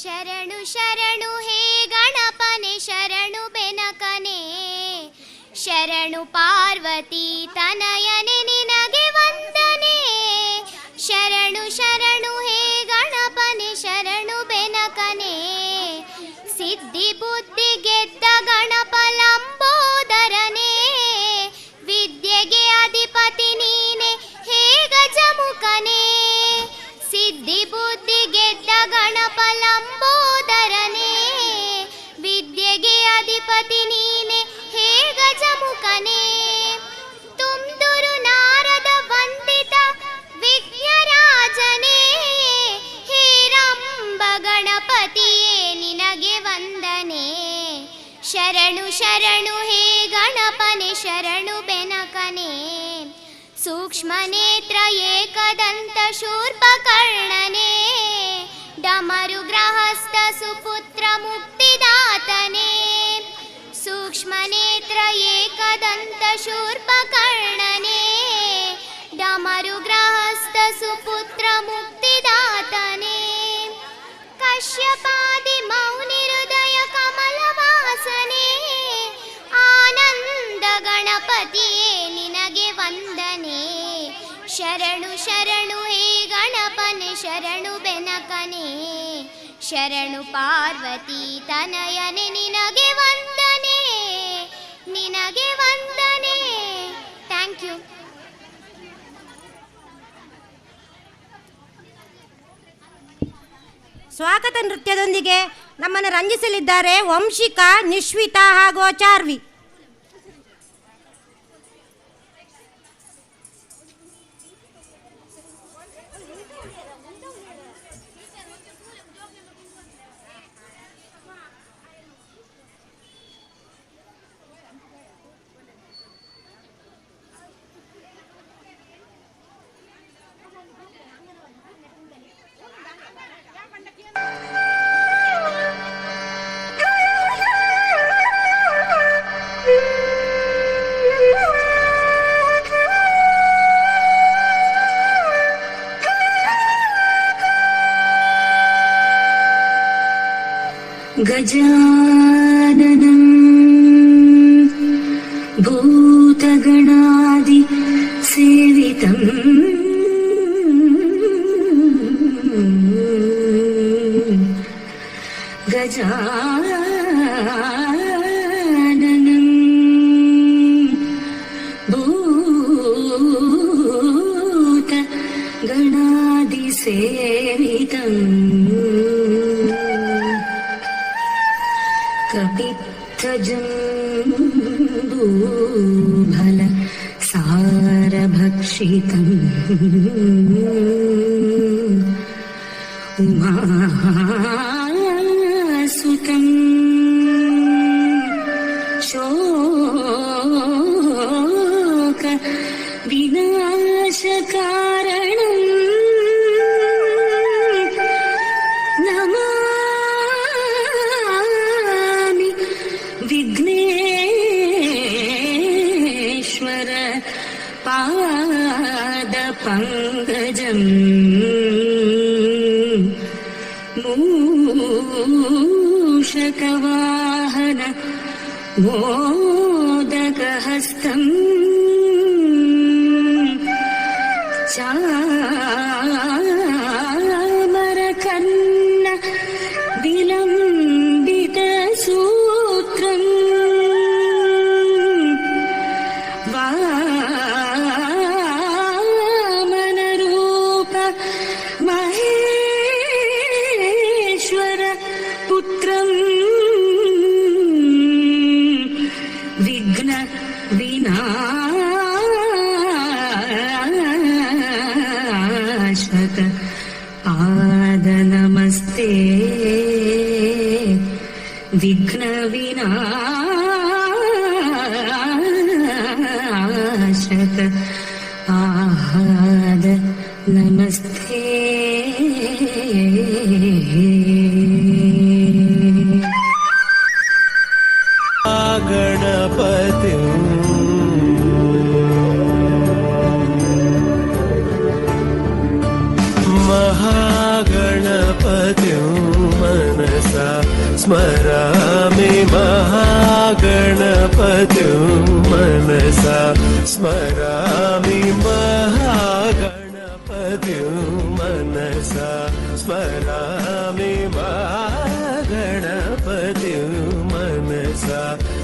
ಶರಣು ಶರಣು ಹೇ ಗಣಪನೆ, ಶರಣು ಬೆನಕನೆ, ಶರಣು ಪಾರ್ವತಿ ತನಯನೆ ನಿನಗೆ ವಂದನೆ. ಶರಣು ಶರಣು ಹೇ ಗಣಪನೆ, ಶರಣು ಬೆನಕನೆ, ಸಿದ್ಧಿ ಬುದ್ಧಿ ಗೆದ್ದ ಗಣಪ ಲಂಬೋದರನೇ, ವಿದ್ಯೆಗೆ ಅಧಿಪತಿ ನೀನೆ ಹೇ ಗಜಮುಖನೇ. ಸಿದ್ಧಿ ಬುದ್ಧಿ ಗೆದ್ದ ಗಣಪ ಲಂಬೋದರನೇ, ವಿದ್ಯೆಗೆ ಅಧಿಪತಿ ನೀನೆ ಹೇ ಗಜಮುಖನೇ. ತುಂದುರು ನಾರದ ವಂದಿತ ವಿಘ್ನರಾಜನೇ, ಹೇ ರಂಬ ಗಣಪತಿಯೇ ನಿನಗೆ ವಂದನೆ. ಶರಣು ಶರಣು ಹೇ ಗಣಪನೆ, ಶರಣು ಬೆನಕನೆ, ಸೂಕ್ಷ್ಮ ನೇತ್ರ ಏಕದಂತ ಶೂರ್ಪಕರ್ಣನೇ, ಡಮರು ಗೃಹಸ್ಥ ಸುಪುತ್ರ ಮುಕ್ತಿದಾತನೇ. ಸೂಕ್ಷ್ಮ ನೇತ್ರ ಏಕದಂತ ಶೂರ್ಪಕರ್ಣನೇ, ಡಮರು ಗೃಹಸ್ಥ ಸುಪುತ್ರ ಮುಕ್ತಿದಾತನೇ. ಕಶ್ಯಪಾದಿ ಮೌನಿ ಹೃದಯ ಕಮಲವಾಸನೆ, ಆನಂದ ಗಣಪತಿಯೇ ನಿನಗೆ ವಂದನೆ. ಶರಣು ಶರಣು ಹೇ ಗಣಪನೆ, ಶರಣು ಬೆನಕನೆ, ಶರಣು ಪಾರ್ವತಿ ತನಯನೆ ನಿನಗೆ ವಂದನೆ, ನಿನಗೆ ವಂದನೆ. Thank you. ಸ್ವಾಗತ ನೃತ್ಯದೊಂದಿಗೆ ನಮ್ಮನ್ನು ರಂಜಿಸಲಿದ್ದಾರೆ ವಂಶಿಕಾ, ನಿಶ್ವಿತಾ ಹಾಗೂ ಚಾರ್ವಿ. गजाननं भूतगणादि सेवितं गजाननं भूतगणादि सेवितम् कपित्थजम्बूफल सारभक्षितम् उमासुतं शोक विनाशकारणम् नमामि विघ्नेश्वर पादपङ्कजम् मूषकवाहन मोदकहस्तम् चामरकर्ण विलम्बितसूत्रम् वामनरूप महेश्वर पुत्रम् विघ्न विनाशक पाद नमस्ते विघ्न विनाशक पाद नमस्ते. गणपतिं महागणपतिं. मनसा स्मरामि महागणपतिं मनसा स्मरामि महागणपतिं मनसा स्मरामि महागणपतिं मनसा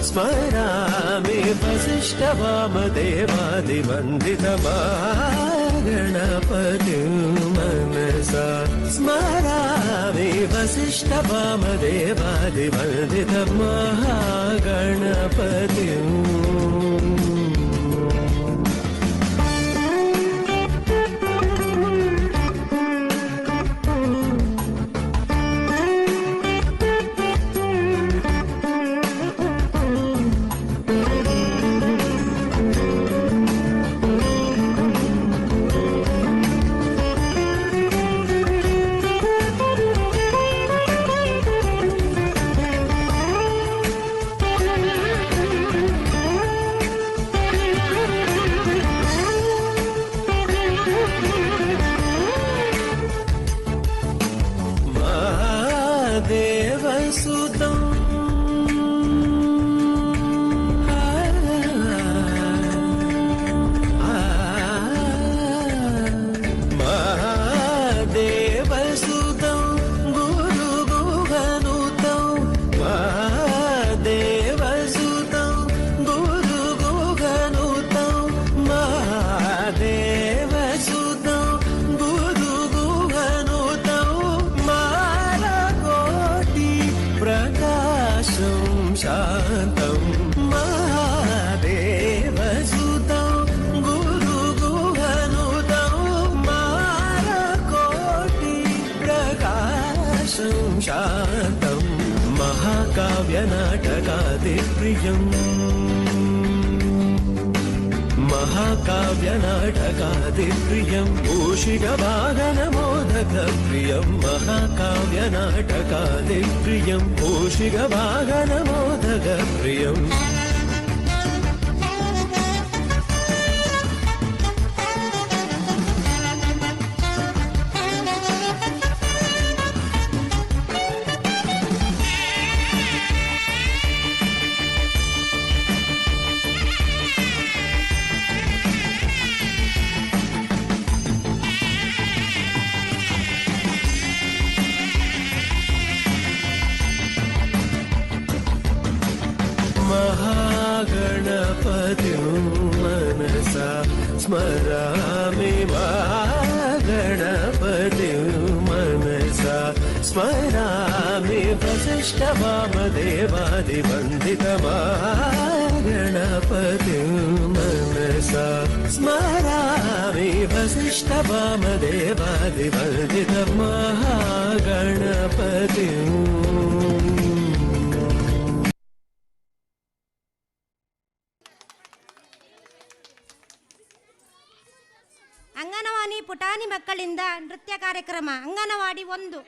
स्मरामि वसिष्ठवामदेवादिवन्दितमागणपतिं मनसा स्मरामि वसिष्ठवामदेवादिवन्दितमहागणपतिम्। महादेवसुतं महादेवसुतं गुरुगुहनुतं महादेवसुतं गुरुगुहनुतं महादेवसुतं गुरुगुहनुतं मारकोटि प्रकाशं शान्तं महादेवसुतं गुरुगुहनुतं मारकोटि प्रकाशं शान्तं महाकाव्यनाटकादिप्रियम् महाकाव्यनाटकादिप्रियं मूषिकवाहनमोदकप्रियं महाकाव्यनाटकादिप्रियं मूषिकवाहनमोदकप्रियम्। महागणपतिं मनसा स्मरामि महागणपतिं मनसा स्मरामि वसिष्ठवामदेवादिवन्दितमागणपतिं मनसा स्मरामि वसिष्ठवामदेवादिवन्दितमहागणपतिम्। ಅಂಗನವಾಡಿ ಪುಟಾಣಿ ಮಕ್ಕಳಿಂದ ನೃತ್ಯ ಕಾರ್ಯಕ್ರಮ. ಅಂಗನವಾಡಿ 1.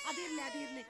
ಅದಿರ್ಲಿ ಅದಿರ್ಲಿ.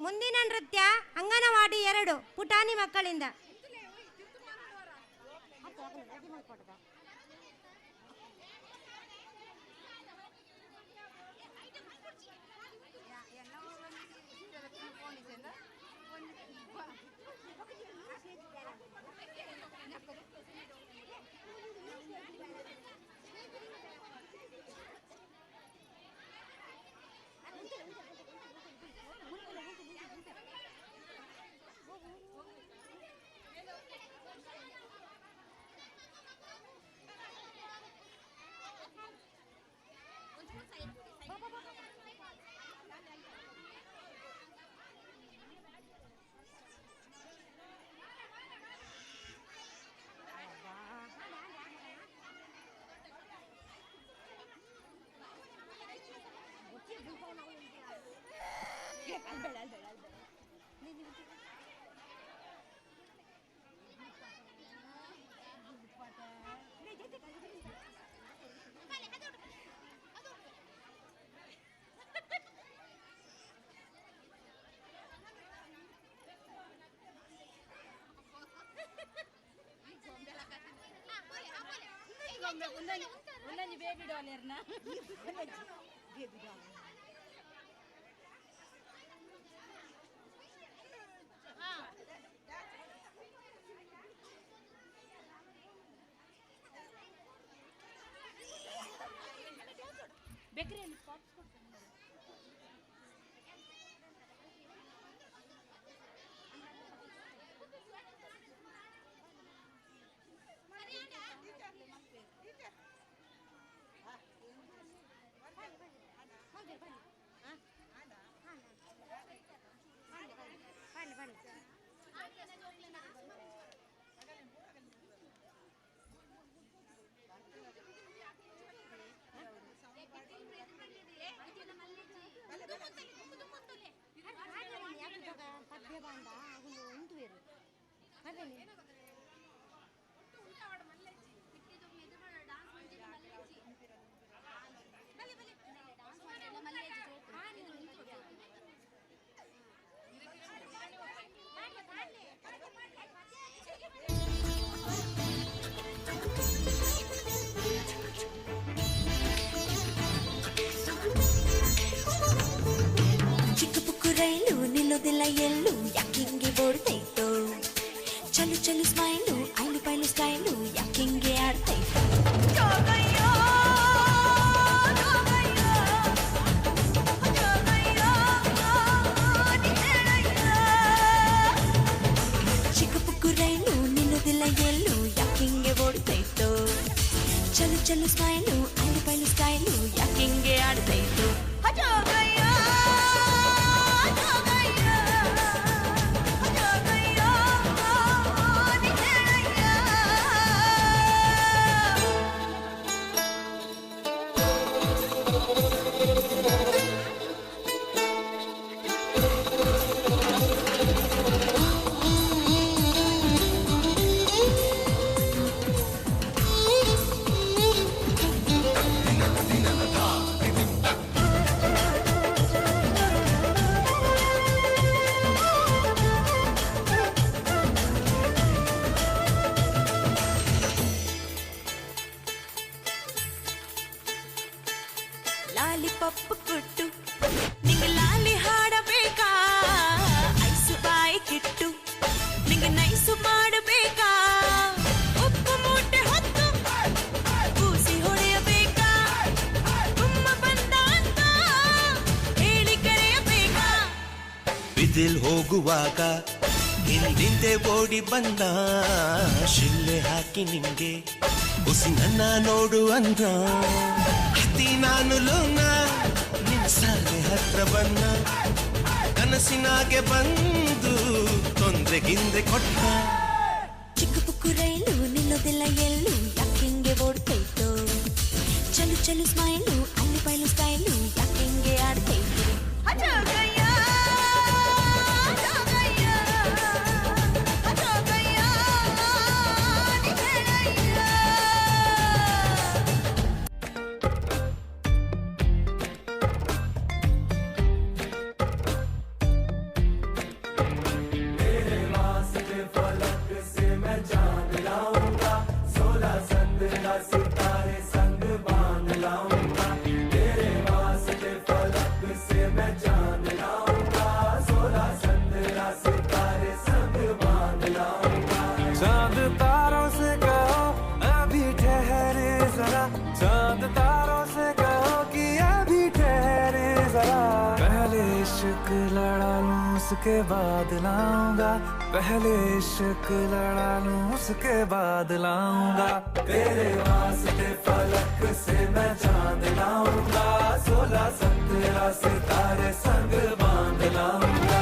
ಮುಂದಿನ ನೃತ್ಯ ಅಂಗನವಾಡಿ 2 ಪುಟಾಣಿ ಮಕ್ಕಳಿಂದ. ಬೇಬಿ ಡಾಲರ್ನ ಬೇಬಿ ಡಾಲರ್. ಬೇಕರಿಯಲ್ಲಿ ಪಾಪ್ಸ್ ಕೊಡ್ತಾರೆ. ಚಿಕ್ಕ ಪುಕ್ಕು ರೈಲು ನಿಲ್ಲೋದಿಲ್ಲ ಎಲ್ಲೂ, ಯಾಕಿಂಗೆ ಓಡ್ತೈತೋ? ಚಲು ಚಲು ಸ್ಮೈಲು, ಐಲು ಪೈಲು ಸ್ಟೈಲು, ಯಾಕಿಂಗೆ ಆಡ್ತೈತೋ? ಚಿಕ್ಕ ಪುಕ್ಕು ರೈಲು ನಿಲ್ಲೋದಿಲ್ಲ ಎಲ್ಲೂ, ಯಾಕಿಂಗೆ ಓಡ್ತೈತೋ? ಚಲು ಚಲು ಸ್ಮೈಲು, ಐಲು ಪೈಲು ಸ್ಟೈಲು, ಯಾಕಿಂಗೆ ಆಡ್ತೈತೋ? ಲಾಲಿಪಪ್ ಕೊಟ್ಟು ನಿಂಗೆ ಲಾಲಿ ಹಾಡಬೇಕಾ? ಐಸು ಬಾಯಿ ಕಿಟ್ಟು ನಿಂಗೆ ನೈಸು ಮಾಡಬೇಕಾ? ಉಪ್ಪು ಮೂಟೆ ಹೊತ್ತು ಕೂಸಿ ಹೊಡೆಯಬೇಕಾ? ತುಂಬ ಬಂದ ಅಂತ ಹೇಳಿ ಕರೆಯಬೇಕಾ? ಬಿದಿಲ್ ಹೋಗುವಾಗ ಹಿಂದಿಂದೆ ಓಡಿ ಬಂದ, ಶಿಲ್ಲೆ ಹಾಕಿ ನಿಂಗೆ ಹುಸಿ ನನ್ನ ನೋಡು ಅಂದ. ಅತಿ ನಾನು ಲೋನ ನಿನ್ನ ಸಾಲೆ ಹತ್ರ ಬಂದ, ಕನಸಿನಾಗೆ ಬಂದು ತೊಂದ್ರೆ ಗಿಂದ್ರೆ ಕೊಟ್ಟ. ಚಿಕ್ಕ ಪುಕ್ಕು ರೈಲು ನಿಲ್ಲೋದಿಲ್ಲ ಎಲ್ಲೂ, ಯಾಕಿಂಗೆ ಓಡ್ತೈತೋ? ಚಲು ಚಲು ಸ್ಮೈಲು, ಅಲ್ಲಿ ಪೈಲು ಸ್ಟೈಲು, ಯಾಕಿಂಗೆ ಆಡ್ತೈತು? उसके बाद लाऊंगा। पहले इश्क लड़ा लूं, उसके बाद लाऊंगा। तेरे वास्ते फलक से मैं चांद लाऊंगा, 16-17 सितारे संग बांध लाऊंगा।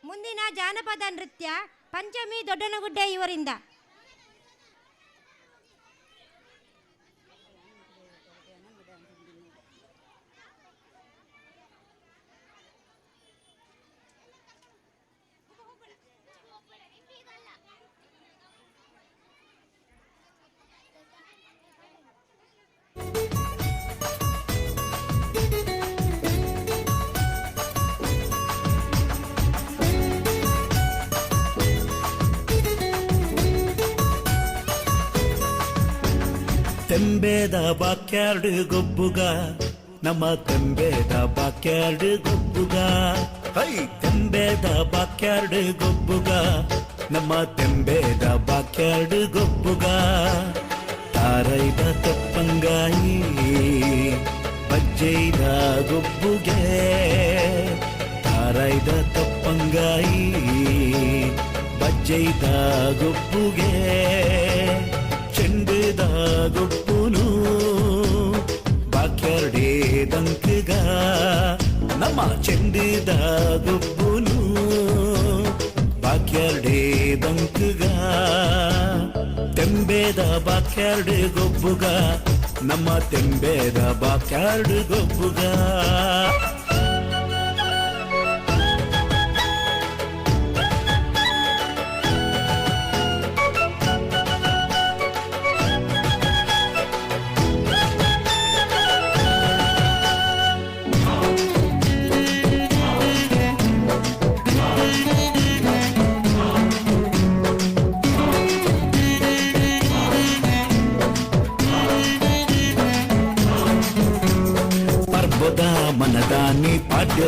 ಮುಂದಿನ ಜಾನಪದ ನೃತ್ಯ ಪಂಚಮಿ ದೊಡ್ಡನಗುಡ್ಡೆ ಇವರಿಂದ. ತೆಂಬೇದ ಬಾಕ್ಯಾರ್ಡ್ ಗೊಬ್ಬುಗ, ನಮ್ಮ ತೆಂಬೇದ ಬಾಕ್ಯಾರ್ಡ್ ಗೊಬ್ಬುಗ, ಹೈ ತೆಂಬೇದ ಬಾಕ್ಯಾರ್ಡ್ ಗೊಬ್ಬುಗ, ನಮ್ಮ ತೆಂಬೇದ ಬಾಕ್ಯಾರ್ಡ್ ಗೊಬ್ಬುಗ. ತಾರೈದ ತಪ್ಪಂಗಾಯಿ ಬಜ್ಜೈದ ಗೊಬ್ಬುಗೆ, ತಾರೈದ ತಪ್ಪಂಗಾಯಿ ಬಜ್ಜೈದ ಗೊಬ್ಬುಗೆ, ಚೆಂಡುದ ಗೊಬ್ಬುನು ಬಾಕ್ಯಾರ್ಡೇ ದಂಕಗ, ನಮ್ಮ ಚೆಂಡುದ ಗೊಬ್ಬುನು ಬಾಕ್ಯಾರ್ಡೇ ದಂಕಗ. ತೆಂಬೇದ ಬಾಕ್ಯಾರ್ಡ್ ಗೊಬ್ಬುಗ, ನಮ್ಮ ತೆಂಬೇದ ಬಾಕ್ಯಾರ್ಡ್ ಗೊಬ್ಬುಗ.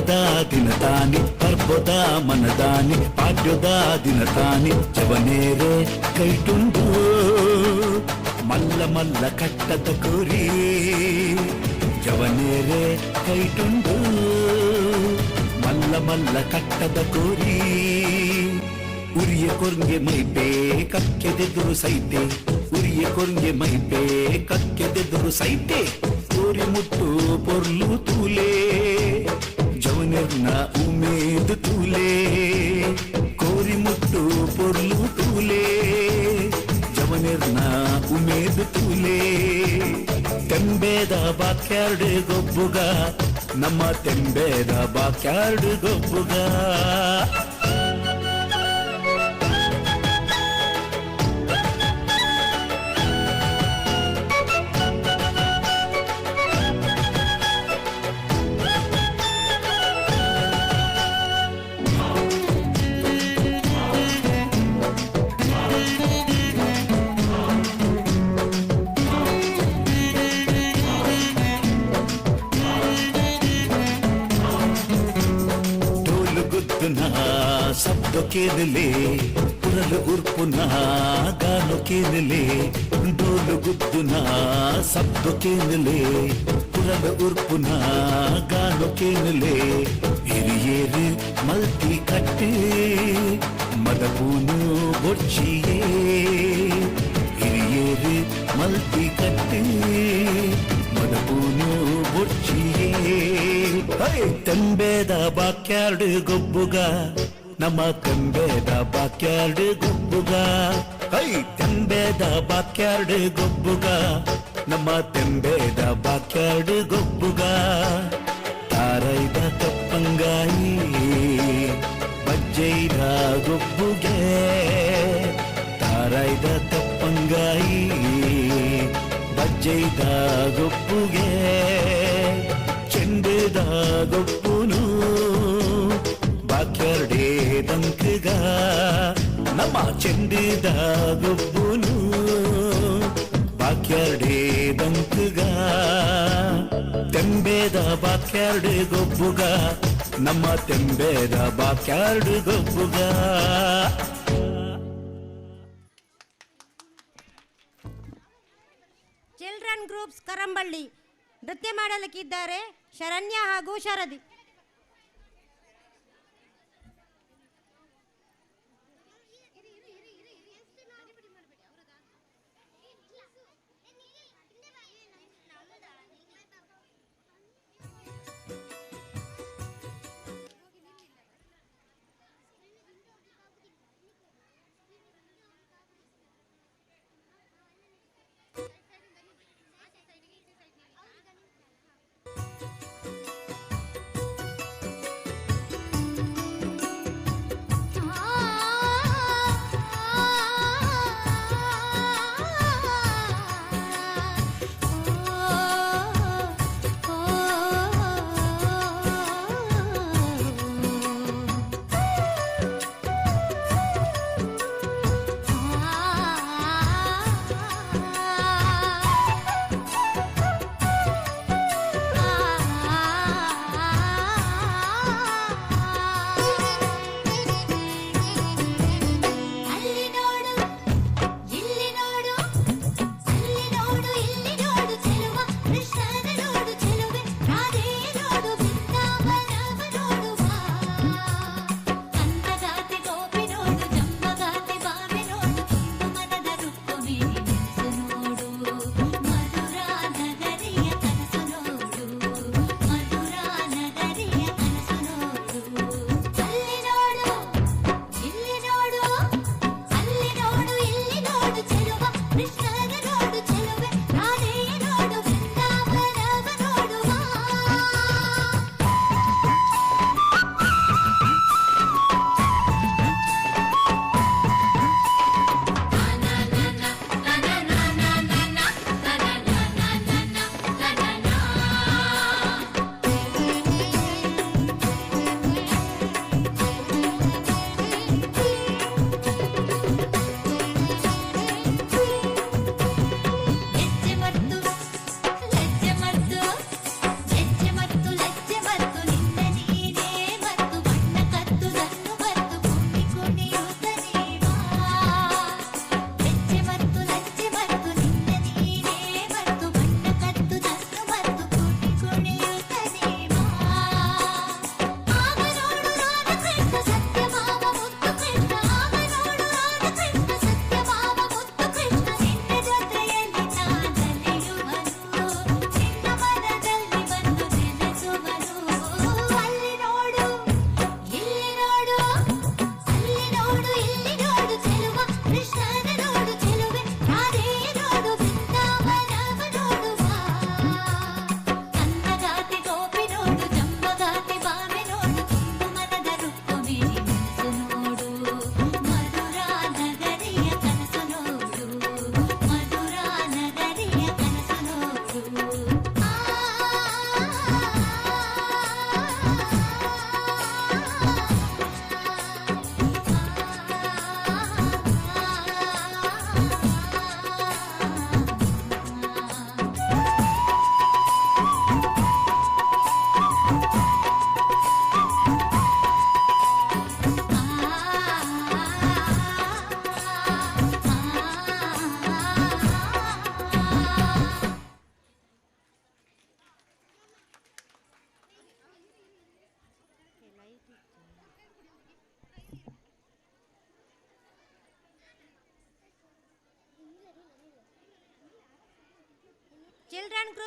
ಪಾಡ್ಯದ ದಿನತಾನಿ ಪರ್ಬದ ಮನದಾನಿ ಪಾಡ್ಯದ ದಿನತಾನಿ ಜವನೇರೆ ಕೈಟುಂಡು ಮಲ್ಲ ಮಲ್ಲ ಕಟ್ಟದ ಕೋರಿ ಜವನೇರೆ ಕೈಟುಂಡು ಮಲ್ಲ ಮಲ್ಲ ಕಟ್ಟದ ಕೋರಿ ಉರಿಯ ಕೊರ್ಗೆ ಮೈಪೆ ಕಕ್ಕೆದೆದುರು ಸೈತೆ ಉರಿಯ ಕೊರ್ಗೆ ಮೈಪೆ ಕಕ್ಕೆದೆದುರು ಸೈತೆ ಕೋರಿ ಮುಟ್ಟು ಪೊರ್ಲು ತೂಲೆ ಜವನೆರ್ನ ಉಮೇದು ತೂಲೆ ಕೋರಿ ಮುಟ್ಟು ಪೊರ್ಲು ತೂಲೆ ಜವನೆರ್ನ ಉಮೇದು ತೂಲೆ ತೆಂಬೇದ ಬಾಕ್ಯಾರ್ಡ್ ಗೊಬ್ಬುಗ ನಮ್ಮ ತೆಂಬೇದ ಬಾಕ್ಯಾರ್ಡ್ ಗೊಬ್ಬುಗ. ಡೋಲು ಗುದ್ದುನ ಶಬ್ದ ಕೇಳಲೆ ಪುರಲು ಉರ್ಪುನ ಗಾನು ಕೇಳಲೆ ಡೋಲು ಗುದ್ದುನ ಶಬ್ದ ಕೇಳಲೆ ಪುರಲು ಉರ್ಪುನ ಗಾನು ಕೇಳಲೆ ಹಿರಿಯೇರು ಮಲ್ತಿ ಕಟ್ಟೆ ಮದಪೂನು ಬೊಚ್ಚಿಯೇ ಹಿರಿಯೇರು ಮಲ್ತಿ ಕಟ್ಟೆ ಮದಪೂನು ಬೊಚ್ಚಿಯೇ. ತೆಂಬೇದ ಬಾಕ್ಯಾರ್ಡ್ ಗೊಬ್ಬುಗ ನಮ್ಮ ತೆಂಬೇದ ಬಾಕ್ಯಾರ್ಡ್ ಗೊಬ್ಬುಗ. ಹೈ ತೆಂಬೇದ ಬಾಕ್ಯಾರ್ಡ್ ಗೊಬ್ಬುಗ ನಮ್ಮ ತೆಂಬೇದ ಬಾಕ್ಯಾರ್ಡ್ ಗೊಬ್ಬುಗ. ತಾರೈದ ಕಪ್ಪಂಗಾಯಿ ಬಜ್ಜೈದ ಗೊಬ್ಬುಗೆ ತಾರೈದ ಕಪ್ಪಂಗಾಯಿ ಬಜ್ಜೈದ ಗೊಬ್ಬುಗೆ ಚೆಂಡುದ ಗೊಬ್ಬುನು ಬಾಕ್ಯಾರ್ಡೇ ದಂಕಗ ನಮ್ಮ ಚೆಂಡುದ ಗೊಬ್ಬುನು ಬಾಕ್ಯಾರ್ಡೇ ದಂಕಗ ತೆಂಬೇದ ಬಾಕ್ಯಾರ್ಡ್ ಗೊಬ್ಬುಗ ನಮ್ಮ ತೆಂಬೇದ ಬಾಕ್ಯಾರ್ಡ್ ಗೊಬ್ಬುಗ. ಚಿಲ್ಡ್ರನ್ ಗ್ರೂಪ್ಸ್ ಕರಂಬಳ್ಳಿ ನೃತ್ಯ ಮಾಡಲಿಕ್ಕಿದ್ದಾರೆ ಶರಣ್ಯ ಹಾಗೂ ಶರದಿ.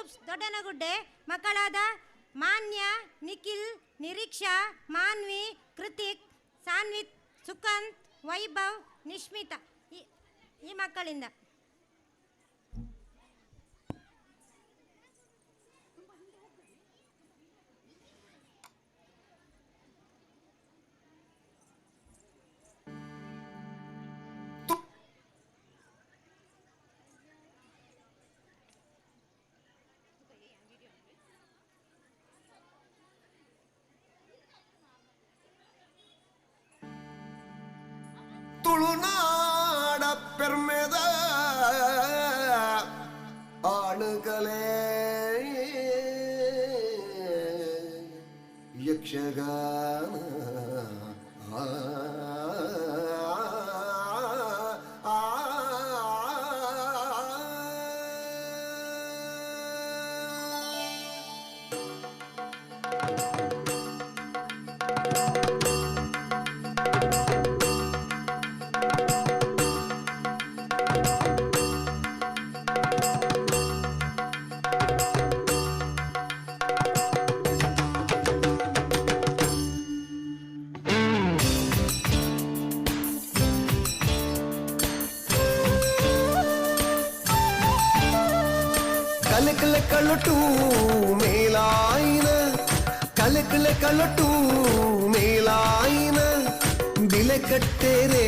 ಗ್ರೂಪ್ಸ್ ದೊಡ್ಡನಗುಡ್ಡೆ ಮಕ್ಕಳಾದ ಮಾನ್ಯ, ನಿಖಿಲ್, ನಿರೀಕ್ಷಾ, ಮಾನ್ವಿ, ಕೃತಿಕ್, ಸಾನ್ವಿತ್, ಸುಕಂತ್, ವೈಭವ್, ನಿಶ್ಮಿತಾ ಈ ಮಕ್ಕಳಿಂದ. ತುಳುನಾಡ ಪೆರ್ಮೆದ ಆಣುಕಲೆ ಯಕ್ಷಗಾನ ಆ ಆ ಕಲಕಲ ಕಳಟು ಮೇಲಾಯಿನ ಕಲಕಲ ಕಳಟು ಮೇಲಾಯಿನ ಬಿಲೆ ಕಟ್ಟೆರೆ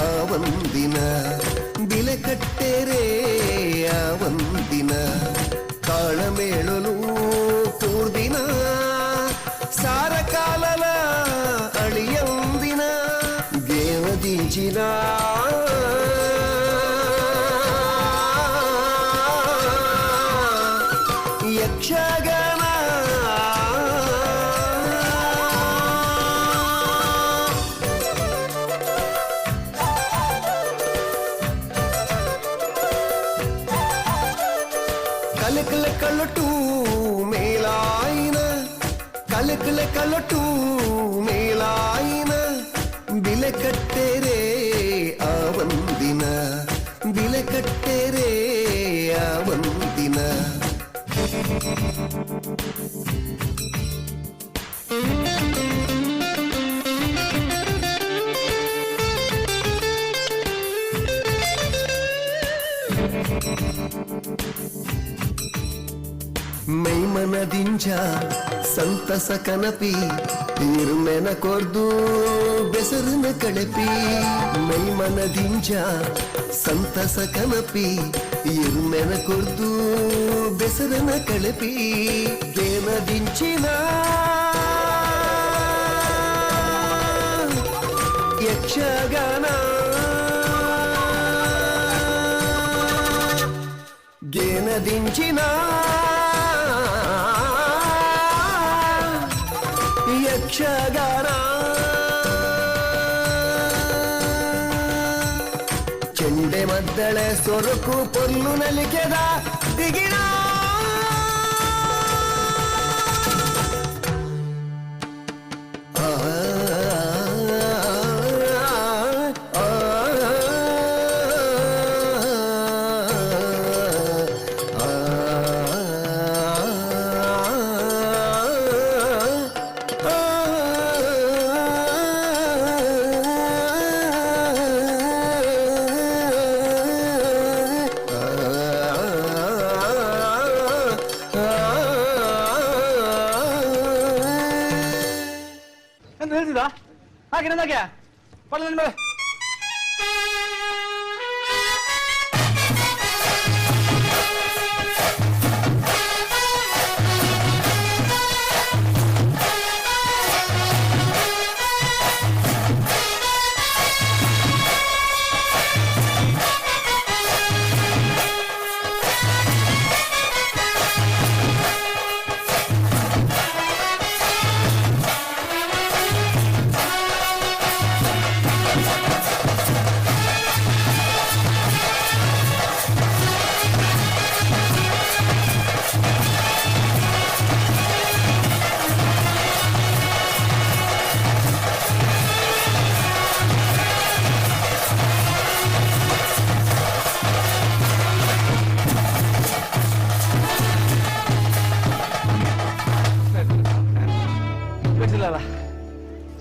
ಆ ಒಂದಿನ ಬಿಲೆ ಕಟ್ಟೆರೆ ಆ ಒಂದಿನ ತಾಳಮೇಳಲು ಕೂರ್ದಿನ ಸಾರ ಕಾಲಲ ಅಳಿಯಂದಿನ ಗೇವದಿಂಚಿನ ಯಕ್ಷಗಾನ ಕಲಕಲ ಕಳಟು ಮೇಲಾಯಿನ ಕಲಕಲ ಕಳಟು ಮೇಲಾಯಿನ ಬಿಲೆ ಕಟ್ಟೆರೆ ಆ ಒಂದಿನ ಬಿಲೆ ಕಟ್ಟೆರೆ ಆ ಒಂದಿನ. ಮೈಮನದಿಂಜ ಸಂತಸ ಕನಪಿ ಇರ್ಮೆನ ಕೊರ್ದು ಬೆಸರನ ಕಳಪಿ ಮೈಮನದಿಂಜ ಸಂತಸ ಕನಪಿ ಇರ್ಮೆನ ಕೊರ್ದು ಬೆಸರನ ಕಳಪಿ ಗೇನದಿಂಚಿನ ಯಕ್ಷಗಾನ ಗೇನದಿಂಚಿನ ಯಕ್ಷಗಾನ ಚೆಂಡೆ ಮದ್ದಳೆ ಸೊರಕು ಪೊರ್ಲು ನಲಿಕೆದ ದಿಗಿಣ ಆ ಆ ಎಂತ ಹೇಳ್ತಿದ್ದ ಹಾಗೆ ನನಗೆ ಪಡ ನನ್ನ ಮೇಲೆ. ಆ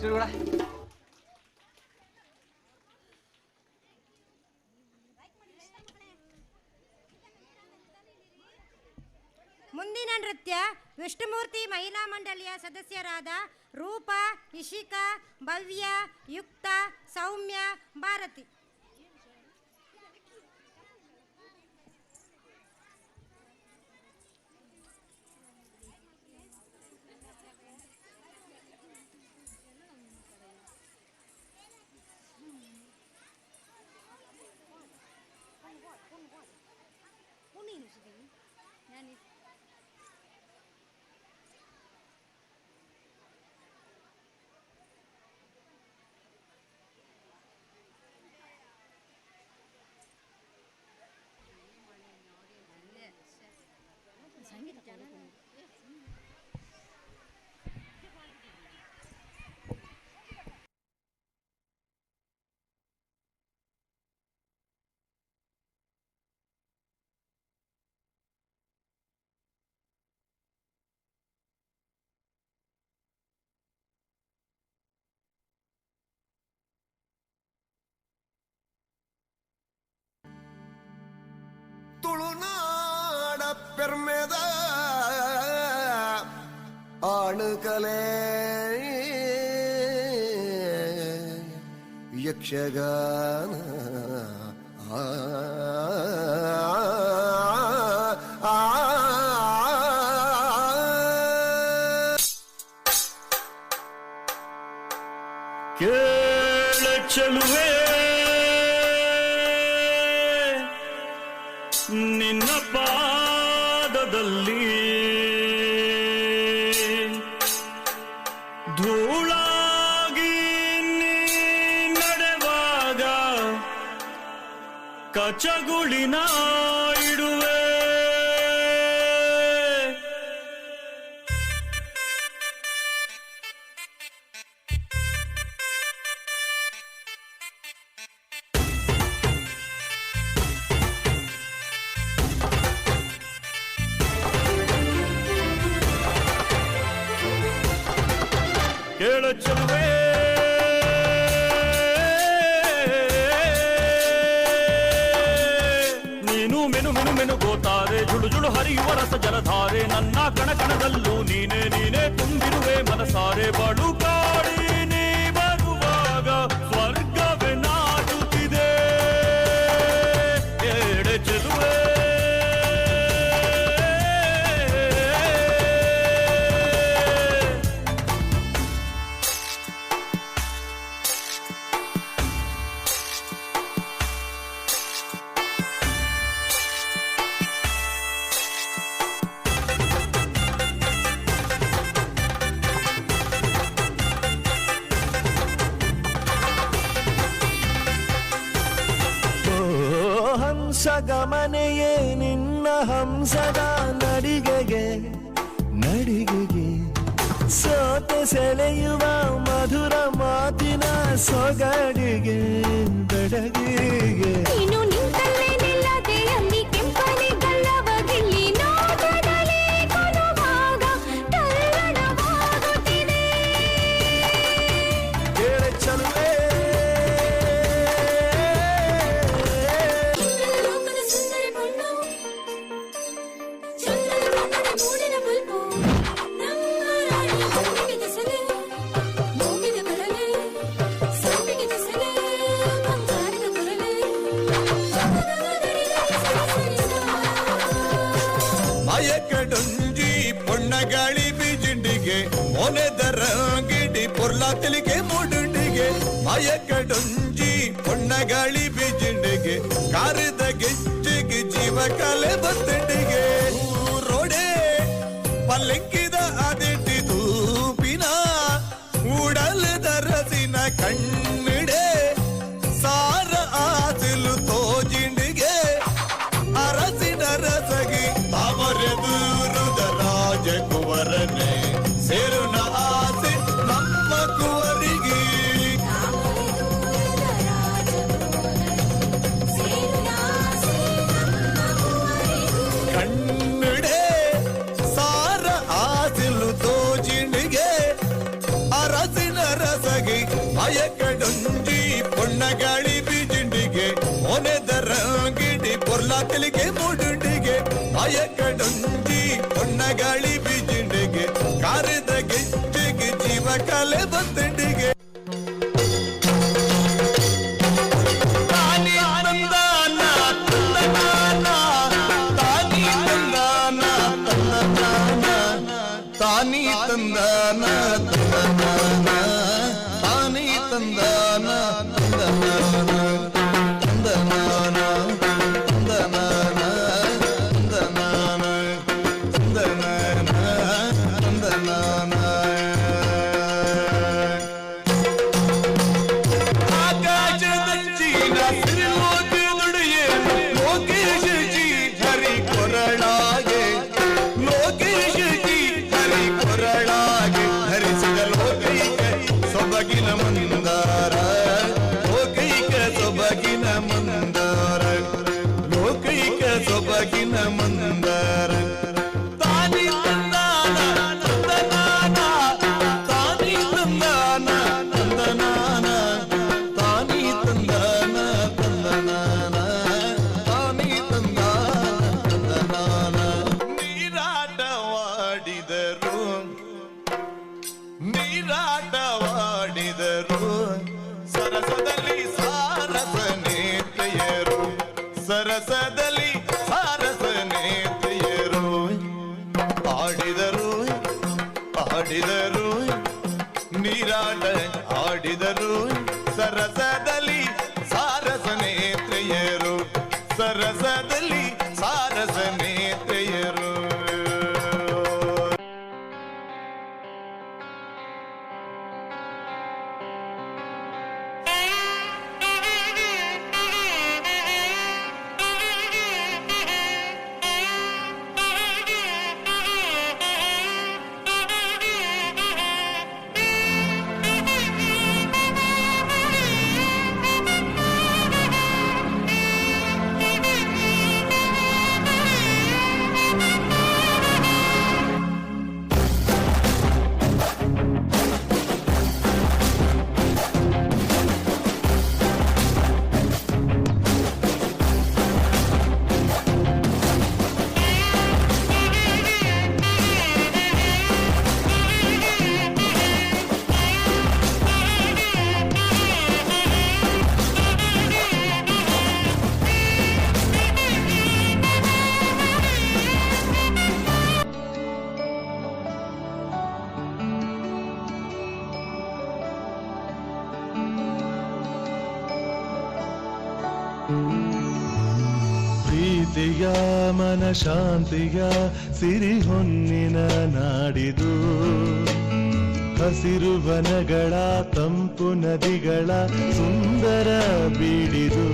ಸುರುಗಳ. ಮುಂದಿನ ನೃತ್ಯ ವಿಷ್ಣುಮೂರ್ತಿ ಮಹಿಳಾ ಮಂಡಳಿಯ ಸದಸ್ಯರಾದ ರೂಪಾ, ಇಶಿಕಾ, ಭವ್ಯ, ಯುಕ್ತ, ಸೌಮ್ಯ, ಭಾರತಿ. ತುಳುನಾಡ ಪೆರ್ಮೆದ ಆಣುಕಲೆ ಯಕ್ಷಗಾನ ಆ ಆ ಕೇಳ ಚೆಲುವೆ ನಿನ್ನ ಪಾದದಲ್ಲಿ ಧೂಳಾಗಿ ನೀ ನಡೆವಾಗ ಕಚಗುಳಿನ ಇಡುವೆ. ಕೇಳ ಚೆಲುವೆ ನೀನು ಮೆನು ಮೆನು ಮೆನು ಗೋತಾರೆ, ಜುಳು ಜುಳು ಹರಿಯುವ ರಸ ಜಲಧಾರೆ, ನನ್ನ ಕಣ ಕಣದಲ್ಲೂ ನೀನೇ ನೀನೇ ತುಂಬಿರುವೆ ಮನಸಾರೆ. ಬಳು ಕಾಡಿ ನೀ ಬರುವಾಗ ಸ್ವರ್ಗವೇ ನಾಚುತ್ತಿದೆ. ಏಡೆ ಚೆಲುವೆ ಹಂಸಗಮನೆಯೇ ನಿನ್ನ ಹಂಸದ ನಡಿಗೆಗೆ ನಡಿಗೆಗೆ ಸೋತೆ ಸೆಳೆಯುವ ಮಧುರ ಮಾತಿನ ಸೊಗಡಿಗೆ ಬೆಡಗಿಗೆ. ನೀನು ನಿಂತಲ್ಲೇ ನಿಲ್ಲದೆ ಅಲ್ಲಿ ಕೆಂಪನೆ ಗಲ್ಲವಗಿಲ್ಲಿ ನೋಟದಲ್ಲಿ ಕೊಲುವಾಗ ತಲ್ಲಣವಾಗುತ್ತಿದೆ. ಕೇಳ ಚಲುವೆ ಲೋಕದ ಸುಂದರಿ ಪೊಣ್ಣು, ಚಂದ್ರನ ಬಣ್ಣದ ಮೂಡಿನ ಬಲ್ಪು, ನಮ್ಮ ರಾಣಿ ಭೂಮಿಗೆ ದೆಸಲೆ, ಮೂಗಿನ ಕಡಲೆ, ಸಂಪಿಗೆ ದೆಸಲೆ, ಬಂಗಾರದ ಕೊರಲೆ. ಮಯಕಡೊಂಜಿ ಪೊಣ್ಣಗಾಳಿ ಬಿಜಿಂಡಿಗೆ ಮೊನೆದರ ಗಿಡಿ ಪೊರ್ಲ ತಿಳಿಗೆ ಮೂಡುಂಡಿಗೆ. ಮಯಕಡೊಂಜಿ ಪೊಣ್ಣಗಾಳಿ ಬಿಜಿಂಡಿಗೆ ಕಾರದ ಗೆಜ್ಜೆಗೆ ಜೀವ ಕಲೆ ಬತ್ತಂಡಿಗೆ. ರೋಡೆ ಪಲ್ಲಂಕಿದ ಅದಿಟ್ಟಿ ತೂಪಿನ ಉಡಲದ ರಸಿನ ಕಣ್ಣಿಡೆ ಸಾರ ಆಸಿಲು ತೋಜಿಂಡಿಗೆ ಅರಸಿನ ರಸಗಿ ತಾಮರೆ ದೂರದ ರಾಜಕುವರನೆ ಸೇರುನ ಆಸೆ ನಮ್ಮ ಕುವರಿಗೆ. ಕಣ್ಣಿಡೆ ಸಾರ ಆಸಿಲು ತೋಜಿಂಡಿಗೆ ಅರಸಿನ ರಸಗಿ. ಮಯಕಡೊಂಜಿ ಪೊಣ್ಣ ಗಾಳಿ ಬೀಜಿಂಡಿಗೆ ಮೊನೆದರ ಗಿಡಿ ಪೊರ್ಲ ತೆಲಿಗೆ ಮೂಡುಂಡಿಗೆ ಮಯಕಡೊಂಜಿ ಪೊಣ್ಣ ಗಾಳಿ ಬೀಜಿಂಡಿಗೆ ಕಾರದ ಗೆಜ್ಜೆಗೆ ಜೀವ ಕಲೆ ಬಂದಂಡಿಗೆ ತಾನಿ ತಂದಾನ ತಂದನಾನ ತಾನಿ ತಂದಾನ ತಂದನಾನ ತಾನಿ ತಂದಾನ ತಂದನಾನ ತಾನಿ ತಂದಾನ ತಂದನಾನ ತಂದನಾನ ತಂದನಾನ ತಂದನಾನ ತಂದನಾನ ತಂದನಾನ. ಆಕಾಶದಂಚಿನ ಸಿರಿಲೋಕದೊಡೆಯೇ ಲೋಕೇಶ ಜಿ ಹರಿ ಕೊರಳಾಗೆ ಲೋಕೇಶ ಜಿ ಹರಿ ಕೊರಳಾಗೆ ಧರಿಸಿದ ಲೋಕೈಕ ಸೊಬಗಿನ ಮಂದಾರ ಲೋಕೈಕ ಸೊಬಗಿನ ಮಂದಾರ ಲೋಕೈಕ ಸೊಬಗಿನ ಮಂದಾರ ತಾನಿ ತಂದಾನ ತಂದನಾನ ತಾನಿ ತಂದಾನ ತಂದನಾನ ತಾನಿ ತಂದಾನ ತಂದನಾನ ತಾನಿ ತಂದಾನ ತಂದನಾನ. ನೀರಾಟವಾಡಿದರು ನೀರಾಟವಾಡಿದರು ಸರಸದಲ್ಲಿ ಸಾರಸ ನೇತ್ರೆಯರು ಸರಸದಲ್ಲಿ ಸಾರಸ ನೇತ್ರೆಯರು ಆಡಿದರು ಆಡಿದರು ನೀರಾಟ ಆಡಿದರು ಸರಸದಲ್ಲಿ ಸಾರಸ ನೇತ್ರೆಯರು ಸರಸದಲ್ಲಿ ಸಾರಸ ನೇತ್ರೆಯರು. ಪ್ರೀತಿಯ ಮನ ಶಾಂತಿಯ ಸಿರಿ ಹೊನ್ನಿನ ನಾಡಿದು ಹಸಿರು ವನಗಳ ತಂಪು ನದಿಗಳ ಸುಂದರ ಬೀಡಿದು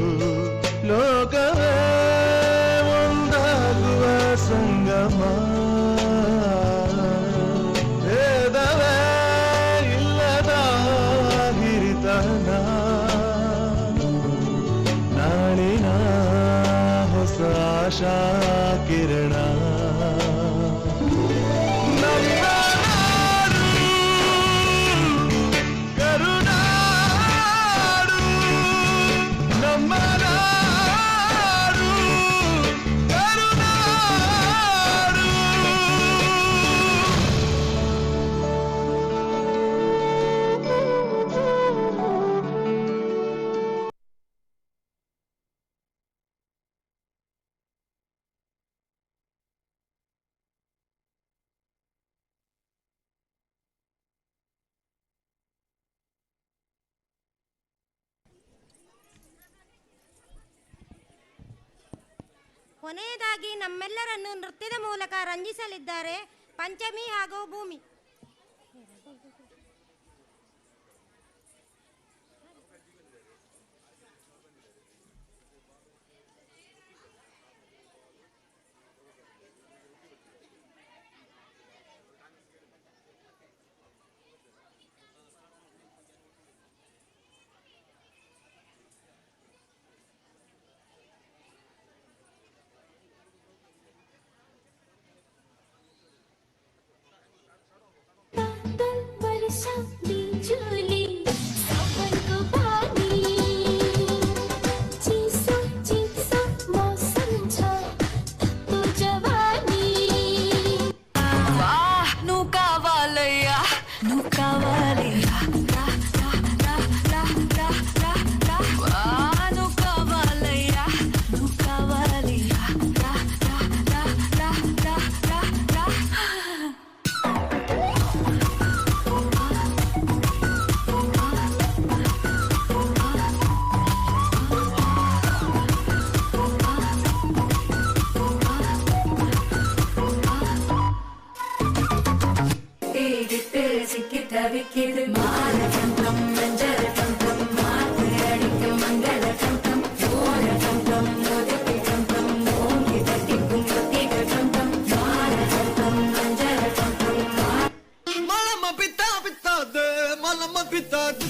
ಲೋಕವೇ ಒಂದಾಗುವ ಸಂಗಮ ಭೇದವೇ ಇಲ್ಲದ ಹಿರಿತನ ನಾಳಿನ ಹೊಸ ಆಶಾ ಕಿರಣ ನಮ್ಮ ನಾಡು, ಕರುನಾಡು, ನಮ್ಮ ನಾಡು, ಕರುನಾಡು. ಕೊನೆಯದಾಗಿ ನಮ್ಮೆಲ್ಲರನ್ನು ನೃತ್ಯದ ಮೂಲಕ ರಂಜಿಸಲಿದ್ದಾರೆ ಪಂಚಮಿ ಹಾಗೂ ಭೂಮಿ. बादल बरसा बिजुली सावन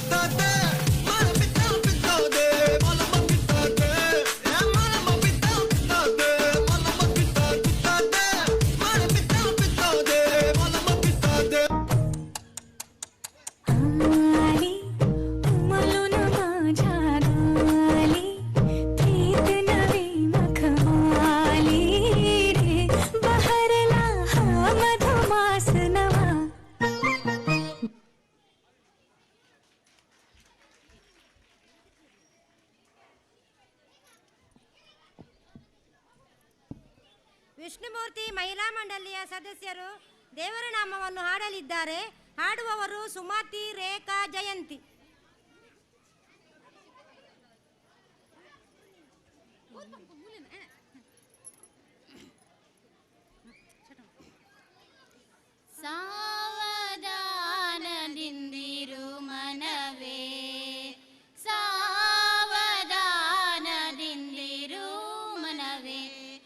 ಪಿತ್ತಾತೆ ಮನ ಪಿತ್ತ ಪಿತ್ತಾದೆ ಮಲಮ ಪಿತ್ತಾತೆ ಮಲಮ ಪಿತ್ತ ಪಿತ್ತಾದೆ ಮಲಮ ಪಿತ್ತ ಪಿತ್ತಾತೆ ಮನ ಪಿತ್ತ ಪಿತ್ತಾದೆ ಮಲಮ ಪಿತ್ತಾದೆ. आली उमलून माझ्या गाली, प्रीत नवी मखमाली रे, बहरला हा मधुमास नवा. ವಿಷ್ಣುಮೂರ್ತಿ ಮಹಿಳಾ ಮಂಡಳಿಯ ಸದಸ್ಯರು ದೇವರ ನಾಮವನ್ನು ಹಾಡಲಿದ್ದಾರೆ. ಹಾಡುವವರು ಸುಮತಿ, ರೇಖಾ, ಜಯಂತಿ. ಸಾವಧಾನದಿಂದಿರು ಮನವೇ, ಸಾವಧಾನದಿಂದಿರು ಮನವೇ,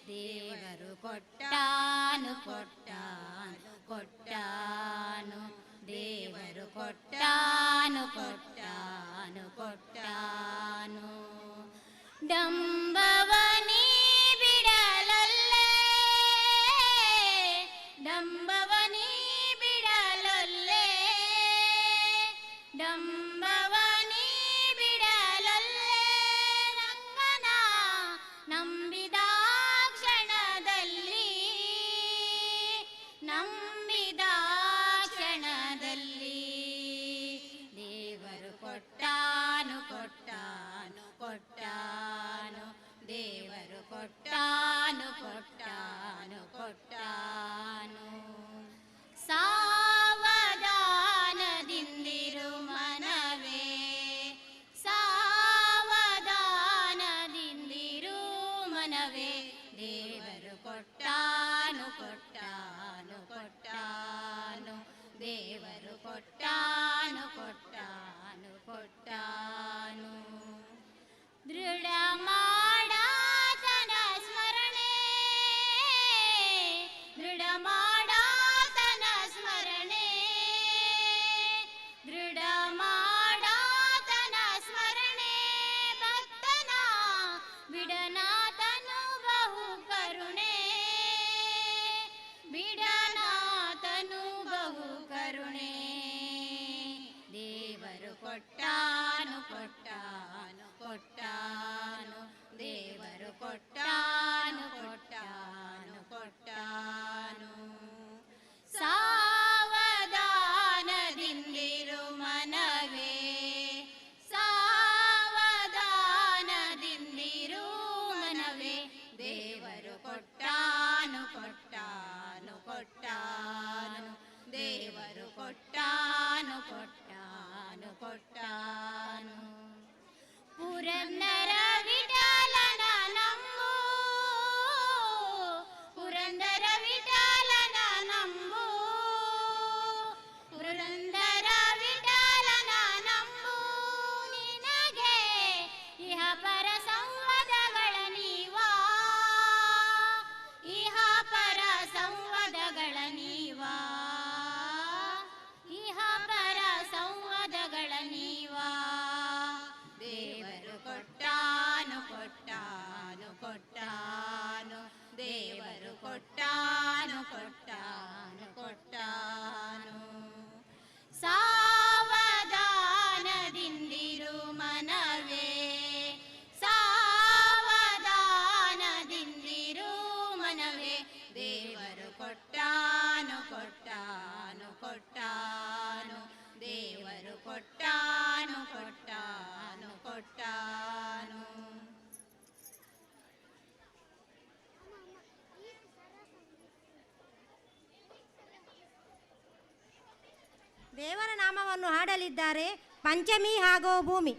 ದೇವರು ಕೊಟ್ಟಾನು ಕೊಟ್ಟಾನು ಕೊಟ್ಟಾನು, ದೇವರು ಕೊಟ್ಟಾನು ಕೊಟ್ಟಾನು ಕೊಟ್ಟಾನು. ಡಂಬವನಿ ಬಿಡಲೊಲ್ಲೆ, ಡಂಬವನಿ ಬಿಡಲೊಲ್ಲೆ, ಡಂಬವನಿ ಬಿಡಲೊಲ್ಲೆ, ರಂಗನ ನಂಬಿದ ಕ್ಷಣದಲ್ಲಿ, ನಂಬಿದ ಕ್ಷಣದಲ್ಲಿ ದೇವರು ಕೊಟ್ಟಾನು ಕೊಟ್ಟಾನು ಕೊಟ್ಟಾನು, ದೇವರು ಕೊಟ್ಟಾನು ಕೊಟ್ಟಾನು ಕೊಟ್ಟಾನು. ಸಾವಧಾನದಿಂದಿರು ಮನವೇ, ಸಾವಧಾನದಿಂದಿರು ಮನವೇ, ದೇವರು ಕೊಟ್ಟಾನು ಕೊಟ್ಟಾನು ಕೊಟ್ಟಾನು, ದೇವರು ಕೊಟ್ಟಾನು ಕೊಟ್ಟಾನು ಕೊಟ್ಟಾನು. ದೃಢ ಮಾಡಾತನ ಸ್ಮರಣೆ, ದೃಢ ಮಾಡಾತನ ಸ್ಮರಣೆ, ದೃಢ ಮಾಡಾತನ ಸ್ಮರಣೆ, ಭಕ್ತನ ಬಿಡನಾತನು ಬಹು ಕರುಣೆ, ಬಿಡನಾತನು ಬಹು ಕರುಣೆ. ದೇವರು ಕೊಟ್ಟಾನು ಕೊಟ್ಟಾನು ಕೊಟ್ಟಾನು, ದೇವರು ಕೊಟ್ಟಾನು ಕೊಟ್ಟಾನು ಕೊಟ್ಟಾನು. ಸಾವಧಾನದಿಂದಿರು ಮನವೇ, ಸಾವಧಾನದಿಂದಿರು ಮನವೇ, ದೇವರು ಕೊಟ್ಟಾನು ಕೊಟ್ಟಾನು ಕೊಟ್ಟಾನು, ದೇವರು ಕೊಟ್ಟಾನು ಕೊಟ್ಟಾನು ಕೊಟ್ಟಾನು. ಪುರಂದರ ವಿಠಲನ ನಂಬು, ಪುರಂದರ ವಿಠಲನ ನಂಬು, ಪುರಂದರ ವಿಠಲನ ನಂಬು, ನಿನಗೆ ಇಹ ಪರ ಸಂವಾದಗಳ ನೀವಾ, ಇಹ ಪರ ಸಂವಾದಗಳ ನೀವಾ, ಇಹ ಪರ ಸಂವಾದಗಳ ನೀವಾ. ದೇವರು ಕೊಟ್ಟಾನು ಕೊಟ್ಟಾನು ಕೊಟ್ಟಾನು, ದೇವರು ಕೊಟ್ಟಾನು ಕೊಟ್ಟಾನು ಕೊಟ್ಟಾನು. ಸಾವಧಾನದಿಂದಿರು ಮನವೇ, ಸಾವಧಾನದಿಂದಿರು ಮನವೇ, ದೇವರು ಕೊಟ್ಟಾನು ಕೊಟ್ಟಾನು ಕೊಟ್ಟಾನು, ದೇವರು ಕೊಟ್ಟಾನು ಕೊಟ್ಟಾನು ಕೊಟ್ಟಾನು. ದೇವರ ನಾಮವನ್ನು ಹಾಡಲಿದ್ದಾರೆ ಪಂಚಮಿ ಹಾಗೂ ಭೂಮಿ.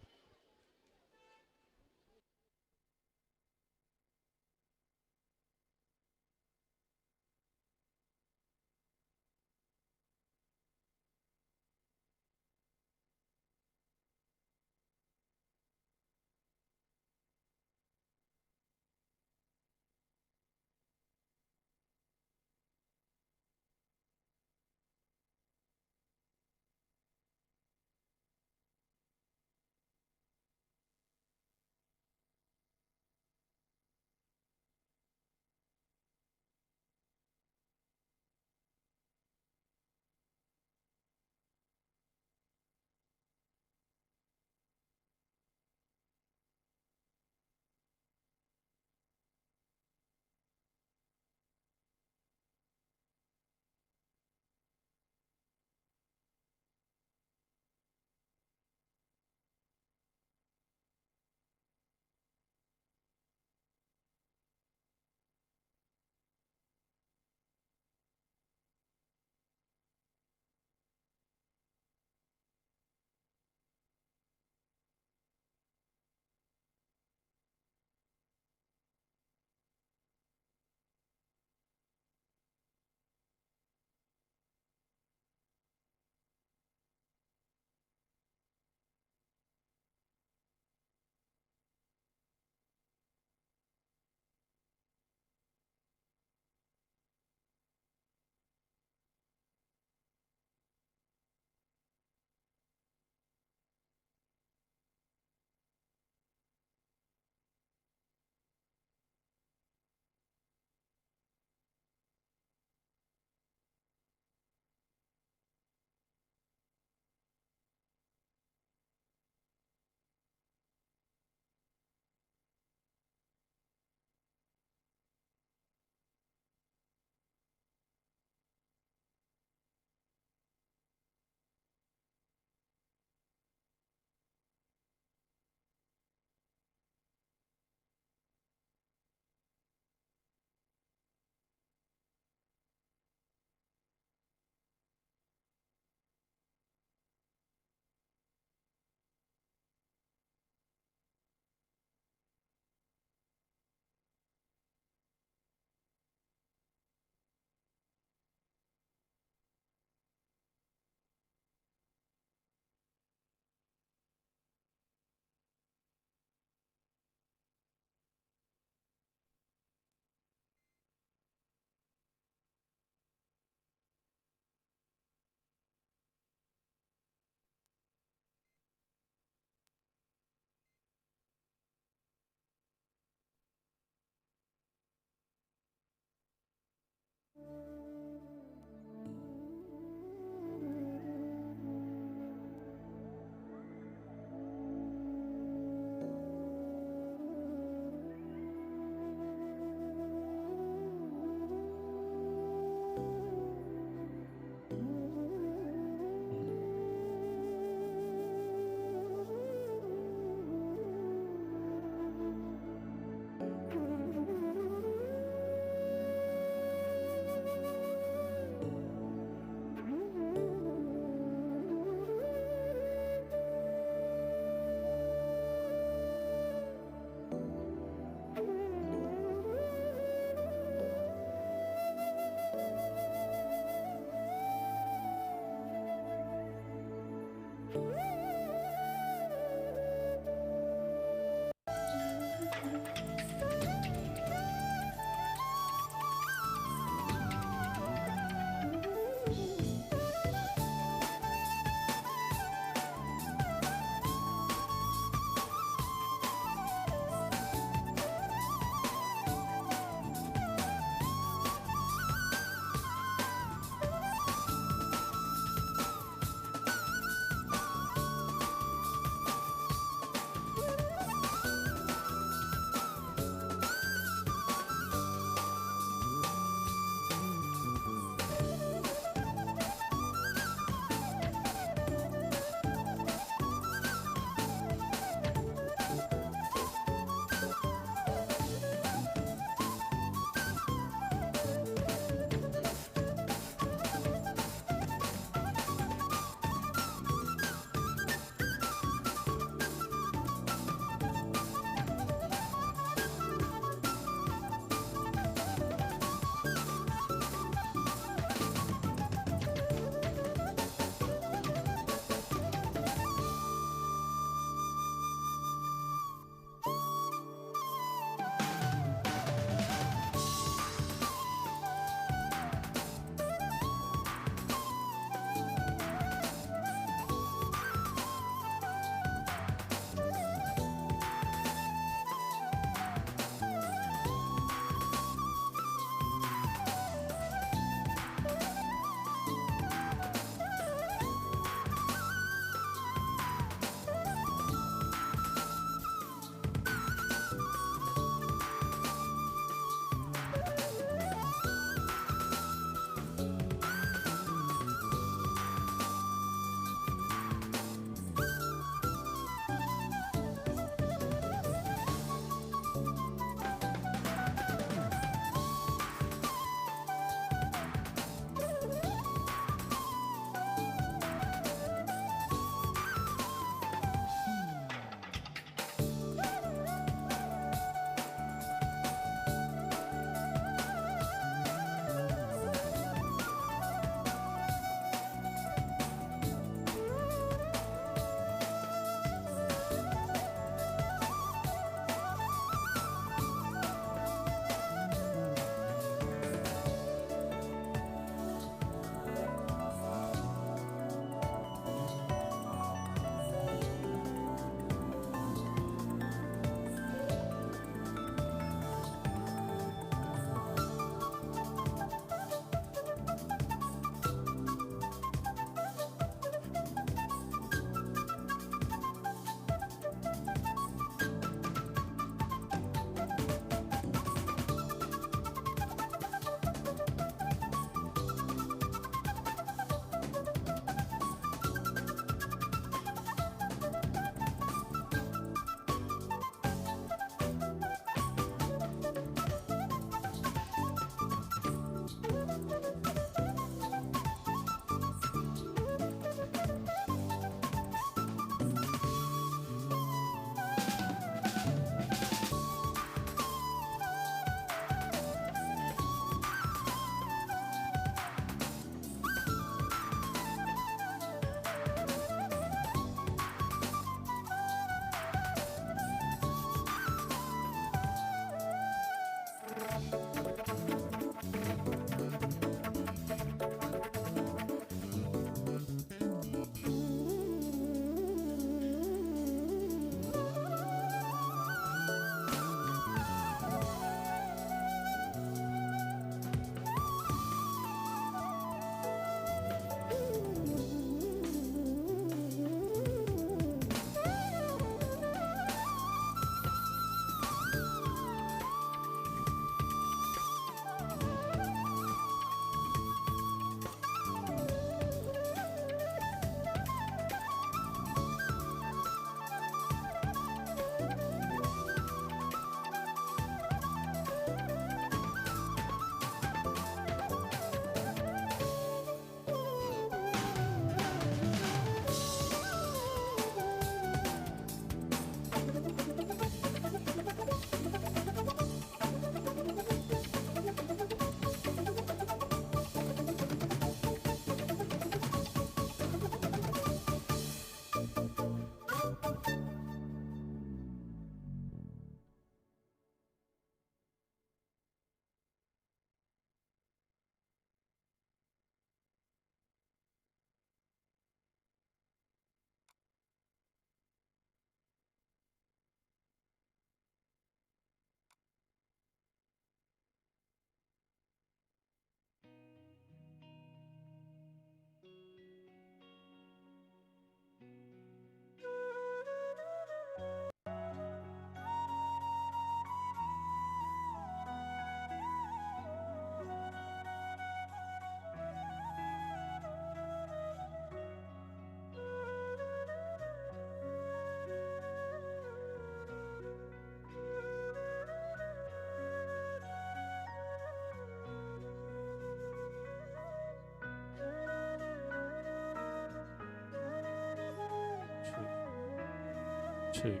Check.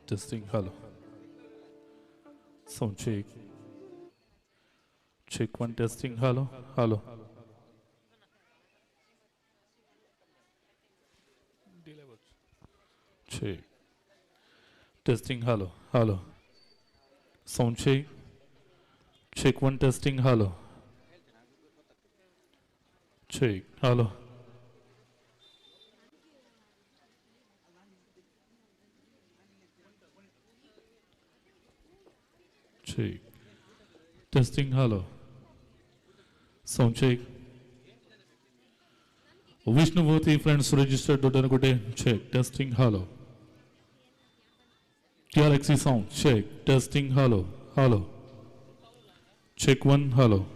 Testing, hello. Sound check. Check one testing, hello, hello. Check. Testing, hello, hello. Sound check. Check one testing, hello. Check, hello. Check. Testing, hello. Sound check. Vishnumurthy friends registered Dodanakote. Check. Testing, hello. Galaxy sound. Check. Testing, hello. Hello. Check one, hello.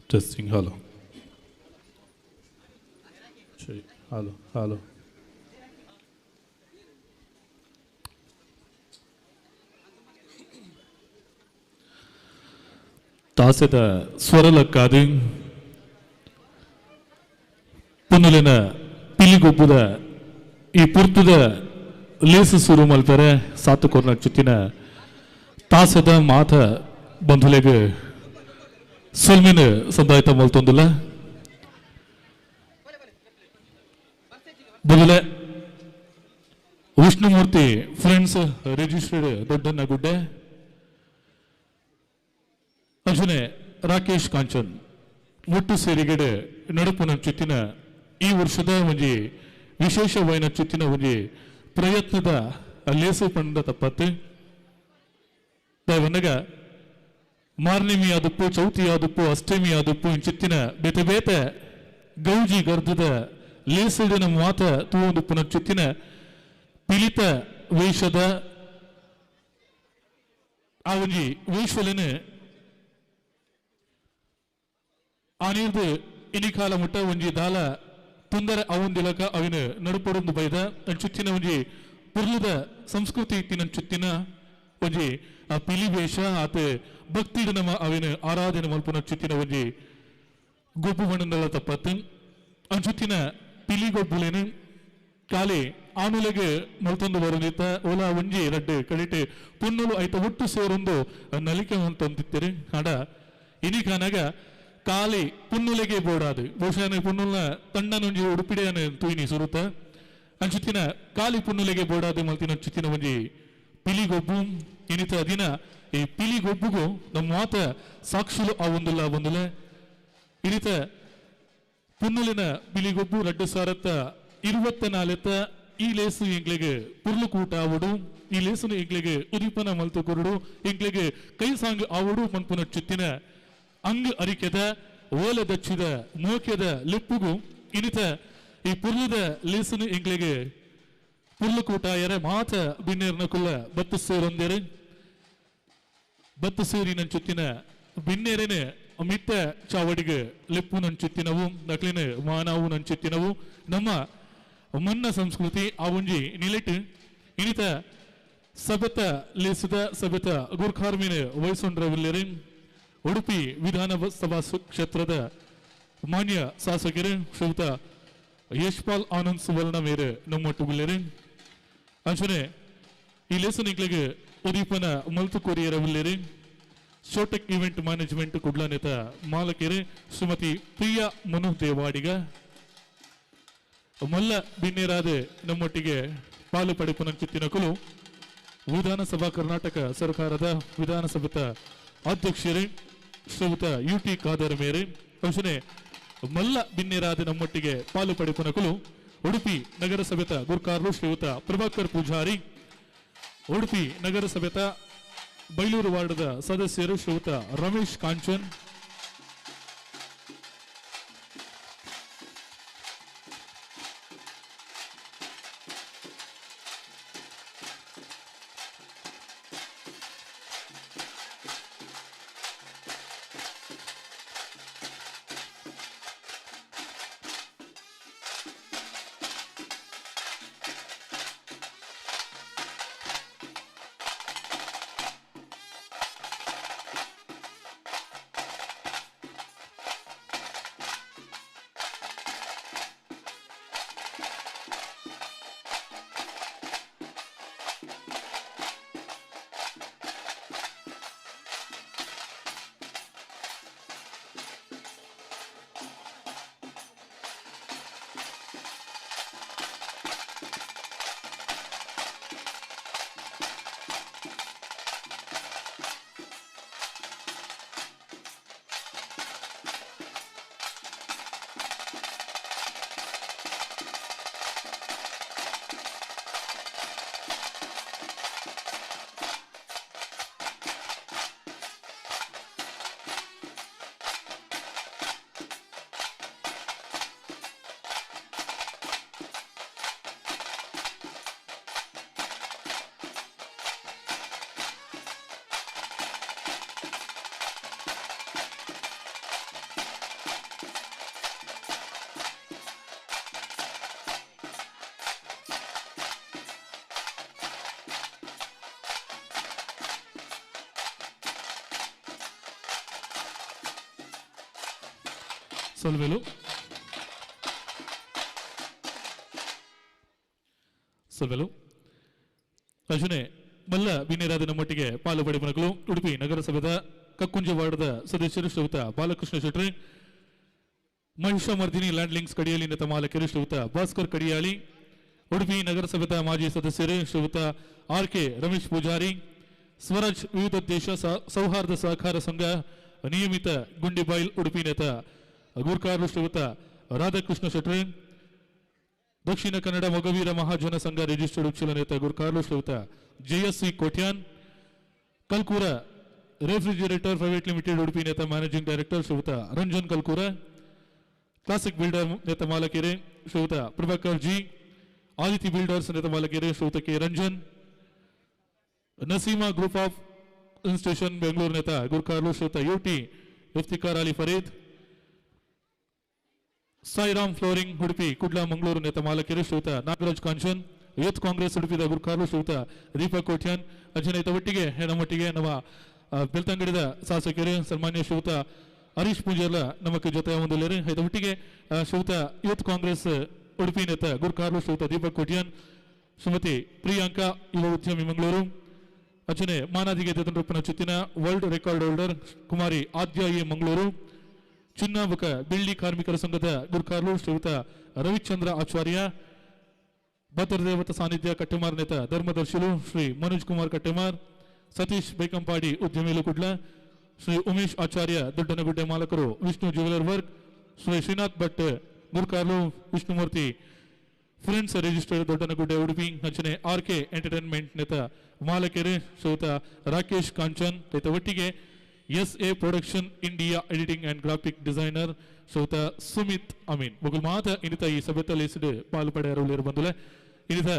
Testing, hello. Check, hello, hello. ತಾಸೆದ ಸ್ವರಲಕ್ಕಾದು ಪುನಲಿನ ಪಿಲಿಗೊಬ್ಬುದ ಈ ಪುರ್ತದ ಲೇಸು ಸುರು ಮಲ್ಪರೆ ಸಾತು ಕೊರ್ನ ಚುತ್ತಿನ ತಾಸೆದ ಮಾತ ಬಂಧುಲೆಗ್ ಸೊಲ್ಮಿನ ಸಂದಾಯ್ತ ಮಲ್ತೊಂದುಲ್ಲ. ಬದಲೆ Vishnumurthy friends registered ದೊಡ್ಡನ್ನ ಗುಡ್ಡೆ ಅಂಚನೆ ರಾಕೇಶ್ ಕಾಂಚನ್ ಒಟ್ಟು ಸೇರಿಗಡೆ ನಡುಪುನ ಚುತ್ತಿನ ಈ ವರ್ಷದ ಒಂಜಿ ವಿಶೇಷವಾಯಿನ ಚುತ್ತಿನ ಒಂಜಿ ಪ್ರಯತ್ನದ ಲೇಸು ಪಂಡ ತಪ್ಪತ್ತು. ದಯವನ್ನಗ ಮಾರ್ನಿಮಿ ಆದುಪ್ಪು, ಚೌತಿ ಆದುಪ್ಪು, ಅಷ್ಟಮಿ ಆದುಪ್ಪು ಇಂಚಿತ್ತಿನ ಬೇತೆ ಬೇತೆ ಗೌಜಿ ಗರ್ಧದ ಲೇಸಿಡಿನ ಮಾತ ತೂವೊಂದುಪ್ಪುನ ಚುತ್ತಿನ ಪಿಲಿತ ವೇಷದ ಆ ಒಂಜಿ ವೇಷಲಿನ ಆ ನೀರ್ದು ಇನಿಕಾಲ ಮುಟ್ಟ ಒಂಜಿ ದಾಲ ತೊಂದರೆ ಅವಂದಿಲಕ ಅವಿನ ನಡುಪಡೊಂದು ಬೈದ ಅಂಚುತ್ತಿನ ಒಂಜಿ ಪುರ್ಲದ ಸಂಸ್ಕೃತಿ ಇತ್ತಿನಂಚುತ್ತಿನ ಒಂಜಿ ಆ ಪಿಲಿ ವೇಷ ಆತೆ ಭಕ್ತಿಡು ನಮ್ಮ ಅವಿನ ಆರಾಧನೆ ಮಲ್ಪುನ ಚುತ್ತಿನ ಒಂಜಿ ಗೊಬ್ಬು ಬಣ್ಣದಲ್ಲ ತಪ್ಪತ್ತು. ಅಂಚುತ್ತಿನ ಪಿಲಿ ಗೊಬ್ಬುಲೇನು ಕಾಲಿ ಆನುಲೆಗೆ ಮಲ್ತೊಂದು ಬರುಂದಿತ್ತ ಓಲಾ ಒಂಜಿ ರಡ್ಡು ಕಡಿಟೆ ಪುನ್ನುಲು ಐತ ಒಟ್ಟು ಸೇರೊಂದು ನಲಿಕೆ ಅಂತಂತಿತ್ತೇರಿ. ಆಡ ಇನಿಕಾನಾಗ ಕಾಲಿ ಪುನ್ನುಲೆಗೆ ಬೋಡಾದು ಬಹುಶಃ ಪುನ್ನುಲ್ನ ತಂಡನೊಂಜಿ ಉಡುಪಿಡೆಯನ್ನು ತೂಯಿನಿ ಸುರುತ ಅಂಚುತ್ತಿನ ಕಾಲಿ ಪುನ್ನುಲೆಗೆ ಬೋಡಾದು ಮಲ್ತಿನ ಅಂಚುತ್ತಿನ ಒಂಜಿ ಪಿಲಿಗೊಬ್ಬು ಇನಿತ ದಿನ ಈ ಪಿಲಿಗೊಬ್ಬುಗು ನಮ್ಮ ಮಾತ ಸಾಕ್ಷಿಲು ಆ ಒಂದುಲ್ಲ ಒಂದುಲ ಇನಿತ ಪುನ್ನುಲಿನ ಪಿಲಿಗೊಬ್ಬು 2024 ಈ ಲೇಸು ಎಂಗ್ಲಿಗೆ ಪುರ್ಲು ಕೂಟ ಆವಡು, ಈ ಲೇಸುನು ಎಂಗ್ಲಿಗೆ ಉದೀಪನ ಮಲ್ತು ಕೊರಡು, ಎಂಗ್ಲಿಗೆ ಕೈ ಸಾಂಗ್ ಆವಡು ಮನ್ಪುನ ಚಿತ್ತಿನ ಅಂಗ್ ಅರಿಕೆದ ಓಲೆ ದಚ್ಚಿದ ಮೋಕೆದ ಲಿಪ್ಪುಗು ಇನಿತ ಈ ಪುರ್ಲದ ಲೇಸುನು ಎಂಗ್ಲಿಗೆ ಪುರ್ಲು ಕೂಟ ಎರೆ ಮಾತ ಬಿನ್ನೇರ್ನ ಕುಲ್ಲ ಬತ್ತು ಸೇರೊಂದೇರು ಬತ್ತು ಸೇರಿ ನಂಚುತ್ತಿನ ಬಿನ್ನೇರೇನೆ ಮಿತ್ತ ಚಾವಡಿಗೆ ಲೆಪ್ಪು ನಂಚುತ್ತಿನವು ನಕ್ಲಿನ ಮಾನವು ನಂಚುತ್ತಿನವು ನಮ್ಮ ಮನ್ನ ಸಂಸ್ಕೃತಿ ಆ ಒಂಜಿ ನಿಲೆಟ್ ಇನಿತ ಸಬೆತ ಲೇಸುದ ಸಬೆತ ಗುರ್ಖಾರ್ಮಿನ ವಯಸ್ಸೊಂಡ್ರವಿಲ್ಲೇರೆ ಉಡುಪಿ ವಿಧಾನಸಭಾ ಕ್ಷೇತ್ರದ ಮಾನ್ಯ ಶಾಸಕರು ಶ್ರೀಯುತ ಯಶ್ಪಾಲ್ ಆನಂದ್ ಸುವರ್ಣ ಮೇರೆ ನಮ್ಮೊಟ್ಟುಗುಲ್ಲೇರೆ. ಅಂಚನೆ ಈ ಲೇಸನಿಕ್ಲಿಗೆ ಉದೀಪನ ಮಲ್ತು ಕೊರಿಯರವಿಲ್ಲೇರೆ ಶೋಟೆಕ್ ಇವೆಂಟ್ ಮ್ಯಾನೇಜ್ಮೆಂಟ್ ಕುಡ್ಲನೇತ ಮಾಲಕರು ಶ್ರೀಮತಿ ಪ್ರಿಯಾ ಮನು ದೇವಾಡಿಗ ಮಲ್ಲ ಬಿನ್ನೇರಾದ ನಮ್ಮೊಟ್ಟಿಗೆ ಪಾಲು ಪಡೆಪುನಂಚುತ್ತಿನಕುಲು ವಿಧಾನಸಭಾ ಕರ್ನಾಟಕ ಸರ್ಕಾರದ ವಿಧಾನಸಭೆತ ಅಧ್ಯಕ್ಷರೇ ಶ್ರೀಯುತ ಯು ಟಿ ಖಾದರ್ ಮೇರೆ ಅಂಚನೆ ಮಲ್ಲ ಬಿನ್ನೇರಾದ ನಮ್ಮೊಟ್ಟಿಗೆ ಪಾಲು ಪಡೆಪುನಕುಲು ಉಡುಪಿ ನಗರಸಭೆತ ಗುರ್ಕಾರ್ಲು ಶ್ರೀಯುತ ಪ್ರಭಾಕರ್ ಪೂಜಾರಿ, ಉಡುಪಿ ನಗರಸಭೆತ ಬೈಲೂರು ವಾರ್ಡದ ಸದಸ್ಯರು ಶ್ರೀಯುತ ರಮೇಶ್ ಕಾಂಚನ್, ಸೊಲ್ವೆಲು ಸೊಲ್ವೆಲು ಅರ್ಜುನೆ ಮಲ್ಲ ಬಿನ್ನೇರಾದ ನಮ್ಮೊಟ್ಟಿಗೆ ಪಾಲು ಪಡೆಪನಕಲು ಉಡುಪಿ ನಗರಸಭೆದ ಕಕ್ಕುಂಜ ವಾರ್ಡ್ದ ಸದಸ್ಯರು ಶ್ರೀಯುತ ಬಾಲಕೃಷ್ಣ ಶೆಟ್ರಿ, ಮಹಿಷಮರ್ದಿನಿ ಲ್ಯಾಂಡ್ ಲಿಂಕ್ಸ್ ಕಡಿಯಾಳಿ ನೆತ ಮಾಲಕರು ಶ್ರೀಯುತ ಭಾಸ್ಕರ್ ಕಡಿಯಾಳಿ, ಉಡುಪಿ ನಗರಸಭೆದ ಮಾಜಿ ಸದಸ್ಯರು ಶ್ರೀಯುತ ಆರ್ ಕೆ ರಮೇಶ್ ಪೂಜಾರಿ, ಸ್ವರಾಜ್ ವಿವಿಧ ದೇಶ ಸೌಹಾರ್ದ ಸಹಕಾರ ಸಂಘ ನಿಯಮಿತ ಗುಂಡಿಬೈಲ್ ಉಡುಪಿ ನೇತ ಗುರ್ಕಾರ್ಲು ಶ್ರೀಯುತ ರಾಧಾಕೃಷ್ಣ ಶೆಟ್ರಿ, ದಕ್ಷಿಣ ಕನ್ನಡ ಮೊಗವೀರ ಮಹಾಜನ ಸಂಘ ರಿಜಿಸ್ಟರ್ಡ್ ಉಚ್ಚಲ ನೇತ ಗುರ್ಕಾರ್ಲು ಶ್ರೀಯುತ JSC Kotian, Kalkura refrigerator private limited Udupi ನೇತ managing director Shriyuta Ranjan Kalkura, classic builder ನೇತ ಮಾಲಕೆರೆ ಶ್ರೀಯುತ ಪ್ರಭಾಕರ್ ಜಿ, ಆದಿತಿ ಬಿಲ್ಡರ್ಸ್ ನೇತ ಮಾಲಕೆರೆ Shriyuta K Ranjan, Naseema group of institution Bengaluru ನೇತ ಗುರ್ಕಾರ್ಲು ಶ್ರೀಯುತ UT Iftikhar Ali Farid, Sairam flooring Udupi Kudla Mangaluru ನೇತ ಮಾಲಕರು ಶ್ರೀಯುತ ನಾಗರಾಜ್ ಕಾಂಚನ್, ಯೂತ್ ಕಾಂಗ್ರೆಸ್ ಉಡುಪಿದ ಗುರ್ಕಾರ್ಲು ಶ್ರೀಯುತ ದೀಪಕ್ ಕೋಟ್ಯಾನ್, ಅಜನೇತ ಒಟ್ಟಿಗೆ ನಮ್ಮೊಟ್ಟಿಗೆ ನಮ್ಮ ಬೆಳ್ತಂಗಡಿದ ಶಾಸಕರು ಸನ್ಮಾನ್ಯ ಶ್ರೀಯುತ ಹರೀಶ್ ಪೂಂಜಾರ್ಲ ನಮಕ್ಕೆ ಜೊತೆ ಹೊಂದಲೇರು. ಇದರ ಒಟ್ಟಿಗೆ ಶ್ರೀಯುತ ಯೂತ್ ಕಾಂಗ್ರೆಸ್ ಉಡುಪಿ ನೇತ ಗುರ್ಕಾರ್ಲು ಶ್ರೀಯುತ ದೀಪಕ್ ಕೋಟ್ಯಾನ್, ಶ್ರೀಮತಿ ಪ್ರಿಯಾಂಕಾ ಯುವ ಉದ್ಯಮಿ ಮಂಗಳೂರು, ಅಚನೆ ಮಾನಾದಿಗೆ ರೂಪನ ಚುತ್ತಿನ world record holder Kumari Aadya A Mangaluru, ಚಿನ್ನಾಬುಕ ಬೆಳ್ಳಿ ಕಾರ್ಮಿಕರ ಸಂಘದ ಗುರ್ಕಾರ್ಲು ಶ್ರೀಯುತ ರವಿಚಂದ್ರ ಆಚಾರ್ಯ, ಭದ್ರದೇವತ ಸಾನ್ನಿಧ್ಯ ಕಟ್ಟೆಮಾರ್ ನೇತ ಧರ್ಮದರ್ಶಿಲು ಶ್ರೀ ಮನೋಜ್ ಕುಮಾರ್ ಕಟ್ಟೆಮಾರ್, ಸತೀಶ್ ಬೇಕಂಪಾಡಿ ಉದ್ಯಮಿಲು ಕುಡ್ಲ, ಶ್ರೀ ಉಮೇಶ್ ಆಚಾರ್ಯ ದೊಡ್ಡನಗುಡ್ಡೆ ಮಾಲಕರು ವಿಷ್ಣು ಜ್ಯುವೆಲರ್ ವರ್ಕ್, ಶ್ರೀ ಶ್ರೀನಾಥ್ ಭಟ್ ಗುರ್ಕಾರ್ಲು ವಿಷ್ಣುಮೂರ್ತಿ ಫ್ರೆಂಡ್ಸ್ ರಿಜಿಸ್ಟರ್ಡ್ ದೊಡ್ಡನಗುಡ್ಡೆ ಉಡುಪಿ, ಅಂಚನೆ ಆರ್ ಕೆ ಎಂಟರ್ಟೈನ್ಮೆಂಟ್ ನೇತ ಮಾಲಕೆರೆ ಶ್ರೀಯುತ ರಾಕೇಶ್ ಕಾಂಚನ್, ರೈತ ಒಟ್ಟಿಗೆ S A production India editing and graphic designer ಶ್ರೀಯುತ ಸುಮಿತ್ ಅಮೀನ್ ಮೊಗಲ್ ಮಾತ ಇನ್ನಿತ ಈ ಸಭೆತಲೇಸಿಡು ಪಾಲು ಪಡೆಯರು ಬಂದುಲೆ. ಇನ್ನಿತ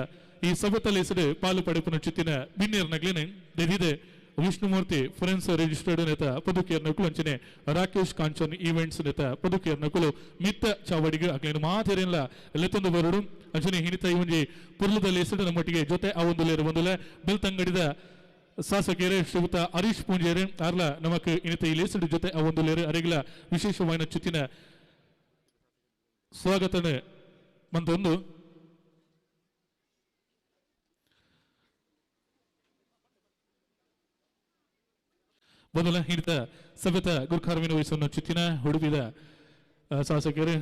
ಈ ಸಭೆತಲೇಸಿಡು ಪಾಲು ಪಡೆಪುನ ಚಿತ್ತಿನ ಬಿನ್ನೇರ್ ನಗ್ಲೇನೆ ದೆದಿದೆ ವಿಷ್ಣುಮೂರ್ತಿ ಫ್ರೆಂಡ್ಸ್ ರಿಜಿಸ್ಟರ್ಡ್ ನೇತ ಪದುಕೇರ್ ನಕುಲು ಅಂಚನೆ ರಾಕೇಶ್ ಕಾಂಚನ್ ಈವೆಂಟ್ಸ್ ನೇತ ಪದುಕೇರ್ ನಕುಲು ಮಿತ್ತ ಚಾವಡಿಗೆ ಅಗ್ಲೇನು ಮಾತೆರೆಲ್ಲ ಲೆತ್ತೊಂದು ಬರಡು. ಅಂಚನೆ ಹಿನಿತ ಈ ಒಂಜಿ ಪುರ್ಲದ ಲೇಸಿಡು ನಮ್ಮೊಟ್ಟಿಗೆ ಜೊತೆ ಆ ಒಂದು ಲೇರು ಬಂದುಲೆ ಬೆಳ್ತಂಗಡಿದ ಶಾಸಕರೇ ಶ್ರೀಯುತ ಹರೀಶ್ ಪೂಂಜೇರು ಆರ್ಲ ನಮಕ್ ಇನ್ನಿತ ಈ ಲೇಸಿಡು ಜೊತೆ ಆ ಒಂದು ಲೇರು ಅರೆಗಿಲ ವಿಶೇಷವಾದ ಚುತ್ತಿನ ಸ್ವಾಗತನೆ ಮಂತೊಂದು. ಮೊದಲ ಹಿಡಿತ ಸಭೆತ ಗುರ್ಖಾರ್ಮಿನ ವಹಿಸುವ ಚುತ್ತಿನ ಉಡುಪಿದ ಶಾಸಕರು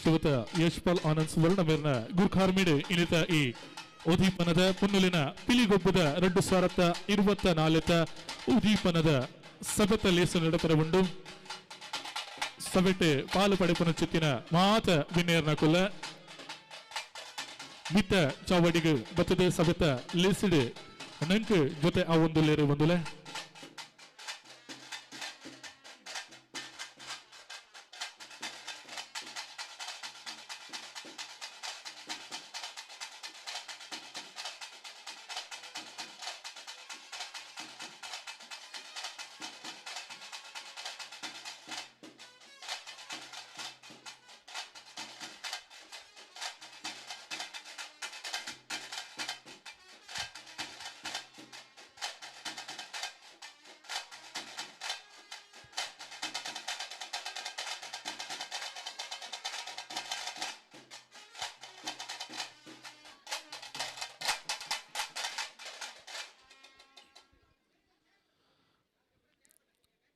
ಶ್ರೀಯುತ ಯಶ್ಪಾಲ್ ಆನಂದ್ ಸುವರ್ಣ ಮೇರ್ನ ಗುರ್ಖಾರ್ಮಿಡ್ ಇನ್ನಿತ ಈ ಉದೀಪನದ ಪುನ್ನುಲಿನ ಪಿಲಿಗೊಬ್ಬದ 2024 ಉದೀಪನದ ಸಭೆತ ಲೇಸು ನಡಪರ ಉಂಡು. ಸಭೆಟೆ ಪಾಲು ಪಡೆಪುನ ಚುತ್ತಿನ ಮಾತ ವಿನೇರ್ನ ಕುಲ್ಲ ಮಿತ್ತ ಚಾವಡಿಗೆ ಬತ್ತದ ಸಭೆತ ಲೇಸಿಡು ನಂಕ್ ಜೊತೆ ಆ ಒಂದು ಲೇರು ಬಂದುಲೆ.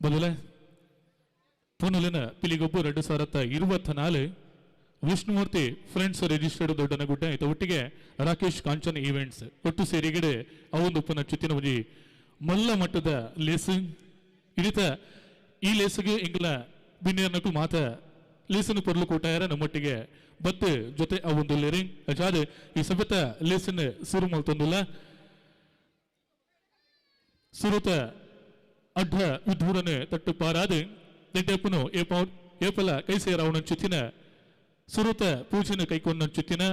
ಮೊದಲೇ ಪುನಲಿನ ಪಿಲಿಗೊಬ್ಬು 2024 ವಿಷ್ಣುಮೂರ್ತಿ ಫ್ರೆಂಡ್ಸ್ ರಿಜಿಸ್ಟರ್ಡ್ ದೊಡ್ಡನಗುಡ್ಡೆ ಆಯ್ತು ಒಟ್ಟಿಗೆ ರಾಕೇಶ್ ಕಾಂಚನ್ ಈವೆಂಟ್ಸ್ ಒಟ್ಟು ಸೇರಿಗಡೆ ಅವೊಂದು ಪುನಃ ಚುತ್ತಿನ ಒಂಜಿ ಮಲ್ಲ ಮಟ್ಟದ ಲೇಸು ಹಿಡಿತ ಈ ಲೇಸುಗೆ ಎಂಗ್ಲ ಬಿನ್ನೇರ್ನಕ್ಕೂ ಮಾತ ಲೇಸನ್ನು ಪೊರ್ಲು ಕೂಟಾಯರ ನಮ್ಮೊಟ್ಟಿಗೆ ಬತ್ತು ಜೊತೆ ಅವೊಂದು ಲೇರಿ ಅಜಾದ ಈ ಸಭೆತ ಲೇಸನ್ನು ಸುರು ಮಲ್ತೊಂದುಲ್ಲ ಸುರುತ ಅಡ್ಡ ವಿಧೂರನೆ ತಟ್ಟು ಪಾರಾದು ದೆಡ್ಡಪ್ಪನು ಏಪಲ ಕೈ ಸೇರವನ ಚುತ್ತಿನ ಸುರುತ ಪೂಜೆನ ಕೈಕೊಂಡ ಚುತ್ತಿನ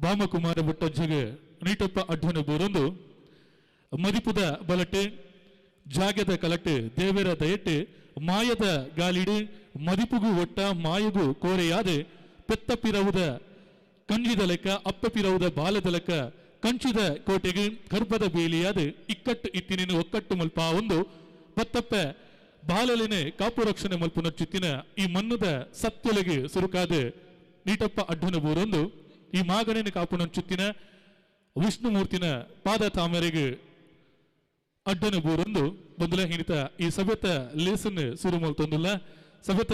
ಬಾಮಕುಮಾರ ಬುಟ್ಟಜ್ಜಗೆ ನೀಟಪ್ಪ ಅಡ್ಡನು ಬೂರೊಂದು ಮದಿಪುದ ಬಲಟೆ ಜಾಗದ ಕಲಟೆ ದೇವರ ದಯಟೆ ಮಾಯದ ಗಾಲಿಡು ಮದಿಪುಗು ಒಟ್ಟ ಮಾಯಗು ಕೋರೆಯಾದೆ ಪೆತ್ತ ಪಿರವುದ ಕಂಜಿದ ಲೆಕ್ಕ ಅಪ್ಪ ಪಿರವುದ ಬಾಲದ ಲೆಕ್ಕ ಕಂಚಿದ ಕೋಟೆಗೆ ಗರ್ಭದ ಬೇಲಿಯಾದ ಇಕ್ಕಟ್ಟು ಇತ್ತಿನ ಒಕ್ಕಟ್ಟು ಮಲ್ಪ ಒಂದು ಪತ್ತಪ್ಪೆ ಬಾಲಲಿನೆ ಕಾಪು ರಕ್ಷಣೆ ಮಲ್ಪುನ ಚಿತ್ತಿನ ಈ ಮಣ್ಣದ ಸತ್ಯಲೆಗೆ ಸುರುಕಾದ ನೀಟಪ್ಪ ಅಡ್ಡನ ಬೂರೊಂದು ಈ ಮಾಗಣೆನ ಕಾಪುನ ಚಿತ್ತಿನ ವಿಷ್ಣುಮೂರ್ತಿನ ಪಾದ ತಾಮರೆಗೆ ಅಡ್ಡನ ಬೂರೊಂದು ಬಂದುಲ ಹಿಣಿತ ಈ ಸಭೆತ ಲೇಸನ್ ಸುರು ಮಲ್ತೊಂದುಲ್ಲ. ಸಭೆತ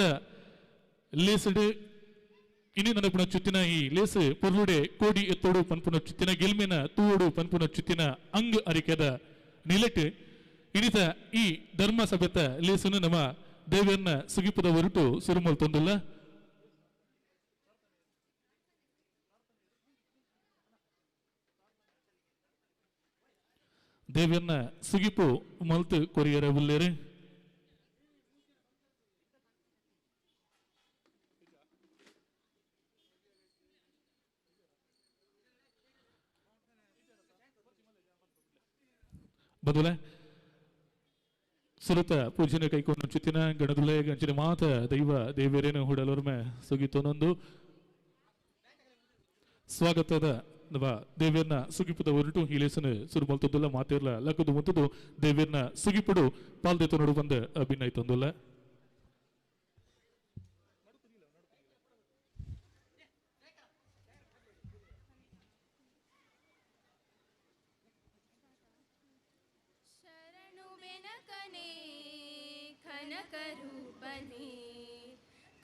ಲೇಸಡು ಇನಿ ನನಪುನ ಚುತ್ತಿನ ಈ ಲೇಸ್ ಪೊರ್ಲುಡೆ ಕೋಡಿ ಎತ್ತೋಡು ಪನ್ಪುನ ಚುತ್ತಿನ ಗೆಲ್ಮೆನ ತೂವೋಡು ಪನ್ಪುನ ಚುತ್ತಿನ ಅಂಗ್ ಅರಿಕೆದ ನಿಲೆಟ್ ಇನಿತ ಈ ಧರ್ಮ ಸಭೆತ ಲೇಸನ್ನು ನಮ್ಮ ದೇವಿಯನ್ನ ಸುಗಿಪದ ಹೊರಟು ಸುರು ಮಲ್ತೊಂದುಲ್ಲ. ದೇವಿಯನ್ನ ಸುಗಿಪು ಮಲ್ತು ಕೊರಿಯರ ಉಲ್ಲೇರೆ. ಬದುಲ ಸುರತ ಪೂಜನೆ ಕೈಕೊಂಡು ಚುತ್ತಿನ ಗಣದುಲೆ ಗಂಚಿನ ಮಾತ ದೈವ ದೇವಿಯರೇನು ಹುಡಲೊರ್ಮೆ ಸುಗಿತೊನೊಂದು ಸ್ವಾಗತದ ದೇವಿಯನ್ನ ಸುಗಿಪುದ ಹೊರಟು ಈ ಲೇಸನ ಸುರು ಮಲ್ತೊಂದುಲ್ಲ ಮಾತಿರ್ಲ ಲಕ್ಕದು ಮುತ್ತದು ದೇವಿಯನ್ನ ಸುಗಿಪುಡು ಪಾಲ್ದೆತ್ತು ನೋಡು ಬಂದ ಅಭಿನಯ್ತೊಂದುಲ್ಲ. ಶರಣು ಬೆನಕನೆ ಕನಕರೂಪನೆ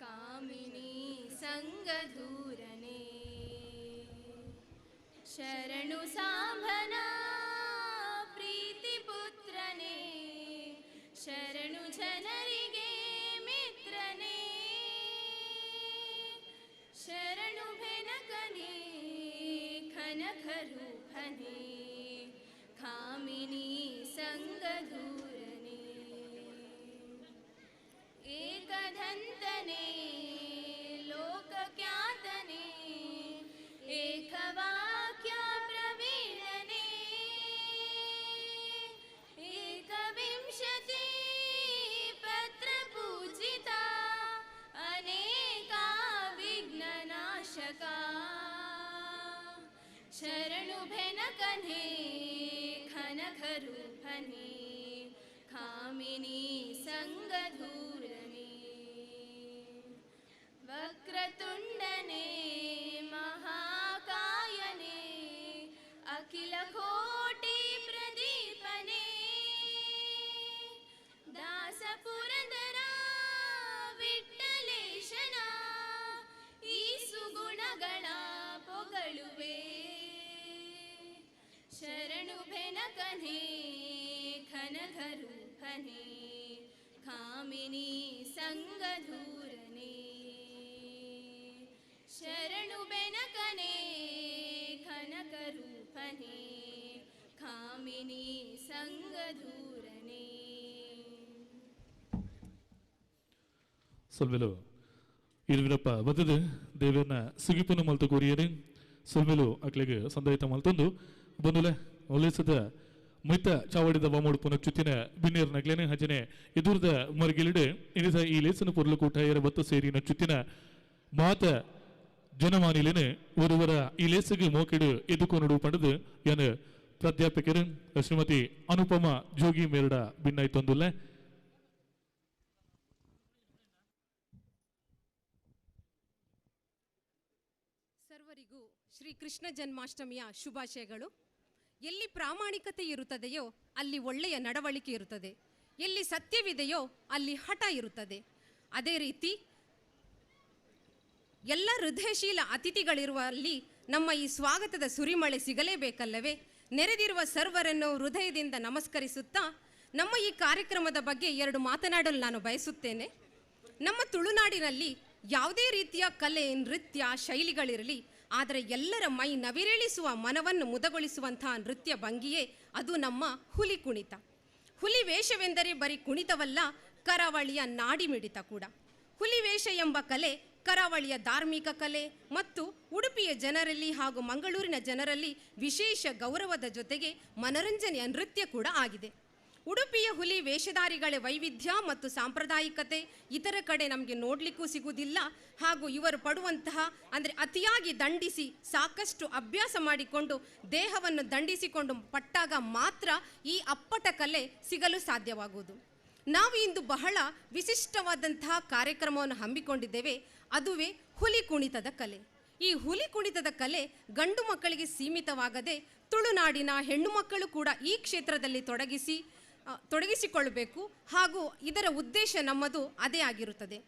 ಕಾಮಿನಿ ಸಂಗಧೂರನೆ ಶರಣು ಸಾಂಭನ ಪ್ರೀತಿಪುತ್ರನೇ ಶರಣು ಜನರಿಗೆ ಮಿತ್ರನೇ ಶರಣು ಬೆನಕನೆ ಕನಕರೂಪನೆ ಕಾಮಿನಿ ಸಂಗಧೂರನೆ ಏಕದಂತನೆ ಲೋಕಖ್ಯಾತನೆ ಏಕವಾಕ್ಯ ಪ್ರವೀಣನೆ ಏಕವಿಂಶತಿ ಪತ್ರಪೂಜಿತ ಅನೇಕ ವಿಘ್ನನಾಶಕ ಶರಣು ಬೆನಕನೆ ಖನಖರೂಪನೆ ಕಾಮಿನಿ ಸಂಗಧೂರನೆ ವಕ್ರತುಂಡನೆ ಮಹಾಕಾಯನೆ ಅಖಿಲ ಕೋಟಿ ಪ್ರದೀಪನೆ ದಾಸ ಪುರಂದರ ವಿಠ್ಠಲೇಶನ ಈ ಸುಗುಣಗಳ ಪೊಗಳುವೆ ಶರಣು ಬೆನಕನೆ ಖನಘರೂಪನೆ ಕಾಮಿನಿ ಸಂಗಧೂರನೆ ಶರಣು ಬೆನಕನೆ ಕನಕರೂಪನೆ ಕಾಮಿನಿ ಸಂಗಧೂರನೆ. ಸೊಲ್ಮೆಲು ಇರುವಿರಪ್ಪ ಬದದು ದೇವರನ್ನ ಸುಗಿಪುನು ಮಲ್ತು ಕೋರಿಯರು ಸೊಲ್ಮೆಲು ಅಕ್ಲೆಗೆ ಸಂದಾಯಿತ ಮಲ್ತೊಂದು ಬಂದುಲೆ ಒಲಿಸದ ಮೈತ ಚಾವಡಿದ ಬಾಮೋಡು ಪುನಃ ಚುತ್ತಿನ ಬಿನ್ನೇರ್ ನಗ್ಲೇನೆ ಹಜನೆ ಎದುರ್ದ ಮರ್ಗಿಲಿಡು ಇನಿಸ ಈ ಲೇಸನ ಪೊರ್ಲು ಕೂಟಾಯರ ಬತ್ತ ಸೇರಿನ ಚುತ್ತಿನ ಮಾತ ಜನಮಾನಿಲೇನೆ ಒರುವರ ಈ ಲೇಸಿಗೆ ಮೋಕಿಡು ಎದುಕೊನುಡು ಪಂಡದು ಯಾನು ಪ್ರಾಧ್ಯಾಪಕರು ಶ್ರೀಮತಿ ಅನುಪಮ ಜೋಗಿ ಮೇರಡ ಭಿನ್ನಾಯ್ತೊಂದುಲ್ಲ. ಸರ್ವರಿಗೂ ಶ್ರೀ ಕೃಷ್ಣ ಜನ್ಮಾಷ್ಟಮಿಯ ಶುಭಾಶಯಗಳು. ಎಲ್ಲಿ ಪ್ರಾಮಾಣಿಕತೆ ಇರುತ್ತದೆಯೋ ಅಲ್ಲಿ ಒಳ್ಳೆಯ ನಡವಳಿಕೆ ಇರುತ್ತದೆ, ಎಲ್ಲಿ ಸತ್ಯವಿದೆಯೋ ಅಲ್ಲಿ ಹಠ ಇರುತ್ತದೆ. ಅದೇ ರೀತಿ ಎಲ್ಲ ಹೃದಯಶೀಲ ಅತಿಥಿಗಳಿರುವಲ್ಲಿ ನಮ್ಮ ಈ ಸ್ವಾಗತದ ಸುರಿಮಳೆ ಸಿಗಲೇಬೇಕಲ್ಲವೇ? ನೆರೆದಿರುವ ಸರ್ವರನ್ನು ಹೃದಯದಿಂದ ನಮಸ್ಕರಿಸುತ್ತಾ ನಮ್ಮ ಈ ಕಾರ್ಯಕ್ರಮದ ಬಗ್ಗೆ ಎರಡು ಮಾತನಾಡಲು ನಾನು ಬಯಸುತ್ತೇನೆ. ನಮ್ಮ ತುಳುನಾಡಿನಲ್ಲಿ ಯಾವುದೇ ರೀತಿಯ ಕಲೆ, ನೃತ್ಯ ಶೈಲಿಗಳಿರಲಿ, ಆದರೆ ಎಲ್ಲರ ಮೈ ನವಿರೇಳಿಸುವ, ಮನವನ್ನು ಮುದಗೊಳಿಸುವಂತಹ ನೃತ್ಯ ಭಂಗಿಯೇ ಅದು ನಮ್ಮ ಹುಲಿ ಕುಣಿತ. ಹುಲಿ ವೇಷವೆಂದರೆ ಬರೀ ಕುಣಿತವಲ್ಲ, ಕರಾವಳಿಯ ನಾಡಿ ಮಿಡಿತ ಕೂಡ. ಹುಲಿ ವೇಷ ಎಂಬ ಕಲೆ ಕರಾವಳಿಯ ಧಾರ್ಮಿಕ ಕಲೆ ಮತ್ತು ಉಡುಪಿಯ ಜನರಲ್ಲಿ ಹಾಗೂ ಮಂಗಳೂರಿನ ಜನರಲ್ಲಿ ವಿಶೇಷ ಗೌರವದ ಜೊತೆಗೆ ಮನರಂಜನೆಯ ನೃತ್ಯ ಕೂಡ ಆಗಿದೆ. ಉಡುಪಿಯ ಹುಲಿ ವೇಷಧಾರಿಗಳ ವೈವಿಧ್ಯ ಮತ್ತು ಸಾಂಪ್ರದಾಯಿಕತೆ ಇತರ ಕಡೆ ನಮಗೆ ನೋಡಲಿಕ್ಕೂ ಸಿಗುವುದಿಲ್ಲ. ಹಾಗೂ ಇವರು ಪಡುವಂತಹ ಅಂದರೆ ಅತಿಯಾಗಿ ದಂಡಿಸಿ ಸಾಕಷ್ಟು ಅಭ್ಯಾಸ ಮಾಡಿಕೊಂಡು ದೇಹವನ್ನು ದಂಡಿಸಿಕೊಂಡು ಪಟ್ಟಾಗ ಮಾತ್ರ ಈ ಅಪ್ಪಟ ಕಲೆ ಸಿಗಲು ಸಾಧ್ಯವಾಗುವುದು. ನಾವು ಇಂದು ಬಹಳ ವಿಶಿಷ್ಟವಾದಂತಹ ಕಾರ್ಯಕ್ರಮವನ್ನು ಹಮ್ಮಿಕೊಂಡಿದ್ದೇವೆ. ಅದುವೇ ಹುಲಿ ಕುಣಿತದ ಕಲೆ. ಈ ಹುಲಿ ಕುಣಿತದ ಕಲೆ ಗಂಡು ಮಕ್ಕಳಿಗೆ ಸೀಮಿತವಾಗದೆ ತುಳುನಾಡಿನ ಹೆಣ್ಣು ಮಕ್ಕಳು ಕೂಡ ಈ ಕ್ಷೇತ್ರದಲ್ಲಿ ತೊಡಗಿಸಿಕೊಳ್ಳಬೇಕು. ಹಾಗೂ ಇದರ ಉದ್ದೇಶ ನಮ್ಮದು ಅದೇ ಆಗಿರುತ್ತದೆ.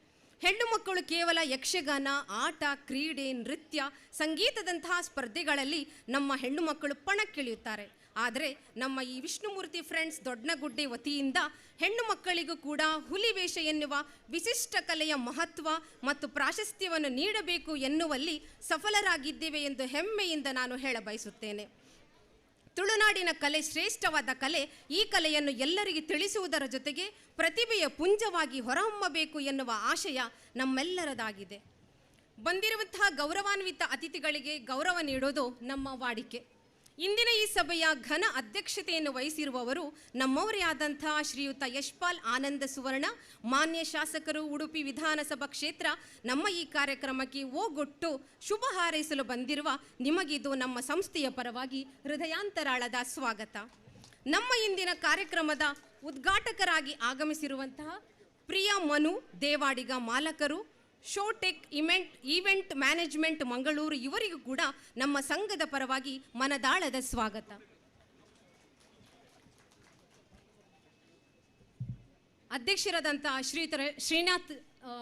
ಹೆಣ್ಣು ಮಕ್ಕಳು ಕೇವಲ ಯಕ್ಷಗಾನ, ಆಟ, ಕ್ರೀಡೆ, ನೃತ್ಯ, ಸಂಗೀತದಂತಹ ಸ್ಪರ್ಧೆಗಳಲ್ಲಿ ನಮ್ಮ ಹೆಣ್ಣು ಮಕ್ಕಳು ಪಣಕ್ಕಿಳಿಯುತ್ತಾರೆ. ಆದರೆ ನಮ್ಮ ಈ ವಿಷ್ಣುಮೂರ್ತಿ ಫ್ರೆಂಡ್ಸ್ ದೊಡ್ಡನಗುಡ್ಡೆ ವತಿಯಿಂದ ಹೆಣ್ಣು ಮಕ್ಕಳಿಗೂ ಕೂಡ ಹುಲಿ ವೇಷ ಎನ್ನುವ ವಿಶಿಷ್ಟ ಕಲೆಯ ಮಹತ್ವ ಮತ್ತು ಪ್ರಾಶಸ್ತ್ಯವನ್ನು ನೀಡಬೇಕು ಎನ್ನುವಲ್ಲಿ ಸಫಲರಾಗಿದ್ದೇವೆ ಎಂದು ಹೆಮ್ಮೆಯಿಂದ ನಾನು ಹೇಳಬಯಸುತ್ತೇನೆ. ತುಳುನಾಡಿನ ಕಲೆ ಶ್ರೇಷ್ಠವಾದ ಕಲೆ. ಈ ಕಲೆಯನ್ನು ಎಲ್ಲರಿಗೆ ತಿಳಿಸುವುದರ ಜೊತೆಗೆ ಪ್ರತಿಭೆಯ ಪುಂಜವಾಗಿ ಹೊರಹೊಮ್ಮಬೇಕು ಎನ್ನುವ ಆಶಯ ನಮ್ಮೆಲ್ಲರದಾಗಿದೆ. ಬಂದಿರುವಂತಹ ಗೌರವಾನ್ವಿತ ಅತಿಥಿಗಳಿಗೆ ಗೌರವ ನೀಡೋದು ನಮ್ಮ ವಾಡಿಕೆ. ಇಂದಿನ ಈ ಸಭೆಯ ಘನ ಅಧ್ಯಕ್ಷತೆಯನ್ನು ವಹಿಸಿರುವವರು ನಮ್ಮವರೇ ಆದಂಥ ಶ್ರೀಯುತ ಯಶ್ಪಾಲ್ ಆನಂದ ಸುವರ್ಣ, ಮಾನ್ಯ ಶಾಸಕರು, ಉಡುಪಿ ವಿಧಾನಸಭಾ ಕ್ಷೇತ್ರ. ನಮ್ಮ ಈ ಕಾರ್ಯಕ್ರಮಕ್ಕೆ ಓಗೊಟ್ಟು ಶುಭ ಹಾರೈಸಲು ಬಂದಿರುವ ನಿಮಗಿದು ನಮ್ಮ ಸಂಸ್ಥೆಯ ಪರವಾಗಿ ಹೃದಯಾಂತರಾಳದ ಸ್ವಾಗತ. ನಮ್ಮ ಇಂದಿನ ಕಾರ್ಯಕ್ರಮದ ಉದ್ಘಾಟಕರಾಗಿ ಆಗಮಿಸಿರುವಂತಹ ಪ್ರಿಯ ಮನು ದೇವಾಡಿಗ ಮಾಲಕರು, ಶೋಟೆಕ್ ಈವೆಂಟ್ ಮ್ಯಾನೇಜ್ಮೆಂಟ್ ಮಂಗಳೂರು ಇವರಿಗೂ ಕೂಡ ನಮ್ಮ ಸಂಘದ ಪರವಾಗಿ ಮನದಾಳದ ಸ್ವಾಗತ. ಅಧ್ಯಕ್ಷರಾದಂಥ ಶ್ರೀನಾಥ್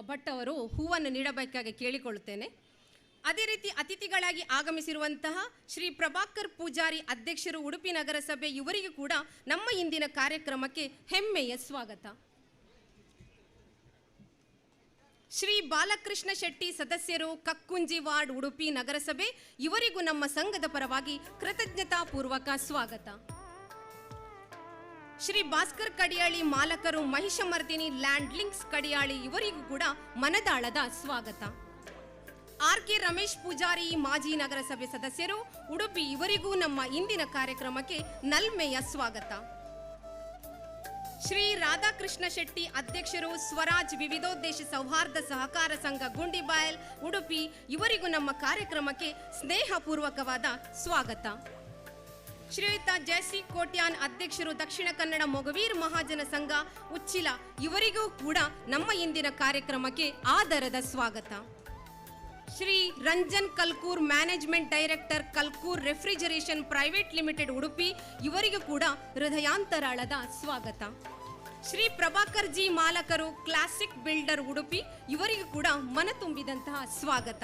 ಭಟ್ ಅವರು ಹೂವನ್ನು ನೀಡಬೇಕಾಗಿ ಕೇಳಿಕೊಳ್ಳುತ್ತೇನೆ. ಅದೇ ರೀತಿ ಅತಿಥಿಗಳಾಗಿ ಆಗಮಿಸಿರುವಂತಹ ಶ್ರೀ ಪ್ರಭಾಕರ್ ಪೂಜಾರಿ ಅಧ್ಯಕ್ಷರು, ಉಡುಪಿ ನಗರಸಭೆ ಇವರಿಗೂ ಕೂಡ ನಮ್ಮ ಇಂದಿನ ಕಾರ್ಯಕ್ರಮಕ್ಕೆ ಹೆಮ್ಮೆಯ ಸ್ವಾಗತ. ಶ್ರೀ ಬಾಲಕೃಷ್ಣ ಶೆಟ್ಟಿ ಸದಸ್ಯರು, ಕಕ್ಕುಂಜಿ ವಾರ್ಡ್, ಉಡುಪಿ ನಗರಸಭೆ ಇವರಿಗೂ ನಮ್ಮ ಸಂಘದ ಪರವಾಗಿ ಕೃತಜ್ಞತಾಪೂರ್ವಕ ಸ್ವಾಗತ. ಶ್ರೀ ಭಾಸ್ಕರ್ ಕಡಿಯಾಳಿ ಮಾಲಕರು, ಮಹಿಷಮರ್ದಿನಿ ಲ್ಯಾಂಡ್ ಲಿಂಕ್ಸ್ ಕಡಿಯಾಳಿ ಇವರಿಗೂ ಕೂಡ ಮನದಾಳದ ಸ್ವಾಗತ. ಆರ್ ಕೆ ರಮೇಶ್ ಪೂಜಾರಿ ಮಾಜಿ ನಗರಸಭೆ ಸದಸ್ಯರು, ಉಡುಪಿ ಇವರಿಗೂ ನಮ್ಮ ಇಂದಿನ ಕಾರ್ಯಕ್ರಮಕ್ಕೆ ನಲ್ಮೆಯ ಸ್ವಾಗತ. ಶ್ರೀ ರಾಧಾಕೃಷ್ಣ ಶೆಟ್ಟಿ ಅಧ್ಯಕ್ಷರು, ಸ್ವರಾಜ್ ವಿವಿಧೋದ್ದೇಶ ಸೌಹಾರ್ದ ಸಹಕಾರ ಸಂಘ ಗುಂಡಿಬಾಯಲ್, ಉಡುಪಿ ಇವರಿಗೂ ನಮ್ಮ ಕಾರ್ಯಕ್ರಮಕ್ಕೆ ಸ್ನೇಹಪೂರ್ವಕವಾದ ಸ್ವಾಗತ. ಶ್ರೀಯುತ ಜಯಸಿ ಕೋಟ್ಯಾನ್ ಅಧ್ಯಕ್ಷರು, ದಕ್ಷಿಣ ಕನ್ನಡ ಮೊಗವೀರ್ ಮಹಾಜನ ಸಂಘ ಉಚ್ಚಿಲ ಇವರಿಗೂ ಕೂಡ ನಮ್ಮ ಇಂದಿನ ಕಾರ್ಯಕ್ರಮಕ್ಕೆ ಆದರದ ಸ್ವಾಗತ. Shri Ranjan Kalkur management director, Kalkur refrigeration private limited, Udupi ಇವರಿಗೂ ಕೂಡ ಹೃದಯಾಂತರಾಳದ ಸ್ವಾಗತ. ಶ್ರೀ ಪ್ರಭಾಕರ್ ಜಿ ಮಾಲಕರು, ಕ್ಲಾಸಿಕ್ ಬಿಲ್ಡರ್, ಉಡುಪಿ ಇವರಿಗೂ ಕೂಡ ಮನ ತುಂಬಿದಂತಹ ಸ್ವಾಗತ.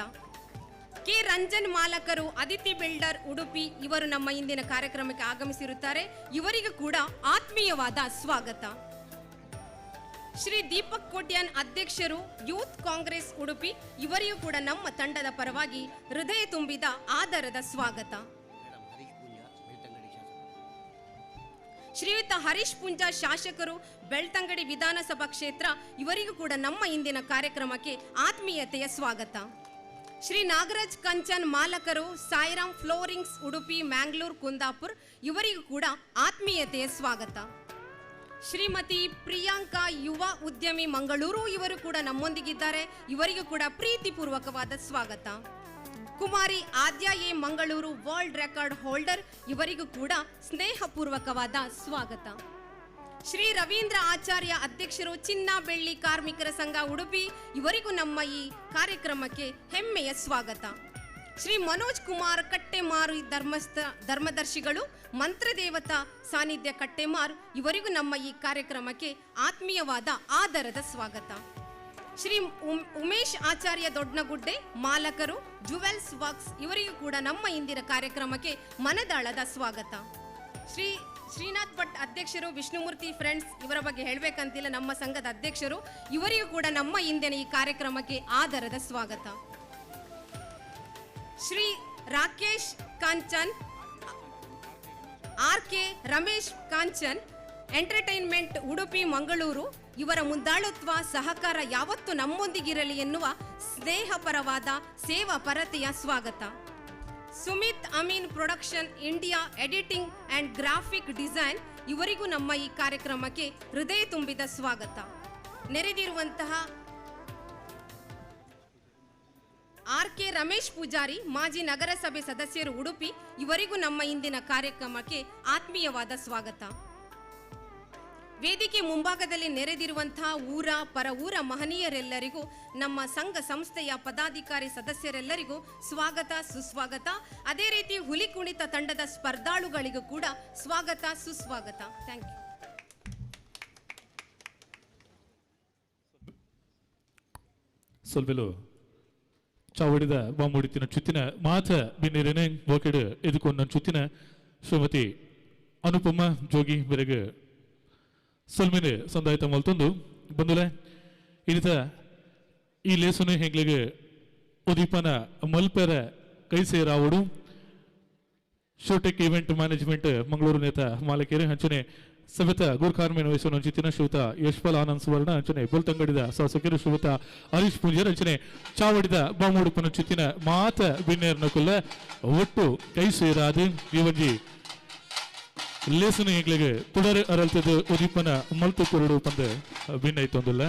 ಕೆ ರಂಜನ್ ಮಾಲಕರು, ಅದಿತಿ ಬಿಲ್ಡರ್, ಉಡುಪಿ ಇವರು ನಮ್ಮ ಇಂದಿನ ಕಾರ್ಯಕ್ರಮಕ್ಕೆ ಆಗಮಿಸಿರುತ್ತಾರೆ. ಇವರಿಗೂ ಕೂಡ ಆತ್ಮೀಯವಾದ ಸ್ವಾಗತ. ಶ್ರೀ ದೀಪಕ್ ಕೋಟ್ಯಾನ್ ಅಧ್ಯಕ್ಷರು, ಯೂತ್ ಕಾಂಗ್ರೆಸ್ ಉಡುಪಿ ಇವರಿಗೂ ಕೂಡ ನಮ್ಮ ತಂಡದ ಪರವಾಗಿ ಹೃದಯ ತುಂಬಿದ ಆದರದ ಸ್ವಾಗತ. ಶ್ರೀಯುತ ಹರೀಶ್ ಪುಂಜಾ ಶಾಸಕರು, ಬೆಳ್ತಂಗಡಿ ವಿಧಾನಸಭಾ ಕ್ಷೇತ್ರ ಇವರಿಗೂ ಕೂಡ ನಮ್ಮ ಇಂದಿನ ಕಾರ್ಯಕ್ರಮಕ್ಕೆ ಆತ್ಮೀಯತೆಯ ಸ್ವಾಗತ. ಶ್ರೀ ನಾಗರಾಜ್ ಕಂಚನ್ ಮಾಲಕರು, ಸಾಯಿರಾಮ್ ಫ್ಲೋರಿಂಗ್ಸ್, ಉಡುಪಿ, ಮ್ಯಾಂಗ್ಳೂರ್, ಕುಂದಾಪುರ್ ಇವರಿಗೂ ಕೂಡ ಆತ್ಮೀಯತೆಯ ಸ್ವಾಗತ. ಶ್ರೀಮತಿ ಪ್ರಿಯಾಂಕಾ ಯುವ ಉದ್ಯಮಿ ಮಂಗಳೂರು ಇವರು ಕೂಡ ನಮ್ಮೊಂದಿಗಿದ್ದಾರೆ. ಇವರಿಗೂ ಕೂಡ ಪ್ರೀತಿಪೂರ್ವಕವಾದ ಸ್ವಾಗತ. Kumari Aadya A Mangaluru world record holder ಇವರಿಗೂ ಕೂಡ ಸ್ನೇಹಪೂರ್ವಕವಾದ ಸ್ವಾಗತ. ಶ್ರೀ ರವೀಂದ್ರ ಆಚಾರ್ಯ ಅಧ್ಯಕ್ಷರು, ಚಿನ್ನ ಬೆಳ್ಳಿ ಕಾರ್ಮಿಕರ ಸಂಘ ಉಡುಪಿ ಇವರಿಗೂ ನಮ್ಮ ಈ ಕಾರ್ಯಕ್ರಮಕ್ಕೆ ಹೆಮ್ಮೆಯ ಸ್ವಾಗತ. ಶ್ರೀ ಮನೋಜ್ ಕುಮಾರ್ ಕಟ್ಟೆಮಾರು ಧರ್ಮದರ್ಶಿಗಳು, ಮಂತ್ರದೇವತಾ ಸಾನ್ನಿಧ್ಯ ಕಟ್ಟೆಮಾರು ಇವರಿಗೂ ನಮ್ಮ ಈ ಕಾರ್ಯಕ್ರಮಕ್ಕೆ ಆತ್ಮೀಯವಾದ ಆದರದ ಸ್ವಾಗತ. ಶ್ರೀ ಉಮೇಶ್ ಆಚಾರ್ಯ ದೊಡ್ಡನಗುಡ್ಡೆ ಮಾಲಕರು, ಜುವೆಲ್ಸ್ ವರ್ಕ್ಸ್ ಇವರಿಗೂ ಕೂಡ ನಮ್ಮ ಇಂದಿನ ಕಾರ್ಯಕ್ರಮಕ್ಕೆ ಮನದಾಳದ ಸ್ವಾಗತ. ಶ್ರೀ ಶ್ರೀನಾಥ್ ಭಟ್ ಅಧ್ಯಕ್ಷರು, ವಿಷ್ಣುಮೂರ್ತಿ ಫ್ರೆಂಡ್ಸ್ ಇವರ ಬಗ್ಗೆ ಹೇಳಬೇಕಂತಿಲ್ಲ, ನಮ್ಮ ಸಂಘದ ಅಧ್ಯಕ್ಷರು ಇವರಿಗೂ ಕೂಡ ನಮ್ಮ ಇಂದಿನ ಈ ಕಾರ್ಯಕ್ರಮಕ್ಕೆ ಆದರದ ಸ್ವಾಗತ. Shri Rakesh Kanchan, R K Ramesh Kanchan entertainment Udupi Mangaluru ಇವರ ಮುಂದಾಳುತ್ವ ಸಹಕಾರ ಯಾವತ್ತೂ ನಮ್ಮೊಂದಿಗಿರಲಿ ಎನ್ನುವ ಸ್ನೇಹಪರವಾದ ಸೇವಾ ಪರತೆಯ ಸ್ವಾಗತ. Sumit Amin production India editing and graphic design ಇವರಿಗೂ ನಮ್ಮ ಈ ಕಾರ್ಯಕ್ರಮಕ್ಕೆ ಹೃದಯ ತುಂಬಿದ ಸ್ವಾಗತ. ನೆರೆದಿರುವಂತಹ ಆರ್ ಕೆ ರಮೇಶ್ ಪೂಜಾರಿ, ಮಾಜಿ ನಗರಸಭೆ ಸದಸ್ಯರು ಉಡುಪಿ, ಇವರಿಗೂ ನಮ್ಮ ಇಂದಿನ ಕಾರ್ಯಕ್ರಮಕ್ಕೆ ಆತ್ಮೀಯವಾದ ಸ್ವಾಗತ. ವೇದಿಕೆ ಮುಂಭಾಗದಲ್ಲಿ ನೆರೆದಿರುವಂತಹ ಊರ ಪರ ಊರ ಮಹನೀಯರೆಲ್ಲರಿಗೂ, ನಮ್ಮ ಸಂಘ ಸಂಸ್ಥೆಯ ಪದಾಧಿಕಾರಿ ಸದಸ್ಯರೆಲ್ಲರಿಗೂ ಸ್ವಾಗತ ಸುಸ್ವಾಗತ. ಅದೇ ರೀತಿ ಹುಲಿ ಕುಣಿತ ತಂಡದ ಸ್ಪರ್ಧಾಳುಗಳಿಗೂ ಕೂಡ ಸ್ವಾಗತ ಸುಸ್ವಾಗತ. Thank you. ಸೊಲ್ಬೆಲು ಚಾವಡಿದ ಬಾಂಬುಡಿತಿನ ಚುತ್ತಿನ ಮಾತ ಬಿನ್ನಿರನೆ ಬೋಕೆಡು ಎದುಕೊಂಡ ಚುತ್ತಿನ ಶ್ರೀಮತಿ ಅನುಪಮ ಜೋಗಿ ಬೆರಗು ಸೊಲ್ಮೆನೆ ಸಂದಾಯತ ಮಲ್ತೊಂದು ಬಂದುಲೆ ಇರಿತ ಈ ಲೇಸುನೆ ಹೆಂಗ್ಲಿಗೆ ಉದೀಪನ ಮಲ್ಪೆರ ಕೈ ಸೇರಾವಡು ಶೋಟೆಕ್ ಇವೆಂಟ್ ಮ್ಯಾನೇಜ್ಮೆಂಟ್ ಮಂಗಳೂರು ನೇತ ಮಾಲಕೇರಿ ಹಂಚನೆ ಸಭೆತ ಗುರ್ಖಾರ್ಮೇನ ವಹಿಸುವ ಚಿತ್ತಿನ ಶ್ರೀಯುತ ಯಶ್ಪಾಲ್ ಆನಂದ್ ಸುವರ್ಣ ಅಂಚನೆ ಬೋಲ್ತಂಗಡಿದ ಶಾಸಕರು ಶ್ರೀಯುತ ಹರೀಶ್ ಪೂಂಜರ್ ಅಂಚನೆ ಚಾವಡಿದ ಬಾಮುಡುಪನ ಚಿತ್ತಿನ ಮಾತ ಬಿನ್ನೇರ್ನ ಕುಲ್ಲ ಒಟ್ಟು ಕೈ ಸೇರಾದು ಈ ಒಂಜಿ ಲೇಸನ ಹೆಗ್ಲಿಗೆ ತುಡರೆ ಅರಲ್ತದ ಉದೀಪನ ಮಲ್ತು ಕುರುಡು ಪಂದ ಭಿನ್ನೈತೊಂದಿಲ್ಲ.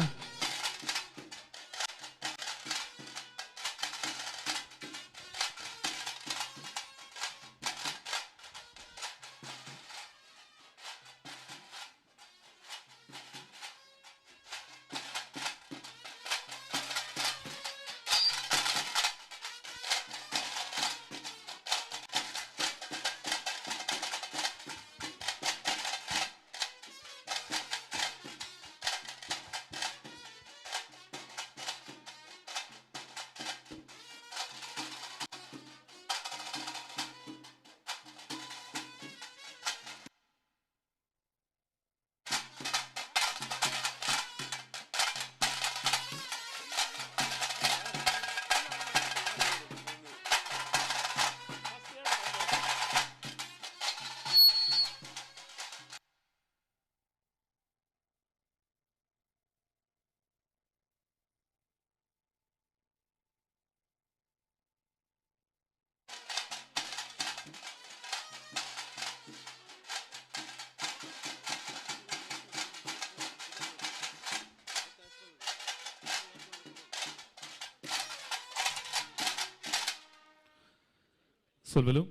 ಸೊಲ್ವೆಲು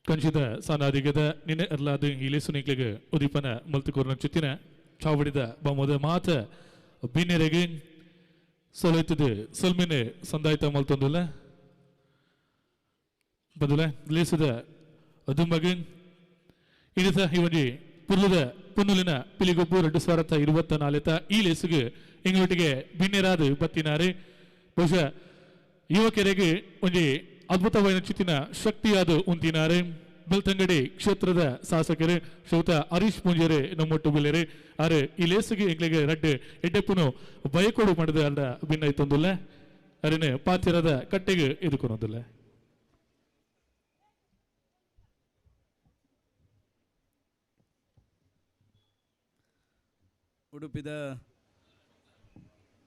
ಕಂಚಿದ ಸಾನಾದಿಗದ ನಿನ್ನೆ ಅರ್ಲಾದ ಇಲೇಸುನಿಕ್ಲಿಗೆ ಉದೀಪನ ಮಲ್ತುಕೋರ್ನ ಚುತ್ತಿನ ಚಾವಡಿದ ಬಮೋದ ಮಾತ ಬಿನ್ನೆರೆಗೆ ಸೊಲೈತದೆ ಸೊಲ್ಮೆನೆ ಸಂದಾಯ್ತ ಮಲ್ತೊಂದುಲ್ಲ ಬದಲ ಲೇಸದ ದುಂಬಗೆ ಇಡಿತ ಇವನಿ ಪುರ್ಲದ ಪುನ್ನುಲಿನ ಪಿಲಿಗೊಬ್ಬು 2024 ಈ ಲೇಸುಗೆ ಇಂಗ್ಲೊಟ್ಟಿಗೆ ಬಿನ್ನೆರಾದ ಬತ್ತಿನಾರೆ ಬಹುಶಃ ಯುವಕರಿಗೆ ಒಂಜಿ ಅದ್ಭುತವಾದ ಚಿತ್ತಿನ ಶಕ್ತಿಯಾದ ಉಂತಿನಾರೆ ಬೆಳ್ತಂಗಡಿ ಕ್ಷೇತ್ರದ ಶಾಸಕರು ಶ್ರೀಯುತ ಹರೀಶ್ ಪೂಂಜರೆ ನಮ್ಮೊಟ್ಟು ಬಿಲ್ಲೆರೆ ಆರೆ ಈ ಲೇಸುಗೆ ಎಂಗ್ಲಿಗೆ ರಡ್ಡೆ ಎಡ್ಡೆಪ್ಪುನು ಬಯಕೋಡು ಮಾಡಿದ ಅಲ್ಲ ಭಿನ್ನೈತೊಂದುಲ್ಲ ಅರೆನೆ ಪಾತಿರದ ಕಟ್ಟೆಗೆ ಎದುಕೊನೊಂದಿಲ್ಲ. ಉಡುಪಿದ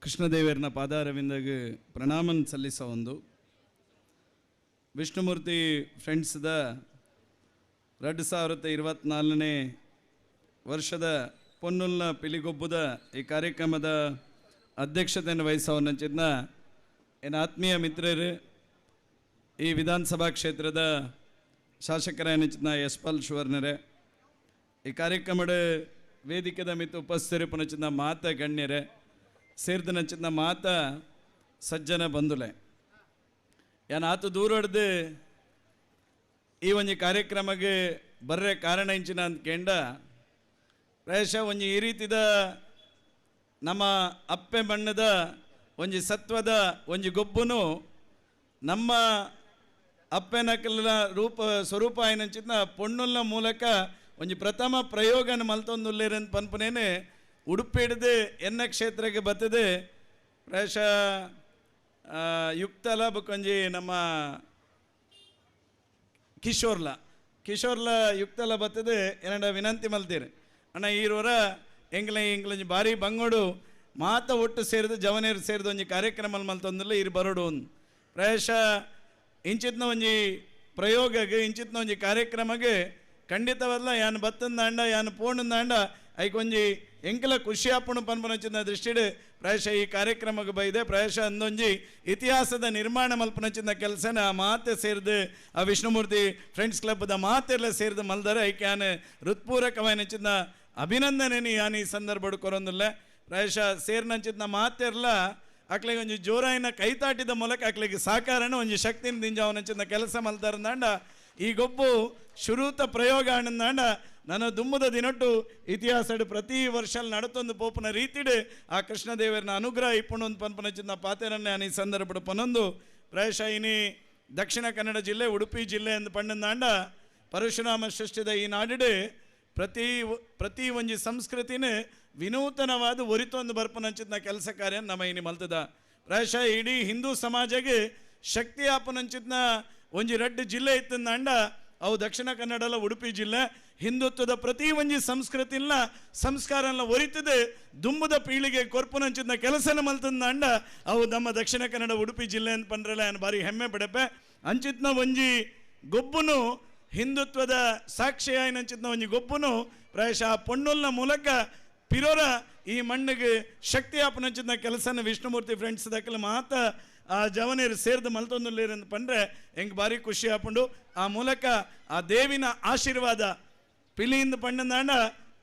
ಕೃಷ್ಣದೇವರನ ಪಾದಾರವಿಂದಾಗ ಪ್ರಣಾಮನ್ ಸಲ್ಲಿಸ ಒಂದು ವಿಷ್ಣುಮೂರ್ತಿ ಫ್ರೆಂಡ್ಸ್ದ 2024ನೇ ವರ್ಷದ ಪೊನ್ನುಲ್ನ ಪಿಲಿಗೊಬ್ಬದ ಈ ಕಾರ್ಯಕ್ರಮದ ಅಧ್ಯಕ್ಷತೆಯನ್ನು ವಹಿಸೋನಂಚಿದ್ನ ಎನ್ನ ಆತ್ಮೀಯ ಮಿತ್ರರು ಈ ವಿಧಾನಸಭಾ ಕ್ಷೇತ್ರದ ಶಾಸಕರ ಯಶ್ಪಾಲ್ ಸುವರ್ಣರೇ, ಈ ಕಾರ್ಯಕ್ರಮದ ವೇದಿಕೆದ ಮಿತ್ತು ಉಪಸ್ಥಿತರು ಪುನಚಿದ್ನ ಮಾತ ಗಣ್ಯರೇ, ಸೇರಿದ ನಂಚಿದ್ನ ಮಾತ ಸಜ್ಜನ ಬಂಧುಲೆ, ಯಾನ್ ಆತು ದೂರ ಹೊಡೆದು ಈ ಒಂಜಿ ಕಾರ್ಯಕ್ರಮಕ್ಕೆ ಬರ್ರೆ ಕಾರಣ ಇಂಚಿನ ಅಂತ ಕೇಂಡ ಪ್ರಾಯಶಃ ಒಂಜಿ ಈ ರೀತಿದ ನಮ್ಮ ಅಪ್ಪೆ ಮಣ್ಣದ ಒಂಜಿ ಸತ್ವದ ಒಂಜಿ ಗೊಬ್ಬುನು ನಮ್ಮ ಅಪ್ಪೆನಕಲ್ನ ರೂಪ ಸ್ವರೂಪ ಏನಂಚಿದ್ನ ಪೊಣ್ಣುಲ್ನ ಮೂಲಕ ಒಂಜಿ ಪ್ರಥಮ ಪ್ರಯೋಗನ ಮಲ್ತೊಂದುಲ್ಲೇರಂತ ಪನ್ಪುನೇನೆ ಉಡುಪಿ ಹಿಡಿದು ಎನ್ನ ಕ್ಷೇತ್ರಕ್ಕೆ ಬರ್ತದೆ. ಪ್ರಾಯಶಃ ಯುಕ್ತಲ ಬುಕ್ಕೊಂಜಿ ನಮ್ಮ ಕಿಶೋರ್ಲ ಕಿಶೋರ್ಲ ಯುಕ್ತಲ ಬರ್ತದೆ ಏನಂಡ ವಿನಂತಿ ಮಲ್ತೀರಿ ಅಣ್ಣ ಈರೋರ ಎಂಗ್ಲ ಎಂಗ್ಲಂಜಿ ಭಾರಿ ಬಂಗೋಡು ಮಾತ ಒಟ್ಟು ಸೇರಿದು ಜವನೇರು ಸೇರಿದ ಒಂಜಿ ಕಾರ್ಯಕ್ರಮ ಮಲ್ತೊಂದಿಲ್ಲ ಇರು ಬರೋಡು ಒಂದು ಪ್ರಾಯಶಃ ಇಂಚಿತ್ನ ಒಂಜಿ ಪ್ರಯೋಗಗೆ ಇಂಚಿತ್ನ ಒಂಜಿ ಕಾರ್ಯಕ್ರಮಕ್ಕೆ ಖಂಡಿತವಲ್ಲ ಯಾನ್ ಬತ್ತಂದಾಂಡ ಯಾನ್ ಪೋಣಂದಾಂಡ ಐಕೊಂಜಿ ಎಂಕಲ ಖುಷಿ ಆಪುಣು ಪನ್ಪುನಂಚಿನ ದೃಷ್ಟಿಡ್ ಪ್ರಾಯಶಃ ಈ ಕಾರ್ಯಕ್ರಮಕ್ಕೆ ಬೈದೆ. ಪ್ರಾಯಶಃ ಅಂದೊಂಜಿ ಇತಿಹಾಸದ ನಿರ್ಮಾಣ ಮಲ್ಪುನಂಚಿನ ಕೆಲಸನ ಆ ಮಾತೆ ಸೇರಿದು ಆ ವಿಷ್ಣುಮೂರ್ತಿ ಫ್ರೆಂಡ್ಸ್ ಕ್ಲಬ್ದ ಮಾತೆಲ್ಲ ಸೇರಿದು ಮಲ್ದರೆ ಐಕೆ ಯಾನ್ ಹೃತ್ಪೂರ್ವಕವಾಯಿನಂಚಿನ ಅಭಿನಂದನೆ ಯಾನ್ ಈ ಸಂದರ್ಭಡ್ ಕೊರೊಂದುಲ್ಲ. ಪ್ರಾಯಶಃ ಸೇರಿನಂಚಿನ ಮಾತೆರ್ಲ ಅಕ್ಲೆಗೆ ಒಂಜಿ ಜೋರಾಯಿನ ಕೈತಾಟಿದ ಮೂಲಕ ಅಕ್ಲೆಗೆ ಸಹಕಾರನ ಒಂಜಿ ಶಕ್ತಿನ ದಿಂಜಾವನಂಚಿನ ಕೆಲಸ ಮಲ್ತಾರಂದಾಂಡ ಈ ಗೊಬ್ಬು ಶುರೂತ ಪ್ರಯೋಗ ಆನಂದಾಂಡ ನನ್ನ ದುಮ್ಮದ ದಿನಟ್ಟು ಇತಿಹಾಸಡು ಪ್ರತಿ ವರ್ಷ ನಡತೊಂದು ಪೋಪುನ ರೀತಿಡು ಆ ಕೃಷ್ಣದೇವರನ ಅನುಗ್ರಹ ಇಪ್ಪುಣೊಂದು ಪನ್ಪನಚಿನ ಪಾತೆರನ್ನೇ ನಾನು ಈ ಸಂದರ್ಭಡು ಪನೊಂದು. ಪ್ರಾಯಶಃ ಇನಿ ದಕ್ಷಿಣ ಕನ್ನಡ ಜಿಲ್ಲೆ ಉಡುಪಿ ಜಿಲ್ಲೆ ಎಂದು ಪಂಡಂದಾಂಡ ಪರಶುರಾಮ ಸೃಷ್ಟಿದ ಈ ನಾಡಿಡು ಪ್ರತಿ ಪ್ರತಿ ಒಂಜಿ ಸಂಸ್ಕೃತಿನ ವಿನೂತನವಾದ ಒರಿತೊಂದು ಬರ್ಪನಂಚಿನ ಕೆಲಸ ಕಾರ್ಯ ನಮ್ಮ ಇನಿ ಮಲ್ತದ. ಪ್ರಾಯಶಃ ಇಡೀ ಹಿಂದೂ ಸಮಾಜಕ್ಕೆ ಶಕ್ತಿ ಆಪನಂಚಿನ ಒಂಜಿ ರಡ್ಡು ಜಿಲ್ಲೆ ಇತ್ತಂದಾಂಡ ಅವು ದಕ್ಷಿಣ ಕನ್ನಡಲ ಉಡುಪಿ ಜಿಲ್ಲೆ. ಹಿಂದುತ್ವದ ಪ್ರತಿ ಒಂಜಿ ಸಂಸ್ಕೃತಿನ ಸಂಸ್ಕಾರನ ಒರಿತದೆ ದುಂಬುದ ಪೀಳಿಗೆ ಕೊರ್ಪುನಂಚಿನ ಕೆಲಸನ ಮಲ್ತಂದಾಂಡ ಅವು ನಮ್ಮ ದಕ್ಷಿಣ ಕನ್ನಡ ಉಡುಪಿ ಜಿಲ್ಲೆ ಅಂತ ಪಂಡ್ರಲ್ಲ ನಾನು ಭಾರಿ ಹೆಮ್ಮೆ ಪಡಪೆ. ಅಂಚಿತ್ನ ಒಂಜಿ ಗೊಬ್ಬುನು ಹಿಂದುತ್ವದ ಸಾಕ್ಷಿಯಾಯಿನಂಚಿತ್ನ ಒಂಜಿ ಗೊಬ್ಬುನು ಪ್ರಾಯಶಃ ಪೊಣ್ಣುಲ್ನ ಮೂಲಕ ಪಿರೋರ ಈ ಮಣ್ಣಿಗೆ ಶಕ್ತಿ ಆಪನಂಚಿನ ಕೆಲಸನ ವಿಷ್ಣುಮೂರ್ತಿ ಫ್ರೆಂಡ್ಸ್ ದಕ್ಕಲ ಮಾತ ಆ ಜವನೀರು ಸೇರಿದ ಮಲ್ತೊಂದುಲ್ಲೇರು ಅಂತ ಪಂಡ್ರೆ ಹೆಂಗೆ ಭಾರಿ ಖುಷಿ ಆಪುಂಡು. ಆ ಮೂಲಕ ಆ ದೇವಿನ ಆಶೀರ್ವಾದ ಪಿಲಿಯಿಂದ ಪಂಡಂದಾಂಡ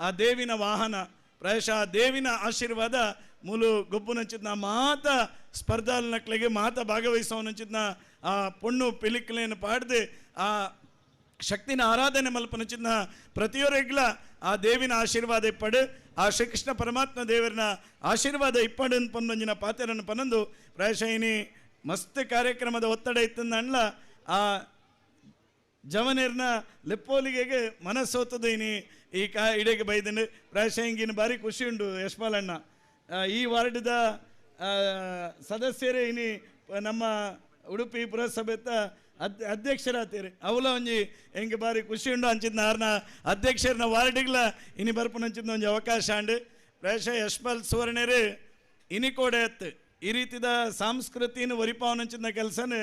ಆ ದೇವಿನ ವಾಹನ ಪ್ರಾಯಶಃ ಆ ದೇವಿನ ಆಶೀರ್ವಾದ ಮೂಲು ಗೊಬ್ಬುನಂಚಿನ ಮಾತ ಸ್ಪರ್ಧಾಲನಕ್ಲಿಗೆ ಮಾತ ಭಾಗವಹಿಸೋನಂಚಿನ ಆ ಪೊಣ್ಣು ಪಿಲಿಕ್ಲೇನು ಪಾಡ್ದು ಆ ಶಕ್ತಿನ ಆರಾಧನೆ ಮಲ್ಪನಂಚಿನ ಪ್ರತಿಯೊರಿಗ್ಲ ಆ ದೇವಿನ ಆಶೀರ್ವಾದ ಇಪ್ಪಡು ಆ ಶ್ರೀಕೃಷ್ಣ ಪರಮಾತ್ಮ ದೇವರನ ಆಶೀರ್ವಾದ ಇಪ್ಪಡು ಪನ್ನೊಂಜಿನ ಪಾತೆರನ್ನು ಪನ್ನೊಂದು. ಪ್ರಾಯಶಃ ಇನಿ ಮಸ್ತ್ ಕಾರ್ಯಕ್ರಮದ ಒತ್ತಡ ಇತ್ತಂದಣ್ಣ ಆ ಜವನೇರ್ನ ಲೆಪ್ಪೋಲಿಗೆಗೆ ಮನಸ್ಸೋತದ ಇನಿ ಈ ಕಾ ಇಡೆಗೆ ಬೈದನು. ಪ್ರಾಯಶಃ ಹಿಂಗಿನ ಭಾರಿ ಖುಷಿ ಉಂಡು ಯಶ್ಪಾಲಣ್ಣ ಈ ವಾರ್ಡ್ದ ಸದಸ್ಯರೇ ಇನಿ ನಮ್ಮ ಉಡುಪಿ ಪುರಸಭೆತ ಅಧ್ಯಕ್ಷರಾತೀರಿ ಅವಲ ಒಂಜಿ ಹೆಂಗೆ ಭಾರಿ ಖುಷಿ ಉಂಡು ಅಂಚಿದ್ನ ಆರ್ನ ಅಧ್ಯಕ್ಷರನ್ನ ವಾರ್ಡಿಗ್ಲ ಇನಿ ಬರ್ಪುನಂಚಿದ್ನ ಒಂಜಿ ಅವಕಾಶ ಅಂಡು. ಪ್ರಾಯಶಃ ಯಶ್ಪಾಲ್ ಸುವರ್ಣರು ಇನಿ ಕೋಡೆ ಅತ್ತು ಈ ರೀತಿದ ಸಂಸ್ಕೃತಿನ ಒರಿಪಾವನಂಚಿದ್ನ ಕೆಲಸನ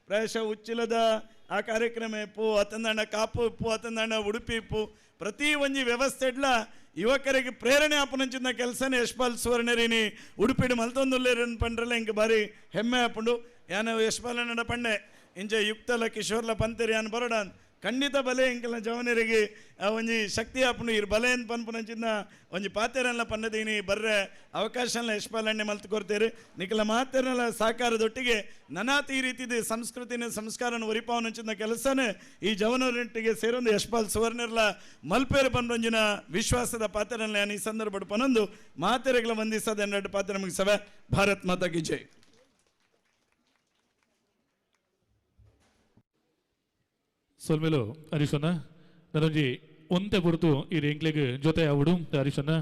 ಪ್ರಾಯಶಃ ಉಚ್ಚಿಲದ ಆ ಕಾರ್ಯಕ್ರಮ ಇಪ್ಪು ಅತಂದಾಂಡ ಕಾಪು ಇಪ್ಪು ಅತಂದಾಂಡ ಉಡುಪಿ ಇಪ್ಪು ಪ್ರತಿ ಒಂಜಿ ವ್ಯವಸ್ಥೆ ಇಡ್ಲ ಯುವಕರಿಗೆ ಪ್ರೇರಣೆ ಆಪುನಂಚಿನ ಕೆಲಸನೇ ಯಶ್ಪಾಲ್ ಸುವರ್ಣರಿನಿ ಉಡುಪಿಡು ಮಲ್ತೊಂದುಲ್ಲೇರನ್ ಪಂಡ್ರಲ್ಲ ಹಿಂಗೆ ಭಾರಿ ಹೆಮ್ಮೆ ಆಪುಂಡು. ಯಾನ ಯಶ್ಪಾಲನ ಪಂಡೆ ಇಂಚ ಯುಕ್ತಲ ಕಿಶೋರ್ಲ ಪಂತೇರಿ ಯಾನ್ ಬರೋಡ ಖಂಡಿತ ಬಲೆ ಇಂಕಲ್ನ ಜವನರಿಗೆ ಒಂಜಿ ಶಕ್ತಿ ಆಪುಂಡು ಇರ್ ಬಲೆ ಅಂತ ಪನ್ಪುನಂಚಿನ ಒಂಜಿ ಪಾತೆರಲ್ಲ ಪನ್ನದೀನಿ ಬರ್ರೆ ಅವಕಾಶನ ಯಶ್ಪಾಲಣ್ಣೆ ಮಲ್ತು ಕೊಡ್ತೇರಿ. ನಿಖಲ ಮಾತೆರಲ್ಲ ಸಹಕಾರದೊಟ್ಟಿಗೆ ನನಾತಿ ಈ ರೀತಿದ ಸಂಸ್ಕೃತಿನ ಸಂಸ್ಕಾರನ ಒರಿಪಾವನಂಚಿನ ಕೆಲಸನೇ ಈ ಜವನರೊಟ್ಟಿಗೆ ಸೇರೊಂದು ಯಶ್ಪಾಲ್ ಸುವರ್ಣರ್ಲ ಮಲ್ಪೇರು ಪನ್ಪಂಜಿನ ವಿಶ್ವಾಸದ ಪಾತೆರಲ್ಲ ಈ ಸಂದರ್ಭ ಪನೊಂದು ಮಾತೆರೆಗಳ ವಂದಿಸದ ಎರಡು ಪಾತ್ರ ನಮಗೆ ಸಭೆ. ಭಾರತ್ ಮಾತಾ ಕಿ ಜೈ. ಸೊಲ್ಮೇಲು ಹರೀಶಣ್ಣ ನನೊಂಜಿ ಒಂತೆ ಪುರ್ತು ಈ ಎಂಕ್ಲೆಗ್ ಜೊತೆ ಆವಡು ಹರೀಶಣ್ಣ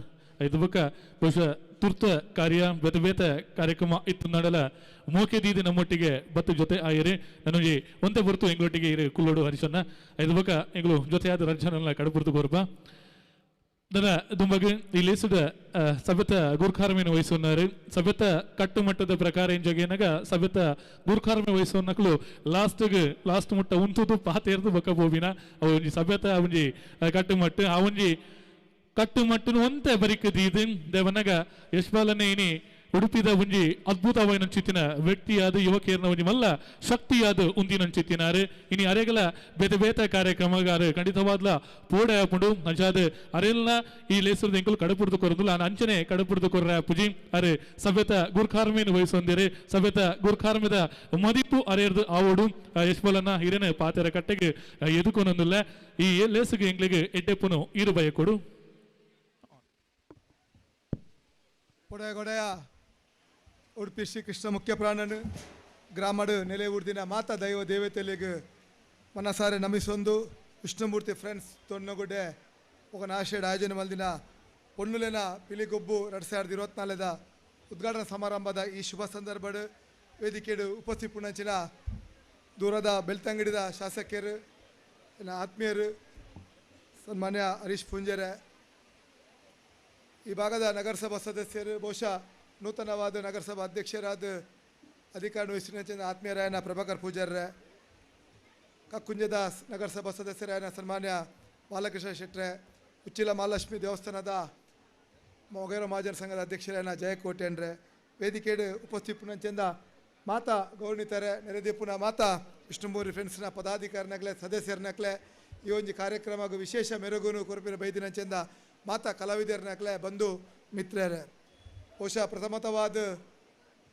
ಇದು ಬೊಕ್ಕ ಬಹುಶಃ ತುರ್ತ ಕಾರ್ಯ ಬೇತೆ ಬೇತೆ ಕಾರ್ಯಕ್ರಮ ಇತ್ತು ನಡಲ ಮೋಕೆ ದೀದಿ ನಮ್ಮೊಟ್ಟಿಗೆ ಬತ್ತು ಜೊತೆ ಆಯಿರಿ ನನೊಂಜಿ ಒಂತೆ ಪುರ್ತು ಎಂಗ್ಲೊಟ್ಟಿಗೆ ಇರು ಕುಲ್ಲೋಡು ಹರೀಶಣ್ಣ ಇದು ಬೊಕ್ಕ ಎಂಗ್ಲು ಜೊತೆ ಆದ ಹರೀಶಣ್ಣ ಕಡಪುರ್ತು ಕೋರ್ಪ ನನ್ನ ದುಂಬಗ್ ಈ ಲೇಸುದ ಸಭ್ಯತ ಗುರ್ಖಾರ್ಮೆಯನ್ನು ವಹಿಸುವన్నారు. ಸಭ್ಯತ ಕಟ್ಟುಮಟ್ಟದ ಪ್ರಕಾರ ಎಂಜಗೇನಾಗ ಸಭ್ಯತ ಗುರ್ಖಾರ್ಮೆ ವಹಿಸುವನ್ನಕ್ಲು ಲಾಸ್ಟ್ಗೆ ಲಾಸ್ಟ್ ಮುಟ್ಟ ಉಂತುದು ಪಾತೇರ್ದು ಬೊಕ್ಕ ಬೋಬಿನ ಅವು ಒಂಜಿ ಸಭ್ಯತ ಒಂಜಿ ಕಟ್ಟುಮಟ್ಟು ಆ ಒಂಜಿ ಕಟ್ಟುಮಟ್ಟುನು ಒಂತೆ ಬರಿಕ್ ದೀದು ದೇವನಾಗ ಯಶ್ಪಾಲನೆ ಇನಿ ಉಡುಪಿದ ಒಂಜಿ ಅದ್ಭುತವಾಯಿನಂಚಿತ್ತಿನ ವ್ಯಕ್ತಿಯಾದ ಯುವಕಿಯರ್ನ ಒಂಜಿ ಮಲ್ಲ ಶಕ್ತಿಯಾದ ಉಂದಿನಂಚಿತ್ತಿನಾರು ಇನಿ ಅರೆಗಲ ಬೇತೆ ಬೇತೆ ಕಾರ್ಯಕ್ರಮಗಾರು ಖಂಡಿತವಾದ್ಲ ಪೋಡೆ ಆಪುಂಡು ಅಂಚಾದ ಅರೆಲ್ನ ಈ ಲೇಸರದ ಎಂಕುಲು ಕಡಪುಡ್ದು ಕೊರದುಲ್ಲ ಆನ ಅಂಚನೆ ಕಡಪುಡ್ದು ಕೊರ್ರ ಪುಜಿ ಅರೆ ಸಭ್ಯತ ಗುರ್ಖಾರ್ಮೇನು ವಹಿಸೊಂದಿರಿ ಸಭ್ಯತ ಗುರ್ಖಾರ್ಮೆದ ಮದಿಪು ಅರೆರ್ದು ಆವೋಡು ಯಶ್ಬಲನ್ನ ಹಿರೇನ ಪಾತೆರ ಕಟ್ಟೆಗೆ ಎದುಕೊನೊಂದುಲ್ಲ ಈ ಲೇಸುಗೆ ಎಂಗ್ಲಿಗೆ ಎಡ್ಡೆಪ್ಪುನು ಇರು ಬಯಕೊಡು. ಪೊಡೆಗೊಡೆಯ ಉಡುಪಿ ಶ್ರೀ ಕೃಷ್ಣ ಮುಖ್ಯ ಪ್ರಾಣನು ಗ್ರಾಮಡು ನೆಲೆ ಊರ್ದಿನ ಮಾತಾ ದೈವ ದೇವತೆಲಿಗೆ ಮನಸಾರೆ ನಮಿಸೊಂದು ವಿಷ್ಣುಮೂರ್ತಿ ಫ್ರೆಂಡ್ಸ್ ತೊನ್ನಗುಡ್ಡೆ ఒక ನಾಶೇಡ್ ಆಯೋಜನೆ ಮಲ್ದಿನ ಪೊನ್ನುಲೆನ ಪಿಲಿಗೊಬ್ಬು 2024ದ ಉದ್ಘಾಟನಾ ಸಮಾರಂಭದ ಈ ಶುಭ ಸಂದರ್ಭಡ್ ವೇದಿಕೆಡು ಉಪಸ್ಥಿಪುಣಂಚಿನ ದೂರದ ಬೆಳ್ತಂಗಡಿದ ಶಾಸಕರು ಆತ್ಮೀಯರು ಸನ್ಮಾನ್ಯ ಹರೀಶ್ ಪೂಂಜೆರೆ, ಈ ಭಾಗದ ನಗರಸಭಾ ಸದಸ್ಯರು, ಬಹುಶಃ ನೂತನವಾದ ನಗರಸಭಾ ಅಧ್ಯಕ್ಷರಾದ ಅಧಿಕಾರ ವಹಿಸಿನ ಆತ್ಮೀಯರಾಯನ ಪ್ರಭಾಕರ್ ಪೂಜಾರ್ರೆ, ಕಕ್ಕುಂಜದ ನಗರಸಭಾ ಸದಸ್ಯರಾದ ಸನ್ಮಾನ್ಯ ಬಾಲಕೃಷ್ಣ ಶೆಟ್ರೆ, ಉಚ್ಚಿಲ ಮಹಾಲಕ್ಷ್ಮಿ ದೇವಸ್ಥಾನದ ಮೊಗೇರ ಮಹಾಜನ ಸಂಘದ ಅಧ್ಯಕ್ಷರಾದ ಜಯಕೋಟೆಂಡ್ರೆ, ವೇದಿಕೆಡು ಉಪಸ್ಥಿಪುನಂಚೆಂದ ಮಾತಾ ಗೌರಣಿತರೆ, ನೆರೆದೀಪುನ ಮಾತಾ ವಿಷ್ಣುಮೂರ್ತಿ ಫ್ರೆಂಡ್ಸ್ನ ಪದಾಧಿಕಾರಿನಕ್ಲೆ, ಸದಸ್ಯರನಕ್ಲೆ, ಈ ಒಂದು ಕಾರ್ಯಕ್ರಮಕ್ಕೆ ವಿಶೇಷ ಮೆರುಗುನು ಕೊರಪಿನ ಬೈದಿನಂಚೆಂದ ಮಾತಾ ಕಲಾವಿದರನಕ್ಲೆ, ಬಂಧು ಮಿತ್ರರೇ, ಬಹುಶಃ ಪ್ರಥಮತವಾದ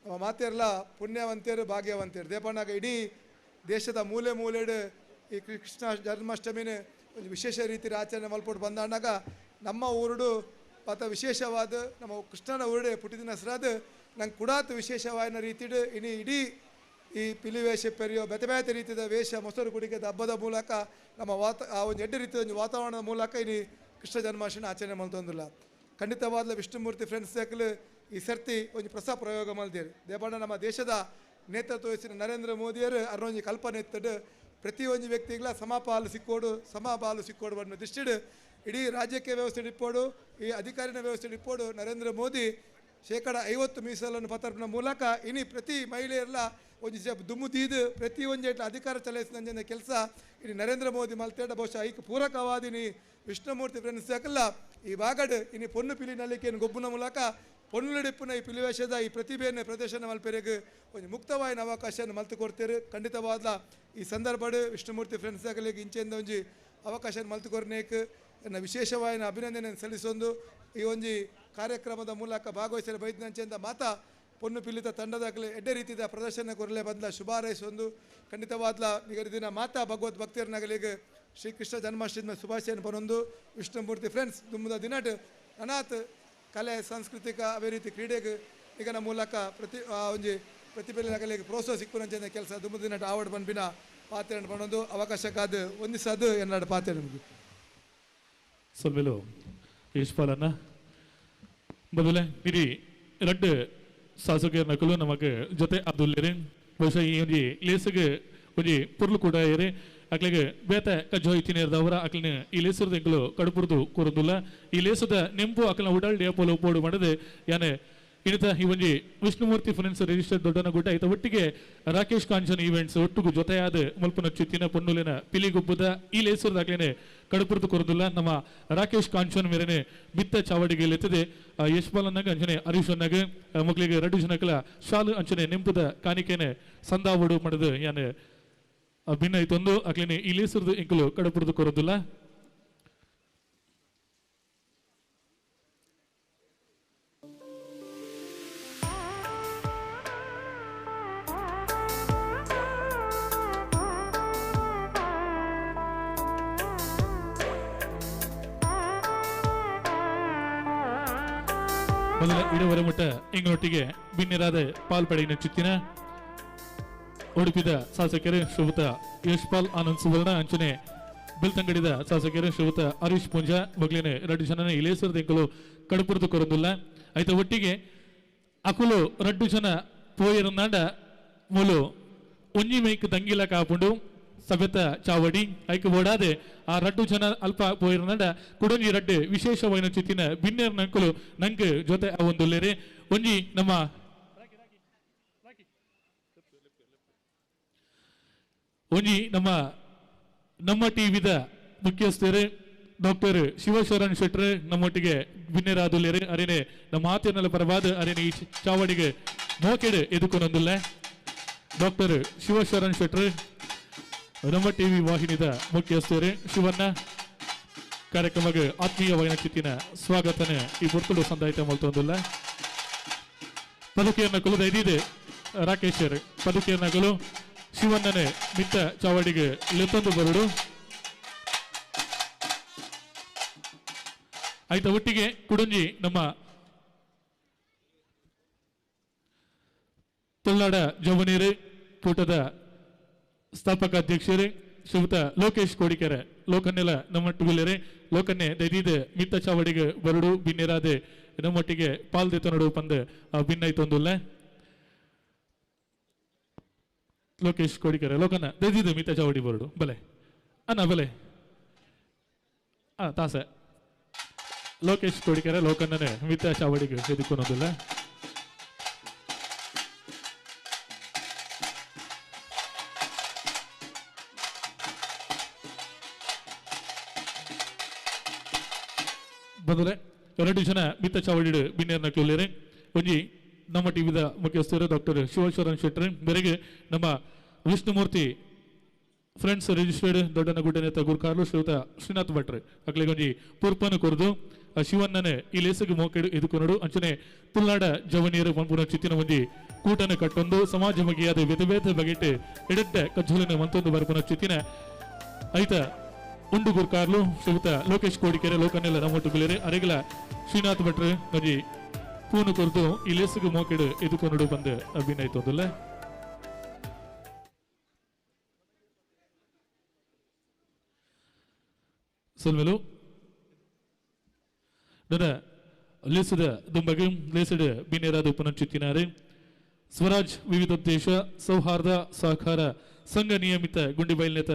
ನಮ್ಮ ಮಾತೆರ್ಲ ಪುಣ್ಯವಂತರು ಭಾಗ್ಯವಂತರು. ದೇಪಣ್ಣಾಗ ಇಡೀ ದೇಶದ ಮೂಲೆ ಮೂಲೆಡು ಈ ಕೃಷ್ಣ ಜನ್ಮಾಷ್ಟಮಿನ ಒಂದು ವಿಶೇಷ ರೀತಿಯ ಆಚರಣೆ ಮಲ್ಪಟ್ಟು ಬಂದಾಣಾಗ ನಮ್ಮ ಊರುಡು ಪಾತ ವಿಶೇಷವಾದ ನಮ್ಮ ಕೃಷ್ಣನ ಊರುಡೆ ಪುಟ್ಟಿದಿನ ಹೆಸರಾದ ನಂಗೆ ಕುಡಾತ ವಿಶೇಷವಾದ ರೀತಿಡು ಇನಿ ಇಡೀ ಈ ಪಿಲಿವೇಷ ಪೆರಿಯೋ ಬೇತೆ ಬೇತೆ ರೀತಿಯ ವೇಷ ಮೊಸರು ಕುಡಿಕೆದ ಹಬ್ಬದ ಮೂಲಕ ನಮ್ಮ ಆ ಒಂದು ಎಡ್ಡೆ ರೀತಿಯ ಒಂದು ವಾತಾವರಣದ ಮೂಲಕ ಇನಿ ಕೃಷ್ಣ ಜನ್ಮಾಷ್ಟಮಿ ಆಚರಣೆ ಮಲ್ತೊಂದಿಲ್ಲ. ಖಂಡಿತವಾದ ವಿಷ್ಣುಮೂರ್ತಿ ಫ್ರೆಂಡ್ಸ್ ಸರ್ಕಲ್ ಈ ಸರ್ತಿ ಒಂದು ಹೊಸ ಪ್ರಯೋಗ ಮಲ್ದೇರು. ದೇಪಣ್ಣ ನಮ್ಮ ದೇಶದ ನೇತೃತ್ವ ವಹಿಸಿದ ನರೇಂದ್ರ ಮೋದಿಯರು ಅರೊಂಜಿ ಕಲ್ಪನೆ ಎತ್ತಡು ಪ್ರತಿಯೊಂದು ವ್ಯಕ್ತಿಗಳ ಸಮಪಾಲು ಸಿಕ್ಕೋಡು ಸಮಪಾಲು ಸಿಕ್ಕೋಡು ಅನ್ನೋ ದೃಷ್ಟಿಡು ಇಡೀ ರಾಜ್ಯಕ್ಕೆ ವ್ಯವಸ್ಥೆ ಇಪ್ಪೋಡು, ಈ ಅಧಿಕಾರಿನ ವ್ಯವಸ್ಥೆ ಇಪ್ಪೋಡು ನರೇಂದ್ರ ಮೋದಿ 50% ಮೀಸಲನ್ನು ಪತರ್ಪಿನ ಮೂಲಕ ಇನಿ ಪ್ರತಿ ಮಹಿಳೆಯರೆಲ್ಲ ಒಂದು ದುಮ್ಮು ದೀದು ಪ್ರತಿ ಒಂದು ಅಧಿಕಾರ ಚಲಾಯಿಸಿದ ಕೆಲಸ ಇನಿ ನರೇಂದ್ರ ಮೋದಿ ಮಲ್ತೇಡ. ಬಹುಶಃ ಐಕ್ ಪೂರಕವಾದಿನಿ ವಿಷ್ಣುಮೂರ್ತಿ ಫ್ರೆಂಡ್ಸ್ ಯಾಕಲ್ಲ ಈ ಬಾಗಡ್ ಇನಿ ಪೊನ್ನು ಪಿಲಿನಲ್ಲಿಕೇನು ಗೊಬ್ಬುನ ಮೂಲಕ ಪೊನ್ನುಡಿಪ್ಪುನ ಈ ಪಿಲಿವೇಶದ ಈ ಪ್ರತಿಭೆಯನ್ನು ಪ್ರದರ್ಶನ ಮಲ್ಪೆರೆಗ್ ಒಂದು ಮುಕ್ತವಾಯಿನ ಅವಕಾಶವನ್ನು ಮಲ್ತು ಕೊಡ್ತೀರಿ. ಖಂಡಿತವಾದ ಈ ಸಂದರ್ಭಡ್ ವಿಷ್ಣುಮೂರ್ತಿ ಫ್ರೆಂಡ್ಸ್ ಆಗಲಿಗೆ ಇಂಚೆಂದ ಒಂಜಿ ಅವಕಾಶ ಮಲ್ತು ಕೊರ್ನೇಕ್ ಎನ್ನ ವಿಶೇಷವಾಯಿನ ಅಭಿನಂದನೆ ಸಲ್ಲಿಸೊಂದು ಈ ಒಂಜಿ ಕಾರ್ಯಕ್ರಮದ ಮೂಲಕ ಭಾಗವಹಿಸಲು ಬೈದಿನಂಚೆಂದ ಮಾತಾ ಪೊನ್ನು ಪಿಲಿತ ತಂಡದಾಗಲಿ ಎಡ್ಡೆ ರೀತಿಯ ಪ್ರದರ್ಶನ ಕೊರಲೆ ಬಂದ ಶುಭಾರೈಸೊಂದು ಖಂಡಿತವಾದ್ಲ ನಿಗದಿನ ಮಾತಾ ಭಗವದ್ ಭಕ್ತಿಯರ್ನಗಲಿಗೆ ಶ್ರೀಕೃಷ್ಣ ಜನ್ಮಾಷ್ಟಮಿ ಶುಭಾಶಯನ ಪನೊಂದು ವಿಷ್ಣುಮೂರ್ತಿ ಫ್ರೆಂಡ್ಸ್ ದುಮ್ಮದ ದಿನಟ್ ಅನಾಥ ಕಲೆ ಸಾಂಸ್ಕೃತಿಕ ಅದೇ ರೀತಿ ಕ್ರೀಡೆಗೆ ಈಗನ ಮೂಲಕ ಪ್ರತಿ ಒಂಜಿ ಪ್ರತಿಭೆಗಳಿಗೆ ಪ್ರೋತ್ಸಾಹ ಸಿಕ್ಕುನಂಚಿನ ಕೆಲಸ ದುಮ್ಮದ ದಿನಟ್ ಆವಡ್ ಪನ್ಪಿನ ಪಾತ್ರೆ ಪನೊಂದು ಅವಕಾಶಕ್ಕಾದ ಒಂದಿಸಾದು ಎನ್ನಡ ಪಾತ್ರೆ ನಿಮಗೆ ಸೊಲ್ಮೆಲು ಯಶ್ಪಾಲನ್ನ ಬದಲೆ ಇಡೀ ರಡ್ಡ್ ಶಾಸಕರ ನಕಲು ನಮಗೆ ಜೊತೆ ಅದುಲ್ಲೇರಿ. ಬಹುಶಃ ಈ ಒಂಜಿ ಲೇಸಿಗೆ ಒಂಜಿ ಪೊರ್ಲು ಕೂಡ ಏರಿ ಅಕ್ಲಿಗೆ ಬೇತೆ ಕಜ್ಜೋ ಇತ್ತಿನೇರ್ದವರ ಅಕ್ಲಿನ ಈ ಲೇಸರದ ಎಂಕಲು ಕಡುಪುರ್ದು ಕೂರುದಿಲ್ಲ. ಈ ಲೇಸದ ನೆಂಪು ಅಕ್ಲಿನ ಉಡಾಲ್ ಡೇಪೋಲು ಪೋಡು ಮಾಡದೆ ಯಾನೆ ಇನ್ನಿತ ಈ ಒಂಜಿ ವಿಷ್ಣುಮೂರ್ತಿ ಫೈನಾನ್ಸ್ ರಿಜಿಸ್ಟರ್ ದೊಡ್ಡನ ಗುಡ್ಡ ಐತ ಒಟ್ಟಿಗೆ ರಾಕೇಶ್ ಕಾಂಚನ್ ಈವೆಂಟ್ಸ್ ಒಟ್ಟಿಗೂ ಜೊತೆಯಾದ ಮಲ್ಪನ ಚಿತ್ತಿನ ಪೊನ್ನುಲಿನ ಪಿಲಿಗುಬ್ಬದ ಈ ಲೇಸರದ ಅಕ್ಲಿನ ಕಡುಪುರ್ದು ಕೊರದಿಲ್ಲ. ನಮ್ಮ ರಾಕೇಶ್ ಕಾಂಚನ್ ಮೇರೆನೆ ಮಿತ್ತ ಚಾವಡಿಗೆ ಎತ್ತದೆ ಯಶ್ಪಾಲ್ ಅನ್ನಾಗ ಅಂಚನೆ ಹರೀಶ್ ಅನ್ನಾಗ ಮಕ್ಕಳಿಗೆ ರಡ್ಡು ಜನಕಲ ಶಾಲು ಅಂಚನೆ ನೆಂಪುದ ಕಾಣಿಕೆನೆ ಸಂದಾವಡು ಮಾಡದು ಯಾನೆ ಭಿನ್ನ ಐತೊಂದು ಅಕ್ಲಿನ ಈ ಲೇಸರದ ಎಂಕಲು ಕಡುಪುರ್ದು ಕೊರದಿಲ್ಲ. ಮೊದಲ ಇಡವರ ಮಟ್ಟ ಎಂಗಳೊಟ್ಟಿಗೆ ಬಿನ್ನಿರಾದ ಪಾಲ್ಪಡೆಯಿನ ಚಿತ್ತಿನ ಉಡುಪಿದ ಶಾಸಕರು ಶ್ರೀಯುತ ಯಶ್ಪಾಲ್ ಆನಂದ್ ಸುವರ್ಣ ಅಂಚನೆ ಬೆಳ್ತಂಗಡಿದ ಶಾಸಕರು ಶ್ರೀಯುತ ಹರೀಶ್ ಪೂಂಜಾ ಮಗ್ಲಿನ ರಡ್ಡು ಜನ ಇಲೇಸರದ ಎಂಕಲು ಕಡುಪುರದು ಕೊರದಿಲ್ಲ. ಆಯ್ತ ಒಟ್ಟಿಗೆ ಅಕುಲು ರಡ್ಡು ಜನ ಪೋಯರನ್ನಾಂಡ ಮೂಲು ಒಂಜಿ ಮೇಕ್ ದಂಗಿಲ ಕಾಪುಂಡು ಸಭೆತ ಚಾವಡಿ ಐಕ್ ಓಡಾದೆ ಆ ರಡ್ಡು ಜನ ಅಲ್ಪ ಪೋಯಿರನಾಂಡ ಕುಡೊಂಜಿ ರಡ್ಡು ವಿಶೇಷವಾಯಿನ ಚಿತ್ತಿನ ಬಿನ್ನೇರ್ ನಂಕುಲು ನಂಕ್ ಜೊತೆ ಅವೊಂದುಲ್ಲೇರಿ. ಒಂಜಿ ನಮ್ಮ ಒಂಜಿ ನಮ್ಮ ನಮ್ಮ ಟಿವಿದ ಮುಖ್ಯಸ್ಥರು ಡಾಕ್ಟರ್ ಶಿವಶರಣ್ ಶೆಟ್ರ್ ನಮ್ಮೊಟ್ಟಿಗೆ ಬಿನ್ನೇರಾದುಲ್ಲೇರಿ. ಅರೇನೆ ನಮ್ಮ ಆತೇನಲ್ಲ ಪರವಾದ ಅರೇನೆ ಈ ಚಾವಡಿಗೆ ಮೋಕೆಡು ಎದುಕೊನೊಂದುಲ್ಲೆ ಡಾಕ್ಟರ್ ಶಿವಶರಣ್ ಶೆಟ್ರ್ ನಮ್ಮ ಟಿವಿ ವಾಹಿನಿದ ಮುಖ್ಯಸ್ಥರು ಶಿವಣ್ಣ ಕಾರ್ಯಕ್ರಮಕ್ಕೆ ಆತ್ಮೀಯ ವೈನಚಿತ್ತಿನ ಸ್ವಾಗತನೆ ಈ ಪೊರ್ತುಡು ಸಂದಾಯಿತ ಮಲ್ತೊಂದುಲ್ಲ. ಪದುಕೆಯನ್ನ ಕುಲದ ಇದಿದೆ ರಾಕೇಶರ್ ಪದುಕೆಯನ್ನ ಕುಲು ಶಿವಣ್ಣನೆ ಮಿತ್ತ ಚಾವಡಿಗೆ ಲೆತ್ತೊಂದು ಬರುಡು. ಆಯ್ತ ಒಟ್ಟಿಗೆ ಕುಡಂಜಿ ನಮ್ಮ ತೊಳ್ಳಾಡ ಜವನೀರು ಕೂಟದ ಸ್ಥಾಪಕ ಅಧ್ಯಕ್ಷರೇ ಶ್ರೀಯುತ ಲೋಕೇಶ್ ಕೋಡಿಕೆರೆ ಲೋಕನ್ನೆಲ್ಲ ನಮ್ಮೊಟ್ಟಿಗೆ ಲೋಕನ್ನೇ ದೈದಿದೆ ಮಿತ್ತ ಚಾವಡಿಗೆ ಬರುಡು ಬಿನ್ನಿರಾದೆ ನಮ್ಮೊಟ್ಟಿಗೆ ಪಾಲ್ದೆತ್ತ ನಡು ಪಂದ ಭಿನ್ನೈತೊಂದುಲ್ಲ. ಲೋಕೇಶ್ ಕೋಡಿಕೆರೆ ಲೋಕನ್ನ ದೈದಿದೆ ಮಿತ್ತ ಚಾವಡಿ ಬರುಡು ಬಲೆ ಅಣ್ಣ ಬಲೆ ತಾಸೆ ಲೋಕೇಶ್ ಕೋಡಿಕೆರೆ ಲೋಕನ್ನನೇ ಮಿತ್ತ ಚಾವಡಿಗೆ ಎದುಕೊನೊಂದಿಲ್ಲ. ಬಂದರೆ ಎರಡು ಜನ ಮಿತ್ತ ಚಾವಡಿಡು ಬಿನ್ನೇರ್ನ ಕ್ಲೋಲೇರೆ ಒಂಜಿ ನಮ್ಮ ಟಿವಿದ ಮುಖ್ಯಸ್ಥರು ಡಾಕ್ಟರ್ ಶಿವಶರಣ್ ಶೆಟ್ಟರ್ ಬೆರೆಗೆ ನಮ್ಮ ವಿಷ್ಣುಮೂರ್ತಿ ಫ್ರೆಂಡ್ಸ್ ರಿಜಿಸ್ಟರ್ಡ್ ದೊಡ್ಡನಗುಡ್ಡೆ ನೇತ ಗುರ್ಕಾರ್ಲು ಶ್ರೀಯುತ ಶ್ರೀನಾಥ್ ಭಟ್ರು ಅಕ್ಲೆಗೆ ಒಂಜಿ ಪೂರ್ಪನು ಕೊರ್ದು ಆ ಶಿವಣ್ಣನೆ ಈ ಲೇಸಗ್ ಮೋಕೆಡು ಎದುಕೊನಡು ಅಂಚನೆ ತುಲ್ನಾಡ ಜವನಿಯರು ಪಂಪುನ ಚಿತ್ತಿನ ಒಂಜಿ ಕೂಟನ ಕಟ್ಟೊಂದು ಸಮಾಜ ಬಗೆಯಾದ ಬೇತೆ ಬೇತೆ ಬಗೆಟ್ ಎಡೆಡ್ಡೆ ಕಜ್ಜುಲಿನ ಮಂತೊಂದು ಬರ್ಪುನ ಚಿತ್ತಿನ ಐತ ಉಂಡು ಗುರ್ಕಾರ್ಲು ಶ್ರೀಯುತ ಲೋಕೇಶ್ ಕೋಡಿಕೆರೆ ಲೋಕನೆಲ್ಲ ನಮ್ಮೊಟ್ಟುಗುಲೇರೆ ಅರೆಗಲ ಶ್ರೀನಾಥ್ ಭಟ್ರು ಒಂಜಿ ಪೂನು ಕೊರ್ದು ಈ ಲೇಸಗ್ ಮೋಕೆಡು ಎದುಕೊನಡು ಬಂದು ಅಭಿನಯಿತೊಂದುಲ್ಲ. ಸೊಲ್ಮೆಲು ನನ್ನ ಲೇಸದ ದುಂಬಗೆ ಲೇಸದ ಬಿನೇರಾದ ಉಪನಂಚುತ್ತಿನಾರೆ ಸ್ವರಾಜ್ ವಿವಿಧೋದ್ದೇಶ ಸೌಹಾರ್ದ ಸಹಕಾರ ಸಂಘ ನಿಯಮಿತ ಗುಂಡಿಬೈಲ್ನೇತ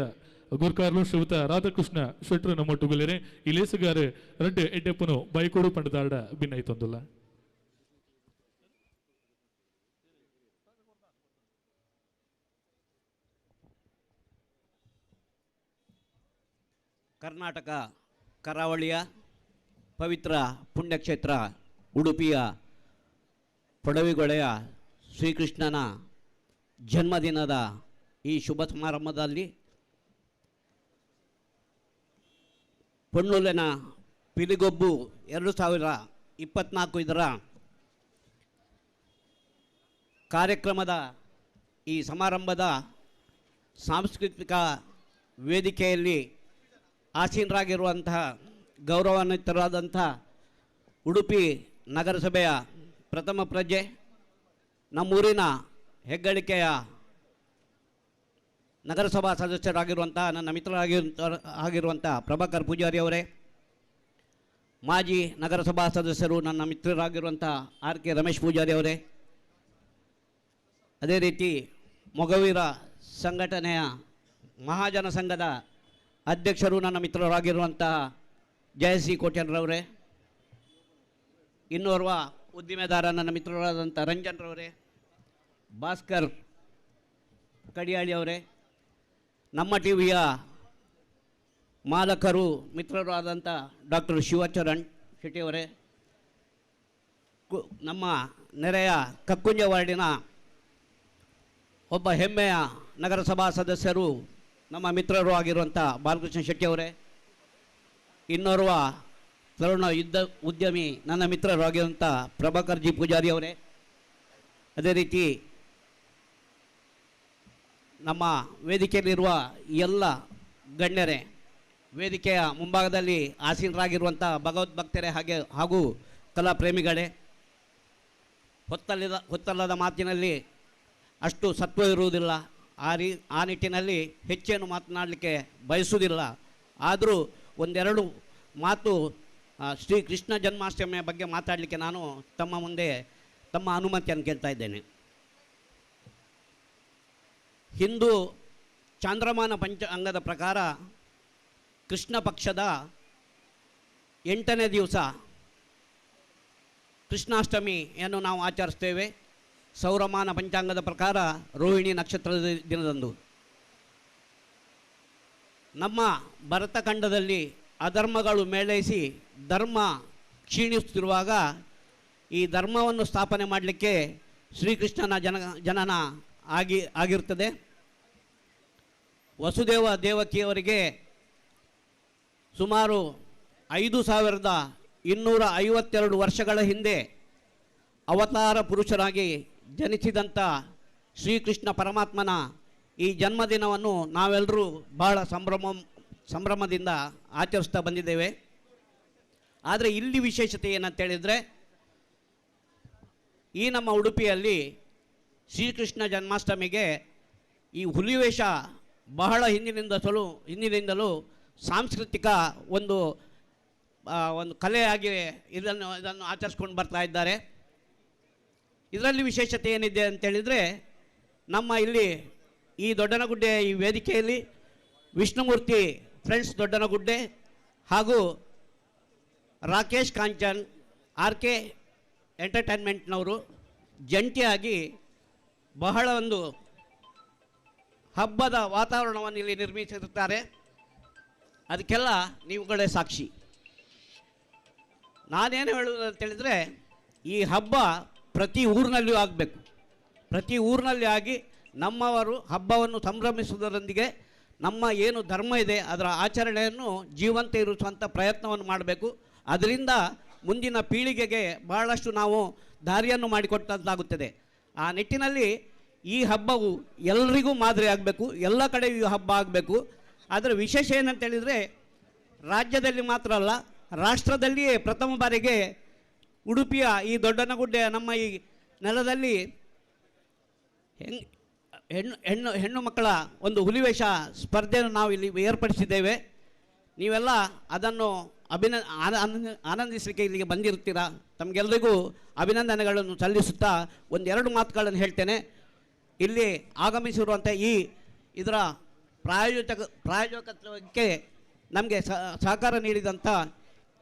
ಗುರ್ಕಾರ್ಲು ಶ್ರೀಯುತ ರಾಧಾಕೃಷ್ಣ ಶೆಟ್ರು ನಮ್ಮೊಟ್ಟುಗುಲೇರೆ ಈ ಲೇಸುಗಾರ ರಡ್ಡೆ ಎಡ್ಡೆಪ್ಪನು ಬೈಕೋಡು ಪಂಡದಾರಡ ಭಿನ್ನೈತೊಂದುಲ್ಲ. ಕರ್ನಾಟಕ ಕರಾವಳಿಯ ಪವಿತ್ರ ಪುಣ್ಯಕ್ಷೇತ್ರ ಉಡುಪಿಯ ಪಡವಿಗೊಳೆಯ ಶ್ರೀಕೃಷ್ಣನ ಜನ್ಮದಿನದ ಈ ಶುಭ ಸಮಾರಂಭದಲ್ಲಿ ಪೊಣ್ಣುಲೆನ ಪಿಲಿಗೊಬ್ಬು 2024 ಇದರ ಕಾರ್ಯಕ್ರಮದ ಈ ಸಮಾರಂಭದ ಸಾಂಸ್ಕೃತಿಕ ವೇದಿಕೆಯಲ್ಲಿ ಆಸೀನರಾಗಿರುವಂತಹ ಗೌರವಾನ್ವಿತರಾದಂಥ ಉಡುಪಿ ನಗರಸಭೆಯ ಪ್ರಥಮ ಪ್ರಜೆ, ನಮ್ಮೂರಿನ ಹೆಗ್ಗಳಿಕೆಯ ನಗರಸಭಾ ಸದಸ್ಯರಾಗಿರುವಂಥ ನನ್ನ ಮಿತ್ರರಾಗಿರುವಂಥ ಪ್ರಭಾಕರ್ ಪೂಜಾರಿ ಅವರೇ, ಮಾಜಿ ನಗರಸಭಾ ಸದಸ್ಯರು ನನ್ನ ಮಿತ್ರರಾಗಿರುವಂಥ ಆರ್ ಕೆ ರಮೇಶ್ ಪೂಜಾರಿ ಅವರೇ, ಅದೇ ರೀತಿ ಮೊಗವೀರ ಸಂಘಟನೆಯ ಮಹಾಜನ ಸಂಘದ ಅಧ್ಯಕ್ಷರು ನನ್ನ ಮಿತ್ರರಾಗಿರುವಂಥ ಜಯಸಿ ಕೋಟ್ಯನ್ರವರೇ, ಇನ್ನೋರ್ವ ಉದ್ದಿಮೆದಾರ ನನ್ನ ಮಿತ್ರರಾದಂಥ ರಂಜನ್ರವರೇ, ಭಾಸ್ಕರ್ ಕಡಿಯಾಳಿ ಅವರೇ, ನಮ್ಮ ಟಿ ವಿಯ ಮಾಲಕರು ಮಿತ್ರರು ಆದಂಥ ಡಾಕ್ಟರ್ ಶಿವಚರಣ್ ಶೆಟ್ಟಿಯವರೇ, ನಮ್ಮ ನೆರೆಯ ಕಕ್ಕುಂಜ ವಾರ್ಡಿನ ಒಬ್ಬ ಹೆಮ್ಮೆಯ ನಗರಸಭಾ ಸದಸ್ಯರು ನಮ್ಮ ಮಿತ್ರರು ಆಗಿರುವಂಥ ಬಾಲಕೃಷ್ಣ ಶೆಟ್ಟಿಯವರೇ, ಇನ್ನೋರ್ವ ತರುಣ ಯುದ್ಧ ಉದ್ಯಮಿ ನನ್ನ ಮಿತ್ರರು ಆಗಿರುವಂಥ ಪ್ರಭಾಕರ್ ಜಿ ಪೂಜಾರಿ ಅವರೇ, ಅದೇ ರೀತಿ ನಮ್ಮ ವೇದಿಕೆಯಲ್ಲಿರುವ ಎಲ್ಲ ಗಣ್ಯರೇ, ವೇದಿಕೆಯ ಮುಂಭಾಗದಲ್ಲಿ ಆಸೀನರಾಗಿರುವಂಥ ಭಗವದ್ಭಕ್ತರೇ ಹಾಗೆ ಹಾಗೂ ಕಲಾ ಪ್ರೇಮಿಗಳೇ, ಹೊತ್ತಲ್ಲದ ಮಾತಿನಲ್ಲಿ ಅಷ್ಟು ಸತ್ವ ಇರುವುದಿಲ್ಲ. ಆ ನಿಟ್ಟಿನಲ್ಲಿ ಹೆಚ್ಚೇನು ಮಾತನಾಡಲಿಕ್ಕೆ ಬಯಸುವುದಿಲ್ಲ. ಆದರೂ ಒಂದೆರಡು ಮಾತು ಶ್ರೀ ಕೃಷ್ಣ ಜನ್ಮಾಷ್ಟಮಿಯ ಬಗ್ಗೆ ಮಾತಾಡಲಿಕ್ಕೆ ನಾನು ತಮ್ಮ ಮುಂದೆ ತಮ್ಮ ಅನುಮತಿಯನ್ನು ಕೇಳ್ತಾ ಇದ್ದೇನೆ. ಹಿಂದೂ ಚಾಂದ್ರಮಾನ ಪಂಚಾಂಗದ ಪ್ರಕಾರ ಕೃಷ್ಣ ಪಕ್ಷದ 8ನೇ ದಿವಸ ಕೃಷ್ಣಾಷ್ಟಮಿಯನ್ನು ನಾವು ಆಚರಿಸ್ತೇವೆ. ಸೌರಮಾನ ಪಂಚಾಂಗದ ಪ್ರಕಾರ ರೋಹಿಣಿ ನಕ್ಷತ್ರದ ದಿನದಂದು ನಮ್ಮ ಭರತಖಂಡದಲ್ಲಿ ಅಧರ್ಮಗಳು ಮೇಳೈಸಿ ಧರ್ಮ ಕ್ಷೀಣಿಸುತ್ತಿರುವಾಗ ಈ ಧರ್ಮವನ್ನು ಸ್ಥಾಪನೆ ಮಾಡಲಿಕ್ಕೆ ಶ್ರೀಕೃಷ್ಣನ ಜನನ ಆಗಿರ್ತದೆ. ವಸುದೇವ ದೇವಕಿಯವರಿಗೆ ಸುಮಾರು 5252 ವರ್ಷಗಳ ಹಿಂದೆ ಅವತಾರ ಪುರುಷರಾಗಿ ಜನಿಸಿದಂಥ ಶ್ರೀಕೃಷ್ಣ ಪರಮಾತ್ಮನ ಈ ಜನ್ಮದಿನವನ್ನು ನಾವೆಲ್ಲರೂ ಬಹಳ ಸಂಭ್ರಮದಿಂದ ಆಚರಿಸ್ತಾ ಬಂದಿದ್ದೇವೆ. ಆದರೆ ಇಲ್ಲಿ ವಿಶೇಷತೆ ಏನಂತೇಳಿದರೆ, ಈ ನಮ್ಮ ಉಡುಪಿಯಲ್ಲಿ ಶ್ರೀಕೃಷ್ಣ ಜನ್ಮಾಷ್ಟಮಿಗೆ ಈ ಹುಲಿವೇಷ ಬಹಳ ಹಿಂದಿನಿಂದಲೂ ಸಾಂಸ್ಕೃತಿಕ ಒಂದು ಕಲೆಯಾಗಿ ಇದನ್ನು ಆಚರಿಸ್ಕೊಂಡು ಬರ್ತಾ ಇದ್ದಾರೆ. ಇದರಲ್ಲಿ ವಿಶೇಷತೆ ಏನಿದೆ ಅಂತೇಳಿದರೆ, ನಮ್ಮ ಇಲ್ಲಿ ಈ ದೊಡ್ಡನಗುಡ್ಡೆ ಈ ವೇದಿಕೆಯಲ್ಲಿ ವಿಷ್ಣುಮೂರ್ತಿ ಫ್ರೆಂಡ್ಸ್ ದೊಡ್ಡನಗುಡ್ಡೆ ಹಾಗೂ ರಾಕೇಶ್ ಕಾಂಚನ್ ಆರ್ ಕೆ ಎಂಟರ್ಟೈನ್ಮೆಂಟ್ನವರು ಜಂಟಿಯಾಗಿ ಬಹಳ ಒಂದು ಹಬ್ಬದ ವಾತಾವರಣವನ್ನು ಇಲ್ಲಿ ನಿರ್ಮಿಸಿರುತ್ತಾರೆ. ಅದಕ್ಕೆಲ್ಲ ನೀವುಗಳೇ ಸಾಕ್ಷಿ. ನಾನೇನು ಹೇಳೋದು ಅಂತೇಳಿದರೆ, ಈ ಹಬ್ಬ ಪ್ರತಿ ಊರಿನಲ್ಲಿಯೂ ಆಗಬೇಕು. ಪ್ರತಿ ಊರಿನಲ್ಲಿ ಆಗಿ ನಮ್ಮವರು ಹಬ್ಬವನ್ನು ಸಂಭ್ರಮಿಸುವುದರೊಂದಿಗೆ ನಮ್ಮ ಏನು ಧರ್ಮ ಇದೆ ಅದರ ಆಚರಣೆಯನ್ನು ಜೀವಂತ ಇರಿಸುವಂಥ ಪ್ರಯತ್ನವನ್ನು ಮಾಡಬೇಕು. ಅದರಿಂದ ಮುಂದಿನ ಪೀಳಿಗೆಗೆ ಬಹಳಷ್ಟು ನಾವು ದಾರಿಯನ್ನು ಮಾಡಿಕೊಟ್ಟಂತಾಗುತ್ತದೆ. ಆ ನಿಟ್ಟಿನಲ್ಲಿ ಈ ಹಬ್ಬವು ಎಲ್ರಿಗೂ ಮಾದರಿ ಆಗಬೇಕು, ಎಲ್ಲ ಕಡೆಯೂ ಈ ಹಬ್ಬ ಆಗಬೇಕು. ಅದರ ವಿಶೇಷ ಏನಂತೇಳಿದರೆ, ರಾಜ್ಯದಲ್ಲಿ ಮಾತ್ರ ಅಲ್ಲ, ರಾಷ್ಟ್ರದಲ್ಲಿಯೇ ಪ್ರಥಮ ಬಾರಿಗೆ ಉಡುಪಿಯ ಈ ದೊಡ್ಡನಗುಡ್ಡೆಯ ನಮ್ಮ ಈ ನೆಲದಲ್ಲಿ ಹೆಣ್ಣು ಹೆಣ್ಣು ಹೆಣ್ಣು ಮಕ್ಕಳ ಒಂದು ಹುಲಿವೇಷ ಸ್ಪರ್ಧೆಯನ್ನು ನಾವು ಇಲ್ಲಿ ಏರ್ಪಡಿಸಿದ್ದೇವೆ. ನೀವೆಲ್ಲ ಅದನ್ನು ಆನಂದಿಸಲಿಕ್ಕೆ ಇಲ್ಲಿಗೆ ಬಂದಿರ್ತೀರ. ತಮಗೆಲ್ಲರಿಗೂ ಅಭಿನಂದನೆಗಳನ್ನು ಸಲ್ಲಿಸುತ್ತಾ ಒಂದೆರಡು ಮಾತುಗಳನ್ನು ಹೇಳ್ತೇನೆ. ಇಲ್ಲಿ ಆಗಮಿಸಿರುವಂಥ ಈ ಇದರ ಪ್ರಾಯೋಜಕತ್ವಕ್ಕೆ ನಮಗೆ ಸಹಕಾರ ನೀಡಿದಂಥ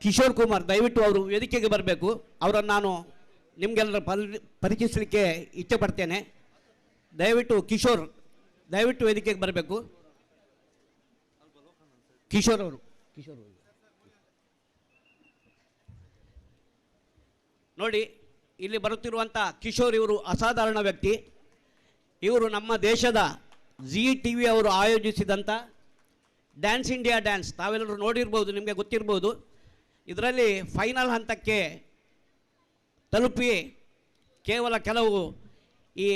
ಕಿಶೋರ್ ಕುಮಾರ್, ದಯವಿಟ್ಟು ಅವರು ವೇದಿಕೆಗೆ ಬರಬೇಕು. ಅವರನ್ನು ನಾನು ನಿಮಗೆಲ್ಲರ ಪರಿಚಯಿಸಲಿಕ್ಕೆ ಇಚ್ಛೆ ಪಡ್ತೇನೆ. ದಯವಿಟ್ಟು ಕಿಶೋರ್, ದಯವಿಟ್ಟು ವೇದಿಕೆಗೆ ಬರಬೇಕು. ಕಿಶೋರ್ ಅವರು, ಕಿಶೋರ್ ಅವರು ನೋಡಿ, ಇಲ್ಲಿ ಬರುತ್ತಿರುವಂಥ ಕಿಶೋರ್ ಇವರು ಅಸಾಧಾರಣ ವ್ಯಕ್ತಿ. ಇವರು ನಮ್ಮ ದೇಶದ ಜೀ ಟಿ ವಿ ಅವರು ಆಯೋಜಿಸಿದಂಥ ಡ್ಯಾನ್ಸ್ ಇಂಡಿಯಾ ಡ್ಯಾನ್ಸ್ ತಾವೆಲ್ಲರೂ ನೋಡಿರ್ಬೋದು, ನಿಮಗೆ ಗೊತ್ತಿರ್ಬೋದು. ಇದರಲ್ಲಿ ಫೈನಲ್ ಹಂತಕ್ಕೆ ತಲುಪಿ ಕೇವಲ ಕೆಲವು ಈ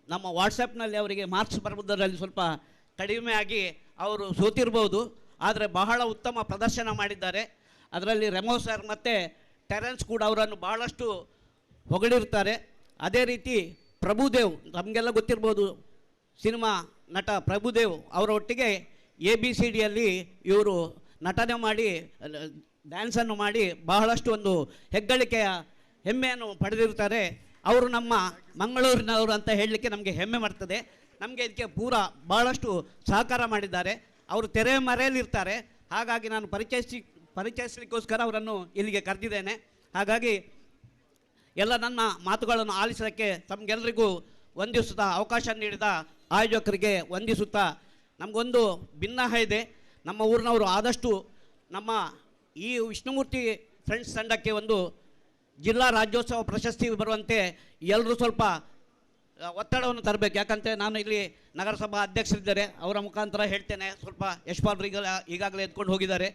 ನಮ್ಮ ವಾಟ್ಸಪ್ನಲ್ಲಿ ಅವರಿಗೆ ಮಾರ್ಕ್ಸ್ ಬರುವುದರಲ್ಲಿ ಸ್ವಲ್ಪ ಕಡಿಮೆಯಾಗಿ ಅವರು ಸೋತಿರ್ಬೋದು. ಆದರೆ ಬಹಳ ಉತ್ತಮ ಪ್ರದರ್ಶನ ಮಾಡಿದ್ದಾರೆ. ಅದರಲ್ಲಿ ರೆಮೋ ಸರ್ ಮತ್ತು ಟೆರೆನ್ಸ್ ಕೂಡ ಅವರನ್ನು ಬಹಳಷ್ಟು ಹೊಗಳಿರ್ತಾರೆ. ಅದೇ ರೀತಿ ಪ್ರಭುದೇವ್, ನಮಗೆಲ್ಲ ಗೊತ್ತಿರ್ಬೋದು, ಸಿನಿಮಾ ನಟ ಪ್ರಭುದೇವ್ ಅವರ ಒಟ್ಟಿಗೆ ಎ ಬಿ ಸಿ ಡಿಯಲ್ಲಿ ಇವರು ನಟನೆ ಮಾಡಿ ಡ್ಯಾನ್ಸನ್ನು ಮಾಡಿ ಬಹಳಷ್ಟು ಒಂದು ಹೆಗ್ಗಳಿಕೆಯ ಹೆಮ್ಮೆಯನ್ನು ಪಡೆದಿರ್ತಾರೆ. ಅವರು ನಮ್ಮ ಮಂಗಳೂರಿನವರು ಅಂತ ಹೇಳಲಿಕ್ಕೆ ನಮಗೆ ಹೆಮ್ಮೆ ಮಾಡ್ತದೆ. ನಮಗೆ ಇದಕ್ಕೆ ಪೂರಾ ಭಾಳಷ್ಟು ಸಹಕಾರ ಮಾಡಿದ್ದಾರೆ. ಅವರು ತೆರೆ ಮರೆಯಲ್ಲಿರ್ತಾರೆ. ಹಾಗಾಗಿ ನಾನು ಪರಿಚಯಿಸಲಿಕ್ಕೋಸ್ಕರ ಅವರನ್ನು ಇಲ್ಲಿಗೆ ಕರೆದಿದ್ದೇನೆ. ಹಾಗಾಗಿ ಎಲ್ಲ ನನ್ನ ಮಾತುಗಳನ್ನು ಆಲಿಸೋಕ್ಕೆ ತಮಗೆಲ್ಲರಿಗೂ ವಂದಿಸುತ್ತಾ, ಅವಕಾಶ ನೀಡಿದ ಆಯೋಜಕರಿಗೆ ವಂದಿಸುತ್ತಾ, ನಮಗೊಂದು ಭಿನ್ನಾಹ ಇದೆ. ನಮ್ಮ ಊರಿನವರು ಆದಷ್ಟು ನಮ್ಮ ಈ ವಿಷ್ಣುಮೂರ್ತಿ ಫ್ರೆಂಡ್ಸ್ ತಂಡಕ್ಕೆ ಒಂದು ಜಿಲ್ಲಾ ರಾಜ್ಯೋತ್ಸವ ಪ್ರಶಸ್ತಿ ಬರುವಂತೆ ಎಲ್ಲರೂ ಸ್ವಲ್ಪ ಒತ್ತಡವನ್ನು ತರಬೇಕು. ಯಾಕಂದರೆ ನಾನು ಇಲ್ಲಿ ನಗರಸಭಾ ಅಧ್ಯಕ್ಷರಿದ್ದಾರೆ, ಅವರ ಮುಖಾಂತರ ಹೇಳ್ತೇನೆ. ಸ್ವಲ್ಪ ಯಶ್ಪಾಲ್ ಈಗಾಗಲೇ ಎತ್ಕೊಂಡು ಹೋಗಿದ್ದಾರೆ,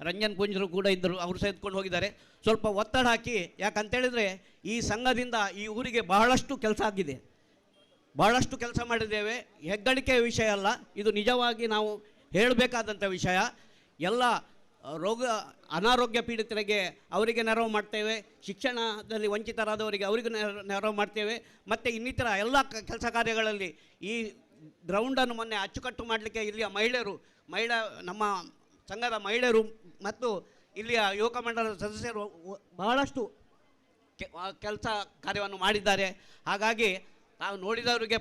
ರಂಜನ್ ಪುಂಜರು ಕೂಡ ಇದ್ದರು, ಅವರು ಸಹ ಎತ್ಕೊಂಡು ಹೋಗಿದ್ದಾರೆ. ಸ್ವಲ್ಪ ಒತ್ತಡ ಹಾಕಿ, ಯಾಕಂತೇಳಿದರೆ ಈ ಸಂಘದಿಂದ ಈ ಊರಿಗೆ ಬಹಳಷ್ಟು ಕೆಲಸ ಆಗಿದೆ, ಬಹಳಷ್ಟು ಕೆಲಸ ಮಾಡಿದ್ದೇವೆ. ಹೆಗ್ಗಳಿಕೆಯ ವಿಷಯ ಅಲ್ಲ ಇದು, ನಿಜವಾಗಿ ನಾವು ಹೇಳಬೇಕಾದಂಥ ವಿಷಯ. ಎಲ್ಲ ರೋಗ ಅನಾರೋಗ್ಯ ಪೀಡಿತರಿಗೆ ಅವರಿಗೆ ನೆರವು ಮಾಡ್ತೇವೆ, ಶಿಕ್ಷಣದಲ್ಲಿ ವಂಚಿತರಾದವರಿಗೆ ಅವರಿಗೂ ನೆರವು ಮಾಡ್ತೇವೆ, ಮತ್ತು ಇನ್ನಿತರ ಎಲ್ಲ ಕೆಲಸ ಕಾರ್ಯಗಳಲ್ಲಿ. ಈ ಗ್ರೌಂಡನ್ನು ಮೊನ್ನೆ ಅಚ್ಚುಕಟ್ಟು ಮಾಡಲಿಕ್ಕೆ ಇಲ್ಲಿಯ ಮಹಿಳೆಯರು, ಮಹಿಳಾ ನಮ್ಮ ಸಂಘದ ಮಹಿಳೆಯರು ಮತ್ತು ಇಲ್ಲಿಯ ಯುವಕ ಮಂಡಲದ ಸದಸ್ಯರು ಬಹಳಷ್ಟು ಕೆಲಸ ಕಾರ್ಯವನ್ನು ಮಾಡಿದ್ದಾರೆ. ಹಾಗಾಗಿ ನಾವು ನೋಡಿದವರಿಗೆ,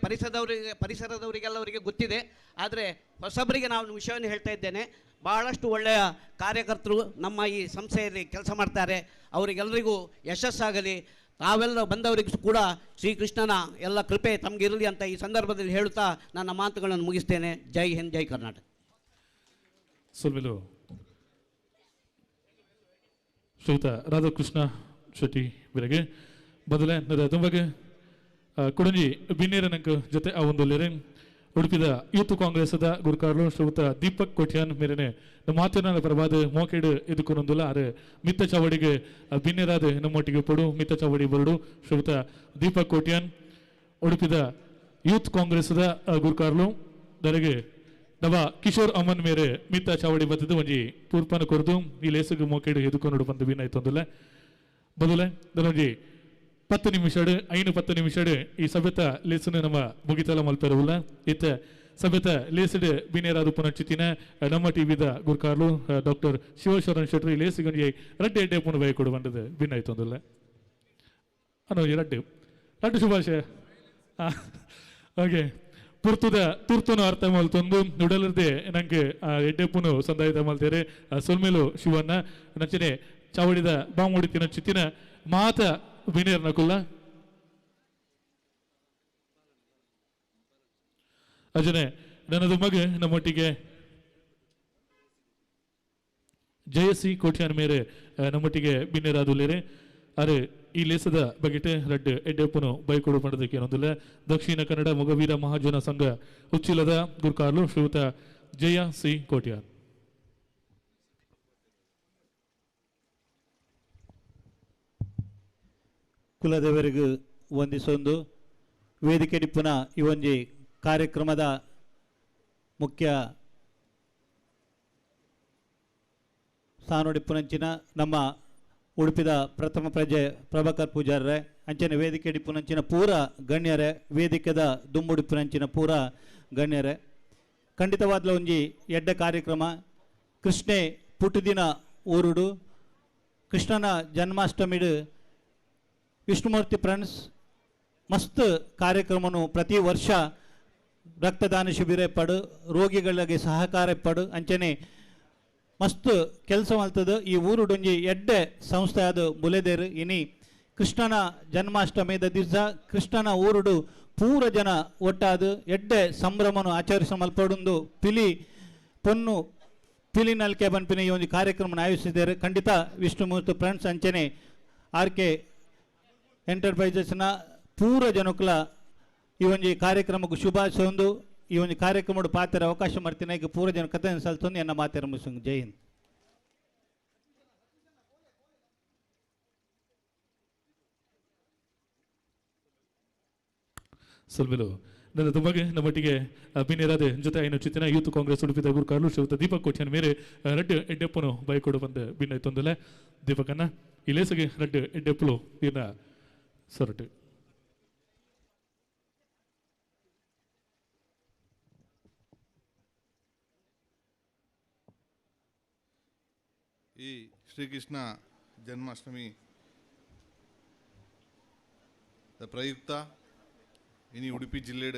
ಪರಿಸರದವರಿಗೆಲ್ಲವರಿಗೆ ಗೊತ್ತಿದೆ. ಆದರೆ ಹೊಸಬರಿಗೆ ನಾನು ವಿಷಯವನ್ನು ಹೇಳ್ತಾ ಇದ್ದೇನೆ. ಭಾಳಷ್ಟು ಒಳ್ಳೆಯ ಕಾರ್ಯಕರ್ತರು ನಮ್ಮ ಈ ಸಂಸ್ಥೆಯಲ್ಲಿ ಕೆಲಸ ಮಾಡ್ತಾರೆ. ಅವರಿಗೆಲ್ಲರಿಗೂ ಯಶಸ್ಸಾಗಲಿ. ತಾವೆಲ್ಲ ಬಂದವರಿಗೂ ಕೂಡ ಶ್ರೀಕೃಷ್ಣನ ಎಲ್ಲ ಕೃಪೆ ತಮಗಿರಲಿ ಅಂತ ಈ ಸಂದರ್ಭದಲ್ಲಿ ಹೇಳುತ್ತಾ ನನ್ನ ಮಾತುಗಳನ್ನು ಮುಗಿಸ್ತೇನೆ. ಜೈ ಹಿಂದ್, ಜೈ ಕರ್ನಾಟಕ. ಸೊಲ್ಮೆಲು ಶ್ರೀಯುತ ರಾಧಾಕೃಷ್ಣ ಶೆಟ್ಟಿ ಬೆಳಗ್ಗೆ ಬದಲೇ ತುಂಬಗೆ ಕೊಡಂಜಿ ಬಿನ್ನೇರನಂಕ ಜೊತೆ ಆ ಒಂದು ಲೆರೆ ಉಡುಪಿದ ಯೂತ್ ಕಾಂಗ್ರೆಸ್ದ ಗುರುಕಾರ್ಲು ಶ್ರೀಯುತ ದೀಪಕ್ ಕೊಟ್ಯಾನ್ ಮೇರೆನೆ ನಮ್ಮ ಮಾತಿನ ಪರವಾದ ಮೋಕೆಡು ಎದುಕೊಂದಲ್ಲ. ಅರೆ ಮಿತ್ತ ಚಾವಡಿಗೆ ಬಿನ್ನೇರಾದ ನಮ್ಮೊಟ್ಟಿಗೆ ಪಡು ಮಿತ್ತ ಚಾವಡಿ ಬರಡು ಶ್ರೀಯುತ ದೀಪಕ್ ಕೋಟ್ಯಾನ್ ಉಡುಪಿದ ಯೂತ್ ಕಾಂಗ್ರೆಸ್ದ ಗುರುಕಾರ್ಲು ದರೆಗೆ ನವ ಕಿಶೋರ್ ಅಮನ್ ಮೇರೆ ಮಿತ್ತ ಚಾವಡಿ ಬತ್ತದ ಒಂಜಿ ಪೂರ್ಪನ ಕೊರದು ಈ ಲೇಸುಗು ಮೋಕೆಡು ಎದುಕೊಂಡು ಬಂದು ಬಿನ್ನಾಯ್ತೊಂದಲ್ಲ ಬದಲೆ ದನೊಂಜಿ 10 ನಿಮಿಷಡು 5 10 ನಿಮಿಷಡು ಈ ಸಭೆತ ಲೇಸನ್ನು ನಮ್ಮ ಮುಗಿತಲ ಮಲ್ಪೆರವುಲ್ಲ. ಇತ್ತ ಸಭೆತ ಲೇಸಡು ಬಿನೇರಾದ ಪುನರ್ಚಿತಿನ ನಮ್ಮ ಟಿವಿದ ಗುರ್ಕಾರ್ಲು ಡಾಕ್ಟರ್ ಶಿವಶರಣ್ ಶೆಟ್ರು ಈ ಲೇಸಿಗೊಂಜಿ ರಡ್ಡೆ ಎಡ್ಡೆ ಪುನಃ ಬೈ ಕೊಡು ಬಂದದ್ದು ಭಿನ್ನಾಯ್ತೊಂದಲ್ಲ ಅನ್ನೋ ರಡ್ಡೆ ರಡ್ಡು ಶುಭಾಶಯ. ಓಕೆ, ಪುರ್ತುದ ತುರ್ತುನು ಅರ್ಥ ಮಲ್ತೊಂದು ನುಡಲರ್ದೆ ನಂಗೆ ಎಡ್ಡೆಪ್ಪುನು ಸಂದಾಯದ ಮಲ್ತೇರೆ ಸೊಲ್ಮೇಲು ಶಿವನ್ನ ನಂಚನೆ ಚಾವಡಿದ ಬಾಮುಡಿ ತಿನ್ನ ಚಿತ್ತಿನ ಮಾತ ವಿನೇರ್ ನಕುಲ್ಲ ಅಜನೆ ನನ್ನದು ಮಗ ನಮ್ಮೊಟ್ಟಿಗೆ ಜಯಸಿ ಕೋಟ್ಯಾನ್ ಮೇರೆ ನಮ್ಮೊಟ್ಟಿಗೆ ಬಿನ್ನೆರಾದುಲ್ಲೇರೆ. ಅರೆ ಈ ಲೇಸದ ಬಗೆಟೆ ರಡ್ಡ್ ಎಡ್ಡೆಪ್ಪನು ಬೈಕೊಡು ಪಂಡದಕ್ಕೆ ಏನೊಂದಿಲ್ಲ. ದಕ್ಷಿಣ ಕನ್ನಡ ಮೊಗವೀರ ಮಹಾಜನ ಸಂಘ ಉಚ್ಚಿಲದ ಗುರ್ಕಾರ್ಲು ಶ್ರೀಯುತ ಜಯ ಸಿ ಕೋಟ್ಯಾನ್. ಕುಲದೇವರಿಗೂ ವಂದಿಸೊಂದು ವೇದಿಕೆ ಡಿಪ್ಪುನ ಈ ಒಂಜಿ ಕಾರ್ಯಕ್ರಮದ ಮುಖ್ಯ ಸ್ಥಾನೊಡಿಪ್ಪುನಂಚಿನ ನಮ್ಮ ಉಡುಪಿದ ಪ್ರಥಮ ಪ್ರಜೆ ಪ್ರಭಾಕರ್ ಪೂಜಾರ್ರೆ, ಅಂಚನೆ ವೇದಿಕೆ ಡಿಪ್ಪುನಂಚಿನ ಪೂರ ಗಣ್ಯರೇ, ವೇದಿಕೆದ ದುಂಬುಡಿಪ್ಪುನಂಚಿನ ಪೂರ ಗಣ್ಯರೇ, ಖಂಡಿತವಾದ್ಲ ಒಂಜಿ ಎಡ್ಡೆ ಕಾರ್ಯಕ್ರಮ. ಕೃಷ್ಣೆ ಪುಟ್ಟುದಿನ ಊರುಡು ಕೃಷ್ಣನ ಜನ್ಮಾಷ್ಟಮಿಡು ವಿಷ್ಣುಮೂರ್ತಿ ಫ್ರೆಂಡ್ಸ್ ಮಸ್ತ್ ಕಾರ್ಯಕ್ರಮನು ಪ್ರತಿ ವರ್ಷ ರಕ್ತದಾನ ಶಿಬಿರ ಪಡು, ರೋಗಿಗಳಿಗೆ ಸಹಕಾರ ಪಡು, ಅಂಚನೆ ಮಸ್ತ್ ಕೆಲಸ ಮಲ್ತದ. ಈ ಊರುಡೊಂಜಿ ಎಡ್ಡೆ ಸಂಸ್ಥೆ ಅದು ಬುಲೆದೇರು. ಇನಿ ಕೃಷ್ಣನ ಜನ್ಮಾಷ್ಟಮಿದ ದಿವಸ ಕೃಷ್ಣನ ಊರುಡು ಪೂರ ಜನ ಒಟ್ಟಾದು ಎಡ್ಡೆ ಸಂಭ್ರಮನು ಆಚರಿಸ ಮಲ್ಪಡುಂದು ಪಿಲಿ ಪೊನ್ನು ಪಿಲಿ ನಲ್ಕೆ ಬನ್ಪಿನ ಈ ಒಂದು ಕಾರ್ಯಕ್ರಮನ ಆಯೋಜಿಸಿದ್ದಾರೆ. ಖಂಡಿತ ವಿಷ್ಣುಮೂರ್ತಿ ಫ್ರೆಂಡ್ಸ್ ಅಂಚನೆ ಆರ್ ಕೆ ಎಂಟರ್ಪ್ರೈಸಸ್ನ ಪೂರ ಜನಕುಲ ಈ ಒಂಜಿ ಕಾರ್ಯಕ್ರಮಕ್ಕೆ ಶುಭಾಶಯ ಒಂದು ಈ ಒಂದು ಕಾರ್ಯಕ್ರಮದ ಪಾತ್ರ ಅವಕಾಶ ಮಾಡ್ತೀನಿ. ಈಗ ಪೂರ ಜನ ಕಥೆ ಸಲ್ತೊಂದು ಎನ್ನ ಮಾತಾರ ಮುಗಿಸೋಣ. ಜೈ ಹಿಂದ್. ಸಲ್ಮೆಲು ನನ್ನ ತುಂಬಗೆ ನಮ್ಮೊಟ್ಟಿಗೆ ಬಿನ್ನೆರಾದೆ ಜೊತೆ ಐನು ಚಿತ್ತಿನ ಯೂತ್ ಕಾಂಗ್ರೆಸ್ ಉಡುಪಿದ ಗುರುಕಾರ್ಲು ಶ್ರೀಯುತ ದೀಪಕ್ ಕೋಟ್ಯಾನ್ ಮೇರೆ ರಡ್ಡ್ ಎಡ್ಡೆಪ್ಪನು ಬೈಕೊಡು ಬಂದ ಭಿನ್ನ ತೊಂದಲೆ ದೀಪಕನ್ನ ಈ ಲೇಸಗೆ ರಡ್ಡ್ ಎಡ್ಡೆಪ್ಪಲು ಇನ್ನ ಸೊರಟು. ಈ ಶ್ರೀಕೃಷ್ಣ ಜನ್ಮಾಷ್ಟಮಿ ಪ್ರಯುಕ್ತ ಇನಿ ಉಡುಪಿ ಜಿಲ್ಲೆಡ್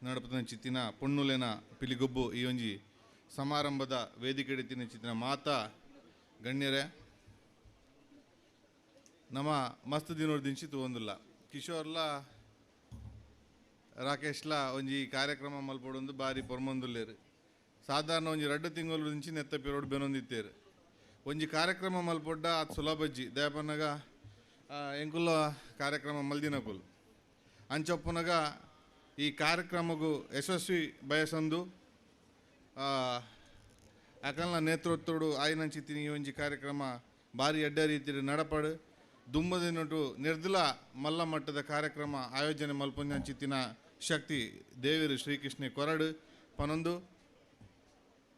ನಡಪತನ ಚಿತ್ತಿನ ಪೊಣ್ಣುಲೆನ ಪಿಲಿಗೊಬ್ಬು ಈ ಒಂಜಿ ಸಮಾರಂಭದ ವೇದಿಕೆ ತಿನ್ನ ಚಿತ್ತಿನ ಮಾತಾ ಗಣ್ಯರೇ, ನಮ್ಮ ಮಸ್ತ್ ದಿನೋರ್ ದಿಂಚಿ ತೂವೊಂದುಲ್ಲ ಕಿಶೋರ್ಲ ರಾಕೇಶ್ಲ ಒಂಜಿ ಕಾರ್ಯಕ್ರಮ ಮಲ್ಪೊಡೊಂದು ಬಾರಿ ಪೊರ್ಮೊಂದುಲ್ಲೇರು. ಸಾಧಾರಣ ಒಂಜಿ ರಡ್ಡು ತಿಂಗಳು ದಿಂಚಿ ನೆತ್ತ ಪಿರೋಡ್ ಬೆನೊಂದಿತ್ತೇರು. ಒಂಜಿ ಕಾರ್ಯಕ್ರಮ ಮಲ್ಪೊಡ್ಡ ಅದು ಸುಲಭಜ್ಜಿ ದಯಪನ್ನಗ ಎಂಕುಲ್ಲ ಕಾರ್ಯಕ್ರಮ ಮಲ್ದಿನಕುಲು ಅಂಚೊಪ್ಪುನಗ ಈ ಕಾರ್ಯಕ್ರಮಗೂ ಯಶಸ್ವಿ ಬಯಸಂದು ಅಕಲ್ನ ನೇತೃತ್ವಡು ಆಯ್ನಂಚಿತ್ತಿನ ಈ ಒಂಜಿ ಕಾರ್ಯಕ್ರಮ ಭಾರಿ ಎಡ್ಡ ರೀತಿಯ ನಡಪಡು ದುಮ್ಮದಿನಟು ನಿರ್ದಲ ಮಲ್ಲ ಮಟ್ಟದ ಕಾರ್ಯಕ್ರಮ ಆಯೋಜನೆ ಮಲ್ಪೊಂಜಂಚಿತ್ತಿನ ಶಕ್ತಿ ದೇವರು ಶ್ರೀಕೃಷ್ಣ ಕೊರಡು ಪನೊಂದು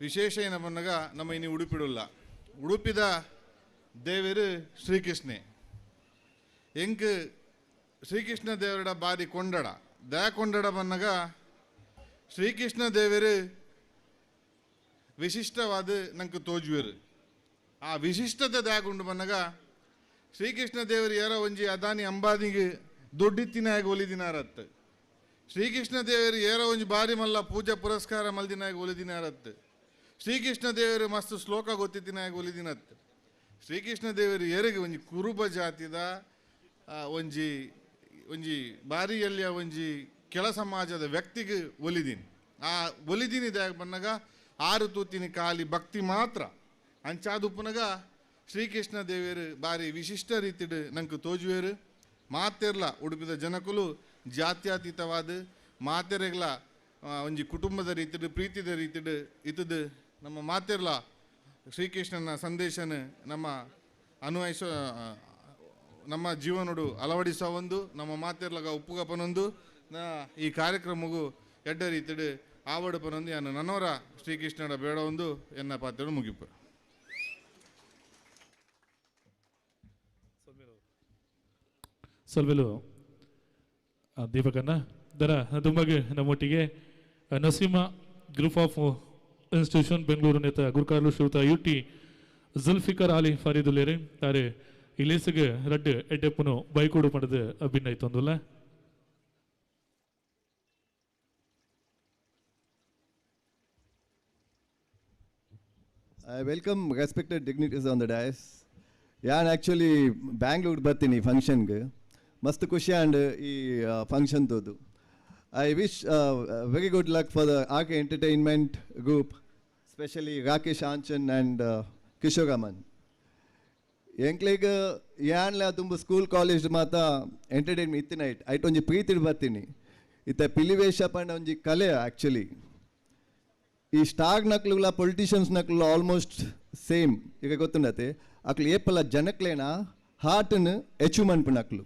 ವಿಶೇಷ ಏನಪ್ಪನ್ನಗ ನಮ್ಮ ಇನಿ ಉಡುಪಿಡುಲ್ಲ ಉಡುಪಿದ ದೇವರು ಶ್ರೀಕೃಷ್ಣೆ ಎಂಕ್ ಶ್ರೀಕೃಷ್ಣ ದೇವರ ಬಾರಿ ಕೊಂಡಡ ದಯ ಕೊಂಡಡ ಬನ್ನಗ ಶ್ರೀಕೃಷ್ಣ ದೇವರು ವಿಶಿಷ್ಟವಾದ ನಂಗೆ ತೋಜುವರು. ಆ ವಿಶಿಷ್ಟತೆ ದಯಗೊಂಡು ಬನ್ನಗ ಶ್ರೀಕೃಷ್ಣ ದೇವರು ಯಾರೋ ಒಂಜಿ ಅದಾನಿ ಅಂಬಾನಿಗೆ ದೊಡ್ಡಿತ್ತಿನಾಗ ಒಲಿದಿನಾರತ್ತು. ಶ್ರೀಕೃಷ್ಣ ದೇವರು ಯಾರೋ ಒಂಜಿ ಬಾರಿ ಮಲ್ಲ ಪೂಜಾ ಪುರಸ್ಕಾರ ಮಲ್ದಿನಾಗ ಒಲಿದಿನಾರತ್ತು. ಶ್ರೀಕೃಷ್ಣ ದೇವರು ಮಸ್ತ್ ಶ್ಲೋಕ ಗೊತ್ತಿತ್ತಿನಾಗ ಒಲಿದಿನತ್ತು. ಶ್ರೀಕೃಷ್ಣ ದೇವರು ಏರಿಗೆ ಒಂಜಿ ಕುರುಬ ಜಾತಿದ ಒಂಜಿ ಒಂಜಿ ಬಾರಿಯಲ್ಲಿಯ ಒಂಜಿ ಕೆಳ ಸಮಾಜದ ವ್ಯಕ್ತಿಗೆ ಒಲಿದೀನಿ. ಆ ಒಲಿದೀನಿ ದಾಗ ಬನ್ನಗ ಆರು ತೂತಿನ ಖಾಲಿ ಭಕ್ತಿ ಮಾತ್ರ ಅಂಚಾದುಪ್ಪುನಗ ಶ್ರೀಕೃಷ್ಣ ದೇವರು ಬಾರಿ ವಿಶಿಷ್ಟ ರೀತಿಡ್ ನಂಗೆ ತೋಜುವೇರು. ಮಾತೆರ್ಲ ಉಡುಪಿದ ಜನಕುಲು ಜಾತ್ಯತೀತವಾದ ಮಾತೆರೆಗ್ಲ ಒಂಜಿ ಕುಟುಂಬದ ರೀತಿಡ್ ಪ್ರೀತಿದ ರೀತಿಡ್ ಇತದು ನಮ್ಮ ಮಾತೆರ್ಲ ಶ್ರೀಕೃಷ್ಣನ ಸಂದೇಶನ ನಮ್ಮ ಅನ್ವಯಿಸ ನಮ್ಮ ಜೀವನೋಡು ಅಳವಡಿಸ ಒಂದು ನಮ್ಮ ಮಾತೆರ್ಲಗ ಉಪ್ಪುಗಪನೊಂದು ಈ ಕಾರ್ಯಕ್ರಮಗೂ ಎಡ್ಡ ರೀತಿಡ್ ಆವಡು ಪನೊಂದು ಯಾನು ನನ್ನವರ ಶ್ರೀಕೃಷ್ಣನ ಬೇಡ ಒಂದು ಎನ್ನ ಪಾತ್ರ ಮುಗಿಪು. ಸಲ್ವೆಲು ದೀಪಕನ್ನ ದರ ದುಂಬಗೆ ನಮ್ಮೊಟ್ಟಿಗೆ Naseema group of institution Bengaluru ನೇತ ಗುರುಕಾರ್ಲು ಶ್ರೀಯುತ ಯು ಟಿ ಜುಲ್ಫಿಕರ್ ಅಲಿ ಫರೀದುಲ್ಲೇರೆ ತಾರೆ ಇಲೇಸಿಗೆ ರಡ್ಡು ಎಡ್ಡೆಪ್ಪನು ಬೈಕೋಡು ಪಡೆದು ಅಭಿನಯಿತೊಂದುಲ್ಲ. I welcome respected dignitaries on the dais. ಯಾನ್ ಆ್ಯಕ್ಚುಲಿ ಬ್ಯಾಂಗ್ಳೂರ್ ಬರ್ತೀನಿ ಫಂಕ್ಷನ್ಗೆ, ಮಸ್ತ್ ಖುಷಿ ಆ್ಯಂಡ್ ಈ function ತೋದು. I wish very good luck for the R K entertainment group, specially Rakesh Anchan and Kishore Aman. ಎಂಕ್ಲೆಗ್ ಯಾನ್ಲ ದುಂಬು ಸ್ಕೂಲ್ ಕಾಲೇಜ್ ಮಾತ ಎಂಟರ್ಟೈನ್ಮೆಂಟ್ ಇತ್ತಿನ ಐಟ್ ಐಟ್ ಒಂಜಿ ಪ್ರೀತಿಡ್ ಬರ್ತೀನಿ. ಇತ್ತೆ ಪಿಲಿವೇಶ ಪಂಡ ಒಂಜಿ ಕಲೆ ಆ್ಯಕ್ಚುಲಿ. ಈ ಸ್ಟಾರ್ ನಕ್ಲುಲ ಪೊಲಿಟಿಷಿಯನ್ಸ್ ನಕ್ಲು ಆಲ್ಮೋಸ್ಟ್ ಸೇಮ್. ಈಗ ಗೊತ್ತುಂಡತೆ ಅಕ್ಲು ಏಪಲ ಜನಕ್ಲೇನ ಹಾರ್ಟ್ನ ಅಚೀವ್ ಮನ್ಪುನಕ್ಲು.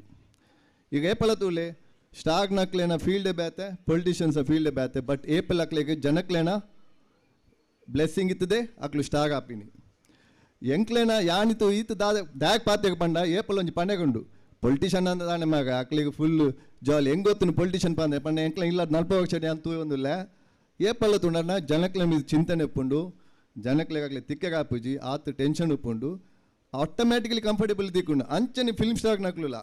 ಈಗ ಏಪಲ ತೂಲೆ ಸ್ಟಾರ್ ನಕ್ಲೇನ ಫೀಲ್ಡ್ ಬ್ಯಾತೆ, ಪೊಲಿಟಿಷಿಯನ್ಸ್ ಫೀಲ್ಡ್ ಬ್ಯಾತೆ, ಬಟ್ ಏಪಲ್ ಅಕ್ಲೆಗ್ ಜನಕ್ಲೇನ ಬ್ಲೆಸ್ಸಿಂಗ್ ಇತ್ತದೆ ಅಕ್ಲು ಸ್ಟಾರ್ ಆಪಿನಿ. ಎಂಕ್ಲೇನ ಯಾನಿತು ಈತ ದಾದ ದಾಗ್ ಪಾತೆಗ್ ಪಂಡ ಏಪಲ್ ಒಂಜಿ ಪಣೆಗುಂಡು ಪೊಲಿಟಿಷಿಯನ್ ಅಂದ ದಾನೆ ಮಗ ಅಕ್ಲಿಗೆ ಫುಲ್ ಜಾಲಿ. ಹೆಂಗ್ ಗೊತ್ತುಂಡು ಪೊಲಿಟಿಷಿಯನ್ ಪಂದೆ ಪಂಡ ಎಂಕ್ಲೆ ಇಲ್ಲ 40 ವರ್ಷ ಅಂತ ಒಂದುಲ್ಲ. ಏಪಲ್ಲ ತುಂಡನ ಜನಕ್ಲೆ ಮೀದ ಚಿಂತನೆ ಉಪ್ಪುಂಡು, ಜನಕ್ಲೆಗ್ ಅಕ್ಲೆ ತಿಕ್ಕೆಗ್ ಆಪುಜಿ, ಆತ್ ಟೆನ್ಷನ್ ಉಪ್ಪುಂಡು, ಆಟೋಮ್ಯಾಟಿಕಲಿ ಕಂಫರ್ಟೇಬಲ್ ತಿಕ್ಕೊಂಡು. ಅಂಚನೆ ಫಿಲ್ಮ್ ಸ್ಟಾರ್ ನಕ್ಲುಲ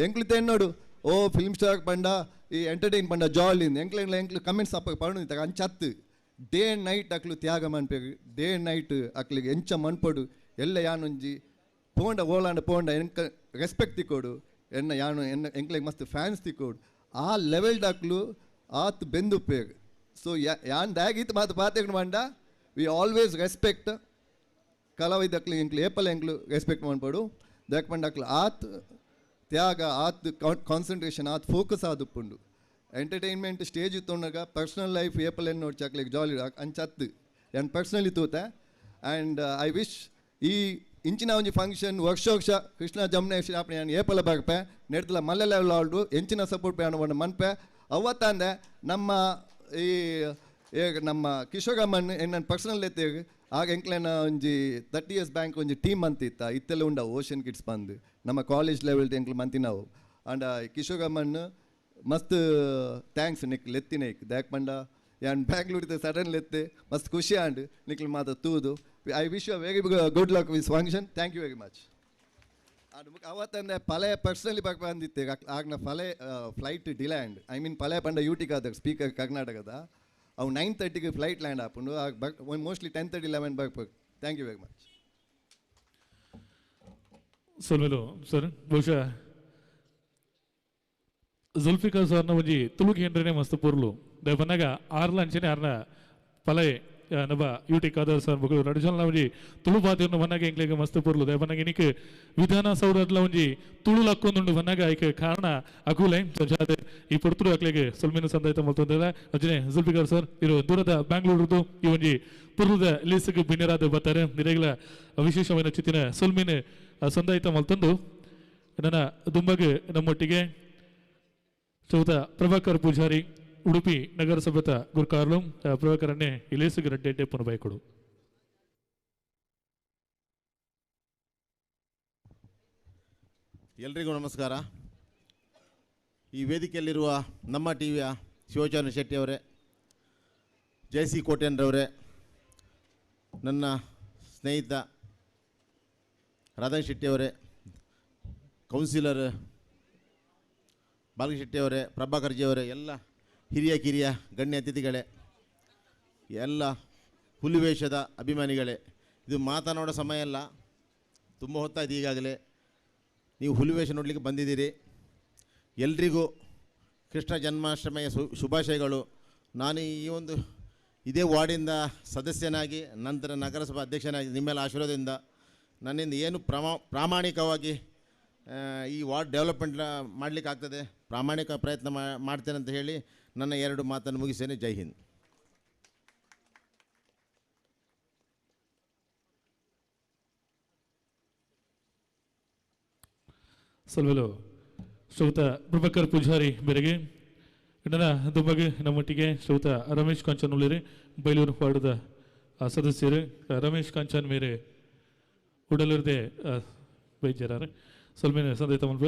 ಎಂಕ್ಲು ತೆನ್ನೋಡು ಓ ಫಿಲ್ಮ್ ಸ್ಟಾರ್ ಪಂಡ ಈ ಎಂಟರ್ಟೈನ್ ಪಂಡ ಜಾಲಿ ಎಂಕ್ಲೆ ಎಂಕ್ಲು ಕಮೆಂಟ್ಸ್ ಅಪ್ಪ ಪಂಡು ಅಂಚತ್ತು ಡೇ ಆ್ಯಂಡ್ ನೈಟ್ ಅಕ್ಲು ತ್ಯಾಗ ಮನ್ಪೇರು. ಡೇ ಆ್ಯಂಡ್ ನೈಟ್ ಅಕ್ಲಿಗೆ ಎಂಚ ಮನ್ಪಡು ಎಲ್ಲ ಯಾನೊಂಜಿ ಪೋಂಡ ಓಲಾಂಡ ಪೋಂಡ ಎಂಕ ರೆಸ್ಪೆಕ್ಟ್ ತಿಕ್ಕೋಡು, ಎನ್ನ ಯಾನು ಎನ್ನ ಎಂಕ್ಲೆಗ್ ಮಸ್ತ್ ಫ್ಯಾನ್ಸ್ ತಿಕ್ಕೋಡು, ಆ ಲೆವೆಲ್ ಅಕ್ಲು ಆತ್ ಬೆಂದುಪ್ಪೇರು. ಸೊ ಯಾನ್ ದಾಗಿತ್ತು ಮಾತು ಪಾತೆಗ್ ಮಂಡ we always respect ಕಲಾವಿದಕ್ಲು ಎಂಕ್ಲು ಏಪಲ್ ಎಂಕ್ಲು ರೆಸ್ಪೆಕ್ಟ್ ಮನ್ಪಡು. ದಾಕ್ ಪಂಡ ಅಕ್ಲು ಆತ್ ತ್ಯಾಗ ಆತ್ ಕಾನ್ಸಂಟ್ರೇಷನ್ ಆತ್ ಫೋಕಸ್ ಆದುಪ್ಪುಂಡು. ಎಂಟರ್ಟೈನ್ಮೆಂಟ್ ಸ್ಟೇಜ್ ತೊಗೊಂಡಾಗ ಪರ್ಸ್ನಲ್ ಲೈಫ್ ಏಪಲ್ ಏನು ನೋಡಿ ಚಾಕ್ಲೇಟ್ ಜಾಲಿ ಅಂಚತ್ತು ಆ್ಯಂಡ್ ಪರ್ಸ್ನಲಿ ತೂತೆ. ಆ್ಯಂಡ್ I wish ಈ ಇಂಚಿನ ಒಂಜಿ ಫಂಕ್ಷನ್ ವರ್ಷ ವರ್ಷ ಕೃಷ್ಣ ಜಮನೇಶ್ ಆಪಣೆ ನಾನು ಏಪಲ ಬರ್ಪೆ ನೆಡ್ತಲ ಮಲ್ಲೆ ಲೆವೆಲ್ ಆಲ್ಡು ಎಂಚಿನ ಸಪೋರ್ಟ್ ಪೇ ಅನ್ನೋ ಮನ್ಪೆ. ಅವತ್ತಂದೆ ನಮ್ಮ ಈ ನಮ್ಮ ಕಿಶೋರಮ್ಮನ್ ನನ್ನ ಪರ್ಸನಲ್ ಎತ್ತೇಗ್ ಆಗ ಎಂಕ್ಲೆನ ಒಂಜಿ 30 ಇಯರ್ಸ್ ಬ್ಯಾಂಕ್ ಒಂಜಿ ಟೀಮ್ ಅಂತಿತ್ತ ಇತ್ತೆಲ್ಲ ಉಂಡ ಓಷನ್ ಕಿಡ್ಸ್ ಬಂದು ನಮ್ಮ ಕಾಲೇಜ್ ಲೆವೆಲ್ ಎಂಕ್ಲು ಮಂತಿನಾವು. ಆ್ಯಂಡ್ ಕಿಶೋರಮ್ಮನ್ ಮಸ್ತ್ thanks Nick ಲೆತ್ತಿನ ದಾಕ್ ಪಂಡ ಯಾನ್ ಬ್ಯಾಂಗ್ಳೂರ್ ಸಡನ್ ಲೆತ್ತೆ ಮಸ್ತ್ ಖುಷಿ ಆಂಡ್ ನಿಕ್ಲು ಮಾತ ತೂದು. I wish you very good luck with function. Thank you very much. And ಅವತ್ತಂದೆ ಪಲೆ ಪರ್ಸನಲಿ ಬಗ್ಗೆ ಬಂದಿತ್ತೆ ಆಗ್ನ ಫಲೆ flight delay and I mean ಪಲೆ ಪಂಡ ಯೂಟಿಕಾದ ಸ್ಪೀಕರ್ ಕರ್ನಾಟಕದ ಅವು 9:30 ಫ್ಲೈಟ್ ಲ್ಯಾಂಡ್ ಆಪುಂಡು, ಆಗ ಮೋಸ್ಟ್ಲಿ 10:30 11 ಬರ್ಬೇಕು. Thank you very much. ಸೊಲ್ಮೆಲು sir, ಬಹುಶಃ ಜುಲ್ಫಿಕರ್ ಸರ್ನ ಒಂಜಿ ತುಳು ಕೇಂದ್ರನೇ ಮಸ್ತ್ ಪೊರ್ಲು ದ ಬನ್ನಗ ಆರ್ಲ ಅಂಚನೆ ಆರ್ನ ಪಲೈ ನಬ ಯೂಟಿ ಖಾದರ್ ಸರ್ ಬೊಕ ರಡುಜಲ್ನ ಒಂಜಿ ತುಳು ಬಾತಿರ್ನ ಬನ್ನಗ ಎಂಕ್ಲೆಗ್ ಮಸ್ತ್ ಪೊರ್ಲು ದ ಬನ್ನಗ ಇನಿಕ್ ವಿಧಾನಸೌಧದ ಒಂಜಿ ತುಳು ಲಕ್ಕೊಂದುಂಡು ಬನ್ನಗ ಐಕ್ ಕಾರಣ ಅಕುಲೆ ಸಂಜಾತೆ ಈ ಪೊರ್ತುಡು ಅಕ್ಲೆಗ್ ಸೊಲ್ಮೆನು ಸಂದಾಯ್ತ ಮಲ್ತೊಂದೆಲ. ಅಂಚನೆ ಜುಲ್ಫಿಕರ್ ಸರ್ ಇರು ದೂರದ ಬ್ಯಾಂಗ್ಳೂರುದು ಈ ಒಂಜಿ ಪೊರ್ಲುದ ಲೀಸ್ಗ್ ಬಿನ್ನೆರಾದ್ ಬತ್ತಾರೆ. ನಿರೆಗ್ಲ ವಿಶೇಷವಾದ ಚಿತ್ತಿನ ಸೊಲ್ಮೆನು ಸಂದಾಯ್ತ ಮಲ್ತೊಂದು ನನ್ನ ದುಂಬಗ್ ನಮ್ಮೊಟ್ಟಿಗೆ ಚೌತ ಪ್ರಭಾಕರ್ ಪೂಜಾರಿ ಉಡುಪಿ ನಗರಸಭೆತ ಗುರ್ಕಾರ್ಲು ಪ್ರಭಾಕರನ್ನೇ ಇಲೇಸುಗೆ ರಡ್ಡೆ ಪುನಃ ಬೈಕೊಡು. ಎಲ್ರಿಗೂ ನಮಸ್ಕಾರ. ಈ ವೇದಿಕೆಯಲ್ಲಿರುವ ನಮ್ಮ ಟಿ ವಿಯ ಶಿವಚರಣ ಶೆಟ್ಟಿಯವರೇ, ಜೆ ಸಿ ಕೋಟೆನ್ರವರೇ, ನನ್ನ ಸ್ನೇಹಿತ ರಾಧನ್ ಶೆಟ್ಟಿಯವರೇ, ಕೌನ್ಸಿಲರ್ ಬಾಲಕೃಷ್ಣ ಶೆಟ್ಟಿಯವರೇ, ಪ್ರಭಾಕರ್ಜಿಯವರೇ, ಎಲ್ಲ ಹಿರಿಯ ಕಿರಿಯ ಗಣ್ಯ ಅತಿಥಿಗಳೇ, ಎಲ್ಲ ಹುಲಿವೇಷದ ಅಭಿಮಾನಿಗಳೇ, ಇದು ಮಾತನಾಡೋ ಸಮಯ ಅಲ್ಲ, ತುಂಬ ಹೊತ್ತಾಯ್ತು ಈಗಾಗಲೇ. ನೀವು ಹುಲಿವೇಷ ನೋಡಲಿಕ್ಕೆ ಬಂದಿದ್ದೀರಿ. ಎಲ್ರಿಗೂ ಕೃಷ್ಣ ಜನ್ಮಾಷ್ಟಮಿಯ ಶುಭಾಶಯಗಳು. ನಾನು ಈ ಒಂದು ಇದೇ ವಾರ್ಡಿಂದ ಸದಸ್ಯನಾಗಿ, ನಂತರ ನಗರಸಭಾ ಅಧ್ಯಕ್ಷನಾಗಿ ನಿಮ್ಮೆಲ್ಲ ಆಶೀರ್ವಾದದಿಂದ ನನ್ನಿಂದ ಏನು ಪ್ರಾಮಾಣಿಕವಾಗಿ ಈ ವಾರ್ಡ್ ಡೆವಲಪ್ಮೆಂಟ್ ಮಾಡಲಿಕ್ಕಾಗ್ತದೆ, ಪ್ರಾಮಾಣಿಕ ಪ್ರಯತ್ನ ಮಾಡ್ತೇನೆ ಅಂತ ಹೇಳಿ ನನ್ನ ಎರಡು ಮಾತನ್ನು ಮುಗಿಸ್ತೇನೆ. ಜೈ ಹಿಂದ್. ಸಲ್ವೆಲು ಶ್ರೌತ ಪ್ರಭಾಕರ್ ಪೂಜಾರಿ ಬೆರಗೆ ನನ್ನ ದುಂಬಗೆ ನಮ್ಮೊಟ್ಟಿಗೆ ಶ್ರೌತ ರಮೇಶ್ ಕಾಂಚನ್ ಉಳ್ಳೇರಿ ಬೈಲೂರು ವಾರ್ಡದ ಸದಸ್ಯರು ರಮೇಶ್ ಕಾಂಚನ್ ಮೇರೆ ಉಡಲೂರ್ದೆ ಬೈಜರಾರೆ ಸೊಲ್ಮೇನೆ ಸಂದೇತ ಮಲ್ಪ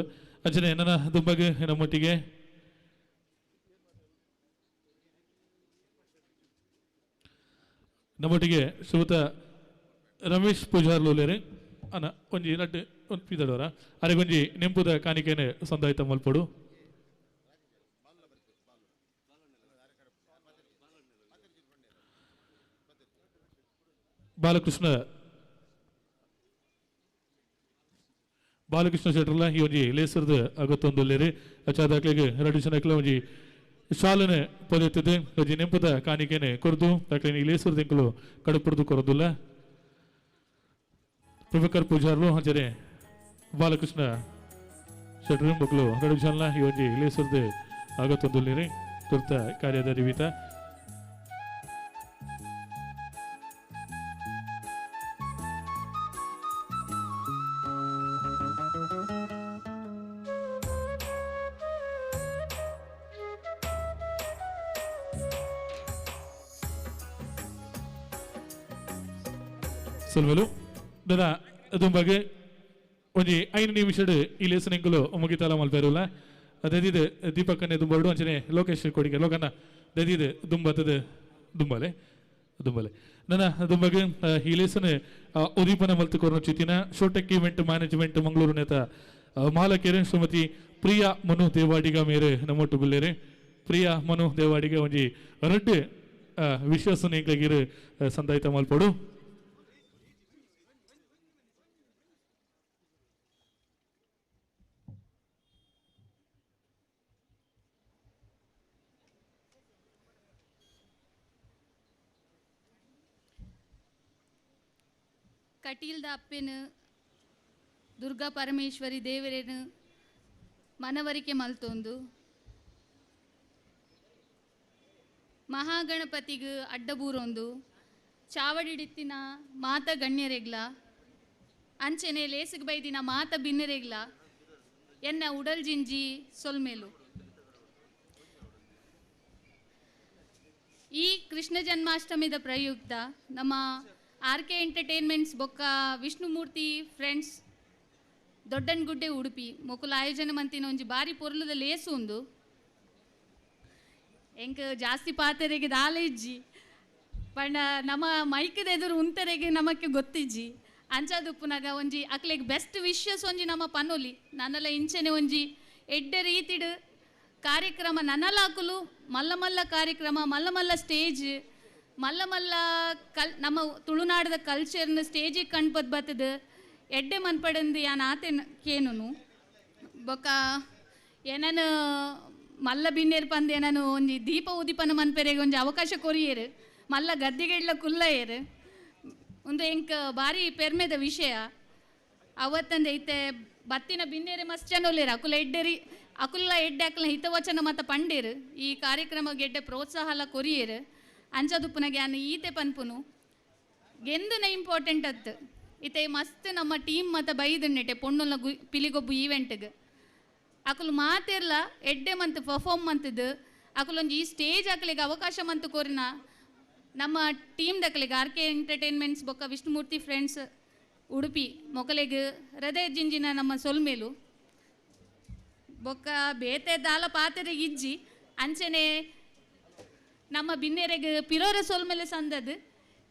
ಅಂಚನೆ ನನ್ನ ದುಂಬಗೆ ನಮ್ಮೊಟ್ಟಿಗೆ ನಮ್ಮೊಟ್ಟಿಗೆ ಶ್ರೌತ ರಮೇಶ್ ಪೂಜಾರ್ ಲೋಲೇರಿ ಅನ್ನ ಒಂಜಿ ಲಡ್ಡು ಒಂದು ಪಿದಡೋರ ಅರೆಗೊಂಜಿ ನೆಂಪುದ ಕಾಣಿಕೆನೆ ಸಂದಾಯ್ತ ಮಲ್ಪಡು. ಬಾಲಕೃಷ್ಣ ಬಾಲಕೃಷ್ಣ ಶೆಟ್ಟರ್ಲ ಈ ಒಂಜಿ ಲೇಸರ್ದ ಅಗತ್ತೊಂದುಲ್ಲೇರಿ ಅಚಾದಾಕ್ಲೆಗ್ ರಡ್ಡು ಜನಕ್ಲ ಒಂಜಿ ಶಾಲನೆ ಪೊದೆತ್ತದೆ ಒಂಜಿ ನೆಂಪುದ ಕಾಣಿಕೆನೆ ಕೊರ್ದು ದಾಕ್ಲೆನ್ ಈ ಲೇಸರ್ದ ಎಂಕುಲು ಕಡುಪುರ್ದು ಕೊರದುಲ್ಲ. ಪ್ರಭಾಕರ್ ಪೂಜಾರ್ಲು ಅಂಚನೆ ಬಾಲಕೃಷ್ಣ ಶೆಟ್ರು ಮಕ್ಕಳು ರಡು ಜನ ಈ ಒಂಜಿ ಲೇಸರ್ದು ಆಗತ್ತೊಂದುಲ್ಲೇರಿ ತುರ್ತ ಕಾರ್ಯದ ನಿಮಿತ್ತ. ಸೊಲ್ವೆಲು ದದ ದುಂಬಾಗೆ ಒಂಜಿ 5 ನಿಮಿಷಡ್ ಈ ಲೇಸನಿಂಗುಲು ಮುಗಿತಾಲ ಮಲ್ಪೆರುಲ್ಲ. ದದಿದೆ ದೀಪಕ್ಕನೆ ದುಂಬಾಡು ಅಂಚನೆ ಲೋಕೇಶ್ ಕೊಡಿಗೆ ಲೋಕನ್ನ ದದಿದೆ ದುಂಬತ್ತದ ದುಂಬಾಲೆ ದುಂಬಾಲೆ ನನ್ನ ದುಂಬಾಗೆ ಈ ಲೇಸನೆ ಉದೀಪನ ಮಲ್ತು ಕೊರನು ಚಿತ್ತಿನ ಶೋಟೆಕ್ ಇವೆಂಟ್ ಮ್ಯಾನೇಜ್ಮೆಂಟ್ ಮಂಗಳೂರು ನೇತ ಮಾಲಕೇರೆ ಶ್ರೀಮತಿ ಪ್ರಿಯಾ ಮನು ದೇವಾಡಿಗ ಮೇರೆ ನಮ್ಮೊಟ್ಟು ಗುಲ್ಲೇರೆ. ಪ್ರಿಯಾ ಮನು ದೇವಾಡಿಗ ಒಂಜಿ ರಡ್ಡು ವಿಶ್ವಾಸನೇಗಿರು ಸಂದಾಯಿತ ಮಲ್ಪಡು. ಕಟೀಲ್ದ ಅಪ್ಪೆನು ದುರ್ಗಾ ಪರಮೇಶ್ವರಿ ದೇವರೇನು ಮನವರಿಕೆ ಮಲ್ತೊಂದು ಮಹಾಗಣಪತಿಗೆ ಅಡ್ಡಬೂರೊಂದು ಚಾವಡಿಡಿತ್ತಿನ ಮಾತ ಗಣ್ಯರೆಗ್ಲ ಅಂಚನೆ ಲೇಸಿಗೆ ಬೈದಿನ ಮಾತ ಬಿನ್ನೆರೆಗ್ಲ ಎನ್ನ ಉಡಲ್ ಜಿಂಜಿ ಸೊಲ್ಮೇಲು. ಈ ಕೃಷ್ಣ ಜನ್ಮಾಷ್ಟಮಿದ ಪ್ರಯುಕ್ತ ನಮ್ಮ ಆರ್ ಕೆ ಎಂಟರ್ಟೈನ್ಮೆಂಟ್ಸ್ ಬೊಕ್ಕ ವಿಷ್ಣುಮೂರ್ತಿ ಫ್ರೆಂಡ್ಸ್ ದೊಡ್ಡನಗುಡ್ಡೆ ಉಡುಪಿ ಮೊಕುಲ ಆಯೋಜನೆ ಮಂತಿನ ಒಂಜಿ ಬಾರಿ ಪೊರ್ಲುದ ಲೇಸು ಉಂದು. ಎಂಕ್ ಜಾಸ್ತಿ ಪಾತೆರೆಗೆ ದಾಲ ಇಜ್ಜಿ ಪಂಡ ನಮ್ಮ ಮೈಕದ ಎದುರು ಉಂತರೆಗೆ ನಮಕ್ಕೆ ಗೊತ್ತಿಜ್ಜಿ ಅಂಚಾದುಪ್ಪುನಾಗ ಒಂಜಿ ಅಕ್ಲೆಗ್ ಬೆಸ್ಟ್ ವಿಶಸ್ ಒಂಜಿ ನಮ್ಮ ಪನೊಲಿ ನನ್ನಲ ಇಂಚನೆ ಒಂಜಿ ಎಡ್ಡೆ ರೀತಿಡ್ ಕಾರ್ಯಕ್ರಮ ನನ್ನಲಾಕುಲು ಮಲ್ಲ ಮಲ್ಲ ಕಾರ್ಯಕ್ರಮ ಮಲ್ಲ ಮಲ್ಲ ಸ್ಟೇಜ್ ಮಲ್ಲ ಮಲ್ಲ ಕಲ್ ನಮ್ಮ ತುಳುನಾಡದ ಕಲ್ಚರ್ನ ಸ್ಟೇಜಿಗೆ ಕಣ್ಪದ್ ಬತ್ತದ ಎಡ್ಡೆ ಮನ್ಪಡಂದು ಯಾನ್ ಆತೆ ಕೇನುನು ಬೊಕ್ಕ ಏನನು ಮಲ್ಲ ಬಿನ್ನೇರು ಪಂದ್ ಏನನು ಒಂಜಿ ದೀಪ ಉದಿಪನ ಮನ್ಪೆರೆಗೆ ಒಂಜಿ ಅವಕಾಶ ಕೊರಿಯೇರು ಮಲ್ಲ ಗದ್ದಿಗೆಡ್ಲ ಕುಲ್ಲಯೇರು ಒಂದು ಎಂಕ್ ಭಾರಿ ಪೆರ್ಮೆದ ವಿಷಯ. ಅವತ್ತಂದೆ ಐತೆ ಬತ್ತಿನ ಬಿನ್ನೇರೆ ಮಸ್ತ್ ಜನ ಉಲ್ಲೇರು ಅಕುಲ ಎಡ್ಡೆರಿ ಅಕುಲ ಎಡ್ಡೆ ಅಕುಲ ಹಿತವಚನ ಮತ ಪಂಡೇರು ಈ ಕಾರ್ಯಕ್ರಮಕ್ಕೆ ಎಡ್ಡೆ ಪ್ರೋತ್ಸಾಹ ಕೊರಿಯೇರು. ಅಂಚದುಪ್ಪುನಗೆ ಯಾನ್ ಈತೆ ಪನ್ಪುನು ಗೆಂದುನ ಇಂಪಾರ್ಟೆಂಟ್ ಅತ್ತು ಇತ್ತೆ ಮಸ್ತ್ ನಮ್ಮ ಟೀಮ್ ಮತ ಬೈದುನ್ನೆಟೆ ಪೊಣ್ಣುಲ ಗು ಪಿಲಿಗೊಬ್ಬು ಈವೆಂಟ್ಗೆ ಅಕುಲು ಮಾತಿರ್ಲ ಎಡ್ಡೆ ಮಂತ್ ಪರ್ಫಾರ್ಮ್ ಮಂತದ್ದು ಅಕುಲೊಂಜಿ ಈ ಸ್ಟೇಜ್ ಅಕಲಿಗೆ ಅವಕಾಶ ಮಂತು ಕೋರಿನ ನಮ್ಮ ಟೀಮ್ ದಕಲಿಗೆ ಆರ್ ಕೆ ಎಂಟರ್ಟೈನ್ಮೆಂಟ್ಸ್ ಬೊಕ್ಕ ವಿಷ್ಣುಮೂರ್ತಿ ಫ್ರೆಂಡ್ಸ್ ಉಡುಪಿ ಮೊಕಲೆಗ್ ಹೃದಯ ಜಿಂಜಿನ ನಮ್ಮ ಸೊಲ್ಮೇಲು ಬೊಕ್ಕ ಬೇತೆ ದಾಲ ಪಾತೆರೆಗೆ ಇಜ್ಜಿ ಅಂಚನೆ ನಮ್ಮ ಬಿನ್ನೆರೆಗ್ ಪಿರೋರ ಸೊಲ್ಮೇಲೆ ಸಂದದು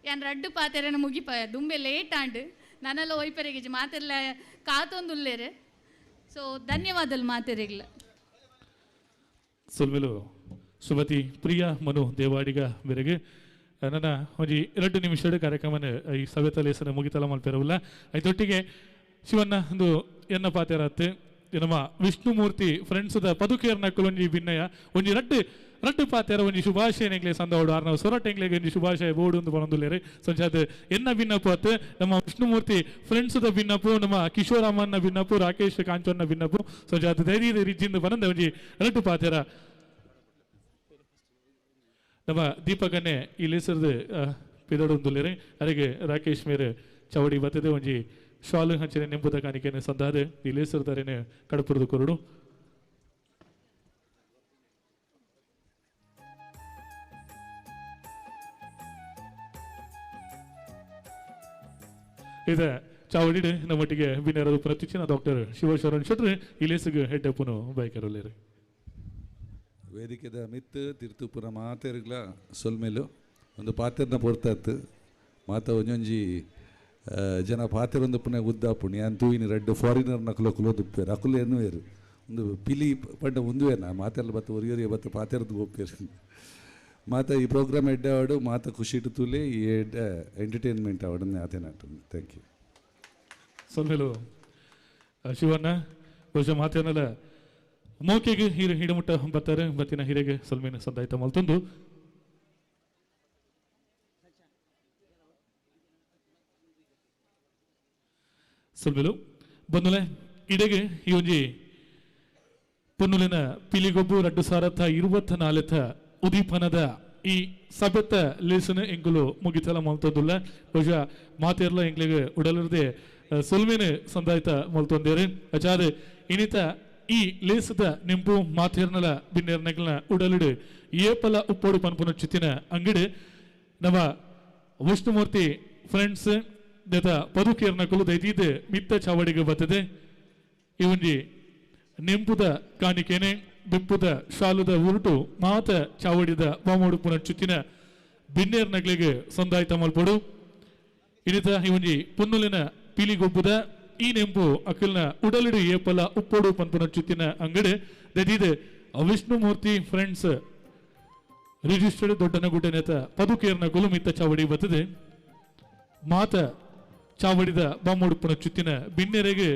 ಯಾನ್ ರಡ್ಡು ಪಾತೆರೆನ ಮುಗಿಪ ದುಂಬೆ ಲೇಟ್ ಆಂಡ್ ನನ್ನೆಲ್ಲ ಒಯ್ಪೆರೆಗಿಜ್ಜಿ ಮಾತೆಲ್ಲ ಕಾತೊಂದು ಉಲ್ಲೇರು. ಸೊ ಧನ್ಯವಾದలు ಮಾತೆರೆಗ್ಲ. ಸೊಲ್ಮೆಲು ಶ್ರೀಮತಿ ಪ್ರಿಯಾ ಮನು ದೇವಾಡಿಗ ಮೇರೆಗೆ ನನ್ನ ಒಂಜಿ 2 ನಿಮಿಷದ ಕಾರ್ಯಕ್ರಮನ ಈ ಸಭೆತ ಲೇಸನ ಮುಗಿತಲ ಮಲ್ಪೆರವುಲ್ಲ. ಐತೊಟ್ಟಿಗೆ ಶಿವನ್ನ ಒಂದು ಎನ್ನ ಪಾತೆರಾತ್ ನಮ್ಮ ವಿಷ್ಣುಮೂರ್ತಿ ಫ್ರೆಂಡ್ಸ್ದ ಪದುಕೇರ್ನಕ್ಕಲು ಒಂಜಿ ಭಿನ್ನಯ ಒಂಜಿ ರಡ್ಡು ರಡ್ಡು ಪಾತೆರ ಒಂಜಿ ಶುಭಾಶಯ ಎಂಗ್ಲೆ ಸಂದವಡು ಆರ್ನವ ಸೊರಟ್ ಎಂಗ್ಲೆಗ್ ಒಂಜಿ ಶುಭಾಶಯ ಬೋಡು ಒಂದು ಪನೊಂದುಲ್ಲೇರು. ಸಂಚಾತ್ ಎನ್ನ ಭಿನ್ನಪ್ಪು ಅತ್ ನಮ್ಮ ವಿಷ್ಣುಮೂರ್ತಿ ಫ್ರೆಂಡ್ಸ್ದ ಭಿನ್ನಪ್ಪು ನಮ್ಮ ಕಿಶೋರಾಮನ್ನ ಭಿನ್ನಪ್ಪು ರಾಕೇಶ್ ಕಾಂಚನ್ನ ಭಿನ್ನಪ್ಪು ಸಂಚಾತ್ ಧೈರ್ಯ ರಿಜ್ಜಿಂದ ಪನಂದ ಒಂಜಿ ರಡ್ಡು ಪಾತೆರ ನಮ್ಮ ದೀಪಕನ್ನೇ ಈ ಲೇಸರ್ದು ಪಿದಡೊಂದುಲ್ಲೇರು. ಅರೆಗೆ ರಾಕೇಶ್ ಮೇರೆ ಚವಡಿ ಬತ್ತದೆ ಒಂಜಿ ಶಾಲು ಹಂಚಿನ ನೆಂಪುದ ಕಾಣಿಕೆಯನ್ನು ಸಂದಾದೆ ಈ ಲೇಸರ್ದಾರೇನೆ ಕಡಪುರದ ಕೊರಡು. ಇದೆ ಚಾವಡಿಡ್ ನಮ್ಮೊಟ್ಟಿಗೆ ಬಿನ್ನರದ ಪ್ರತಿಚಿನ ಡಾಕ್ಟರ್ ಶಿವಶರಣ್ ಶೆಟ್ರು ಈ ಲೇಸಿಗೆ ಹೆಡ್ಡಪ್ಪನು ಬೈಕರಲ್ಲೇರು. ವೇದಿಕೆದ ಮಿತ್ತು ತಿರ್ತುಪುರ ಮಾತೆರ್ಗ್ಲ ಸೊಲ್ಮೇಲು ಒಂದು ಪಾತೆರ್ನ ಪೊರ್ತಾತ್ ಮಾತ ಒಂಜೊಂಜಿ ಜನ ಪಾತೆರೊಂದು ಪುನಃ ಉದ್ದಾಪುಣಿ ಯಾನ್ ತೂಯಿನಿ ರಡ್ಡು ಫಾರಿನರ್ ನಕುಲು ಕುಲೋದುಪ್ಪೇರು ಅಕುಲು ಎನ್ನುವೇರು ಒಂದು ಪಿಲಿ ಪಂಡ ಉಂದುವೇನ ಮಾತೆಲ್ಲ ಬತ್ತು ಒರಿಯೊರಿಯ ಬತ್ತು ಪಾತೆರದು ಒಪ್ಪೇರು ಮಾತ ಈ ಪ್ರೋಗ್ರಾಮ್ ಎಡ್ಡೆ ಆವಡು ಮಾತ ಖುಷಿ ತೂಲೆ ಈ ಎಡ್ಡೆ ಎಂಟರ್ಟೈನ್ಮೆಂಟ್ ಆವಡು ಆತೇನಾಟು. Thank you. ಸೊಲ್ಮೆಲು ಶಿವಣ್ಣ ಬಹುಶಃ ಮಾತೇನಲ್ಲ ಮೋಕೆಗೆ ಹಿರ ಹಿಡಮುಟ್ಟ ಬತ್ತಾರೆ ಬತ್ತಿನ ಹಿರೆಗೆ ಸೊಲ್ಮೇನ ಸಂದಾಯ್ತ ಮಲ್ತೊಂದು. ಸೊಲ್ಮೆಲು ಬಂದುಲೆ ಇಡೆಗೆ ಈ ಒಂಜಿ ಪೊನ್ನುಲಿನ ಪಿಲಿಗೊಬ್ಬು 2024 ಉದೀಪನದ ಈ ಸಭೆತ ಲೇಸನ ಎಂಕುಲು ಮುಗಿತಲ ಮಲ್ತೊಂದುಲ್ಲ. ಬಹುಶಃ ಮಾತೆರ್ಲ ಎಂಕ್ಲೆಗ್ ಉಡಲಿರದೆ ಸೊಲ್ಮೆನೆ ಸಂದಾಯ್ತ ಮಲ್ತೊಂದೇರು. ಅಚಾದ ಇನಿತ ಈ ಲೇಸದ ನಿಂಪು ಮಾತೆರ್ನಲ ಬಿನ್ನೇರ್ನಗ್ಲ ಉಡಲಿಡು ಏಪಲ ಉಪ್ಪೋಡು ಪನ್ಪುನ ಚಿತ್ತಿನ ಅಂಗಡಿ ನಮ್ಮ ವಿಷ್ಣುಮೂರ್ತಿ ಫ್ರೆಂಡ್ಸ್ ದೇತ ಪದುಕೇರ್ನಕುಲು ದೈತೀದ್ ಮಿತ್ತ ಚಾವಡಿಗೆ ಬತ್ತದೆ. ಈ ಒಂಜಿ ನೆಂಪುದ ಕಾಣಿಕೆನೆ ಬೆಪ್ಪುದ ಶಾಲುದ ಉರುಟು ಮಾತ ಚಾವಡಿದ ಬಾಮೋಡುಪುನ ಚುತ್ತಿನ ಬಿನ್ನೇರ್ ನಗ್ಲಿಗೆ ಸಂದಾಯ್ತ ಮಲ್ಪೊಡು. ಇನಿತ ಈ ಒಂಜಿ ಪುನ್ನುಲಿನ ಪಿಲಿಗೊಬ್ಬುದ ಈ ನೆಂಪು ಅಖಿಲ್ನ ಉಡಲಿಡು ಏಪಲ ಉಪ್ಪೋಡು ಪನ್ಪುನ ಚುತ್ತಿನ ಅಂಗಡಿ ದೈತೀದ್ ವಿಷ್ಣುಮೂರ್ತಿ ಫ್ರೆಂಡ್ಸ್ ರಿಜಿಸ್ಟರ್ಡ್ ದೊಡ್ಡನಗುಡ್ಡೆ ನೇತ ಪದುಕೇರ್ನ ಕುಲು ಮಿತ್ತ ಚಾವಡಿ ಬತ್ತದೆ. ಮಾತ ಚಾವಡಿದ ಬಾಮೋಡುಪುನ ಚುತ್ತಿನ ಬಿನ್ನೆರೆಗೆ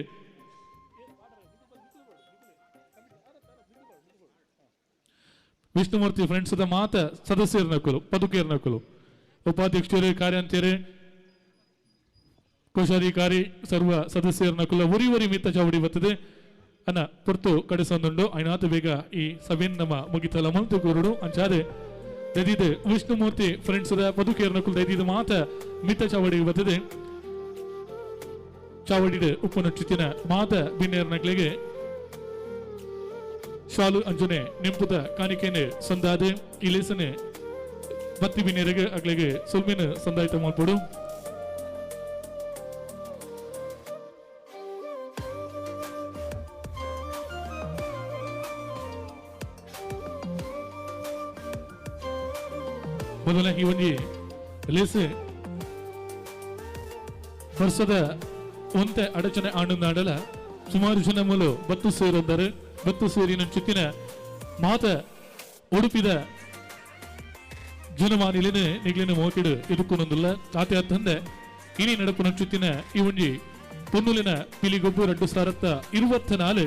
ವಿಷ್ಣುಮೂರ್ತಿ ಫ್ರೆಂಡ್ಸ್ ಮಾತ ಸದಸ್ಯರ ನಕಲು ಪದುಕೇರ್ ನಕಲು ಉಪಾಧ್ಯಕ್ಷರು ಕಾರ್ಯಾಂತರು ಕೋಶಾಧಿಕಾರಿ ಸರ್ವ ಸದಸ್ಯರ ನಕುಲ ಉರಿ ಉರಿ ಮಿತ್ತ ಚಾವಡಿ ಬರ್ತದೆ ಅನ್ನ ಪೊರ್ತು ಕಡಿಸೊಂದುಂಡು. ಐನಾತ ಬೇಗ ಈ ಸಭೆಯನ್ನು ನಮ್ಮ ಮುಗಿತಲ ಮಂತು ಕೂರುಡು ಅಂಚಾದೆ ದೈದಿದ್ ವಿಷ್ಣುಮೂರ್ತಿ ಫ್ರೆಂಡ್ಸ್ ಪದುಕೇರ್ ನಕುಲು ದೈದಿದ್ ಮಾತ ಮಿತ್ತ ಚಾವಡಿ ಬರ್ತದೆ. ಚಾವಡಿಡು ಉಪ್ಪುನ ಚುತ್ತಿನ ಮಾತ ಬಿನ್ನೇರ್ ನಕ್ಲಿಗೆ ಶಾಲು ಅಂಜುನೆ ನಿಂಪುದ ಕಾಣಿಕೆನೆ ಸಂದಾದೆ ಈ ಲೇಸನೆ ಬತ್ತಿ ಬಿನ್ನೇರಿಗೆ ಅಗ್ಲಿಗೆ ಸುಲ್ಮಿನ ಸಂದಾಯ್ತ ಮಾಡ್ಬೋದು. ಮೊದಲ ಈ ಒಂಜಿ ಲೇಸು ವರ್ಷದ ಒಂತೆ ಅಡಚಣೆ ಆಂಡಲ ಸುಮಾರು ಜನ ಮೂಲು ಬತ್ತು ಸೇರೊಂದರು. ಬತ್ತು ಸೇರಿನ ಚುತ್ತಿನ ಮಾತ ಉಡುಪಿದ ಜನಮಾನಿಲಿನ ನಿಗ್ಲಿನ ಮೋಕಿಡು ಎದುಕುನೊಂದುಲ್ಲ ತಾತೆ ಅತ್ತಂದೆ ಇನಿ ನಡಪುನ ಚುತ್ತಿನ ಈ ಒಂಜಿ ಪೊನ್ನುಲಿನ ಪಿಲಿಗೊಬ್ಬು 2024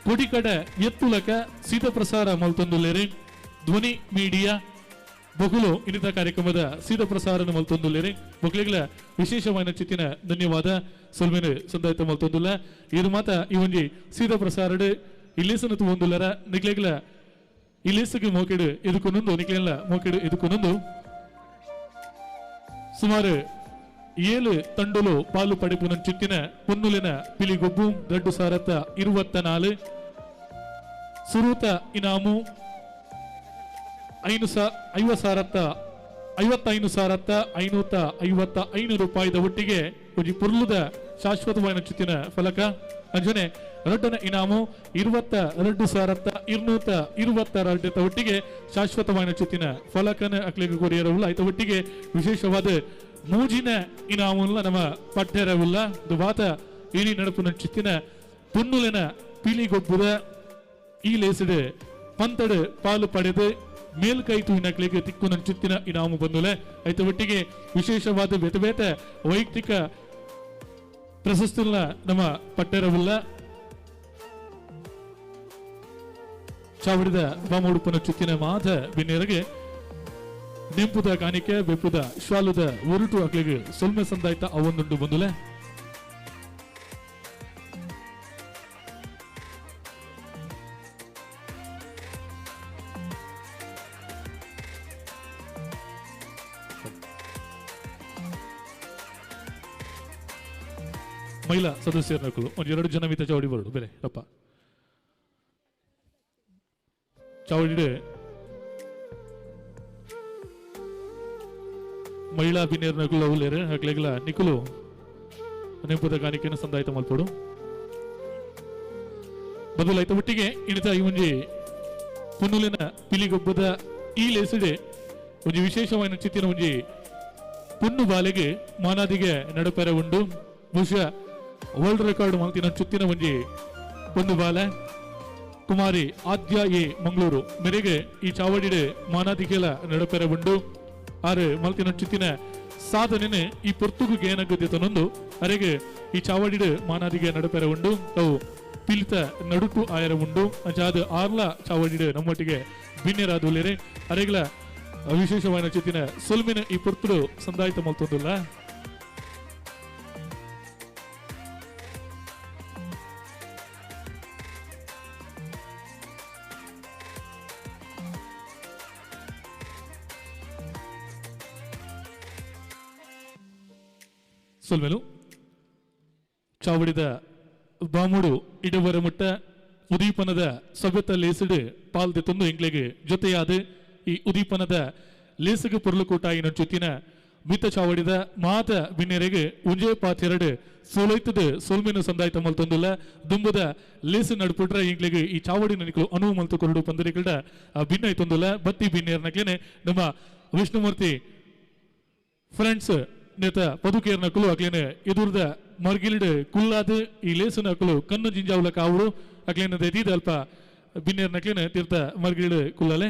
ಕೊಡಿಕಡೆ ಎತ್ತುಲಕ ಸೀತ ಪ್ರಸಾರ ಮಲ್ತೊಂದುಲ್ಲೇರಿ ಧ್ವನಿ ಮೀಡಿಯಾ ಬೊಗುಲು ಇನ್ನಿತ ಕಾರ್ಯಕ್ರಮದ ಸೀತ ಪ್ರಸಾರನ ಮಲ್ತೊಂದುಲ್ಲೇರಿ. ಬೊಗ್ಲಿಗ್ಲ ವಿಶೇಷವಾದ ಚಿತ್ತಿನ ಧನ್ಯವಾದ ಸೊಲ್ಮೆನು ಸಂದಾಯ್ತ ಮಲ್ತೊಂದುಲ್ಲ. ಇದು ಮಾತ ಈ ಒಂಜಿ ಸೀತ ಪ್ರಸಾರಡು ಇಲ್ಲೇಸನ ತೂವೊಂದುಲ್ಲರ ನಿಗ್ಲೆಗ್ಲ ಇಲ್ಲೇಸಗೆ ಮೋಕೆಡು ಎದುಕೊನೊಂದು ನಿಗ್ಲೆಲ್ಲ ಮೋಕೆಡು ಎದುಕೊನೊಂದು ಸುಮಾರು 7 ತಂಡುಲು ಪಾಲು ಪಡೆಪುನ ಚಿತ್ತಿನ ಪೊನ್ನುಲಿನ ಪಿಲಿಗೊಬ್ಬು 2024 ಸುರೂತ ಇನಾಮು 55,555 ರೂಪಾಯಿದ ಒಟ್ಟಿಗೆ ಒಂಜಿ ಪುರ್ಲುದ ಶಾಶ್ವತವಾದ ಚಿತ್ತಿನ ಫಲಕ ಅಂಜನೆ ರಡ್ಡನ ಇನಾಮು 22,222 ಒಟ್ಟಿಗೆ ಶಾಶ್ವತವಾದ ಚಿತ್ತಿನ ಫಲಕನ ಅಕ್ಲಿಗೆ ಕೊರಿಯರವುಲ್ಲ. ಆಯ್ತ ಒಟ್ಟಿಗೆ ವಿಶೇಷವಾದ ಮೂಜಿನ ಇನಾಮುಲ್ಲ ನಮ್ಮ ಪಠ್ಯರವುಲ್ಲ ದುಬಾತ ಇಡೀ ನಡಪುನ ಚಿತ್ತಿನ ಪುನ್ನುಲಿನ ಪಿಲಿಗೊಬ್ಬುದ ಈ ಲೇಸಿಡೆ ಪಂತಡು ಪಾಲು ಪಡೆದು ಮೇಲ್ಕೈ ತೂಯಿನಕ್ಲಿಗೆ ತಿಕ್ಕು ಚಿತ್ತಿನ ಇನಾಮು ಬಂದುಲೆ. ಆಯ್ತ ಒಟ್ಟಿಗೆ ವಿಶೇಷವಾದ ಬೇತೆ ಬೇತೆ ವೈಯಕ್ತಿಕ ಪ್ರಶಸ್ತಿನ ನಮ್ಮ ಪಟ್ಟರವುಲ್ಲ. ಚಾವಡಿದ ಬಾಮುಡುಪನ ಚುತ್ತಿನ ಮಾತ ಬಿನ್ನೇರಿಗೆ ನೆಂಪುದ ಕಾಣಿಕೆ ಬೆಪ್ಪುದ ಶಾಲುದ ಒರುಟು ಅಕ್ಲಿಗೆ ಸೊಲ್ಮೆ ಸಂದಾಯ್ತ ಅವೊಂದುಂಡು ಬಂದುಲೆ. ಮಹಿಳಾ ಸದಸ್ಯರ ನಕಲು ಒಂದು 2 ಜನ ಮಿತ ಚಾವಡಿ ಬರಡು ಬೆಲೆ ರಪ್ಪ ಚಾವಡಿ ಮಹಿಳಾ ಬಿನ್ನೇರ್ ನಕಲು ಅವಲೇರು ಹಕ್ಲೆಗ್ಲ ನಿಕುಲು ನೆಂಪುದ ಕಾಣಿಕೆಯನ್ನು ಸಂದಾಯ್ತ ಮಲ್ಪೋಡು ಬದಲಾಯ್ತ ಒಟ್ಟಿಗೆ ಇಣಿತ ಈ ಒಂಜಿ ಪುನ್ನುಲಿನ ಪಿಲಿಗೊಬ್ಬದ ಈ ಲೇಸಿಡೆ ಒಂಜಿ ವಿಶೇಷವಾದ ಚಿತ್ತಿನ ಒಂಜಿ ಪುನ್ನು ಬಾಲೆಗೆ ಮಾನಾದಿಗೆ ನಡುಪೆರೆ ಉಂಡು. ಬಹುಶಃ ವರ್ಲ್ಡ್ ರೆಕಾರ್ಡ್ ಮಲ್ತಿನ ಚುತ್ತಿನ ಒಂಜಿ ಒಂದು ಬಾಲೆ ಕುಮಾರಿ ಆದ್ಯ ಎ ಮಂಗಳೂರು ಮೇರೆಗೆ ಈ ಚಾವಡಿಡೆ ಮಾನಾದಿಗೆಲ ನಡುಪೆರೆ ಉಂಡು. ಆರು ಮಲ್ತಿನ ಚುತ್ತಿನ ಸಾಧನೆ ಈ ಪೊರ್ತುಗು ಗೇನಗದ್ಯತನೊಂದು ಅರೆಗೆ ಈ ಚಾವಡಿಡೆ ಮಾನಾದಿಗೆ ನಡುಪೆರೆ ಉಂಡು. ಅವು ಪಿಲಿತ ನಡುಟು ಆಯರ ಉಂಡು. ಅಂಚಾದ ಆರ್ಲ ಚಾವಡಿಡೆ ನಮ್ಮೊಟ್ಟಿಗೆ ಬಿನ್ನೆರಾದುಲ್ಲೇರೆ ಅರೆಗ್ಲ ವಿಶೇಷವಾದ ಚಿತ್ತಿನ ಸೊಲ್ಮಿನ ಈ ಪೊರ್ತುಡು ಸಂದಾಯಿತ ಮಲ್ತೊಂದುಲ್ಲ. ಸೊಲ್ಮೆಲು ಚಾವಡಿದ ಬಾಮುಡು ಇಡವರ ಮುಟ್ಟ ಉದೀಪನದ ಸಭೆತ ಲೇಸುಡು ಪಾಲ್ ದೆತ್ತೊಂದು ಎಂಕ್ಲೆಗ್ ಜೊತೆಯಾದ ಈ ಉದೀಪನದ ಲೇಸುಗು ಪೊರ್ಲುಕೂಟಾಯಿನ ಚುತ್ತಿನ ಮಿತ್ತ ಚಾವಡಿದ ಮಾತ ಬಿನ್ನೆರೆಗೆ ಒಂಜೇ ಪಾತೆರಡು ಸೋಲೈತದ ಸೋಲ್ಮೆನು ಸಂದಾಯ್ತ ಮಲ್ತೊಂದುಲ್ಲ ದುಂಬುದ ಲೇಸು ನಡುಪುಟ್ರೆ ಎಂಕ್ಲೆಗ್ ಈ ಚಾವಡಿ ನಿಕ್ಲು ಅನುವು ಮಲ್ತು ಕೊರಡು ಪಂದರಿಕಲ್ಡ ಭಿನ್ನ ಐತೊಂದುಲ್ಲ ಬತ್ತಿ ಬಿನ್ನೇರ್ನಕ್ಲೇನೆ ನಮ್ಮ ವಿಷ್ಣುಮೂರ್ತಿ ಫ್ರೆಂಡ್ಸ್ ನೇತ ಪದುಕೇರ್ ನಕಲು ಅಕ್ಲೇನೆ ಎದುರ್ದ ಮರ್ಗಿಲ್ಡ್ ಕುಲ್ಲಾದ ಈ ಲೇಸು ನಕಲು ಕಣ್ಣು ಜಿಂಜಾವ್ಲ ಕಾವುಡು ಅಕ್ಲೇನ ದೆದೀದ ಅಲ್ಪ ಬಿನ್ನೇರ್ ನಕ್ಲೇನೆ ತೀರ್ಥ ಮರ್ಗಿಲ್ಡ್ ಕುಲ್ಲಲೆ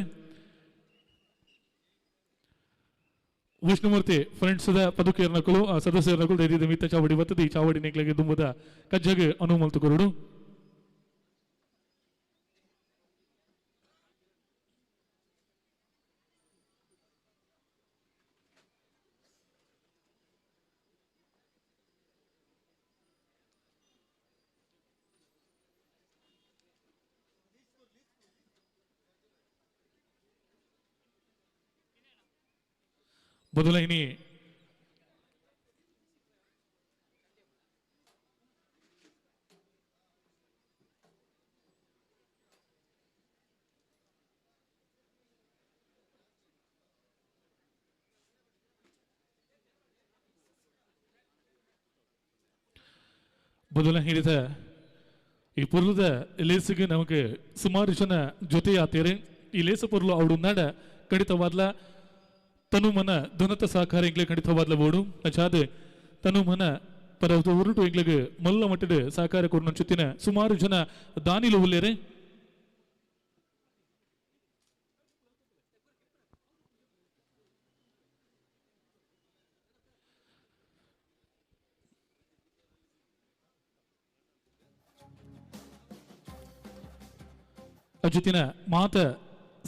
ವಿಷ್ಣುಮೂರ್ತಿ ಫ್ರೆಂಡ್ಸ್ the ಪದುಕೇರ್ ನಕಲು ಆ ಸದಸ್ಯರ ನಕಲು ದೆದೀದ ಮಿತ್ತ ಚಾವಡಿ ಬತ್ತದ ಈ ಚಾವಡಿ ನೆಕ್ಲೆಗೆ ದುಂಬುದ ಕಜ್ಜಗ್ ಅನುವು ಮಲ್ತು ಕೊರಡು. ಬದಲಾಯಿನಿ ಬದಲ ಹಿಡಿದ ಈ ಪೊರ್ಲುದ ಲೇಸಿಗೆ ನಮಗೆ ಸುಮಾರು ಜನ ಜೊತೆ ಆತೇರೆ. ಈ ಲೇಸ ಪೊರ್ಲು ಅವಡು ನಾಡ ಖಂಡಿತವಾದ್ಲ ತನು ಮನ ಧನತ ಸಹಕಾರ ಎಂಗ್ಲೆ ಖಂಡಿತವಾದ್ಲ ಬೋಡು ಅಚಾದೆ ತನು ಮನ ಪರ ಉರುಟು ಎಂಗ್ಲೆಗೆ ಮಲ್ಲ ಮಟ್ಟದ ಸಹಕಾರ ಕೊಡು ಚುತ್ತಿನ ಸುಮಾರು ಜನ ದಾನಿಲು ಉಲ್ಲೇರೆ. ಅಜುತಿನ ಮಾತ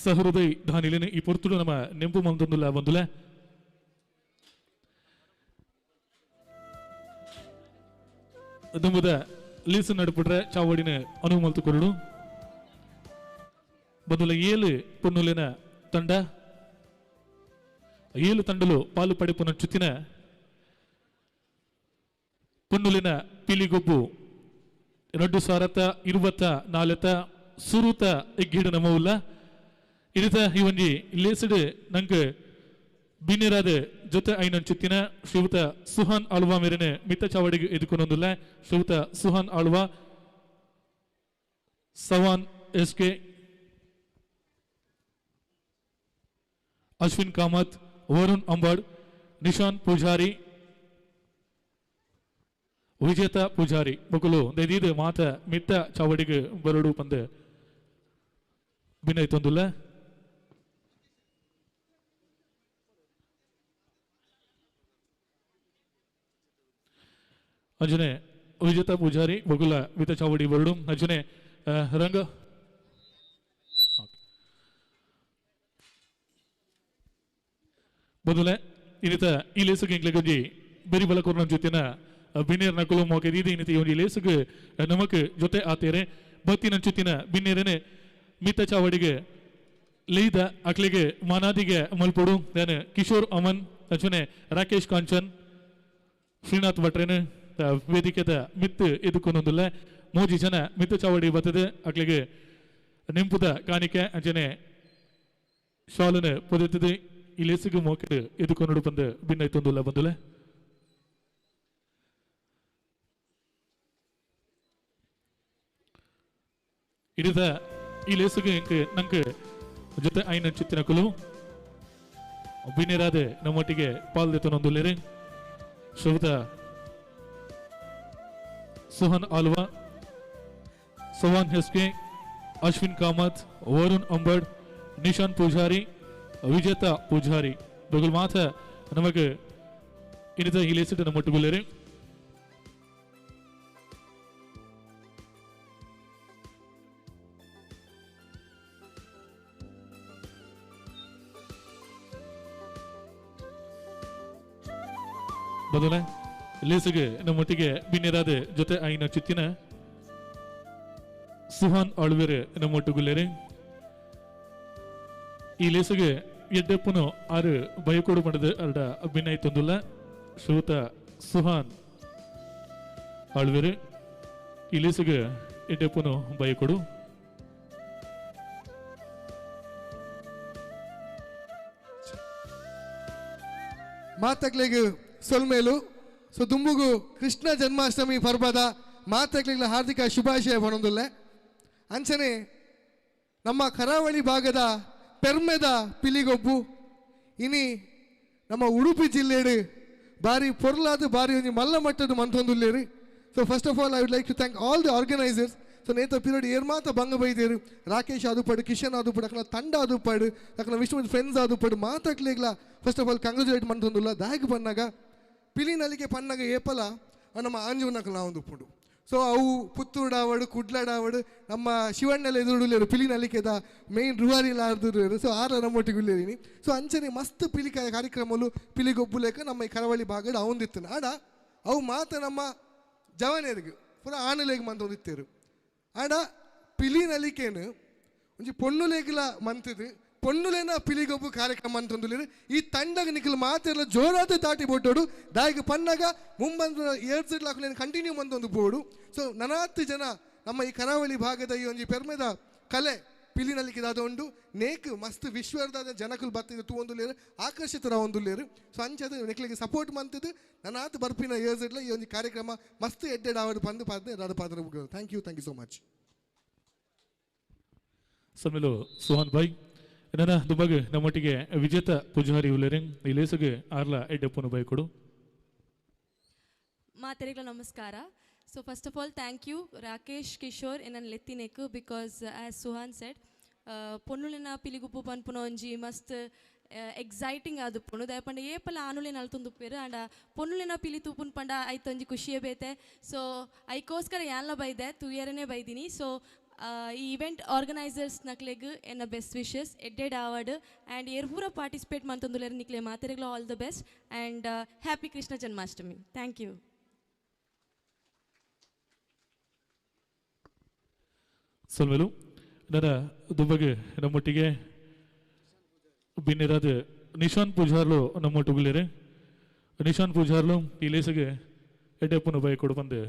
ಸಹೃದಯ ದಾನಿಲೇನ ಈ ಪೊರ್ತುಡು ನಮ್ಮ ನೆಂಪು ಮಂದೊಂದುಲ್ಲ ಬಂದುಲ ದುಂಬುದ ಲೀಸು ನಡುಪುಟ್ರೆ ಚಾವಡಿನ ಅನುವು ಮಲ್ತು ಕೊರಡು ಬದುಲ 7 ಪೊನ್ನುಲಿನ ತಂಡ 7 ತಂಡಲು ಪಾಲು ಪಡೆಪುನ ಚುತ್ತಿನ ಪೊನ್ನುಲಿನ ಪಿಲಿಗೊಬ್ಬು 2024 ಸುರುತ ಎಗ್ಗಿಡು ನಮವುಲ್ಲ ಇರಿತ ಈ ಒಂಜಿ ಲೇಸಿಡು ನಂಗೆ ಬಿನ್ನೆರಾದ ಜೊತೆ ಐನಂಚುತ್ತಿನ ಶ್ರೀಯುತ ಸುಹಾನ್ ಆಳ್ವಾ ಮೇರೆನೆ ಮಿತ್ತ ಚಾವಡಿಗೆ ಎದುಕೊಂಡೊಂದುಲ್ಲ ಶ್ರೀಯುತ ಸುಹಾನ್ ಆಳ್ವಾ, ಸವಾನ್ ಎಸ್ ಕೆ, ಅಶ್ವಿನ್ ಕಾಮತ್, ವರುಣ್ ಅಂಬಾಡ್, ನಿಶಾನ್ ಪೂಜಾರಿ, ವಿಜೇತ ಪೂಜಾರಿ ಬೊಕುಲು ದೈದೀದ್ ಮಾತ ಮಿತ್ತ ಚಾವಡಿಗೆ ಬರಡು ಪಂದು ಬಿನ್ನೈತೊಂದುಲ್ಲ. ಅಂಜನೆ ವಿಜೇತ ಪೂಜಾರಿ ಬೊಗುಲ ಮಿತ್ತ ಚಾವಡಿ ಬರಡು ಅಂಜನೆ ರಂಗ ಬದಲೆ ಇನ್ನಿತ ಈ ಲೇಸುಗೆ ಎಂಗ್ಲೆಗೊಂಜಿ ಬೆರಿ ಬಲ ಕೊರ್ನ ಜೊತೆನ ಬಿನ್ನೇರ್ ನಕಲು ಮೋಕೆ ದೀದಿ ಇನ್ನಿತ ಈ ಒಂಜಿ ಲೇಸುಗೆ ನಮಕ್ ಜೊತೆ ಆತೇರೆ ಬತ್ತಿನ ಚುತ್ತಿನ ಬಿನ್ನೇರನೆ ಮಿತ್ತ ಚಾವಡಿಗೆ ಲೈದ ಅಕ್ಲಿಗೆ ಮಾನಾದಿಗೆ ಮಲ್ಪೊಡು ದಾನೆ ಕಿಶೋರ್ ಅಮನ್ ಅಂಚನೆ ರಾಕೇಶ್ ಕಾಂಚನ್ ಶ್ರೀನಾಥ್ ಭಟ್ರೇನು ವೇದಿಕೆದ ಮಿತ್ತು ಎದುಕೊಂದೊಂದುಲ್ಲ ಮೋಜಿ ಜನ ಮಿತ್ತು ಚಾವಡಿ ಬತ್ತದೆ ಅಕ್ಲಿಗೆ ನೆಂಪುದ ಕಾಣಿಕೆ ಅಂಚನೆ ಶಾಲನ ಪೊದೆತ್ತದೆ ಈ ಲೇಸುಗೆ ಮೋಕೆ ಎದುಕೊಂಡು ಬಂದು ಭಿನ್ನೈತೊಂದುಲ್ಲ ಬಂದುಲೆ. ಇಡಿದ ಈ ಲೇಸುಗೆ ನಂಗೆ ಜೊತೆ ಐನ ಚಿತ್ತಿನ ಕುಲು ಬಿನ್ನೇರಾದೆ ನಮ್ಮೊಟ್ಟಿಗೆ ಪಾಲ್ದೆತ್ತನೊಂದುಲ್ಲೇರೆ ಶ್ರೀಯುತ ಸುಹನ್ ಆಲ್ವಾ, ಸವಾನ್ ಹೆಸ್ಕೆ, ಅಶ್ವಿನ್ ಕಾಮತ್, ವರುಣ್ ಅಂಬಡ್, ನಿಶಾನ್ ಪೂಜಾರಿ, ವಿಜೇತ ಪೂಜಾರಿ ಬಗುಲ್ ಮಾತ ನಮಗೆ ಇನ್ನಿತ ಈ ಲೇಸಿಟ್ಟು ನಮ್ಮೊಟ್ಟಿಗುಲ್ಲೇರೆ. ಬದಲ ಲೇಸುಗೆ ನಮ್ಮೊಟ್ಟಿಗೆ ಬಿನ್ನೆರಾದ ಜೊತೆ ಐನ ಚಿತ್ತಿನ ಸುಹಾನ್ ಆಳ್ವೆರೆ ನಮ್ಮೊಟ್ಟುಗುಲ್ಲೇರೆ. ಈ ಲೇಸುಗೆ ಎಡ್ಡೆಪ್ಪನು ಆರು ಬಯಕೋಡು ಮಾಡಿದ ಅರ್ಡ ಭಿನ್ನೈತೊಂದುಲ್ಲ ಶ್ರೀಯುತ ಸುಹಾನ್ ಆಳ್ವೆರ್ ಈ ಲೇಸುಗೆ ಎಡ್ಡೆಪ್ಪುನು ಬಯಕೊಡು. ಮಾತಕ್ಲೆಗ್ ಸೊಲ್ಮೇಲು ಸೊ ದುಂಬುಗು ಕೃಷ್ಣ ಜನ್ಮಾಷ್ಟಮಿ ಪರ್ಬದ ಮಾತಕ್ಲೆಗ್ಲ ಹಾರ್ದಿಕ ಶುಭಾಶಯ ಪನೊಂದುಲ್ಲೆ. ಅಂಚನೆ ನಮ್ಮ ಕರಾವಳಿ ಭಾಗದ ಪೆರ್ಮೆದ ಪಿಲಿಗೊಬ್ಬು ಇನಿ ನಮ್ಮ ಉಡುಪಿ ಜಿಲ್ಲೆಡು ಬಾರಿ ಪೊರ್ಲಾದ ಬಾರಿ ಒಂಜಿ ಮಲ್ಲ ಮಟ್ಟದ ಮಂತೊಂದುಲ್ಲೇರು. So first of all I would like to thank all the organisers. So ನೇತ ಪೀರಿಯಡ್ ಏರ್ ಮಾತ ಬಂಗ ಬೈದೇರು ರಾಕೇಶ್ ಆದುಪಾಡು, ಕಿಶನ್ ಆದುಪಾಡು, ಅಕಲ ತಂಡ ಆದುಪಾಡು, ಅಕಲ ವಿಷ್ಣು ಫ್ರೆಂಡ್ಸ್ ಆದುಪಾಡು ಮಾತಕ್ಲೆಗ್ಲ ಫಸ್ಟ್ ಆಫ್ ಆಲ್ ಕಂಗ್ರಾಚುಲೇಟ್ ಮಂತೊಂದುಲ್ಲ. ದಾಗ್ ಪನ್ನಾಗ ಪಿಲಿ ನಲಿಕೆ ಪನ್ನಾಗ ಏಪಲ ನಮ್ಮ ಆಂಜುನಕಲ ನಾವೊಂದು. ಸೊ ಅವು ಪುತ್ತೂಡಾವಡು ಕುಡ್ಲಾಡಾವಡು ನಮ್ಮ ಶಿವಣ್ಣೆಲ್ಲ ಎದುರುಡುಲೇರು ಪಿಲಿ ನಲಿಕೆದ ಮೇನ್ ರುವಾರಿಲ ಆರ್ದುರು. ಸೊ ಆರ ನಮ್ಮೊಟ್ಟಿಗೆ ಉಲ್ಲೇರಿನಿ. ಸೊ ಅಂಚನೆ ಮಸ್ತ್ ಪಿಲಿ ಕಾರ್ಯಕ್ರಮಲು ಪಿಲಿಗೊಬ್ಬುಲೇಕ ನಮ್ಮ ಈ ಕರಾವಳಿ ಭಾಗಡ್ ಅವಂದಿತ್ತು. ಆಡ ಅವು ಮಾತ ನಮ್ಮ ಜವನೇರಿಗೆ ಪೂರ ಆಣುಲೇಗ್ ಮಂತೊಂದಿತ್ತೇರು. ಆಡ ಪಿಲಿ ನಲಿಕೇನು ಒಂಜಿ ಪೊಣ್ಣುಲೇಗ್ಲ ಮಂತಿದ್ದು ಪೊಣ್ಣುಲೇನ ಪಿಲಿಗೊಬ್ಬು ಕಾರ್ಯಕ್ರಮ ಅಂತಂದುಲೇರು. ಈ ತಂಡಗ ನಿಖಲ್ ಮಾತೆಲ್ಲ ಜೋರಾದ ತಾಟಿ ಬೋಟೋಡು ದಾಯಿಗೆ ಪನ್ನಾಗ ಮುಂಬಂದು ಏರ್ಸಿಡ್ಲ ಹಾಕುಲೇನು ಕಂಟಿನ್ಯೂ ಮಂತೊಂದು ಬೋಡು. ಸೊ ನನಾತ್ತು ಜನ ನಮ್ಮ ಈ ಕರಾವಳಿ ಭಾಗದ ಈ ಒಂಜಿ ಪೆರ್ಮೆದ ಕಲೆ ಪಿಲಿ ನಲಿಕೆದಾದ ಉಂಡು ನೇಕ್ ಮಸ್ತ್ ವಿಶ್ವದ ಜನಕುಲು ಬತ್ತಿದ್ದು ತೂವೊಂದುಲ್ಲೇರು ಆಕರ್ಷಿತರ ಒಂದುಲ್ಲೇರು. ಸೊ ಅಂಚದ ನೆಕ್ಲಿಗೆ ಸಪೋರ್ಟ್ ಮಂತಿದ್ದು ನನಾತ್ ಬರ್ಪಿನ ಏರ್ಸಿಡ್ಲ ಈ ಒಂಜಿ ಕಾರ್ಯಕ್ರಮ ಮಸ್ತ್ ಎಡ್ಡೆಡ್ ಆವಡು ಪಂದು ಪಾದ ರಾದ ಪಾತ್ರ. Thank you, thank you so much. ಸಮೇಲು Suhan Bhai ನನ್ನ ದುಬಾಗ್ ನಮ್ಮೊಟ್ಟಿಗೆ ವಿಜೇತ ಪೂಜಾರಿ ಉಲ್ಲೇರಿ ಈ ಲೇಸುಗೆ ಆರ್ಲ ಎಡ್ಡೆಪ್ಪನು ಬೈಕೊಡು. ಮಾತರಿಗಳ ನಮಸ್ಕಾರ. So first of all thank you Rakesh Kishore ಎನ್ನನ್ ಲೆತ್ತಿನೆಕ್ because as Suhan said ಪೊನ್ನುಲೆನ ಪಿಲಿಗುಪ್ಪು ಪನ್ಪುನ ಒಂಜಿ ಮಸ್ತ್ ಎಕ್ಸೈಟಿಂಗ್ ಆದುಪ್ಪುಂಡು. ದಯಪಂಡ ಏಪಲ ಆನುಲೆನ ಅಲ್ತೊಂದುಪ್ಪೇರು ಆಂಡ ಪೊನ್ನುಲೆನ ಪಿಲಿ ತೂಪುನ್ ಪಂಡ ಐತೊಂಜಿ ಖುಷಿಯೇ ಬೇತೆ. ಸೊ ಐಕೋಸ್ಕರ ಯಾನ್ಲ ಬೈದೆ ತೂಯರನೇ ಬೈದಿನಿ. ಸೊ ಈ ಇವೆಂಟ್ ಆರ್ಗನೈಸರ್ಸ್ ನಕ್ಲೆಗ್ ಎನ್ನ ಬೆಸ್ಟ್ ವಿಶಸ್ ಎಡ್ಡೆಡ್ ಆವಡ್ ಆ್ಯಂಡ್ ಏರ್ ಪೂರ ಪಾರ್ಟಿಸಿಪೇಟ್ ಮಂತೊಂದುಲ್ಲೆರ್ ನಿಕ್ಲೆ ಮಾತೆರೆಗ್ಲ all the best and happy Krishna Janmashtami. Thank you. ಸೊಲ್ಮೆಲು ನನ್ನ ದುಬ್ಬಗೆ ನಮ್ಮೊಟ್ಟಿಗೆ ಬಿನ್ನಿರಾದ ನಿಶಾನ್ ಪೂಜಾರ್ಲು ನಮ್ಮೊಟ್ಟುಗುಲ್ಲೇರೆ. ನಿಶಾನ್ ಪೂಜಾರ್ಲು ಈ ಲೇಸಿಗೆ ಎಡ್ಡೆಪ್ಪನ ಬೈ ಕೊಡು ಬಂದು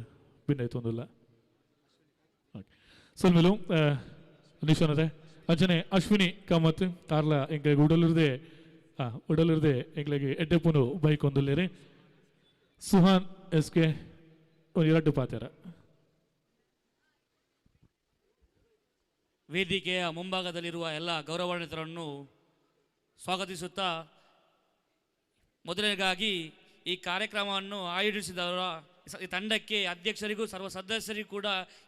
ಭಿನ್ನೈತೊಂದಿಲ್ಲ. ಸೊಲ್ಮೆಲು ನಿಶಾನ್ ಅದೇ ಅಂಚನೆ ಅಶ್ವಿನಿ ಕಾಮತ್ ತಾರ್ಲ ಎಂಕ್ಲೆಗ್ ಉಡಲಿರದೆ ಉಡಲಿರದೆ ಎಂಕ್ಲೆಗ್ ಎಡ್ಡೆಪ್ಪುನು ಬೈಕ್ ಒಂದುಲ್ಲೇರೆ. ಸುಹಾನ್ ಎಸ್ ಕೆ ಒಂದು ಎರಡು ಪಾತ್ಯಾರ. ವೇದಿಕೆಯ ಮುಂಭಾಗದಲ್ಲಿರುವ ಎಲ್ಲ ಗೌರವಾನ್ವಿತರನ್ನು ಸ್ವಾಗತಿಸುತ್ತಾ ಮೊದಲನೇದಾಗಿ ಈ ಕಾರ್ಯಕ್ರಮವನ್ನು ಆಯೋಜಿಸಿದವರ ಈ ತಂಡಕ್ಕೆ ಅಧ್ಯಕ್ಷರಿಗೂ ಸರ್ವ ಸದಸ್ಯರಿಗೂ ಕೂಡ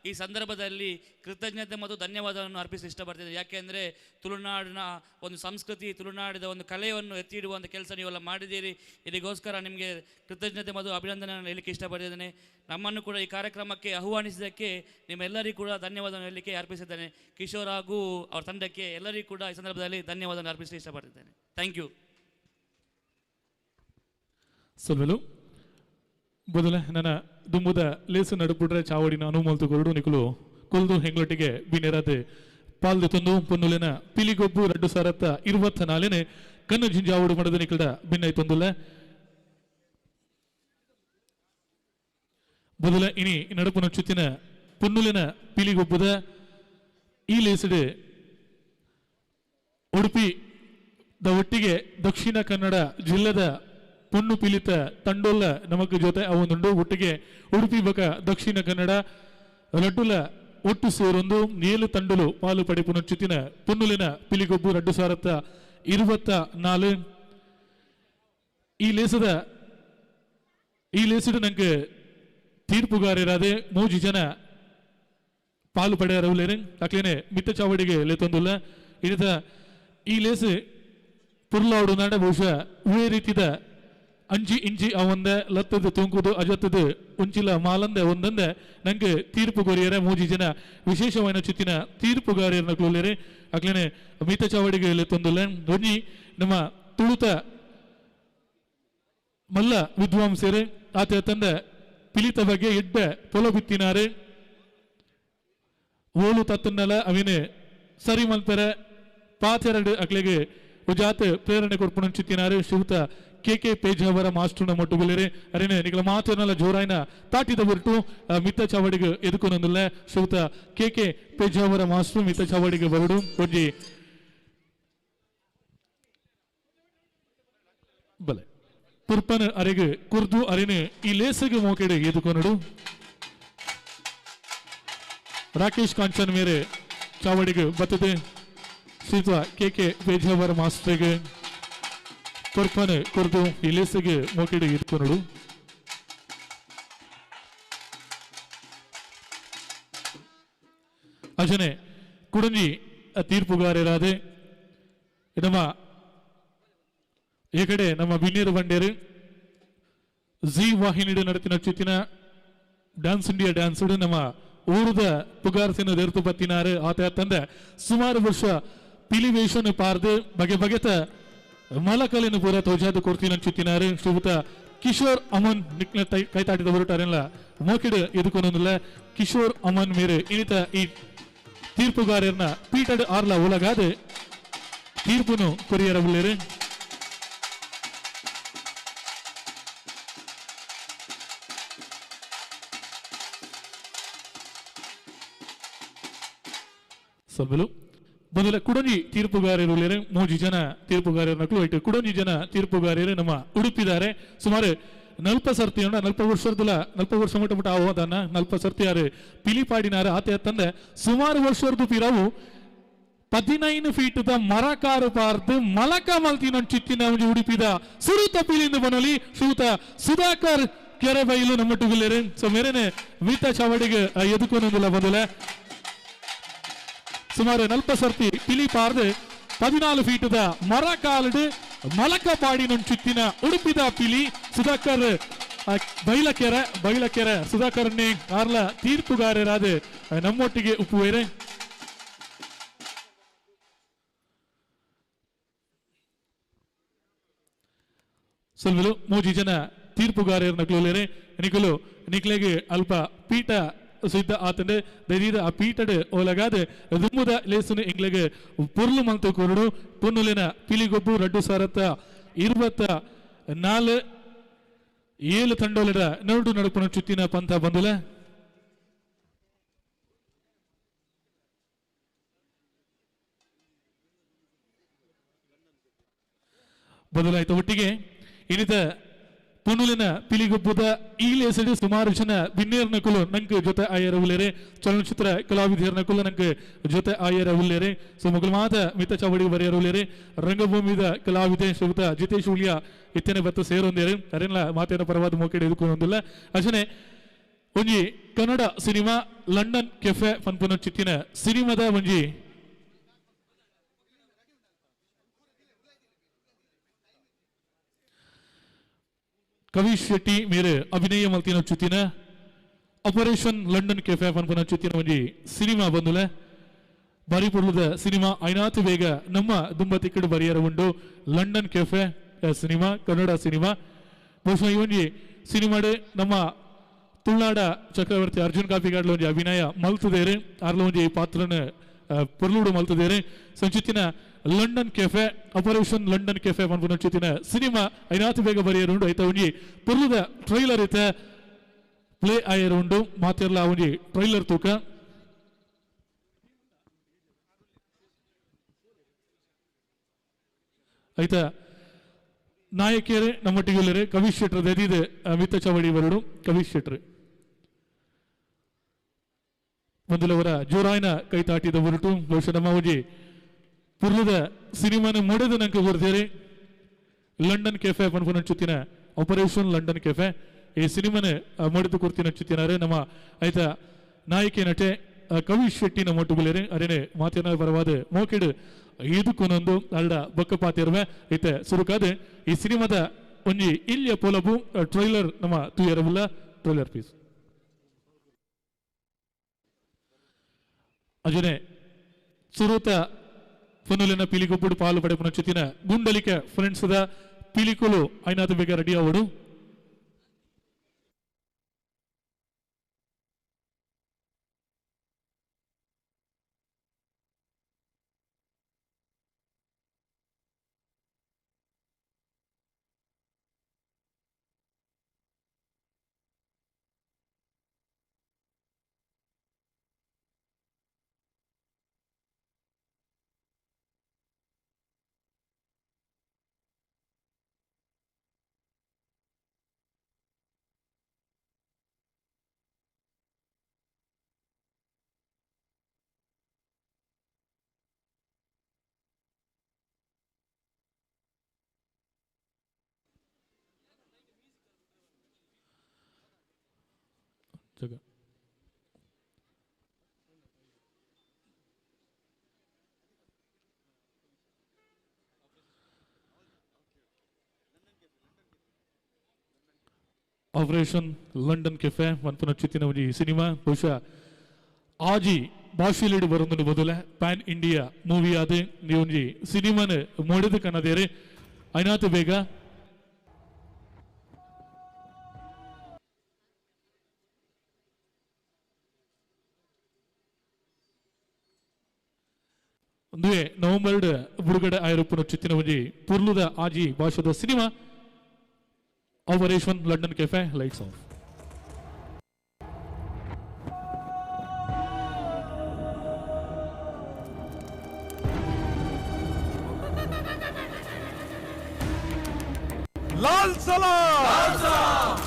ಈ ಸಂದರ್ಭದಲ್ಲಿ ಕೃತಜ್ಞತೆ ಮತ್ತು ಧನ್ಯವಾದವನ್ನು ಅರ್ಪಿಸಲು ಇಷ್ಟಪಡ್ತಿದ್ದೇನೆ. ಯಾಕೆಂದರೆ ತುಳುನಾಡಿನ ಒಂದು ಸಂಸ್ಕೃತಿ, ತುಳುನಾಡಿನ ಒಂದು ಕಲೆಯನ್ನು ಎತ್ತಿ ಹಿಡುವಂಥ ಕೆಲಸ ನೀವೆಲ್ಲ ಮಾಡಿದ್ದೀರಿ. ಇದಕ್ಕೋಸ್ಕರ ನಿಮಗೆ ಕೃತಜ್ಞತೆ ಮತ್ತು ಅಭಿನಂದನೆಯನ್ನು ಹೇಳಲಿಕ್ಕೆ ಇಷ್ಟಪಡ್ತಿದ್ದೇನೆ. ನಮ್ಮನ್ನು ಕೂಡ ಈ ಕಾರ್ಯಕ್ರಮಕ್ಕೆ ಆಹ್ವಾನಿಸಿದ್ದಕ್ಕೆ ನಿಮ್ಮೆಲ್ಲರಿಗೂ ಕೂಡ ಧನ್ಯವಾದವನ್ನು ಹೇಳಲಿಕ್ಕೆ ಅರ್ಪಿಸಿದ್ದೇನೆ. ಕಿಶೋರ್ ಹಾಗೂ ಅವರ ತಂಡಕ್ಕೆ ಎಲ್ಲರಿಗೂ ಕೂಡ ಈ ಸಂದರ್ಭದಲ್ಲಿ ಧನ್ಯವಾದವನ್ನು ಅರ್ಪಿಸಲು ಇಷ್ಟಪಡ್ತಿದ್ದೇನೆ. Thank you. ಸೊಲ್ವೆಲು ಬದಲ ನನ್ನ ದುಂಬುದ ಲೇಸು ನಡುಪುಡ್ರೆ ಚಾವಡಿನ ಅನುಮಲ್ತು ಕೊರಡು ನಿಕುಲು ಕೊಲ್ದು ಹೆಂಗ್ಲೊಟ್ಟಿಗೆ ಬಿನೆರಾದೆ ಪಾಲ್ದು ತಂದು ಪೊನ್ನುಲೆನ ಪಿಲಿಗೊಬ್ಬು 2024 ಕಣ್ಣು ಜಿಂಜಾವಡು ಮಡದ ನಿಕಲ್ದ ಭಿನ್ನೈತೊಂದುಲ್ಲ. ಬದಲ ಇನಿ ನಡುಪುನ ಚುತ್ತಿನ ಪೊನ್ನುಲೆನ ಪಿಲಿಗೊಬ್ಬುದ ಈ ಲೇಸುಡೆ ಉಡುಪಿ the ಒಟ್ಟಿಗೆ ದಕ್ಷಿಣ ಕನ್ನಡ ಜಿಲ್ಲೆದ ಪೊಣ್ಣು ಪಿಲಿತ ತಂಡೋಲ್ಲ ನಮಕ್ ಜೊತೆ ಅವೊಂದುಂಡು. ಒಟ್ಟಿಗೆ ಉಡುಪಿ ಬಕ ದಕ್ಷಿಣ ಕನ್ನಡ ರಡ್ಡುಲ ಒಟ್ಟು ಸೇರೊಂದು 7 ತಂಡಲು ಪಾಲು ಪಡೆಪುನೊಚ್ಚುತ್ತಿನ ಪೊನ್ನುಲಿನ ಪಿಲಿಗೊಬ್ಬು 2024 ಈ ಲೇಸದ ಈ ಲೇಸುಡು ನಂಗೆ ತೀರ್ಪುಗಾರರಾದೆ 3 ಜನ ಪಾಲು ಪಡೆಯರವುಲೇನೆ ಅಕ್ಲೇನೆ ಮಿತ್ತ ಚಾವಡಿಗೆ ಲೇತೊಂದುಲ್ಲ. ಇನಿತ ಈ ಲೇಸು ಪುರ್ಲಾಡು ನಾಡ ಬಹುಶಃ ಉವೇ ರೀತಿದ ಅಂಜಿ ಇಂಜಿ ಅವಂದ ಲತ್ತದ ತೂಂಕುದು ಅಜತ್ತದ ಉಂಚಿಲ ಮಾಲಂದೆ ಒಂದಂದೆ ನಂಗೆ ತೀರ್ಪು ಕೊರಿಯರೆ 3 ಜನ ವಿಶೇಷವಾದ ಚುತ್ತಿನ ತೀರ್ಪುಗಾರಿಯರನ್ನ ಕ್ಲೋಲೇರೆ ಅಕ್ಲೇನೆ ಮಿತ್ತ ಚಾವಡಿಗೆ ಲೇತೊಂದುಲ್ಲ. ಒಂಜಿ ನಮ್ಮ ತುಳುತ ಮಲ್ಲ ವಿದ್ವಾಂಸರೇ ಆತ ತಂದೆ ಪಿಲಿತ ಬಗ್ಗೆ ಎಡ್ಡೆ ಪೊಲ ಬಿತ್ತಿನಾರೆ ಓಲು ತತ್ತನ್ನಲ ಅವಿನೆ ಸರಿ ಮಲ್ಪೆರೆ ಪಾತೆರಡು ಅಕ್ಲೆಗೆ ಉಜಾತ ಪ್ರೇರಣೆ ಕೊರ್ಪುಣ ಚಿತ್ತಿನಾರೆ ಶ್ರೀಯುತ ಕೆ ಕೆ ಪೇಜಾವರ ಮಾಸ್ಟರ್ನ ಮೊಟ್ಟುಗುಲೇರೆ ಅರೇನೆ ನಿಕಲ ಮಾತೆರ್ನಲ ಜೋರಾಯಿನ ತಾಟಿದ ಹೊರಟು ಮಿತ್ತ ಚಾವಡಿಗೆ ಎದುಕೊನೊಂದುಲ್ಲ ಶ್ರೀಯುತ ಕೆ ಕೆ ಪೇಜಾವರ ಮಾಸ್ಟರ್ ಮಿತ್ತ ಚಾವಡಿಗೆ ಬರಡು ಒಂಜಿ ಬಲೆ ಪುರ್ಪನ ಅರೆಗೆ ಕುರ್ದು ಅರೆನೆ ಈ ಲೇಸಗೆ ಮೋಕೆಡೆ ಎದುಕೊನಡು ರಾಕೇಶ್ ಕಾಂಚನ್ ಮೇರೆ ಚಾವಡಿಗೆ ಬತ್ತದೆ ಶ್ರೀಯುತ ಕೆ ಕೆ ಪೇಜಾವರ ಮಾಸ್ಟರ್ಗೆ ಪುರ್ಪನ ಕುರ್ದು ಈ ಲೇಸಗೆ ಮೋಕೆಡೆ ಎದುಕೊನಡು. ಅಜನೆ ಕುಡಂಜಿ ತೀರ್ಪುಗಾರರಾದೆ ನಮ್ಮ ಈ ಕಡೆ ನಮ್ಮ ಬಿನ್ನೀರು ಬಂಡೇರು ಜಿ ವಾಹಿನಿಡು ನಡೆತಿನ ಚಿತ್ತಿನ ಡ್ಯಾನ್ಸ್ ಇಂಡಿಯಾ ಡ್ಯಾನ್ಸ್ ನಮ್ಮ ಊರದ ಪುಗಾರ್ಸಿನ ದೇರ್ತು ಬತ್ತಿನಾರು ಆತ ತಂದೆ ಸುಮಾರು ವರ್ಷ ಪಿಲಿವೇಶನ್ ಪಾರ್ದು ಬಗೆ ಬಗೆತ ಮಲಕಲಿನ ಪೂರ ತೋಜಾದ ಕೊರ್ತಿನ ಚಿತ್ತಿನಾರು ಶ್ರೀಯುತ ಕಿಶೋರ್ ಅಮನ್ ನಿಕ್ನ ಕೈತಾಟಿದ ಹೊರಟಾರೆಲ್ಲ ಮೋಕಿಡು ಎದುಕೊನೊಂದಿಲ್ಲ ಕಿಶೋರ್ ಅಮನ್ ಮೇರೆ ಇನ್ನಿತ ಈ ತೀರ್ಪುಗಾರರ್ನ ಪೀಟಡ್ ಆರ್ಲ ಉಲಗಾದ ತೀರ್ಪುನು ಕೊರಿಯರ ಉಳ್ಳೇರು. ಸೊಲ್ಬಲು ಮೊದಲ ಕುಡಂಜಿ ತೀರ್ಪುಗಾರರು ಉಳ್ಳೇರು ಮೂಜಿ ಜನ ತೀರ್ಪುಗಾರರು ನಕಲು ಇಟ್ಟು ಕುಡಂಜಿ ಜನ ತೀರ್ಪುಗಾರರು ನಮ್ಮ ಉಡುಪಿದ್ದಾರೆ. ಸುಮಾರು ನಲ್ಪ ಸರ್ತಿ ನಲ್ಪ ವರ್ಷದಲ್ಲ ನಲ್ಪ ವರ್ಷ ಮುಟ್ಟ ಮುಟ್ಟ ಆವೋದನ್ನ ನಲ್ಪ ಸರ್ತಿ ಯಾರು ಪಿಲಿಪಾಡಿನಾರ ಆತ ತಂದೆ ಸುಮಾರು ವರ್ಷದ್ದು ಪಿರವು 15 ಫೀಟ್ the ಮರಕಾರು ಪಾರ್ದು ಮಲಕ ಮಲ್ತಿನ ಚಿತ್ತಿನ ಉಡುಪಿದ ಸುರುತ ಪಿಲಿಂದ ಬನಲಿ ಶ್ರೀಯುತ ಸುಧಾಕರ್ ಕೆರೆಬೈಲು ನಮ್ಮ ಟುಗುಲೇರು. ಸೊ ಮೇರೆನೆ ಮೀತ ಚಾವಡಿಗೆ ಎದುಕೊನೊಂದಿಲ್ಲ ಬಂದಿಲ್ಲ. ಸುಮಾರು ನಲ್ಪ ಸರ್ತಿ ಪಿಲಿ ಪಾರ್ದು 14 ಫೀಟ್ the ಮರ ಕಾಲಡು ಮಲಕ ಪಾಡಿನ ಚಿತ್ತಿನ ಉಡುಪಿದ ಪಿಲಿ ಸುಧಾಕರ್ ಬೈಲಕೆರೆ ಬೈಲಕೆರೆ ಸುಧಾಕರ್ನೇ ಆರ್ಲ ತೀರ್ಪುಗಾರರಾದ ನಮ್ಮೊಟ್ಟಿಗೆ ಉಪ್ಪುವೇರೆ. ಸೊಲ್ವೆಲು ಮೂಜಿ ಜನ ತೀರ್ಪುಗಾರರ ನಕಲುಲೇರೆ ನಿಕಲು ನಿಕ್ಲೆಗೆ ಅಲ್ಪ ಪೀಠ ಸಿದ್ಧ ಆತಂಡೆ ದೈದ ಆ ಪೀಠಡ್ ಓಲಗಾದ ದುಮ್ಮುದ ಲೇಸುನ ಇಂಗ್ಲೆಗೆ ಪೊರ್ಲು ಮಲ್ತು ಕೊರಡು ಪೊನ್ನುಲಿನ ಪಿಲಿಗೊಬ್ಬು ರಡ್ಡು ಸಾರತ್ತ 24 7 ತಂಡೋಲದ ನಡುಡು ನಡುಪುನ ಚುತ್ತಿನ ಪಂಥ ಬಂದುಲ. ಬದಲಾಯಿತು ಒಟ್ಟಿಗೆ ಇನ್ನಿತ ಪೊನ್ನುಲಿನ ಪಿಲಿಗೊಬ್ಬದ ಈ ಲೇಸಡಿ ಸುಮಾರು ಜನ ಬಿನ್ನೇರ್ ನಕುಲು ನಂಗೆ ಜೊತೆ ಆಯರ ಉಲ್ಲೇರೆ ಚಲನಚಿತ್ರ ಕಲಾವಿದರ ನಕುಲು ನಂಗೆ ಜೊತೆ ಆಯರ ಉಲ್ಲೇರೆ. ಸೊ ಮಗಳು ಮಾತ ಮಿತ ಚಾವಡಿ ಬರೆಯರ ಉಲ್ಲೇರೆ ರಂಗಭೂಮಿದ ಕಲಾವಿದೆ ಶ್ರೀಯುತ ಜಿತೇಶ್ ಉಳಿಯ ಇತ್ತನೆ ಬತ್ತು ಸೇರೊಂದೇರೆ ಅರೆಲ್ಲ ಮಾತೇನ ಪರವಾದ ಮೋಕೆಡೆ ಎದುಕೊಂದಿಲ್ಲ. ಅಜನೆ ಒಂಜಿ ಕನ್ನಡ ಸಿನಿಮಾ ಲಂಡನ್ ಕೆಫೆ ಪನ್ಪುನ ಚಿತ್ತಿನ ಸಿನಿಮಾದ ಒಂಜಿ ಕವೀಶ್ ಶೆಟ್ಟಿ ಮೇರೆ ಅಭಿನಯ ಮಲ್ತಿನ ಚುತ್ತಿನ ಆಪರೇಷನ್ ಲಂಡನ್ ಕೆಫೆ ಪನ್ಪುನ ಚುತ್ತಿನ ಒಂಜಿ ಸಿನಿಮಾ ಬಂದುಲೆ ಬಾರಿ ಪೊರ್ಲುದ ಸಿನಿಮಾ ಐನಾತು ಬೇಗ ನಮ್ಮ ದುಂಬ ತಿಕ್ಕಡು ಬರಿಯರ ಉಂಡು London cafe cinema Kannada cinema. ಬಹುಶಃ ಈ ಒಂಜಿ ಸಿನಿಮಾಡೆ ನಮ್ಮ ತುಳುನಾಡ ಚಕ್ರವರ್ತಿ ಅರ್ಜುನ್ ಕಾಪಿಗಾಡ್ಲ ಒಂಜಿ ಅಭಿನಯ ಮಲ್ತುದೇರೆ ಆರ್ಲ ಒಂಜಿ ಪಾತ್ರನ ಪೊರ್ಲುಡು ಮಲ್ತುದೇರೆ. ಸಂಚಿತ್ತಿನ London cafe operation London cafe ಪನ್ಪುನ ಚಿತ್ತಿನ ಸಿನಿಮಾ ಐನಾತು ಬೇಗ ಬರೆಯರು ಉಂಡು. ಐತ ಒಂಜಿ ಪೊರ್ಲುದ ಟ್ರೈಲರ್ ಐತ ಪ್ಲೇ ಆಯರು ಉಂಡು ಮಾತೆರ್ಲ ಒಂಜಿ ಟ್ರೈಲರ್ ತೂಕ. ಐತ ನಾಯಕಿಯರೇ ನಮ್ಮೊಟ್ಟಿಗೆ ಕವೀಶ್ ಶೆಟ್ರ್ ದೆದಿದೆ ಮಿತ್ತ ಚಾವಡಿ ಬರಡು ಕವೀಶ್ ಶೆಟ್ರ್ ಮೊದಲವರ ಜೋರಾಯಿನ ಕೈ ತಾಟಿದ ಹೊರಟು ಬಹುಶಃ ನಮ್ಮ ಒಂಜಿ ಪುರ್ಲದ ಸಿನಿಮಾನ ಮೊಡೆದ ನಂಗೆ ಬರ್ತೀರಿ ಲಂಡನ್ ಕೆಫೆ ಪನ್ಪುನ ಚುತ್ತಿನ ಆಪರೇಷನ್ ಲಂಡನ್ ಕೆಫೆ ಈ ಸಿನಿಮಾನ ಮೊಡೆದು ಕೊಡ್ತಿನ ಚುತ್ತಿನಾರೆ ನಮ್ಮ ಆಯ್ತ ನಾಯಕಿ ನಟೆ ಕವೀಶ್ ಶೆಟ್ಟಿ ನಮ್ಮ ಒಟ್ಟುಗುಲೇರಿ ಅರೇನೆ ಮಾತಿನ ಬರವಾದ ಮೋಕಿಡು ಇದಕ್ಕೊಂದೊಂದು ಅಲ್ಡ ಬೊಕ್ಕ ಪಾತಿರುವೆ ಐತೆ ಸುರುಕಾದ ಈ ಸಿನಿಮಾದ ಒಂಜಿ ಇಲ್ಲಿಯ ಪೊಲಬು ಟ್ರೈಲರ್ ನಮ್ಮ ತೂಯರವುಲ್ಲ ಟ್ರೈಲರ್ ಪೀಸ್. ಅಜನೆ ಸುರೂತ ಪೊನ್ನುಲಿನ ಪಿಲಿಗೊಬ್ಬುಡು ಪಾಲು ಪಡೆಪುನ ಚುತ್ತಿನ ಗುಂಡಲಿಕೆ ಫ್ರೆಂಡ್ಸ್ದ ಪಿಲಿಕುಲು ಐನಾತ ಬೇಗ ರೆಡಿ ಆವಡು. ಜಗ ಆಪರೇಷನ್ ಲಂಡನ್ ಕೆಫೆ ಮನ್ಪುನ ಚಿತ್ತಿನ ಒಂಜಿ ಸಿನಿಮಾ ಬಹುಶಃ ಆಜಿ ಭಾಷೆಲಿಡು ಬರೊಂದು ಬದಲ ಪ್ಯಾನ್ ಇಂಡಿಯಾ ಮೂವಿ ಆದ ಒಂಜಿ ಸಿನಿಮಾನ ಮೋಡಿದ ಕನ್ನದೇರೆ ಐನಾತು ಬೇಗ ಒಂದುವೆ ನವೆಂಬರ್ ಬಿಡುಗಡೆ ಆಯಿರಪ್ಪನ ಚಿತ್ತಿನ ಒಂಜಿ ಪುರ್ಲುದ ಆಜಿ ಭಾಷೆದ cinema operation London cafe lights off. Lal Salaam!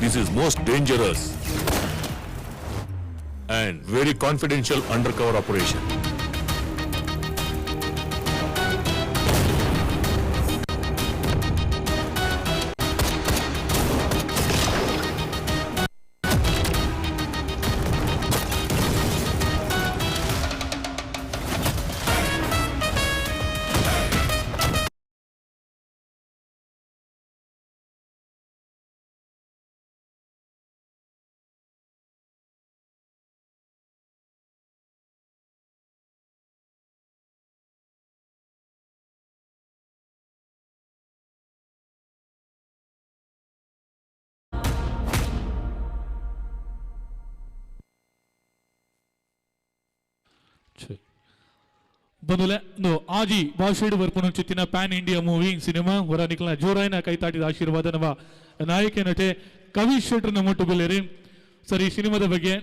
This is most dangerous and very confidential undercover operation. ಬಂದುಲೆ ಆಜಿ ಭಾಷೆಡ್ ಬರ್ಪುನ ಚಿತ್ತಿನ ಪ್ಯಾನ್ ಇಂಡಿಯಾ ಮೂವಿ ಸಿನಿಮಾ ಹೊರ ನಿಕ್ಲ ಜೋರಾಯಿನ ಕೈತಾಟಿದ ಆಶೀರ್ವಾದ ನಮ್ಮ ನಾಯಕ ನಟೆ ಕವಿ ಶೆಟ್ರ್ ನಮ್ಮ ಬಲ್ಲೇರಿ. ಸರ್, ಈ ಸಿನಿಮಾದ ಬಗ್ಗೆ,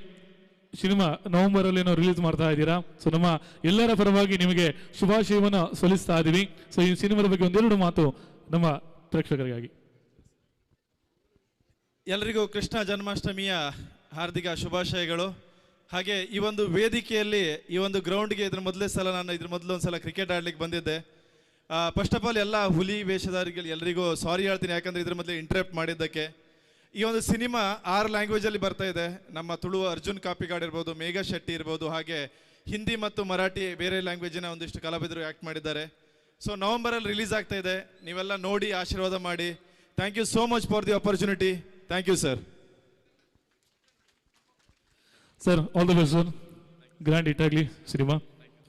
ಸಿನಿಮಾ ನವೆಂಬರ್ ಅಲ್ಲಿ ನಾವು ರಿಲೀಸ್ ಮಾಡ್ತಾ ಇದ್ದೀರಾ, ಸೊ ನಮ್ಮ ಎಲ್ಲರ ಪರವಾಗಿ ನಿಮಗೆ ಶುಭಾಶಯವನ್ನು ಸಲ್ಲಿಸ್ತಾ ಇದ್ದೀವಿ. ಸೊ ಈ ಸಿನಿಮಾದ ಬಗ್ಗೆ ಒಂದೆರಡು ಮಾತು ನಮ್ಮ ಪ್ರೇಕ್ಷಕರಿಗಾಗಿ. ಎಲ್ರಿಗೂ ಕೃಷ್ಣ ಜನ್ಮಾಷ್ಟಮಿಯ ಹಾರ್ದಿಕ ಶುಭಾಶಯಗಳು. ಹಾಗೆ ಈ ಒಂದು ವೇದಿಕೆಯಲ್ಲಿ, ಈ ಒಂದು ಗ್ರೌಂಡ್ಗೆ ಇದ್ರ ಮೊದಲೇ ಸಲ ನಾನು ಇದ್ರ ಮೊದಲು ಒಂದು ಸಲ ಕ್ರಿಕೆಟ್ ಆಡ್ಲಿಕ್ಕೆ ಬಂದಿದ್ದೆ. ಫಸ್ಟ್ ಆಫ್ ಆಲ್ ಎಲ್ಲ ಹುಲಿ ವೇಷಧಾರಿಗಳು ಎಲ್ರಿಗೂ ಸಾರಿ ಹೇಳ್ತೀನಿ, ಯಾಕಂದ್ರೆ ಇದ್ರ ಮೊದಲೇ ಇಂಟ್ರಪ್ಟ್ ಮಾಡಿದ್ದಕ್ಕೆ. ಈ ಒಂದು ಸಿನಿಮಾ 6 ಲ್ಯಾಂಗ್ವೇಜಲ್ಲಿ ಬರ್ತಾ ಇದೆ. ನಮ್ಮ ತುಳು ಅರ್ಜುನ್ ಕಾಪಿಗಾಡ್ ಇರ್ಬೋದು, ಮೇಘಾ ಶೆಟ್ಟಿ ಇರ್ಬೋದು, ಹಾಗೆ ಹಿಂದಿ ಮತ್ತು ಮರಾಠಿ ಬೇರೆ ಲ್ಯಾಂಗ್ವೇಜಿನ ಒಂದಿಷ್ಟು ಕಲಾವಿದರು ಆ್ಯಕ್ಟ್ ಮಾಡಿದ್ದಾರೆ. ಸೊ ನವಂಬರಲ್ಲಿ ರಿಲೀಸ್ ಆಗ್ತಾ ಇದೆ, ನೀವೆಲ್ಲ ನೋಡಿ ಆಶೀರ್ವಾದ ಮಾಡಿ. Thank you so much for the opportunity. Thank you sir. Sir, all the best sir. Grand hit ಆಗಲಿ cinema.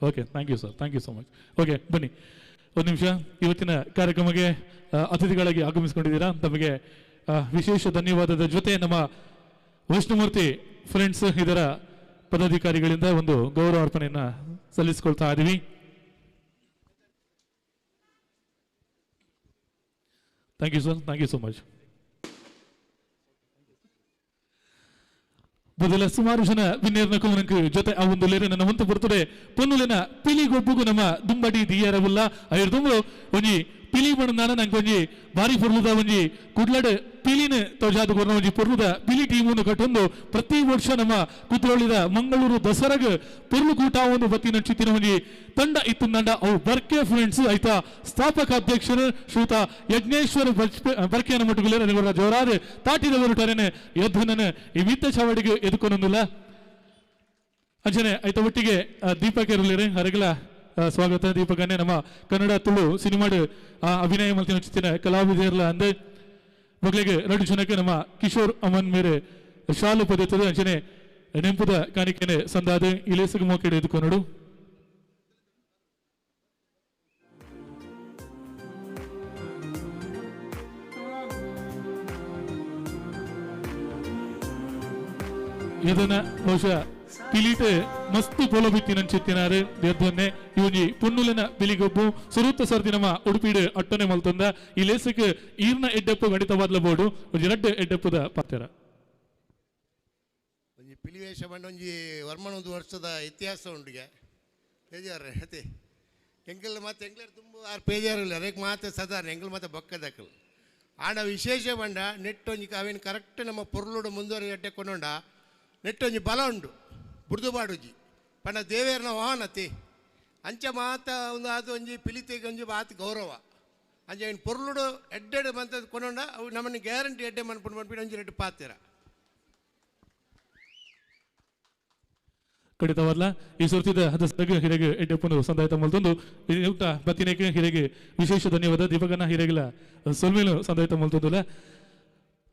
Okay, thank you sir, thank you so much. Okay, ಬನ್ನಿ ಒಂದು ನಿಮಿಷ. ಇವತ್ತಿನ ಕಾರ್ಯಕ್ರಮಕ್ಕೆ ಅತಿಥಿಗಳಾಗಿ ಆಗಮಿಸಿಕೊಂಡಿದ್ದೀರಾ, ತಮಗೆ ವಿಶೇಷ ಧನ್ಯವಾದದ ಜೊತೆ ನಮ್ಮ ವಿಷ್ಣುಮೂರ್ತಿ ಫ್ರೆಂಡ್ಸ್ ಇದರ ಪದಾಧಿಕಾರಿಗಳಿಂದ ಒಂದು ಗೌರವ ಅರ್ಪಣೆಯನ್ನು ಸಲ್ಲಿಸಿಕೊಳ್ತಾ ಇದ್ದೀವಿ. Thank you sir, thank you so much. ಬದಲ ಸುಮಾರು ಜನ ವಿನ್ನೇರ್ನ ಕುಲನಕ್ಕೆ ಜೊತೆ ಆ ಒಂದು ಲೇರೆ ನನ್ನ ಒಂತು ಬರ್ತದೆ. ಪೊನ್ನುಲಿನ ಪಿಲಿಗೊಬ್ಬಗೂ ನಮ್ಮ ದುಂಬಡಿ ದಿಯರವುಲ್ಲ ಐರ್ದುಂಬು ಒಂಜಿ ಪಿಲಿ ಬಣ್ಣದಾನ ನಂಗೆ ಒಂಜಿ ಬಾರಿ ಪೊರ್ಲುದ ಒಂಜಿ ಕುಡ್ಲಡ್ ಪಿಲಿನ ತೋಜಾದ ಕೊರ್ನ ಒಂಜಿ ಪೊರ್ಲುದ ಪಿಲಿ ಟೀಮನ್ನು ಕಟ್ಟೊಂದು ಪ್ರತಿ ವರ್ಷ ನಮ್ಮ ಕುದ್ರೋಳಿದ ಮಂಗಳೂರು ದಸರಾಗ ಪೊರ್ಲು ಕೂಟ ಒಂದು ಬತ್ತಿನ ಚಿತ್ತಿನ ಒಂಜಿ ತಂಡ ಇತ್ತುಂದಂಡ ಅವು ಬರ್ಕೆ ಫ್ರೆಂಡ್ಸ್ ಆಯ್ತಾ ಸ್ಥಾಪಕ ಅಧ್ಯಕ್ಷರು ಶ್ರೀಯುತ ಯಜ್ಞೇಶ್ವರ ಬರ್ಕೆಯನ್ನು ಮಟ್ಟುಗುಲೇರ ಜೋರಾದ ತಾಟಿದವರು ಟರೇನೆ ಯದ್ಧನನ ಈ ಮಿತ್ತ ಚಾವಡಿಗೆ ಎದುಕೊನೊಂದಿಲ್ಲ ಅಂಜನೆ ಆಯ್ತಾ ಒಟ್ಟಿಗೆ ದೀಪಕ್ ಇರಲಿರಿ ಹರಗಲ ಸ್ವಾಗತ ದೀಪಕನ್ನೇ ನಮ್ಮ ಕನ್ನಡ ತುಳು ಸಿನಿಮಾಡು ಅಭಿನಯ ಮಲ್ತಿನ ಚಿತ್ತಿನ ಕಲಾವಿದರಲ್ಲ ಅಂದೆ ಮಗಳಿಗೆ ಎರಡು ಜನಕ್ಕೆ ನಮ್ಮ ಕಿಶೋರ್ ಅಮನ್ ಮೇರೆ ಶಾಲು ಪದ್ಧತಿ ಅಂಚನೆ ನೆಂಪುದ ಕಾಣಿಕೆನೆ ಸಂದಾದ ಇಲೇಸಗ ಮೋಕೆಡೆ ಎದುಕೊನಡು. ಇದನ್ನ ಬಹುಶಃ ಪಿಲಿಟ್ ಮಸ್ತ್ ಪೊಲ ಬಿತ್ತಿನ ಚಿತ್ತಿನಾರು ದೇರ್ದೊನ್ನೆ ಇವನಿ ಪುಣ್ಣುಲಿನ ಪಿಲಿಗೊಬ್ಬು ಸುರುತ್ತ ಸರ್ದಿ ನಮ್ಮ ಉಡುಪಿಡು ಅಟ್ಟನೆ ಮಲ್ತೊಂದ ಈ ಲೇಸಕ್ಕೆ ಈರ್ನ ಎಡ್ಡಪ್ಪು ಗಣಿತವಾದ್ಲ ಬೋರ್ಡು ಒಂಜಿ ರಡ್ಡ್ ಎಡ್ಡಪ್ಪುದ ಪಾತೆರ. ಒಂಜಿ ಪಿಲಿವೇಶ ಪಂಡ ಒಂಜಿ ವರ್ಮನೊಂದು ವರ್ಷದ ಇತಿಹಾಸ ಉಂಡುಗೆ ಬೇಜಾರ ಅತಿ ಎಂಕಲ್ ಮಾತು ಎಂಗ್ಲರ್ ತುಂಬ ಆರು ಬೇಜಾರಿಲ್ಲ ರೇಕ್ ಮಾತು ಸಾಧಾರಣ ಎಂಕಲ್ ಮಾತು ಬೊಕ್ಕದಕ್ಕಲ್ ಆಂಡ ವಿಶೇಷ ಪಂಡ ನೆಟ್ ಒಂಜಿ ಅವೇನು ಕರೆಕ್ಟ್ ನಮ್ಮ ಪೊರ್ಲುಡು ಮುಂದುವರಿ ಅಡ್ಡೆ ಕೊಂಡೊಂಡ ನೆಟ್ ಒಂಜಿ ಬಲ ಉಂಡು ಬುಡ್ದು ಬಾಡುಜಿ ಪಂಡ ದೇವೇರ್ನ ವಾಹನತಿ ಅಂಚ ಮಾತ ಒಂದು ಅದು ಒಂಜಿ ಪಿಲಿತೆಗೆ ಒಂಜಿ ಆತ್ ಗೌರವ ಅಂಚ ಏನು ಪೊರ್ಲುಡು ಎಡ್ಡೆಡ್ ಮಂತದ್ದು ಕೊನೊಂಡ ಅವು ನಮ್ಮನ್ನು ಗ್ಯಾರಂಟಿ ಎಡ್ಡೆ ಮನ್ಪುಂಡು ಮನ್ಪಿನ ಒಂಜಿ ರೆಡ್ಡು ಪಾತಿರ. ಖಂಡಿತವಾದ್ಲ ಈ ಸುರ್ತಿದ ಹದಸಗ ಹಿರೇಗೆ ಎಡ್ಡೆಪ್ಪನು ಸಂದಾಯತ ಮಲ್ತೊಂದು ಊಟ ಬತ್ತಿನೇಕೆ ಹಿರೇಗೆ ವಿಶೇಷ ಧನ್ಯವಾದ ದೀಪಕನ ಹಿರೇಗಿಲ ಸೊಲ್ಮೇಲು ಸಂದಾಯತ ಮಲ್ತೊಂದುಲ.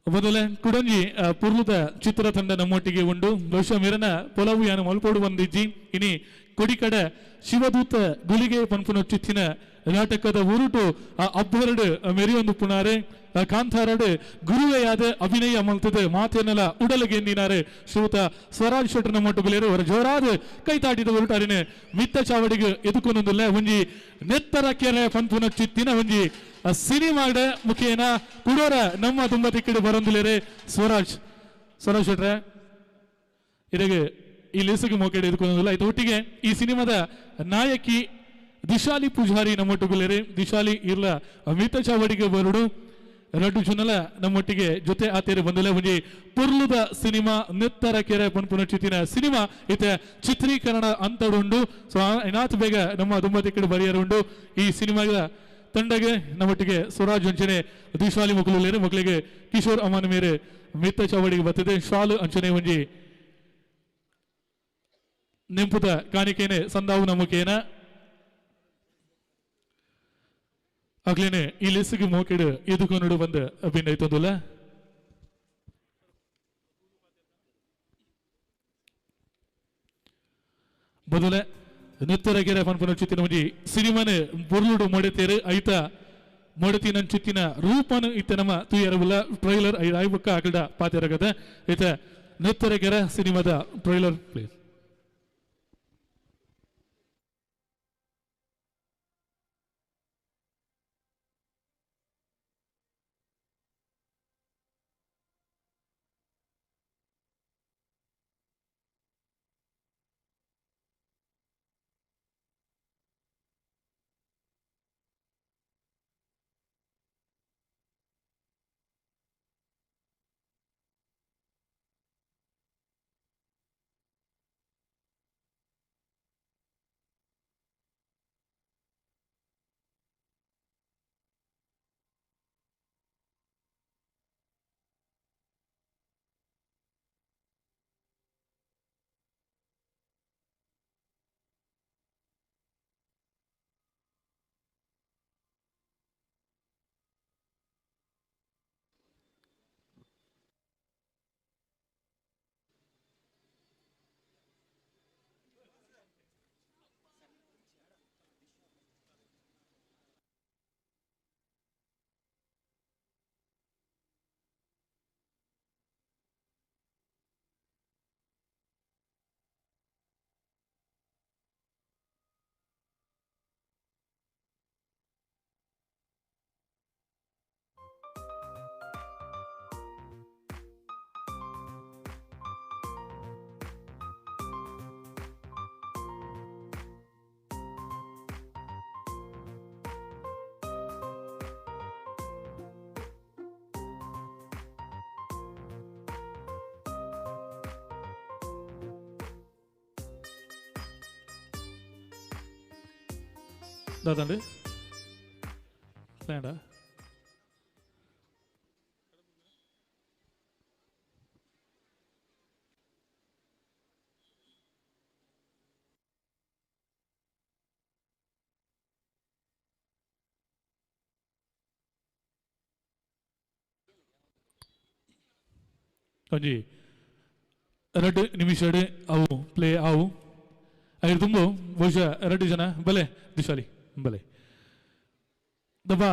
ಮೊದಲೇ ಕುಡಂಜಿ ಪುರ್ಲುದ ಚಿತ್ರತಂಡ ನಮ್ಮೊಟ್ಟಿಗೆ ಉಂಡು. ಬಹುಶಃ ಮೇರನ ಪೊಲವು ಯಾನು ಮಲ್ಪೋಡು ಬಂದಿಜ್ಜಿ ಇನಿ ಕೊಡಿಕಡೆ ಶಿವದೂತ ಗುಳಿಗೆ ಪನ್ಪುನ ಚಿತ್ತಿನ ನಾಟಕದ ಉರುಟು ಅಬ್ಬರಡು ಮೆರಿಯೊಂದು ಪುಣಾರೆ ಕಾಂತಾರಡು ಗುರುವೆಯಾದ ಅಭಿನಯ ಮಲ್ತದೆ ಮಾತೇನೆಲ್ಲ ಉಡಲಗೆಂದಿನಾರೆ ಶ್ರೀಯುತ ಸ್ವರಾಜ್ ಶೆಟ್ಟರ್ ನಮ್ಮೊಟ್ಟುಗುಲೇರು ಅವರ ಜೋರಾದ ಕೈತಾಟಿದ ಉರುಟಾರಿನ ಮಿತ್ತ ಚಾವಡಿಗೆ ಎದುಕೊಂದೊಂದುಲ್ಲ ಒಂಜಿ ನೆತ್ತರ ಕೆರೆ ಪನ್ಪುನ ಚಿತ್ತಿನ ಒಂಜಿ ಸಿನಿಮಾಡ ಮುಖೇನ ಕುಡೋರ ನಮ್ಮ ತುಂಬ ತಿಕ್ಕಡೆ ಬರೊಂದುಲೇರೆ ಸ್ವರಾಜ್ ಸ್ವರಾಜ್ ಶೆಟ್ರೆ ಇದಕ್ಕೆ ಈ ಲೇಸಿಗೆ ಮೋಕೆಡೆ ಎದುಕೊಂದೊಂದಿಲ್ಲ. ಇದು ಒಟ್ಟಿಗೆ ಈ ಸಿನಿಮಾದ ನಾಯಕಿ ದಿಶಾಲಿ ಪೂಜಾರಿ ನಮ್ಮೊಟ್ಟುಗುಲೇರೆ ದಿಶಾಲಿ ಇರ್ಲ ಮಿತ ಚಾವಡಿಗೆ ಬರುಡು ರಡ್ಡು ಜುನಲ ನಮ್ಮೊಟ್ಟಿಗೆ ಜೊತೆ ಆತೇರೆ ಬಂದಲೆ ಒಂಜಿ ಪುರ್ಲುದ ಸಿನಿಮಾ ನೆತ್ತರ ಕೆರೆ ಪನ್ಪುನ ಚಿತ್ತಿನ ಸಿನಿಮಾ ಇತ ಚಿತ್ರೀಕರಣ ಅಂತಡುಂಡು. ಸೊ ಏನಾತ್ ಬೇಗ ನಮ್ಮ ತುಂಬ ತಿಕ್ಕಡೆ ಬರಿಯರುಂಡು. ಈ ಸಿನಿಮಾದ ತಂಡಗೆ ನಮ್ಮೊಟ್ಟಿಗೆ ಸ್ವರಾಜ್ ಅಂಚನೆ ದಿಶಾಲಿ ಮಕ್ಕಳು ಮಕ್ಕಳಿಗೆ ಕಿಶೋರ್ ಅಮಾನ್ ಮೇರೆ ಮಿತ್ತ ಚಾವಡಿಗೆ ಬರ್ತದೆ ಶಾಲು ಅಂಚನೆ ಒಂಜಿ ನೆಂಪುದ ಕಾಣಿಕೆನೆ ಸಂದಾವು ನಮುಖೇನ ಅಗ್ಲೇನೆ ಈ ಲಿಸ್ಗೆ ಮೋಕೆಡು ಎದುಕೊನುಡು ಬಂದ ಅಭಿನಯಿತೊಂದುಲ್ಲ. ಬದಲೆ ನೆತ್ತರಗೆರೆ ಪನ್ಪುನ ಚಿತ್ತಿನ ಒಂಜಿ ಸಿನಿಮಾನೆ ಬೊರ್ಲುಡು ಮೊಡೆತೇರು ಐತ ಮೊಡೆತಿನ ಚಿತ್ತಿನ ರೂಪನು ಇತ್ತ ನಮ್ಮ ತುಯರವುಲ್ಲ ಟ್ರೈಲರ್ ಐದು ಐಬಕ್ಕ ಅಕಲ್ಡ ಪಾತೆರಗದ ಐತ ನೆತ್ತರಗೆರೆ ಸಿನಿಮಾದ ಟ್ರೈಲರ್ ಪ್ಲೀಸ್. ದಾದಂడి ಪ್ಲ್ಯಾಂಡಾ ಒಂಜಿ 2 ನಿಮಿಷಡ್ ಅವು ಪ್ಲೇ ಆವು ಐದು ತುಂಬ ಬಹುಶಃ 2 ಜನ ಬಲೆ ದಿಶಾಲಿ ಬಲೆ ದಬ್ಬ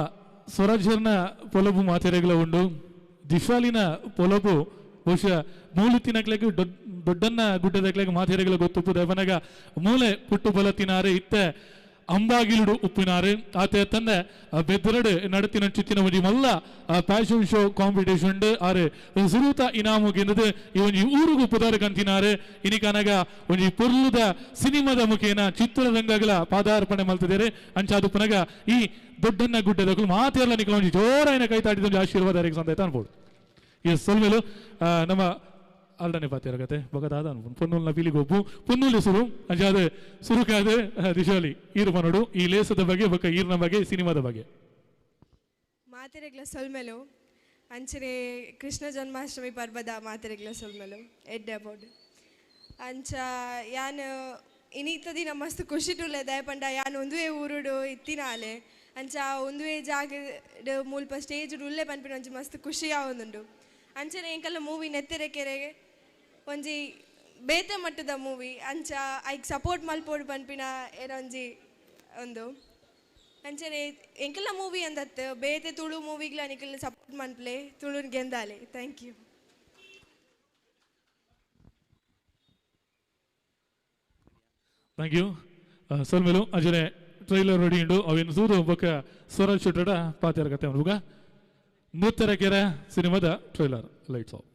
ಸ್ವರಾಜ್ಯರ್ನ ಪೊಲಬು ಮಾತೆರೆಗಳ ಉಂಡು ದಿಶಾಲಿನ ಪೊಲಬು ಬಹುಶಃ ಮೂಲು ತಿನ್ನಕ್ಲೆಗ್ ದೊಡ್ಡನ್ನ ಗುಡ್ಡದಕ್ಲೆಗ್ ಮಾತೆರೆಗಳ ಗೊತ್ತುಪ್ಪು ದಬನಗ ಮೂಲೆ ಪುಟ್ಟು ಬಲ ತಿನಾರೆ ಇತ್ತ ಅಂಬಾಗಿಲುಡು ಉಪ್ಪಿನಾರು ಆತೆ ತಂದೆ ಬೆದ್ರಡು ನಡತಿನ ಚಿತ್ತಿನ ಒಂಜಿ ಮಲ್ಲ ಪ್ಯಾಷನ್ ಶೋ ಕಾಂಪಿಟೇಷನ್ ಆರು ಸುರೂತ ಇನಾಮು ಗೆಂದದು ಈ ಒಂಜಿ ಊರುಗು ಪುದಾರು ಕಂತಿನಾರು ಇನಿಕನಗ ಒಂಜಿ ಪೊರ್ಲುದ ಸಿನಿಮಾದ ಮುಖೇನ ಚಿತ್ರರಂಗಗಳ ಪಾದಾರ್ಪಣೆ ಮಲ್ತಿದ್ದಾರೆ ಅಂಚಾದು ಪುನಗ ಈ ದೊಡ್ಡನ್ನ ಗುಡ್ಡದ ಮಾತೆಲ್ಲ ನಿಕಲ ಒಂಜಿ ಜೋರಾಯಿನ ಕೈ ತಾಟಿದ ಒಂಜಿ ಆಶೀರ್ವಾದ ಸಂದಾಯ್ತ ಅನ್ಬೋದು. ಎಸ್ ಸೊಲ್ಮೇಲು ನಮ್ಮ ಅಲ್ಡನೆ ಪಾತೆರಗತೆ ಬೊಕ ದಾದ ಪೊನ್ನುಲ್ನ ಪಿಲಿಗೊಬ್ಬು ಪೊನ್ನುಲಿ ಸುರು ಅಂಚಾದ ಸುರುಕಾದ ದಿಶಾಲಿ ಈರು ಪನೋಡು ಈ ಲೇಸದ ಬಗ್ಗೆ ಬೊಕ ಈರ್ನ ಬಗ್ಗೆ ಸಿನಿಮಾದ ಬಗ್ಗೆ. ಮಾತೆರೆಗ್ಲ ಸೊಲ್ಮೆಲು ಅಂಚನೆ ಕೃಷ್ಣ ಜನ್ಮಾಷ್ಟಮಿ ಪರ್ಬದ ಮಾತೆರೆಗ್ಲ ಸೊಲ್ಮೆಲು ಎಡ್ಡೆ ಅಬೌಡ್ ಅಂಚ ಯಾನ್ ಇನಿತದಿ ನಮ್ಮ ಮಸ್ತ್ ಖುಷಿ ಟುಲ್ಲೆ ದಾಯ ಪಂಡ ಯಾನ್ ಒಂದುವೇ ಊರುಡು ಇತ್ತಿನಾಲೆ ಅಂಚ ಒಂದುವೇ ಜಾಗಡ್ ಮುಲ್ಪ ಸ್ಟೇಜ್ ಉಲ್ಲೆ ಪನ್ಪಿನ ಒಂಜಿ ಮಸ್ತ್ ಖುಷಿ ಆವೊಂದುಂಡು. ಅಂಚನೆ ಎಂಕಲ್ಲ ಮೂವಿ ನೆತ್ತೆರೆ ಕೆರೆಗೆ ಒಂಜಿ ಬೇತೆ ಮಟ್ಟದ ಮೂವಿ ಅಂಚ ಐಕ್ ಸಪೋರ್ಟ್ ಮಲ್ಪೋಡು ಪನ್ಪಿನ ಏನೊಂಜಿ ಒಂದು ಅಂಚನೆ ಎಂಕಲ್ಲ ಮೂವಿ ಅಂದತ್ತು ಬೇತೆ ತುಳು ಮೂವಿಗ್ಲ ನಿಕಲ್ support ಮನ್ಪ್ಲೆ ತುಳುನ್ ಗೆಂದಾಲೆ. Thank you. Thank you ಸೊಲ್ಮೆಲು. ಅಂಚನೆ ಟ್ರೈಲರ್ ರೆಡಿ ಉಂಡು ಅವೇನು ಸೂರು ಬೊಕ ಸ್ವರಾಜ್ ಶೆಟ್ಟಡ ಪಾತೆರಗತೆ ಮನ್ಪುಗ ನೂತ್ತರ ಕೆರೆ ಸಿನಿಮಾದ ಟ್ರೈಲರ್ ಲೈಟ್ಸ್ ಆಫ್.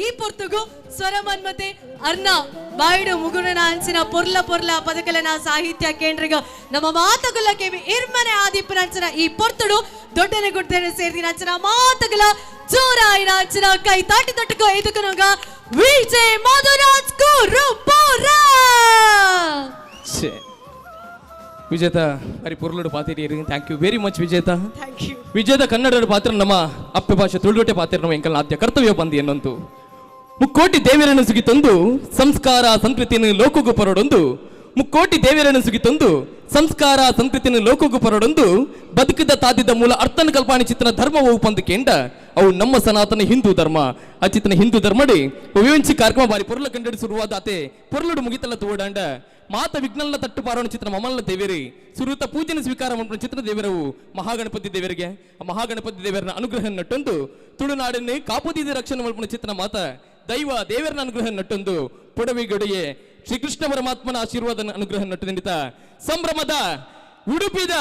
ಈ ಪೊರ್ತುಗು ಸ್ವರ ಮನ್ಮತೆ ಅರ್ನ ಬಾಯಿಡು ಮುಗುಣನ ಅಂಚಿನ ಪೊರ್ಲ ಪೊರ್ಲ ಪದಕಲನ ಸಾಹಿತ್ಯ ಕೇಂದ್ರಗ ನಮ್ಮ ಮಾತುಗಳ ಕೆವಿ ಇರ್ಮನೆ ಆದಿಪ್ಪನ ಈ ಪೊರ್ತುಡು ದೊಡ್ಡನೆ ಗುಡ್ಡನೆ ಸೇರ್ದಿನ ಅಂಚಿನ ಮಾತುಗಳ ಜೋರಾಯಿನ ಅಂಚಿನ ಕೈ ತಾಟಿ ತೊಟ್ಟುಕೋ ಎದುಕುನಗ ವಿಜಯ್ ಮಧುರಾಜ್ ಗುರುಪುರ. ವಿಜೇತ ಹರಿ ಪೊರ್ಲುಡು ಪಾತಿರಿ. Thank you very much Vijetha. Thank you. Vijetha ಕನ್ನಡದ ಪಾತ್ರ ನಮ್ಮ ಅಪ್ಪೆ ಭಾಷೆ ತುಳುಟೆ ಪಾತ್ರ ನಮ್ಮ ಎಂಕಲ್ನ ಆದ್ಯ ಕರ್ತವ್ಯ ಬಂದಿ ಎನ್ನೊಂದು ಮುಕ್ಕೋಟಿ ದೇವರನ್ನು ಸುಗಿತೊಂದು ಸಂಸ್ಕಾರ ಸಂಸ್ಕೃತಿಯನ್ನು ಲೋಕಗೂ ಪರಡೊಂದು ಮುಕ್ಕೋಟಿ ದೇವರನ್ನು ಸುಗಿತೊಂದು ಸಂಸ್ಕಾರ ಸಂಸ್ಕೃತಿಯನ್ನು ಲೋಕಗೂ ಪರಡೊಂದು ಬದುಕಿದ ತಾದಿದ ಮೂಲ ಅರ್ಥನ ಕಲ್ಪಾಣಿ ಚಿತ್ರನ ಧರ್ಮವು ಪಂದು ಕೇಂಡ ಅವು ನಮ್ಮ ಸನಾತನ ಹಿಂದೂ ಧರ್ಮ ಅಚಿತನ ಹಿಂದೂ ಧರ್ಮಡಿ ವಿವಂಚಿ ಕಾರ್ಯಕ್ರಮ ಬಾರಿ ಪೊರ್ಲ ಕಂಡಡಿ ಶುರುವಾದ ಆತೆ ಪೊರ್ಲುಡು ಮುಗಿತಲ್ಲ ತೋಡಾಂಡ ಮಾತ ವಿಘ್ನಲ್ಲ ತಟ್ಟು ಪಾರೋಣ ಚಿತ್ರ ಮಮಲ್ಲ ದೇವೇರಿ ಸುರುತ ಪೂಜೆನ ಸ್ವೀಕಾರ ಮಾಡುವ ಚಿತ್ರ ದೇವರವು ಮಹಾಗಣಪತಿ ದೇವರಿಗೆ ಆ ಮಹಾಗಣಪತಿ ದೇವರನ ಅನುಗ್ರಹ ನಟ್ಟೊಂದು ತುಳುನಾಡನ್ನು ಕಾಪುದೀದ ರಕ್ಷಣೆ ಮಲ್ಪುನ ಚಿತ್ರ ಮಾತ ದೈವ ದೇವರನ ಅನುಗ್ರಹ ನಟ್ಟೊಂದು ಪೊಡವಿಗೊಡೆಯೇ ಶ್ರೀಕೃಷ್ಣ ಪರಮಾತ್ಮನ ಆಶೀರ್ವಾದ ಅನುಗ್ರಹ ನಟ್ಟು ನಿಂತ ಸಂಭ್ರಮದ ಉಡುಪಿದ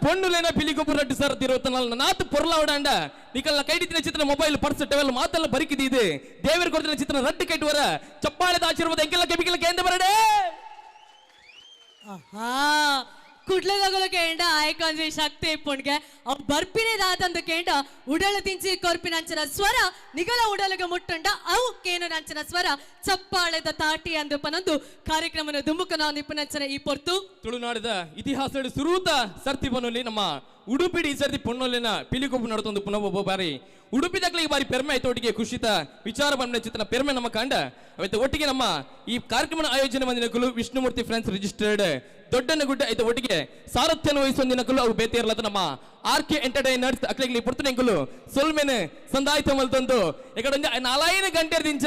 ಪೊಣ್ಣುಲೇನ ಪಿಲಿಗೊಬ್ಬರು ರಡ್ಡು ಸರ್ ತಿರುವತ್ತನಾಲ್ ನಾತು ಪೊರ್ಲಾವಡಾಂಡ ನಿಕಲ್ನ ಕೈಡಿತಿನ ಚಿತ್ರ ಮೊಬೈಲ್ ಪರ್ಸ್ ಟವೆಲ್ ಮಾತೆಲ್ಲ ಬರಿಕಿದಿದೆ ದೇವರ ಕೊಡ್ತಿನ ಚಿತ್ರ ರಡ್ಡು ಕಟ್ಟುವರ ಚಪ್ಪಾಳೆದ ಆಶೀರ್ವಾದ ಎಂಕೆಲ್ಲ ಕೆಬಿಕೆಲ್ಲ ಕೇಂದ್ರ ಬರಡೆ. ಆಹಾ ಕುಡ್ಲದಗಲ ಕೇಂಡ ಆಯ್ಕೊಂಜಿ ಶಕ್ತಿ ಇಪ್ಪುಣ್ಗೆ ಅವ್ ಬರ್ಪಿನೇ ದಾತಂದು ಕೇಂಡ ಉಡಲ ತಿಂಚಿ ಕೊರ್ಪಿನ ಅಂಚಿನ ಸ್ವರ ನಿಗಲ ಉಡಲಗ ಮುಟ್ಟುಂಡ ಅವು ಕೇನು ನಂಚಿನ ಸ್ವರ ಚಪ್ಪಾಳೆದ ತಾಟಿ ಅಂದು ಪನಂದು ಕಾರ್ಯಕ್ರಮನ ದುಮುಕನ ನಿಪ್ಪುನಂಚಿನ ಈ ಪೊರ್ತು ತುಳುನಾಡಿದ ಇತಿಹಾಸದ ಸುರೂತ ಸರ್ತಿ ಬನ್ನಲ್ಲಿ ನಮ್ಮ ಉಡುಪಿಡಿ ಈ ಸರ್ತಿ ಪೊಣ್ಣೊಲ್ಲಿನ ಪಿಲಿಗೊಬ್ಬು ನಡತೊಂದು ಪುನಃ ಒಬ್ಬ ಬಾರಿ ಉಡುಪಿದಾಗಲಿ ಈ ಬಾರಿ ಪೆರ್ಮೆ ಆಯ್ತು ಒಟ್ಟಿಗೆ ಖುಷಿತ ವಿಚಾರ ಬಂದ ಚಿತ್ರನ ಪೆರ್ಮೆ ನಮ್ಮ ಕಾಂಡ ಅವತ್ತು ಒಟ್ಟಿಗೆ ನಮ್ಮ ಈ ಕಾರ್ಯಕ್ರಮದ ಆಯೋಜನೆ ಬಂದಿನಕಲು ವಿಷ್ಣುಮೂರ್ತಿ ಫ್ರೆಂಡ್ಸ್ ರಿಜಿಸ್ಟರ್ಡ್ ದೊಡ್ಡನಗುಡ್ಡ ಆಯ್ತು ಒಟ್ಟಿಗೆ ಸಾರಥ್ಯನ ವಹಿಸುವ ದಿನಕಲು ಅವು ಬೇತೇರ್ಲದ ನಮ್ಮ ಆರ್ ಕೆ ಎಂಟರ್ಟೈನರ್ಸ್ ಅಕ್ಲೆಗ್ಲಿ ಪುರ್ತನೆಂಕುಲು ಸೊಲ್ಮೆನೆ ಸಂದಾಯ್ತ ಮಲ್ತೊಂದು ಎಕಡೊಂದು ನಾಲ್ಕೈದು ಗಂಟೆ ದಿಂಚ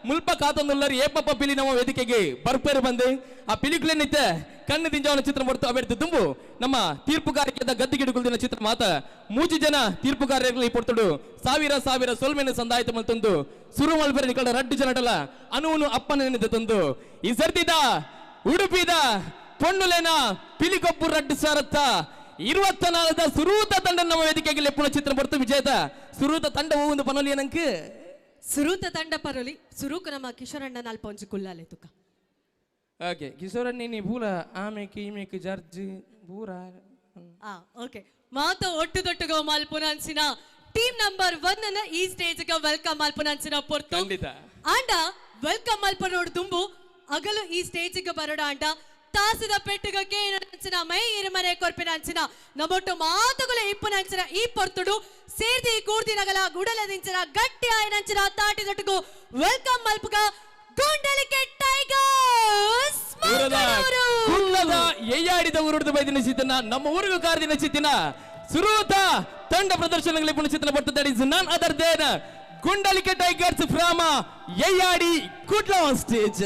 ಮುಲ್ಪ ಕಾತೊಂದುಲ್ಲರಿ ಏಪಪ್ಪ ಪಿಲಿ ನಮ್ಮ ವೇದಿಕೆಗೆ ಬರ್ಪೇರು ಬಂದು ಆ ಪಿಲಿಕುಲೇನಿತ್ತೆ ಕಣ್ಣು ದಿಂಜವನ ಚಿತ್ರ ಬರ್ತು ಅವೆಡ್ದು ತುಂಬು ನಮ್ಮ ತೀರ್ಪುಗಾರಿಕೆದ ಗದ್ದಿಗಿಡುಗುಲ್ದಿನ ಚಿತ್ರ ಮಾತ ಮೂಜಿ ಜನ ತೀರ್ಪುಗಾರರಲ್ಲಿ ಪೊರ್ತುಡು ಸಾವಿರ ಸಾವಿರ ಸೊಲ್ಮೆನೆ ಸಂದಾಯ್ತ ಮಲ್ತೊಂದು ಸುರು ಮಲ್ಪೆರೆ ನಿಕಡ ರಡ್ಡು ಜನಟಲ ಅನುವನು ಅಪ್ಪನ ತಂದು ಈ ಸರ್ತಿದ ಉಡುಪಿದ ಪೊಣ್ಣುಲೇನ ಪಿಲಿಗೊಬ್ಬು ರಡ್ಡು ಸಾರತ್ತ 24 ಸುರೂತ ತಂಡ ನಮ್ಮ ವೇದಿಕೆಗೆ ಲೆಪ್ಪುನ ಚಿತ್ರ ಬರ್ತು ವಿಜೇತ ಸುರೂತ ತಂಡ ಒಂದು ಪನೊಲಿ ಏನಂಕ ಸುರೂತ ತಂಡ ಪರೊಲಿ ಸುರೂಕ ನಮ್ಮ ಕಿಶೋರಣ್ಣ ನಾಲ್ಪ ಒಂಜಿ ಕುಲ್ಲಾಲೆ ತುಕ. ಓಕೆ ಕಿಶೋರಣ್ಣ ನೀ ಪೂರ ಆಮೇಕ್ ಈಮೇಕ್ ಜರ್ಜ್ ಪೂರ ಆ ಓಕೆ ಮಾತ ಒಟ್ಟು ದೊಟ್ಟುಗೋ ಮಲ್ಪುನ ಅಂಚಿನ ಟೀಮ್ ನಂಬರ್ 1 ಅನ್ನ ಈ ಸ್ಟೇಜ್ ಗೆ welcome ಮಲ್ಪುನ ಅಂಚಿನ ಪೊರ್ತು ಖಂಡಿತ ಆಂಡ welcome ಮಲ್ಪನೋಡು ದುಂಬು ಅಗಲು ಈ ಸ್ಟೇಜ್ ಗೆ ಬರೋಡ ಆಂಡ ತಾಸದ ಪೆಟ್ಟುಗಕ್ಕೆ ಅಂಚಿನ ಮೈ ಇರುಮನೆ ಕೊರ್ಪಿನ ಅಂಚಿನ ನಮ್ಮೊಟ್ಟು ಮಾತುಗಳ ಇಪ್ಪುನ ಅಂಚಿನ ಈ ಪೊರ್ತುಡು ಸೇರ್ದಿ ಕೂರ್ದಿನಗಲ ಗುಡಲದಿಂಚಿನ ಗಟ್ಟಿ ಆಯನಂಚಿನ ತಾಟಿ ದೊಟ್ಟುಗು welcome ಮಲ್ಪುಗ ಗುಂಡಲಿಕೆ ಟೈಗರ್ಸ್ ಕುಳ್ಳದ ಎಯ್ಯಾಡಿದ ಊರುಡ್ದು ಬೈದಿನ ಚಿತ್ತನ ನಮ್ಮ ಊರಿಗೂ ಕಾರ್ದಿನ ಚಿತ್ತಿನ ಸುರೂತ ತಂಡ ಪ್ರದರ್ಶನಗಳಿಗೆ ಪುನಃ ಚಿತ್ರನ ಬರ್ತದೆ is none other than Gundalike Tigers from Yeyyadi Kudla on stage.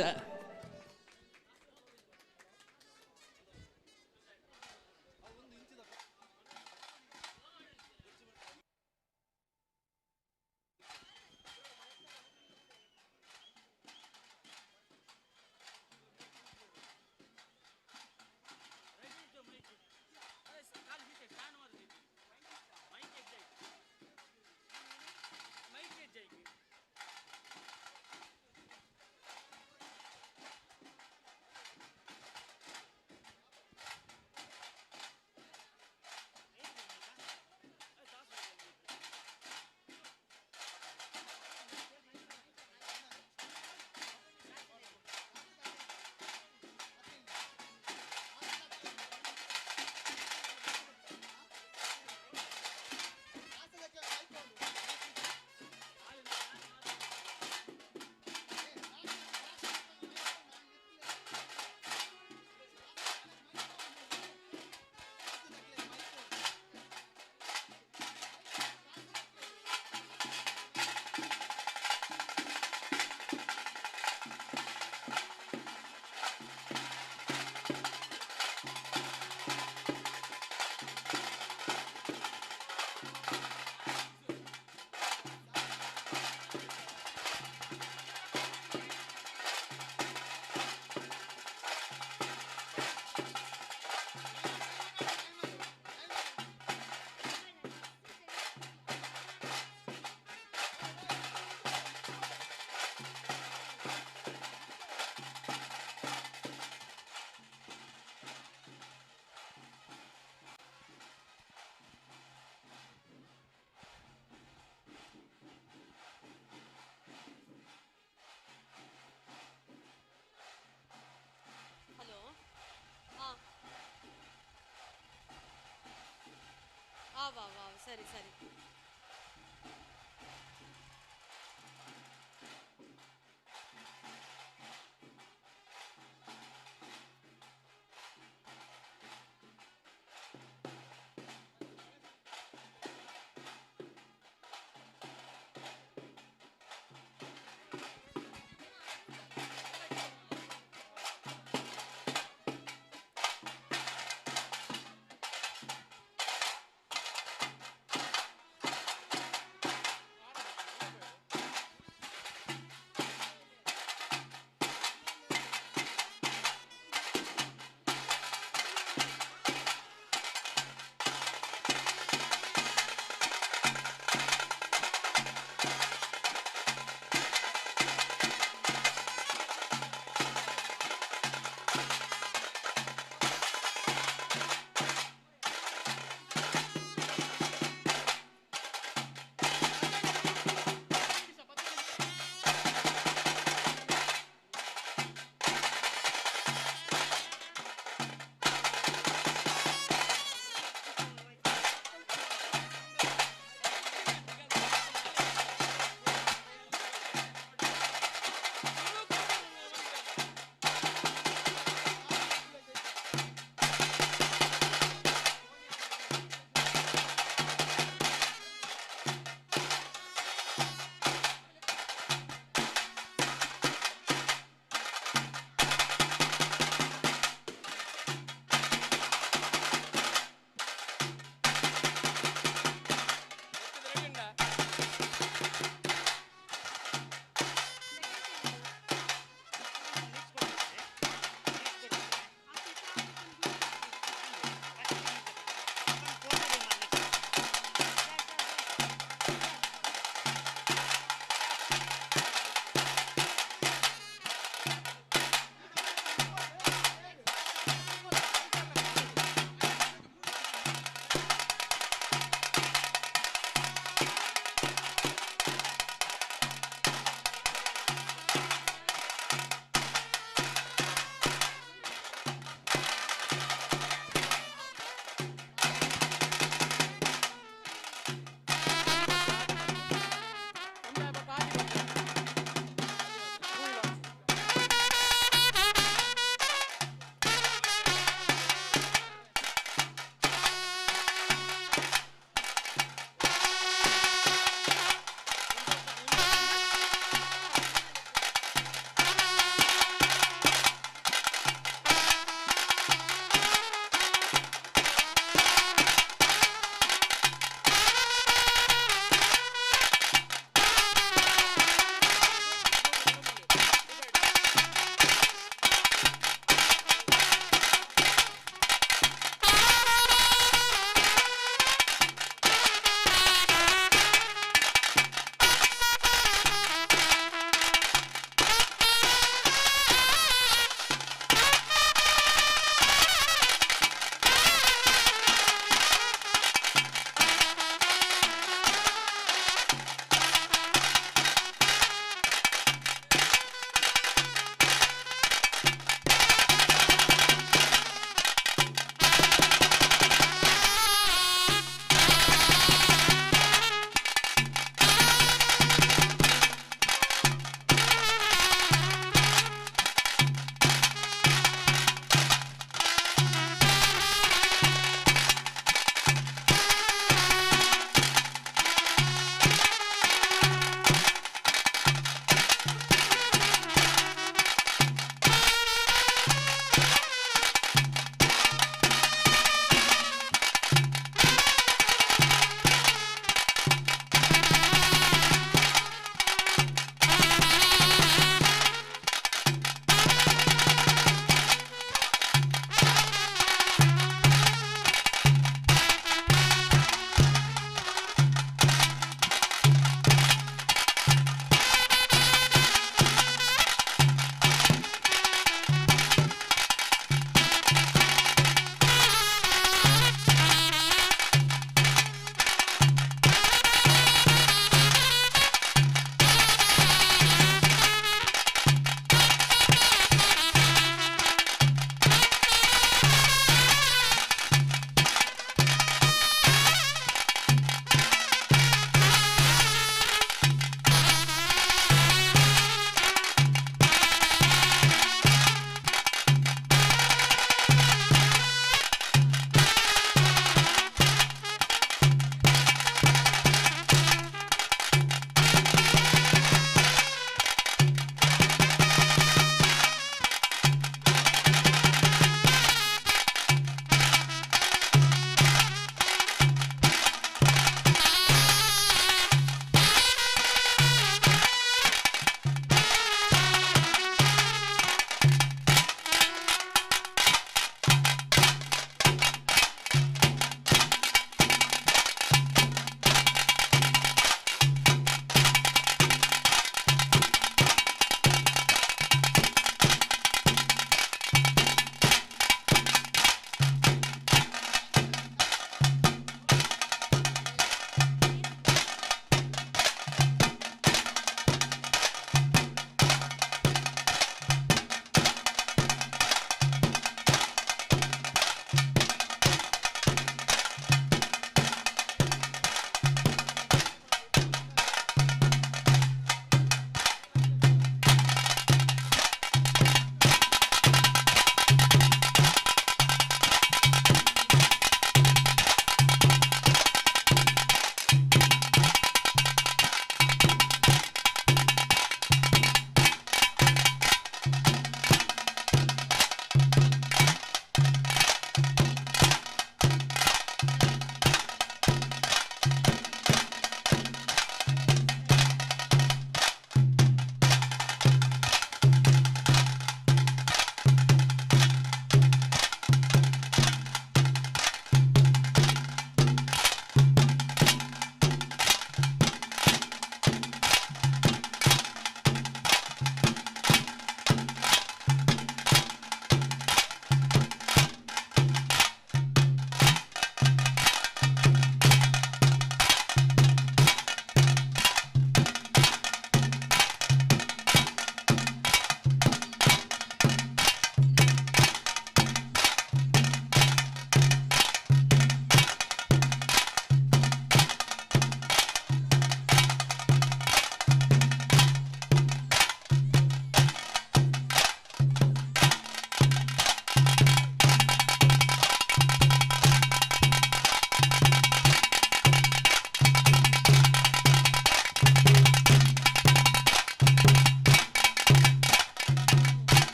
ವಾ ವಾ, ಸರಿ ಸರಿ.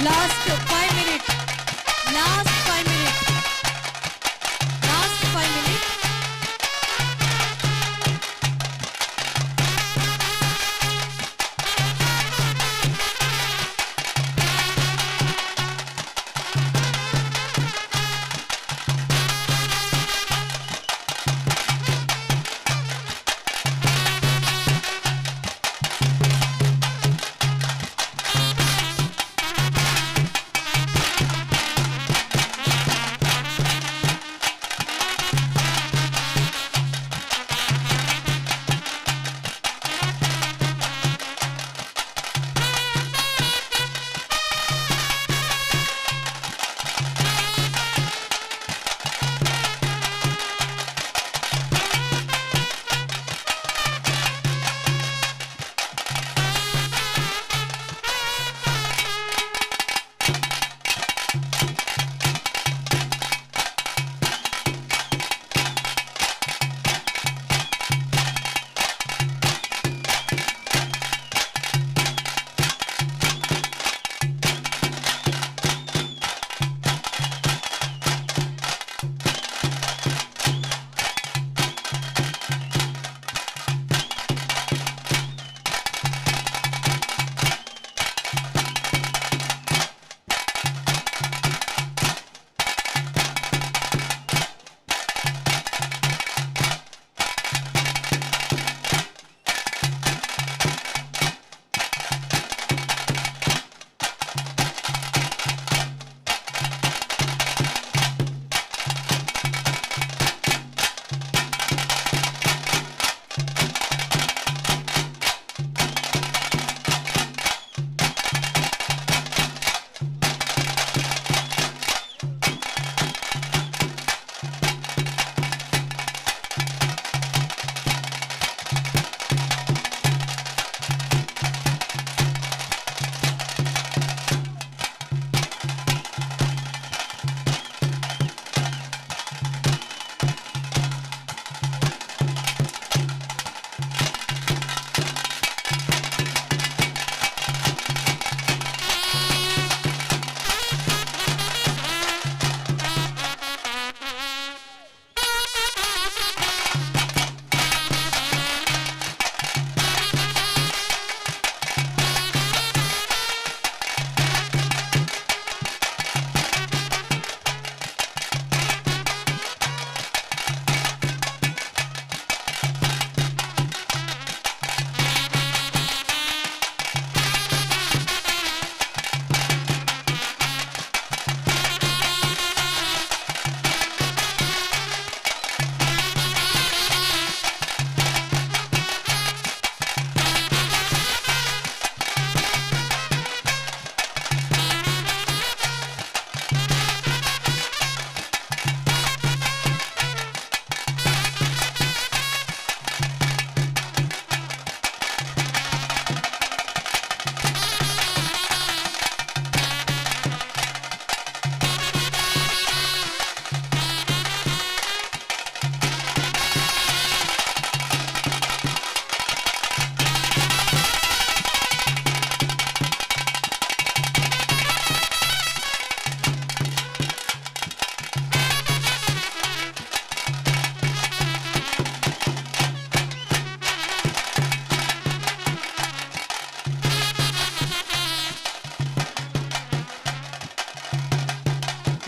Last 5 minute, last 5 minute, last 5 minute.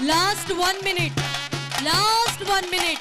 Last 1 minute. Last 1 minute.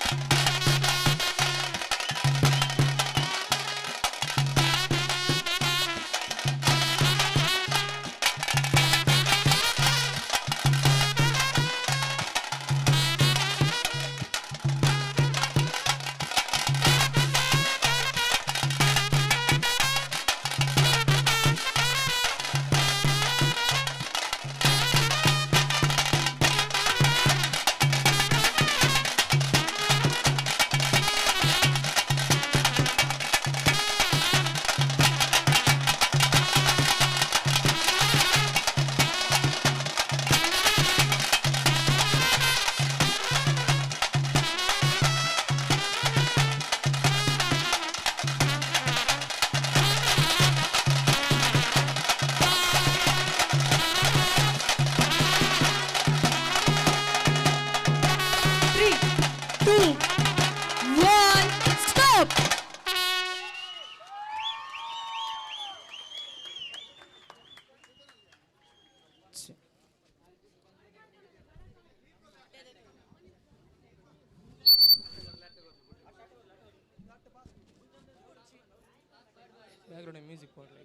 Background music ಪಾಡ್ಲೆ.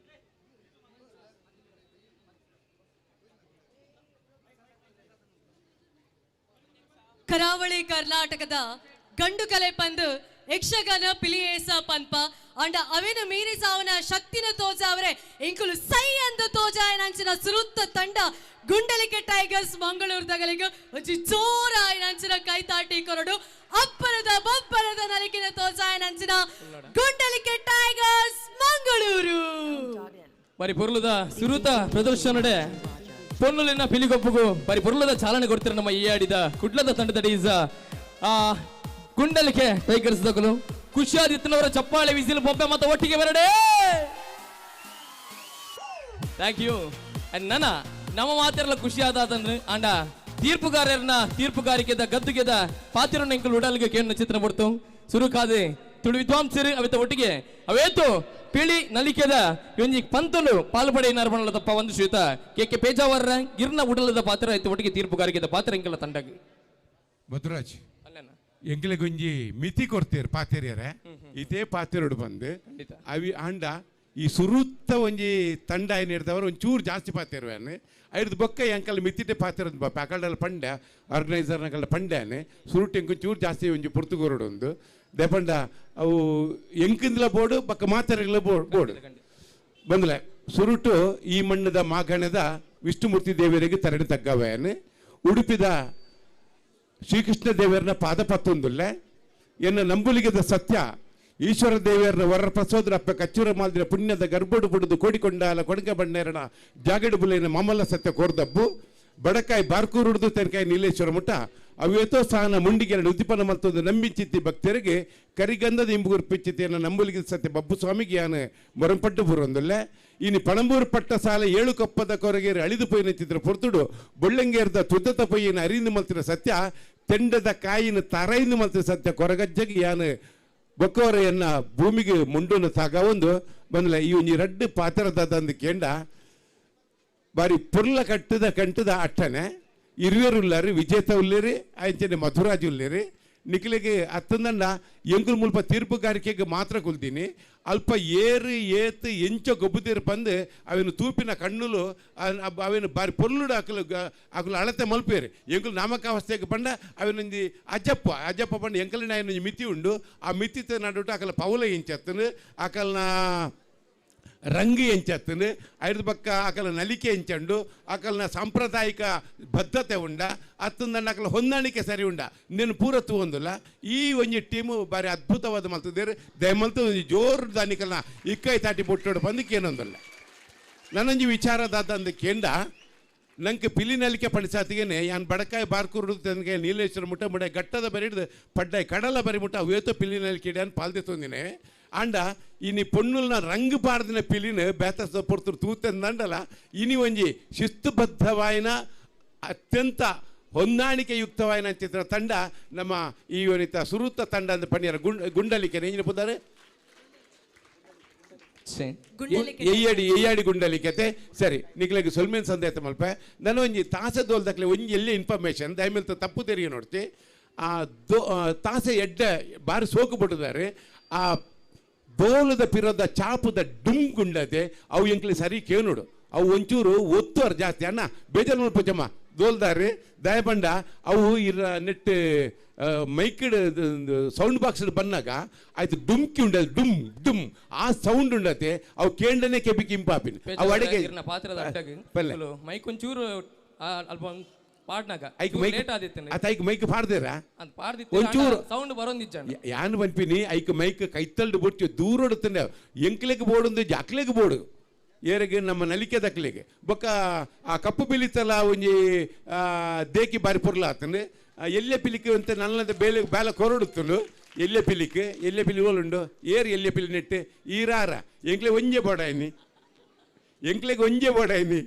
ಕರಾವಳಿ ಕರ್ನಾಟಕದ ಗಂಡು ಕಲೆ ಪಂದು ಯಕ್ಷಗಾನ ಪಿಲಿಯೇಸ ಪನ್ಪ ಅಂಡ ಅವಿನ ಮೀರಿ ಸಾವನ ಶಕ್ತಿನ ತೋಜಾವರೆ ಇಂಕುಲು ಸೈ ಅಂದ ತೋಜಾಯನಂಚಿನ ಸುರುತ್ತ ತಂಡ ಗುಂಡಲಿಕೆ ಟೈಗರ್ಸ್ ಮಂಗಳೂರು ತಗಲಿಗೆ ಒಂಜಿ ಜೋರ ಆಯನಂಚಿನ ಕೈತಾಟಿ ಕೊರಡು ಅಪ್ಪರದ ಬಬ್ಬರದ ನಲಿಕಿನ ತೋಜಾಯನಂಚಿನ ಗುಂಡಲಿಕೆ ಟೈಗರ್ಸ್ ಮಂಗಳೂರು. ಬರಿ ಪೊರ್ಲುದ ಸುರುತ ಪ್ರದರ್ಶನಡೆ ಪೊನ್ನುಲಿನ ಪಿಲಿಗೊಪ್ಪುಗು ಬರಿ ಪೊರ್ಲುದ ಚಾಲನೆ ಕೊಡ್ತಿರ ನಮ್ಮ ಈ ಆಡಿದ ಕುಡ್ಲದ ತಂಡದ is ಆ ಗುಂಡಲಿಕೆ ಟೈಗರ್ಸ್ ದಕಲು ಖುಷಿಯಾದಿತ್ತನವರ ಚಪ್ಪಾಳೆ ವಿಸಿಲು ಬೊಬ್ಬೆ ಮತ್ತು ಒಟ್ಟಿಗೆ ಬರಡೆ. Thank you. ನನ್ನ ನಮ್ಮ ಮಾತಿರಲ್ಲ ಖುಷಿಯಾದಂದ್ರೆ ಅಂಡ ತೀರ್ಪುಗಾರರನ್ನ ತೀರ್ಪುಗಾರಿಕೆದ ಗದ್ದುಗೆದ ಪಾತಿರನ್ನ ಇಂಕಲು ಉಡಲ್ಗೆ ಕೇಳಿನ ಚಿತ್ರ ಬಿಡ್ತು ಸುರುಕಾದೆ ತುಳು ವಿದ್ವಾಂಸರು ಅವಿತ ಒಟ್ಟಿಗೆ ಅವೇತು ಪಿಳಿ ನಲಿಕೆದ ಒಂಜಿ ಪಂತಲು ಪಾಲ್ಪಡೆ ನರ್ಮಣಲ ತಪ್ಪ ಒಂದು ಶ್ವೇತ ಕೆ ಕೆ ಪೇಜಾವರ ಗಿರ್ನ ಉಡಲದ ಪಾತ್ರ ಆಯ್ತು ಒಟ್ಟಿಗೆ ತೀರ್ಪುಗಾರಿಕೆದ ಪಾತ್ರ ಇಂಕಲ ತಂಡಗ್. ಮಧುರಾಜ್ ಎಂಕ್ಲೆಗೊಂಜಿ ಮಿತಿ ಕೊಡ್ತೀರ್ ಪಾತೆರಿಯರೆ ಇದೇ ಪಾತೆರಡು ಬಂದು ಅವಿ ಅಂಡ ಈ ಸುರುತ್ತ ಒಂಜಿ ತಂಡ ಏನಿರ್ದವರು ಒಂಚೂರು ಜಾಸ್ತಿ ಪಾತೆರುವಾನೆ ಐದು ಬೊಕ್ಕ ಎಂಕಲ್ ಮಿತಿಟೆ ಪಾತೆರ ಪ್ಯಾಕಲ್ಡಲ್ಲಿ ಪಂಡ್ಯ ಆರ್ಗನೈಸರ್ನಕಲ್ಡ ಪಂಡ್ಯಾನೆ ಸುರುಟ್ ಎಂಕು ಚೂರು ಜಾಸ್ತಿ ಒಂಜಿ ಪುರ್ತುಗೋರುಡು ಒಂದು ದೇಪಂಡ ಅವು ಎಂಕಿಂದಲ ಬೋರ್ಡು ಬೊಕ್ಕ ಮಾತೆರೆಗಳ ಬೋರ್ಡು ಬಂದಲೆ ಸುರುಟು ಈ ಮಣ್ಣದ ಮಾಗಣದ ವಿಷ್ಣುಮೂರ್ತಿ ದೇವರಿಗೆ ತರಣಿ ತಗ್ಗವೇನೆ ಉಡುಪಿದ ಶ್ರೀಕೃಷ್ಣ ದೇವರನ್ನ ಪಾದ ಪತ್ತೊಂದುಲ್ಲೆ ಎನ್ನ ನಂಬುಲಿಗದ ಸತ್ಯ ಈಶ್ವರ ದೇವರನ್ನ ವರ ಪ್ರಸೋದರಪ್ಪ ಕಚ್ಚೂರ ಮಾಲ್ದಿನ ಪುಣ್ಯದ ಗರ್ಭಡು ಬುಡುದು ಕೋಡಿಕೊಂಡಾಲ ಕೊಡಗ ಬಣ್ಣೇರಣ ಜಾಗಡು ಬುಲೆನ ಮಾಮಲ್ಲ ಸತ್ಯ ಕೋರ್ದಬ್ಬು ಬಡಕಾಯಿ ಬಾರ್ಕೂರುಡ್ದು ತೆನಕಾಯಿ ನೀಲೇಶ್ವರ ಮುಟ್ಟ ಅವೇತೋ ಸಹನ ಮುಂಡಿಗೆರಡು ಉದ್ದೀಪನ ಮಲ್ತೊಂದು ನಂಬಿಂಚಿತ್ತಿ ಭಕ್ತರಿಗೆ ಕರಿಗಂಧದ ಇಂಬುಗುರು ಪಿಚ್ಚಿತಿಯನ್ನು ನಂಬುಲಿಗಿದ ಸತ್ಯ ಬಬ್ಬು ಸ್ವಾಮಿಗೆ ಯಾನು ಮೊರಂಪಟ್ಟು ಬುರೊಂದುಲ್ಲೆ ಇನಿ ಪಣಂಬೂರು ಪಟ್ಟ ಸಾಲ ಏಳು ಕೊಪ್ಪದ ಕೊರಗೇರಿ ಅಳಿದು ಪೊಯ್ಯಿನ ಚಿತ್ರ ಪೊರ್ತುಡು ಬೊಳ್ಳಂಗೇರ್ದ ತುದ್ದತ ಪೊಯ್ಯಿನ ಅರಿந்து ಮಲ್ತಿನ ಸತ್ಯ ತೆಂಡದ ಕಾಯಿನ ತರೈಂದು ಮಲ್ತಿನ ಸತ್ಯ ಕೊರಗಜ್ಜಗೆ ಯಾನು ಬೊಕ್ಕವರೆಯನ್ನ ಭೂಮಿಗೆ ಮುಂಡುನ ಸಾಗ ಒಂದು ಬಂದಲೆ ಈ ಒಂಜಿ ರಡ್ಡು ಪಾತ್ರದಂದು ಕೇಂಡ ಬಾರಿ ಪುರ್ಲ ಕಟ್ಟದ ಕಂಟದ ಅಟ್ಟನೆ ಇರುವೆರು ಉಲ್ಲಾರಿ ವಿಜೇತ ಉಲ್ಲೇರಿ ಅಂಚನೆ ಮಧುರಾಜ್ ಉಲ್ಲೇರಿ ನಿಖಲಿಗೆ ಅತ್ತಂದಂಡ ಎಂಕುಲು ಮುಲ್ಪ ತೀರ್ಪುಗಾರಿಕೆಗೆ ಮಾತ್ರ ಕುಲ್ತೀನಿ ಅಲ್ಪ ಏರು ಏತು ಎಂಚ ಗೊಬ್ಬುದೀರು ಪಂದು ಅವಿನ ತೂಪಿನ ಕಣ್ಣುಲು ಅವಿನ ಬಾರಿ ಪೊರ್ಲುಡು ಅಕಲು ಅಕಲು ಅಳತೆ ಮಲ್ಪೇರು ಎಂಕುಲು ನಾಮಕಾವಸ್ಥೆಗೆ ಪಂಡ ಅವಿನೊಂದು ಅಜ್ಜಪ್ಪ ಅಜ್ಜಪ್ಪ ಪಂಡ ಎಂಕಲಿನ ಒಂಜಿ ಮಿತಿ ಉಂಡು ಆ ಮಿತಿ ನಡುಟು ಅಕಲ ಪೌಲ ಎಂಚತ್ತನು ಅಕಲ್ನ ರಂಗು ಎಂಚತ್ತನು ಐದು ಪಕ್ಕ ಅಕಲ ನಲಿಕೆ ಎಂಚಂಡು ಅಕಲ್ನ ಸಾಂಪ್ರದಾಯಿಕ ಬದ್ಧತೆ ಉಂಡ ಅತ್ತಂದಂಡ ಅಕಲ ಹೊಂದಾಣಿಕೆ ಸರಿ ಉಂಡ నేను ಪೂರ ತೂವೊಂದುಲ್ಲ ಈ ಒಂಜಿ ಟೀಮು ಬಾರಿ ಅದ್ಭುತವಾದ ಮಲ್ತದೇರು ದಯಮಲ್ತು ಒಂಜಿ ಜೋರು ದಾನಿಕಲ್ನ ಇಕ್ಕೈ ತಾಟಿ ಬೊಟ್ಟೋಡು ಬಂದಕ್ಕೆ ಏನೊಂದಲ್ಲ ನನ್ನೊಂಜಿ ವಿಚಾರದಾದಂದು ಕೇಂಡ ನಂಗೆ ಪಿಲಿ ನಲಿಕೆ ಪಡಿಸಾತಿಗೇನೆ ಯಾನ್ ಬಡಕಾಯಿ ಬಾರ್ಕೂರು ತನಗೆ ನೀಲೇಶ್ವರ ಮುಟ್ಟ ಮುಡ ಗಟ್ಟದ ಬರಿ ಹಿಡ್ದು ಪಡ್ಡಾಯಿ ಕಡಲ ಬರಿ ಮುಟ್ಟ ಅವೇತೋ ಪಿಲಿ ನಲಿಕೆ ಅನ್ ಪಾಲ್ದೆ ತೊಂದಿನಿ ಅಂಡ ಇನಿ ಪೊಣ್ಣುಲ್ನ ರಂಗು ಪಾರ್ದಿನ ಪಿಲಿನ ಬೇತಸ ಪೊರ್ತುರು ತೂತೆಂದಂಡಲ ಇನಿ ಒಂಜಿ ಶಿಸ್ತುಬದ್ಧವಾಯಿನ ಅತ್ಯಂತ ಹೊಂದಾಣಿಕೆಯುಕ್ತವಾಯಿನ ಚಿತ್ರ ತಂಡ ನಮ್ಮ ಈ ವನಿತ ಸುರುತ್ತ ತಂಡ ಅಂತ ಪಣಿಯರ ಗುಂಡಲಿಕೆ ಎಂಜಿನ ಪುದಾರೆ ಎಯ್ಯಾಡಿ ಎಯ್ಯಾಡಿ ಗುಂಡಲಿಕೆತೆ ಸರಿ ನಿಕ್ಲೆಗ್ ಸೊಲ್ಮೇನ್ ಸಂದೇತ ಮಲ್ಪೆ ನಾನು ಒಂಜಿ ತಾಸೆ ದೋಲ್ದಕ್ಲೆ ಒಂಜಿ ಎಲ್ಲಿ ಇನ್ಫಾರ್ಮೇಷನ್ ದಯಮೇಲ್ ತಪ್ಪು ತೆರಿಗೆ ನೋಡ್ತಿ ಆ ದೋ ತಾಸೆ ಎಡ್ಡೆ ಬಾರಿ ಸೋಕು ಬಿಟ್ಟಿದ್ದಾರೆ ಆ ದೋಲದ ಪಿರದ ಚಾಪದ ಡುಮ್ ಗುಂಡತೆ ಅವು ಎಂಕ್ಲಿ ಸರಿ ಕೇನುಡು ಅವು ಒಂಚೂರು ಒತ್ತುವರು ಜಾಸ್ತಿ ಅಣ್ಣ ಬೇಜಾರು ಮಲ್ಪುಜಮ್ಮ ದೋಲ್ದಾರಿ ದಯಪಂಡ ಅವು ಇರ ನೆಟ್ ಮೈಕ್ಡ್ ಸೌಂಡ್ ಬಾಕ್ಸ್ ಬನ್ನಾಗ ಆಯ್ತು ಡುಮ್ಕಿ ಉಂಡದೆ ಡುಮ್ ಡುಮ್ ಆ ಸೌಂಡ್ ಉಂಡತೆ ಅವು ಕೇಂಡನೆ ಕೆಬಿ ಕಿಂಪಾಪಿನ ಅವು ಅಡಿಗೆ ಪಾತ್ರದ ಅಡ್ಡಗ್ ಪಲ್ಲೆ. ಮೈಕ್ ಒಂಚೂರು ಅಲ್ಪ ಪಾಡ್ನಾಗ ಐಕ್ ಮೈಕ್ ಲೇಟ್ ಆದಿತ್ತನೆ ಆತ ಐಕ್ ಮೈಕ್ ಪಾಡ್ದೇರಾ ಅಂತ ಪಾಡ್ದಿತ್ತು ಒಂಚೂರು ಸೌಂಡ್ ಬರೋಂದಿಜ್ಜ ಯಾನ್ ಪನ್ಪಿನಿ ಐಕ್ ಮೈಕ್ ಕೈತಲ್ಡು ಬೊಟ್ಟು ದೂರೊಡುತ್ತಂಡೆ ಎಂಕ್ಲೆಗ್ ಬೋಡೊಂದು ಅಕ್ಲೆಗ್ ಬೋಡು ಏರೆಗೆ ನಮ್ಮ ನಲಿಕೆ ದಕ್ಲೆಗೆ ಬೊಕ್ಕ ಆ ಕಪ್ಪು ಬಿಲಿತಲ್ಲ ಒಂಜಿ ದೇಕಿ ಬಾರಿ ಪೊರ್ಲ ಆತಂಡು ಎಲ್ಲೆ ಪಿಲಿಕ್ ಅಂತ ನನ್ನದ ಬೇಲೆ ಬೇಲ ಕೊರಡುತ್ತಲು ಎಲ್ಲೆ ಪಿಲಿಕ್ ಎಲ್ಲೆ ಪಿಲಿ ಓಲುಂಡು ಏರ್ ಎಲ್ಲೆ ಪಿಲಿ ನೆಟ್ಟು ಈರಾರ ಎಂಕ್ಲೆ ಒಂಜೆ ಬೋಡಾಯ್ನಿ ಎಂಕ್ಲೆಗ್ ಒಂಜೆ ಬೋಡಾಯ್ನಿ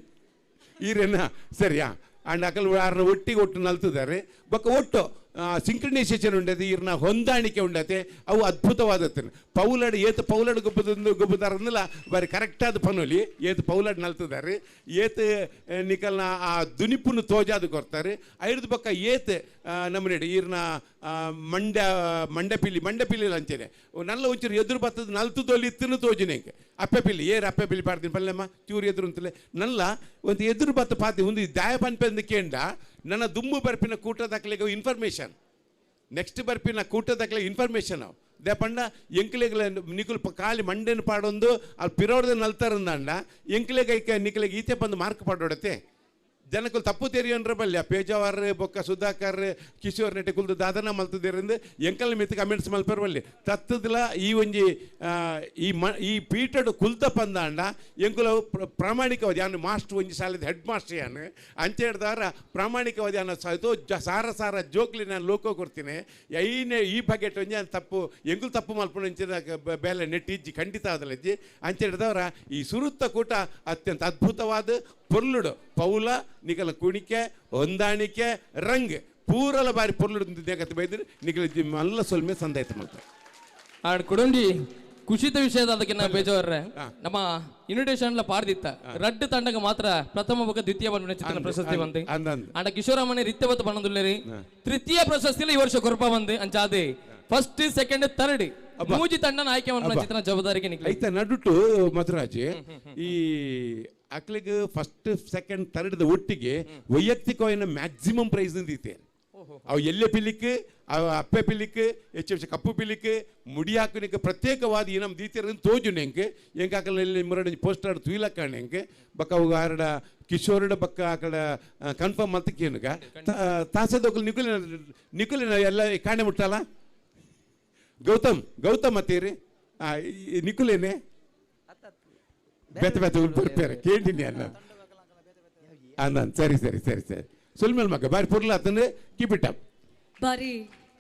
ಈರೇನ ಸರಿಯಾ ಅಂಡ್ ಅಕಲ್ ಆರ್ನ ಒಟ್ಟಿಗೆ ಒಟ್ಟು ನಲ್ತಿದ್ದಾರೆ ಬೊಕ್ಕ ಒಟ್ಟು ಸಿಂಕ್ರನೈಸೇಷನ್ ಉಂಡತೆ ಈರ್ನ ಹೊಂದಾಣಿಕೆ ಉಂಡತೆ ಅವು ಅದ್ಭುತವಾದತ್ತನೆ ಪೌಲಡ್ ಏತು ಪೌಲಡ್ ಗೊಬ್ಬದ ಗೊಬ್ಬದಾರನ್ನಲ್ಲ ಬಾರಿ ಕರೆಕ್ಟಾದ ಪನೊಲಿ ಏತು ಪೌಲಡ್ ನಲ್ತಿದ್ದಾರೆ ಏತು ನಿಕಲ್ನ ಆ ದುನಿಪುನು ತೋಜಾದು ಕೊರ್ತಾರೆ ಐರ್ದ ಬೊಕ್ಕ ಏತ್ ನಮ್ಮನೆಡು ಈರ್ನ ಮಂಡ್ಯ ಮಂಡ್ಯ ಪಿಲಿ ಮಂಡ್ಯ ಪಿಲಿ ಅಂಚೆನೆ ನಲ್ಲ ಒಂಚೂರು ಎದುರು ಬತ್ತದ ನಲ್ತು ತೋಲಿ ಇತ್ತನು ತೋಜಿನೆಂಗೆ ಅಪ್ಪೆ ಪಿಲಿ ಏರ್ ಅಪ್ಪೆ ಪಿಲಿ ಪಾಡ್ತೀನಿ ಪಲ್ಲೆಮ್ಮ ಚೂರು ಎದುರು ಅಂತಲೇ ನಲ್ಲ ಒಂದು ಎದುರು ಬತ್ತ ಪಾತಿ ಒಂದು ದಾಯ ಪನ್ಪೆಂದು ಕೇಂಡ ನನ್ನ ದುಮ್ಮು ಬರ್ಪಿನ ಕೂಟದಾಕ್ಲಿಗೆ ಇನ್ಫಾರ್ಮೇಷನ್ ನೆಕ್ಸ್ಟ್ ಬರ್ಪಿನ ಕೂಟದಾಕ್ಲೆ ಇನ್ಫಾರ್ಮೇಷನ್ ಅವು ದೇಪಂಡ ಎಂಕ್ಲೆಗ್ಲ ನಿಕುಲ್ ಖಾಲಿ ಮಂಡೆನ ಪಾಡೊಂದು ಅಲ್ಲಿ ಪಿರೋಡ್ದ ನಲ್ತಾರಂದಂಡ ಎಂಕ್ಲೆಗ್ ಐಕ ನಿಕಲೆಗ್ ಈತೆ ಬಂದು ಮಾರ್ಕ್ ಪಾಡೋಡತ್ತೆ ಜನಕ್ಕಲ್ ತಪ್ಪು ತೆರಿಯನ್ರ ಬಲ್ಯ ಪೇಜಾವರ್ ಬೊಕ್ಕ ಸುಧಾಕರ್ ಕಿಶೋರ್ ನೆಟ್ಟೆ ಕುಲ್ದು ದಾದನ ಮಲ್ತದಿರಿಂದ ಎಂಕಲ್ ಮಿತ್ ಕಮೆಂಟ್ಸ್ ಮಲ್ಪರ್ ಬಲ್ಲಿ ತತ್ತದಲ ಈ ಒಂಜಿ ಈ ಮ ಈ ಪೀಠಡ್ ಕುಲ್ತ ಪಂದಾಂಡ ಎಂಕುಲ ಪ್ರಾಮಾಣಿಕವಾದ ಯಾನು ಮಾಸ್ಟರ್ ಒಂಜಿ ಶಾಲೆದ ಹೆಡ್ ಮಾಸ್ಟರ್ ಯಾನು ಅಂಚೆ ಹಿಡ್ದಾರ ಪ್ರಾಮಾಣಿಕವಾದ ಯಾನು ಸಾಯ್ತು ಸಾರ ಸಾರ ಜೋಕ್ಲಿ ನಾನು ಲೋಕ ಕೊಡ್ತೀನಿ ಐನೇ ಈ ಬಗೆಟ್ ಒಂಜಿ ಯಾನ್ ತಪ್ಪು ಎಂಕುಲು ತಪ್ಪು ಮಲ್ಪುನ ಅಂಚಿನ ಬೇಲೆ ನೆಟ್ಟಿ ಇಜ್ಜಿ ಖಂಡಿತ ಆದಲ್ಲ ಇಜ್ಜಿ ಅಂಚೆ ಹಿಡ್ದವರ ಈ ಸುರುತ್ತ ಕೂಟ ಅತ್ಯಂತ ಅದ್ಭುತವಾದ ಪೊರ್ಲುಡು ಪೌಲ ನಿಕಲ ಕುಣಿಕೆ ಹೊಂದಾಣಿಕೆ ರಂಗ್ ಪೂರಲ ಬಾರಿ ಪೊರ್ಲುಡು ದೇಕತ್ತೆ ಬೈದ್ರೆ ನಿಕಲ ಮಲ್ಲ ಸೊಲ್ಮೆ ಸಂದಾಯ್ತು ಮಲ್ತ ಆಡ್ ಕುಡೊಂಡಿ ಖುಷಿತ ವಿಷಯದ ಅದಕ್ಕೆ ನಾ ಬೇಜಾರ್ರೆ ನಮ್ಮ ಇನ್ವಿಟೇಷನ್ ಪಾಡ್ದಿತ್ತ ರಡ್ಡು ತಂಡಗ ಮಾತ್ರ ಪ್ರಥಮ ಬೊಕ ದ್ವಿತೀಯ ಬಂದ ಚಿತ್ರ ಪ್ರಶಸ್ತಿ ಬಂದು ಅಂಡ ಕಿಶೋರಮನೆ ರಿತ್ಯವತ್ತು ಬಣ್ಣದುಲ್ಲೇರಿ ತೃತೀಯ ಪ್ರಶಸ್ತಿ ಈ ವರ್ಷ ಕೊರಪ ಬಂದು ಅಂಚಾದೆ ಫಸ್ಟ್ ಸೆಕೆಂಡ್ ಥರ್ಡ್ ಮೂಜಿ ತಂಡನ ಆಯ್ಕೆ ಮಾಡ್ಕೊಂಡು ಚಿತ್ರನ ಜವಾಬ್ದಾರಿಗೆ ನಿಕ್ಲೆ ಐತ ನಡುಟು ಮಧುರಾಜ್ ಈ ಅಕ್ಲಿಗೆ ಫಸ್ಟ್ ಸೆಕೆಂಡ್ ಥರ್ಡ್ ಒಟ್ಟಿಗೆ ವೈಯಕ್ತಿಕವಾಗಿ ಮ್ಯಾಕ್ಸಿಮಮ್ ಪ್ರೈಸ್ ದೀತೆ ಅವು ಎಲ್ಲೆ ಪಿಲಿಕ್ ಅವ ಅಪ್ಪೆ ಪಿಲಿಕ್ ಹೆಚ್ಚು ಹೆಚ್ಚು ಕಪ್ಪು ಪಿಲಿಕ್ ಮುಡಿ ಹಾಕುನಿಕ್ ಪ್ರತ್ಯೇಕವಾದ ಈ ನಮ್ಮ ದೀತಿರ ತೋಜು ನೆಂಕ್ ಎಂಕ್ ಆಕಲ ಇಲ್ಲಿ ಮುರಡ ಪೋಸ್ಟರ್ ತುಯ್ಲಕ್ಕ ನೆಂಕ್ ಬಕ್ಕ ಅವು ಆರಡ ಕಿಶೋರಡ ಬಕ್ಕ ಆಕಡ ಕನ್ಫರ್ಮ್ ಮಲ್ತಕ್ಕೇನುಗ ತಾಸದೊಕ್ಕಲು ನಿಕುಲಿನ ನಿಕುಲಿನ ಎಲ್ಲ ಕಾಣೆ ಮುಟ್ಟಲ್ಲ ಗೌತಮ್ ಗೌತಮ್ ಅತ್ತೀರಿ ನಿಕುಲೇನೆ ಬೇತೆ ಬೇತೆ ಬರ್ತಾರೆ ಕೇಳಿನಿ ಅಲ್ಲ ಅಂದ ಸರಿ ಸರಿ ಸರಿ ಸರಿ ಸುಲ್ಮೇಲ್ ಮಗ ಬಾರಿ ಪೊರ್ಲ ಆತಂದ್ರೆ ಕೀಪ್ it up ಬಾರಿ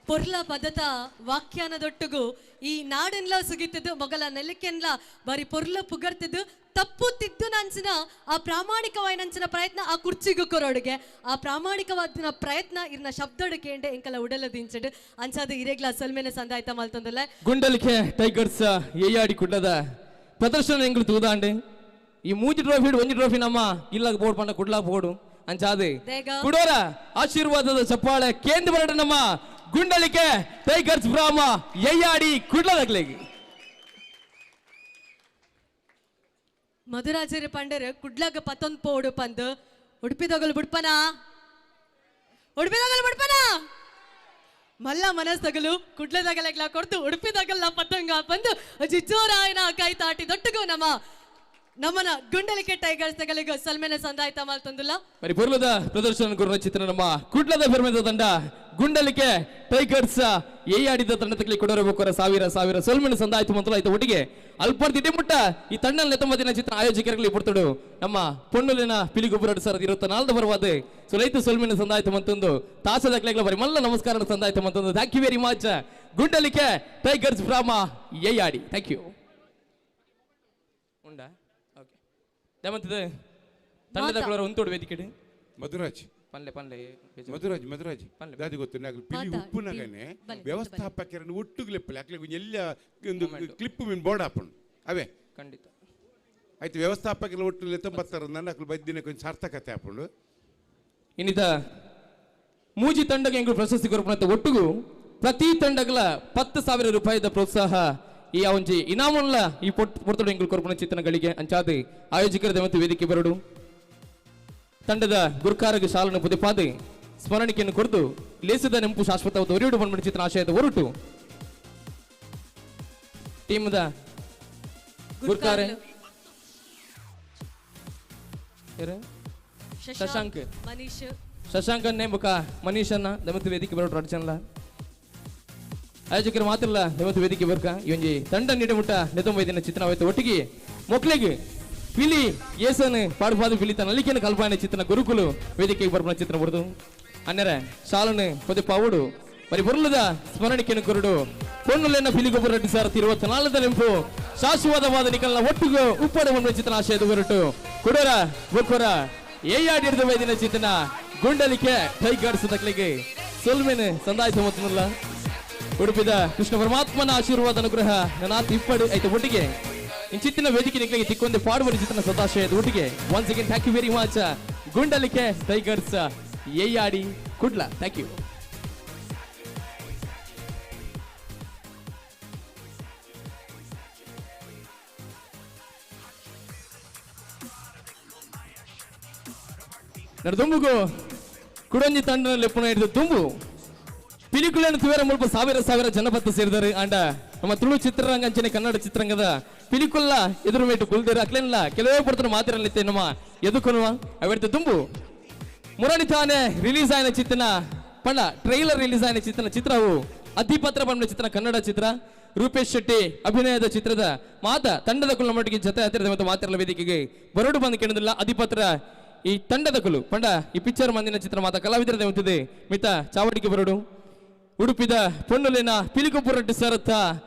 ಪೊರ್ಲ ಪದತ ವಾಕ್ಯಾನದೊಟ್ಟುಗು ಈ ನಾಡೆನ್ಲ ಸುಗಿತದ್ದು ಮೊಗಲ ನೆಲಕ್ಕೆನ್ಲ ಬಾರಿ ಪೊರ್ಲ ಪುಗರ್ತಿದ್ದು ತಪ್ಪು ತಿದ್ದು ನಂಚಿನ ಆ ಪ್ರಾಮಾಣಿಕವಾದ ನಂಚಿನ ಪ್ರಯತ್ನ ಆ ಕುರ್ಚಿಗೂ ಕೊರೋಡುಗೆ ಆ ಪ್ರಾಮಾಣಿಕವಾದ ಪ್ರಯತ್ನ ಇರ್ನ ಶಬ್ದಡು ಕೇಂಡೆ ಎಂಕಲ ಉಡಲ ದಿಂಚಡು ಅಂಚಾದ ಇರೇಗ್ಲ ಸೊಲ್ಮೇನೆ ಸಂದಾಯ್ತ ಮಲ್ತೊಂದಲ್ಲ ಗುಂಡಲಿಕೆ ಟೈಗರ್ಸ್ ಏಯಾಡಿ ಕುಡ್ಲದ ಪ್ರದರ್ಶನ ಎಂಗ್ಲು ತೂದಾಂಡೆ ಈ ಮೂಜಿ ಟ್ರೋಫಿ ಒಂಜಿ ಟ್ರೋಫಿ ನಮ್ಮ ಇಲ್ಲಾಗ ಬೋರ್ಡ್ ಪಂಡ ಕುಡ್ಲಾಗ ಬೋರ್ಡು ಅಂಚಾದೆ ಕುಡೋರ ಆಶೀರ್ವಾದದ ಚಪ್ಪಾಳೆ ಕೇಂದ್ರ ಬರಡ ನಮ್ಮ ಗುಂಡಲಿಕೆ ಟೈಗರ್ಸ್ ಬ್ರಾಹ್ಮ ಎಯ್ಯಾಡಿ ಕುಡ್ಲದಗ್ಲಿಗೆ ಮಧುರಾಜರ ಪಂಡರ್ ಕುಡ್ಲಾಗ ಪತ್ತೊಂದು ಪೋಡು ಪಂದು ಉಡುಪಿದೊಗಲು ಬುಡ್ಪನ ಉಡುಪಿದೊಗಲು ಬುಡ್ಪನ ಮಲ್ಲ ಮನಸ್ಸಗಲು ಕುಡ್ಲದಗಲಗ್ಲ ಕೊಡ್ತು ಉಡುಪಿದಗಲ್ಲ ಪತಂಗ ಬಂದು ಜಿಜ್ಜೋರಾಯನ ಕೈ ತಾಟಿ ದೊಟ್ಟಗು ನಮ್ಮ ನಮ್ಮನ ಗುಂಡಲಿಕೆ ಟೈಗರ್ಸ್ ತಗಲಿಗ ಸಲ್ಮೇನೆ ಸಂದಾಯ್ತ ಮಲ್ತಂದುಲ್ಲ ಬರಿ ಪೂರ್ವದ ಪ್ರದರ್ಶನ ಗುರುನ ಚಿತ್ರ ನಮ್ಮ ಕುಡ್ಲದ ಪೆರ್ಮೆದ ತಂಡ ಗುಂಡಲಿಕೆ ಟೈಗರ್ಸ್ ಏಯಾಡಿದ ತಂಡ ತಗಲಿ ಕೊಡೋರ ಬೋಕರ ಸಾವಿರ ಸಾವಿರ ಸೊಲ್ಮೆನೆ ಸಂದಾಯ್ತು ಮಂತಲ ಆಯ್ತು ಒಟ್ಟಿಗೆ ಅಲ್ಪರ್ದಿಟ್ಟೆ ಮುಟ್ಟ ಈ ತಂಡ ನೆತ್ತಂಬದಿನ ಚಿತ್ರ ಆಯೋಜಕರಲ್ಲಿ ಪುರ್ತಡು ನಮ್ಮ ಪೊಣ್ಣುಲಿನ ಪಿಲಿಗೊಬ್ಬರ 2024 ಬರುವಾದ ಸುಲೈತು ಸೊಲ್ಮೆನೆ ಸಂದಾಯ್ತು ಮಂತೊಂದು ತಾಸದ ಕ್ಲೇಗ್ಲ ಬರಿ ಮಲ್ಲ ನಮಸ್ಕಾರ ಸಂದಾಯ್ತು ಮಂತೊಂದು thank you very much Gundalike tigers from Yeyadi thank you ಉಂಡಾ ಓಕೆ ದಮಂತದ ತಂಡದ ಕುಳರ ಉಂತೋಡು ವೇದಿಕೆ ಮಧುರಾಜ್ ಪನ್ಲೆ ಪನ್ಲೆ ಮಧುರಾಜ್ ಮಧುರಾಜ್ ದಾದಿ ಗೊತ್ತು ನಾಗಲು ಪಿಲಿ ಉಪ್ಪುನಗನೆ ವ್ಯವಸ್ಥಾಪಕರನ್ನು ಒಟ್ಟುಗ್ಲೆಪ್ಪಲೆ ಅಕ್ಲೆ ಎಲ್ಲ ಒಂದು ಕ್ಲಿಪ್ ಮೀನ್ ಬೋರ್ಡ್ ಹಾಪುಂಡು ಅವೇ ಖಂಡಿತ ಆಯ್ತು ವ್ಯವಸ್ಥಾಪಕರ ಒಟ್ಟು ಲೆತ್ತಂಬತ್ತರ ನನ್ನ ಅಕ್ಲು ಬದ್ದಿನ ಕೊಂಚ ಸಾರ್ಥಕತೆ ಹಾಪುಂಡು ಇನ್ನಿತ ಮೂಜಿ ತಂಡಕ್ಕೆ ಎಂಗಳು ಪ್ರಶಸ್ತಿ ಕೊರಪುನಂತ ಒಟ್ಟುಗು ಪ್ರತಿ ತಂಡಗಳ 10,000 ರೂಪಾಯಿದ ಪ್ರೋತ್ಸಾಹ ಈ ಒಂಜಿ ಇನಾಮುಲ್ಲ ಈ ಪೊರ್ತುಡು ಎಂಗಳು ಕೊರಪುನ ಚಿತ್ರಗಳಿಗೆ ಅಂಚಾದೆ ಆಯೋಜಕರ ಮತ್ತು ವೇದಿಕೆ ಬರಡು ತಂಡದ ಗುರುಕಾರಗೆ ಶಾಲನ್ನು ಪುದಿಪಾದೆ ಸ್ಮರಣಿಕೆಯನ್ನು ಕೊರದು ಲೇಸದ ನೆಂಪು ಶಾಶ್ವತವಾದ ಒರಿಯುಡು ಬಂದ್ಬಿಡಿ ಚಿತ್ರ ಆಶಯದ ಹೊರಟು ಟೀಮ್ದ ಗುರುಕಾರೆ ಶಶಾಂಕ್ ಮನೀಶ್ ಶಶಾಂಕ್ ಅನ್ನೇ ಬುಕ ಮನೀಶ್ ಅನ್ನ ದಮತ್ತು ವೇದಿಕೆ ಬರೋಟು ಅಡ್ಚನ್ಲ ಆಯೋಜಕರು ಮಾತ್ರಲ್ಲ ದಮತ್ತು ವೇದಿಕೆ ಬರ್ಕ ಈ ಒಂಜಿ ತಂಡ ನೀಡಮುಟ್ಟ ನೆತ್ತೊಂಬೈದಿನ ಚಿತ್ರವಾಯ್ತು ಒಟ್ಟಿಗೆ ಮೊಕ್ಲೆಗೆ ಪಿಲಿ ಏಸನ್ ಪಾಡುಪಾದು ಪಿಲಿ ತನ್ನ ಅಲ್ಲಿಕೆನ ಕಲ್ಪಾನೆ ಚಿತ್ರನ ಗುರುಕುಲು ವೇದಿಕೆಗೆ ಬರ್ಪಣ ಚಿತ್ರ ಬರುದು ಅನ್ನರೆ ಶಾಲನು ಪದೇ ಪಾವುಡು ಬರಿ ಬರುಲದ ಸ್ಮರಣಿಕೆಯನ್ನು ಕೊರಡು ಪೊನ್ನುಲೆನ್ನ ಪಿಲಿಗೊಬ್ಬರ 2024 ನೆಂಪು ಶಾಶ್ವತವಾದ ನಿಕಲ್ನ ಒಟ್ಟಿಗೆ ಉಪ್ಪಡ ಒಂದು ಚಿತ್ರನ ಆಶಯದ ಹೊರಟು ಕುಡೋರ ಬೊಕ್ಕೊರ ಏಯಾಡಿದ ವೈದಿನ ಚಿತ್ರನ ಗುಂಡಲಿಕೆ ಟೈಗರ್ಸ್ ತಕ್ಲಿಗೆ ಸೊಲ್ಮೆನೆ ಸಂದಾಯ್ತು ಮತ್ತನಲ್ಲ ಉಡುಪಿದ ಕೃಷ್ಣ ಪರಮಾತ್ಮನ ಆಶೀರ್ವಾದ ಅನುಗ್ರಹ ನನಾತ್ ಇಪ್ಪಡು ಐತ ಒಟ್ಟಿಗೆ ಇಂಚಿತ್ತಿನ ವೇದಿಕೆ ನಿಕ್ಕಲಿಗೆ ತಿಕ್ಕೊಂದು ಪಾಡುವ ಚಿತ್ರನ ಸದಾಶಯದ ಒಟ್ಟಿಗೆ once again thank you very much Gundalike tigers Yeyadi Kudla thank you. ದುಂಬುಗು ಕುಡೊಂಜಿ ತಂಡನಲ್ಲಿ ಪುನಃ ಹಿಡಿದು ತುಂಬು ಪಿಲಿಕುಲನ್ನು ತುವೇರ ಮುಲ್ಪ ಸಾವಿರ ಸಾವಿರ ಜನಪದ ಸೇರಿದರು. ಅಂಡ ನಮ್ಮ ತುಳು ಚಿತ್ರರಂಗ ಅಂಚನೆ ಕನ್ನಡ ಚಿತ್ರರಂಗದ ಪಿಲಿಕುಲ್ಲ ಎದುರು ಮೇಟು ಕುಲ್ದಿರ ಅಕ್ಲೆಲ್ಲ ಕೆಲವೇ ಪಡ್ತಾನೆ ಮಾತಿರಲಿತ್ತೆ ನಮ್ಮ ಎದುಕೊನುವ ಅವೆಡ್ತ ತುಂಬು ಮುರಣಿ ತಾನೆ ರಿಲೀಸ್ ಆಯ್ನ ಚಿತ್ರನ ಪಂಡ ಟ್ರೈಲರ್ ರಿಲೀಸ್ ಆಯ್ನ ಚಿತ್ರನ ಚಿತ್ರವು ಅಧಿಪತ್ರ ಬಂದ ಚಿತ್ರ ಕನ್ನಡ ಚಿತ್ರ ರೂಪೇಶ್ ಶೆಟ್ಟಿ ಅಭಿನಯದ ಚಿತ್ರದ ಮಾತ ತಂಡದ ಕುಲ ಮಟ್ಟಿಗೆ ಜೊತೆ ಹತ್ತಿರದ ಮತ್ತು ಮಾತಿರಲ ವೇದಿಕೆಗೆ ಬರೋಡು ಬಂದು ಕೇಳೋದಿಲ್ಲ. ಅಧಿಪತ್ರ ಈ ತಂಡದ ಕುಲು ಪಂಡ ಈ ಪಿಕ್ಚರ್ ಮಂದಿನ ಚಿತ್ರ ಮಾತ ಕಲಾವಿದರದ ಹೊತ್ತಿದೆ ಮಿತ ಚಾವಡಿಗೆ ಬರೋಡು ಉಡುಪಿದ ಪೊನ್ನುಲಿನ ಪಿಲಿಕೊಪ್ಪುರಟ್ಟಿ ಸರತ್ತ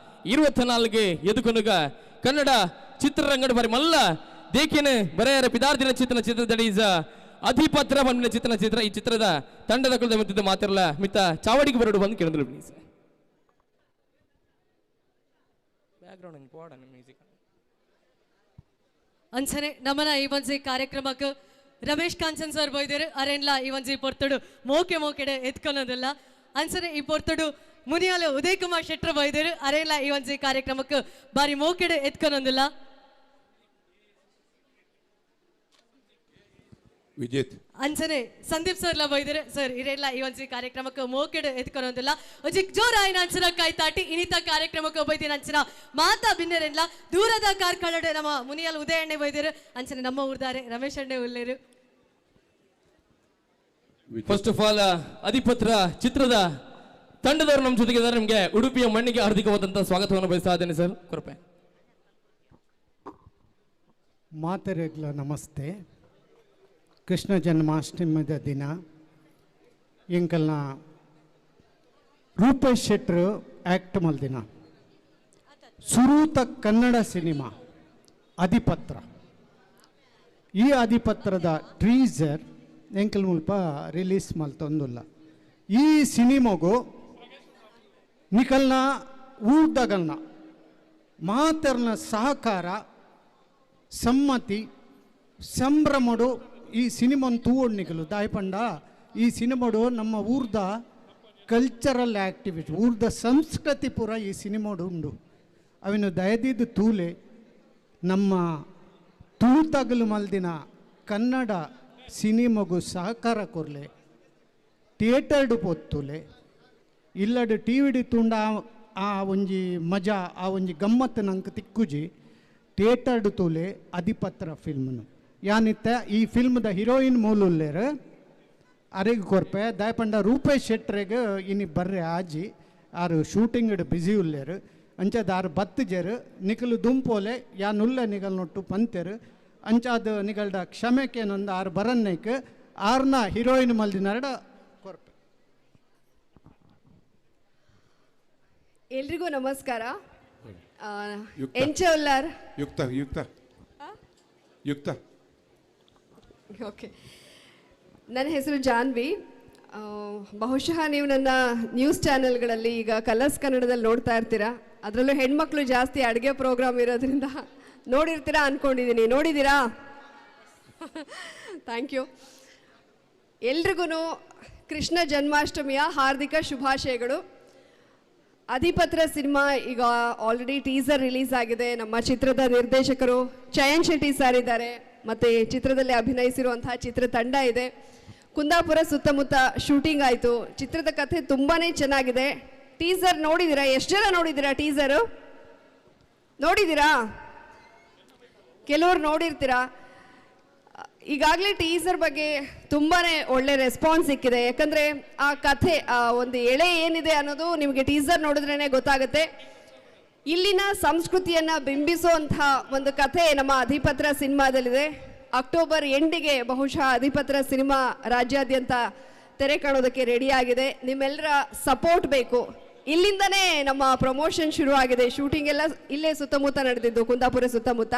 24 ಎದುಕೊನುಗ ಕನ್ನಡ ಚಿತ್ರರಂಗದ ಬಾರಿ ಮಲ್ಲ ದೇಕಿನ ಬರೆಯರ ಪಿದಾರ್ದಿನ ಚಿತ್ರ ಚಿತ್ರದಡೀಸ ಅಧಿಪತ್ರ ಬಂದಿನ ಚಿತ್ರ ಚಿತ್ರ ಈ ಚಿತ್ರದ ತಂಡದ ಕುಲದ ಮತ್ತಿದ್ದ ಮಾತಿರಲ್ಲ ಮಿತ್ತ ಚಾವಡಿಗೆ ಬರೋಡು ಬಂದು ಕೇಳಿದ್ರು. ಪ್ಲೀಸ್ ಬ್ಯಾಕ್ಗ್ರೌಂಡ್ ಮ್ಯೂಸಿಕ್ ಅಂಚನೆ ನಮನ ಈ ಒಂಜಿ ಕಾರ್ಯಕ್ರಮಕ್ಕೆ ರಮೇಶ್ ಕಾಂಚನ್ ಸರ್ ಬೈದೇರು ಅರೆನ್ಲಾ ಈ ಒಂಜಿ ಪೊರ್ತುಡು ಮೋಕೆ ಮೋಕೆಡೆ ಎತ್ಕೊಳೋದಿಲ್ಲ. ಅಂಚನೆ ಈ ಪೊರ್ತುಡು ಮುನಿಯಾಲ ಉದಯ್ ಕುಮಾರ್ ಶೆಟ್ಟರ್ ಬೈದೇರು ಅರೆನ್ಲಾ ಈ ಒಂಜಿ ಕಾರ್ಯಕ್ರಮಕ್ಕೆ ಬಾರಿ ಮೋಕೆಡೆ ಎತ್ಕೊಳೋದಿಲ್ಲ. ವಿಜೇತ್ ಅಂಚನೆ ಸಂದೀಪ್ ಸರ್ ಲ ಬೈದರೆ ಸರ್ ಇರೆಲ್ಲ ಈ ಒಂಜಿ ಕಾರ್ಯಕ್ರಮಕ್ಕೆ ಮೋಕೆಡೆ ಎತ್ಕೊಳೋದಿಲ್ಲ. ಒಂಜಿ ಜೋರಾಯಿನ ಅಂಚನ ಕಾಯ್ತಾಟಿ ಇನ್ನಿತ ಕಾರ್ಯಕ್ರಮಕ್ಕೆ ಬೈದಿನ ಅಂಚನ ಮಾತಾ ಬಿನ್ನೆರೆಲ್ಲ ದೂರದ ಕಾರ್ಕಳಡೆ ನಮ್ಮ ಮುನಿಯಾಲ ಉದಯ ಅಣ್ಣೆ ಬೈದೇರು ಅಂಚನೆ ನಮ್ಮ ಊರ್ದಾರೆ ರಮೇಶ್ ಅಣ್ಣೆ ಉಲ್ಲೇರು. ಫಸ್ಟ್ ಆಫ್ ಆಲ್ ಅಧಿಪತ್ರ ಚಿತ್ರದ ತಂಡದವರು ನಮ್ಮ ಜೊತೆಗಿದ್ದಾರೆ. ನಿಮಗೆ ಉಡುಪಿಯ ಮಣ್ಣಿಗೆ ಹಾರ್ದಿಕವಾದಂತಹ ಸ್ವಾಗತವನ್ನು ಬಯಸ್ತಾ ಇದ್ದೇನೆ ಸರ್. ಕೃಪೆ ಮಾತರೆಗ್ಲ ನಮಸ್ತೆ. ಕೃಷ್ಣ ಜನ್ಮಾಷ್ಟಮಿದ ದಿನ ಎಂಕಲ್ನ ರೂಪೇಶ್ ಶೆಟ್ಟರು ಆ್ಯಕ್ಟ್ ಮಲ್ದಿನ ಸುರೂತ ಕನ್ನಡ ಸಿನಿಮಾ ಅಧಿಪತ್ರ. ಈ ಅಧಿಪತ್ರದ ಟ್ರೀಸರ್ ಎಂಕಲ್ ಮುಲ್ಪ ರಿಲೀಸ್ ಮಲ್ತೊಂದುಲ್ಲ. ಈ ಸಿನಿಮಾಗು ನಿಕಲ್ನ ಊರ್ದಗಲ್ನ ಮಾತರ್ನ ಸಹಕಾರ ಸಮ್ಮತಿ ಸಂಭ್ರಮಡು ಈ ಸಿನಿಮಾನ ತೂವೊಡು ನಿಕಲು ದಾಯಪಂಡ ಈ ಸಿನಿಮಾಡು ನಮ್ಮ ಊರ್ದ ಕಲ್ಚರಲ್ ಆ್ಯಕ್ಟಿವಿಟಿ ಊರ್ದ ಸಂಸ್ಕೃತಿ ಪೂರ ಈ ಸಿನಿಮಾಡು ಉಂಡು. ಅವಿನ ದಯದಿದ್ದು ತೂಲೆ ನಮ್ಮ ತೂತಗಲು ಮಲ್ದಿನ ಕನ್ನಡ ಸಿನಿಮಾಗು ಸಹಕಾರ ಕೊರ್ಲೆ ಥಿಯೇಟರ್ಡು ಪೊತ್ತುಲೆ ಇಲ್ಲಡು ಟಿ ವಿಡಿ ತುಂಡ ಆ ಒಂಜಿ ಮಜಾ ಆ ಒಂಜಿ ಗಮ್ಮತ್ತು ನಂಗೆ ತಿಕ್ಕುಜಿ ಥಿಯೇಟರ್ಡು ತೂಲೆ ಅಧಿಪತ್ರ ಫಿಲ್ಮ್ನು ಯಾನಿತ್ತ ಈ ಫಿಲ್ಮ್ದ ಹೀರೋಯಿನ್ ಮೂಲುಲ್ಲೇರು ಅರೆಗ್ ಕೊರ್ಪೆ ದಾಯಪಂಡ ರೂಪೇಶ್ ಶೆಟ್ಟರೆಗ್ ಇನಿ ಬರ್ರೆ ಆಜಿ ಆರು ಶೂಟಿಂಗ್ಡ್ ಬ್ಯುಸಿ ಉಲ್ಲೇರು ಅಂಚಾದ ಆರು ಬತ್ತುಜೆರು ನಿಕಲು ದುಂಪೋಲೆ ಯಾನುಲ್ಲ ನಿಗಲ್ ನೊಟ್ಟು ಪಂತೆರು ಅಂಚಾದ ನಿಗಲ್ಡ ಕ್ಷಮೆಕೇನೊಂದು ಆರು ಬರನ್ನೇಕ್ ಆರ್ನ ಹೀರೋಯಿನ್ ಮಲ್ದಿನರಡ ಕೊರ್ಪೆ. ಎಲ್ರಿಗೂ ನಮಸ್ಕಾರ. ಎಂಚೆ ಉಲ್ಲಾರ್ ಯುಕ್ತ ಯುಕ್ತ ಯುಕ್ತ ಓಕೆ, ನನ್ನ ಹೆಸರು ಜಾನ್ವಿ. ಬಹುಶಃ ನೀವು ನನ್ನ ನ್ಯೂಸ್ ಚಾನೆಲ್ಗಳಲ್ಲಿ ಈಗ ಕಲರ್ಸ್ ಕನ್ನಡದಲ್ಲಿ ನೋಡ್ತಾ ಇರ್ತೀರಾ. ಅದರಲ್ಲೂ ಹೆಣ್ಮಕ್ಳು ಜಾಸ್ತಿ ಅಡುಗೆ ಪ್ರೋಗ್ರಾಮ್ ಇರೋದ್ರಿಂದ ನೋಡಿರ್ತೀರಾ ಅಂದ್ಕೊಂಡಿದ್ದೀನಿ. ನೋಡಿದ್ದೀರಾ? Thank you. ಎಲ್ರಿಗೂ ಕೃಷ್ಣ ಜನ್ಮಾಷ್ಟಮಿಯ ಹಾರ್ದಿಕ ಶುಭಾಶಯಗಳು. ಅಧಿಪತ್ರ ಸಿನಿಮಾ ಈಗ ಆಲ್ರೆಡಿ ಟೀಸರ್ ರಿಲೀಸ್ ಆಗಿದೆ. ನಮ್ಮ ಚಿತ್ರದ ನಿರ್ದೇಶಕರು ಚಯನ್ ಶೆಟ್ಟಿ ಸರ್ ಇದ್ದಾರೆ, ಮತ್ತು ಚಿತ್ರದಲ್ಲಿ ಅಭಿನಯಿಸಿರುವಂತಹ ಚಿತ್ರತಂಡ ಇದೆ. ಕುಂದಾಪುರ ಸುತ್ತಮುತ್ತ ಶೂಟಿಂಗ್ ಆಯಿತು. ಚಿತ್ರದ ಕಥೆ ತುಂಬಾ ಚೆನ್ನಾಗಿದೆ. ಟೀಸರ್ ನೋಡಿದ್ದೀರಾ? ಎಷ್ಟು ಜನ ನೋಡಿದ್ದೀರಾ ಟೀಸರು? ನೋಡಿದ್ದೀರಾ? ಕೆಲವರು ನೋಡಿರ್ತೀರಾ. ಈಗಾಗಲೇ ಟೀಸರ್ ಬಗ್ಗೆ ತುಂಬಾ ಒಳ್ಳೆ ರೆಸ್ಪಾನ್ಸ್ ಸಿಕ್ಕಿದೆ. ಯಾಕಂದರೆ ಆ ಕಥೆ, ಆ ಒಂದು ಎಳೆ ಏನಿದೆ ಅನ್ನೋದು ನಿಮಗೆ ಟೀಸರ್ ನೋಡಿದ್ರೇ ಗೊತ್ತಾಗುತ್ತೆ. ಇಲ್ಲಿನ ಸಂಸ್ಕೃತಿಯನ್ನು ಬಿಂಬಿಸುವಂಥ ಒಂದು ಕಥೆ ನಮ್ಮ ಅಧಿಪತ್ರ ಸಿನಿಮಾದಲ್ಲಿದೆ. ಅಕ್ಟೋಬರ್ ಎಂಡಿಗೆ ಬಹುಶಃ ಅಧಿಪತ್ರ ಸಿನಿಮಾ ರಾಜ್ಯಾದ್ಯಂತ ತೆರೆ ಕಾಣೋದಕ್ಕೆ ರೆಡಿಯಾಗಿದೆ. ನಿಮ್ಮೆಲ್ಲರ ಸಪೋರ್ಟ್ ಬೇಕು. ಇಲ್ಲಿಂದನೇ ನಮ್ಮ ಪ್ರಮೋಷನ್ ಶುರುವಾಗಿದೆ. ಶೂಟಿಂಗ್ ಎಲ್ಲ ಇಲ್ಲೇ ಸುತ್ತಮುತ್ತ ನಡೆದಿದ್ದು, ಕುಂದಾಪುರ ಸುತ್ತಮುತ್ತ.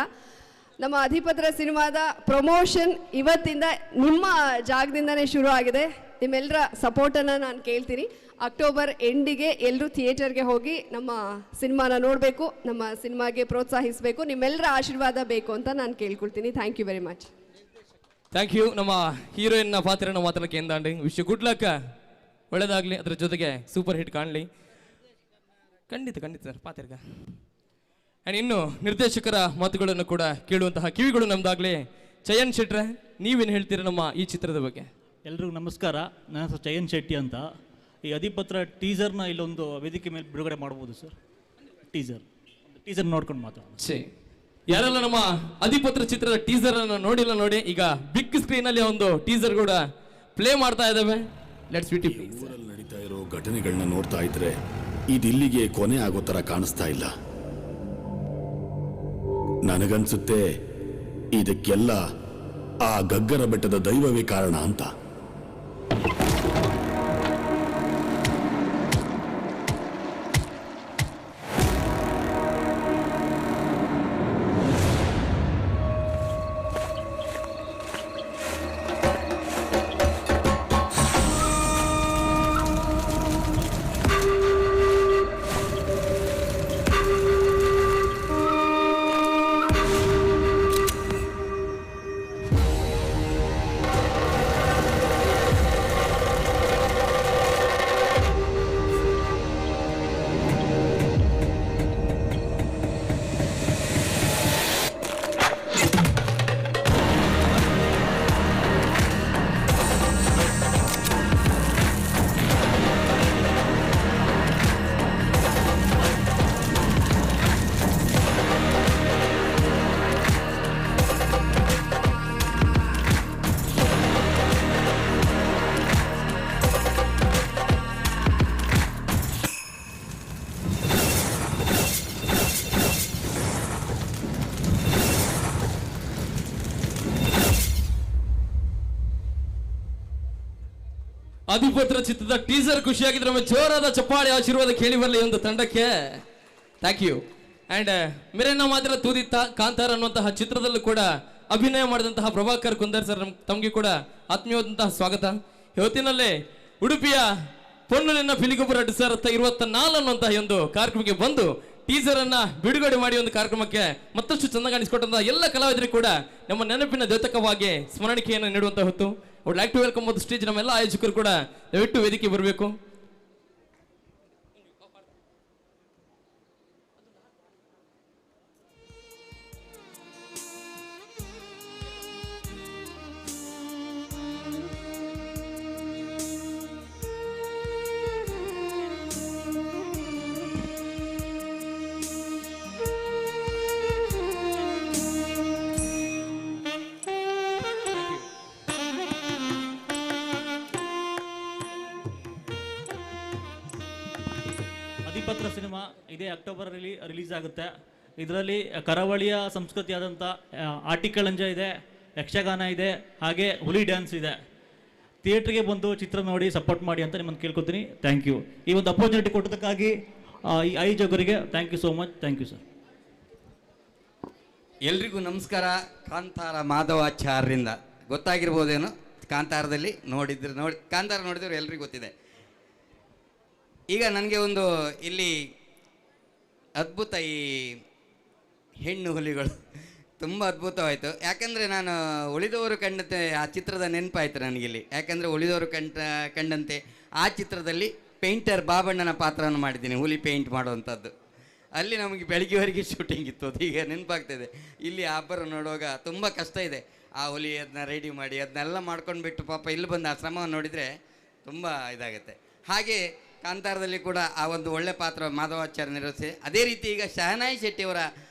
ನಮ್ಮ ಅಧಿಪತ್ರ ಸಿನಿಮಾದ ಪ್ರಮೋಷನ್ ಇವತ್ತಿಂದ ನಿಮ್ಮ ಜಾಗದಿಂದನೇ ಶುರು ಆಗಿದೆ. ನಿಮ್ಮೆಲ್ಲರ ಸಪೋರ್ಟನ್ನು ನಾನು ಕೇಳ್ತೀನಿ. ಅಕ್ಟೋಬರ್ ಎಂಡಿಗೆ ಎಲ್ಲರೂ ಥಿಯೇಟರ್ಗೆ ಹೋಗಿ ನಮ್ಮ ಸಿನಿಮಾನ ನೋಡಬೇಕು, ನಮ್ಮ ಸಿನಿಮಾಗೆ ಪ್ರೋತ್ಸಾಹಿಸಬೇಕು. ನಿಮ್ಮೆಲ್ಲರ ಆಶೀರ್ವಾದ ಬೇಕು ಅಂತ ನಾನು ಕೇಳ್ಕೊಳ್ತೀನಿ. Thank you very much. Thank you. ನಮ್ಮ ಹೀರೋಯಿನ್ನ ಪಾತ್ರನ ಮಾತಾಡಕ್ಕೆ ಎಂದಾಂಡಿ ವಿಶ್ you good luck, ಒಳ್ಳೆಯದಾಗಲಿ, ಅದರ ಜೊತೆಗೆ ಸೂಪರ್ ಹಿಟ್ ಕಾಣಲಿ. ಖಂಡಿತ ಖಂಡಿತ ಸರ್ ಪಾತ್ರಗ. ಆ್ಯಂಡ್ ಇನ್ನು ನಿರ್ದೇಶಕರ ಮಾತುಗಳನ್ನು ಕೂಡ ಕೇಳುವಂತಹ ಕಿವಿಗಳು ನಮ್ದಾಗಲಿ. ಚಯನ್ ಶೆಟ್ರೆ, ನೀವೇನು ಹೇಳ್ತೀರಾ ನಮ್ಮ ಈ ಚಿತ್ರದ ಬಗ್ಗೆ? ಎಲ್ರಿಗೂ ನಮಸ್ಕಾರ. ನನ್ನ ಹೆಸರು ಚಯನ್ ಶೆಟ್ಟಿ ಅಂತ. ಈ ಅಧಿಪತ್ರ ಟೀಸರ್ನ ಇಲ್ಲೊಂದು ವೇದಿಕೆ ಮೇಲೆ ಬಿಡುಗಡೆ ಮಾಡ್ಬೋದು ಸರ್. ಟೀಸರ್ ನೋಡ್ಕೊಂಡು ಮಾತಾಡೋಣ. ಯಾರೆಲ್ಲ ನಮ್ಮ ಅಧಿಪತ್ರ ಚಿತ್ರದ ಟೀಸರ್ ಅನ್ನು ನೋಡಿಲ್ಲ ನೋಡಿ, ಈಗ ಬಿಗ್ ಸ್ಕ್ರೀನ್ ಅಲ್ಲಿ ಒಂದು ಟೀಸರ್ ಕೂಡ ಪ್ಲೇ ಮಾಡ್ತಾ ಇದ್ದಾವೆ. Let's wait please. ಊರಲ್ಲಿ ನಡೀತಾ ಇರೋ ಘಟನೆಗಳನ್ನ ನೋಡ್ತಾ ಇದ್ರೆ ಇದಿಲ್ಲಿಗೆ ಕೊನೆ ಆಗೋ ತರ ಕಾಣಿಸ್ತಾ ಇಲ್ಲ. ನನಗನ್ಸುತ್ತೆ ಇದಕ್ಕೆಲ್ಲ ಆ ಗಗ್ಗರ ಬೆಟ್ಟದ ದೈವವೇ ಕಾರಣ ಅಂತ. ಅಧಿಪತ್ರ ಚಿತ್ರದ ಟೀಸರ್ ಖುಷಿಯಾಗಿದ್ರೆ ನಮ್ಮ ಜೋರಾದ ಚಪ್ಪಾಳೆ ಆಶೀರ್ವಾದ ಕೇಳಿ ಬರಲಿ ಒಂದು ತಂಡಕ್ಕೆ. Thank you. And ಮಿರನ್ನ ಮಾತ್ರ ತೂದಿತ್ತ ಕಾಂತಾರ ಅನ್ನುವಂತಹ ಚಿತ್ರದಲ್ಲೂ ಕೂಡ ಅಭಿನಯ ಮಾಡಿದಂತಹ ಪ್ರಭಾಕರ್ ಕುಂದರ್ ಸರ್ ತಮಗೆ ಕೂಡ ಆತ್ಮೀಯವಾದಂತಹ ಸ್ವಾಗತ. ಇವತ್ತಿನಲ್ಲೇ ಉಡುಪಿಯ ಪೊನ್ನುಲಿನ ಪಿಲಿಗೊಬ್ಬರ 2024 ಅನ್ನುವಂತಹ ಒಂದು ಕಾರ್ಯಕ್ರಮಕ್ಕೆ ಬಂದು ಟೀಸರ್ ಅನ್ನ ಬಿಡುಗಡೆ ಮಾಡಿ ಒಂದು ಕಾರ್ಯಕ್ರಮಕ್ಕೆ ಮತ್ತಷ್ಟು ಚೆಂದ ಕಾಣಿಸಿಕೊಟ್ಟಂತಹ ಎಲ್ಲ ಕಲಾವಿದರಿಗೂ ಕೂಡ ನಮ್ಮ ನೆನಪಿನ ದ್ಯೋತಕವಾಗಿ ಸ್ಮರಣಿಕೆಯನ್ನು ನೀಡುವಂತಹ ಹೊತ್ತು. Would like to welcome the stage ನಮ್ಮೆಲ್ಲ ಆಯೋಜಕರು ಕೂಡ ದಯವಿಟ್ಟು ವೇದಿಕೆ ಬರಬೇಕು. ಅಧಿಪತ್ರ ಸಿನಿಮಾ ಇದೇ ಅಕ್ಟೋಬರಲ್ಲಿ ರಿಲೀಸ್ ಆಗುತ್ತೆ. ಇದರಲ್ಲಿ ಕರಾವಳಿಯ ಸಂಸ್ಕೃತಿಯಾದಂಥ ಆಟಿಕಳಂಜ ಇದೆ, ಯಕ್ಷಗಾನ ಇದೆ, ಹಾಗೆ ಹುಲಿ ಡ್ಯಾನ್ಸ್ ಇದೆ. ಥಿಯೇಟ್ರಿಗೆ ಬಂದು ಚಿತ್ರ ನೋಡಿ ಸಪೋರ್ಟ್ ಮಾಡಿ ಅಂತ ನಿಮ್ಮನ್ನು ಕೇಳ್ಕೊತೀನಿ. Thank you. ಈ ಒಂದು ಅಪರ್ಚುನಿಟಿ ಕೊಟ್ಟದಕ್ಕಾಗಿ ಈ ಆಯೋಜಕರಿಗೆ thank you so much. Thank you sir. ಎಲ್ರಿಗೂ ನಮಸ್ಕಾರ. ಕಾಂತಾರ ಮಾಧವಾಚಾರ್ಯರಿಂದ ಗೊತ್ತಾಗಿರ್ಬೋದೇನೋ, ಕಾಂತಾರದಲ್ಲಿ ನೋಡಿದ್ರೆ ನೋಡಿ, ಕಾಂತಾರ ನೋಡಿದ್ರೆ ಎಲ್ರಿಗೂ ಗೊತ್ತಿದೆ. ಈಗ ನನಗೆ ಒಂದು ಇಲ್ಲಿ ಅದ್ಭುತ ಈ ಹೆಣ್ಣು ಹುಲಿಗಳು ತುಂಬ ಅದ್ಭುತವಾಯಿತು. ಯಾಕಂದರೆ ನಾನು ಉಳಿದವರು ಕಂಡಂತೆ ಆ ಚಿತ್ರದ ನೆನಪಾಯಿತು ನನಗಿಲ್ಲಿ. ಯಾಕಂದರೆ ಉಳಿದವರು ಕಂಡಂತೆ ಆ ಚಿತ್ರದಲ್ಲಿ ಪೇಂಟರ್ ಬಾಬಣ್ಣನ ಪಾತ್ರವನ್ನು ಮಾಡಿದ್ದೀನಿ, ಹುಲಿ ಪೇಂಟ್ ಮಾಡುವಂಥದ್ದು. ಅಲ್ಲಿ ನಮಗೆ ಬೆಳಗ್ಗೆವರೆಗೆ ಶೂಟಿಂಗ್ ಇತ್ತು, ಅದು ಈಗ ನೆನಪಾಗ್ತಾಯಿದೆ. ಇಲ್ಲಿ ಆ ಹಬ್ಬರ ನೋಡುವಾಗ ತುಂಬ ಕಷ್ಟ ಇದೆ. ಆ ಹುಲಿ ಅದನ್ನ ರೆಡಿ ಮಾಡಿ ಅದನ್ನೆಲ್ಲ ಮಾಡ್ಕೊಂಡು ಬಿಟ್ಟು ಪಾಪ ಇಲ್ಲಿ ಬಂದು ಆ ಶ್ರಮವನ್ನು ನೋಡಿದರೆ ತುಂಬ ಇದಾಗುತ್ತೆ. ಹಾಗೆ ಕಾಂತಾರದಲ್ಲಿ ಕೂಡ ಆ ಒಂದು ಒಳ್ಳೆ ಪಾತ್ರ ಮಾಧವಾಚಾರ್ಯ ನಿರ್ವಹಿಸಿ, ಅದೇ ರೀತಿ ಈಗ ಶಹನಾಯಿ ಶೆಟ್ಟಿಯವರ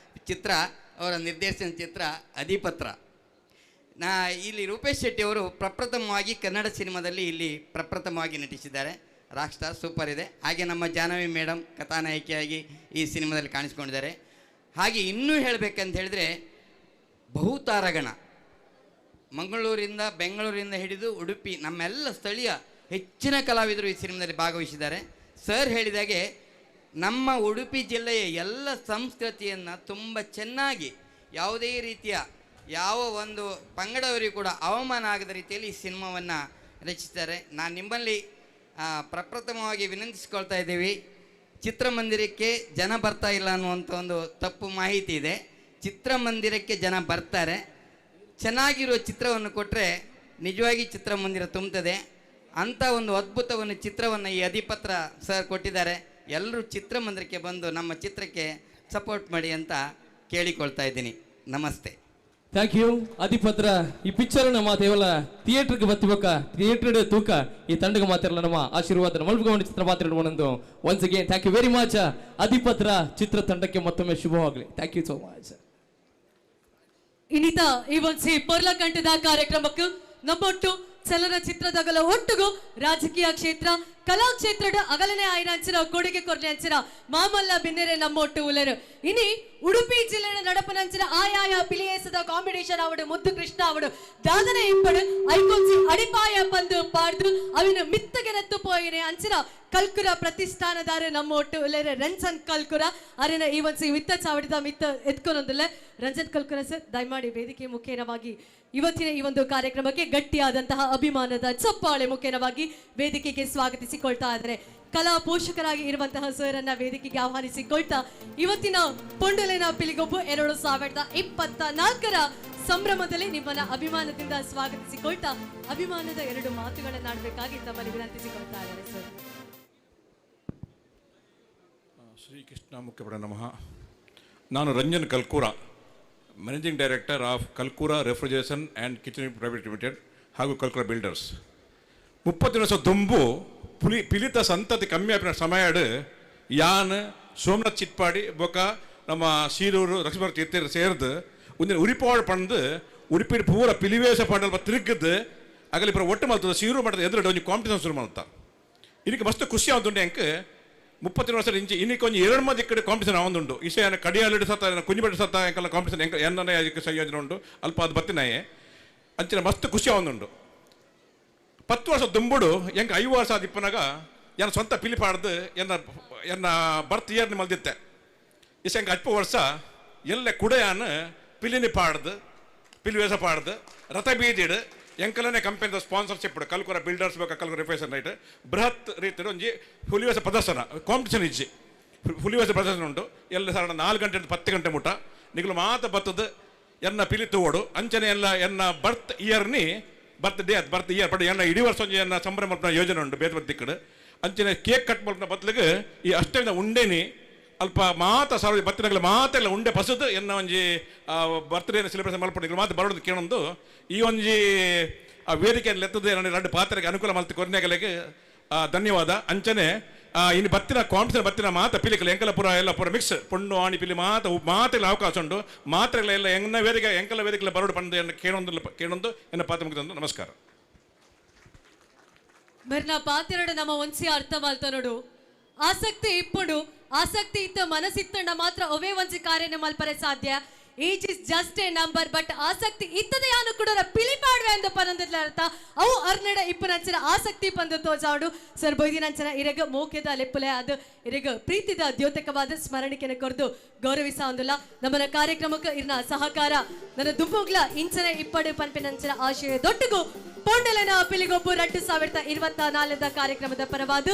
ಚಿತ್ರ, ಅವರ ನಿರ್ದೇಶನ ಚಿತ್ರ ಅಧಿಪತ್ರ. ಇಲ್ಲಿ ರೂಪೇಶ್ ಶೆಟ್ಟಿಯವರು ಪ್ರಪ್ರಥಮವಾಗಿ ಕನ್ನಡ ಸಿನಿಮಾದಲ್ಲಿ ಇಲ್ಲಿ ಪ್ರಪ್ರಥಮವಾಗಿ ನಟಿಸಿದ್ದಾರೆ. ರಾಕ್ ಸ್ಟಾರ್ ಸೂಪರ್ ಇದೆ. ಹಾಗೆ ನಮ್ಮ ಜಾಹ್ನವಿ ಮೇಡಮ್ ಕಥಾನಾಯಕಿಯಾಗಿ ಈ ಸಿನಿಮಾದಲ್ಲಿ ಕಾಣಿಸ್ಕೊಂಡಿದ್ದಾರೆ. ಹಾಗೆ ಇನ್ನೂ ಹೇಳಬೇಕಂತ ಹೇಳಿದರೆ ಬಹುತಾರಗಣ, ಮಂಗಳೂರಿಂದ ಬೆಂಗಳೂರಿಂದ ಹಿಡಿದು ಉಡುಪಿ ನಮ್ಮೆಲ್ಲ ಸ್ಥಳೀಯ ಹೆಚ್ಚಿನ ಕಲಾವಿದರು ಈ ಸಿನಿಮಾದಲ್ಲಿ ಭಾಗವಹಿಸಿದ್ದಾರೆ. ಸರ್ ಹೇಳಿದಾಗೆ ನಮ್ಮ ಉಡುಪಿ ಜಿಲ್ಲೆಯ ಎಲ್ಲ ಸಂಸ್ಕೃತಿಯನ್ನು ತುಂಬ ಚೆನ್ನಾಗಿ ಯಾವುದೇ ರೀತಿಯ ಯಾವ ಒಂದು ಪಂಗಡವರಿಗೂ ಕೂಡ ಅವಮಾನ ಆಗದ ರೀತಿಯಲ್ಲಿ ಈ ಸಿನಿಮಾವನ್ನು ರಚಿಸಿದ್ದಾರೆ. ನಾನು ನಿಮ್ಮಲ್ಲಿ ಪ್ರಪ್ರಥಮವಾಗಿ ವಿನಂತಿಸ್ಕೊಳ್ತಾ ಇದ್ದೀವಿ, ಚಿತ್ರಮಂದಿರಕ್ಕೆ ಜನ ಬರ್ತಾ ಇಲ್ಲ ಅನ್ನುವಂಥ ಒಂದು ತಪ್ಪು ಮಾಹಿತಿ ಇದೆ. ಚಿತ್ರಮಂದಿರಕ್ಕೆ ಜನ ಬರ್ತಾರೆ. ಚೆನ್ನಾಗಿರುವ ಚಿತ್ರವನ್ನು ಕೊಟ್ಟರೆ ನಿಜವಾಗಿ ಚಿತ್ರಮಂದಿರ ತುಂಬ್ತದೆ. ಅಂಥ ಒಂದು ಅದ್ಭುತವನ್ನು ಚಿತ್ರವನ್ನು ಈ ಅಧಿಪತ್ರ ಸರ್ ಕೊಟ್ಟಿದ್ದಾರೆ. ಎಲ್ಲರೂ ಚಿತ್ರಮಂದಿರಕ್ಕೆ ಬಂದು ನಮ್ಮ ಚಿತ್ರಕ್ಕೆ ಸಪೋರ್ಟ್ ಮಾಡಿ ಅಂತ ಕೇಳಿಕೊಳ್ತಾ ಇದ್ದೀನಿ. ನಮಸ್ತೆ. Thank you ಅಧಿಪತ್ರ ಈ ಪಿಕ್ಚರ್ ನಮ್ಮ ದೇವಲ ಥಿಯೇಟರ್ಗೆ ಬತ್ತಿಬಕ್ಕ ಥಿಯೇಟರ್ ತೂಕ ಈ ತಂಡಗೆ ಮಾತಿರಲ್ಲ ನಮ್ಮ ಆಶೀರ್ವಾದ ಮಲ್ಪಗೊಂಡು ಚಿತ್ರ ಮಾತ್ರ ಒಂದೊಂದು. Once again thank you very much. ಅಧಿಪತ್ರ ಚಿತ್ರ ತಂಡಕ್ಕೆ ಮತ್ತೊಮ್ಮೆ ಶುಭವಾಗಲಿ. Thank you so much. ಇನ್ನಿತ ಈ ಒಂದ್ಸಿ ಪೊರ್ಲಕಂಠದ ಕಾರ್ಯಕ್ರಮಕ್ಕೆ ನಮ್ಮೊಟ್ಟು ಚಲನಚಿತ್ರದಗಲ ಒಟ್ಟುಗು ರಾಜಕೀಯ ಕ್ಷೇತ್ರ ಕಲಾ ಕ್ಷೇತ್ರದ ಅಗಲನೆ ಆಯ್ನಂಚಿನ ಕೊಡುಗೆ ಕೊರ್ಲೆ ಅಂಚಿನ ಮಾಮಲ್ಲ ಬಿನ್ನೆರೆ ನಮ್ಮೊಟ್ಟು ಉಲರು. ಇನಿ ಉಡುಪಿ ಜಿಲ್ಲೆಯ ನಡಪನಂಚಿನ ಆಯಾಯ ಪಿಲಿಯೇಸದ ಕಾಂಪಿಟೇಷನ್ ಅವಡು ಮುದ್ದು ಕೃಷ್ಣ ಅವಡು ದಾದನೆ ಇಂಪಡು ಐಕೊಂಚಿ ಅಡಿಪಾಯ ಪಂದು ಪಾಡ್ದು ಅವಿನ ಮಿತ್ತಗೆನತ್ತು ಪೋಯಿನೆ ಅಂಚಿನ ಕಲ್ಕುರ ಪ್ರತಿಷ್ಠಾನದಾರ ನಮ್ಮೊಟ್ಟು ಉಲರ ರಂಜನ್ ಕಲ್ಕುರ ಅರಿನ ಈ ಒಂದ್ಸಿ ಮಿತ್ತ ಚಾವಡಿದ ಮಿತ್ತ ಎತ್ಕೊನೊಂದಿಲ್ಲ. ರಂಜನ್ ಕಲ್ಕುರ ಸರ್, ದಯಮಾಡಿ ವೇದಿಕೆ ಮುಖೇನವಾಗಿ ಇವತ್ತಿನ ಈ ಒಂದು ಕಾರ್ಯಕ್ರಮಕ್ಕೆ ಗಟ್ಟಿಯಾದಂತಹ ಅಭಿಮಾನದ ಚಪ್ಪಾಳೆ ಮುಖೇನವಾಗಿ ವೇದಿಕೆಗೆ ಸ್ವಾಗತಿಸಿಕೊಳ್ತಾ ಇದ್ದಾರೆ. ಕಲಾ ಪೋಷಕರಾಗಿ ಇರುವಂತಹ ಸರ್ ಅನ್ನ ವೇದಿಕೆಗೆ ಆಹ್ವಾನಿಸಿಕೊಳ್ತಾ ಇವತ್ತಿನ ಪೊಂಡಲೆನ ಪಿಲಿಗೊಬ್ಬು 2024 ಸಂಭ್ರಮದಲ್ಲಿ ನಿಮ್ಮನ್ನ ಅಭಿಮಾನದಿಂದ ಸ್ವಾಗತಿಸಿಕೊಳ್ತಾ ಅಭಿಮಾನದ ಎರಡು ಮಾತುಗಳನ್ನಾಡಬೇಕಾಗಿ ತಮ್ಮಲ್ಲಿ ವಿನಂತಿಸಿಕೊಳ್ತಾ ಇದ್ದಾರೆ ಸರ್. ಶ್ರೀಕೃಷ್ಣ ಮುಖ್ಯಪಡ ನಮಃ. ನಾನು Ranjan Kalkura, managing director of Kalkura refrigeration and kitchen private limited ಹಾಗೂ ಕಲ್ಕೂರ ಬಿಲ್ಡರ್ಸ್. 30 ವರ್ಷ ದುಂಬು ಪುಲಿ ಪಿಲಿತ ಸಂತತಿ ಕಮ್ಮಿ ಆಪಿನ ಸಮಯಡ್ ಯಾನ್ ಸೋಮನಾಥ್ ಚಿಟ್ಪಾಡಿ ಬೊಕ ನಮ್ಮ ಸೀರೂರು ಲಕ್ಷ್ಮಣ ತೀರ್ಥರು ಸೇರ್ದು ಒಂದಿನ ಉರಿಪಾಡು ಪಂದು ಉಡುಪಿ ಪೂರ ಪಿಲಿವೇಶ ಪಂಡಲ್ಪ ತಿರುಗದ್ದು ಅಗಲಿ ಪೂರ ಒಟ್ಟು ಮಲ್ತದ ಸೀರು ಮಠದ ಎದುರು ಒಂಜಿ ಕಾಂಪಿಟೇಷನ್ ಶುರು ಮಲ್ತ. ಇದಕ್ಕೆ ಮಸ್ತ್ ಖುಷಿ ಆವೊಂದುಂಡು ಎಂಕ್. 30 ವರ್ಷ ಇಂಚೆ ಇನ್ನಕ್ಕೆ ಒಂಜಿ ಎರಡು ಮಂದಿ ಕಡೆ ಕಾಂಪಿಟೇಷನ್ ಆವೊಂದುಂಡು. ಇಸೆ ಕಡಿಯಾಲಿಡು ಸತ್ತ ಕುಂಜಿಬೆಟ್ಟು ಸತ್ತ ಎಂಕಲ್ಲ ಕಾಂಪಿಟೇಷನ್ ಎಂಕ ಎನ್ನನೇ ಅದಕ್ಕೆ ಸಂಯೋಜನೆ ಉಂಡು ಅಲ್ಪ ಅದು ಬತ್ತಿನಾಯೆ ಅಂಚಿನ ಮಸ್ತ್ ಖುಷಿ ಆವೊಂದುಂಡು. 10 ವರ್ಷ ದುಂಬುಡು ಎಂಕ 5 ವರ್ಷ ಅದು ಇಪ್ಪನಾಗ ಎನ್ನ ಸ್ವಂತ ಪಿಲಿ ಪಾಡ್ದು ಎನ್ನ ಎನ್ನ ಬರ್ತ್ ಇಯರ್ని ಮಲ್ದಿತ್ತೆ. ಇಸೆ ಎಂಕ 10 ವರ್ಷ ಎಲ್ಲ ಕುಡೆಯಾನ ಪಿಲಿನಿ ಪಾಡ್ದು ಪಿಲಿ ವೇಷ ಪಾಡ್ದು ರಥ ಬೀದಿಡು ಎಂಕಲನೆ ಕಂಪನಿದ ಸ್ಪಾನ್ಸರ್ಶಿಪ್ ಕಲ್ಕುರ ಬಿಲ್ಡರ್ಸ್ ಬೇಕಾ ಕಲ್ಕುರ ರಿಫ್ರೆಷನ್ ರೈಟ್ ಬೃಹತ್ ರೀತಿಯ ಒಂಜಿ ಹುಲಿವೇಷ ಪ್ರದರ್ಶನ ಕಾಂಪಿಟೇಷನ್ ಇಜ್ಜಿ ಹುಲಿವೇಷ ಪ್ರದರ್ಶನ ಉಂಟು. ಎಲ್ಲ ಸಾಧಾರಣ 4 ಗಂಟೆ 10 ಗಂಟೆ ಮುಟ ನಿಗಲು ಮಾತ ಬತ್ತದ ಎನ್ನ ಪಿಲಿ ತೋಡು ಅಂಚನೆ ಎಲ್ಲ ಎನ್ನ ಬರ್ತ್ ಇಯರ್ನಿ ಬರ್ತ್ ಡೇ ಬರ್ತ್ ಇಯರ್ ಬಟ್ ಎನ್ನ ಇಡೀ ವರ್ಷ ಒಂಜಿ ಎನ್ನ ಸಂಭ್ರಮ ಮಲ್ಪುನ ಯೋಜನೆ ಉಂಟು ಬೇರೆ ಬತ್ತಿಕ್ಕಡು. ಅಂಚನೆ ಕೇಕ್ ಕಟ್ ಮಲ್ಪುನ ಬದಲಿಗೆ ಈ ಅಷ್ಟೇ ಉಂಡೇನಿ ಅಲ್ಪ ಮಾತ ಸಾರ್ವಜನಿಕ ಬತ್ತಿನಗಲ ಮಾತೆಲ್ಲ ಉಂಡೆ ಪಸದು ಎನ್ನ ಒಂಜಿ ಬರ್ತ್ಡೇ ಸೆಲೆಬ್ರೇಷನ್ ಮಲ್ಪುನ ಮಾತು ಬರೋದು ಕೇಳೊಂದು ಈ ಒಂಜಿ ಆ ವೇದಿಕೆಯಲ್ಲಿ ಎತ್ತದೆ ನನ್ನ ಎರಡು ಪಾತ್ರೆಗೆ ಅನುಕೂಲ ಮಲ್ತು ಕೊರ್ನೆಗಲಿಗೆ ಧನ್ಯವಾದ. ಅಂಚನೆ ಇನ್ನು ಬತ್ತಿನ ಕಾಂಪಿಟೇಷನ್ ಬತ್ತಿನ ಮಾತ ಪಿಲಿಕಲು ಎಂಕಲ ಪುರ ಎಲ್ಲ ಪುರ ಮಿಕ್ಸ್ ಪೊಣ್ಣು ಆಣಿ ಪಿಲಿ ಮಾತ ಮಾತೆಲ್ಲ ಅವಕಾಶ ಉಂಟು. ಮಾತ್ರೆಗಳೆಲ್ಲ ಎಂಗ್ನ ವೇದಿಕೆ ಎಂಕಲ ವೇದಿಕೆಲ್ಲ ಬರೋಡು ಪಂದು ಎನ್ನ ಕೇಳೊಂದು ಎನ್ನ ಪಾತ್ರ ಮುಗಿದೊಂದು. ನಮಸ್ಕಾರ. ಬರ್ನ ಪಾತ್ರೆಡು ನಮ್ಮ ಒಂದ್ಸಿ ಅರ್ಥ ಮಲ್ತ ನೋಡು. ಆಸಕ್ತಿ ಇಪ್ಪುಡು ಆಸಕ್ತಿ ಇತ್ತ ಮನಸ್ಸಿತ್ತಂಡ ಮಾತ್ರ ಅವೇ ಒಂಜಿ ಕಾರ್ಯನ ಮಲ್ಪರೆ ಸಾಧ್ಯ. Age is just a number but ಆಸಕ್ತಿ ಇತ್ತದೆ ಯಾನು ಕೂಡ ಪಿಲಿಪಾಡುವೆ ಅಂದ ಪನಂದಿಲ್ಲ ಅರ್ಥ ಅವು ಅರ್ನಡ ಇಪ್ಪನಂಚಿನ ಆಸಕ್ತಿ ಪಂದು ತೋಜಾಡು ಸರ್ ಬೊಯ್ದಿನಂಚಿನ ಇರೆಗ ಮೋಕ್ಯದ ಲೆಪ್ಪುಲೆ ಅದು ಇರೆಗ ಪ್ರೀತಿದ ದ್ಯೋತಕವಾದ ಸ್ಮರಣಿಕೆನ ಕೊರ್ದು ಗೌರವಿಸ ಒಂದಿಲ್ಲ. ನಮ್ಮನ ಕಾರ್ಯಕ್ರಮಕ್ಕೆ ಇರ್ನ ಸಹಕಾರ ನನ್ನ ದುಂಬುಗ್ಲ ಇಂಚನ ಇಪ್ಪಡು ಪನ್ಪಿನಂಚಿನ ಆಶಯ ದೊಡ್ಡಗು ಪೊಂಡಲನ ಪಿಲಿಗೊಬ್ಬು 2024 ಕಾರ್ಯಕ್ರಮದ ಪರವಾದ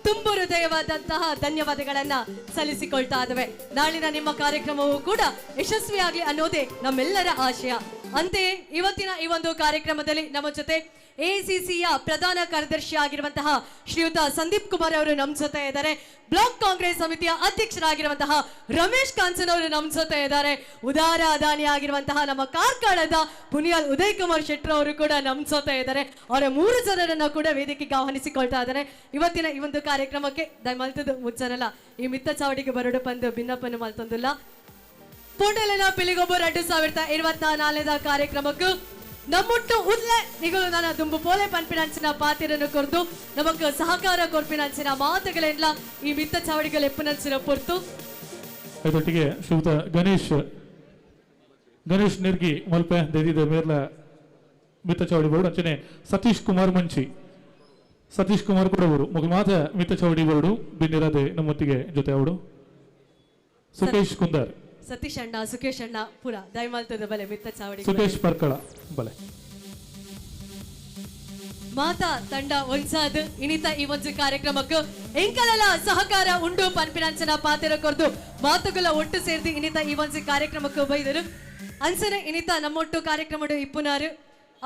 ತುಂಬು ಹೃದಯವಾದಂತಹ ಧನ್ಯವಾದಗಳನ್ನ ಸಲ್ಲಿಸಿಕೊಳ್ತಾ ಇದ್ದಾವೆ. ನಾಳಿನ ನಿಮ್ಮ ಕಾರ್ಯಕ್ರಮವೂ ಕೂಡ ಯಶಸ್ವಿಯಾಗಲಿ ಅನ್ನೋದೇ ನಮ್ಮೆಲ್ಲರ ಆಶಯ. ಅಂತೆಯೇ ಇವತ್ತಿನ ಈ ಒಂದು ಕಾರ್ಯಕ್ರಮದಲ್ಲಿ ನಮ್ಮ ಜೊತೆ ಎಸಿಸಿಯ ಪ್ರಧಾನ ಕಾರ್ಯದರ್ಶಿ ಆಗಿರುವಂತಹ ಶ್ರೀಯುತ ಸಂದೀಪ್ ಕುಮಾರ್ ಅವರು ನಮ್ಮ ಜೊತೆ ಇದ್ದಾರೆ. ಬ್ಲಾಕ್ ಕಾಂಗ್ರೆಸ್ ಸಮಿತಿಯ ಅಧ್ಯಕ್ಷರಾಗಿರುವಂತಹ ರಮೇಶ್ ಕಾಂಚನ್ ಅವರು ನಮ್ಮ ಜೊತೆ ಇದ್ದಾರೆ. ಉದಾರ ಅದಾನಿ ಆಗಿರುವಂತಹ ನಮ್ಮ ಕಾರ್ಕಳದ ಪುನಿಯಾಲ್ ಉದಯ್ ಕುಮಾರ್ ಶೆಟ್ಟರ್ ಅವರು ಕೂಡ ನಮ್ಮ ಜೊತೆ ಇದ್ದಾರೆ. ಅವರ 3 ಜನರನ್ನ ಕೂಡ ವೇದಿಕೆಗೆ ಆಹ್ವಾನಿಸಿಕೊಳ್ತಾ ಇದ್ದಾರೆ. ಇವತ್ತಿನ ಈ ಒಂದು ಕಾರ್ಯಕ್ರಮಕ್ಕೆ ದಯಮಲ್ತದ್ದು ಮುಜ್ಜನಲ್ಲ ಈ ಮಿತ್ತ ಚಾವಡಿಗೆ ಬರಡು ಪಂದು ಭಿನ್ನಪ್ಪನ್ನು ಮಲ್ತೊಂದಿಲ್ಲ. ಪೊಂಡಲನ ಪಿಲಿಗೊಬ್ಬ 2024 ಕಾರ್ಯಕ್ರಮಕ್ಕೂ ನಮ್ಮೊಟ್ಟು ಉದ್ಲೆ ನಿಗಳು ನನ್ನ ದುಂಬು ಪೋಲೆ ಪನ್ಪಿನಂಚಿನ ಪಾತಿರನ್ನು ಕೊರ್ದು ನಮಕ್ ಸಹಕಾರ ಕೊರ್ಪಿನಂಚಿನ ಮಾತುಗಳೆಲ್ಲ ಈ ಮಿತ್ತ ಚಾವಡಿಗಳ ಎಪ್ಪನಂಚಿನ ಪೊರ್ತು. ಅದೊಟ್ಟಿಗೆ ಶ್ರೀಯುತ ಗಣೇಶ್ ಗಣೇಶ್ ನಿರ್ಗಿ ಮಲ್ಪೆ ದೆದಿದ ಮೇರ್ಲ ಮಿತ್ತ ಚಾವಡಿ ಬೋರ್ಡ್ ಅಂಚನೆ ಸತೀಶ್ ಕುಮಾರ್ ಮಂಚಿ ಸತೀಶ್ ಕುಮಾರ್ ಕೂಡ ಅವರು ಮುಗ ಮಾತ ಮಿತ್ತ ಚಾವಡಿ ಬೋರ್ಡು ಬಿನ್ನಿರದೆ ನಮ್ಮೊತ್ತಿಗೆ ಜೊತೆ ಅವರು ಸುಕೇಶ್ ಕುಂದರ್ ಸತೀಶ್ ಅಣ್ಣ ಸುಕೇಶ್ ಅಣ್ಣ ಪುರ ದಯಮಾಲ್ತದ ಬಲೆ ಮಿತ್ತ ಚಾವಡಿ ಸುಕೇಶ್ ಪರ್ಕಳ ಬಲೆ ಮಾತಾ ತಂಡ ಒಂಸಾದ್ ಇನಿತ ಈ ಒಂದು ಕಾರ್ಯಕ್ರಮಕ್ಕೆ ಎಂಕಲಲ ಸಹಕಾರ ಉಂಡು ಪನ್ಪಿನಂಚನ ಪಾತೆರ ಕೊರ್ದು ಮಾತುಗಳ ಒಟ್ಟು ಸೇರ್ದು ಇನಿತ ಈ ಒಂದು ಕಾರ್ಯಕ್ರಮಕ್ಕೆ ಬೈದರು. ಅನ್ಸನೆ ಇನಿತ ನಮ್ಮೊಟ್ಟು ಕಾರ್ಯಕ್ರಮ ಇಪ್ಪುನಾರು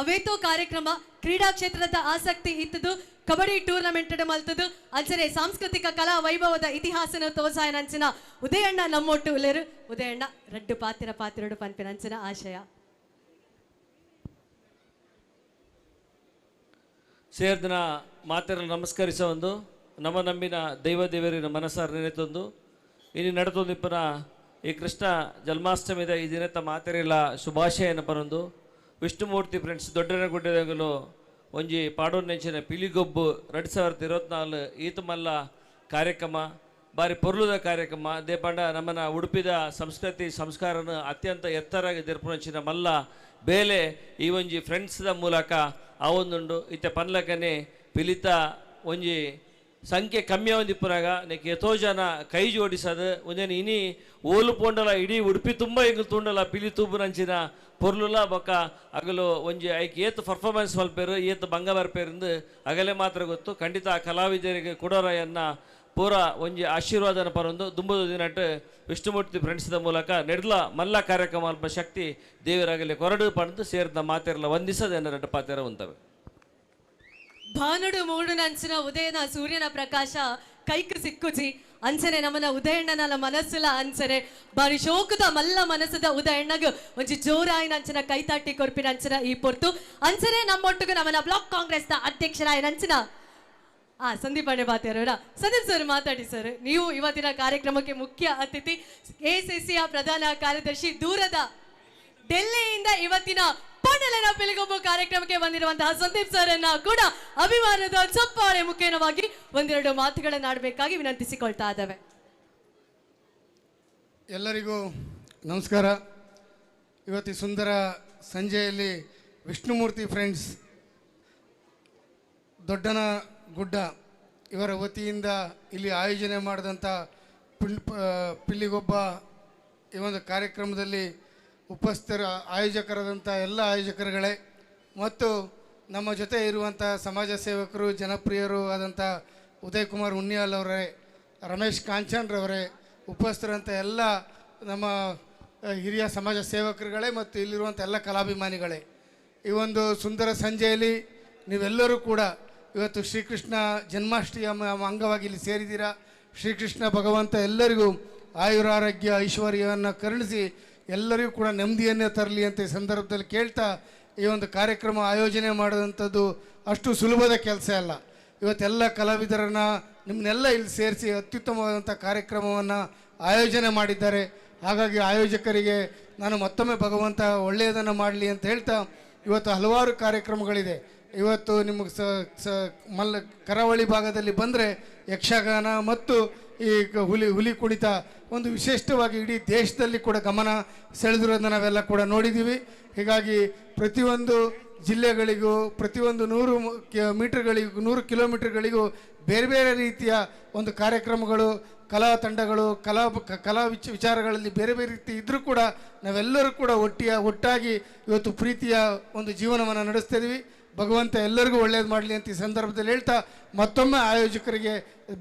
ಅವೇತೋ ಕಾರ್ಯಕ್ರಮ ಕ್ರೀಡಾ ಕ್ಷೇತ್ರದ ಆಸಕ್ತಿ ಇತ್ತದು ಕಬಡ್ಡಿ ಟೂರ್ನಮೆಂಟ್ ಮಲ್ತದು ಅಂಚನೆ ಸಾಂಸ್ಕೃತಿಕ ಕಲಾ ವೈಭವದ ಇತಿಹಾಸನ ತೋಸಾಯನ ಅಂಚಿನ ಉದಯಣ್ಣ ನಮ್ಮೊಟ್ಟು ಉಲ್ಲೇರು. ಉದಯಣ್ಣ ರಡ್ಡು ಪಾತಿರ ಪಾತಿರಡು ಪನ್ಪಿನ ಅಂಚಿನ ಆಶಯ. ಸೇರ್ದಿನ ಮಾತೆರನ್ನು ನಮಸ್ಕರಿಸ ಒಂದು ನಮ್ಮ ನಂಬಿನ ದೈವ ದೇವರಿನ ಮನಸ್ಸಾರ ನೆನೆತೊಂದು ಇನ್ನು ನಡತೊಂದಿಪ್ಪನ ಈ ಕೃಷ್ಣ ಜನ್ಮಾಷ್ಟಮಿದ ಈ ದಿನದ ಮಾತೆರೆಲ್ಲ ಶುಭಾಶಯನ ಪರೊಂದು ವಿಷ್ಣುಮೂರ್ತಿ ಫ್ರೆಂಡ್ಸ್ ದೊಡ್ಡನಗುಡ್ಡೆದಾಗಲು ಒಂಜಿ ಪಾಡೋನೆಂಚಿನ ಪಿಲಿಗೊಬ್ಬು 2024 ಈತಮಲ್ಲ ಕಾರ್ಯಕ್ರಮ ಬಾರಿ ಪೊರ್ಲುದ ಕಾರ್ಯಕ್ರಮ. ದೇಪಂಡ ನಮ್ಮನ ಉಡುಪಿದ ಸಂಸ್ಕೃತಿ ಸಂಸ್ಕಾರನ ಅತ್ಯಂತ ಎತ್ತರಾಗಿ ದಿರ್ಪುನಂಚಿನ ಮಲ್ಲ ಬೇಲೆ ಈ ಒಂಜಿ ಫ್ರೆಂಡ್ಸ್ದ ಮೂಲಕ ಆವೊಂದುಂಡು. ಇತ್ತೆ ಪನ್ಲಕನೆ ಪಿಲಿತ ಒಂಜಿ ಸಂಖ್ಯೆ ಕಮ್ಮಿ ಒಂದಿಪ್ಪುನಾಗ ನೆಕ್ ಎತೋ ಜನ ಕೈ ಜೋಡಿಸದು ಒಂದೇನು ಇನಿ ಓಲು ಪೋಂಡಲ ಇಡೀ ಉಡುಪಿ ತುಂಬ ಎಂಗುಲು ತೂಂಡಲ ಪಿಲಿ ತೂಬುನಂಚಿನ ಪೊರ್ಲುಲ ಬೊಕ್ಕ ಅಗಲು ಒಂಜಿ ಐಕ್ ಏತ್ ಪರ್ಫಾರ್ಮೆನ್ಸ್ ಮಲ್ಪೇರು ಏತ್ ಭಂಗ ಬರ್ಪೇರಿಂದು ಅಗಲೇ ಮಾತ್ರ ಗೊತ್ತು. ಖಂಡಿತ ಆ ಕಲಾವಿದರಿಗೆ ಕೊಡೋರಯನ್ನ ಪೂರ ಒಂಜಿ ಆಶೀರ್ವಾದನ ಪರೊಂದು ದುಂಬುದ ದಿನಟ್ ವಿಷ್ಣುಮೂರ್ತಿ ಫ್ರೆಂಡ್ಸ್ದ ಮೂಲಕ ನೆಡ್ಲ ಮಲ್ಲ ಕಾರ್ಯಕ್ರಮ ಅಲ್ಪ ಶಕ್ತಿ ದೇವರಾಗಲಿ ಕೊರಡು ಪಂದು ಸೇರಿದ ಮಾತೆರಲ ವಂದಿಸದ ಎರಡು ಪಾತೆರ ಉಂತವೆ. ಭಾನುಡು ಮೂಡು ನಂಚಿನ ಉದಯನ ಸೂರ್ಯನ ಪ್ರಕಾಶ ಕೈಕ್ ಸಿಕ್ಕುಜಿ ಅಂಚನೆ ನಮನ ಉದಯಣ್ಣನ ಮನಸ್ಸುಲ ಅಂಚನೆ ಬಾರಿ ಶೋಕದ ಮಲ್ಲ ಮನಸ್ಸದ ಉದಯಣ್ಣಗ್ ಒಂಜಿ ಜೋರಾಯಿನ ಅಂಚನ ಕೈತಾಟಿ ಕೊರ್ಪಿನ ಅಂಚನ ಈ ಪೊರ್ತು ಅಂಚನೆ ನಮ್ಮೊಟ್ಟಿಗೆ ನಮನ ಬ್ಲಾಕ್ ಕಾಂಗ್ರೆಸ್ ನ ಅಧ್ಯಕ್ಷರಾಯಿನ ಅಂಚನ ಸಂದೀಪ್ ಅಣ್ಣೆ ಬಾತ್ಯಾರೋಡ. ಸಂದೀಪ್ ಸರ್ ಮಾತಾಡಿ ಸರ್, ನೀವು ಇವತ್ತಿನ ಕಾರ್ಯಕ್ರಮಕ್ಕೆ ಮುಖ್ಯ ಅತಿಥಿ, ಎಸಿಸಿಯ ಪ್ರಧಾನ ಕಾರ್ಯದರ್ಶಿ, ದೂರದ ಡೆಲ್ಲಿಯಿಂದ ಇವತ್ತಿನ ಪೊನ್ನಲೆನ ಪಿಲಿಗೊಬ್ಬು ಕಾರ್ಯಕ್ರಮಕ್ಕೆ ಬಂದಿರುವಂತಹ ಸಂದೀಪ್ ಸರ್ ಅನ್ನ ಕೂಡ ಅಭಿಮಾನದ ಚಪ್ಪಾಳೆ ಮುಖೇನವಾಗಿ ಒಂದೆರಡು ಮಾತುಗಳನ್ನು ಆಡಬೇಕಾಗಿ ವಿನಂತಿಸಿಕೊಳ್ತಾ ಇದ್ದೇವೆ. ಎಲ್ಲರಿಗೂ ನಮಸ್ಕಾರ. ಇವತ್ತು ಸುಂದರ ಸಂಜೆಯಲ್ಲಿ ವಿಷ್ಣುಮೂರ್ತಿ ಫ್ರೆಂಡ್ಸ್ ದೊಡ್ಡನ ಗುಡ್ಡ ಇವರ ವತಿಯಿಂದ ಇಲ್ಲಿ ಆಯೋಜನೆ ಮಾಡಿದಂಥ ಪಿಲಿಗೊಬ್ಬ ಈ ಒಂದು ಕಾರ್ಯಕ್ರಮದಲ್ಲಿ ಉಪಸ್ಥಿತರ ಆಯೋಜಕರಾದಂಥ ಎಲ್ಲ ಆಯೋಜಕರುಗಳೇ ಮತ್ತು ನಮ್ಮ ಜೊತೆ ಇರುವಂಥ ಸಮಾಜ ಸೇವಕರು ಜನಪ್ರಿಯರು ಆದಂಥ ಉದಯ್ ಕುಮಾರ್ ಉನ್ನಿಯಾಲ್ ಅವರೇ, ರಮೇಶ್ ಕಾಂಚನ್ರವರೇ, ಉಪಸ್ಥಿತರಂಥ ಎಲ್ಲ ನಮ್ಮ ಹಿರಿಯ ಸಮಾಜ ಸೇವಕರುಗಳೇ ಮತ್ತು ಇಲ್ಲಿರುವಂಥ ಎಲ್ಲ ಕಲಾಭಿಮಾನಿಗಳೇ, ಈ ಒಂದು ಸುಂದರ ಸಂಜೆಯಲ್ಲಿ ನೀವೆಲ್ಲರೂ ಕೂಡ ಇವತ್ತು ಶ್ರೀಕೃಷ್ಣ ಜನ್ಮಾಷ್ಟಮಿಯ ಅಂಗವಾಗಿ ಇಲ್ಲಿ ಸೇರಿದ್ದೀರಾ. ಶ್ರೀಕೃಷ್ಣ ಭಗವಂತ ಎಲ್ಲರಿಗೂ ಆಯುರಾರೋಗ್ಯ ಐಶ್ವರ್ಯವನ್ನು ಕರುಣಿಸಿ ಎಲ್ಲರಿಗೂ ಕೂಡ ನೆಮ್ಮದಿಯನ್ನೇ ತರಲಿ ಅಂತ ಈ ಸಂದರ್ಭದಲ್ಲಿ ಕೇಳ್ತಾ, ಈ ಒಂದು ಕಾರ್ಯಕ್ರಮ ಆಯೋಜನೆ ಮಾಡಿದಂಥದ್ದು ಅಷ್ಟು ಸುಲಭದ ಕೆಲಸ ಅಲ್ಲ. ಇವತ್ತೆಲ್ಲ ಕಲಾವಿದರನ್ನು ನಿಮ್ಮನ್ನೆಲ್ಲ ಇಲ್ಲಿ ಸೇರಿಸಿ ಅತ್ಯುತ್ತಮವಾದಂಥ ಕಾರ್ಯಕ್ರಮವನ್ನು ಆಯೋಜನೆ ಮಾಡಿದ್ದಾರೆ. ಹಾಗಾಗಿ ಆಯೋಜಕರಿಗೆ ನಾನು ಮತ್ತೊಮ್ಮೆ ಭಗವಂತ ಒಳ್ಳೆಯದನ್ನು ಮಾಡಲಿ ಅಂತ ಹೇಳ್ತಾ, ಇವತ್ತು ಹಲವಾರು ಕಾರ್ಯಕ್ರಮಗಳಿದೆ. ಇವತ್ತು ನಿಮಗೆ ಮಲ್ಲ ಕರಾವಳಿ ಭಾಗದಲ್ಲಿ ಬಂದರೆ ಯಕ್ಷಗಾನ ಮತ್ತು ಈ ಹುಲಿ ಕುಣಿತ ಒಂದು ವಿಶಿಷ್ಟವಾಗಿ ಇಡೀ ದೇಶದಲ್ಲಿ ಕೂಡ ಗಮನ ಸೆಳೆದಿರೋದನ್ನ ನಾವೆಲ್ಲ ಕೂಡ ನೋಡಿದ್ದೀವಿ. ಹೀಗಾಗಿ ಪ್ರತಿಯೊಂದು ಜಿಲ್ಲೆಗಳಿಗೂ ಪ್ರತಿಯೊಂದು 100 ಮೀಟರ್ಗಳಿಗೂ 100 ಕಿಲೋಮೀಟರ್ಗಳಿಗೂ ಬೇರೆ ಬೇರೆ ರೀತಿಯ ಒಂದು ಕಾರ್ಯಕ್ರಮಗಳು, ಕಲಾ ತಂಡಗಳು, ಕಲಾ ವಿಚಾರಗಳಲ್ಲಿ ಬೇರೆ ಬೇರೆ ರೀತಿ ಇದ್ದರೂ ಕೂಡ ನಾವೆಲ್ಲರೂ ಕೂಡ ಒಟ್ಟಾಗಿ ಇವತ್ತು ಪ್ರೀತಿಯ ಒಂದು ಜೀವನವನ್ನು ನಡೆಸ್ತಾ ಇದ್ದೀವಿ. ಭಗವಂತ ಎಲ್ಲರಿಗೂ ಒಳ್ಳೆಯದು ಮಾಡಲಿ ಅಂತ ಈ ಸಂದರ್ಭದಲ್ಲಿ ಹೇಳ್ತಾ, ಮತ್ತೊಮ್ಮೆ ಆಯೋಜಕರಿಗೆ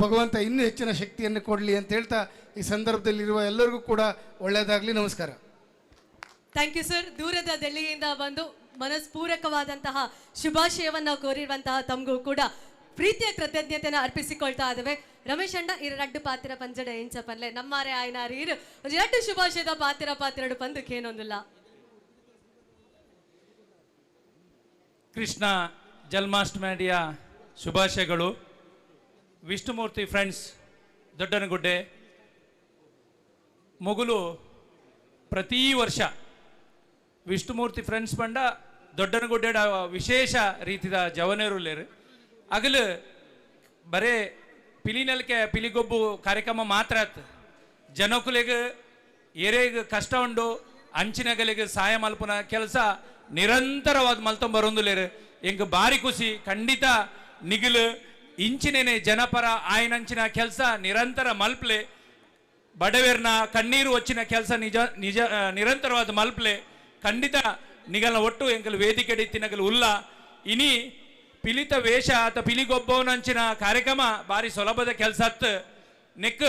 ಭಗವಂತ ಇನ್ನೂ ಹೆಚ್ಚಿನ ಶಕ್ತಿಯನ್ನು ಕೊಡಲಿ ಅಂತ ಹೇಳ್ತಾ ಈ ಸಂದರ್ಭದಲ್ಲಿರುವ ಎಲ್ಲರಿಗೂ ಕೂಡ ಒಳ್ಳೆಯದಾಗಲಿ. ನಮಸ್ಕಾರ. Thank you sir. ದೂರದ ಡೆಲ್ಲಿಯಿಂದ ಬಂದು ಮನಸ್ಪೂರಕವಾದಂತಹ ಶುಭಾಶಯವನ್ನು ಕೋರಿರುವಂತಹ ತಮಗೂ ಕೂಡ ಪ್ರೀತಿಯ ಕೃತಜ್ಞತೆಯನ್ನು ಅರ್ಪಿಸಿಕೊಳ್ತಾ ಇದ್ದೇವೆ. ರಮೇಶ್ ಅಣ್ಣ, ಇರ ರಡ್ಡು ಪಾತ್ರ ಪಂಜಡ ಎಂಚ ಪನ್ಲೆ ನಮ್ಮಾರೆ ಆಯ್ನಾರು ಇರು ಒಂಜಿ ರಡ್ಡು ಶುಭಾಶಯದ ಪಾತ್ರ ಪಾತ್ರಡು ಪಂದಕ್ಕೇನೊಂದಿಲ್ಲ. ಕೃಷ್ಣ ಜನ್ಮಾಷ್ಟಮಿಯ ಶುಭಾಶಯಗಳು. ವಿಷ್ಣುಮೂರ್ತಿ ಫ್ರೆಂಡ್ಸ್ ದೊಡ್ಡನಗುಡ್ಡೆ ಮೊಗಲು ಪ್ರತಿ ವರ್ಷ ವಿಷ್ಣುಮೂರ್ತಿ ಫ್ರೆಂಡ್ಸ್ ಬಂಡ ದೊಡ್ಡನಗುಡ್ಡೆ ವಿಶೇಷ ರೀತಿಯ ಜವನೇರುಲೇರು ಅಗಲು ಬರೇ ಪಿಲಿನಲ್ಕೆ ಪಿಲಿಗೊಬ್ಬು ಕಾರ್ಯಕ್ರಮ ಮಾತ್ರ ಆತು. ಜನಕುಲೆಗೆ ಏರೇಗ ಕಷ್ಟ ಉಂಡು ಅಂಚಿನಗಲಿಗೆ ಸಹಾಯ ಮಲ್ಪುನ ಕೆಲಸ ನಿರಂತರವಾದ ಮಲ್ತೊಂಬರೊಂದುಲೇರು. ಎಂಗ್ ಬಾರಿ ಖುಷಿ. ಖಂಡಿತ ನಿಗಿಲು ಇಂಚಿನೇನೆ ಜನಪರ ಆಯನಂಚಿನ ಕೆಲಸ ನಿರಂತರ ಮಲ್ಪ್ಲೆ, ಬಡವೇರ್ನ ಕಣ್ಣೀರು వచ్చిನ ಕೆಲಸ ನಿಜ ನಿಜ ನಿರಂತರವಾದ ಮಲ್ಪ್ಲೆ. ಖಂಡಿತ ನಿಗಲ್ನ ಒಟ್ಟು ಎಂಕಲ್ ವೇದಿಕೆ ತಿನ್ನಗಲು ಉಲ್ಲ. ಇನಿ ಪಿಲಿತ ವೇಷ ಆತ ಪಿಲಿಗೊಬ್ಬವನಂಚಿನ ಕಾರ್ಯಕ್ರಮ ಬಾರಿ ಸುಲಭದ ಕೆಲಸ ಅತ್ತು. ನೆಕ್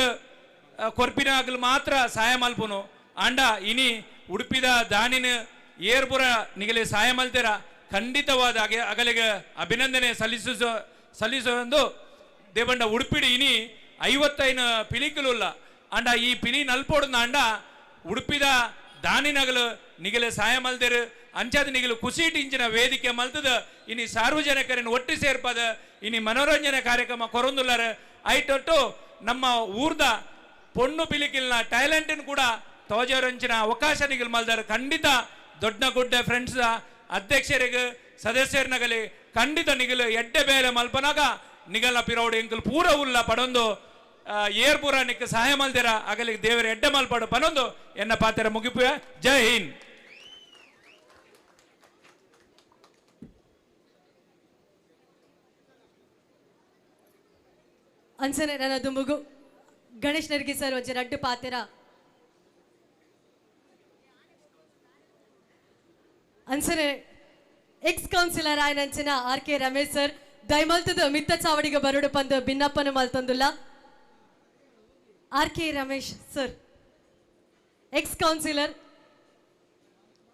ಕೊರ್ಪಿನ ಆಗಲು ಮಾತ್ರ ಸಹಾಯ ಮಲ್ಪುನು ಆಂಡ ಇನಿ ಉಡುಪಿದ ದಾನಿನ ಏರ್ಪುರ ನಿಗಲಿ ಸಹಾಯ ಮಲ್ತೀರ. ಖಂಡಿತವಾದ ಅಗಲಿಗೆ ಅಭಿನಂದನೆ ಸಲ್ಲಿಸುವಂದು ದೇವಂಡ ಉಡುಪಿಡಿ ಇನಿ 55 ಪಿಲಿಕುಲುಲ್ಲ ಅಂಡ ಈ ಪಿಲಿ ನಲ್ಪೋಡ್ನ ಅಂಡ ಉಡುಪಿದ ದಾನಿನಗಲು ನಿಗಲೆ ಸಹಾಯ ಮಲ್ದೇರು. ಅಂಚಾದ ನಿಗಲು ಕುಸೀಟ್ ಇಂಚಿನ ವೇದಿಕೆ ಮಲ್ತದ ಇನಿ ಸಾರ್ವಜನಿಕರನ್ನು ಒಟ್ಟು ಸೇರ್ಪದ ಇನಿ ಮನೋರಂಜನೆ ಕಾರ್ಯಕ್ರಮ ಕೊರೊಂದುಲ್ಲಾರ ಐಟೊಟ್ಟು ನಮ್ಮ ಊರ್ದ ಪೊಣ್ಣು ಪಿಲಿಕಿಲ್ನ ಟ್ಯಾಲೆಂಟನ್ನು ಕೂಡ ತೋಜರಂಚಿನ ಅವಕಾಶ ನಿಗಲ್ ಮಲ್ದಾರ ಖಂಡಿತ ದೊಡ್ಡಗುಡ್ಡೆ ಫ್ರೆಂಡ್ಸ್ ಅಧ್ಯಕ್ಷರಿಗೆ ಸದಸ್ಯರನಗಲಿ ಖಂಡಿತ ನಿಗಲು ಎಡ್ಡೆ ಬೇಲೆ ಮಲ್ಪನಾಗ ನಿಗಲ್ನ ಪಿರೋಡು ಎಂಕಲ್ ಪೂರ ಉಲ್ಲ ಪಡೊಂದು ಏರ್ ಪೂರ ನಿಕ್ಕ ಸಹಾಯ ಮಲ್ದಿರ ಅಗಲಿಗೆ ದೇವರ ಎಡ್ಡೆ ಮಲ್ಪಡು ಪನೊಂದು ಎನ್ನ ಪಾತ್ರ ಮುಗಿಪುವೆ. ಜೈ ಹಿಂದ್. ಅನ್ಸನೆ ನನ್ನ ದುಂಬುಗು ಗಣೇಶ್ ನರ್ಗಿ ಸರ್ ಒಂಜಿ ರಡ್ಡು ಪಾತೆರ ಅನ್ಸನೆ ಎಕ್ಸ್ ಕೌನ್ಸಿಲರ್ ಆಯನಂಚಿನ ಆರ್ ಕೆ ರಮೇಶ್ ಸರ್ ದಯಮಲ್ತದ ಮಿತ್ತ ಚಾವಡಿಗೆ ಬರುಡು ಪಂದು ಭಿನ್ನಪ್ಪನ ಮಲ್ತಂದುಲ್ಲ. R K Ramesh sir ex councillor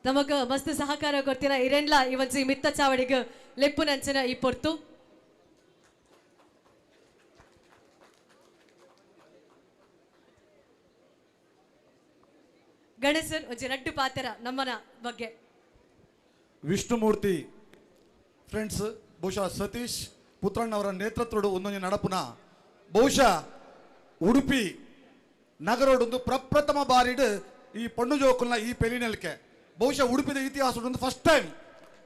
ತಮಗ ಮಸ್ತ್ ಸಹಕಾರ ಕೊಡ್ತೀರ ಇರೆನ್ಲ ಇವನ್ಸಿ ಮಿತ್ತ ಚಾವಡಿಗೆ ಲೆಪ್ಪುನಂಚಿನ ಈ ಪೊರ್ತು. ಗಣೇಶ್ ಸರ್ ಒಂಜಿ ರಡ್ಡು ಪಾತೆರ ನಮ್ಮನ ಬಗ್ಗೆ. ವಿಷ್ಣುಮೂರ್ತಿ ಫ್ರೆಂಡ್ಸ್ ಬಹುಶಃ ಸತೀಶ್ ಪುತ್ರಣ್ಣವರ ನೇತೃತ್ವದ ಒಂದೊಂದು ನಡಪುನ ಬಹುಶಃ ಉಡುಪಿ ನಗರೋಡೊಂದು ಪ್ರಪ್ರಥಮ ಬಾರಿಡ್ ಈ ಪಣ್ಣು ಜೋಕುಲ್ನ ಈ ಪೆಲಿನೆಲ್ಕೆ ಬಹುಶಃ ಉಡುಪಿದ ಇತಿಹಾಸದೊಂದು ಫಸ್ಟ್ ಟೈಮ್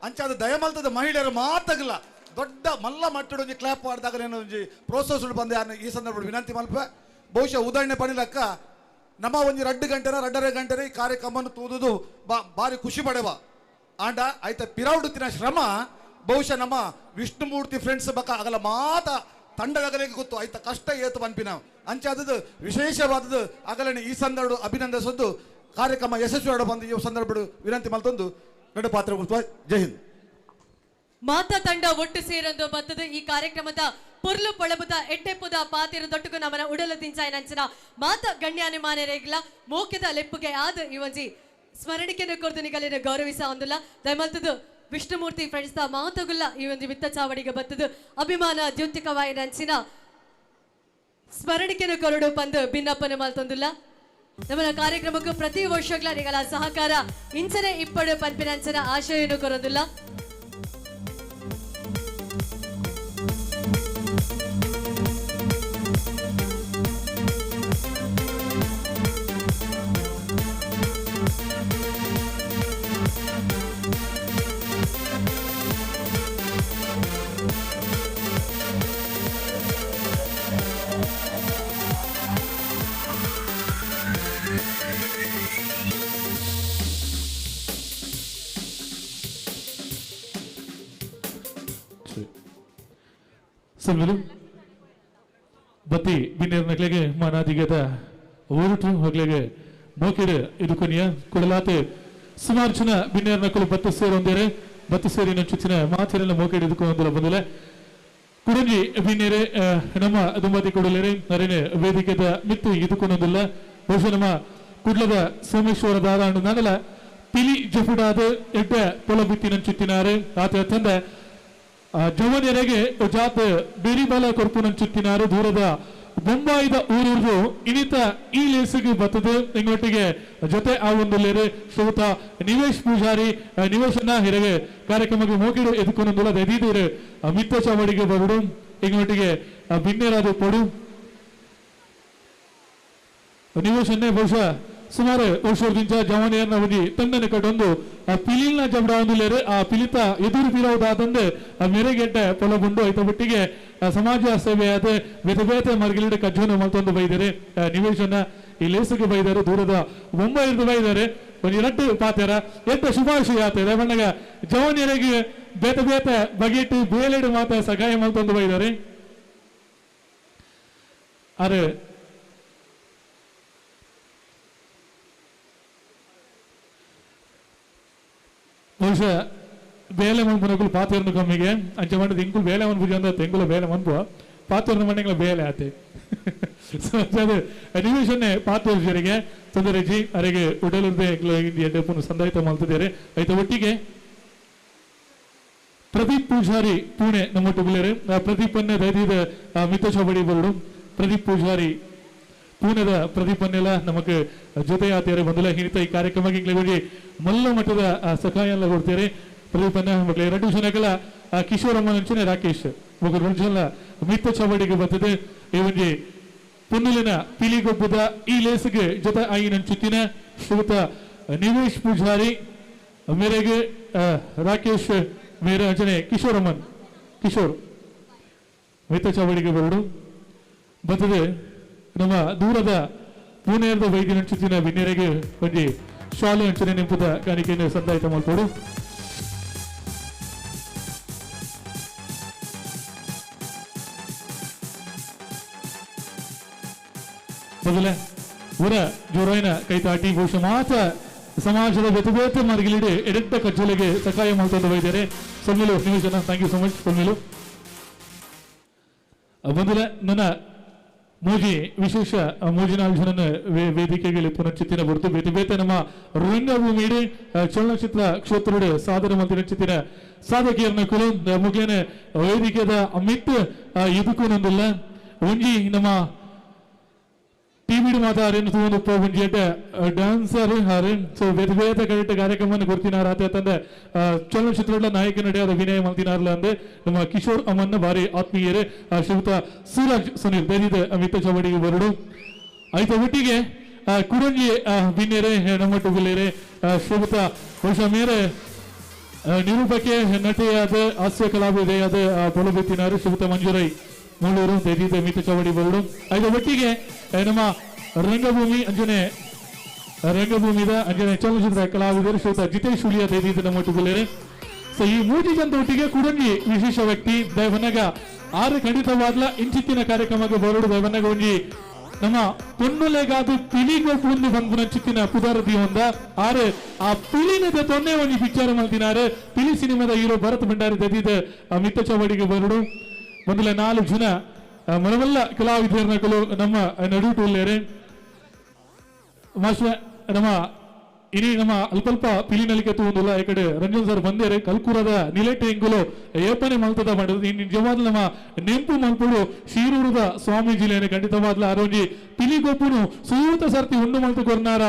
ಅಂಚಾದ ದಯಮಲ್ತದ ಮಹಿಳೆಯರು ಮಾತಾಗಲ್ಲ ದೊಡ್ಡ ಮಲ್ಲ ಮಟ್ಟಡೊಂಜಿ ಕ್ಲಾಪ್ ಮಾಡಿದಾಗ ಒಂಜಿ ಪ್ರೋತ್ಸಾಹಿಸಲು ಬಂದೆ ಈ ಸಂದರ್ಭ ವಿನಂತಿ ಮಲ್ಪ. ಬಹುಶಃ ಉದಾಹರಣೆ ಪಣಿಲಕ್ಕ ನಮ್ಮ ಒಂಜಿ ರಡ್ಡು ಗಂಟೆನ ರಡ್ಡರೆ ಗಂಟೆನ ಈ ಕಾರ್ಯಕ್ರಮವನ್ನು ತೂದುದು ಬಾರಿ ಖುಷಿ ಪಡೆವ ಆಂಡ ಆಯ್ತ ಪಿರೌಡುತ್ತಿನ ಶ್ರಮ ಬಹುಶಃ ನಮ್ಮ ವಿಷ್ಣುಮೂರ್ತಿ ಫ್ರೆಂಡ್ಸ್ ಬಕ್ಕ ಆಗಲ ಮಾತ ತಂಡದಾಗಲಿಗೆ ಗೊತ್ತು ಆಯ್ತ ಕಷ್ಟ ಏತು ಪನ್ಪಿನ ಅಂಚಾದದ್ದು ವಿಶೇಷವಾದದ್ದು ಅಗಲನೆ ಈ ಸಂದರ್ಭ ಅಭಿನಂದಿಸೋದು ಕಾರ್ಯಕ್ರಮ ಯಶಸ್ವಿ ಬಂದು ಈ ಸಂದರ್ಭ ವಿನಂತಿ ಮಲ್ತೊಂದು ನಡು ಪಾತ್ರ. ಜೈ ಹಿಂದ್. ಮಾತಾ ತಂಡ ಒಟ್ಟು ಸೇರೊಂದು ಬತ್ತದ ಈ ಕಾರ್ಯಕ್ರಮದ ಪೊರ್ಲು ಪೊಳಬುದ ಎಟ್ಟೆಪ್ಪುದ ಪಾತಿರ ದೊಟ್ಟುಗು ನಮನ ಉಡಲು ತಿಂಚಾಯನಂಚಿನ ಮಾತ ಗಣ್ಯಾನಿ ಮಾನ್ಯರೇಗ್ಲ ಮೋಕ್ಯದ ಲೆಪ್ಪುಗೆ ಆದ ಈ ಒಂಜಿ ಸ್ಮರಣಿಕೆಯನ್ನು ಕೊರ್ದು ನಿಗಲಿನ ಗೌರವಿಸ ಒಂದುಲ್ಲ. ದಯಮಲ್ತದು ವಿಷ್ಣುಮೂರ್ತಿ ಫ್ರೆಂಡ್ಸ್ the ಮಾತುಗುಲ್ಲ ಈ ಒಂದು ವಿತ್ತ ಚಾವಡಿಗೆ ಬತ್ತದು ಅಭಿಮಾನ ದ್ಯುತಿಕವಾಯಿನಂಚಿನ ಸ್ಮರಣಿಕೆಯನ್ನು ಕೊರಡು ಪಂದು ಭಿನ್ನಪ್ಪನ ಮಲ್ತೊಂದುಲ್ಲ. ನಮ್ಮ ಕಾರ್ಯಕ್ರಮಕ್ಕೂ ಪ್ರತಿ ವರ್ಷಗಳ ನಿಗಲ ಸಹಕಾರ ಇಂಚನೆ ಇಪ್ಪಡು ಪನ್ಪಿನಂಚಿನ ಆಶಯನ್ನು ಕೊರೊಂದುಲ್ಲ. ಸಲ್ಮಲು ಬತ್ತಿ ಬಿನ್ನೇರ್ ನಕ್ಲೆಗೆ ಮಾನಾದಿಗದ ಊರುಟು ಹೊಗ್ಲೆಗೆ ಮೋಕಿಡು ಇದು ಕೊನೆಯ ಕೊಡಲಾತೆ ಸುಮಾರು ಜನ ಬಿನ್ನೇರ್ ನಕಲು ಬತ್ತು ಸೇರೊಂದೇರೆ ಬತ್ತು ಸೇರಿ ನಂಚಿನ ಮಾತಿರೆಲ್ಲ ಮೋಕಿಡು ಇದಕ್ಕೂ ಒಂದಲ್ಲ ಬಂದಿಲ್ಲ. ಕುಡಂಜಿ ಬಿನ್ನೇರೆ ನಮ್ಮ ದುಂಬತಿ ಕೊಡಲೇರೆ ನರೇನೆ ವೇದಿಕೆದ ಮಿತ್ತು ಇದಕ್ಕೊಂದೊಂದಿಲ್ಲ. ಬಹುಶಃ ನಮ್ಮ ಕುಡ್ಲದ ಸೋಮೇಶ್ವರ ದಾದ ನಾನಲ್ಲ ಪಿಲಿ ಜಫುಡಾದ ಎಡ್ಡೆ ಪೊಲ ಬಿತ್ತಿ ನಂಚುತ್ತಿನಾರೆ ಆತ ತಂದೆ ಜವನಿಯರಿಗೆ ಜಾತ ಬೇರಿಬಲ ಕೊರ್ಪುನಂಚುತ್ತಿನಾರು ದೂರದ ಬೊಂಬಾಯಿದ ಊರೂರು ಇನ್ನಿತ ಈ ಲೇಸಿಗೆ ಬರ್ತದೆ. ನಿಮ್ಮೊಟ್ಟಿಗೆ ಜೊತೆ ಆ ಒಂದು ಲೇರೆ ಶ್ರೋತ ನಿವೇಶ್ ಪೂಜಾರಿ ನಿವೇಶನ ಹಿರಗೆ ಕಾರ್ಯಕ್ರಮಕ್ಕೆ ಹೋಗಿಡು ಎದುಕೊಂದೊಂದುಲ್ಲ ದೆದೀದಿರು ಮಿತ್ತ ಚಾವಡಿಗೆ ಬರುಡು ಎಂಗೊಟ್ಟಿಗೆ ಬಿನ್ನೇರಾದ ಪಡು ನಿವೇಶನ್ನೇ ಬಹುಶಃ ಸುಮಾರು ವರ್ಷದಿಂದ ಜವಾನಿಯನ್ನ ಒಂಜಿ ತಂಡನೆ ಕಟ್ಟೊಂದು ಆ ಪಿಲಿಲ್ನ ಜಬಡ ಒಂದು ಲೇರು ಆ ಪಿಲಿತ ಎದುರು ಪಿರವುದಾದಂದು ಆ ಮೆರೆಗೆಡ್ಡೆ ಪೊಲಬುಂಡು ಐತ ಒಟ್ಟಿಗೆ ಸಮಾಜ ಸೇವೆಯಾದ ಬೇತೆ ಬೇತೆ ಮರ್ಗಿಲಿಡ ಕಜ್ಜೋನ ಮಲ್ತೊಂದು ಬೈದರೆ ನಿವೇಶನ ಈ ಲೇಸುಗೆ ಬೈದರು ದೂರದ ಮುಂಬೈರ್ದು ಬೈದರೆ ಒಂಜಿ ರಡ್ಡು ಪಾತೆರ ಎಟ್ಟ ಶುಭಾಶಯ ಆತೇರೆ ಬಣ್ಣಗ ಜವಾನಿಯರಿಗೆ ಬೇತೆ ಬೇತೆ ಬಗೆಟ್ಟು ಬೇಲೆಡು ಮಾತ ಸಗಾಯ ಮಲ್ತೊಂದು ಬೈದರೆ ಅರೆ ಬಹುಶಃ ಬೇಲೆ ಮನ್ಪುನಕುಲು ಪಾತೆರ್ನು ಕಮ್ಮಿಗೆ ಅಂಚ ಮಂಡದ ಇಂಕುಲು ಬೇಲೆ ಮನ್ಪುಜಿ ಅಂದ ತೆಂಗುಲ ಬೇಲೆ ಮನ್ಪುವ ಪಾತೆರ್ನು ಮಂಡೆಗಳ ಬೇಲೆ ಆತೆ. ಸೊ ಅದು ನಿವೇಶನ್ನೇ ಪಾತೇರ್ಜರಿಗೆ ತೊಂದರೆಜಿ ಅರೆಗೆ ಉಡಲುರ್ದೆ ಎಡ್ಡೆಪ್ಪುನು ಸಂದಾಯಿತ ಮಲ್ತಿದ್ದಾರೆ. ಆಯ್ತ ಒಟ್ಟಿಗೆ ಪ್ರದೀಪ್ ಪೂಜಾರಿ ಪುಣೆ ನಮ್ಮೊಟ್ಟು ಬಿಲ್ಲೇರು ಪ್ರದೀಪ್ ಅನ್ನೇ ದೈದಿದ ಮಿತ್ತ ಚೌಬಡಿ ಬರುಡು ಪ್ರದೀಪ್ ಪೂಜಾರಿ ಪೂನೆದ ಪ್ರದೀಪನ್ನೆಲ್ಲ ನಮಕ್ ಜೊತೆಯಾತೇರೆ ಬಂದಿಲ್ಲ ಹಿರಿತ ಈ ಕಾರ್ಯಕ್ರಮಕ್ಕೆ ಇಂಗ್ಲಿ ಮಲ್ಲ ಮಟ್ಟದ ಸಹಾಯ ಎಲ್ಲ ಕೊಡ್ತಾರೆ ಪ್ರದೀಪನ್ನ ಮಕ್ಕಳ ಎರಡು ಜನಗಳ ಕಿಶೋರಮ್ಮ ಅಂಚನೆ ರಾಕೇಶ್ ಮೊಗರು ಜನ ಮಿತ್ತ ಚಾವಡಿಗೆ ಬರ್ತದೆ ಈ ಒಂಜಿ ಪುನ್ನುಲಿನ ಪಿಲಿಗೊಬ್ಬದ ಈ ಲೇಸ್ಗೆ ಜೊತೆ ಆಯಿನ ಚುತ್ತಿನ ಶ್ರೀಯುತ ನಿವೇಶ್ ಪೂಜಾರಿ ಮೇರೆಗೆ ರಾಕೇಶ್ ಮೇರೆ ಅಂಚನೆ ಕಿಶೋರಮ್ಮನ್ ಕಿಶೋರ್ ಮಿತ್ತ ಚಾವಡಿಗೆ ಬರಡು ಬರ್ತದೆ. ನಮ್ಮ ದೂರದ ಪುಣೆಯದ ವೈದ್ಯ ನಂಚುತ್ತಿನ ಬಿನ್ನೆರೆಗೆ ಒಂಜಿ ಶಾಲೆ ಅಂಚನೆ ನೆಂಪುದ ಕಾಣಿಕೆಯನ್ನು ಸಂದಾಯಿತ ಮಲ್ಪೋಡು. ಮೊದಲ ಊರ ಜೋರಾಯಿನ ಕೈತಾಟಿ ಬಹುಶಃ ಮಾತ್ರ ಸಮಾಜದ ಬೇತೆ ಬೇತೆ ಮಾರ್ಗಲಿಡೆ ಎಡೆಟ್ಟ ಕಜ್ಜಲಿಗೆ ಸಹಾಯ ಮಾಡ್ಕೊಂಡು ಬೈದಾರೆ. ಸೊಮ್ಮಿಲು ನಿಮಿಷನ thank you so much ಸೊಮ್ಮಿಲು. ಮೊದಲ ನನ್ನ ಮೋಜಿ ವಿಶೇಷ ಮೋಜಿನ ಜನನ ವೇದಿಕೆಗೆ ಪುನಶ್ಚಿತ್ತಿನ ಹೊರತು ಬೇತೆ ಬೇತೆ ನಮ್ಮ ರಂಗಭೂಮಿಡೆ ಚಲನಚಿತ್ರ ಕ್ಷೇತ್ರದ ಸಾಧನೆ ಮಂತ್ರಿಚಿತ್ತಿನ ಸಾಧಕಿಯರನ್ನ ಕುಲು ಮುಗೇನೆ ವೇದಿಕೆದ ಅಮಿತ್ ಇದಕ್ಕೂ ನೊಂದಿಲ್ಲ ಒಂಜಿ ನಮ್ಮ ಟಿವಿ ಮಾತಾರೇನು ಒಂಜಿ ಡ್ಯಾನ್ಸರ್ ಹಾರೇನ್ ಸೊ ಬೇರೆ ಬೇರೆ ಕಡೆಟ ಕಾರ್ಯಕ್ರಮವನ್ನು ಕೊಡ್ತಿನಾರ ಆತ ತಂದೆ ಚಲನಚಿತ್ರದ ನಾಯಕ ನಡೆಯಾದ ವಿನಯ ಮಲ್ತಿನಾರ್ಲ ಅಂದೆ ನಮ್ಮ ಕಿಶೋರ್ ಅಮ್ಮನ್ನ ಭಾರಿ ಆತ್ಮೀಯರೇ ಶ್ರೀಯುತ ಸೂರಜ್ ಸುನೀಲ್ ಬೇರಿದೆ ಅಮಿತ ಚೌವಡಿಗೆ ಬರಡು. ಆಯ್ತ ಒಟ್ಟಿಗೆ ಕುರಂಜಿ ಬಿನ್ನೇರೆ ನಮ್ಮ ಟುಗುಲೇರೆ ಶ್ರೀಯುತ ಬಹುಶಃ ಮೇರೆ ನಿರೂಪಕ್ಕೆ ನಟಿಯಾದ ಹಾಸ್ಯ ಕಲಾವಿದೆಯಾದ ಪೊಲಬಿತ್ತಿನಾರು ಶ್ರೀಯುತ ಮಂಜುರೈ ಮೂಳೂರು ದೇದಿದೆ ಮಿತ ಚೌವಡಿ ಬರಡು. ಐದು ಒಟ್ಟಿಗೆ ನಮ್ಮ ರಂಗಭೂಮಿ ಅಂಜನೆ ರಂಗಭೂಮಿದ ಅಂಜನೆ ಚಲನಚಿತ್ರ ಕಲಾವಿದರು ಶ್ರೀಯುತ ಜಿತೇಶ್ ಹುಲಿಯ ದೇದಿದೆ ನಮ್ಮ ಒಟ್ಟಿಗೆ. ಸೊ ಈ ಮೂಜಿ ಜನದ ಒಟ್ಟಿಗೆ ಕುಡಂಗಿ ವಿಶೇಷ ವ್ಯಕ್ತಿ ದಯವನಗ ಆರು ಖಂಡಿತವಾದ್ಲ ಇಂಚಿತ್ತಿನ ಕಾರ್ಯಕ್ರಮಕ್ಕೆ ಬರಡು. ದಯವನಗ ಒಂಜಿ ನಮ್ಮ ಪೊನ್ನುಲೆಗಾದು ಪಿಲಿಗೊಬ್ಬು ಬಂದು ಚಿತ್ತಿನ ಪುದಾರ ದಿಯೊಂದ ಆರು ಆ ಪಿಲಿನದ ತೊನ್ನೆ ಒಂಜಿ ಪಿಕ್ಚರ್ ಮಲ್ತಿನಾರು ಪಿಲಿ ಸಿನಿಮಾದ ಹೀರೋ ಭರತ್ ಭಂಡಾರಿ ದದಿದ ಮಿತ್ತ ಚೌವಡಿಗೆ ಬರಡು. ಮೊದಲ 4 ಜನ ಮನವಲ್ಲ ಕಲಾವಿದರನಕಲು ನಮ್ಮ ನಡುಟುಲ್ಲೇರೆ ಮಾಷ ನಮ್ಮ ಇನಿ ನಮ್ಮ ಅಲ್ಪ ಪಿಲಿನಲಿಕೆ ತೂಂದುಲ್ಲ ಈ ಕಡೆ ರಂಜನ್ ಸರ್ ಬಂದೇರೆ ಕಲ್ಕೂರದ ನಿಲೆಟೆ ಎಂಗುಲು ಏಪನೆ ಮಲ್ತದ ಮಾಡಿದ್ರು ಇನ್ನು ನಿಜವಾದ ನಮ್ಮ ನೆಂಪು ಮಲ್ಪುಡು ಶೀರೂರದ ಸ್ವಾಮೀಜಿಲೇನೆ ಖಂಡಿತವಾದ್ಲ ಆರೋಜಿ ಪಿಲಿಗೊಪ್ಪುನು ಸೂತ ಸರ್ತಿ ಉಂಡು ಮಲ್ತು ಕೊರ್ನಾರ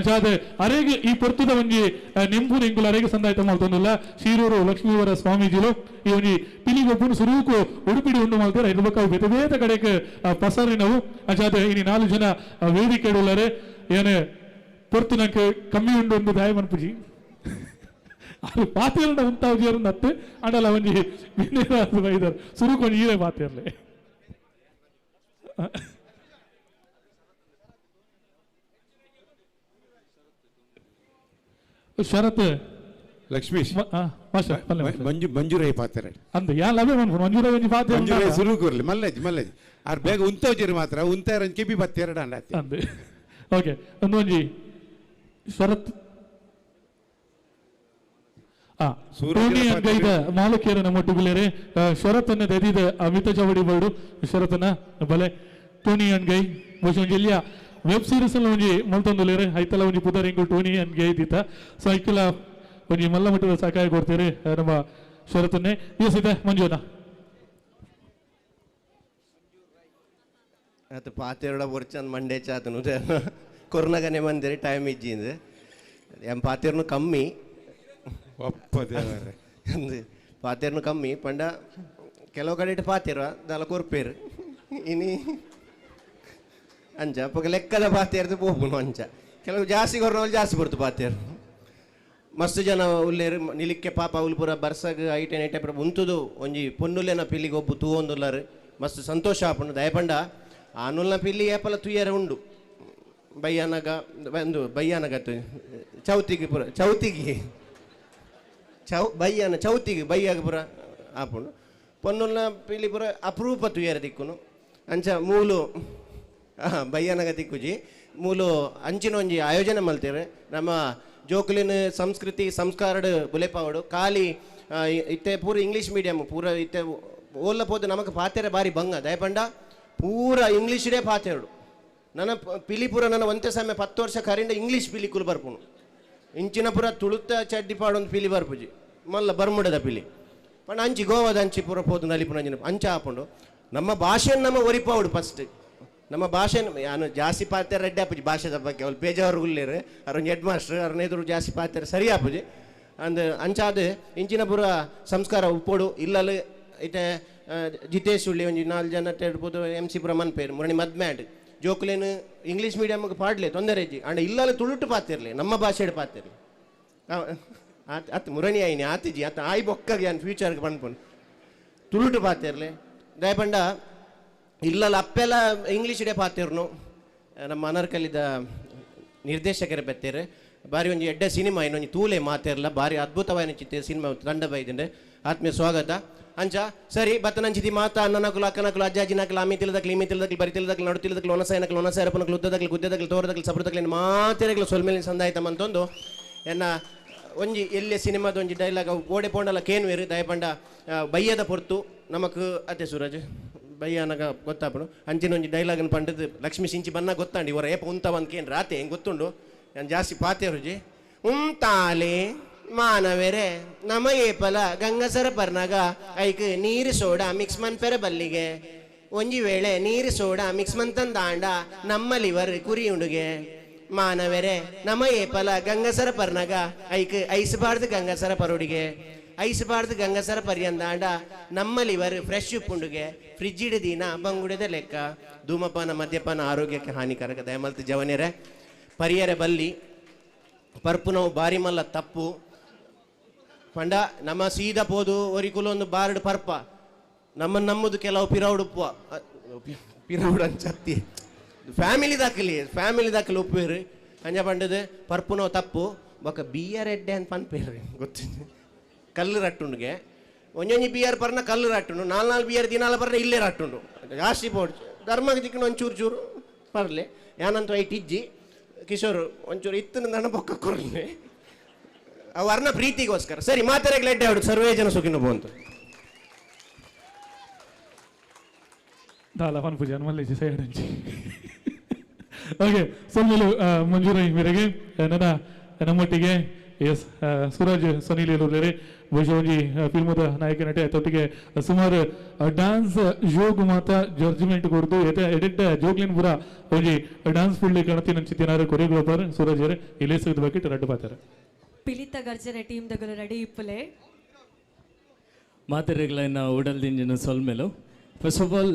ಅಜಾದೆ ಅರೆಗೆ ಈ ಪೊರ್ತುದ ಒಂಜಿ ನೆಂಪು ನೆಂಗುಲು ಅರೆಗೆ ಸಂದಾಯ್ತ ಮಲ್ತೊಂದುಲ್ಲ ಶೀರೂರು ಲಕ್ಷ್ಮೀವರ ಸ್ವಾಮೀಜಿಲು ಈ ಒಂಜಿ ಪಿಲಿಗೊಪ್ಪುನು ಸುರೂಕು ಉಡುಪಿಡಿ ಉಂಡು ಮಲ್ತಾರೆ ಇರ್ಬೇಕಾವು ಬೇತೆ ಬೇತೆ ಕಡೆಗೆ ಪಸರಿನವು ಅಜಾದೆ ಇನಿ 4 ಜನ ವೇದಿಕೆ ಉಳ್ಳಾರೆ ಏನೇ ಪೊರ್ತು ನಂಗೆ ಕಮ್ಮಿ ಉಂಡು ಒಂದು ದಾಯ ಮನ್ಪುಜಿ ಅದು ಪಾತಿರನ್ನ ಉಂಟಾವು ನತ್ತು ಅಂಡಲ್ಲ ಒಂಜಿ ಬೈದಾರ ಸುರುಕು ಒಂಜಿ ಈರೇ ಪಾತಿರ್ಲೆ ಶರತ್ ಲಕ್ಷ್ಮೀಶ್ ಮಂಜು ಮಂಜುರೈ ಪಾತ್ರ ಅಂದ ಯಾ ಲಭ್ಯ ಮಂಜುರೈ ಒಂಜಿ ಪಾತ್ರ ಮಂಜುರೈ ಸುರುಕು ಇರಲಿ ಮಲ್ಲೇಜ್ ಮಲ್ಲೇಜ್ ಆರ್ ಬೇಗ ಉಂತಾವ್ಜಿರಿ ಮಾತ್ರ ಉಂತಾರ ಕೆಬಿ ಬತ್ತೆರಡ ಅಂಡ ಅಂದೆ. ಓಕೆ ಒಂದು ಒಂಜಿ ಶರತ್ ಟೋನಿ ಅಂಗೈದ ಮಾಲಕಿಯರ ನಮ್ಮ ಒಟ್ಟುಗುಲೇರೆ ಶರತ್ತನ್ನ ದದಿದ ಅಮಿತ ಚೌಡಿ ಬೋರ್ಡು ಶರತ್ತನ್ನ ಬಲೆ ಟೋನಿ ಅನ್ಗೈ ಬಹುಶಃ ಒಂಜಿ ಎಲ್ಲಿಯ ವೆಬ್ ಸೀರೀಸ್ ಅಲ್ಲಿ ಒಂಜಿ ಮಲ್ತೊಂದುಲೇರೆ ಐತಲ ಒಂಜಿ ಪುದರ್ ಎಂಗು ಟೋನಿ ಅನ್ಗೈ ದಿತ ಸೊ ಐಕ್ಲ ಒಂಜಿ ಮಲ್ಲ ಮಟ್ಟದ ಸಹಾಯ ಕೊಡ್ತೀರಿ ನಮ್ಮ ಶರತ್ತನ್ನೇ ಎಸ್ ಇದೆ ಮಂಜುನಾ ಅದು ಪಾತೆರಡ ಬೊರ್ಚಂದ್ ಮಂಡೆ ಚಾತನು ಕೊರ್ನಗನೆ ಬಂದಿರಿ ಟೈಮ್ ಇಜ್ಜಿಂದು ಎಂ ಪಾತೆರ್ನು ಕಮ್ಮಿ ಅಂದು ಪಾತೆರ್ನು ಕಮ್ಮಿ ಪಂಡ ಕೆಲವು ಕಡೆ ಇಟ್ಟು ಪಾತೆರ ದಾಲ ಕೊರ್ಪೇರು ಇನಿ ಅಂಚ ಪೊಕ ಲೆಕ್ಕದ ಪಾತೆರ್ದು ಪೋಪುನು ಅಂಚ ಕೆಲವು ಜಾಸ್ತಿ ಕೊರ್ನವಲ್ಲಿ ಜಾಸ್ತಿ ಬರ್ತು ಪಾತೆರು ಮಸ್ತ್ ಜನ ಉಲ್ಲೇರು ನಿಲಿಕ್ಕೆ ಪಾಪ ಉಲ್ ಪೂರ ಬರ್ಸಗ್ ಐಟೆ ನೈಟೆ ಪೂರ ಉಂತುದು ಒಂಜಿ ಪೊನ್ನುಲೆನ ಪಿಲ್ಲಿಗೆ ಒಬ್ಬು ತೂವೊಂದುಲ್ಲಾರು ಮಸ್ತ್ ಸಂತೋಷ ಆಪುಂಡು ದಯಪಂಡ ಆನುಲ್ನ ಪಿಲ್ಲಿ ಏಪಲ ತುಯ್ಯರ ಉಂಡು ಬಯ್ಯಾನಗ ಒಂದು ಬಯ್ಯಾನಗ ಚೌತಿಗೆ ಪೂರ ಚೌತಿಗೆ ಚೌ ಬಯ್ಯಾನ ಚೌತಿಗೆ ಬಯ್ಯಾಗ ಪೂರ ಆಪುಂಡು ಪೊನ್ನುಲ್ನ ಪಿಲಿ ಪೂರ ಅಪರೂಪ ತುಯ್ಯರ ದಿಕ್ಕುನು ಅಂಚ ಮೂಲು ಬಯ್ಯಾನಗ ದಿಕ್ಕುಜಿ ಮೂಲು ಅಂಚಿನ ಒಂಜಿ ಆಯೋಜನೆ ಮಲ್ತೇವೆ ನಮ್ಮ ಜೋಕುಲಿನ ಸಂಸ್ಕೃತಿ ಸಂಸ್ಕಾರಡ್ ಬುಲೆಪಾವಡು ಖಾಲಿ ಇತ್ತೆ ಪೂರ ಇಂಗ್ಲೀಷ್ ಮೀಡಿಯಮ್ ಪೂರ ಇತ್ತೆ ಓಲ್ಲ ಪೋದು ನಮಗೆ ಪಾತೆರೆ ಬಾರಿ ಬಂಗ ದಯಪಂಡ ಪೂರ ಇಂಗ್ಲೀಷ್ಡೇ ಪಾತೆರಡು ನನ್ನ ಪಿಲಿ ಪೂರ ನನ್ನ ಒಂತೆ ಸಮಯ 10 ವರ್ಷ ಕರಿಂದ ಇಂಗ್ಲೀಷ್ ಪಿಲಿ ಕುಲು ಬರ್ಪುನು ಇಂಚಿನ ಪೂರ ತುಳುತ್ತ ಚಡ್ಡಿ ಪಾಡೊಂದು ಪಿಲಿ ಬರ್ಪುಜಿ ಮಲ್ಲ ಬರ್ಮುಡದ ಪಿಲಿ ಪಂಡ ಅಂಚಿ ಗೋವಾದ ಅಂಚಿ ಪೂರ ಪೋದು ನಲಿಪುನ ಅಂಚಿನ ಅಂಚ ಆಪುಂಡು ನಮ್ಮ ಭಾಷೆಯನ್ನು ನಮ್ಮ ಒರಿಪಾವಡು ಫಸ್ಟ್ ನಮ್ಮ ಭಾಷೆ ನಾನು ಜಾಸ್ತಿ ಪಾತೆ ರೆಡ್ಡಿ ಆಪುಜಿ ಭಾಷೆದ ಬಗ್ಗೆ ಅವ್ರು ಬೇಜಾರು ಉಲ್ಲೇರು ಅವ್ರೊಂದು ಹೆಡ್ ಮಾಸ್ಟರ್ ಅವ್ರನ್ನ ಎದುರು ಜಾಸ್ತಿ ಪಾತೆರ್ ಸರಿ ಆಪುಜಿ ಅಂದ್ ಅಂಚಾದ ಇಂಚಿನ ಪೂರ ಸಂಸ್ಕಾರ ಉಪ್ಪೋಡು ಇಲ್ಲಲ್ಲಿ ಇತ್ತೆ ಜಿತೇಶ್ ಉಳ್ಳಿ ಒಂಜಿ 4 ಜನ ಇರ್ಬೋದು ಎಮ್ ಸಿ ಪುರ ಮನ್ಪೇರು ಮುರಣಿ ಮದ್ಮ್ಯಾಂಡ್ ಜೋಕುಲೇನು ಇಂಗ್ಲೀಷ್ ಮೀಡಿಯಮ್ಗೆ ಪಾಡ್ಲೆ ತೊಂದರೆ ಇಜ್ಜಿ ಅಂಡ ಇಲ್ಲಲ್ಲಿ ತುಳುಟು ಪಾತಿರ್ಲಿ ನಮ್ಮ ಭಾಷೆಡ್ ಪಾತಿರ್ಲಿ ಅತ್ ಮುರಣಿ ಆಯ್ನಿ ಆತಿಜಿ ಅತ್ತ ಆಯ್ ಬೊಕ್ಕಾಗಿ ನಾನು ಫ್ಯೂಚರ್ಗೆ ಪನ್ಪುನು ತುಳುಟು ಪಾತಿರ್ಲಿ ದಯಪಂಡ ಇಲ್ಲಲ್ಲ ಅಪ್ಪೆಲ್ಲ ಇಂಗ್ಲೀಷ್ ಇಡೇ ಪಾತಿರ್ನು ನಮ್ಮ ಅನರ್ಕಲಿದ ನಿರ್ದೇಶಕರ ಬತ್ತೇರು ಬಾರಿ ಒಂಜಿ ಎಡ್ಡೆ ಸಿನಿಮಾ ಇನ್ನೊಂಜಿ ತೂಲೆ ಮಾತಿರಲ್ಲ ಬಾರಿ ಅದ್ಭುತವಾದ ಚಿತ್ತೆ ಸಿನಿಮಾ ತಂಡ ಬೈದಿಂಡೆ ಆತ್ಮೀಯ ಸ್ವಾಗತ ಅಂಚ ಸರಿ ಬತ್ತನಂಚಿತಿ ಮಾತಾ ಅಣ್ಣನಕುಲು ಅಕ್ಕನಕುಲು ಅಜ್ಜಾಜಿನಕುಲು ಅಮ್ಮಿ ತಿಳದಕ್ಲು ಇಮ್ಮಿ ತಿಳದಕ್ಲು ಬರಿ ತಿಳದಕ್ಲು ನಡು ತಿಳದಕ್ಲು ಒಣಸಾಯನಕಲು ಒಣಸಾಯರಪನಕಲು ಉದ್ದದಕ್ಲು ಗುದ್ದದಕ್ಲು ತೋರದಕ್ಲು ಸಬ್ರದಕ್ಲು ಮಾತೆರೆಗಳು ಸೊಲ್ಮೇಲಿನ ಸಂದಾಯ್ತ ಮಂತೊಂದು ಎನ್ನ ಒಂಜಿ ಎಲ್ಲೆ ಸಿನಿಮಾದ ಒಂಜಿ ಡೈಲಾಗ್ ಅವು ಗೋಡೆ ಪೋಂಡಲ ಕೇನ್ವೇರು ದಯಪಂಡ ಬಯ್ಯದ ಪೊರ್ತು ನಮಕ್ ಅತ್ತೆ ಸೂರಜ್ ಬಯ್ಯನಗ ಗೊತ್ತಾಪಡು ಅಂಚಿನ ಒಂಜಿ ಡೈಲಾಗನ್ನು ಪಂಡದು ಲಕ್ಷ್ಮೀ ಸಿಂಚಿ ಬನ್ನ ಗೊತ್ತಾಂಡಿ ಇವರ ಏಪ ಉಂತವಂತ ಕೇನ್ ರಾತೆ ಹೆಂಗೆ ಗೊತ್ತುಂಡು ನಾನು ಜಾಸ್ತಿ ಪಾತೆ ರುಜಿ ಉಂತಾಲೆ ಮಾನವೆರೆ ನಮ ಏಪಲ ಗಂಗಸರ ಪರ್ನಾಗ ಐಕ್ ನೀರು ಸೋಡಾ ಮಿಕ್ಸ್ ಮನ್ಪೆರ ಬಲ್ಲಿಗೆ ಒಂಜಿ ವೇಳೆ ನೀರು ಸೋಡಾ ಮಿಕ್ಸ್ ಮಂತಂದಾಂಡ ನಮ್ಮ ಲಿವರ್ ಕುರಿಯುಂಡುಗೆ ಮಾನವೆರೆ ನಮ ಏಪಲ ಗಂಗಸರ ಪರ್ನಾಗ ಐಕ್ ಐಸ್ಬಾರ್ದು ಗಂಗಸರ ಪರುಡಿಗೆ ಐಸ್ಬಾರ್ದು ಗಂಗಸರ ಪರ್ಯಂದಾಂಡ ನಮ್ಮ ಲಿವರ್ ಫ್ರೆಶ್ ಉಪ್ಪುಂಡುಗೆ ಫ್ರಿಜ್ ಹಿಡಿದಿನ ಬಂಗುಡೆದ ಲೆಕ್ಕ. ಧೂಮಪಾನ ಮದ್ಯಪಾನ ಆರೋಗ್ಯಕ್ಕೆ ಹಾನಿಕಾರಕ. ದಯಮಲ್ತು ಜವನೆರೆ ಪರಿಯರೆ ಬಲ್ಲಿ ಪರ್ಪುನವು ಬಾರಿ ಮಲ್ಲ ತಪ್ಪು ಪಂಡ ನಮ್ಮ ಸೀದ ಪೋದು ಒರಿಕುಲೊಂದು ಬಾರಡು ಪರ್ಪ ನಮ್ಮ ನಮ್ಮದು ಕೆಲವು ಪಿರೌಡುಪ್ಪ ಪಿರೌಡು ಅಂಚತ್ತಿ ಫ್ಯಾಮಿಲಿ ದಾಖಲಿ ಫ್ಯಾಮಿಲಿ ದಾಖಲಿ ಉಪ್ಪೇರು ಅಂಜ ಪಂಡದು ಪರ್ಪುನವು ತಪ್ಪು ಬೊಕ ಬಿಯರ್ ಎಡ್ಡೆ ಅಂತ ಪನ್ಪೇರು ಗೊತ್ತಿದೆ ಕಲ್ಲು ರಟ್ಟುಂಡುಗೆ ಒಂಜೊಂಜಿ ಬಿಯರ್ ಪರ್ನ ಕಲ್ಲು ರಟ್ಟುಂಡು 4 4 ಬಿಯರ್ ದಿನಾಲ ಪರ್ನ ಇಲ್ಲೇ ರಟ್ಟುಂಡು ಜಾಸ್ತಿ ಪೋಡು ಧರ್ಮಕ್ಕೆ ದಿಕ್ಕಿನ ಒಂಚೂರು ಚೂರು ಪರ್ಲೆ ಯಾನಂತೂ ಐಟ್ ಇಜ್ಜಿ ಕಿಶೋರ್ ಒಂಚೂರು ಇತ್ತು ನನ್ನ ಬೊಕ್ಕ ಕೊರ್ಲೆ ಅವು ಅರ್ನ ಪ್ರೀತಿಗೋಸ್ಕರ. ಸರಿ ಮಾತಾಡಕ್ಕೆ ಲೆಡ್ಡೆ ಅವಡು ಸರ್ವೇ ಜನ ಸುಖಿನ ಬಂತು ದಾಲ ಪನ್ಪುಜಿ ಅನ್ಮಲ್ಲೇಜಿ ಸೈಡ್ ಅಂಚಿ. ಓಕೆ ಸೊಲ್ಮೆಲು ಮಂಜೂರ ಮೇರೆಗೆ ನನ್ನ ನಮ್ಮೊಟ್ಟಿಗೆ ಎಸ್ ಸೂರಜ್ ಸನಿಲ್ ಏಲೂರ್ಲೇರೆ ಬಹುಶಃ ಒಂಜಿ ಫಿಲ್ಮದ ನಾಯಕ ನಟೆ ತೊಟ್ಟಿಗೆ ಸುಮಾರು ಡಾನ್ಸ್ ಜೋಗ್ ಮಾತ ಜಡ್ಜ್ಮೆಂಟ್ ಕೊಡ್ದು ಎಡೆಡ್ಡ ಜೋಗ್ಲಿನ್ ಪುರ ಒಂಜಿ ಡಾನ್ಸ್ ಫುಲ್ ಕಣತಿ ನಂಚಿತ್ತಿನಾರು ಕೊರಿಯೋಗ್ರಾಫರ್ ಸೂರಜ್ ಇಲೇಸದ ಬಗ್ಗೆ ರಡ್ಡು ಪಾತಾರೆ. ಪಿಲಿತ ಗರ್ಜನೆ ಟೀಮ್ ದಗಲು ರೆಡಿ ಇಪ್ಪಲೆ ಮಾತೆರೆಗ್ಲನ್ನ ಉಡಲ್ದಿಂಜಿನ ಸೊಲ್ಮೆಲು. ಫಸ್ಟ್ ಆಫ್ ಆಲ್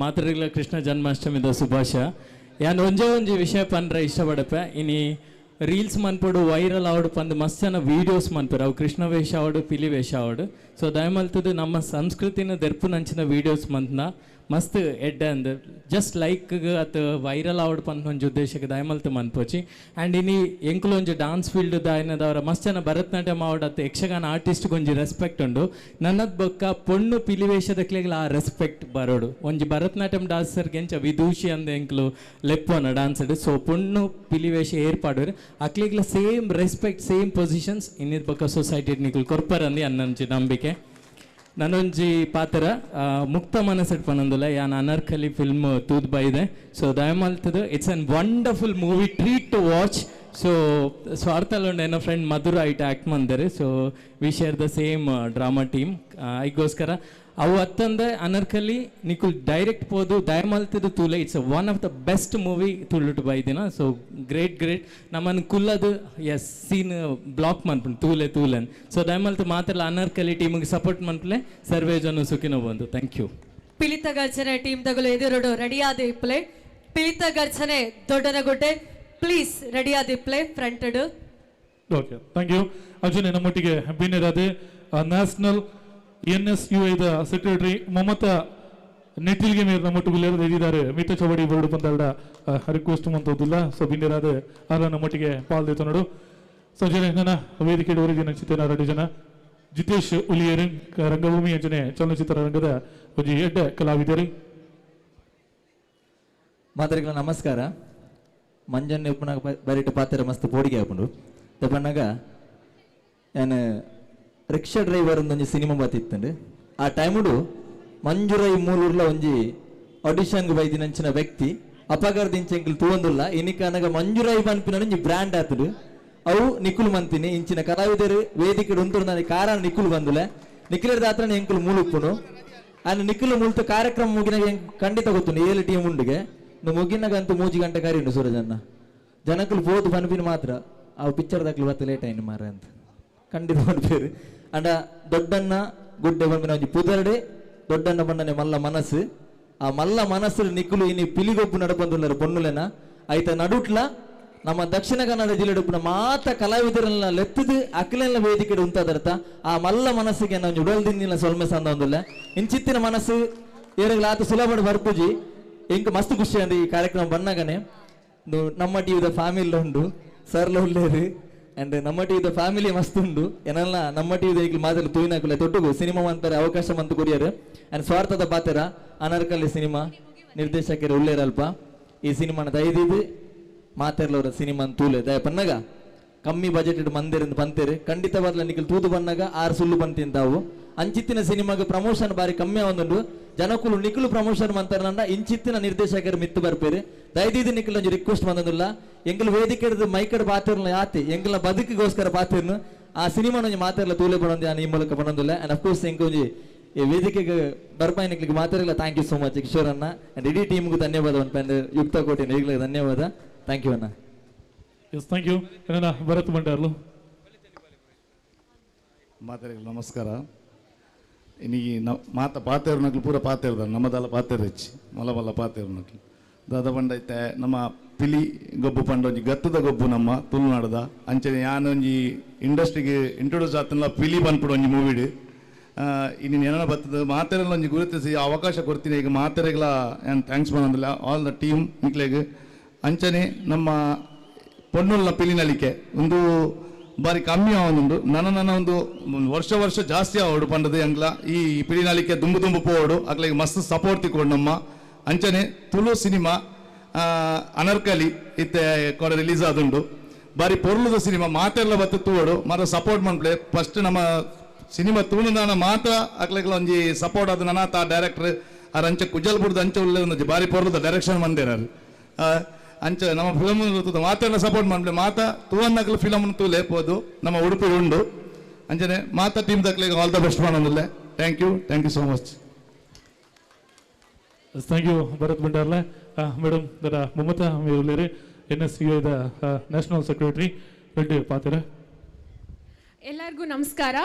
ಮಾತೆರೆಗ್ಲ ಕೃಷ್ಣ ಜನ್ಮಾಷ್ಟಮಿದ ಶುಭಾಶಯ. ಯಾನ್ ಒಂಜೇ ಒಂಜಿ ವಿಷಯ ಪನ್ರೆ ಇಷ್ಟಪಡಪೆ ಇನಿ ರೀಲ್ಸ್ ಮನ್ಪೊಡು ವೈರಲ್ ಆವಡು ಪಂದು ಮಸ್ತ್ ಜನ ವೀಡಿಯೋಸ್ ಮನ್ಪೆರ್ ಅವು ಕೃಷ್ಣ ವೇಷ ಆವಡು ಪಿಲಿ ವೇಷ ಆವಡು. ಸೊ ದಯಮಲ್ತದ್ದು ನಮ್ಮ ಸಂಸ್ಕೃತಿನ ದೆರ್ಪುನಂಚಿನ ವೀಡಿಯೋಸ್ ಮಂತ್ನ ಮಸ್ತ್ ಎಡ್ಡೆ ಅಂದ್ ಜಸ್ಟ್ ಲೈಕ್ ಅತ್ ವೈರಲ್ ಆವಡು ಪಂತ ಒಂಜಿ ಉದ್ದೇಶಕ್ಕೆ ದಯಮಲ್ತು ಮನ್ಪೋಚಿ. ಆ್ಯಂಡ್ ಇನಿ ಎಂಕುಲು ಒಂಜಿ ಡಾನ್ಸ್ ಫೀಲ್ಡ್ ದಾಯನದವರ ಮಸ್ತ್ ಜನ ಭರತನಾಟ್ಯಂ ಆವಡು ಅತ್ ಯಕ್ಷಗಾನ ಆರ್ಟಿಸ್ಟ್ಗೆ ಒಂಜಿ ರೆಸ್ಪೆಕ್ಟ್ ಉಂಡು. ನನ್ನದ್ ಬೊಕ್ಕ ಪೊಣ್ಣು ಪಿಲಿ ವೇಷದಕ್ಲೆಗ್ಲ ಆ ರೆಸ್ಪೆಕ್ಟ್ ಬರೋಡು. ಒಂಜಿ ಭರತನಾಟ್ಯಂ ಡಾನ್ಸರ್ಗೆ ಎಂಚ ವಿದೂಷಿ ಅಂದ ಎಂಕುಲು ಲೆಪ್ಪೋನ ಡಾನ್ಸರ್. ಸೊ ಪೊಣ್ಣು ಪಿಲಿ ವೇಷ ಏರ್ಪಾಡೋರು ಅಕ್ಲೆಗ್ಲ ಸೇಮ್ ರೆಸ್ಪೆಕ್ಟ್ ಸೇಮ್ ಪೊಸಿಷನ್ಸ್ ಇನ್ನಿದ್ ಬೊಕ್ಕ ಸೊಸೈಟಿ ನಿಕುಲು ಕೊರ್ಪರಂದಿ ಅನ್ನಂಜಿ ನಂಬಿಕೆ. ನಾನೊಂಜಿ ಪಾತ್ರ ಮುಕ್ತ ಮನಸ್ಸು ಪನೊಂದುಲ್ಲ ಯಾನ್ ಅನರ್ಕಲಿ ಫಿಲ್ಮ್ ತೂದ್ ಬೈದೆ. ಸೊ ದಯಮಲ್ತದು it's an wonderful movie treat to watch. So ಸ್ವಾರ್ಥಲ್ಲುಂಡು ಏನೋ ಫ್ರೆಂಡ್ ಮಧುರ ಐಟ್ ಆ್ಯಕ್ಟ್ ಮಂದರೆ. So we share the same drama team. ಐಗೋಸ್ಕರ ಅವು ಅತ್ತಂದೆ ಅನರ್ಕಲಿ ನಿಕುಲ್ ಡೈರೆಕ್ಟ್ ಪೋದು ದಯಮಲ್ತದು ತೂಲೆ it's one of the best movie ತುಳುಟು ಬೈದಿನ. ಸೊ ಗ್ರೇಟ್ ಗ್ರೇಟ್ ನಮ್ಮನ್ನು ಕುಲ್ಲದು ಎಸ್ ಸೀನ್ ಬ್ಲಾಕ್ ಮನ್ಪುಂಡು ತೂಲೆ ತೂಲೆನ್. ಸೊ ದಯಮಲ್ತು ಮಾತ್ರ ಅನರ್ಕಲಿ ಟೀಮಿಗೆ ಸಪೋರ್ಟ್ ಮನ್ಪಲೆ ಸರ್ವೇ ಜನ ಸುಖಿನೋ ಬಂದು. Thank you. ಪಿಲಿತ ಗರ್ಜನೆ ಟೀಮ್ ತಗಲು ಎದುರುಡು ರೆಡಿಯಾದ ಇಪ್ಪಲೆ ಪಿಲಿತ ಗರ್ಜನೆ ದೊಡ್ಡನಗುಡ್ಡೆ ಪ್ಲೀಸ್ ರೆಡಿಯಾದ ಇಪ್ಪಲೆ ಫ್ರಂಟೆಡ್. Okay thank you. Arjun ನಮ್ಮೊಟ್ಟಿಗೆ ಬಿನ್ನೆರಾದೆ ನ್ಯಾಷನಲ್ NSUIದ ಸೆಕ್ರೆಟರಿ ಮಮತಾ ನೆಟ್ಟಿಲ್ಗೆ ಮೇರೆ ನಮ್ಮೊಟ್ಟಿಗೆ ಇದ್ದಾರೆ. ಮಿತ ಚೌವಡಿ ಬರಡು ಬಂದಾಡ ರಿಕ್ವೆಸ್ಟ್ ಮಂತೋದಿಲ್ಲ. ಸೊ ಬಿನ್ನೆರಾದ ಆರ ನಮ್ಮೊಟ್ಟಿಗೆ ಪಾಲ್ದೇತ ನೋಡು. ಸೊ ಜನ ನನ್ನ ವೇದಿಕೆ ಹೊರಗಿನ ಚಿತ್ರ 2 ಜನ ಜಿತೇಶ್ ಉಲಿಯರು ರಂಗಭೂಮಿ ಅಂಜನೆ ಚಲನಚಿತ್ರ ರಂಗದ ಒಂಜಿ ಎಡ್ಡೆ ಕಲಾವಿದರು. ಮಾತರಿಗಳ ನಮಸ್ಕಾರ. ಮಂಜನ್ನೆ ಉಪ್ಪುನಾಗ ಬರಿಟ ಪಾತ್ರ ಮಸ್ತ್ ಪೋಡಿಗೆ ಹಾಕೊಂಡು ತಪ್ಪನಾಗ ನಾನು ರಿಕ್ಷಾ ಡ್ರೈವರ್ ಒಂಜಿ ಸಿನಿಮಾ ಬತ್ತಿತ್ತಂಡು. ಆ ಟೈಮುಡು ಮಂಜುರೈ ಮೂಲೂರ್ಲ ಒಂಜಿ ಆಡಿಷನ್ಗೆ ಬೈದಿನಂಚಿನ ವ್ಯಕ್ತಿ ಅಪಗಾರದಿಂಚ ಎಂಕುಲು ತೂವೊಂದುಲ್ಲ ಇನಿಕನಗ ಮಂಜುರೈ ಪನ್ಪಿನ ಒಂಜಿ ಬ್ರ್ಯಾಂಡ್ ಆತುಡು ಅವು ನಿಕುಲು ಮಂತಿನಿ ಇಂಚಿನ ಕಲಾವಿದರು ವೇದಿಕೆ ಉಂತುಂಡು ಕಾರಣ ನಿಕುಲು ಬಂದುಲೆ ನಿಖಿಲದ ಆತ್ರನೇ ಎಂಕುಲು ಮೂಲುಪ್ಪುನು ಆ್ಯಂಡ್ ನಿಖಿಲು ಮುಲ್ತ ಕಾರ್ಯಕ್ರಮ ಮುಗಿನಾಗ ಖಂಡಿತ ಗೊತ್ತುಂಡು ಏಳು ಟೀಮ್ ಉಂಡುಗೆ. ಮುಗಿನಗಂತೂ 3 ಗಂಟೆ ಕರೀಂಡು ಸೂರಜನ್ನ ಜನಕ್ಕಲು ಪೋದು ಪನ್ಪಿನ ಮಾತ್ರ ಅವು ಪಿಕ್ಚರ್ ದಾಖಲು ಬತ್ತ ಲೇಟ್ ಆಯ್ನು ಮಾರ ಅಂತ ಖಂಡಿತ ಪನ್ಪೇರು. ಅಂಡ ದೊಡ್ಡನ್ನ ಗುಡ್ಡೆ ಪನ್ಪಿನ ಒಂಜಿ ಪುದರ್ಡೆ ದೊಡ್ಡನ್ನ ಬಣ್ಣನೆ ಮಲ್ಲ ಮನಸ್ಸು. ಆ ಮಲ್ಲ ಮನಸ್ಸು ನಿಕ್ಕುಲು ಇನಿ ಪಿಲಿಗೊಬ್ಬು ನಡಪಂದುಲ್ಲರು ಪೊನ್ನುಲೆನ ಐತ ನಡುಟ್ಲ ನಮ್ಮ ದಕ್ಷಿಣ ಕನ್ನಡ ಜಿಲ್ಲೆ ಮಾತ ಕಲಾವಿದರನ್ನ ಲೆತ್ತದು ಅಖಿಲೆಲ್ಲ ವೇದಿಕೆ ಉಂತಾದರ್ಥ ಆ ಮಲ್ಲ ಮನಸ್ಸಿಗೆ ನಾವು ಉಡಲ್ದಿಂದಿನ ಸೊಲ್ಮೆ ಸಂದ ಒಂದಿಲ್ಲ ಇಂಚಿತ್ತಿನ ಮನಸ್ಸು ಏರಗ್ಲ ಆತ ಸುಲಭ ಬರ್ಪುಜಿ. ಎಂಕ್ ಮಸ್ತ್ ಖುಷಿ ಅಂದ್ ಈ ಕಾರ್ಯಕ್ರಮ ಬನ್ನಗನೆ ನಮ್ಮ ಟಿವಿದ ಫ್ಯಾಮಿಲಿ ಉಂಡು ಸರ್ಲ ಉಳ್ಳೇರು ಅಂಡ್ ನಮ್ಮ ಟಿವಿದ ಫ್ಯಾಮಿಲಿ ಮಸ್ತ್ ಉಂಡು ಏನೆಲ್ಲ ನಮ್ಮ ಟಿವಿದ ಈಗ ಮಾದರಿ ತೂಯಿನಾಕುಲೆ ತೊಟ್ಟುಗು ಸಿನಿಮಾ ಅಂತಾರೆ ಅವಕಾಶ ಮಂತು ಕೊರಿಯರು ಅಂಡ್ ಸ್ವಾರ್ಥದ ಪಾತ್ರ ಅನರ್ಕಲಿ ಸಿನಿಮಾ ನಿರ್ದೇಶಕರು ಉಳ್ಳೇರಲ್ಪ ಈ ಸಿನಿಮಾನ ದಯದಿದ್ದು ಮಾತೆರ್ಲವರ ಸಿನಿಮಾ ತೂಲೆ ದಯ ಪನ್ನಗ ಕಮ್ಮಿ ಬಜೆಟ್ ಮಂದಿರಿಂದ ಬಂತೇರು ಖಂಡಿತವಾದ್ಲ ನಿಖಲ್ ತೂದು ಬನ್ನಾಗ 6 ಸುಳ್ಳು ಬಂತಿಂತಾವು ಅಂಚಿತ್ತಿನ ಸಿನಿಮಾಗೆ ಪ್ರಮೋಷನ್ ಬಾರಿ ಕಮ್ಮಿ ಒಂದುಂಡು ಜನಕುಲು ನಿಖಲು ಪ್ರಮೋಷನ್ ಮಂತಾರನ್ನ ಇಂಚಿತ್ತಿನ ನಿರ್ದೇಶಕರು ಮಿತ್ತು ಬರ್ಪೇರು ದಯದೀದಿ ನಿಖಲ್ ಒಂಜಿ ರಿಕ್ವೆಸ್ಟ್ ಬಂದಿಲ್ಲ ಎಂಗಲ್ ವೇದಿಕೆ ಮೈಕಡ್ ಪಾತಿರ್ನ ಯಾತೆ ಎಂಗಲ ಬದುಕಿಗೋಸ್ಕರ ಪಾತಿರ್ನು ಆ ಸಿನಿಮಾ ಒಂಜಿ ಮಾತೆರ್ಲ ತೂಲೆ ಬಡೊಂದು ಈ ಮೂಲಕ ಬಡೊಂದಿಲ್ಲ. ಅಂಡ್ ಅಫ್ಕೋರ್ಸ್ ಎಂಕ್ ಒಂಜಿ ಈ ವೇದಿಕೆಗೆ ಬರ್ಪಾಯಿ ನಿಕ್ಲಿಗೆ ಮಾತಾಡಲ್ಲ thank you so much Kishore ಅಣ್ಣ ಅಂಡ್ ಇಡೀ ಟೀಮ್ಗೂ ಧನ್ಯವಾದ ಅಂಡ್ ಯುಕ್ತ ಕೋಟೆ ಈಗಲೇ ಧನ್ಯವಾದ. Thank you ಅಣ್ಣ. ಎಸ್ thank you ನನ್ನ ಭರತ್ ಭಂಡಾರ್ಲು. ಮಾತಾಡಿಗಳು ನಮಸ್ಕಾರ. ಇನ್ನೀಗ ಮಾತ ಪಾತೇರ್ನಕ್ಲು ಪೂರ ಪಾತೇರ್ದ ನಮ್ಮದಲ್ಲ ಪಾತೇರ್ ಹೆಚ್ಚಿ ಮಲ್ಲ ಮಲ್ಲ ಪಾತೇರ್ನಕ್ಲು ದಾದ ಪಂಡೈತೆ ನಮ್ಮ ಪಿಲಿ ಗೊಬ್ಬು ಪಂಡ ಒಂಜಿ ಗತ್ತದ ಗೊಬ್ಬು ನಮ್ಮ ತುಳುನಾಡದ ಅಂಚನೆ ಯಾನೊಂಜಿ ಇಂಡಸ್ಟ್ರಿಗೆ ಇಂಟ್ರೊಡ್ಯೂಸ್ ಆತನಲ್ಲ ಪಿಲಿ ಬಂದ್ಬಿಡು ಒಂಜಿ ಮೂವಿಡ್ ಇನ್ನು ಏನಾರ ಬರ್ತದೆ ಮಾತೆರೆಲ್ಲ ಒಂಜಿ ಗುರುತಿಸಿ ಅವಕಾಶ ಕೊಡ್ತೀನಿ ಈಗ ಮಾತೆರೆಗಳ ಏನು thanks ಮಾಡೋದಿಲ್ಲ ಆಲ್ the team ನಿಕ್ಲೆಗ್ ಅಂಚನೆ ನಮ್ಮ ಪೊನ್ನುಲ್ಲ ಪಿಲಿನಲಿಕೆ ಒಂದು ಬಾರಿ ಕಮ್ಮಿ ಆವೊಂದುಂಡು ನನ್ನ ನನ್ನ ಒಂದು ವರ್ಷ ವರ್ಷ ಜಾಸ್ತಿ ಆವಡು ಪಂಡದು ಅಂಗ್ಲ ಈ ಪಿಲಿನಲಿಕೆ ದುಂಬು ದುಂಬು ಪೋವಡು ಅಕ್ಲೆಗ್ ಮಸ್ತ್ ಸಪೋರ್ಟ್ ತಿಕ್ಕೊಡು ನಮ್ಮ ಅಂಚನೆ ತುಳು ಸಿನಿಮಾ ಅನರ್ಕಲಿ ಇತ್ತೆ ಕೊಡ ರಿಲೀಸ್ ಆದುಂಡು ಬಾರಿ ಪೊರ್ಲುದ ಸಿನಿಮಾ ಮಾತೆಲ್ಲ ಬತ್ತು ತೂವಡು ಮಾತ್ರ ಸಪೋರ್ಟ್ ಮನ್ಪ್ಲೆ ಫಸ್ಟ್ ನಮ್ಮ ಸಿನಿಮಾ ತೂಣುದಾನ ಮಾತ್ರ ಅಕ್ಲೆಗ್ಲ ಒಂಜಿ ಸಪೋರ್ಟ್ ಆದ ನನ್ನ ತಾ ಡೈರೆಕ್ಟರ್ ಆರ್ ಅಂಚೆ ಕುಜಲ್ ಬುಡ್ದು ಅಂಚೆ ಉಳ್ಳೆ ಒಂಜಿ ಬಾರಿ ಪೊರ್ಲುದ ಡೈರೆಕ್ಷನ್ ಮಂದಿರ ಅಂಚೆ ನಮ್ಮ ಫಿಲಮ್ ಮಾತೆಲ್ಲ ಸಪೋರ್ಟ್ ಮನ್ಪ್ಲೆ ಮಾತಾ ತೂವನ್ನಕ್ಲು ಫಿಲಮ್ ತೂಲೆ ಪೋದು ನಮ್ಮ ಉಡುಪಿ ಉಂಡು ಅಂಚನೆ ಮಾತಾ ಟೀಮ್ ದಕ್ಲೆಗ್ ಆಲ್ the best ಮಾಡೋದಿಲ್ಲ. Thank you, thank you so much. Thank you Bharat Bhandarle. Madam ದರ ಮಮತಾ ಮೇರುಲೇರಿ N S C the national secretary Reddy ಪಾತ್ರ. ಎಲ್ಲರಿಗೂ ನಮಸ್ಕಾರ.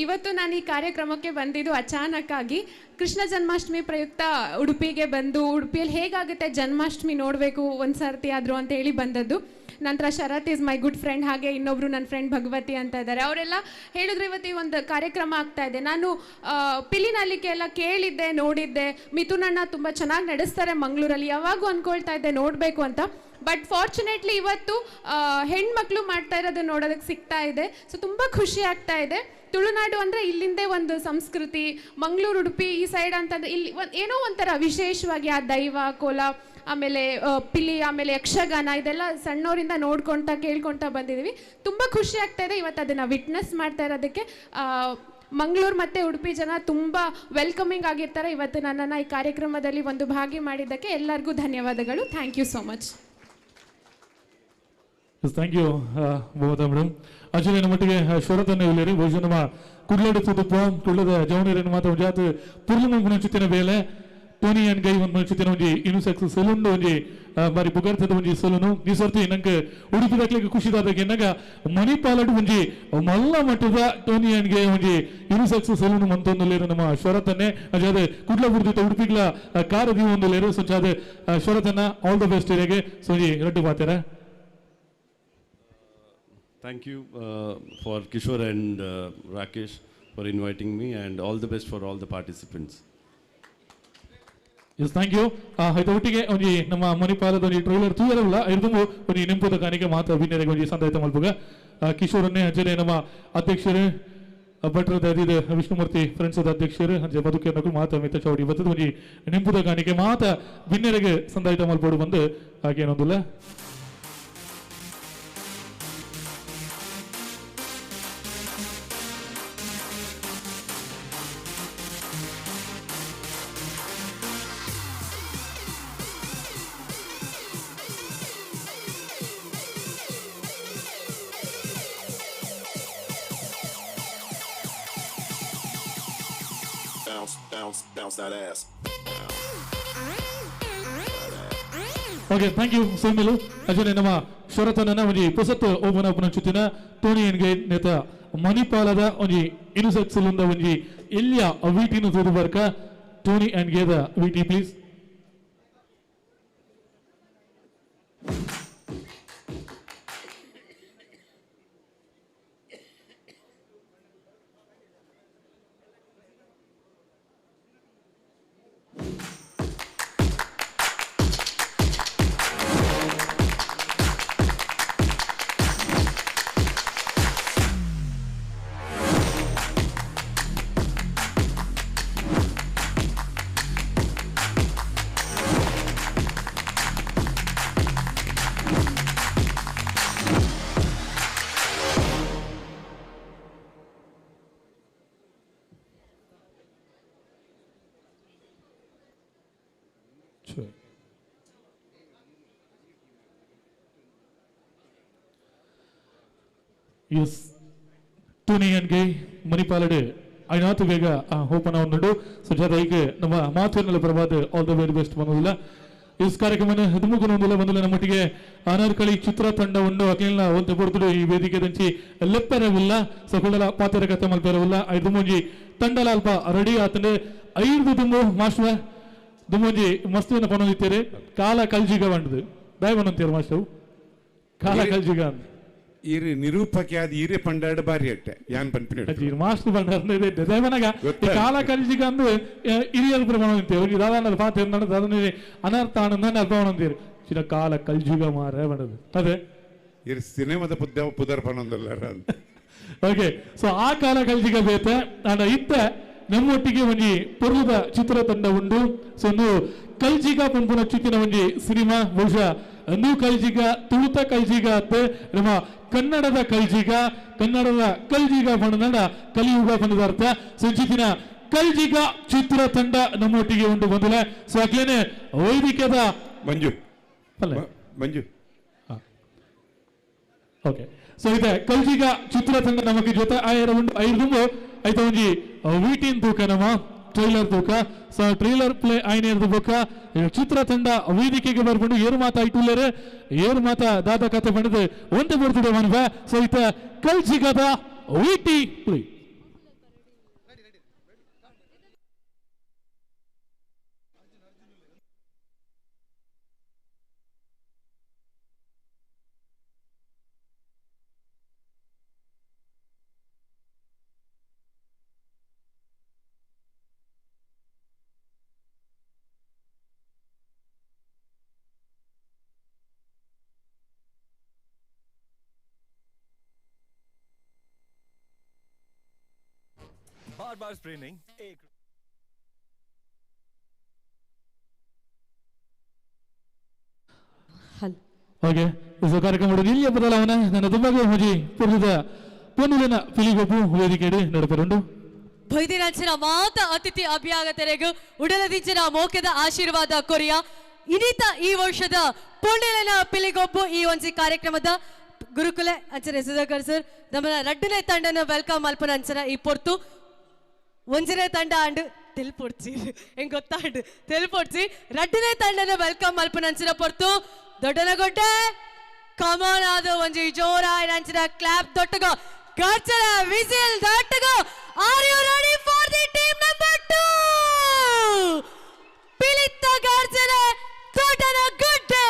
ಇವತ್ತು ನಾನು ಈ ಕಾರ್ಯಕ್ರಮಕ್ಕೆ ಬಂದಿದ್ದು ಅಚಾನಕ್ಕಾಗಿ ಕೃಷ್ಣ ಜನ್ಮಾಷ್ಟಮಿ ಪ್ರಯುಕ್ತ ಉಡುಪಿಗೆ ಬಂದು ಉಡುಪಿಯಲ್ಲಿ ಹೇಗಾಗುತ್ತೆ ಜನ್ಮಾಷ್ಟಮಿ ನೋಡಬೇಕು ಒಂದು ಸರ್ತಿ ಆದರೂ ಅಂತ ಹೇಳಿ ಬಂದದ್ದು. ನಂತರ Sharath is my good friend, ಹಾಗೆ ಇನ್ನೊಬ್ಬರು ನನ್ನ ಫ್ರೆಂಡ್ ಭಗವತಿ ಅಂತ ಇದ್ದಾರೆ. ಅವರೆಲ್ಲ ಹೇಳಿದ್ರು ಇವತ್ತು ಈ ಒಂದು ಕಾರ್ಯಕ್ರಮ ಆಗ್ತಾ ಇದೆ. ನಾನು ಪಿಲಿನಲಿಕೆ ಎಲ್ಲ ಕೇಳಿದ್ದೆ, ನೋಡಿದ್ದೆ. ಮಿಥುನಣ್ಣ ತುಂಬ ಚೆನ್ನಾಗಿ ನಡೆಸ್ತಾರೆ ಮಂಗಳೂರಲ್ಲಿ, ಯಾವಾಗೂ ಅಂದ್ಕೊಳ್ತಾ ಇದ್ದೆ ನೋಡಬೇಕು ಅಂತ. ಬಟ್ ಫಾರ್ಚುನೇಟ್ಲಿ ಇವತ್ತು ಹೆಣ್ಮಕ್ಳು ಮಾಡ್ತಾ ಇರೋದನ್ನ ನೋಡೋದಕ್ಕೆ ಸಿಗ್ತಾ ಇದೆ. ಸೊ ತುಂಬ ಖುಷಿ ಆಗ್ತಾ ಇದೆ. ತುಳುನಾಡು ಅಂದರೆ ಇಲ್ಲಿಂದೇ ಒಂದು ಸಂಸ್ಕೃತಿ, ಮಂಗಳೂರು ಉಡುಪಿ ಈ ಸೈಡ್ ಅಂತಂದರೆ ಇಲ್ಲಿ ಏನೋ ಒಂಥರ ವಿಶೇಷವಾಗಿ ಆ ದೈವ ಕೋಲ, ಆಮೇಲೆ ಪಿಲಿ, ಆಮೇಲೆ ಯಕ್ಷಗಾನ, ಇದೆಲ್ಲ ಸಣ್ಣವರಿಂದ ನೋಡ್ಕೊಳ್ತಾ ಕೇಳ್ಕೊಳ್ತಾ ಬಂದಿದ್ದೀವಿ. ತುಂಬ ಖುಷಿ ಆಗ್ತಾ ಇದೆ ಇವತ್ತು ಅದನ್ನು ವಿಟ್ನೆಸ್ ಮಾಡ್ತಾ ಇರೋದಕ್ಕೆ. ಮಂಗಳೂರು ಮತ್ತು ಉಡುಪಿ ಜನ ತುಂಬ ವೆಲ್ಕಮಿಂಗ್ ಆಗಿರ್ತಾರೆ. ಇವತ್ತು ನನ್ನನ್ನು ಈ ಕಾರ್ಯಕ್ರಮದಲ್ಲಿ ಒಂದು ಭಾಗಿ ಮಾಡಿದ್ದಕ್ಕೆ ಎಲ್ಲರಿಗೂ ಧನ್ಯವಾದಗಳು. Thank you so much. Thank you Mamata madam. ಅಂಚನೆ ನಮ್ಮೊಟ್ಟಿಗೆ ಶರತನ್ನು ಇಲ್ಲೇರಿ ಬಹುಶಃ ನಮ್ಮ ಕುಡ್ಲಡು ತುದುಪ ಕುಡ್ಲದ ಜವನೀರನ್ನು ಮಾತ್ರ ಒಂದು ಜಾತಿ ಪುರ್ಲು ಮುಂಚಿನ ಬೇಲೆ ಟೋನಿ ಅಂಡ್ ಗೈ ಒಂದು ಮುಂಚಿನ ಒಂಜಿ ಯೂನಿಸೆಕ್ಸ್ ಸಲೂನ್ ಒಂಜಿ ಬಾರಿ ಪುಗರ್ತದ ಒಂಜಿ ಸಲೂನು ಈ ಸರ್ತಿ ನಂಗೆ ಉಡುಪಿ ದಕ್ಲಿಗೆ ಖುಷಿದಾದಾಗ ಎನ್ನಾಗ ಮಣಿಪಾಲಡು ಒಂಜಿ ಮಲ್ಲ ಮಟ್ಟದ ಟೋನಿ ಅಂಡ್ ಗೈ ಒಂಜಿ ಯೂನಿಸೆಕ್ಸ್ ಸಲೂನ್ ಮಂತೊಂದುಲ್ಲೇರು ನಮ್ಮ ಶರತನ್ನೇ ಅಜಾದೆ ಕುಡ್ಲ ಬುರ್ದಿತ್ತ ಉಡುಪಿಗ್ಲ ಕಾರ ದೀವೊಂದುಲ್ಲೇರು. ಸೊ ಶರತನ್ನ ಆಲ್ the best ಇರೆಗೆ. ಸೊ ಒಂಜಿ ರಡ್ಡು ಪಾತೆರ. Thank you for Kishore and Rakesh for inviting me, and all the best for all the participants. Yes, thank you. ಆಯ್ತು ಒಟ್ಟಿಗೆ ಒಂಜಿ ನಮ್ಮ ಮಣಿಪಾಲದ ಒಂಜಿ ಟ್ರೈಲರ್ ತೂಯರಲ್ಲ ಇರ್ದುಂಬು ಒಂಜಿ ನೆಂಪುದ ಕಾಣಿಕೆ ಮಾತ್ರ ಬಿನ್ನೆರೆಗೆ ಒಂಜಿ ಸಂದಾಯಿತ ಮಲ್ಪುಗ. ಕಿಶೋರನ್ನೇ ಅಂಚನೆ ನಮ್ಮ ಅಧ್ಯಕ್ಷರು ಭಟ್ರದ ಅದಿದ ವಿಷ್ಣುಮೂರ್ತಿ ಫ್ರೆಂಡ್ಸ್ ಅಧ್ಯಕ್ಷರು ಅಂಚೆ ಬದುಕೇನಕ್ಕೂ ಮಾತಾ ಮಿತ್ತ ಚೌಡಿ ಬತ್ತದ ಒಂಜಿ ನೆಂಪುದ ಕಾಣಿಕೆ ಮಾತಾ ಬಿನ್ನೆರೆಗೆ ಸಂದಾಯಿತ ಮಲ್ಪೋಡು ಬಂದು ಹಾಗೇನೊಂದಿಲ್ಲ. Bounce, bounce, bounce that ass. Bounce. That ass. Okay thank you ಸೋಮಿಲು ಅಜನೆ ನಮ್ಮ ಶರತನನ ಒಂಜಿ ಪೊಸತ್ ಓಪನ್ ಅಪ್ ನಂಚುತ್ತಿನ ಟೋನಿ ಎನ್ಗೆ ನೇತ ಮಣಿಪಾಲದ ಒಂಜಿ ಇನುಸೆಕ್ಸಲುಂದ ಒಂಜಿ ಎಲ್ಲಿಯ ವೀಟಿನ ತೂದು ಬರ್ಕ ಟೋನಿ ಅಂಡ್ ಗೇದ VT please. Yes, Tony and Gay ಮಣಿಪಾಲಡೆ ಐನಾತು ಬೇಗ ಓಪನ್ ಉಂಡು. ಸುಜಾತ ಈಗ ನಮ್ಮ ಮಾತುವಿನಲ್ಲಿ ಪ್ರಭಾತ್ ಆಲ್ the very best ಬಂದಿಲ್ಲ. ಈ ಕಾರ್ಯಕ್ರಮ ಹದಿಮೂರು ಬಂದಿಲ್ಲ ನಮ್ಮೊಟ್ಟಿಗೆ ಅನಾರ್ಕಳಿ ಚಿತ್ರ ತಂಡ ಉಂಡು. ಅಖಿಲ ಒಂದು ಪೊರ್ತುಡು ಈ ವೇದಿಕೆ ದಂಚಿ ಲೆಪ್ಪರವಿಲ್ಲ ಸಕುಳಲ ಪಾತ್ರ ಕತೆ ಮಲ್ಪೆರವಿಲ್ಲ. ಐದು ಮುಂಜಿ ತಂಡಲ ಅಲ್ಪ ರೆಡಿ ಆತಂಡೆ ಐದು ದುಂಬು ಮಾಸ್ಟರ್ ದುಮ್ಮೊಂಜಿ ಮಸ್ತುವಿನ ಪನೊಂದಿತ್ತೀರಿ ಕಾಲ ಕಲ್ಜಿಗ ಬಂಡದು ದಯ ಬಂದಂತೀರಿ ಮಾಸ್ಟರ್ ಕಾಲ ಕಲ್ಜಿಗ ಅಂತ ಇರು ನಿರೂಪಕ್ಕೆ ಅದು ಹಿರಿಯ ಪಂಡಾಡ ಬಾರಿ ಅಟ್ಟೆ ಯಾನ್ ಪನ್ಪಿನ ಮಾಸ್ಟರ್ ಪಂಡಾರ ದಯಮನಗ ಕಾಲ ಕಲ್ಜಿಗ ಅಂದು ಹಿರಿಯರ ಪ್ರಮಾಣ ಅಂತೀರಿ ದಾದಾನ ಪಾತ್ರ ದಾದನ ಅನರ್ಥ ಆನಂದ ಅರ್ಥ ಅಂತೀರಿ ಚಿರ ಕಾಲ ಕಲ್ಜಿಗ ಮಾರ ಬಂಡದು ಅದೇ ಇರು ಸಿನಿಮಾದ ಪುದ್ದ ಪುದರ್ ಪನ್ನೊಂದಲ್ಲ. ಓಕೆ ಸೊ ಆ ಕಾಲ ಕಲ್ಜಿಗ ಬೇತೆ ಅಂಡ ಇತ್ತ ನಮ್ಮೊಟ್ಟಿಗೆ ಒಂಜಿ ಪೊರ್ಲುದ ಚಿತ್ರ ತಂಡ ಉಂಡು. ಸೊ ಒಂದು ಕಲ್ಜಿಗ ಪಂಪುನ ಚಿತ್ತಿನ ಒಂಜಿ ಸಿನಿಮಾ ಬಹುಶಃ ಅಂದು ಕಲ್ಜಿಗ ತುಳುತ ಕಲ್ಜಿಗ ಅತ್ತೆ ನಮ್ಮ ಕನ್ನಡದ ಕಲ್ಜಿಗ ಕನ್ನಡದ ಕಲ್ಜಿಗ ಬಣ್ಣದ ಕಲಿಯುಗ ಬಂದದ ಅರ್ಥ. ಸೊ ಚಿತ್ತಿನ ಕಲ್ಜಿಗ ಚಿತ್ರ ತಂಡ ನಮ್ಮೊಟ್ಟಿಗೆ ಉಂಟು ಬಂದಿಲ್ಲ. ಸೊ ಅಕ್ಲೇನೆ ವೈದಿಕದ ಮಂಜು ಮಂಜು ಓಕೆ ಸೊ ಇದೆ ಕಲ್ಜಿಗ ಚಿತ್ರ ತಂಡ ನಮಗೆ ಜೊತೆ ಆಯರ ಉಂಟು. ಐದು ಐತ ಒಂಜಿ ವೀಟಿನ್ ತೂಕ ನಮ್ಮ ಟ್ರೈಲರ್ ತೂಕ. ಸೊ ಟ್ರೈಲರ್ ಪ್ಲೇ ಆಯ್ನೇರ್ದು ಬೊಕ್ಕ ಚಿತ್ರ ತಂಡ ವೇದಿಕೆಗೆ ಬರ್ಕೊಂಡು ಏರು ಮಾತಾ ಇಟ್ಟುಲ್ಲೇರೆ ಏರು ಮಾತಾ ದಾದ ಕತೆ ಬಂಡದು ಒಂದೇ ಬರ್ತದೆ ಮನ್ವ. ಸೊ ಇತ ಕಲ್ಜಿಗದ ವೀಟಿ ಪ್ಲೇ. बार बार स्प्रे नहीं एक ಓಕೆ ಸೊ ಕಾರ್ಯಕ್ರಮ ಇಲ್ಲಿಯ ಬದಲಾವಣೆ ನನ್ನ ತುಂಬಾ ಮುಜಿ ಪೂರ್ವದ ಪೊನ್ನುಲಿನ ಪಿಲಿಗೊಪ್ಪು ವೇದಿಕೆಡೆ ನಡಪರುಂಡು. ಬೈದಿರಂಚಿನ ಮಾತ ಅತಿಥಿ ಅಭ್ಯಾಗತರೆಗು ಉಡಲದಿಂಚಿನ ಮೋಕೆದ ಆಶೀರ್ವಾದ ಕೊರಿಯ ಇನ್ನಿತ ಈ ವರ್ಷದ ಪೊನ್ನುಲಿನ ಪಿಲಿಗೊಬ್ಬು ಈ ಒಂಜಿ ಕಾರ್ಯಕ್ರಮದ ಗುರುಕುಲ ಅಂಚನೆ ಸುಧಾಕರ್ ಸರ್ ನಮ್ಮ ರಡ್ಡನೇ ತಂಡನ welcome ಮಲ್ಪನ ಅಂಚನ ಈ ಪೊರ್ತು ಒಂಜನೇ ತಂಡ ಅಂಡ್ ತೆಲ್ಪೊಡ್ಚಿ ಹೆಂಗ್ ಗೊತ್ತಾಂಡ್ ತೆಲ್ಪೊಡ್ಚಿ ರಡ್ಡನೇ ತಂಡನ welcome ಮಲ್ಪನ ಅಂಚಿನ ಪೊರ್ತು ದೊಡ್ಡನಗೊಡ್ಡೆ ಕಮಾನ್ ಅದು ಒಂಜಿ ಜೋರ ಅಂಚಿನ ಕ್ಲಾಪ್ ದೊಟ್ಟಗೋ ಗರ್ಜನ ವಿಸಿಲ್ ದೊಟ್ಟಗೋ. Are you ready for the team number 2? ಪಿಲಿತ್ತ ಗರ್ಜನೆ ದೊಡ್ಡನಗೊಡ್ಡೆ.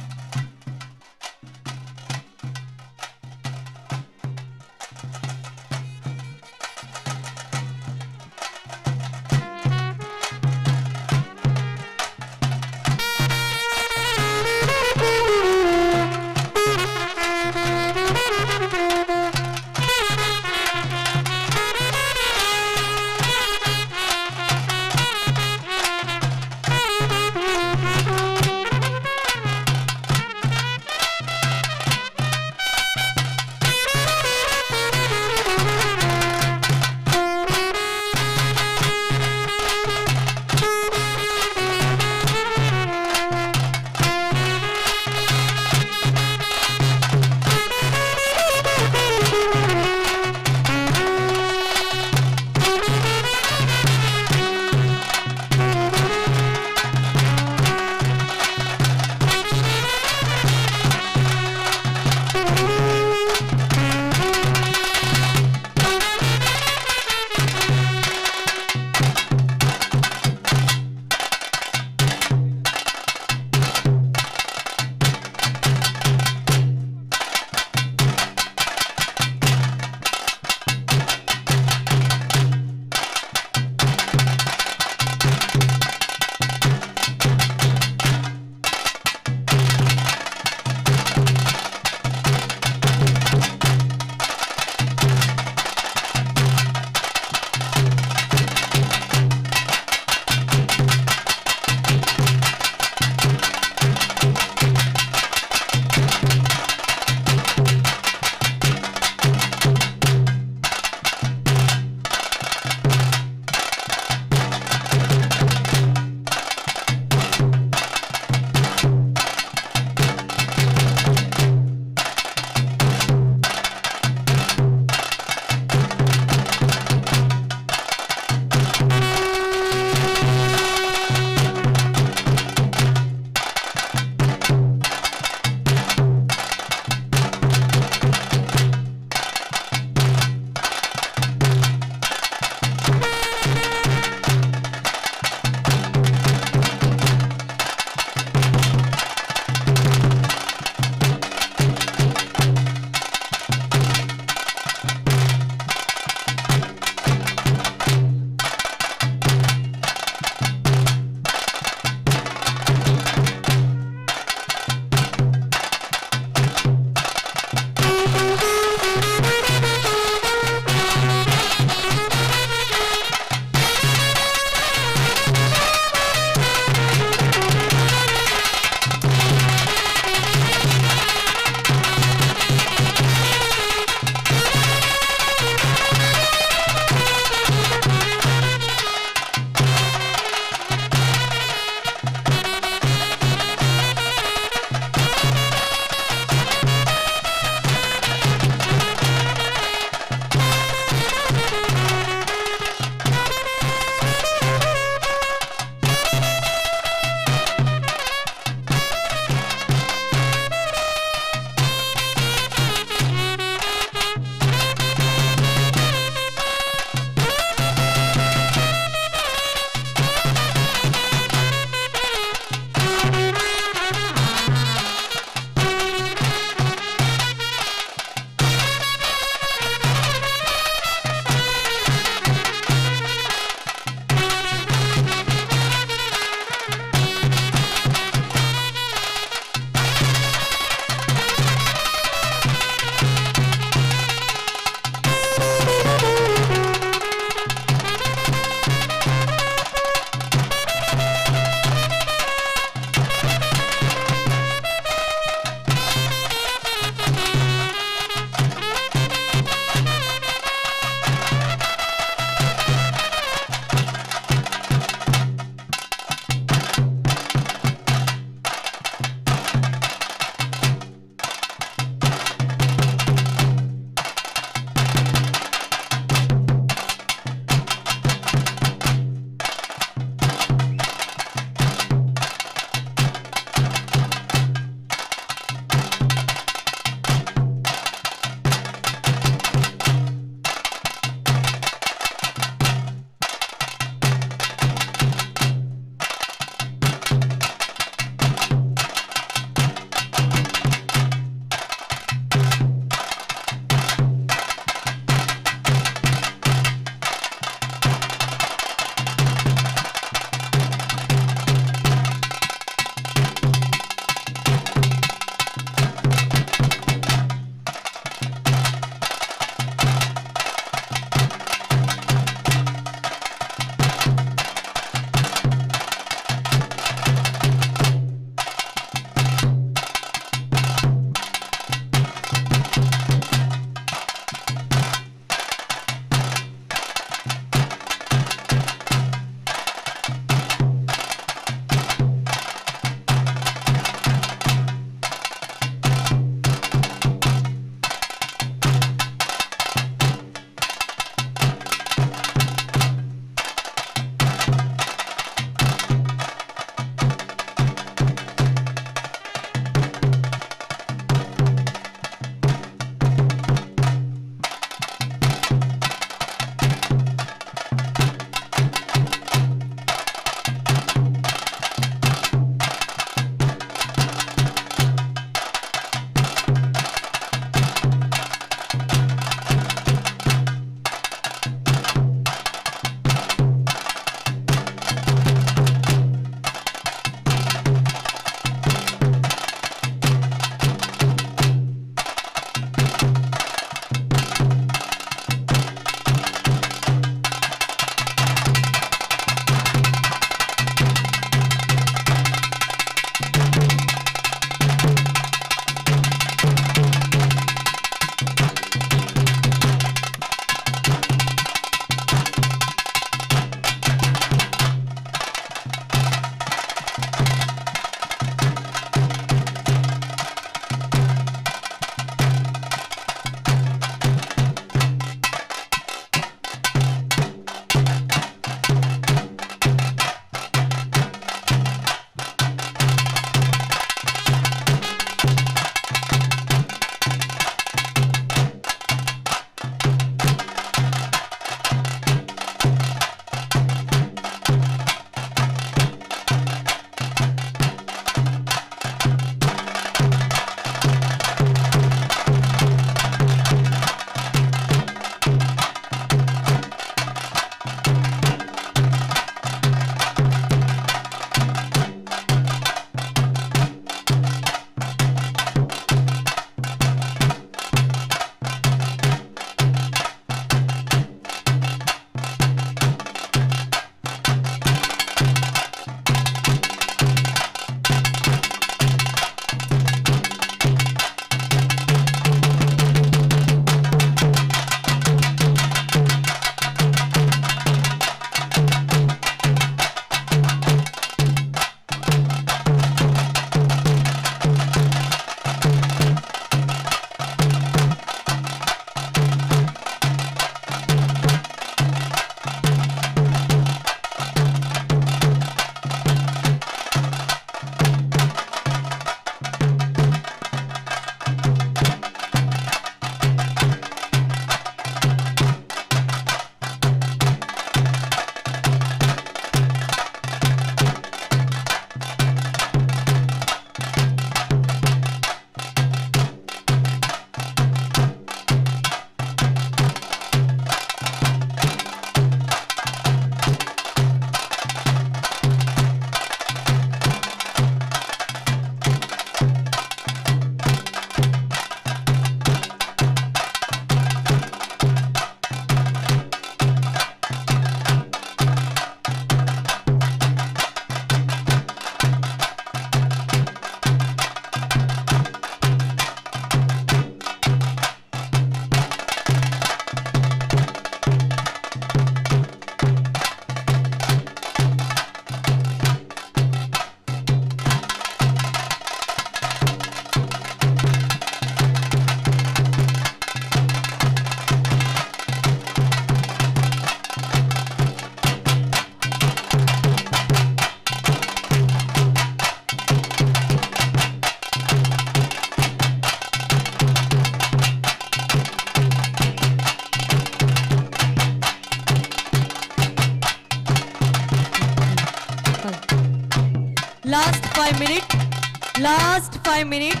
Minute, last 5 minute,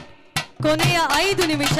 ಕೊನೆಯ 5 ನಿಮಿಷ.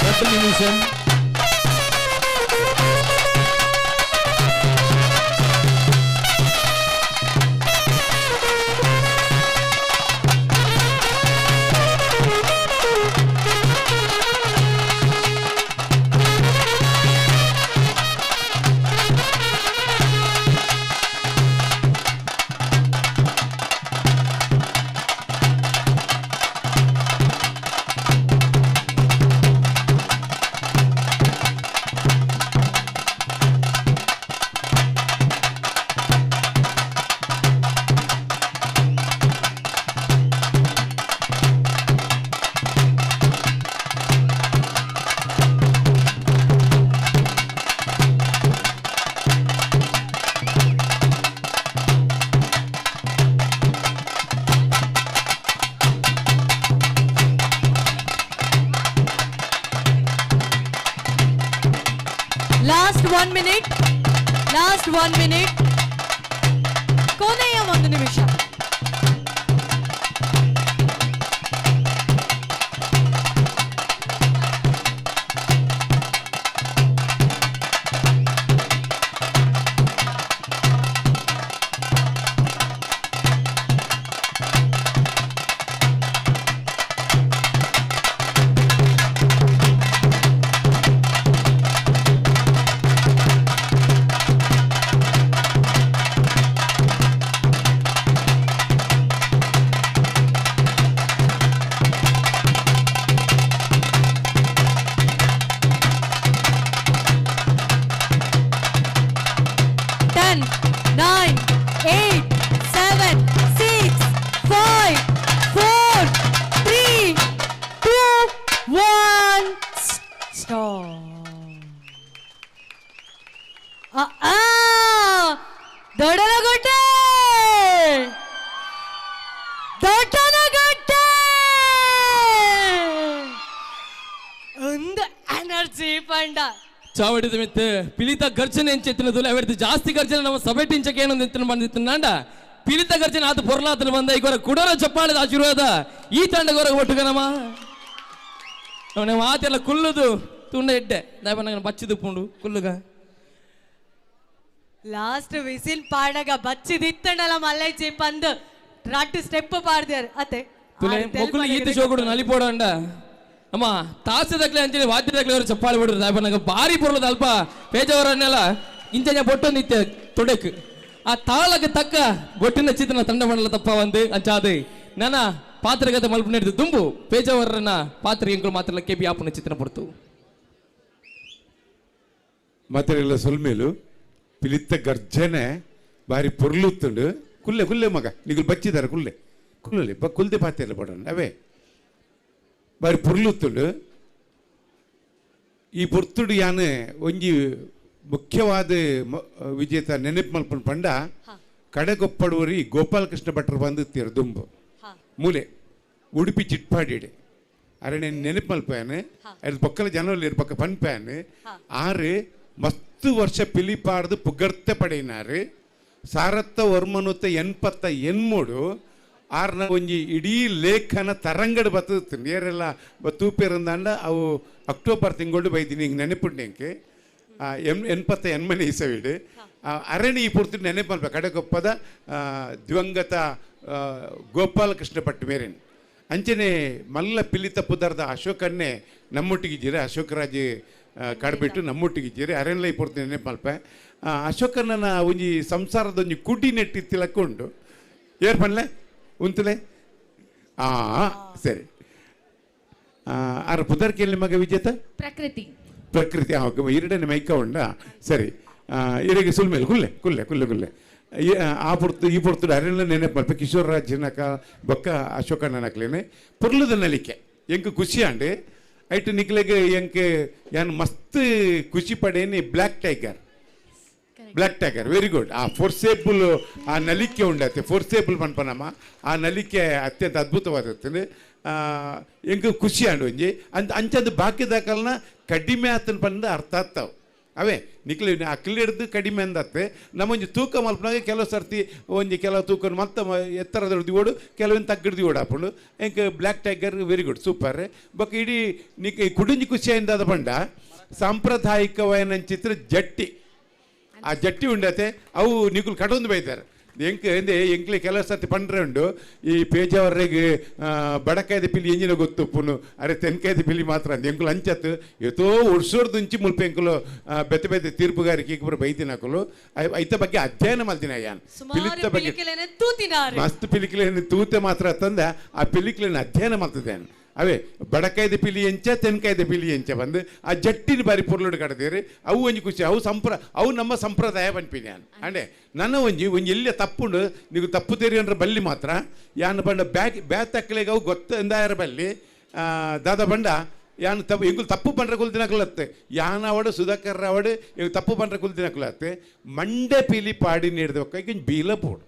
10 ನಿಮಿಷ. Last 1 minute, last 1 minute, ಕೊನೆಯ 1 ನಿಮಿಷ. ತಂಡ. ಚಾವಡಿದ ಮಿತ್ತು ಪಿಲಿತ ಗರ್ಜನೆ ಎಂಚೆತ್ತಿನದು ಅವೆಡ್ದು ಜಾಸ್ತಿ ಗರ್ಜನೆ ನಮ್ಮ ಸಭೆಟ್ ಇಂಚಕ್ಕೆ ಏನೊಂದು ಎತ್ತಿನ ಬಂದಿತ್ತಿನಾಂಡ ಪಿಲಿತ ಗರ್ಜನೆ ಆತ ಪೊರ್ಲಾತನ ಬಂದ ಈಗ ಕುಡೋರ ಚಪ್ಪಾಳದ ಆಶೀರ್ವಾದ ಈ ತಂಡಗೋರ ಒಟ್ಟುಗನಮ್ಮ ನಮ್ಮ ಆತೆಲ್ಲ ಕುಲ್ಲುದು ತುಂಡ ಎಡ್ಡೆ ದಾಯಬ ಬಚ್ಚಿದು ಪುಂಡು ಕುಲ್ಲುಗ ಲಾಸ್ಟ್ ವಿಸಿಲ್ ಪಾಡಗ ಬಚ್ಚಿದಿತ್ತಂಡಲ ಮಲ್ಲೈಚಿ ಪಂದ್ ರಡ್ಡು ಸ್ಟೆಪ್ ಪಾಡ್ದಾರೆ ಅತ್ತೆ. ತುಲೆ ಮೊಕ್ಕಲು ಈತ ಶೋಗುಡು ನಲಿಪೋಡಂಡ ಅಮ್ಮ ತಾಸದಕ್ಲೆ ಅಂಚನೆ ವಾದ್ಯದಕ್ಲೆ ಅವರು ಚಪ್ಪಾಳೆ ಬಿಡ್ರು ದಾಯಬ ಭಾರಿ ಪೊರ್ಲದ ಅಲ್ಪ ಪೇಜವರನ್ನೆಲ್ಲ ಇಂಚ ಬೊಟ್ಟೊಂದಿತ್ತೆ ತೊಡಕ್ ಆ ತಾಳಕ್ಕೆ ತಕ್ಕ ಬೊಟ್ಟಿನ ಚಿತ್ರನ ತಂಡ ಮಾಡಲ ತಪ್ಪ ಒಂದು ಅಂಚಾದೆ ನನ್ನ ಪಾತ್ರಗತ ಮಲ್ಪು ನಡೆದು ದುಂಬು ಪೇಜವರನ್ನ ಪಾತ್ರ ಎಂಕುಲು ಮಾತ್ರ ಕೆಪಿ ಆಪನ ಚಿತ್ರನ ಪಡ್ತು. ಮಾತ್ರ ಸೊಲ್ಮೇಲು ಪಿಲಿತ್ತ ಗರ್ಜನೆ ಬಾರಿ ಪೊರ್ಲುತ್ತುಂಡು ಕುಲ್ಲೆ ಕುಲ್ಲೆ ಮಗ ನಿಗುಲು ಬಚ್ಚಿದಾರೆ ಕುಲ್ಲೆ ಕುಲ್ಲಲ್ಲಿ ಬ ಕುಲ್ದೆ ಪಾತೆಲ್ಲ ಪಡೋಣ ಅವೇ ಬಾರಿ ಪೊರ್ಲುತ್ತುಂಡು. ಈ ಪೊರ್ತುಡು ಯಾನು ಒಂಜಿ ಮುಖ್ಯವಾದ ವಿಜೇತ ನೆನಪು ಮಲ್ಪನ್ ಪಂಡ ಕಡೆಗೊಪ್ಪಡುವರಿ ಗೋಪಾಲಕೃಷ್ಣ ಭಟ್ರು ಬಂದಿತ್ತೀರು ದುಂಬು ಮೂಲೆ ಉಡುಪಿ ಚಿಟ್ಪಾಡಿಡೆ ಅರೆ ನೆನಪು ಮಲ್ಪಾನೆ ಅದು ಪಕ್ಕದ ಜನರಲ್ಲಿ ಪಕ್ಕ ಪನ್ಪ್ಯಾನೆ ಆರು ಮಸ್ತು ವರ್ಷ ಪಿಲಿಪಾಡ್ದು ಪುಗರ್ತೆ ಪಡೆಯಿನಾರು ಸಾರತ್ತ ವರ್ಮನುತ್ತ 83 ಆರ್ನ ಒಂಜಿ ಇಡೀ ಲೇಖನ ತರಂಗಡು ಬರ್ತದೆ ನೇರೆಲ್ಲ ತೂಪೇರಂದಾಂಡ ಅವು ಅಕ್ಟೋಬರ್ ತಿಂಗಳು ಬೈದಿನಿ ಹಿಂಗೆ ನೆನಪುಂಡು 88 ಇಸವಿಡು ಅರಣಿ ಈ ಪೂರ್ತಿ ನೆನಪು ಮಲ್ಪ ಕಡೆಗೊಪ್ಪದ ದಿವಂಗತ ಗೋಪಾಲಕೃಷ್ಣ ಭಟ್ ಮೇರೇನು ಅಂಚನೆ ಮಲ್ಲ ಪಿಲಿತ ಪುದರ್ದ ಅಶೋಕನ್ನೇ ನಮ್ಮೊಟ್ಟಿಗಿದ್ದೀರಿ ಅಶೋಕರಾಜ್ ಕಾಡ್ಬಿಟ್ಟು ನಮ್ಮೊಟ್ಟಿಗಿದ್ದೀರಿ ಅರೆನ್ಲ ಈ ಪೂರ್ತಿ ನೆನಪು ಮಲ್ಪ ಅಶೋಕನ ಒಂಜಿ ಸಂಸಾರದ ಒಂಜಿ ಕುಡಿ ನೆಟ್ಟಿ ತಿಲಕೊಂಡು ಏರ್ ಪನ್ಲೆ ಉಂತಲೆ ಆ ಸರಿ ಆರ ಪುದರ್ ಕೇಳಿ ಮಗ ವಿಜೇತ ಪ್ರಕೃತಿ ಪ್ರಕೃತಿ ಎರಡನೇ ಮೈಕ ಉಂಡ ಸರಿ ಇರಗೆ ಸುಲ್ಮೇಲೆ ಕುಲ್ಲೆ ಕುಲ್ಲೆ ಕುಲ್ಲೆ ಕುಲ್ಲೆ ಆ ಪೊರ್ತು ಈ ಪೊರ್ತು ಅರೆಲ್ಲ ನೆನಪು ಮಲ್ಪ ಕಿಶೋರ್ ರಾಜನಕ ಬೊಕ್ಕ ಅಶೋಕಣ್ಣನಕ್ಲೇನೆ ಪೊರ್ಲುದ ನಲಿಕೆ ಎಂಕ್ ಖುಷಿ ಆಂಡ್ ಐಟ್ ನಿಕ್ಲೆಗ್ ಎಂಕ್ ಯಾನ್ ಮಸ್ತ್ ಖುಷಿ ಪಡೇನಿ black tiger black tiger very good. ಆ ಫೋರ್ಸೇಬಲ್ ಆ ನಲಿಕೆ ಉಂಡತ್ತೆ ಫೋರ್ಸೇಬಲ್ ಪನ್ಪನಮ್ಮ ಆ ನಲಿಕೆ ಅತ್ಯಂತ ಅದ್ಭುತವಾದತ್ತಂದು ಎಂಕ್ ಖುಷಿ ಆಂಡ್ ಒಂಜಿ ಅಂಚ ಅಂಚಂದು ಬಾಕಿದಾಕಲ್ನ ಕಡಿಮೆ ಆತನ ಪಂದ ಅರ್ಥ ಆಗ್ತಾವೆ ಅವೇ ನಿಕ್ಲಿ ಅಕ್ಲಿ ಹಿಡ್ದು ಕಡಿಮೆ ಅಂದತ್ತೆ ನಮ್ಮೊಂಜಿ ತೂಕ ಮಲ್ಪನಾಗ ಕೆಲವು ಸರ್ತಿ ಒಂಜಿ ಕೆಲವು ತೂಕ ಮತ್ತೆ ಎತ್ತರದ ಹಿಡ್ದು ಓಡು ಕೆಲವೊಂದು ತಗ್ಗಿಡ್ದು ಓಡು ಹಾಕೊಂಡು ಎಂಕ್ black tiger very good super. ಬೊಕ್ಕ ಇಡೀ ನಿಕ್ ಕುಡಿಂಜಿ ಖುಷಿಯಿಂದ ಪಂಡ ಸಾಂಪ್ರದಾಯಿಕವಾದ ಚಿತ್ರ ಜಟ್ಟಿ ಆ ಜಟ್ಟಿ ಉಂಡತೆ ಅವು ನಿಕುಲು ಕಡೊಂದು ಬೈತಾರೆ ಎಂಕ್ ಎಂದೆ ಎಂಕ್ಲೆ ಕೆಲವು ಸರ್ತಿ ಪಂಡ್ರೆ ಉಂಡು ಈ ಪೇಜಾವರೆಗೆ ಬಡಕಾಯ್ದ ಪಿಲಿ ಎಂಜಿನ ಗೊತ್ತುಪ್ಪುನು ಅರೆ ತೆನ್ಕಾಯ್ದ ಪಿಲಿ ಮಾತ್ರ ಅಂದ್ ಎಂಕುಲು ಅಂಚತ್ತು ಎತೋ ವರ್ಷೋರ್ದುಂಚಿ ಮುಲ್ಪ ಎಂಕುಲು ಬೆತ್ತೆ ಬೆತ್ತೆ ತೀರ್ಪುಗಾರಿಕೆ ಪೂರ ಬೈದಿನಕುಲು ಐತ ಬಗ್ಗೆ ಅಧ್ಯಯನ ಮಲ್ದಿನ ಯಾನ್ ಪಿಲಿತ್ತ ಬಗ್ಗೆ ಮಸ್ತ್ ಪಿಲಿಕ್ಲೇನು ತೂತೆ ಮಾತ್ರ ತಂದ ಆ ಪಿಲಿಕ್ಲೇನು ಅಧ್ಯಯನ ಮಾಡ್ತದೆ ಅವೇ ಬಡಕಾಯ್ದ ಪಿಲಿ ಎಂಚ ತೆನ್ಕಾಯ್ದ ಪಿಲಿ ಎಂಚ ಬಂದು ಆ ಜಟ್ಟಿನ ಬಾರಿ ಪೊರ್ಲುಡು ಕಡತೀರಿ ಅವು ಒಂಜಿ ಖುಷಿ ಅವು ಅವು ನಮ್ಮ ಸಂಪ್ರದಾಯ ಪನ್ಪಿನಿ ಯಾನ್ ಅಂಡೆ ನನ್ನ ಒಂಜಿ ಒಂಜಿ ಎಲ್ಲಿ ತಪ್ಪುಂಡು ನೀವು ತಪ್ಪು ತೇರಿ ಅಂದ್ರೆ ಬಲ್ಲಿ ಮಾತ್ರ ಯಾನ್ ಪಂಡ ಬ್ಯಾಕ್ ಬ್ಯಾತಕ್ಲೆಗ್ ಅವು ಗೊತ್ತ ಎಂದಾಯರ ಬಲ್ಲಿ ದಾದ ಬಂಡ ಯಾನ್ ತಪ್ಪು ಎಂಗುಲು ತಪ್ಪು ಪಂಡ್ರೆ ಕುಲ್ದಿನಕುಲತ್ತೆ ಯಾನ್ ಅವಡು ಸುಧಾಕರ್ ಅವಡು ಇವು ತಪ್ಪು ಪಂಡ್ರೆ ಕುಲ್ದಿನಕುಲತ್ತೆ ಮಂಡೆ ಪಿಲಿ ಪಾಡಿ ನೀಡ್ದೊಕ್ಕ ಈಗ ಬೀಲ ಬೋಡು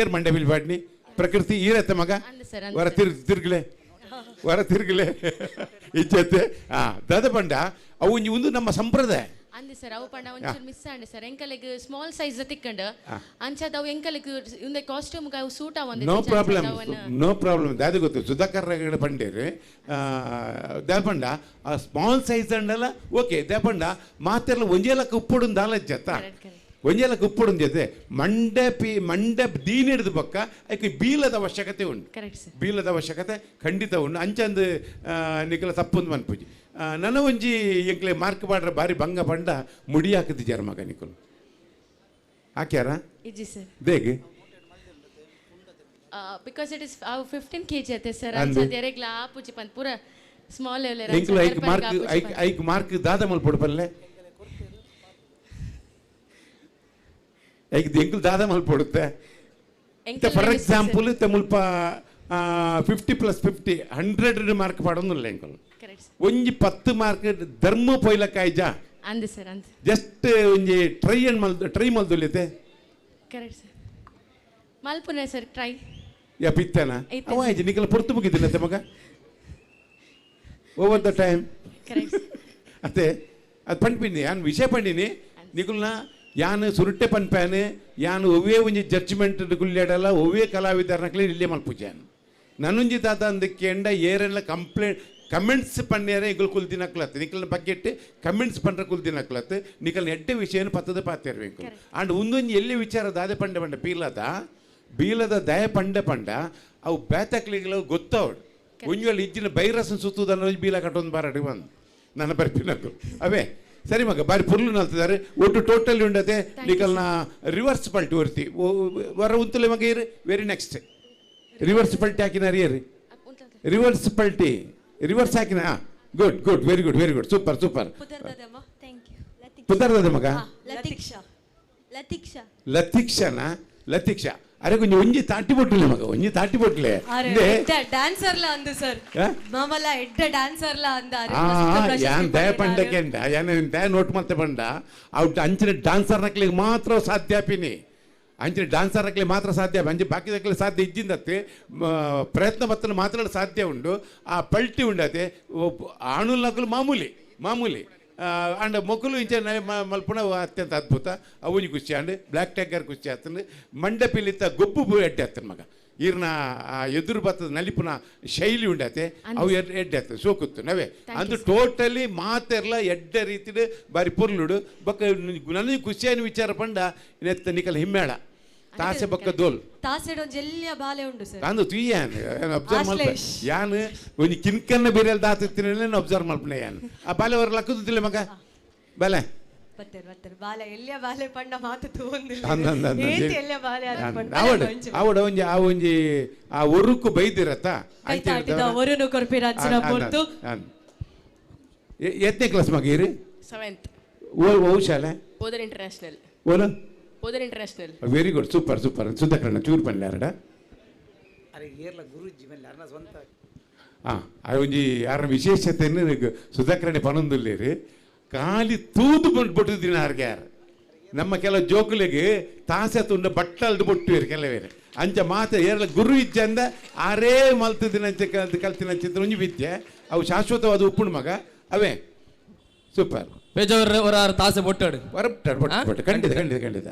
ಏರ್ ಮಂಡೆ ಪಿಲಿ ಪಾಡಿನಿ ಪ್ರಕೃತಿ ಈರತ್ತೆ ಮಗ ಹೊರ ತಿರ್ಗಲೆ ಹೊರ ತಿರುಗಲೆ ಇಚ್ಛತೆ ದಾದ ಪಂಡ ಅವು ಒಂದು ನಮ್ಮ ಸಂಪ್ರದಾಯ ಅಂದೆ ಸರ್ ಅವು ಪಂಡ ಒಂಚೂರು ಮಿಸ್ ಆಂಡೆ ಸರ್ ಎಂಕಲೆಗ್ ಸ್ಮಾಲ್ ಸೈಜ್ ತಿಕ್ಕಂಡ್ ಅಂಚಾದ ಅವು ಎಂಕಲೆಗ್ ಇಂದೆ ಕಾಸ್ಟ್ಯೂಮ್ ಅವು ಸೂಟ್ ಆವಂದೆ ನೋ ಪ್ರಾಬ್ಲಮ್ ನೋ ಪ್ರಾಬ್ಲಮ್ ದಾದ ಗೊತ್ತು ಸುಧಾಕರ್ ರಗಡೆ ಪಂಡೇರು ದಾಪಂಡ ಆ ಸ್ಮಾಲ್ ಸೈಜ್ ಅಂಡಲ್ಲ ಓಕೆ ದಾಪಂಡ ಮಾತೆಲ್ಲ ಒಂಜೇಲಕ್ಕ ಉಪ್ಪುಡು ದಾಲಜ್ಜತ್ತ ಒಂಜೇಲಕ್ಕ ಉಪ್ಪುಡು ಜೊತೆ ಮಂಡೆ ಪಿ ಮಂಡೆ ದೀನ್ ಹಿಡಿದು ಪಕ್ಕ ಅದಕ್ಕೆ ಬೀಲದ ಅವಶ್ಯಕತೆ ಉಂಟು ಬೀಲದ ಅವಶ್ಯಕತೆ ಖಂಡಿತ ಉಂಟು ಅಂಚಂದು ನಿಕಲ ತಪ್ಪೊಂದು ಮನ್ಪುಜಿ ನನ್ನ ಒಂಜಿ ಎಂಕ್ಲೆ ಮಾರ್ಕ್ ಪಾಡ್ರೆ ಬಾರಿ ಭಂಗ ಪಂಡ ಮುಡಿ ಹಾಕಿದ್ದಿದ್ದಾರೆ ಮಗ ನಿಕುಲು ಹಾಕ್ಯಾರ ಇಜ್ಜಿ sir Deg because it is ಅವು 15 ಕೆಜಿ ಅತ್ತೆ ಸರ್ ಅಂಚ ದೇರೆಗ್ಲ ಆಪುಜಿ ಪಂದ್ ಪೂರ ಸ್ಮಾಲ್ ಲೆವೆಲ್ ಎಂಕ್ಲು ಐಕ್ ಮಾರ್ಕ್ ಐಕ್ ಐಕ್ ಮಾರ್ಕ್ ದಾದ ಮಲ್ಪೊಡು ಪಲ್ಲೆ ಐಕ್ ಎಂಕ್ಲು ದಾದ ಮಲ್ಪೊಡುತ್ತೆ ಫಾರ್ ಎಕ್ಸಾಂಪಲ್ ಮುಲ್ಪ 50 + 50 100 ಮಾರ್ಕ್ ಪಾಡೊಂದುಲ್ಲ ಎಂಕುಲು ಒಂಜಿ 10 ಮಾರ್ಕ್ ಧರ್ಮ ಪೊಯ್ಲಕ್ಕಾಯ್ಜ ಅಂದೆ ಸರ್ ಅಂದೆ ಜಸ್ಟ್ ಒಂಜಿ ಟ್ರೈ ಅನ್ ಮಲ್ ಟ್ರೈ ಮಲ್ದುಲಿತೆ ಕರೆಕ್ಟ್ ಸರ್ ಮಲ್ಪುನೆ ಸರ್ ಟ್ರೈ ಯಾ ಪಿತ್ತನ ಅವ ಆಯ್ತು ನಿಕಲ ಪೊರ್ತು ಮುಗಿದಿಲ್ಲ ಮಗ over the time correct. ಅತ್ತೆ ಅದು ಪಂಡ್ಪಿನಿ ಯಾನ್ ವಿಷಯ ಪಂಡಿನಿ ನಿಕುಲ್ನ ಯಾನ್ ಸುರುಟ್ಟೆ ಪನ್ಪ್ಯಾನ್ ಯಾನ್ ಒವ್ವೇ ಒಂಜಿ ಜಡ್ಜ್ಮೆಂಟ್ ಕುಲ್ಯಾಡಲ್ಲ ಒವ್ವೇ ಕಲಾವಿದರ್ನಕ್ಲೆ ಇಲ್ಲೇ ಮಲ್ಪುಜಾನ್ ನನ್ನೊಂಜಿ ತಾತ ಅಂದಕ್ಕೆ ಏರೆಲ್ಲ ಕಂಪ್ಲೇಂಟ್ ಕಮೆಂಟ್ಸ್ ಪನ್ನೇರೆ ಇಗುಲ್ ಕುಲ್ದಿನಕ್ಲತ್ತು ನಿಕಲ್ನ ಬಗ್ಗೆಟ್ಟು ಕಮೆಂಟ್ಸ್ ಪಂಡ್ರೆ ಕುಲ್ದಿನಕ್ಲತ್ತು ನಿಕಲ್ನ ಎಡ್ಡೆ ವಿಷಯನ ಪತ್ತದ ಪಾತಿರ್ಬೇಕು ಅಂಡ್ ಒಂದೊಂದು ಎಲ್ಲಿ ವಿಚಾರ ದಾದೆ ಪಂಡೆ ಪಂಡ ಬೀಲದ ಬೀಲದ ದಯ ಪಂಡೆ ಪಂಡ ಅವು ಬೇತಕ್ಲಿಗಳ ಗೊತ್ತವಡು ಒಂಜಿ ವೇಳೆ ಇಜ್ಜಿನ ಬೈರಸನ್ ಸುತ್ತುದನ್ನ ಬೀಲ ಕಟ್ಟೊಂದು ಬಾರಾಡಿ ಬಂದು ನನ್ನ ಬರ್ಪಿನಕು ಅವೇ ಸರಿ ಮಗ ಬಾರಿ ಪುರ್ಲು ನಲ್ತಿದ್ದಾರೆ ಒಟ್ಟು ಟೋಟಲಿ ಉಂಡತೆ ನಿಕಲ್ನ ರಿವರ್ಸ್ ಪಲ್ಟಿ ಒರ್ತಿ ವರ ಉಂತಲೆ ಮಗ ಇರು ವೆರಿ ನೆಕ್ಸ್ಟ್ ರಿವರ್ಸ್ ಪಲ್ಟಿ ಹಾಕಿನ ಅರಿಯರಿ ರಿವರ್ಸ್ ಪಲ್ಟಿ ರಿವರ್ಸ್ ಹಾಕಿನ good good very good very good super super ಪುದರ್ದದ ಮಗ ಲತೀಕ್ಷಾ ಲತೀಕ್ಷಾ ಲತೀಕ್ಷಾನ ಲತೀಕ್ಷಾ ಅರೆ ಕೊಂಚ ಒಂಜಿ ತಾಟಿ ಬೊಟ್ಲೆ ಮಗ ಒಂಜಿ ತಾಟಿ ಬೊಟ್ಲೆ ಡ್ಯಾನ್ಸರ್ಲ ಅಂದು ಸರ್ ಮಾಮಲ್ಲ ಎಡ್ಡ ಡ್ಯಾನ್ಸರ್ಲ ಅಂದ ಯಾನ್ ದಯ ಪಂಡಕೆಂಡ ಯಾನ್ ದಯ ನೋಟ್ ಮತ್ತೆ ಪಂಡ ಅವು ಅಂಚಿನ ಡ್ಯಾನ್ಸರ್ ನಕ್ಲಿಗೆ ಮಾತ್ರ ಸಾಧ್ಯ ಪಿನಿ ಅಂಚಿನ ಡ್ಯಾನ್ಸರ್ ನಕ್ಲಿ ಮಾತ್ರ ಸಾಧ್ಯ ಅಂಚೆ ಬಾಕಿ ನಕ್ಲಿ ಸಾಧ್ಯ ಇಜ್ಜಿಂದತ್ತೆ ಪ್ರಯತ್ನ ಪತ್ರ ಮಾತ್ರ ಸಾಧ್ಯ ಉಂಡು ಆ ಪಲ್ಟಿ ಉಂಡತೆ ಆಣುಲ್ ನಕಲು ಮಾಮೂಲಿ ಮಾಮೂಲಿ ಅಂಡ್ ಮೊಕ್ಕಲು ಇಂಚ ಮಲ್ಪುಣ ಅತ್ಯಂತ ಅದ್ಭುತ ಅವನಿ ಖುಷಿ ಅಂಡ್ ಬ್ಲ್ಯಾಕ್ ಟ್ಯಾಗರ್ ಖುಷಿ ಆತಂದು ಮಂಡಪಿಲಿತ್ತ ಗೊಬ್ಬು ಎಡ್ಡೆ ಆತನ ಮಗ ಈರ್ನ ಆ ಎದುರು ಬತ್ತದ ನಲಿಪುನ ಶೈಲಿ ಉಂಡತೆ ಅವು ಎಡ್ಡೆ ಆತದೆ ಸೋಕುತ್ತು ನವೇ ಅಂದು ಟೋಟಲಿ ಮಾತೆರ್ಲ ಎಡ್ಡೆ ರೀತಿಡ್ ಬಾರಿ ಪೊರ್ಲುಡು ಬೊಕ್ಕ ನನಗೆ ಖುಷಿಯಾನ ವಿಚಾರ ಪಂಡ ನೆತ್ತ ನಿಕಲ್ ಹಿಮ್ಮೇಳ ತಾಸೆ ಬೊಕ್ಕ ದೋಲ್ ತಾಸೆಡ್ ಒಂಜಿ ಎಲ್ಲಿಯ ಬಾಲೆ ಉಂಡು ಸರ್ ಅಂದು ತುಯ್ಯಾನ್ ಅಬ್ಸರ್ವ್ ಮಲ್ಪ ಯಾನ್ ಒಂಜಿ ಕಿನ್ಕನ್ನ ಬೇರೆ ದಾತಿತ್ತಿನ ಅಬ್ಸರ್ವ್ ಮಲ್ಪನೆ ಯಾನ್ ಆ ಬಾಲೆ ಹೊರ ಲಕ್ಕುದಿಲ್ಲ ಮಗ ಬಾಲೆ ಬತ್ತೆರ್ ಬತ್ತೆರ್ ಬಾಲೆ ಎಲ್ಲಿಯ ಬಾಲೆ ಪಂಡ ಮಾತು ತೂವೊಂದಿಲ್ಲ ಏತಿ ಎಲ್ಲಿಯ ಬಾಲೆ ಆವಡ ಆವಡ ಒಂಜಿ ಆ ಒಂಜಿ ಆ ಒರುಕು ಬೈದಿರತ್ತ ಕೈತಾಟಿದ ಒರುನು ಕೊರ್ಪಿರ ಅಂಚಿನ ಪೊರ್ತು ಎತ್ತನೇ ಕ್ಲಾಸ್ ಮಗ ಇರಿ 7th ಓ ಓ ಶಾಲೆ ಪೋದರ್ ಇಂಟರ್ನ್ಯಾಷನಲ್ ಓಲ Podar international very good super super ಸುಧಾಕರಣ ಚೂರು ಪನ್ಲೆ ಅರೆ ಏರ್ಲ ಗುರುಜಿ ಮೇಲೆ ಅರ್ನ ಸ್ವಂತ ಹಾಂ ಆ ಒಂಜಿ ಯಾರ ವಿಶೇಷತೆಯನ್ನು ಸುಧಾಕರಣೆ ಪನೊಂದುಲ್ಲೇರಿ ಖಾಲಿ ತೂದು ಬಂದು ಬೊಟ್ಟುದಿನ ಯಾರಿಗೆ ಯಾರು ನಮ್ಮ ಕೆಲವು ಜೋಕುಲಿಗೆ ತಾಸೆ ತುಂಡ ಬಟ್ಟಲ್ದು ಬೊಟ್ಟುವೇರು ಕೆಲವೇರು ಅಂಚ ಮಾತ ಏರ್ಲ ಗುರು ಇಜ್ಜಂದ ಆರೇ ಮಲ್ತದಿನ ಅಂಚ ಕಲ್ತಿನ ಅಂಚಿದ್ರ ಒಂಜಿ ವಿದ್ಯೆ ಅವು ಶಾಶ್ವತವಾದ ಉಪ್ಪುಣ ಮಗ ಅವೇ ಸೂಪರ್ ಬೇಜವರ ತಾಸೆ ಬೊಟ್ಟಾಡು ಬೊಟ್ಟು ಖಂಡಿತ ಖಂಡಿತ ಖಂಡಿತ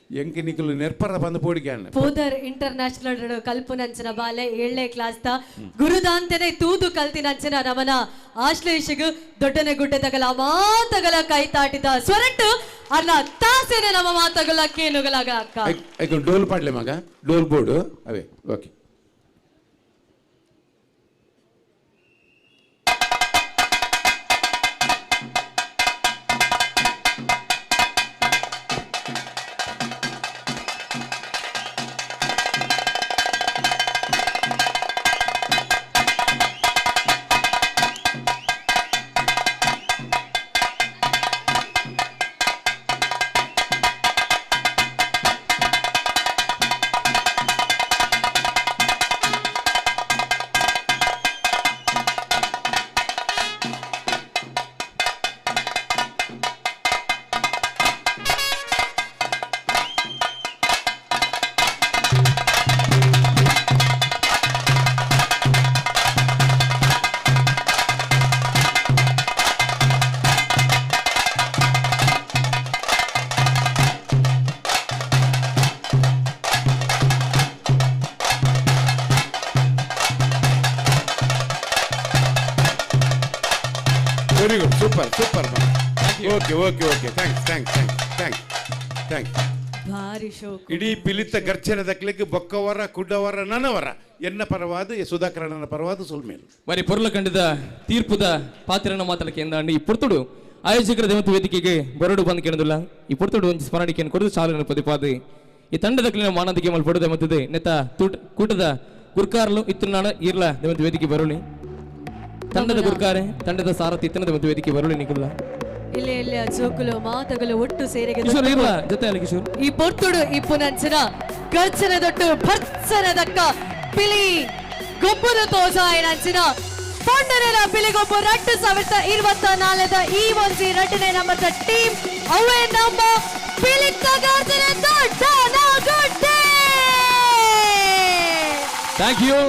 ಎಂಕ ನಿಕಲು ನೆರ್ಪರ ಬಂದು ಪೋಡಿಗೆ ಪೋದರ್ ಇಂಟರ್ನ್ಯಾಷನಲ್ ಕಲ್ಪುನಂಚಿನ ಬಾಲೆ ಏಳನೇ ಕ್ಲಾಸ್ ತ ಗುರುದಾಂತನೆ ತೂದು ಕಲ್ತಿನಂಚಿನ ನಮನ ಆಶ್ಲೇಷಿಗ್ ದೊಡ್ಡನೆ ಗುಡ್ಡೆ ತಗಲ ಮಾತಗಲ ಕೈ ತಾಟಿದ ಸ್ವರಟ್ಟು ಅರ್ನ ತಾಸೆನೆ ನಮ್ಮ ಮಾತಗಲ ಕೇನುಗಲಾಗ ಅಕ್ಕ ಡೋಲ್ ಪಾಡ್ಲೆ ಮಗ ಡೋಲ್ ಬೋರ್ಡು ಅವೇ okay very good super super okay okay okay thanks thanks thanks thanks thanks ಭಾರಿ ಶೋಕು ಇಡೀ ಪಿಲಿತ ಗರ್ಜನೆ ದಕ್ಲಿಕ್ಕೆ ಬೊಕ್ಕವರ ಕುಡ್ಡವರ ನನವರ ಎನ್ನ ಪರವಾದ ಸುಧಾಕರಣ್ಣನ ಪರವಾದ ಸುಲ್ಮೇಲು ಬರೀ ಪೊರ್ಲ ಕಂಡಿದ ತೀರ್ಪುದ ಪಾತ್ರನ ಮಾತಲಕ್ಕೆ ಎಂದಾಂಡು ಈ ಪೊರ್ತುಡು ಆಯೋಜಕರ ದೇವತ ವೇದಿಕೆಗೆ ಬರಡು ಬಂದು ಕೇಳೋದಿಲ್ಲ ಈ ಪೊರ್ತುಡು ಒಂದು ಸ್ಮರಣಿಕೆಯನ್ನು ಕೊಡದು ಚಾಲನೆ ಪದಿಪಾದಿ ಈ ತಂಡದ ಕ್ಲೀನ ಮಾನದಿಗೆ ಮಲ್ಪಡುದೆ ಮತ್ತದೆ ನೆತ್ತ ಕೂಟದ ಗುರ್ಕಾರ್ಲು ಇತ್ತು ನಾಡ ಈರ್ಲ ದೇವಂತ ವೇದಿಕೆ ಬರೋಳಿ ತಂಡದ ಗುರ್ಕಾರೆ ತಂಡದ ಸಾರಥಿ ಇತ್ತನದ ಮತ್ತು ವೇದಿಕೆ ಬರೋಳಿ ನಿಕುಲ್ಲ ಇಲ್ಲಿ ಇಲ್ಲಿ ಜೋಕುಲು ಮಾತುಗಳು ಒಟ್ಟು ಸೇರಿಗೆ ಕಿಶೋರ್ ಇರ್ಲ ಜೊತೆ ಅಲ್ಲ ಕಿಶೋರ್ ಈ ಪೊರ್ತುಡು ಇಪ್ಪುನಂಚಿನ ಗರ್ಜನ ದೊಟ್ಟು ಭರ್ಸನದಕ್ಕ ಪಿಲಿ ಗೊಬ್ಬರ ತೋಜಾಯನಂಚಿನ ಪೊಂಡರನ ಪಿಲಿಗೊಬ್ಬ 2024 ಈ ಒಂಜಿ 2ನೇ ನಂಬರ್ದ ಟೀಮ್ ಅವೇ ನಮ್ಮ ಪಿಲಿತ್ತ ಗರ್ಜನೆ ದೊಡ್ಡನಗುಡ್ಡೆ. Thank you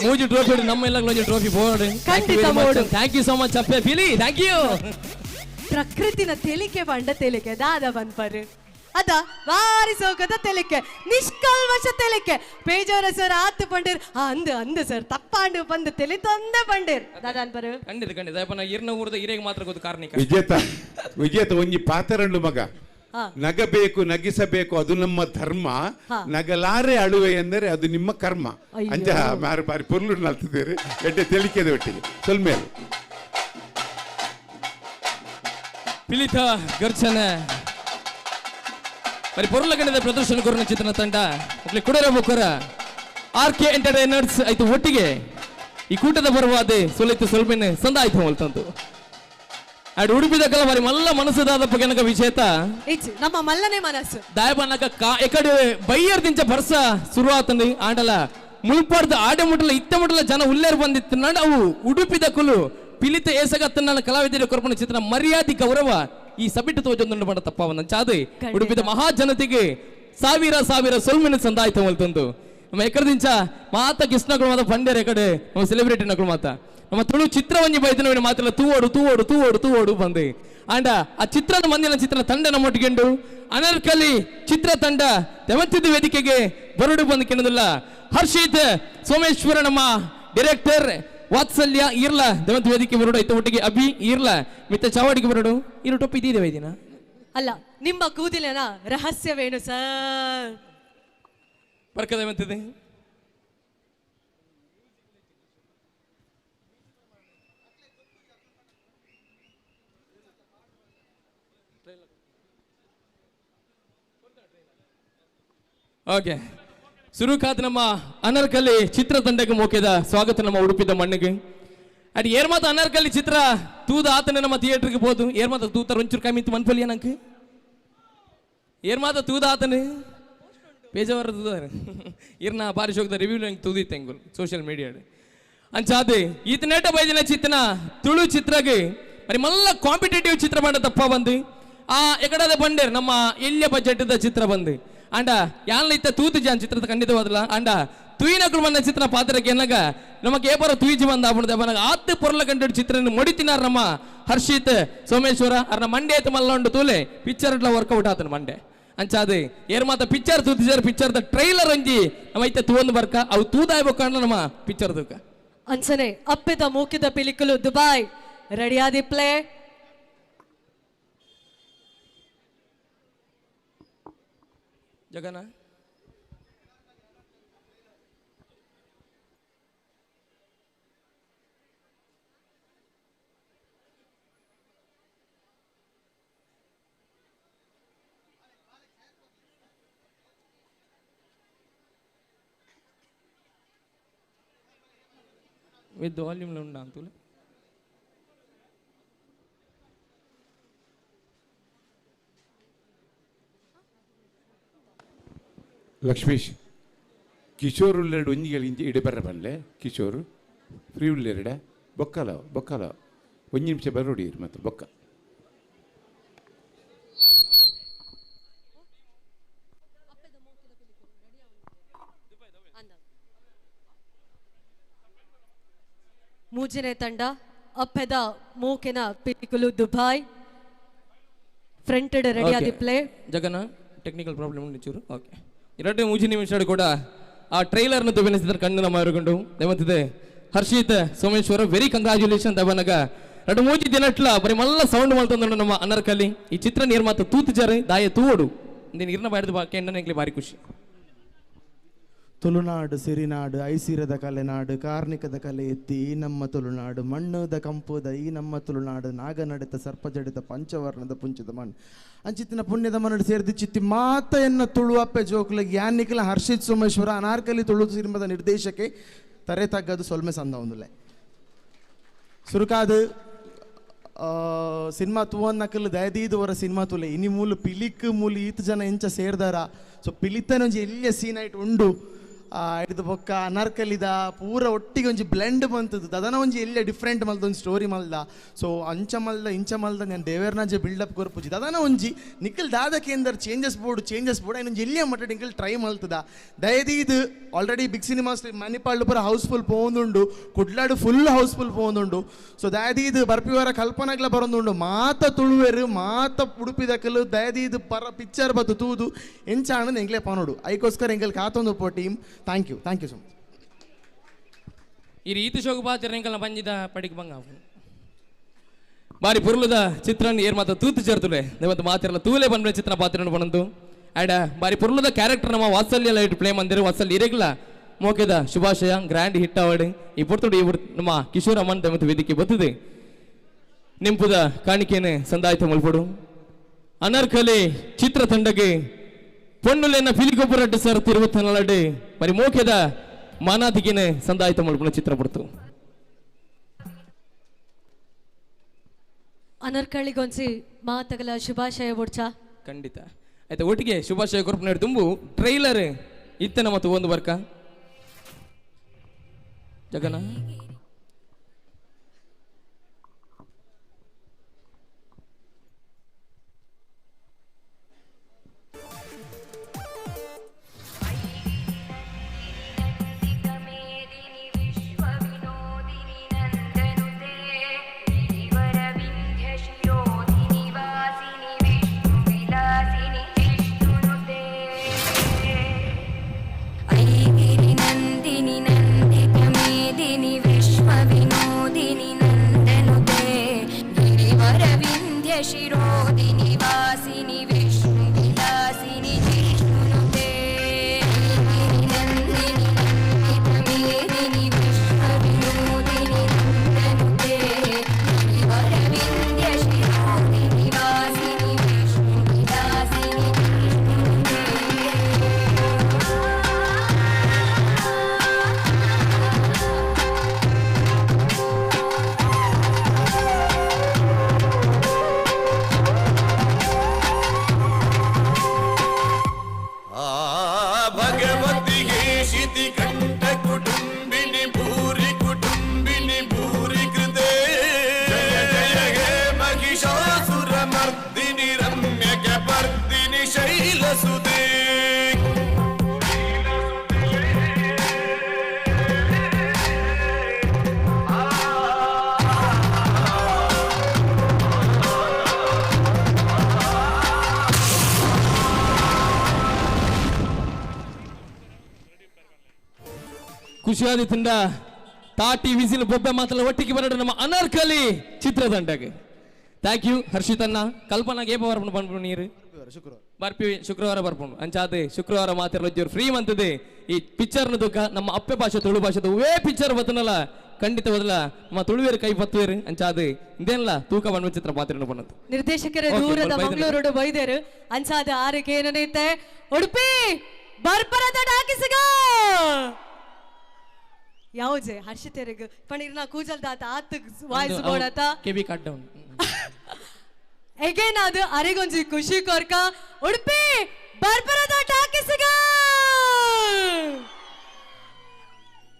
ಮೂಜಿ ಟ್ರೋಫಿ ನಮ್ಮ ಎಲ್ಲ ಟ್ರೋಫಿ ಬೋರ್ಡ್ ಖಂಡಿತ board. Thank you so much ಅಪ್ಪೆ ಪಿಲಿ thank you. ಪ್ರಕೃತಿನ ತೆಲಿಕೆ ಪಂಡ ತೆಲಿಕೆ ದಾದ ಪನ್ಪರು ಅದ ಬಾರಿ ಸೋಕದ ತೆಲಿಕೆ ನಿಷ್ಕಲ್ಮಶ ತೆಲಿಕೆ ಪೇಜಾರ ಸರ್ ಆತು ಪಂಡೇರ್ ಅಂದು ಅಂದು ಸರ್ ತಪ್ಪಾಂಡು ಬಂದು ತೆಲಿ ತಂದೆ ಪಂಡೇರ್ ದಾದ ಅನ್ಪರು ಖಂಡಿತ ಖಂಡಿತ ಅಪ್ಪನ ಇರ್ನ ಊರದ ಹಿರಿಯಗೆ ಮಾತ್ರ ಗೊತ್ತು ಕಾರ್ಣಿಕ ವಿಜೇತ ವಿಜೇತ ಒಂಜಿ ಪಾತರಂಡು ಮಗ ನಗಬೇಕು ನಗಿಸಬೇಕು ಅದು ನಮ್ಮ ಧರ್ಮ, ನಗಲಾರೆ ಅಳುವೆ ಎಂದರೆ ಅದು ನಿಮ್ಮ ಕರ್ಮ. ಅಂಚ ಮಾರು ಬಾರಿ ಪೊರ್ಲು ನಲ್ತಿದ್ದೀರಿ ಎಡ್ಡೆ ತೆಲಿಕೆದ ಒಟ್ಟಿಗೆ ಸೊಲ್ಮೇಲೆ ಪಿಲಿತ ಗರ್ಜನೆ ಬರಿ ಪೊರ್ಲ ಗಣದ ಪ್ರದರ್ಶನ ಕೊರನ ಚಿತ್ರನ ತಂಡ ಒಕ್ಲಿ ಕುಡರ ಬೊಕ್ಕರ ಆರ್ ಕೆ ಎಂಟರ್ಟೈನರ್ಸ್ ಆಯ್ತು ಒಟ್ಟಿಗೆ ಈ ಕೂಟದ ಬರುವಾದೆ ಸೊಲಿತು ಸೊಲ್ಮೆನೆ ಸಂದಾಯ್ತು ಹೊಲ್ತಂತು ಅಡ್ ಉಡುಪಿದಕ್ಕಲ್ಲ ಬಾರಿ ಮಲ್ಲ ಮನಸ್ಸುದಾದ ಪಗೆನಕ ವಿಜೇತ ನಮ್ಮ ಮಲ್ಲನೆ ಮನಸ್ಸು ದಾಯಬನಕ ಕಾ ಎಕಡೆ ಬೈಯರ್ ದಿಂಚ ಬರ್ಸ ಶುರುವಾತಂದು ಆಂಡಲ ಮುಲ್ಪಾರ್ದ ಆಡೆ ಮುಟ್ಟಲ ಇತ್ತ ಮುಟ್ಟಲ ಜನ ಉಲ್ಲೇರ್ ಬಂದಿತ್ತು ನಾಡ ಅವು ಉಡುಪಿದ ಕುಲು ಪಿಲಿತ ಏಸಗತ್ತನ್ನ ಕಲಾವಿದರ ಕೊರಪಣ ಚಿತ್ರ ಮರ್ಯಾದೆ ಗೌರವ ಈ ಸಬಿಟ್ಟು ತೋಜೊಂದು ಮಾಡ ತಪ್ಪವನ್ನ ಚಾದೆ ಉಡುಪಿದ ಮಹಾಜನತೆಗೆ ಸಾವಿರ ಸಾವಿರ ಸೊಲ್ಮಿನ ಸಂದಾಯ್ತು ಹೊಲ್ತಂದು ನಮ್ಮ ಎಕಡದಿಂಚ ಮಾತ ಕೃಷ್ಣಗಳು ಮಾತ ಪಂಡ್ಯರ ಎಕಡೆ ನಮ್ಮ ಸೆಲೆಬ್ರಿಟಿ ನಗಳು ಮಾತ ನಮ್ಮ ತುಳು ಚಿತ್ರವಂಜಿ ಬೈದನವಿನ ಮಾತೆಲ್ಲ ತೂವೋಡು ತೂವೋಡು ತೂವೋಡು ತೂವೋಡು ಬಂದೆ ಅಂಡ ಆ ಚಿತ್ರದ ಮಂದಿನ ಚಿತ್ರ ತಂಡ ನಮ್ಮೊಟ್ಟಿಗೆಂಡು ಅನರ್ಕಲಿ ಚಿತ್ರ ತಂಡ ತೆಮತ್ತಿದ್ದ ವೇದಿಕೆಗೆ ಬರುಡು ಬಂದು ಕೆಣದಿಲ್ಲ ಹರ್ಷಿತ್ ಸೋಮೇಶ್ವರ ನಮ್ಮ ಡೈರೆಕ್ಟರ್ ವಾತ್ಸಲ್ಯ ಇರ್ಲ ದೇವಂತ ವೇದಿಕೆ ಬರುಡು ಐತ ಒಟ್ಟಿಗೆ ಅಭಿ ಇರ್ಲ ಮಿತ್ತ ಚಾವಡಿಗೆ ಬರುಡು ಇರು ಟೊಪ್ಪಿ ಇದ್ದಿದೆ ವೈದಿನ ಅಲ್ಲ ನಿಮ್ಮ ಕೂದಲಿನ ರಹಸ್ಯವೇನು ಸರ್ ಬರ್ಕದ ಮಂತಿದೆ ಓಕೆ ಸುರುಕಾತ್ ನಮ್ಮ ಅನರ್ಕಲಿ ಚಿತ್ರತಂಡಕ್ಕೆ ಮೋಕೆದ ಸ್ವಾಗತ ನಮ್ಮ ಉಡುಪಿದ ಮಣ್ಣಿಗೆ ಅಡ್ ಏರ್ಮಾತ ಅನರ್ಕಲಿ ಚಿತ್ರ ತೂದ ಆತನ ನಮ್ಮ ಥಿಯೇಟರ್ಗೆ ಬೋದು ಏರ್ಮಾತ ತೂತರ ಒಂಚೂರು ಕಮ್ಮಿ ಇತ್ತು ಮನ್ಪಲ್ಲಿ ನಂಗೆ ಏರ್ಮಾತ ತೂದ ಆತನೆ ಪೇಜವರ ತೂದಾರೆ ಇರ್ನ ಬಾರಿ ಶೋಕದ ರಿವ್ಯೂ ನಂಗೆ ತೂದಿತ್ತು ಹೆಂಗುಲ್ ಸೋಷಿಯಲ್ ಮೀಡಿಯಾ ಅಂಚಾದೆ ಈತನೇಟ ಬೈದಿನ ಚಿತ್ರನ ತುಳು ಚಿತ್ರಗೆ మరి ಮಲ್ಲ ಕಾಂಪಿಟೇಟಿವ್ ಚಿತ್ರ ಬಂಡ ತಪ್ಪ ಬಂದು ಆ ಎಕಡದ ಬಂಡೇರ್ ನಮ್ಮ ಎಲ್ಲಿಯ ಬಜೆಟ್ ಚಿತ್ರ ಬಂದು ಅಂಡ ಯಾನ್ ಇತ್ತ ತೂತು ಜಾನ್ ಚಿತ್ರದ ಖಂಡಿತವಾದಲ್ಲ ಅಂಡ ತುಯಿನಕುಳು ಬಂದ ಚಿತ್ರ ಪಾತ್ರಕ್ಕೆ ಎನ್ನಾಗ ನಮಗೆ ಏಪರ ತುಯಿಜಿ ಬಂದ ಆಪುಣದ ಬನಾಗ ಆತ್ ಪೊರ್ಲ ಕಂಡು ಚಿತ್ರ ಮೊಡಿತಿನಾರ ನಮ್ಮ ಹರ್ಷಿತ್ ಸೋಮೇಶ್ವರ ಅರ್ನ ಮಂಡೆ ಆಯ್ತು ಮಲ್ಲ ಉಂಡು ತೂಲೆ ಪಿಕ್ಚರ್ ವರ್ಕೌಟ್ ಆತನ ಮಂಡೆ ಅಂಚಾದೆ ಏರ್ ಮಾತ ಪಿಕ್ಚರ್ ತೂತಿಜಾರ ಪಿಕ್ಚರ್ದ ಟ್ರೈಲರ್ ಒಂಜಿ ನಮ್ಮ ಐತೆ ತೂವೊಂದು ಬರ್ಕ ಅವು ತೂದಾಯ್ಬೇಕು ನಮ್ಮ ಪಿಕ್ಚರ್ ತೂಕ ಅಂಚನೆ ಅಪ್ಪೆದ ಮೂಕಿದ ಪಿಲಿಕುಲು ದುಬಾಯ್ ರೆಡಿಯಾದಿ ಪ್ಲೇ ಜಗನ ವಿತ್ ವಾಲ್ಯೂಮ್ ಉಂಡ ಅಂತೂಲೆ ಲಕ್ಷ್ಮೀಶ್ ಕಿಶೋರ್ ಉಳ್ಳೆರಡು ಒಂಜಿಗೆ ಇಂಚೆ ಇಡೆ ಬರ್ರ ಬಲ್ಲೆ ಕಿಶೋರ್ ಫ್ರೀ ಉಳ್ಳೆರಡ ಬೊಕ್ಕಲ ಬೊಕ್ಕಲ ಒಂಜಿ ನಿಮಿಷ ಬರೋಡಿ ಮತ್ತೆ ಬೊಕ್ಕ ಮೂಜನೆ ತಂಡ ಅಪ್ಪೆದ ಮೂಕಿನ ಪಿಲಿಕುಲು ದುಬಾಯ್ ಫ್ರಂಟೆಡ್ ರೆಡಿ ಆದಿ ಪ್ಲೇ ಜಗನ ಟೆಕ್ನಿಕಲ್ ಪ್ರಾಬ್ಲಮ್ ಉಂಟು ಚೂರು ಓಕೆ ಎರಡು ಮೂಜಿ ನಿಮಿಷ ಕೂಡ ಆ ಟ್ರೈಲರ್ನ ತುಬಿನಿಸಿದ ಕಣ್ಣು ನಮ್ಮ ಎರುಗೊಂಡು ದೇವಂತಿದೆ ಹರ್ಷಿತ್ ಸೋಮೇಶ್ವರ ವೆರಿ ಕಂಗ್ರಾಚುಲೇಷನ್ ದಬನಗ ಎರಡು ಮೂಜಿ ದಿನಟ್ಲ ಬರೀ ಮಲ್ಲ ಸೌಂಡ್ ಮಲ್ತಂದು ನಮ್ಮ ಅನರ್ಕಲಿ ಈ ಚಿತ್ರ ನಿರ್ಮಾತ ತೂತುಜಾರೆ ದಾಯ ತೂವಡು ನೀನು ಇರ್ನ ಬಾಯ್ದು ಬಾಕಿ ಎಂಗ್ಲಿ ಭಾರಿ ಖುಷಿ. ತುಳುನಾಡು ಸಿರಿನಾಡು ಐಸಿರದ ಕಲೆನಾಡು ಕಾರ್ಣಿಕದ ಕಲೆ ಎತ್ತಿ ಈ ನಮ್ಮ ತುಳುನಾಡು ಮಣ್ಣುದ ಕಂಪುದ ಈ ನಮ್ಮ ತುಳುನಾಡು ನಾಗನಡೆತ ಸರ್ಪಜಡಿತ ಪಂಚವರ್ಣದ ಪುಂಚದ ಮಣ್ಣು ಅಂಚಿತ್ತಿನ ಪುಣ್ಯದ ಮಣ್ಣು ಸೇರಿದ ಚಿತ್ತಿ ಮಾತ ಎನ್ನ ತುಳುವಪ್ಪೆ ಜೋಕುಲ ಯಾನಿಕಲ ಹರ್ಷಿತ್ ಸೋಮೇಶ್ವರ ಅನಾರ್ಕಲಿ ತುಳು ಸಿನಿಮಾದ ನಿರ್ದೇಶಕ್ಕೆ ತರೆ ತಗ್ಗದು ಸೊಲ್ಮೆ ಸಂದ ಒಂದುಲೆ ಸುರುಕಾದು ಸಿನಿಮಾ ತೂವನ್ನಕಲ್ ದಯದೀದವರ ಸಿನಿಮಾ ತುಲೆ ಇನಿ ಮೂಲು ಪಿಲಿಕ್ ಮೂಲು ಈತ ಜನ ಎಂಚ ಸೇರ್ದಾರ ಸೊ ಪಿಲಿತನೊಂಜಿ ಎಲ್ಲಿಯ ಸೀನ್ ಆಯ್ತು ಉಂಡು ಹಿಡಿದು ಬೊಕ್ಕ ಅನಾರ್ಕಲಿದ ಪೂರ ಒಟ್ಟಿಗೆ ಒಂಜಿ ಬ್ಲೆಂಡ್ ಬಂತದ್ದು ದದನ ಒಂಜಿ ಎಲ್ಲೇ ಡಿಫ್ರೆಂಟ್ ಮಲ್ದ ಒಂಜಿ ಸ್ಟೋರಿ ಮಲ್ದ. ಸೊ ಅಂಚ ಮಲ್ದ ಇಂಚ ಮಲ್ದ ನಾನು ದೇವೇರ್ನಾಜೆ ಬಿಲ್ಡಪ್ ಕೊರ್ಪುಜಿ ದದನ ಒಂಜಿ ನಿಖಲ್ ದಾದ ಕೇಂದ್ರ ಚೇಂಜಸ್ ಬೋರ್ಡ್ ಚೇಂಜಸ್ ಬೋರ್ಡ್ ಐನೊಂಜಿ ಎಲ್ಲಿಯ ಮಟ್ಟ ನಿಖಲ್ ಟ್ರೈ ಮಲ್ತದ. ದಯದೀದು ಆಲ್ರೆಡಿ ಬಿಗ್ ಸಿನಿಮಾಸ್ ಮಣಿಪಾಲ್ಡ್ ಪೂರ ಹೌಸ್ಫುಲ್ ಪೋಂದುಂಡು, ಕುಡ್ಲಾಡು ಫುಲ್ ಹೌಸ್ಫುಲ್ ಪೋಂದುಂಡು. ಸೊ ದಯದೀದು ಬರ್ಪಿವರ ಕಲ್ಪನಾಗ್ಲ ಬರೋದುಂಡು ಮಾತ ತುಳುವೆರು ಮಾತ ಉಡುಪಿದಕಲು ದಯದೀದು ಪರ ಪಿಕ್ಚರ್ ಬತ್ತು ತೂದು ಎಂಚಾಣನ್ ಎಂಗ್ಲೇ ಪಾನೋಡು ಐಕೋಸ್ಕರ ಎಂಗಲ್ ಕಾತೊಂದು ಪೋ team. Thank you, thank you so much. ಈ ರೀತಿ ಶೋಕ ಪಾತ್ರ ಎಂಕಲ್ನ ಪಂಜಿದ ಪಡಿಗೆ ಬಂಗ ಬಾರಿ ಪುರ್ಲದ ಚಿತ್ರನ ಏರ್ ಮಾತ ತೂತು ചേರ್ತುಲೆ ದೇವತ ಮಾತಿರಲ್ಲ ತೂಲೆ ಬಂದ್ರೆ ಚಿತ್ರ ಪಾತ್ರನ ಬಣಂತು ಆಡ ಬಾರಿ ಪುರ್ಲದ ಕ್ಯಾರೆಕ್ಟರ್ ನಮ್ಮ ವಾತ್ಸಲ್ಯ ಲೈಟ್ ಪ್ಲೇ ಮಂದಿರ ವಾತ್ಸಲ್ಯ ಇರಗ್ಲ ಮೋಕೆದ ಶುಭಾಶಯ ಗ್ರ್ಯಾಂಡ್ ಹಿಟ್ ಅವಾರ್ಡ್ ಈ ಪೊರ್ತುಡು ಈ ನಮ್ಮ ಕಿಶೋರ್ ಅಮ್ಮನ್ ಮತ್ತು ವೇದಿಕೆ ಬತ್ತದೆ ನಿಂಪುದ ಕಾಣಿಕೆನೆ ಸಂದಾಯ್ತ ಮಲ್ಪಡು ಅನರ್ಕಲಿ ಚಿತ್ರತಂಡಗೆ ಪೊಣ್ಣುಲೆನ ಪಿಲಿಗೊಬ್ಬರಡ್ಡು ಸರ್ ತಿರುವತ್ತನಲಡ್ಡು ಬರಿ ಮೋಕೆದ ಮಾನಾದಿಗೆನೆ ಸಂದಾಯ್ತ ಮಲ್ಪುನ ಚಿತ್ರ ಪಡ್ತು. ಅನರ್ಕಳಿಗೊಂಚಿ ಮಾತಗಲ ಶುಭಾಶಯ ಬೊಡ್ಚಾ ಖಂಡಿತ ಆಯ್ತಾ ಒಟ್ಟಿಗೆ ಶುಭಾಶಯ ಕೊರ್ಪುನ ತುಂಬು ಟ್ರೈಲರ್ ಇತ್ತನ ಮತ್ತು ಒಂದು ಬರ್ಕ ಜಗನ ಶಿರೋದಿನಿ ವಾಸಿನಿ ವಿಷ್ಣು ವಿಲಾಸಿನಿ ಜಿಷ್ಣುನುತೆ ನಂದಿನಿ ನಂದಿತಮೇದಿನಿ ವಿಶ್ವ ವಿನೋದಿನಿ ನಂದನುತೆ ಗಿರಿವರವಿಂಧ್ಯ ಶಿರೋದಿನಿ ವಾಸಿನಿ ವಿಷ್ಣು ವಿಲಾಸಿನಿ ಜಿಷ್ಣುನುತೆ. ಕಂಠ ಕುಟುಂಬಿನಿ ಭೂರಿ ಕುಟುಂಬಿನಿ ಭೂರಿ ಕೃತೆ ಜಯ ಜಯ ಹೇ ಮಹಿಷಾಸುರ ಮರ್ದಿನಿ ರಮ್ಯ ಕಪರ್ದಿನಿ ಶೈಲಸುತೆ. ಖುಷಿಯಾದ ತಂಡ ತಾಟಿ ವಿಸಿಲ್ ಬೊಬ್ಬೆ ಮಾತ್ರ ಒಟ್ಟಿಗೆ ಬರಡು ನಮ್ಮ ಅನಾರ್ಕಲಿ ಚಿತ್ರತಂಡಕ್ಕೆ. Thank you ಹರ್ಷಿತನ್ನ. ಕಲ್ಪನಾಗೆ ಏಪ ಬರ್ಪುಂಡು ಪನ್ಪುಂಡು ನೀರು ಬರ್ಪಿ ಶುಕ್ರವಾರ ಬರ್ಪುಂಡು ಅಂಚಾದ ಶುಕ್ರವಾರ ಮಾತಿರಲು ಫ್ರೀ ಮಂತದೆ ಈ ಪಿಕ್ಚರ್ನ ದುಃಖ ನಮ್ಮ ಅಪ್ಪೆ ಭಾಷೆ ತುಳು ಭಾಷೆದ ಹೂವೇ ಪಿಕ್ಚರ್ ಬತ್ತನಲ್ಲ ಖಂಡಿತ ಬದಲ ನಮ್ಮ ತುಳುವೇರು ಕೈ ಪತ್ತುವೇರು ಅಂಚಾದ ಇದೇನಲ್ಲ ತೂಕ ಬಣ್ಣ ಚಿತ್ರ ಪಾತ್ರ ಬಣ್ಣದ್ದು. ನಿರ್ದೇಶಕರ ದೂರದ ಮಂಗಳೂರು ಬೈದೇರು ಅಂಚಾದ ಆರಕ್ಕೆ ಏನೈತೆ ಉಡುಪಿ ಬರ್ಬರದ ಡಾಕಿಸಗ ಯಾವುದೇ ಹರ್ಷಿತೆರೆಗ್ ಪಣೀರ್ನ ಕೂಜಲ್ ದಾತ ಆತ್ ವಾಯ್ಸ್ ಬೋಡಾತ ಕೆಬಿ ಕಟ್ ಡೌನ್ ಎಗೇನ್ ಅದು ಅರೆಗೊಂಜಿ ಖುಷಿ ಕೊರ್ಕ ಉಡುಪಿ ಬರ್ಬರದ ಟಾಕಿಸಗ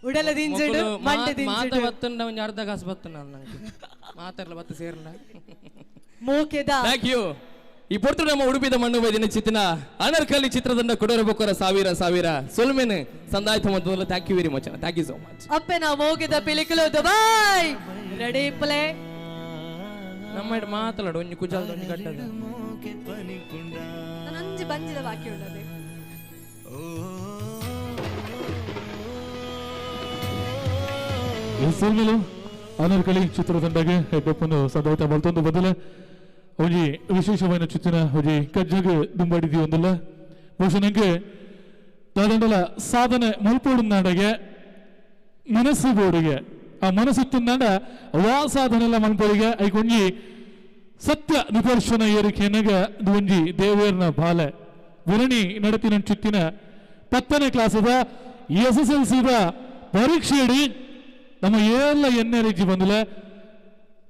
ಉಡಲ ದಿಂಜಡು ಮಂಡೆ ದಿಂಜಡು ಮಾತ ಬತ್ತಂಡ ಒಂಜಿ ಅರ್ಧ ಕಾಸು ಬತ್ತಂಡ ನಂಗೆ ಮಾತಾಡಲ ಬತ್ತ ಸೇರ್ಲ ಮೋಕೆದ. Thank you. ಈ ಪೊರ್ತು ನಮ್ಮ ಉಡುಪಿದ ಮಣ್ಣು ಬೈದಿನ ಚಿತ್ತಿನ ಅನರ್ಕಲಿ ಚಿತ್ರದಂಡ ಕೊಡೋರ ಬೊಕ್ಕರ ಸಾವಿರ ಸಾವಿರ ಸೊಲ್ಮೆನ್ ಸಂದಾಯ್ತ ಮೊದಲು. Thank you very much, thank you so much. ಅಪ್ಪೆನ ಮೋಗೆದ ಪಿಲಿಕುಲು ದುಬಾಯ್ ರೆಡಿ ಪ್ಲೇ ನಮ್ಮ ಮಾತಾಡು ಒಂಜಿ ಕುಜಾಲ್ ಒಂಜಿ ಕಟ್ಟದ ನಾನೊಂಜಿ ಬಂಜಿದ ಬಾಕಿ ಉಳ್ಳದೆ. ಸೊಲ್ಮೆಲು ಅನರ್ಕಲಿ ಚಿತ್ರದಂಡಗೆ ಹೆಡ್ಡಪ್ಪನು ಸಂದಾಯ್ತ ಮಲ್ತೊಂದು ಬದಲ ಒಂಜಿ ವಿಶೇಷವಾದ ಚಿತ್ತಿನ ಒಂಜಿ ಕಜ್ಜಗ್ ದುಂಬಾಡಿದಿ ಒಂದಲ್ಲ ಬಹುಶಃ ನಂಗೆ ದಾದಂಡಲ ಸಾಧನೆ ಮಲ್ಪೋಡುನಾಡಗೆ ಮನಸ್ಸು ಬೋಡಿಗೆ ಆ ಮನಸ್ಸು ತಿನ್ನಾಡ ವಾ ಸಾಧನೆ ಎಲ್ಲ ಮಲ್ಪೋಡಿಗೆ ಐಕೊಂಜಿ ಸತ್ಯ ನಿದರ್ಶನ ಏರಿಕೆನಗ ಒಂಜಿ ದೇವೇರ್ನ ಬಾಲೆ ವಿರಣಿ ನಡತಿನ ಚಿತ್ತಿನ 10ನೇ ಕ್ಲಾಸದ SSLC ಪರೀಕ್ಷೆಯಡಿ ನಮ್ಮ ಎಲ್ಲ ಎನ್ಆರ್ಜಿ ಬಂದಲೆ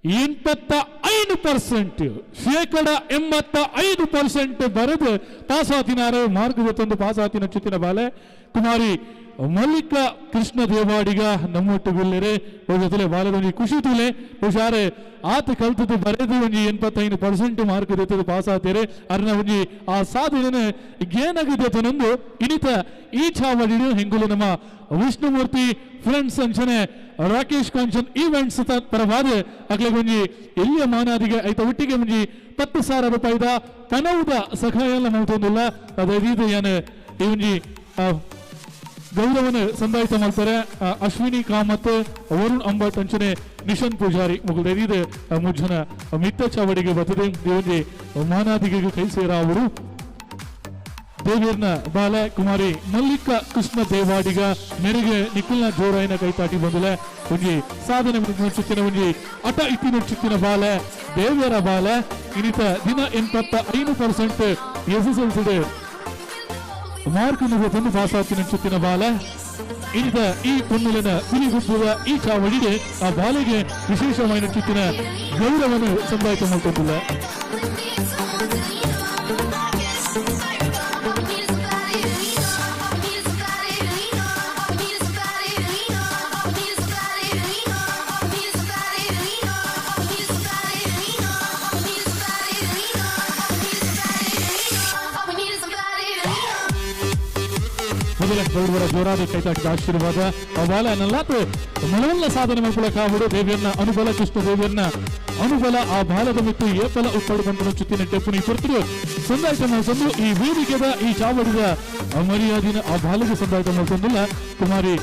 85% 85% ಬರೆದು ಪಾಸಾತಿನಾರು ಮಾರ್ಗ ತಂದು ಪಾಸಾತಿನ ಚಿತ್ತಿನ ಬಾಲೆ ಕುಮಾರಿ ಮಲ್ಲಿಕಾ ಕೃಷ್ಣ ದೇವಾಡಿಗ ನಮ್ಮೊಟ್ಟುಗುಲ್ಲೆರೆ ಜೊತೆಲೆ ಬಾಲದ ಒಂಜಿ ಖುಷಿ ತೂಲೆ ಹುಷಾರೆ ಆತ ಕಲ್ತದ್ದು ಬರೆದು ಒಂಜಿ 85% ಮಾರ್ಕ್ ದೆತ್ತದು ಪಾಸ್ ಆತೇರೆ ಅರ್ನ ಒಂಜಿ ಆ ಸಾಧನೆ ಗೇನಾಗಿದೆ ತನೊಂದು ಇನಿತ ಈ ಚಾವಡಿಡು ಹೆಂಗುಲು ನಮ್ಮ ವಿಷ್ಣುಮೂರ್ತಿ ಫ್ರೆಂಡ್ಸ್ ಅಂಚನೆ ರಾಕೇಶ್ ಕಾಂಚನ್ ಈವೆಂಟ್ಸ್ ಪರವಾದ ಅಗ್ಲಿಗೆ ಒಂಜಿ ಎಲ್ಲಿಯ ಮಾನಾದಿಗೆ ಐತ ಒಟ್ಟಿಗೆ ಒಂಜಿ 10,000 ರೂಪಾಯಿದ ಕನವುದ ಸಹಾಯ ಮಲ್ತೊಂದುಲ್ಲ ಅದೇ ರೀತಿ ಯಾನೆ ಈ ಒಂಜಿ ಗೌರವನ ಸಂದಾಯಿತ ಮಾಡ್ತಾರೆ ಅಶ್ವಿನಿ ಕಾಮತ್ ವರುಣ್ ಅಂಬಟ್ ಅಂಚನೆ ನಿಶನ್ ಪೂಜಾರಿ ಮುಗುದೇರಿದೆ ಮುಜ್ಜನ ಮಿತ್ತ ಚಾವಡಿಗೆ ಬರ್ತದೆ ಈ ಒಂಜಿ ಮಾನಾದಿಗೆ ಕೈ ಸೇರ ಅವರು ದೇವಿಯರ್ನ ಬಾಲ ಕುಮಾರಿ ಮಲ್ಲಿಕಾ ಕೃಷ್ಣ ದೇವಾಡಿಗ ಮೆರುಗೆ ನಿಖಿಲ್ನ ಜೋರಾಯಿನ ಕೈತಾಟಿ ಬಂದಲೆ ಒಂಜಿ ಸಾಧನೆ ಚಿತ್ತಿನ ಒಂಜಿ ಅಟ ಇತ್ತಿನ ಚಿತ್ತಿನ ಬಾಲೆ ದೇವಿಯರ ಬಾಲೆ ಇನ್ನಿತ ದಿನ 85% SSLC mark ತಂದು ಪಾಸ್ ಆಗ್ತೀನಿ ಚಿತ್ತಿನ ಬಾಲೆ ಇನ್ನಿತ ಈ ಪೊನ್ನುಲಿನ ಪಿಲಿಗುಬ್ಬುವ ಈ ಚಾವಡಿಗೆ ಆ ಬಾಲೆಗೆ ವಿಶೇಷವಾದ ಚಿತ್ತಿನ ಗೌರವನು ಸಂದಾಯಿತ ಮಾಡ್ಕೊಂಡಿಲ್ಲ. ಮೊದಲ ಗೌರವರ ಜೋರಾದ ಕೈತಾಟಿದ ಆಶೀರ್ವಾದ ಬಾಲ ನಲ್ಲಾತು ಮಲವಲ್ಲ ಸಾಧನೆ ಮಾಡ್ಕೊಳ್ಳೋಕ್ಕಾಗ್ಬಿಡು ದೇವಿಯನ್ನ ಅನುಬಲ ಕೃಷ್ಣ ದೇವಿಯನ್ನ ಅನುಬಲ ಆ ಬಾಲದ ಮಿತ್ತು ಏಪಲ ಉಪ್ಪಡು ಬಂದು ಚುತ್ತಿನ ಟೆಪ್ಪುನಿ ಕೊಡ್ತರು ಸಂದಾಯಿತ ಮಾಡ್ಕೊಂಡು ಈ ವೇದಿಕೆದ ಈ ಚಾವಡಿದ ಮರ್ಯಾದಿನ ಆ ಬಾಲಗೆ ಸಂದಾಯಿತ ಮಾಡ್ಕೊಂಡಿಲ್ಲ ಕುಮಾರಿ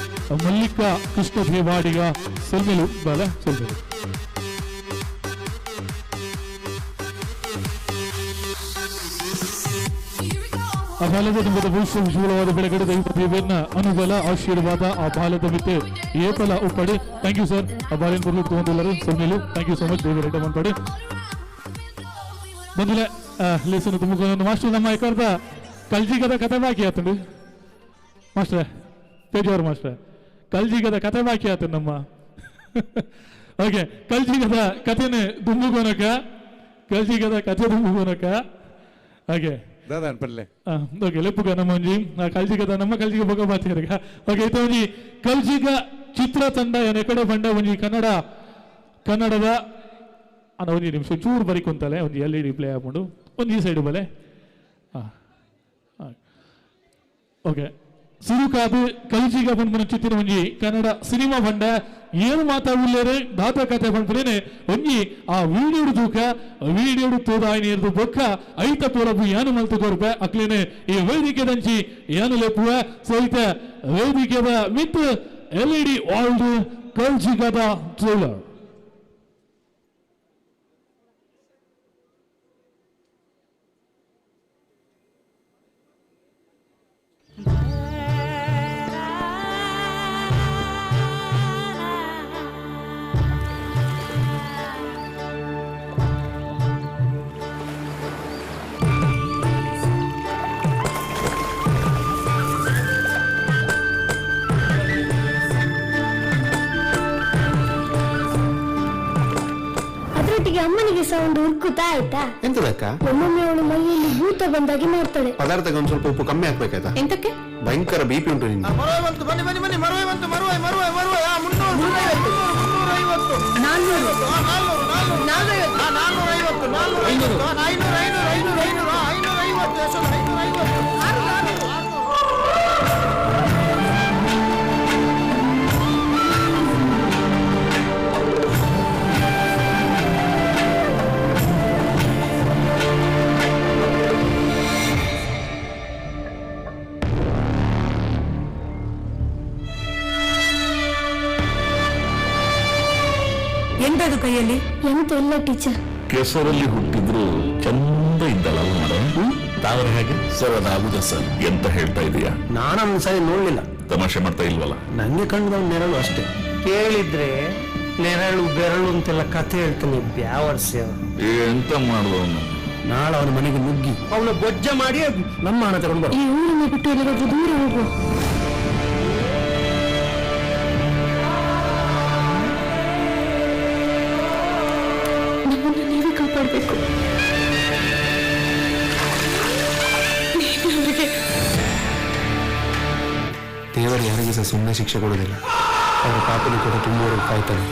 ಮಲ್ಲಿಕಾ ಕೃಷ್ಣ ದೇವಾಡಿಗ ಸೊಲ್ಮೆಲು ಬಾಲ ಸೊಲ್ಮೆಲು. ಆ ಬಾಲದ ತುಂಬದ ಭವಿಷ್ಯ ಉಜ್ವಲವಾದ ಬೆಳಗಡೆ ದೈವ ದೇವರನ್ನ ಅನುಬಲ ಆಶೀರ್ವಾದ ಆ ಬಾಲದ ಮಿತ್ತೆ ಏಪಲ ಉಪ್ಪಡಿ. Thank you sir. ಆ ಬಾಲಿನ ಕೊಡ್ಲು ತಗೊಂಡಿಲ್ಲರು ಸೊಲ್ಮೇಲು thank you so much. ದೇವರ ರೆಡ್ಡ ಪಡಿ ಬಂದಿಲ್ಲ ಲೇಸನ್ ತುಂಬ ಮಾಸ್ಟರ್ ನಮ್ಮ ಎಕರ್ದ ಕಲ್ಜಿಗದ ಕತೆ ಬಾಕಿ ಆತಂಡು ಮಾಸ್ಟ್ರೆ ತೇಜವ್ರ ಮಾಸ್ಟ್ರೆ ಕಲ್ಜಿಗದ ಕತೆ ಬಾಕಿ ಆತ ನಮ್ಮ ಓಕೆ ಕಲ್ಜಿಗದ ಕಥೆನೆ ದುಂಬುಗೋನಕ ಕಲ್ಜಿಗದ ಕಥೆ ದುಂಬುಗೋನಕ ಹಾಗೆ ದಾದಾ ಪಲ್ಲೆ ಓಕೆ ಲೆಪ್ಪುಗ ನಮ್ಮ ಒಂಜಿ ಕಲ್ಜಿಗದ ನಮ್ಮ ಕಲ್ಜಿಗ ಬೊಗ ಬಾತಿಯರ್ಗ ಓಕೆ ಇತ್ತ ಒಂಜಿ ಕಲ್ಜಿಗ ಚಿತ್ರ ತಂಡ ಏನ ಕಡೆ ಬಂಡ ಒಂಜಿ ಕನ್ನಡದ ಅಣ್ಣ ಒಂಜಿ ನಿಮಿಷ ಚೂರು ಬರಿ ಕುಂತಲೆ ಒಂಜಿ ಎಲ್ ಇ ಡಿ ಪ್ಲೇ ಆಗ್ಕೊಂಡು ಒಂದು ಈ ಸೈಡ್ ಬಲೆ ಓಕೆ ಸುರುಕಾದು ಕಲ್ಜಿಗ ಬಂದ್ಬನ ಚಿತ್ತಿನ ಒಂಜಿ ಕನ್ನಡ ಸಿನಿಮಾ ಬಂಡ ಏನು ಮಾತಾಡಲೇರೆ ದಾತ ಕತೆ ಬಂದ್ರೇನೆ ಒಂಜಿ ಆ ವೀಡಿಯೋಡು ತೂಕ ವೀಡಿಯೋಡು ತೋದಾಯಿನ ಬೊಕ್ಕ ಐತ ಪೋರಬು ಯಾನು ಮಲ್ತು ಕೊರ್ಪೆ ಅಕ್ಲೇನೆ ಈ ವೇದಿಕೆದಂಚಿ ಯಾನು ಲೆಪ್ಪುವ ಸಹಿತ ವೇದಿಕೆದ ವಿತ್ ಎಲ್ ಇ ಡಿ ವಾಲ್ಡ್ ಕಲ್ಜಿಗದ ಟ್ರೈಲರ್. ಅದ್ರೊಟ್ಟಿಗೆ ಅಮ್ಮನಿಗೆ ಸಹ ಒಂದು ಉರ್ಕುತಾ ಆಯ್ತಾ? ಎಂತದಕ್ಕ? ಒಮ್ಮೊಮ್ಮೆ ಅವಳು ಮೈಯಲ್ಲಿ ಭೂತ ಬಂದಾಗೆ ಮಾಡ್ತಾಳೆ. ಪದಾರ್ಥಕ್ಕೆ ಒಂದ್ ಸ್ವಲ್ಪ ಉಪ್ಪು ಕಮ್ಮಿ ಹಾಕ್ಬೇಕಾಯ್ತಾ? ಎಂತಕ್ಕೆ? ಭಯಂಕರ ಬಿಪಿ ಉಂಟು ನಿನ್ಗೆ. ಮರುವೆ ಬಂತು, ಬನ್ನಿ ಬನ್ನಿ ಬನ್ನಿ, ಮರುವೆ ಬಂತು, ಮರುವೆ ಮರುವೆ ಮರುವೆ. 300, 350, 400, 400, 450, 450, 500, 500, 500, 500, 550, ಎಷ್ಟು? 550, 600. ಎಂತದು ಕೈಯಲ್ಲಿ? ಎಂತ ಇಲ್ಲ ಟೀಚರ್. ಕೆಸರಲ್ಲಿ ಹುಟ್ಟಿದ್ರು ಚಂದ ಇದ್ದಲ್ಲ ಮಾರೆ. ತಾವರೆ ಹೇಗೆ ಸರ್? ಅದಾಗುದ ಸರ್? ಎಂತ ಹೇಳ್ತಾ ಇದೀಯಾ? ನಾನು ಸರಿ ನೋಡ್ಲಿಲ್ಲ. ತಮಾಷೆ ಮಾಡ್ತಾ ಇಲ್ವಲ್ಲ? ನಂಗೆ ಕಂಡ್ದವ್ ನೆರಳು ಅಷ್ಟೇ. ಕೇಳಿದ್ರೆ ನೆರಳು ಬೆರಳು ಅಂತೆಲ್ಲ ಕಥೆ ಹೇಳ್ತಾನೆ ಬ್ಯಾವರ್ಸಿ. ಎಂತ ಮಾಡುವ ಅವನು? ನಾಳೆ ಅವನ ಮನೆಗೆ ನುಗ್ಗಿ ಅವನ ಬೊಜ್ಜ ಮಾಡಿ ನಮ್ಮ ಹಣ ತಗೊಂಡು ಬರೋ. ಈ ಊರನ್ನ ಬಿಟ್ಟು ಎಲ್ಲಿಗಾದ್ರೂ ದೂರ ಹೋಗುವ. ನಮ್ಮನ್ನು ನೀವೇ ಕಾಪಾಡಬೇಕು. ದೇವರ ದೇವರು ಯಾರಿಗೂ ಸಹ ಸುಮ್ಮನೆ ಶಿಕ್ಷೆ ಕೊಡೋದಿಲ್ಲ, ಅವರ ಪಾಪದ ಕೂಡ ತುಂಬುವವರೆಗೆ ಕಾಯ್ತಾರೆ.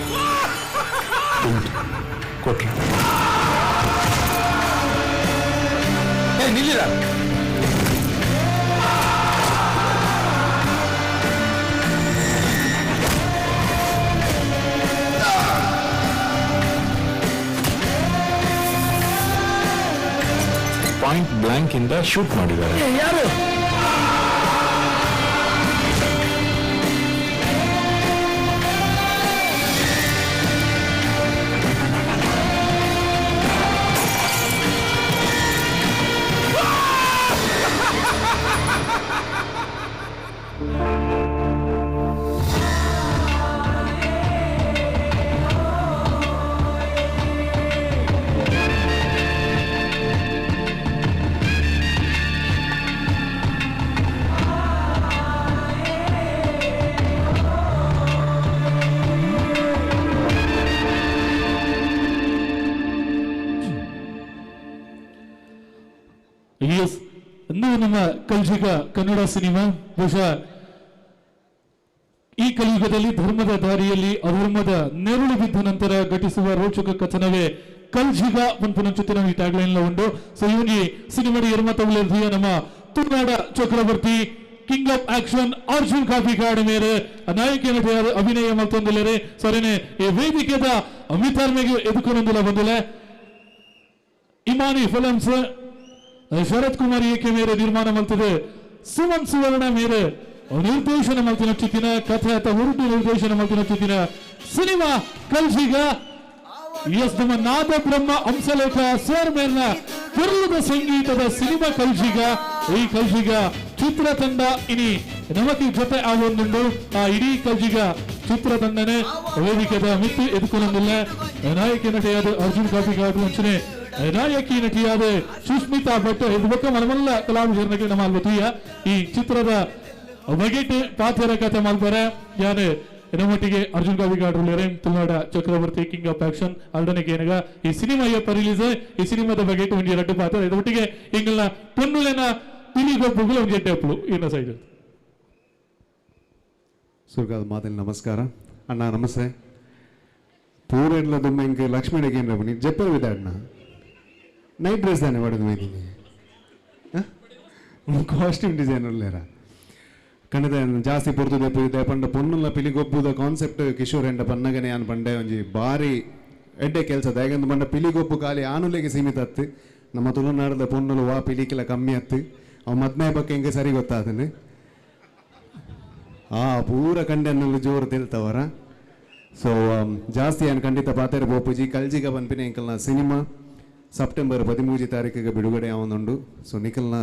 ತುಂಬಿತು ಕೊಟ್ರು. ನಿಲ್ಲಿರ. ಪಾಯಿಂಟ್ ಬ್ಲಾಂಕ್ ಇಂದ ಶೂಟ್ ಮಾಡಿದ್ದಾರೆ. ಯಾರು? ನಮ್ಮ ಕಲ್ಜಿಗ ಕನ್ನಡ ಸಿನಿಮಾ ಬಹುಶಃ ಈ ಕಲಿಯುಗದಲ್ಲಿ ಧರ್ಮದ ದಾರಿಯಲ್ಲಿ ಅಧರ್ಮದ ನೆರಳು ಬಿದ್ದ ನಂತರ ಘಟಿಸುವ ರೋಚಕ ಕಥನವೇ ಕಲ್ಜಿಗ ಪನ್ಪುನಂಚುತ್ತಿನ ಈ ಟ್ಯಾಗ್ಲೈನ್ ಉಂಟು. ಸೊ ಇವನಿಗೆ ಸಿನಿಮಾಡಿ ಎರ್ಮತವುಲೆರ್ಧಿಯ ನಮ್ಮ ತುಳುನಾಡ ಚಕ್ರವರ್ತಿ king of action Arjun Kapikad ಮೇರೆ ನಾಯಕ ನಟಿಯಾದ ಅಭಿನಯ ಮಲ್ತೊಂದುಲ್ಲೆರೆ. ಸೊರೆನೆ ಈ ವೇದಿಕೆದ ಅಮಿತಾರ್ಮೆಗೆ ಎದುಕೊಂದಿಲ್ಲ ಬಂದಿಲ್ಲ. ಇಮಾನಿ ಫಿಲಮ್ಸ್ ಶರತ್ ಕುಮಾರ್ ಏಕೆ ಮೇರೆ ನಿರ್ಮಾಣ ಮಲ್ತದೆ, ಸುಮನ್ ಸುವರ್ಣ ಮೇರೆ ನಿರ್ದೇಶನ ಮಲ್ತಿನ ಚಿತ್ತಿನ ಕಥೆ ಅಥವಾ ಉರುಟು ನಿರ್ದೇಶನ ಮಲ್ತಿನ ಚಿತ್ತಿನ ಸಿನಿಮಾ ಕಲ್ಜಿಗ. ಎಸ್ ನಮ್ಮ ನಾದ ಬ್ರಹ್ಮ ಹಂಸಲೇಖ ಸರ್ ಮೇರ್ನ ಪುರ್ಲದ ಸಂಗೀತದ ಸಿನಿಮಾ ಕಲ್ಜಿಗ. ಈ ಕಲ್ಜಿಗ ಚಿತ್ರತಂಡ ಇನಿ ನಮಕಿ ಜೊತೆ ಆವೊಂದುಂಡು. ಆ ಇಡೀ ಕಲ್ಜಿಗ ಚಿತ್ರತಂಡನೆ ವೇದಿಕೆದ ಮಿತ್ತು ಎದುಕೊಂದಿಲ್ಲ. ನಾಯಕ ನಟಿಯಾದ ಅರ್ಜುನ್ ಕಾಪಿಕಾಡು ಅಂಚನೆ ನಾಯಕಿ ನಟಿಯಾದ ಸುಷ್ಮಿತಾ ಭಟ್ ಇದು ಬೊಕ್ಕ ಮನಮಲ್ಲ ಕಲಾವಿದರನಿಗೆ ನಮ್ಮ ಅಲ್ವತೀಯ ಈ ಚಿತ್ರದ ಬಗೆಟ್ ಪಾತ್ರ ಕಥೆ ಮಲ್ಪರೆ ಯಾನೆ ನಮ್ಮೊಟ್ಟಿಗೆ ಅರ್ಜುನ್ ಕಾಪಿಕಾಡ್ರುಲ್ಲೆರೆ ತುಳುನಾಡ ಚಕ್ರವರ್ತಿ ಕಿಂಗ್ ಆಫ್ ಆಕ್ಷನ್ ಅಲ್ಡನೆಗೆ ಏನಗ ಈ ಸಿನಿಮಾ ಯಪ್ಪ ರಿಲೀಸ್ ಈ ಸಿನಿಮಾದ ಬಗೆಟ್ ಒಂಜಿ ರಡ್ಡು ಪಾತ್ರ ಇದೊಟ್ಟಿಗೆ ಎಂಗಲ್ನ ಪೊನ್ನುಲೆನ ಪಿಲಿಗೊಬ್ಬುಗಳು ಒಂಜಿ ಎಡ್ಡೆಪ್ಪುಲು ಇನ್ನ ಸೈಡ್. ಸುರ್ಗಾದ ಮಾತಲ್ಲಿ ನಮಸ್ಕಾರ ಅಣ್ಣ. ನಮಸ್ತೆ. ಪೂರೆಡ್ಲ ದುಮ್ಮ ಇಂಕ ಲಕ್ಷ್ಮಣಗೆ ಏನ್ರ ಬನ್ನಿ ಜಪ್ಪರ್ ವಿದ ಅಣ್ಣ ನೈಟ್ ಡ್ರೆಸ್ ತಾನೆ ಮಾಡೋದು ಮೈದಿನಿ ಕಾಸ್ಟ್ಯೂಮ್ ಡಿಸೈನರ್ ಲೇರ ಕಣ್ಣದ ಜಾಸ್ತಿ ಪೊರ್ತುದೆ ಪುದೆ ಪಂಡ ಪೊನ್ನುಲ ಪಿಲಿಗೊಬ್ಬುದ ಕಾನ್ಸೆಪ್ಟ್ ಕಿಶೋರ್ ಎಂಡ ಪನ್ನಗನೆ ಯಾನ್ ಪಂಡೆ ಒಂಜಿ ಬಾರಿ ಎಡ್ಡೆ ಕೆಲಸ ದಾಯಗಂದು ಪಂಡ ಪಿಲಿಗೊಬ್ಬು ಖಾಲಿ ಆನುಲೆಗೆ ಸೀಮಿತ ಅತ್ತು. ನಮ್ಮ ತುಳುನಾಡದ ಪೊನ್ನುಲು ವಾ ಪಿಲಿಕಿಲ ಕಮ್ಮಿ ಅತ್ತು. ಅವು ಮದ್ಮೆ ಬಗ್ಗೆ ಹಿಂಗೆ ಸರಿ ಗೊತ್ತಾದನೆ ಆ ಪೂರ ಕಂಡೆನ್ನಲ್ಲಿ ಜೋರು ತಿಳ್ತವರ. ಸೊ ಜಾಸ್ತಿ ಏನು ಖಂಡಿತ ಪಾತೆರ ಬೋಪುಜಿ. ಕಲ್ಜಿಗ ಪನ್ಪಿನ ಎಂಕಲ್ನ ಸಿನಿಮಾ ಸೆಪ್ಟೆಂಬರ್ 13 ತಾರೀಕಿಗೆ ಬಿಡುಗಡೆ ಆವೊಂದುಂಡು. ಸೊ ನಿಖಲ್ನ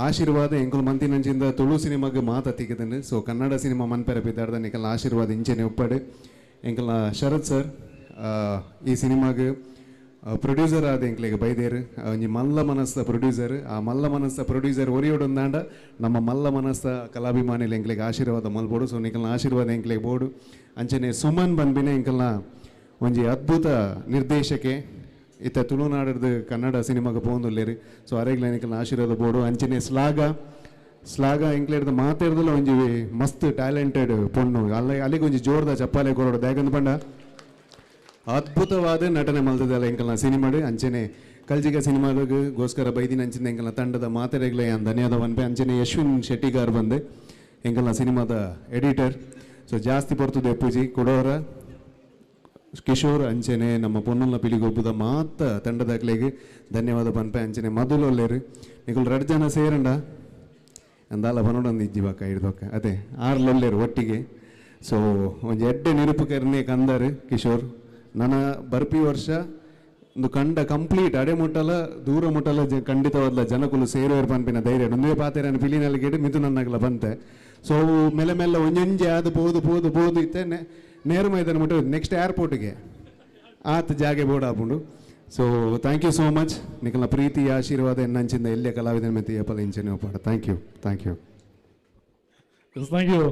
ಆಶೀರ್ವಾದ ಎಂಕುಲು ಮಂತಿನಂಚಿಂದ ತುಳು ಸಿನಿಮಾಗೆ ಮಾತ ತಿಕ್ಕದನು. ಸೊ ಕನ್ನಡ ಸಿನಿಮಾ ಮನ್ಪೆರ ಪಿದಾರ್ದ ನಿಖಲ್ನ ಆಶೀರ್ವಾದ ಇಂಚೆನೆ ಉಪ್ಪಡು. ಎಂಕಲ್ನ ಶರತ್ ಸರ್ ಈ ಸಿನಿಮಾಗೆ ಪ್ರೊಡ್ಯೂಸರ್ ಆದ ಎಂಕ್ಲೆಗೆ ಬೈದೇರು ಒಂಜಿ ಮಲ್ಲ ಮನಸ್ಸ ಪ್ರೊಡ್ಯೂಸರ್. ಆ ಮಲ್ಲ ಮನಸ್ಸ ಪ್ರೊಡ್ಯೂಸರ್ ಒರಿಯೋಡೊಂದಾಂಡ ನಮ್ಮ ಮಲ್ಲ ಮನಸ್ಸ ಕಲಾಭಿಮಾನಿಲು ಎಂಕ್ಲೆಗೆ ಆಶೀರ್ವಾದ ಮಲ್ಬೋಡು. ಸೊ ನಿಖಲ್ನ ಆಶೀರ್ವಾದ ಎಂಕ್ಲೆಗೆ ಬೋಡು. ಅಂಚನೆ ಸುಮನ್ ಬಂದ್ಬಿನೆ ಎಂಕಲ್ನ ಒಂಜಿ ಅದ್ಭುತ ನಿರ್ದೇಶಕೆ ಇತ್ತ ತುಳುನಾಡದ ಕನ್ನಡ ಸಿನಿಮಾಗೆ ಪೋಂದುಲ್ಲೇರು. ಸೊ ಅರೆಗ್ಲ ನಿಖಲ್ನ ಆಶೀರ್ವಾದ ಬೋಡು. ಅಂಚನೆ ಸ್ಲಾಗ ಸ್ಲಾಗ ಎಂಕ್ಲೇರ್ದ ಮಾತಾಡ್ದಲ್ಲ ಒಂಜಿ ಮಸ್ತ್ ಟ್ಯಾಲೆಂಟೆಡ್ ಪೊಣ್ಣು ಅಲ್ಲ ಅಲ್ಲಿಗೆ ಒಂಜಿ ಜೋರ್ದ ಚಪ್ಪಾಲೆ ಕೊರೋಡು. ದಾಯಕಂದು ಪಂಡ ಅದ್ಭುತವಾದ ನಟನೆ ಮಲ್ತದಲ್ಲ ಎಂಕಲ್ನ ಸಿನಿಮಾಡು. ಅಂಚನೆ ಕಲ್ಜಿಗ ಸಿನಿಮಾಗೋಸ್ಕರ ಬೈದಿನ ಅಂಚಿನ ಎಂಕಲ್ನ ತಂಡದ ಮಾತೆರೆಗ್ಲೆ ಧನ್ಯವಾದ ಪನ್ಪೆ. ಅಂಚನೆ ಯಶ್ವಿನ್ ಶೆಟ್ಟಿಗಾರ್ ಬಂದೆ ಎಂಕಲ್ನ ಸಿನಿಮಾದ ಎಡಿಟರ್. ಸೊ ಜಾಸ್ತಿ ಪೊರ್ತುದು ಎಪ್ಪುಜಿ ಕೊಡೋರ ಕಿಶೋರ್ ಅಂಚನೆ ನಮ್ಮ ಪೊನ್ನುಲ್ನ ಪಿಲಿಗೊಬ್ಬುದ ಮಾತ ತಂಡದಾಕ್ಲೆಗ್ ಧನ್ಯವಾದ ಪನ್ಪೆ. ಅಂಚನೆ ಮಧುಲೊಲ್ಲೇರು ನಿಕುಲು ರಡ್ ಜನ ಸೇರಂಡ ಅಂದಾಲ ಪನೋಡೊಂದು ಇಜ್ಜಿ ಬಾಕ ಹಿಡ್ದೊಕ್ಕ ಅದೇ ಆರ್ಲೊಲ್ಲೇರು ಒಟ್ಟಿಗೆ. ಸೊ ಒಂಜಿ ಎಡ್ಡೆ ನಿರೂಪಕರನೇ ಕಂದಾರು ಕಿಶೋರ್. ನನ್ನ ಬರ್ಪಿ ವರ್ಷ ಒಂದು ಕಂಡ ಕಂಪ್ಲೀಟ್ ಅಡೆ ಮುಟ್ಟಲ ದೂರ ಮುಟ್ಟಲ ಖಂಡಿತವಾದ ಜನಕುಲು ಸೇರುವರು ಪನ್ಪಿನ ಧೈರ್ಯ ಒಂದೇ ಪಾತೆರನ್ನು ಪಿಲಿನಲ್ಲಿ ಗೆಡು ಮಿದು ನನ್ನಗಲ ಬಂತೆ. ಸೊ ಮೆಲ್ಲ ಮೆಲ್ಲ ಒಂಜೊಂಜೆ ಅದು ಪೋದು ಪೋದು ಪೋದು ಇತ್ತೆ ನೇರ ಮೈದಾನ ಮುಟ್ಟ ನೆಕ್ಸ್ಟ್ ಏರ್ಪೋರ್ಟ್ಗೆ ಆತ ಜಾಗೆ ಬೋರ್ಡ್ ಆಪುಂಡು. So thank you so much. ನಿಕಲ್ನ ಪ್ರೀತಿ ಆಶೀರ್ವಾದ ಎನ್ನಂಚಿಂದ ಎಲ್ಲೇ ಕಲಾವಿದನ ಮೆತ್ತಿ ಏಪಲ ಇಂಚನೆ ಒಪ್ಪಾಡ. Thank you thank you thank you.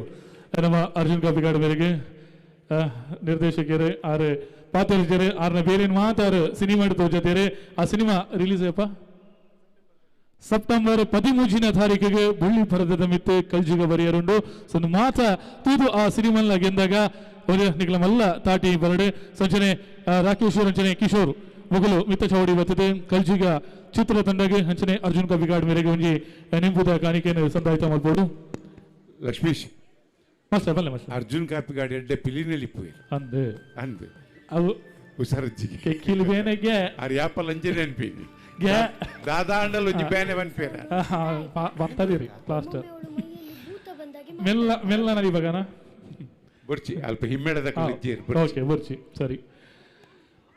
ನಮ್ಮ ಅರ್ಜುನ್ ಕಾಪಿಕಾಡ್ ಮೇರೆಗೆ ನಿರ್ದೇಶಕರು ಆರು ಪಾತ್ರ ಆರ್ನ ಬೇರೆ ಮಾತಾರು ಸಿನಿಮಾ ತೋಜತ್ತೀರಿ. ಆ ಸಿನಿಮಾ ರಿಲೀಸ್ ಅಪ್ಪ ಸೆಪ್ಟೆಂಬರ್ 13ನೇ ತಾರೀಕಿಗೆ ಬುಳ್ಳಿ ಪರದದ ಮಿತ್ತು ಕಲ್ಜಿಗ ಬರಿಯರುಂಡು. ಸೊ ಮಾತ ತೂದು ಆ ಸಿನಿಮಾ ಗೆಂದಾಗ ಒರೆ ನಿಗಲ ಮಲ್ಲ ತಾಟಿ ಬರಡೆ ಸಂಚನೆ ರಾಕೇಶ್ ಅಂಚನೆ ಕಿಶೋರ್ ಮೊಗಲು ಮಿತ್ತ ಚೌಡಿ ಬರ್ತದೆ ಕಲ್ಜಿಗ ಚಿತ್ರ ತಂಡಗೆ ಅಂಚನೆ ಅರ್ಜುನ್ ಕಬಿಗಾಡ್ ಮೇರೆಗೆ ಒಂಜಿ ನಿಂಬುದ ಕಾಣಿಕೆಯನ್ನು ಸಂದಾಯಿತ ಮಾಡ್ಬೋದು. ಲಕ್ಷ್ಮೀಶ್ ಮಾಸ್ಟರ್ ಬಲ್ಲೆ ಮಾಸ್ಟರ್ ಅರ್ಜುನ್ ಕಾಪಿಗಾಡ್ ಎಡ್ಡೆ ಪಿಲಿನಲ್ಲಿ ಪೋಯಿ ಅಂದು ಅಂದು ಅವು ಹುಷಾರಜ್ಜಿಗೆ ಕೆಕ್ಕಿಲ್ ಬೇನೆಗೆ ಆರ್ ಯಾಪಲ್ ಅಂಜೆ ನೆನಪಿ ದಾದಾ ಅಂಡಲ್ ಒಂಜಿ ಬೇನೆ ಬನ್ಪೇರ ಬರ್ತದಿರಿ ಪ್ಲಾಸ್ಟರ್ ಮೆಲ್ಲ ಮೆಲ್ಲ ನಡಿ ಬಗನ ಬುರ್ಚಿ ಅಲ್ಪ ಹಿಮ್ಮೇಳದ ಕಲಿದ್ದೀರಿ. ಓಕೆ ಬುರ್ಚಿ ಸರಿ.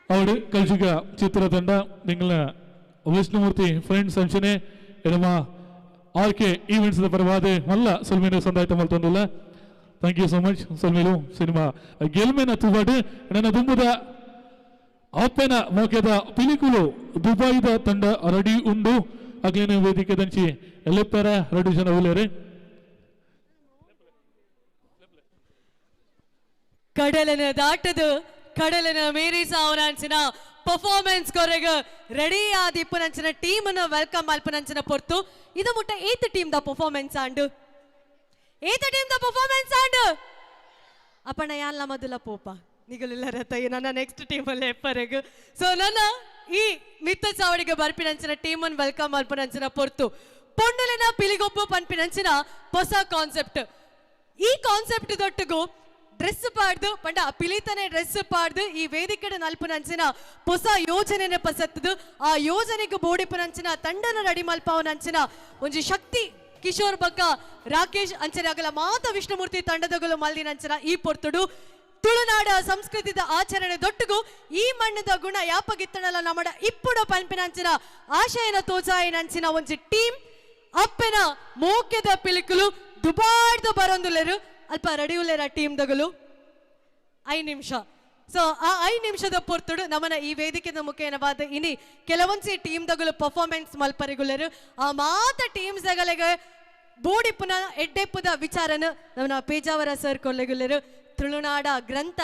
ಅವಳು ಕಲ್ಜಿಗ ಚಿತ್ರತಂಡ ನಿಂಗಳ ವಿಷ್ಣುಮೂರ್ತಿ ಫ್ರೆಂಡ್ಸ್ ಅಂಚನೆ ನಮ್ಮ ಆರ್ ಕೆ ಈವೆಂಟ್ಸ್ ಪರವಾದ ಮಲ್ಲ ಸೊಲ್ಮೇನು ಸಂದಾಯ್ತ ಮಲ್ತೊಂದುಲ್ಲ. Thank you so much ಸೊಲ್ಮೇಲು. Cinema ಗೆಲ್ಮೆನ ತುವಾಡು ನನ್ನ ದುಂಬುದ ಅಪ್ಪೆನ ಮೋಕೆದ ಪಿಲಿಕುಲು ದುಬಾಯಿದ ತಂಡ ರೆಡಿ ಉಂಡು. ಅಗ್ಲೇನು ವೇದಿಕೆ ದಂಚಿ ಎಲೆಪ್ಪರ ರೆಡಿ ಜನ ಉಲ್ಲೇರೆ. ಕಡಲನ ದಾಟದು ಕಡಲನ ಮೇರಿ ಸಾವನಾಂಚಿನ ಪರ್ಫಾರ್ಮೆನ್ಸ್ ಕೊರೆಗ ರೆಡಿ ಆದ ಇಪ್ಪನಂಚಿನ ಟೀಮ್ ಅನ್ನು welcome ಅಲ್ಪನಂಚಿನ ಪೊರ್ತು. ಇದು ಮುಟ್ಟ ಏತ್ ಟೀಮ್ the performance and ಏತ ಟೀಮ್ the performance and ಅಪ್ಪಣ್ಣ ಯಾನ್ಲ ಮೊದಲ ಪೋಪ ನಿಗಲೆಲ್ಲರ ತೈ ನನ್ನ ನೆಕ್ಸ್ಟ್ ಟೀಮ್ ಅಲ್ಲಿ ಎಪ್ಪರೆಗು. ಸೊ ನನ್ನ ಈ ಮಿತ್ತ ಚಾವಡಿಗೆ ಬರ್ಪಿನಂಚಿನ ಟೀಮ್ ಅನ್ನು welcome ಅಲ್ಪನಂಚಿನ ಪೊರ್ತು. ಪೊಣ್ಣುಲಿನ ಪಿಲಿಗೊಬ್ಬು ಪನ್ಪಿನಂಚಿನ ಹೊಸ ಕಾನ್ಸೆಪ್ಟ್. ಈ ಕಾನ್ಸೆಪ್ಟ್ ದೊಟ್ಟುಗು ಡ್ರೆಸ್ ಪಾಡ್ದು ಪಂಡ ಪಿಲಿತನೆ ಡ್ರೆಸ್ ಪಾಡ್ದು ಈ ವೇದಿಕೆಡೆ ನಲ್ಪುನಂಚಿನ ಹೊಸ ಯೋಜನೆನ ಪಸತ್ತದು. ಆ ಯೋಜನೆಗೆ ಬೋಡಿಪುನಂಚಿನ ತಂಡನ ರೆಡಿ ಮಲ್ಪಾವನಂಚಿನ ಒಂಜಿ ಶಕ್ತಿ ಕಿಶೋರ್ ಬಕ್ಕ ರಾಕೇಶ್ ಅಂಚನೆ ಅಗಲ ಮಾತ ವಿಷ್ಣುಮೂರ್ತಿ ತಂಡದಗಲು ಮಲ್ದಿನಂಚಿನ ಈ ಪೊರ್ತುಡು ತುಳುನಾಡ ಸಂಸ್ಕೃತಿದ ಆಚರಣೆ ದೊಟ್ಟುಗು ಈ ಮಣ್ಣದ ಗುಣ ಯಾಪಗಿತ್ತಣಲ ನಮ್ಮಡ ಇಪ್ಪುಡು ಪನ್ಪಿನಂಚಿನ ಆಶಯನ ತೋಜಾಯಿನಂಚಿನ ಒಂಜಿ ಟೀಮ್ ಅಪ್ಪೆನ ಮೋಕೆದ ಪಿಲಿಕುಲು ದುಬಾಡ್ದು ಬರೊಂದುಲೆರು. ಅಲ್ಪ ರೆಡಿ ಉಲ್ಲೇರ ಟೀಮ್ ದಗಲು 5 ನಿಮಿಷ. ಸೊ ಆ 5 ನಿಮಿಷದ ಪೊರ್ತುಡು ನಮ್ಮನ ಈ ವೇದಿಕೆದ ಮುಖೇನವಾದ ಇನಿ ಕೆಲವೊಂಜಿ ಟೀಮ್ ದಗಲು ಪರ್ಫಾರ್ಮೆನ್ಸ್ ಮಲ್ಪರಿಗುಲೆರು. ಆ ಮಾತ ಟೀಮ್ಸ್ ದಗಲೆಗೆ ಬೋಡಿಪುನ ಎಡ್ಡೆಪ್ಪುದ ವಿಚಾರನ ನಮ್ಮನ ಪೇಜಾವರ ಸರ್ ಕೊಲ್ಲೆಗುಲೆರು. ತುಳುನಾಡ ಗ್ರಂಥ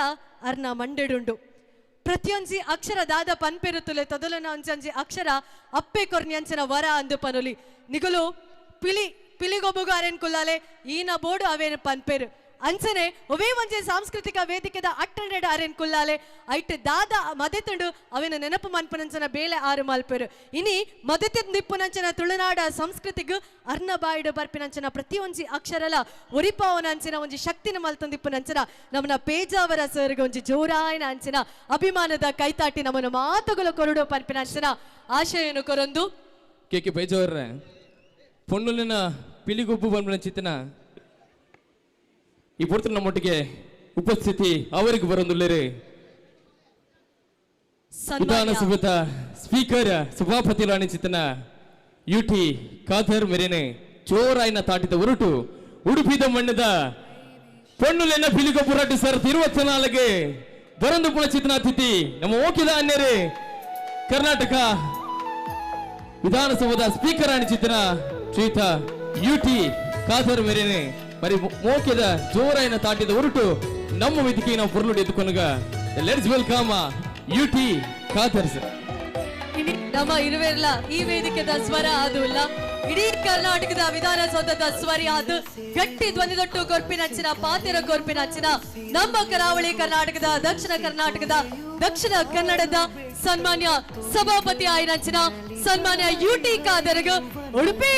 ಅರ್ನ ಮಂಡೆಡುಂಡು. ಪ್ರತಿಯೊಂಜಿ ಅಕ್ಷರ ದಾದ ಪನ್ಪೆರುತ್ತುಲೆ ತೊದಲನ ಒಂಜಂಜಿ ಅಕ್ಷರ ಅಪ್ಪೆ ಕೊರ್ನಿ ಅಂಚಿನ ವರ ಅಂದು ಪನುಲಿ. ನಿಗುಲು ಪಿಲಿ ಪಿಲಿಗೊಬ್ಬುಗಾರೇನ್ ಕುಲ್ಲಾಲೆ ಈನ ಬೋಡು ಅವೇನು ಪನ್ಪೇರು. ಅಂಚನೆ ಒವೇ ಒಂಜಿ ಸಾಂಸ್ಕೃತಿಕ ವೇದಿಕೆದ ಅಟ್ಟಂಡೆಡ್ ಅರೇನ್ ಕುಲ್ಲಾಲೆ ಐಟ್ ದಾದ ಮದೆತುಂಡು ಅವೇನ ನೆನಪು ಮನ್ಪುನಂಚನ ಬೇಲೆ ಆರು ಮಲ್ಪೇರು. ಇನಿ ಮದೆತ ನಿಪ್ಪುನಂಚನ ತುಳುನಾಡ ಸಂಸ್ಕೃತಿಗು ಅರ್ನ ಬಾಯಿಡು ಬರ್ಪಿನಂಚನ ಪ್ರತಿಯೊಂಜಿ ಅಕ್ಷರಲ ಒರಿಪಾವನಂಚಿನ ಒಂಜಿ ಶಕ್ತಿನ ಮಲ್ತೊಂದಿಪ್ಪುನಂಚನ ನಮ್ಮನ ಪೇಜಾವರ ಸರ್ಗೆ ಒಂಜಿ ಜೋರಾಯನ ಅಂಚಿನ ಅಭಿಮಾನದ ಕೈತಾಟಿ ನಮ್ಮನ ಮಾತುಗಳು ಕೊರಡು ಪನ್ಪಿನಂಚನ ಆಶಯನು ಕೊರೊಂದು ಕೆ ಕೆ ಪೇಜಾವರ ಪೊಣ್ಣುಲಿನ ಪಿಲಿಗೊಬ್ಬು ಬಂದ ಚಿತ್ತನ ಈ ಪೊರ್ತು ನಮ್ಮೊಟ್ಟಿಗೆ ಉಪಸ್ಥಿತಿ ಅವರಿಗೆ ಬರೊಂದುಲ್ಲೇರು ವಿಧಾನಸಭೆತ ಸ್ಪೀಕರ್ ಸಭಾಪತಿ ರಾಣಿ ಚಿತ್ತನ ಯು ಟಿ ಖಾದರ್ ಮೇರೇನೆ ಜೋರಾಯಿನ ತಾಟಿದ ಹೊರಟು ಉಡುಪಿದ ಮಣ್ಣದ ಪೊಣ್ಣುಲೆನ ಪಿಲಿಗೊಬ್ಬು ರಡ್ಡು ಸರ್ 24 ಬರಂದು ಪುಣ ಚಿತ್ತನ ಅತಿಥಿ ನಮ್ಮ ಓಕಿದ ಅನ್ಯರೇ ಕರ್ನಾಟಕ ವಿಧಾನಸೌಧದ ಸ್ಪೀಕರ್ ರಾಣಿ ಚಿತ್ತನ ಶ್ರೀತ ಯು ಟಿ ಖಾದರ್ ಮೇರೇನೆ మరి ಮೋಕೆದ ಜೋರಾಯಿನ ತಾಟಿದ ಹೊರಟು ನಮ್ಮ ವೇದಿಕೆ ನಾವು ಪೊರ್ಲುಡಿ ಎದ್ದುಕೊನಗ let's welcome U T Khader sir. ನಮ್ಮ ಇರುವೆರ್ಲ ಈ ವೇದಿಕೆದ ಸ್ವರ ಅದು ಅಲ್ಲ ಇಡೀ ಕರ್ನಾಟಕದ ವಿಧಾನಸೌಧದ ಸ್ವರ ಅದು ಗಟ್ಟಿ ಧ್ವನಿದೊಟ್ಟು ಕೊರ್ಪಿನಂಚಿನ ಪಾತೆರ ಕೊರ್ಪಿನಂಚಿನ ನಮ್ಮ ಕರಾವಳಿ ಕರ್ನಾಟಕದ ದಕ್ಷಿಣ ಕರ್ನಾಟಕದ ದಕ್ಷಿಣ ಕನ್ನಡದ ಸನ್ಮಾನ್ಯ ಸಭಾಪತಿ ಆಯಿನಂಚಿನ ಸನ್ಮಾನ್ಯ ಯು ಟಿ ಖಾದರ್ಗ್ ಉಡುಪಿ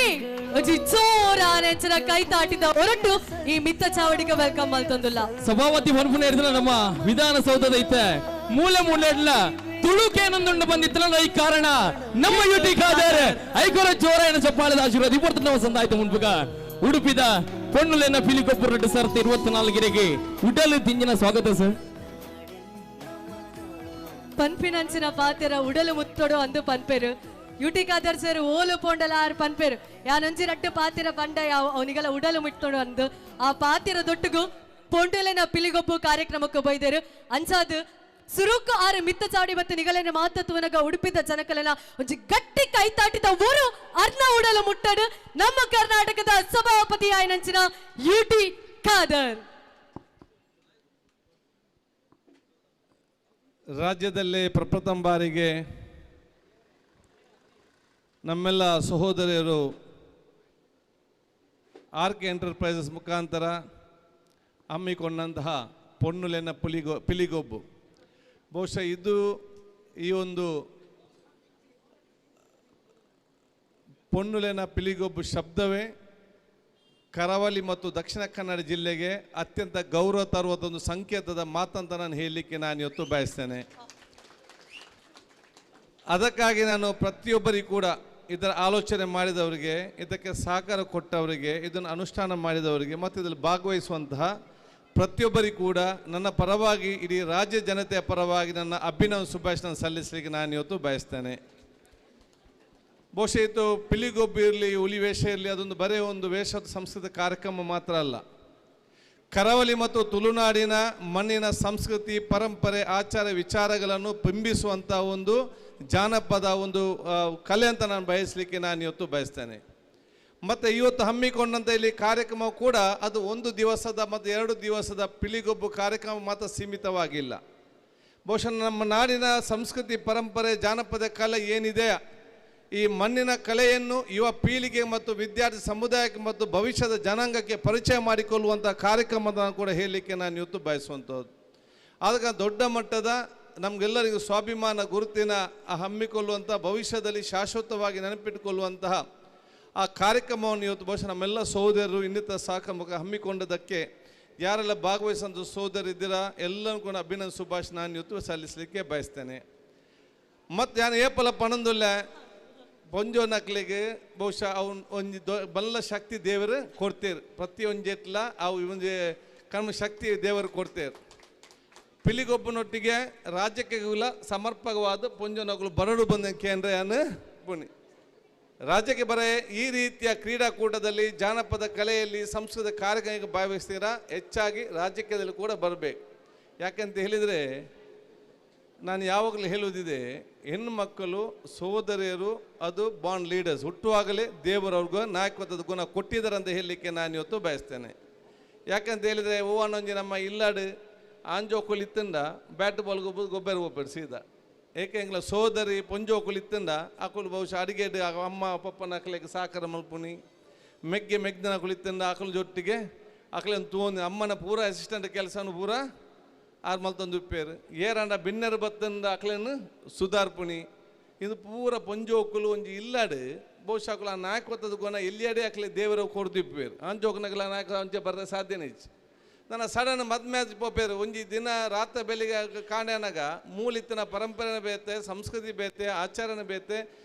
ಜೋರಾನೆಂಚಿನ ಕೈ ತಾಟಿದ ಹೊರಟು ಈ ಮಿತ್ತ ಚಾವಡಿಗೆ welcome ಮಲ್ತೊಂದುಲ್ಲ. ಸಭಾಪತಿ ಹೊರಪುನ ಹಿಡಿದ್ರ ನಮ್ಮ ವಿಧಾನಸೌಧದ ಐತೆ ಮೂಲೆ ಮೂಲೆ ತುಳುಕೇನೊಂದುಂಡು ಬಂದಿತ್ತಲ್ಲ ಈ ಕಾರಣ ನಮ್ಮ ಯು ಟಿ ಖಾದರ್ ಐಕೊರ ಜೋರಾಯನ ಚಪ್ಪಾಳದ ಆಶೀರ್ವಾದ ಇವತ್ತು ನಾವು ಸಂದಾಯ್ತು ಮುನ್ಪುಗ ಉಡುಪಿದ ಪೊಣ್ಣುಲೆನ ಪಿಲಿಕೊಪ್ಪು ರೆಡ್ಡಿ ಸರ್ 24 ಉಡಲು ದಿಂಜಿನ ಸ್ವಾಗತ ಸರ್. ಪನ್ಪಿನಂಚಿನ ಪಾತೆರ ಉಡಲು ಮುತ್ತೊಡು ಅಂದು ಪನ್ಪೇರು ಯು ಟಿ ಖಾದರ್ ಸರ್ ಓಲು ಪೋಂಡಲ ಆರ್ ಪನ್ಪೇರು ಯಾನೊಂಜಿ ರಟ್ಟು ಪಾತೆರ ಪಂಡ ಯಾವ ಅವನಿಗೆಲ್ಲ ಉಡಲು ಮುಟ್ಟೋಡು ಅಂದು ಆ ಪಾತೆರ ದೊಟ್ಟುಗು ಪೊಂಡುಲೆನ ಪಿಲಿಗೊಬ್ಬು ಕಾರ್ಯಕ್ರಮಕ್ಕೆ ಬೈದರು. ಅಂಚಾದು ಸುರುಕು ಆರು ಮಿತ್ತ ಚಾಡಿ ಮತ್ತು ನಿಗಲನ ಮಾತತ್ವನಗ ಉಡುಪಿದ ಜನಕಲನ ಒಂಜಿ ಗಟ್ಟಿ ಕೈತಾಟಿದ ಊರು ಅರ್ನ ಉಡಲು ಮುಟ್ಟಡು ನಮ್ಮ ಕರ್ನಾಟಕದ ಸಭಾಪತಿ ಆಯ್ನಂಚಿನ ಯು ಟಿ ಖಾದರ್. ರಾಜ್ಯದಲ್ಲೇ ಪ್ರಪ್ರಥಮ ಬಾರಿಗೆ ನಮ್ಮೆಲ್ಲ ಸಹೋದರಿಯರು ಆರ್ ಕೆ ಎಂಟರ್ಪ್ರೈಸಸ್ ಮುಖಾಂತರ ಹಮ್ಮಿಕೊಂಡಂತಹ ಪೊನ್ನುಲೆನ ಪಿಲಿಗೊಬ್ಬು ಬಹುಶಃ ಇದು ಈ ಒಂದು ಪೊನ್ನುಲೆನ ಪಿಲಿಗೊಬ್ಬು ಶಬ್ದವೇ ಕರಾವಳಿ ಮತ್ತು ದಕ್ಷಿಣ ಕನ್ನಡ ಜಿಲ್ಲೆಗೆ ಅತ್ಯಂತ ಗೌರವ ತರುವಂಥ ಒಂದು ಸಂಕೇತದ ಮಾತಂತ ನಾನು ಹೇಳಲಿಕ್ಕೆ ನಾನು ಇವತ್ತು ಬಯಸ್ತೇನೆ. ಅದಕ್ಕಾಗಿ ನಾನು ಪ್ರತಿಯೊಬ್ಬರಿಗೂ ಕೂಡ ಇದರ ಆಲೋಚನೆ ಮಾಡಿದವರಿಗೆ, ಇದಕ್ಕೆ ಸಹಕಾರ ಕೊಟ್ಟವರಿಗೆ, ಇದನ್ನು ಅನುಷ್ಠಾನ ಮಾಡಿದವರಿಗೆ ಮತ್ತು ಇದರಲ್ಲಿ ಭಾಗವಹಿಸುವಂತಹ ಪ್ರತಿಯೊಬ್ಬರಿಗೂ ಕೂಡ ನನ್ನ ಪರವಾಗಿ, ಇಡೀ ರಾಜ್ಯ ಜನತೆಯ ಪರವಾಗಿ ನನ್ನ ಅಭಿನವ ಶುಭಾಶಯ ಸಲ್ಲಿಸಲಿಕ್ಕೆ ನಾನು ಇವತ್ತು ಬಯಸ್ತೇನೆ. ಬಹುಶಃ ಇದು ಪಿಲಿಗೊಬ್ಬು ಇರಲಿ, ಹುಲಿ ವೇಷ ಇರಲಿ, ಅದೊಂದು ಬರೇ ಒಂದು ವೇಷದ ಸಂಸ್ಕೃತಿ ಕಾರ್ಯಕ್ರಮ ಮಾತ್ರ ಅಲ್ಲ. ಕರಾವಳಿ ಮತ್ತು ತುಳುನಾಡಿನ ಮಣ್ಣಿನ ಸಂಸ್ಕೃತಿ, ಪರಂಪರೆ, ಆಚಾರ ವಿಚಾರಗಳನ್ನು ಬಿಂಬಿಸುವಂಥ ಒಂದು ಜಾನಪದ ಒಂದು ಕಲೆ ಅಂತ ನಾನು ಬಯಸಲಿಕ್ಕೆ ನಾನು ಇವತ್ತು ಬಯಸ್ತೇನೆ. ಮತ್ತು ಇವತ್ತು ಹಮ್ಮಿಕೊಂಡಂಥ ಇಲ್ಲಿ ಕಾರ್ಯಕ್ರಮ ಕೂಡ ಅದು ಒಂದು ದಿವಸದ ಮತ್ತು 2 ದಿವಸದ ಪಿಲಿಗೊಬ್ಬು ಕಾರ್ಯಕ್ರಮ ಮಾತ್ರ ಸೀಮಿತವಾಗಿಲ್ಲ. ಬಹುಶಃ ನಮ್ಮ ನಾಡಿನ ಸಂಸ್ಕೃತಿ, ಪರಂಪರೆ, ಜಾನಪದ ಕಲೆ ಏನಿದೆ, ಈ ಮಣ್ಣಿನ ಕಲೆಯನ್ನು ಯುವ ಪೀಳಿಗೆ ಮತ್ತು ವಿದ್ಯಾರ್ಥಿ ಸಮುದಾಯಕ್ಕೆ ಮತ್ತು ಭವಿಷ್ಯದ ಜನಾಂಗಕ್ಕೆ ಪರಿಚಯ ಮಾಡಿಕೊಳ್ಳುವಂಥ ಕಾರ್ಯಕ್ರಮದ ಕೂಡ ಹೇಳಲಿಕ್ಕೆ ನಾನು ಇವತ್ತು ಬಯಸುವಂಥದ್ದು. ಆದಾಗ ದೊಡ್ಡ ಮಟ್ಟದ ನಮಗೆಲ್ಲರಿಗೂ ಸ್ವಾಭಿಮಾನ ಗುರುತಿನ ಹಮ್ಮಿಕೊಳ್ಳುವಂಥ, ಭವಿಷ್ಯದಲ್ಲಿ ಶಾಶ್ವತವಾಗಿ ನೆನಪಿಟ್ಟುಕೊಳ್ಳುವಂತಹ ಆ ಕಾರ್ಯಕ್ರಮವನ್ನು ಇವತ್ತು ಬಹುಶಃ ನಮ್ಮೆಲ್ಲ ಸಹೋದರರು ಇನ್ನಿತರ ಸಹಕಾರ ಹಮ್ಮಿಕೊಂಡದಕ್ಕೆ ಯಾರೆಲ್ಲ ಭಾಗವಹಿಸುವಂಥ ಸಹೋದರಿದ್ದೀರಾ ಎಲ್ಲರೂ ಕೂಡ ಅಭಿನಂದನೆ ಸುಭಾಷ್ ನಾನು ಇವತ್ತು ಸಲ್ಲಿಸಲಿಕ್ಕೆ ಬಯಸ್ತೇನೆ. ಮತ್ತು ನಾನು ಏಪಲ ಪಣಂದುಲ್ಲ ಪೊಂಜೋ ನಕ್ಲಿಗೆ ಬಹುಶಃ ಅವನು ಒಂಜಿ ಬಲ್ಲ ಶಕ್ತಿ ದೇವರು ಕೊಡ್ತೀರು, ಪ್ರತಿಯೊಂಜೆಟ್ಲ ಅವು ಒಂಜಿ ಕಣ್ಣು ಶಕ್ತಿ ದೇವರು ಕೊಡ್ತೀರು. ಪಿಲಿಗೊಬ್ಬನೊಟ್ಟಿಗೆ ರಾಜ್ಯಕ್ಕೆ ಸಮರ್ಪಕವಾದ ಪೊಂಜೋನಗಳು ಬರಡು ಬಂದ ಕೇಂದ್ರ ಪುಣಿ ರಾಜ್ಯಕ್ಕೆ ಬರೇ ಈ ರೀತಿಯ ಕ್ರೀಡಾಕೂಟದಲ್ಲಿ, ಜಾನಪದ ಕಲೆಯಲ್ಲಿ, ಸಂಸ್ಕೃತ ಕಾರ್ಯಕ್ರಮಕ್ಕೆ ಭಾಗವಹಿಸ್ತೀರಾ ಹೆಚ್ಚಾಗಿ ರಾಜ್ಯದಲ್ಲಿ ಕೂಡ ಬರಬೇಕು. ಯಾಕೆಂತ ಹೇಳಿದರೆ ನಾನು ಯಾವಾಗಲೂ ಹೇಳುವುದಿದೆ, ಹೆಣ್ಣು ಮಕ್ಕಳು ಸಹೋದರಿಯರು ಅದು ಬಾಂಡ್ ಲೀಡರ್ಸ್, ಹುಟ್ಟುವಾಗಲೇ ದೇವರವ್ರಿಗೂ ನಾಯಕತ್ವದ ಗುಣ ಕೊಟ್ಟಿದ್ದಾರೆ ಅಂತ ಹೇಳಲಿಕ್ಕೆ ನಾನು ಇವತ್ತು ಬಯಸ್ತೇನೆ. ಯಾಕಂತ ಹೇಳಿದರೆ ಹೂವನ್ನೊಂಜಿ ನಮ್ಮ ಇಲ್ಲಾಡು ಆಂಜೋಕುಲಿತ್ತಂಡ ಬ್ಯಾಟ್ ಬಾಲ್ ಗೊಬ್ಬರ ಒಬ್ಬರು ಸೀದಾ ಏಕೆ ಎಂಗ್ಲ ಸೋದರಿ ಪೊಂಜೋಕುಲಿತ್ತಂಡ ಆಕುಲು ಬಹುಶಃ ಅಡಿಗೆ ಅಮ್ಮ ಪಪ್ಪನ ಅಕ್ಲೆಗೆ ಸಾಕರ ಮಲ್ಪುನಿ ಮೆಗ್ಗೆ ಮೆಗ್ದನ ಕುಳಿತಂಡ ಆಕಲು ಜೊಟ್ಟಿಗೆ ಅಕ್ಲೇನು ತೂಂದು ಅಮ್ಮನ ಪೂರ ಅಸಿಸ್ಟೆಂಟ್ ಕೆಲಸನು ಪೂರ ಆರು ಮಲ್ತೊಂದು ಉಪ್ಪೇರು ಏರಂಡ ಬಿನ್ನರು ಬತ್ತಂದ ಅಕ್ಲೇನು ಸುಧಾರ್ಪುಣಿ ಇದು ಪೂರ ಪೊಂಜೋಕುಲು ಒಂಜಿ ಇಲ್ಲಾಡು ಬಹುಶಃ ಅಕುಲು ಆ ನಾಯಕತ್ವದ ಗುಣ ಎಲ್ಲಿಯಾಡೆ ಅಕ್ಲೆ ದೇವರ ಕೊಡ್ದಿಪ್ಪೇರು ಆಂಜೋಕನಗಲ ನಾಯಕ ಅಂಚೆ ಬರದ ಸಾಧ್ಯನೇ ಇಚ್ಚು. ನನ್ನ ಸಡನ್ ಮದ್ಮ್ಯಾಜ್ ಪೋಪೇರು ಒಂಜಿ ದಿನ ರಾತ್ರಿ ಬೆಳಿಗ್ಗೆ ಕಾಣೆನಾಗ ಮೂಲಿತ್ತಿನ ಪರಂಪರೆನ ಬೇತೆ, ಸಂಸ್ಕೃತಿ ಬೇತೆ, ಆಚಾರನ ಬೇತೆ,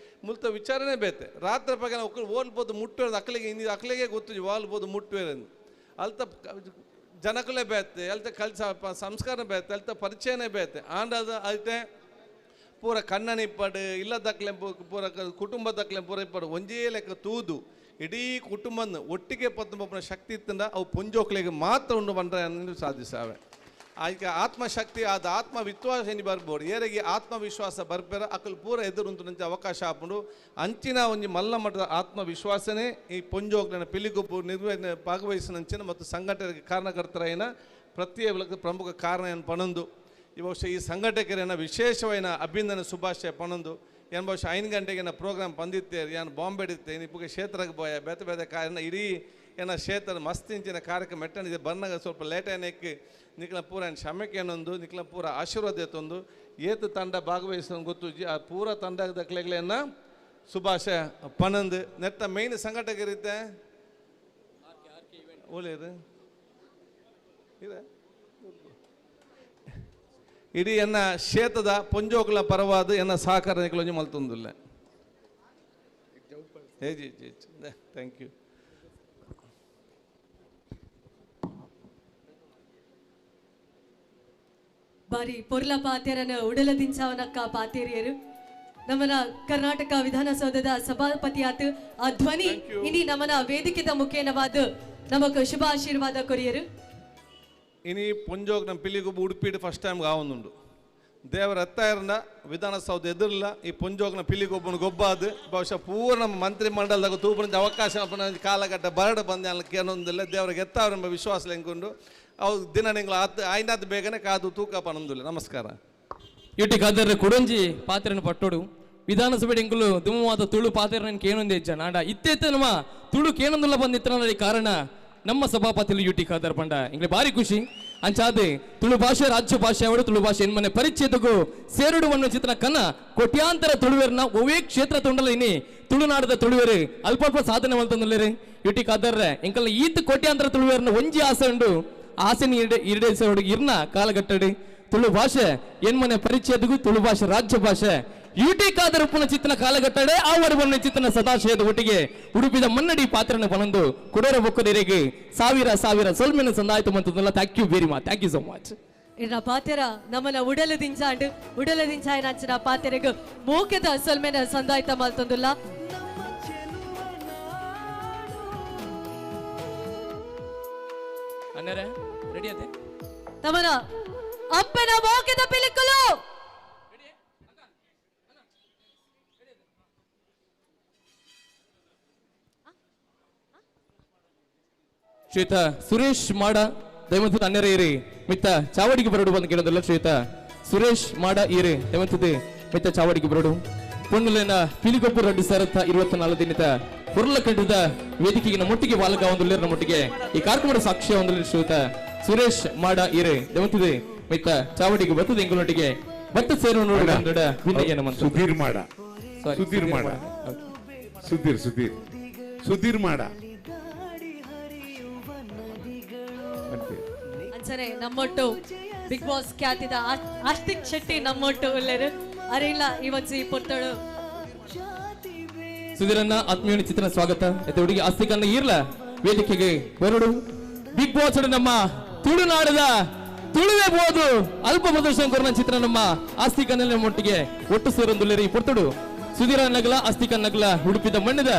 ಮುಲ್ತ ವಿಚಾರನೆ ಬೇತೆ. ರಾತ್ರಿ ಪಗಲ ಒಕ್ಕಲು ಓಲ್ಬೋದು ಮುಟ್ಟುವೇರು ಅಕ್ಲಿಗೆ ಇನ್ನು ಅಕ್ಲಿಗೆ ಗೊತ್ತು ವಾಲ್ಬೋದು ಮುಟ್ಟುವೇರು ಅಲ್ತ ಜನಕುಲೇ ಬೇತೆ, ಅಲ್ತ ಕಲ್ಸ ಸಂಸ್ಕಾರ ಬೇತೆ, ಅಲ್ತ ಪರಿಚಯನೇ ಬೇತೆ. ಆಂಡದ ಅಲ್ತೆ ಪೂರ ಕಣ್ಣನ ಇಪ್ಪಡು ಇಲ್ಲದಕ್ಲೆ ಪೂರ ಕುಟುಂಬದಕ್ಲೆ ಪೂರ ಇಪ್ಪಡು ಒಂಜೇ ಲೆಕ್ಕ ತೂದು ಇಡೀ ಕುಟುಂಬನ ಒಟ್ಟಿಗೆ ಪದ್ಮಪನ ಶಕ್ತಿ ಇತ್ತಂದ ಅವು ಪೊಂಜೋಕ್ಲಿಗೆ ಮಾತ್ರ ಉಂಡು ಬಂದ್ರೆ ಸಾಧಿಸಾವೆ. ಆಯ್ಕೆ ಆತ್ಮಶಕ್ತಿ ಆದ ಆತ್ಮವಿಶ್ವಾಸ ಎನಿ ಬರ್ಬೋದು, ಏರಿಗೆ ಆತ್ಮವಿಶ್ವಾಸ ಬರ್ಬೇರ ಅಕಲ್ ಪೂರ ಎದುರುಂಟು ನಂಚೆ ಅವಕಾಶ ಆಪುಂಡು. ಅಂಚಿನ ಒಂಜಿ ಮಲ್ಲ ಮಟ್ಟದ ಆತ್ಮವಿಶ್ವಾಸನೇ ಈ ಪೊಂಜೋಕ್ಲಿನ ಪಿಲಿಗೊಬ್ಬು ನಿರ್ವಹಣೆ ಭಾಗವಹಿಸಿನಂಚಿನ ಮತ್ತು ಸಂಘಟನೆಗೆ ಕಾರಣಕರ್ತರಾಯಿನ ಪ್ರತಿಯೊಬ್ಬ ಪ್ರಮುಖ ಕಾರಣ ಏನು ಪಣಂದು ಈ ಬಹುಶಃ ಈ ಸಂಘಟಕರೇನ ವಿಶೇಷವಾದ ಅಭಿನಂದನೆ ಶುಭಾಶಯ ಪಣಂದು. ಏನು ಬಹುಶಃ 5 ಗಂಟೆಗೆ ನಾ ಪ್ರೋಗ್ರಾಮ್ ಬಂದಿತ್ತೇರಿ, ಏನು ಬಾಂಬೆ ಇತ್ತೇನೆ ಇಪ್ಪಗೆ ಕ್ಷೇತ್ರಕ್ಕೆ ಬೋಯ ಬೇತೆ ಬೇತೆ ಕಾರ್ಯ ಇಡೀ ಏನ ಕ್ಷೇತ್ರ ಮಸ್ತ್ ಇಂಚಿನ ಕಾರ್ಯಕ್ರಮ ಎಟ್ಟನಿದೆ ಬಂದಾಗ ಸ್ವಲ್ಪ ಲೇಟ್ ಏನಕ್ಕೆ ನಿಕ್ಲ ಪೂರ ಏನು ಕ್ಷಮಕ್ಕೆ ಏನೊಂದು ನಿಕ್ಲ ಪೂರ ಆಶೀರ್ವಾದ ಎತ್ತೊಂದು ಏತು ತಂಡ ಭಾಗವಹಿಸೋ ಗೊತ್ತು ಆ ಪೂರ ತಂಡದ ಕ್ಲೆಗ್ಲೆಯನ್ನ ಶುಭಾಶಯ ಪನಂದು. ನೆತ್ತ ಮೇನ್ ಸಂಘಟಕರಿದ್ದೆ ಓಲೇರು ಇದೆ ಇಡೀ ಎನ್ನ ಕ್ಷೇತ್ರದ ಪೊಂಜೋಕುಲ ಪರವಾದ ಎನ್ನ ಸಹಕಾರ ನಿಕ್ಲೊಂಜಿ ಮಲ್ತೊಂದುಲ್ಲ. G G thank you. ಬಾರಿ ಪೊರ್ಲ ಪಾತ್ಯರನ ಉಡಲ ದಿಂಚಾವನಕ್ಕ ಪಾತೇರಿಯರು ನಮ್ಮನ ಕರ್ನಾಟಕ ವಿಧಾನಸೌಧದ ಸಭಾಪತಿಯಾತ ಆ ಧ್ವನಿ ಇನಿ ನಮ್ಮನ ವೇದಿಕೆದ ಮುಖೇನವಾದ ನಮಕ್ ಶುಭ ಆಶೀರ್ವಾದ ಕೊರಿಯರು. ಇನಿ ಪೊಂಜೋಗ್ ನಮ್ಮ ಪಿಲಿಗೊಬ್ಬ ಉಡುಪಿಡು ಫಸ್ಟ್ ಟೈಮ್ ಆವೊಂದುಂಡು ದೇವರ ಎತ್ತಾಯರನ್ನ ವಿಧಾನಸೌಧ ಎದುರಿಲ್ಲ ಈ ಪೊಂಜೋಗ್ನ ಪಿಲಿಗೊಬ್ಬನ ಗೊಬ್ಬಾದು ಬಹುಶಃ ಪೂರ ನಮ್ಮ ಮಂತ್ರಿ ಮಂಡಲದಾಗ ತೂಪನ ಅವಕಾಶ ಕಾಲಘಟ್ಟ ಬರಡು ಬಂದ ಏನೊಂದಿಲ್ಲ ದೇವರಿಗೆ ಎತ್ತಾವರೆಂಬ ವಿಶ್ವಾಸ ಎಂಕೊಂಡು ಅವು ದಿನ ನಿಂಗಳ ಆತ ಆಯ್ನಾದ ಬೇಗನೆ ಕಾದು ತೂಕ ಪನೊಂದಿಲ್ಲ. ನಮಸ್ಕಾರ. ಇಟ್ಟಿ ಕಾದರ ಕುಡೊಂಜಿ ಪಾತ್ರೆನ ಪಟ್ಟೋಡು ವಿಧಾನಸಭೆ ಎಂಕುಲು ದುಮ್ಮವಾದ ತುಳು ಪಾತೆರನ ಕೇನೊಂದೇ ಇಜ್ಜ ನಾಡ ಇತ್ತೇತ ನಮ್ಮ ತುಳು ಕೇನೊಂದುಲ್ಲ ಬಂದಿತ್ತನ ಕಾರಣ ನಮ್ಮ ಸಭಾಪತಿಲು ಯುಟಿ ಖಾದರ್ ಪಂಡ ಇಂಗ್ಲೆ ಭಾರಿ ಖುಷಿ. ಅಂಚಾದೆ ತುಳು ಭಾಷೆ ರಾಜ್ಯ ಭಾಷೆ ಅವಡು ತುಳು ಭಾಷೆ ಎನ್ಮನೆ ಪರಿಚಯದಗೂ ಸೇರುಡು ವನ್ನ ಚಿತ್ರ ಕನ್ನ ಕೋಟ್ಯಾಂತರ ತುಳುವೆರ್ನ ಒವೇ ಕ್ಷೇತ್ರ ತೊಂಡಲ ಇನಿ ತುಳುನಾಡದ ತುಳುವೆರು ಅಲ್ಪ ಅಲ್ಪ ಸಾಧನೆ ಮಲ್ತಂದುಲ್ಲೇರು ಯುಟಿ ಖಾದರ್ರೆ ಎಂಕಲ್ನ ಈತ್ ಕೋಟ್ಯಾಂತರ ತುಳುವೆರ್ನ ಒಂಜಿ ಆಸೆ ಉಂಡು ಆಸೆನ ಈಡೇರಿಸೋಡು ಇರ್ನ ಕಾಲಗಟ್ಟಡಿ ತುಳು ಭಾಷೆ ಎನ್ಮನೆ ಪರಿಚಯದಗೂ ತುಳು ಭಾಷೆ ರಾಜ್ಯ ಭಾಷೆ ಯುಟಿ ಖಾದರ್ ಉಪ್ಪುನ ಚಿತ್ರನ ಕಾಲಗಟ್ಟಡೆ ಆ ವರವನ್ನ ಚಿತ್ರನ ಸದಾಶಯದ ಒಟ್ಟಿಗೆ ಉಡುಪಿದ ಮನ್ನಡಿ ಪಾತ್ರನ ಬನಂದು ಕುಡೋರ ಬೊಕ್ಕದಿರಿಗೆ ಸಾವಿರ ಸಾವಿರ ಸೊಲ್ಮೆನ ಸಂದಾಯಿತು ಮಂತದಲ್ಲ. Thank you very much, thank you so much. ಇನ್ನ ಪಾತೆರ ನಮ್ಮನ ಉಡಲ ದಿಂಚಾಂಡು ಉಡಲ ದಿಂಚಾಯ ನಂಚಿನ ಪಾತೆರೆಗು ಮೋಕೆದ ಸೊಲ್ಮೆನ ಸಂದಾಯ್ತ ಮಲ್ತೊಂದುಲ್ಲ. ಅಣ್ಣರೇ ರೆಡಿ ಅದೇ ತಮನ ಅಪ್ಪನ ಮೋಕೆದ ಪಿಲಿಕುಲು ಶ್ವೇತ ಸುರೇಶ್ ಮಾಡ ದಯವಂತದ ಅಣ್ಣರೇ ಇರಿ ಮಿತ್ತ ಚಾವಡಿಗೆ ಬರಡು ಬಂದು ಕೇಳೋದಲ್ಲ. ಶ್ವೇತ ಸುರೇಶ್ ಮಾಡ ಇರಿ ದಯವಂತದೆ ಮಿತ್ತ ಚಾವಡಿಗೆ ಬರಡು. ಪೊಣ್ಣುಲೇನ ಪಿಲಿಗೊಬ್ಬರು 2024 ದಿನದ ಪುರ್ಲ ಕಂಠದ ವೇದಿಕೆಗೆ ನಮ್ಮೊಟ್ಟಿಗೆ ಬಾಲಕ ಒಂದು ನಮ್ಮೊಟ್ಟಿಗೆ ಈ ಕಾರ್ಯಕ್ರಮದ ಸಾಕ್ಷ್ಯ ಒಂದು ಶ್ವೇತ ಸುರೇಶ್ ಮಾಡ ಇರಿ ದಯವಂತದೆ ಮಿತ್ತ ಚಾವಡಿಗೆ ಬರ್ತದೆ ಎಂಗುಲೊಟ್ಟಿಗೆ ಬತ್ತ ಸೇರು ನೋಡಿ ಸುಧೀರ್ ಮಾಡ ಸುಧೀರ್ ಮಾಡ ಸುಧೀರ್ ಸುಧೀರ್ ಸುಧೀರ್ ಮಾಡ ಅಂಚನೆ ನಮ್ಮೊಟ್ಟು ಬಿಗ್ ಬಾಸ್ ಖ್ಯಾತಿದ ಆಸ್ತಿಕ್ ಶೆಟ್ಟಿ ನಮ್ಮೊಟ್ಟು ಉಲ್ಲೇರು ಅರೆ ಇಲ್ಲ ಈ ಒಂಜಿ ಪೊರ್ತಳು ಸುಧೀರನ್ನ ಆತ್ಮೀಯ ಚಿತ್ರನ ಸ್ವಾಗತ. ಹುಡುಗಿ ಆಸ್ತಿಕನ್ನ ಇರ್ಲ ವೇದಿಕೆಗೆ ಬರಡು. ಬಿಗ್ ಬಾಸ್ ನಮ್ಮ ತುಳುನಾಡದ ತುಳುವೆ ಬೋದು ಅಲ್ಪ ಪ್ರದರ್ಶನ ಕೊರನ ಚಿತ್ರ ನಮ್ಮ ಆಸ್ತಿಕನ್ನ ನಮ್ಮೊಟ್ಟಿಗೆ ಒಟ್ಟು ಸೇರೊಂದುಲ್ಲೇರಿ ಪೊರ್ತಡು. ಸುಧೀರ ನಗಲ ಆಸ್ತಿಕನ್ ನಗಲ ಉಡುಪಿದ ಮಣ್ಣದ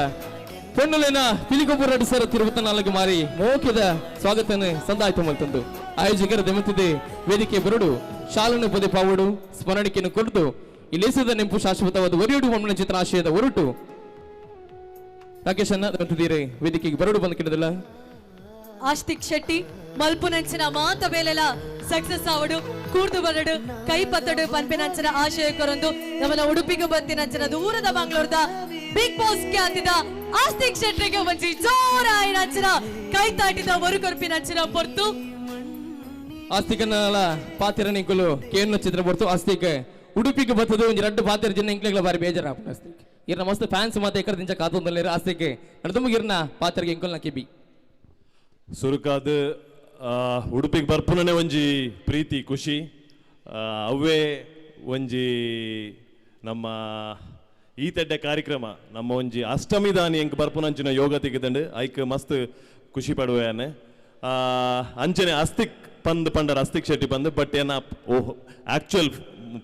ಪೊಣ್ಣುಲೇನ ಪಿಲಿಗೊಬ್ಬರು 2024 ಮಾರಿ ಮೋಕ್ಯದ ಸ್ವಾಗತನ ಸಂದಾಯ್ತು ಮಲ್ತಂದು ಆಯೋಜಕರ ದೆಮತಿದೆ ವೇದಿಕೆ ಬರಡು ಶಾಲನ್ನು ಪದೇ ಪಾವಡು ಸ್ಮರಣಿಕೆಯನ್ನು ಕೊರತು ಇಲೇಸದ ನೆಂಪು ಶಾಶ್ವತವಾದ ಒರಿಯಡು ಮಣ್ಣಿನ ಚಿತ್ರ ಆಶಯದ ಹೊರಟು ರಾಕೇಶ್ ಅನ್ನ ದೆಮತಿದ್ದೀರಿ ವೇದಿಕೆಗೆ ಬರಡು ಬಂದು ಕೇಳೋದಿಲ್ಲ. ಆಸ್ತಿಕ್ ಶೆಟ್ಟಿ ಮಲ್ಪುನಂಚಿನ ಮಾತ ಬೇಲೆಲ ಸಕ್ಸಸ್ ಆವಡು ಕೂರ್ದು ಬರಡು ಕೈ ಪತ್ತಡು ಪನ್ಪಿನಂಚಿನ ಆಶಯ ಕೊರೊಂದು ನಮ್ಮನ ಉಡುಪಿಗೆ ಬತ್ತಿನಂಚಿನ ದೂರದ ಮಂಗಳೂರದ ಬಿಗ್ ಬಾಸ್ ಖ್ಯಾತಿದ ಆಸ್ತಿಕ್ ಶೆಟ್ಟಿಗೆ ಒಂಜಿ ಜೋರಾಯಿನಂಚಿನ ಕೈ ತಾಟಿದ ಒರುಕೊರ್ಪಿನಂಚಿನ ಪೊರ್ತು ಆಸ್ತಿಕನ ಪಾತಿರ ನಿಂಕುಲು ಕೇನು ಚಿತ್ರ ಪೊರ್ತು ಆಸ್ತಿಕ್ ಉಡುಪಿಗೆ ಬತ್ತದು ಒಂಜಿ ರಡ್ಡು ಪಾತಿರ ಜಿನ್ನ ಇಂಕ್ಲೆಗ್ಲ ಬಾರಿ ಬೇಜಾರ ಆಸ್ತಿಕ್ ಇರ್ನ ಮಸ್ತ್ ಫ್ಯಾನ್ಸ್ ಮಾತ ಎಕರ ದಿಂಚ ಕಾತೊಂದುಲ್ಲೆರ್ ಆಸ್ತಿಕ್ ನಡ್ದುಮುಗ್ ಇರ್ನ ಪಾತಿರಗೆ ಇಂಕುಲ್ನ ಕೆಬಿ ಸುರುಕಾದ ಉಡುಪಿಗೆ ಬರ್ಪುನನೆ ಒಂಜಿ ಪ್ರೀತಿ ಖುಷಿ ಅವೇ ಒಂಜಿ ನಮ್ಮ ಈ ತೆಡ್ಡೆ ಕಾರ್ಯಕ್ರಮ ನಮ್ಮ ಒಂಜಿ ಅಷ್ಟಮಿ ದಾನಿ ಎಂಕ್ ಬರ್ಪುನಂಚಿನ ಯೋಗ ತೆಗೆದಂಡು ಐಕ್ ಮಸ್ತ್ ಖುಷಿ ಪಡುವೆಯಾನೆ ಅಂಚನೆ ಅಸ್ತಿಕ್ ಪಂದ್ ಪಂಡರ್ ಅಸ್ತಿಕ್ ಶೆಟ್ಟಿ ಪಂದ್ ಬಟ್ ಏನ ಓಹ್ ಆಕ್ಚುಯಲ್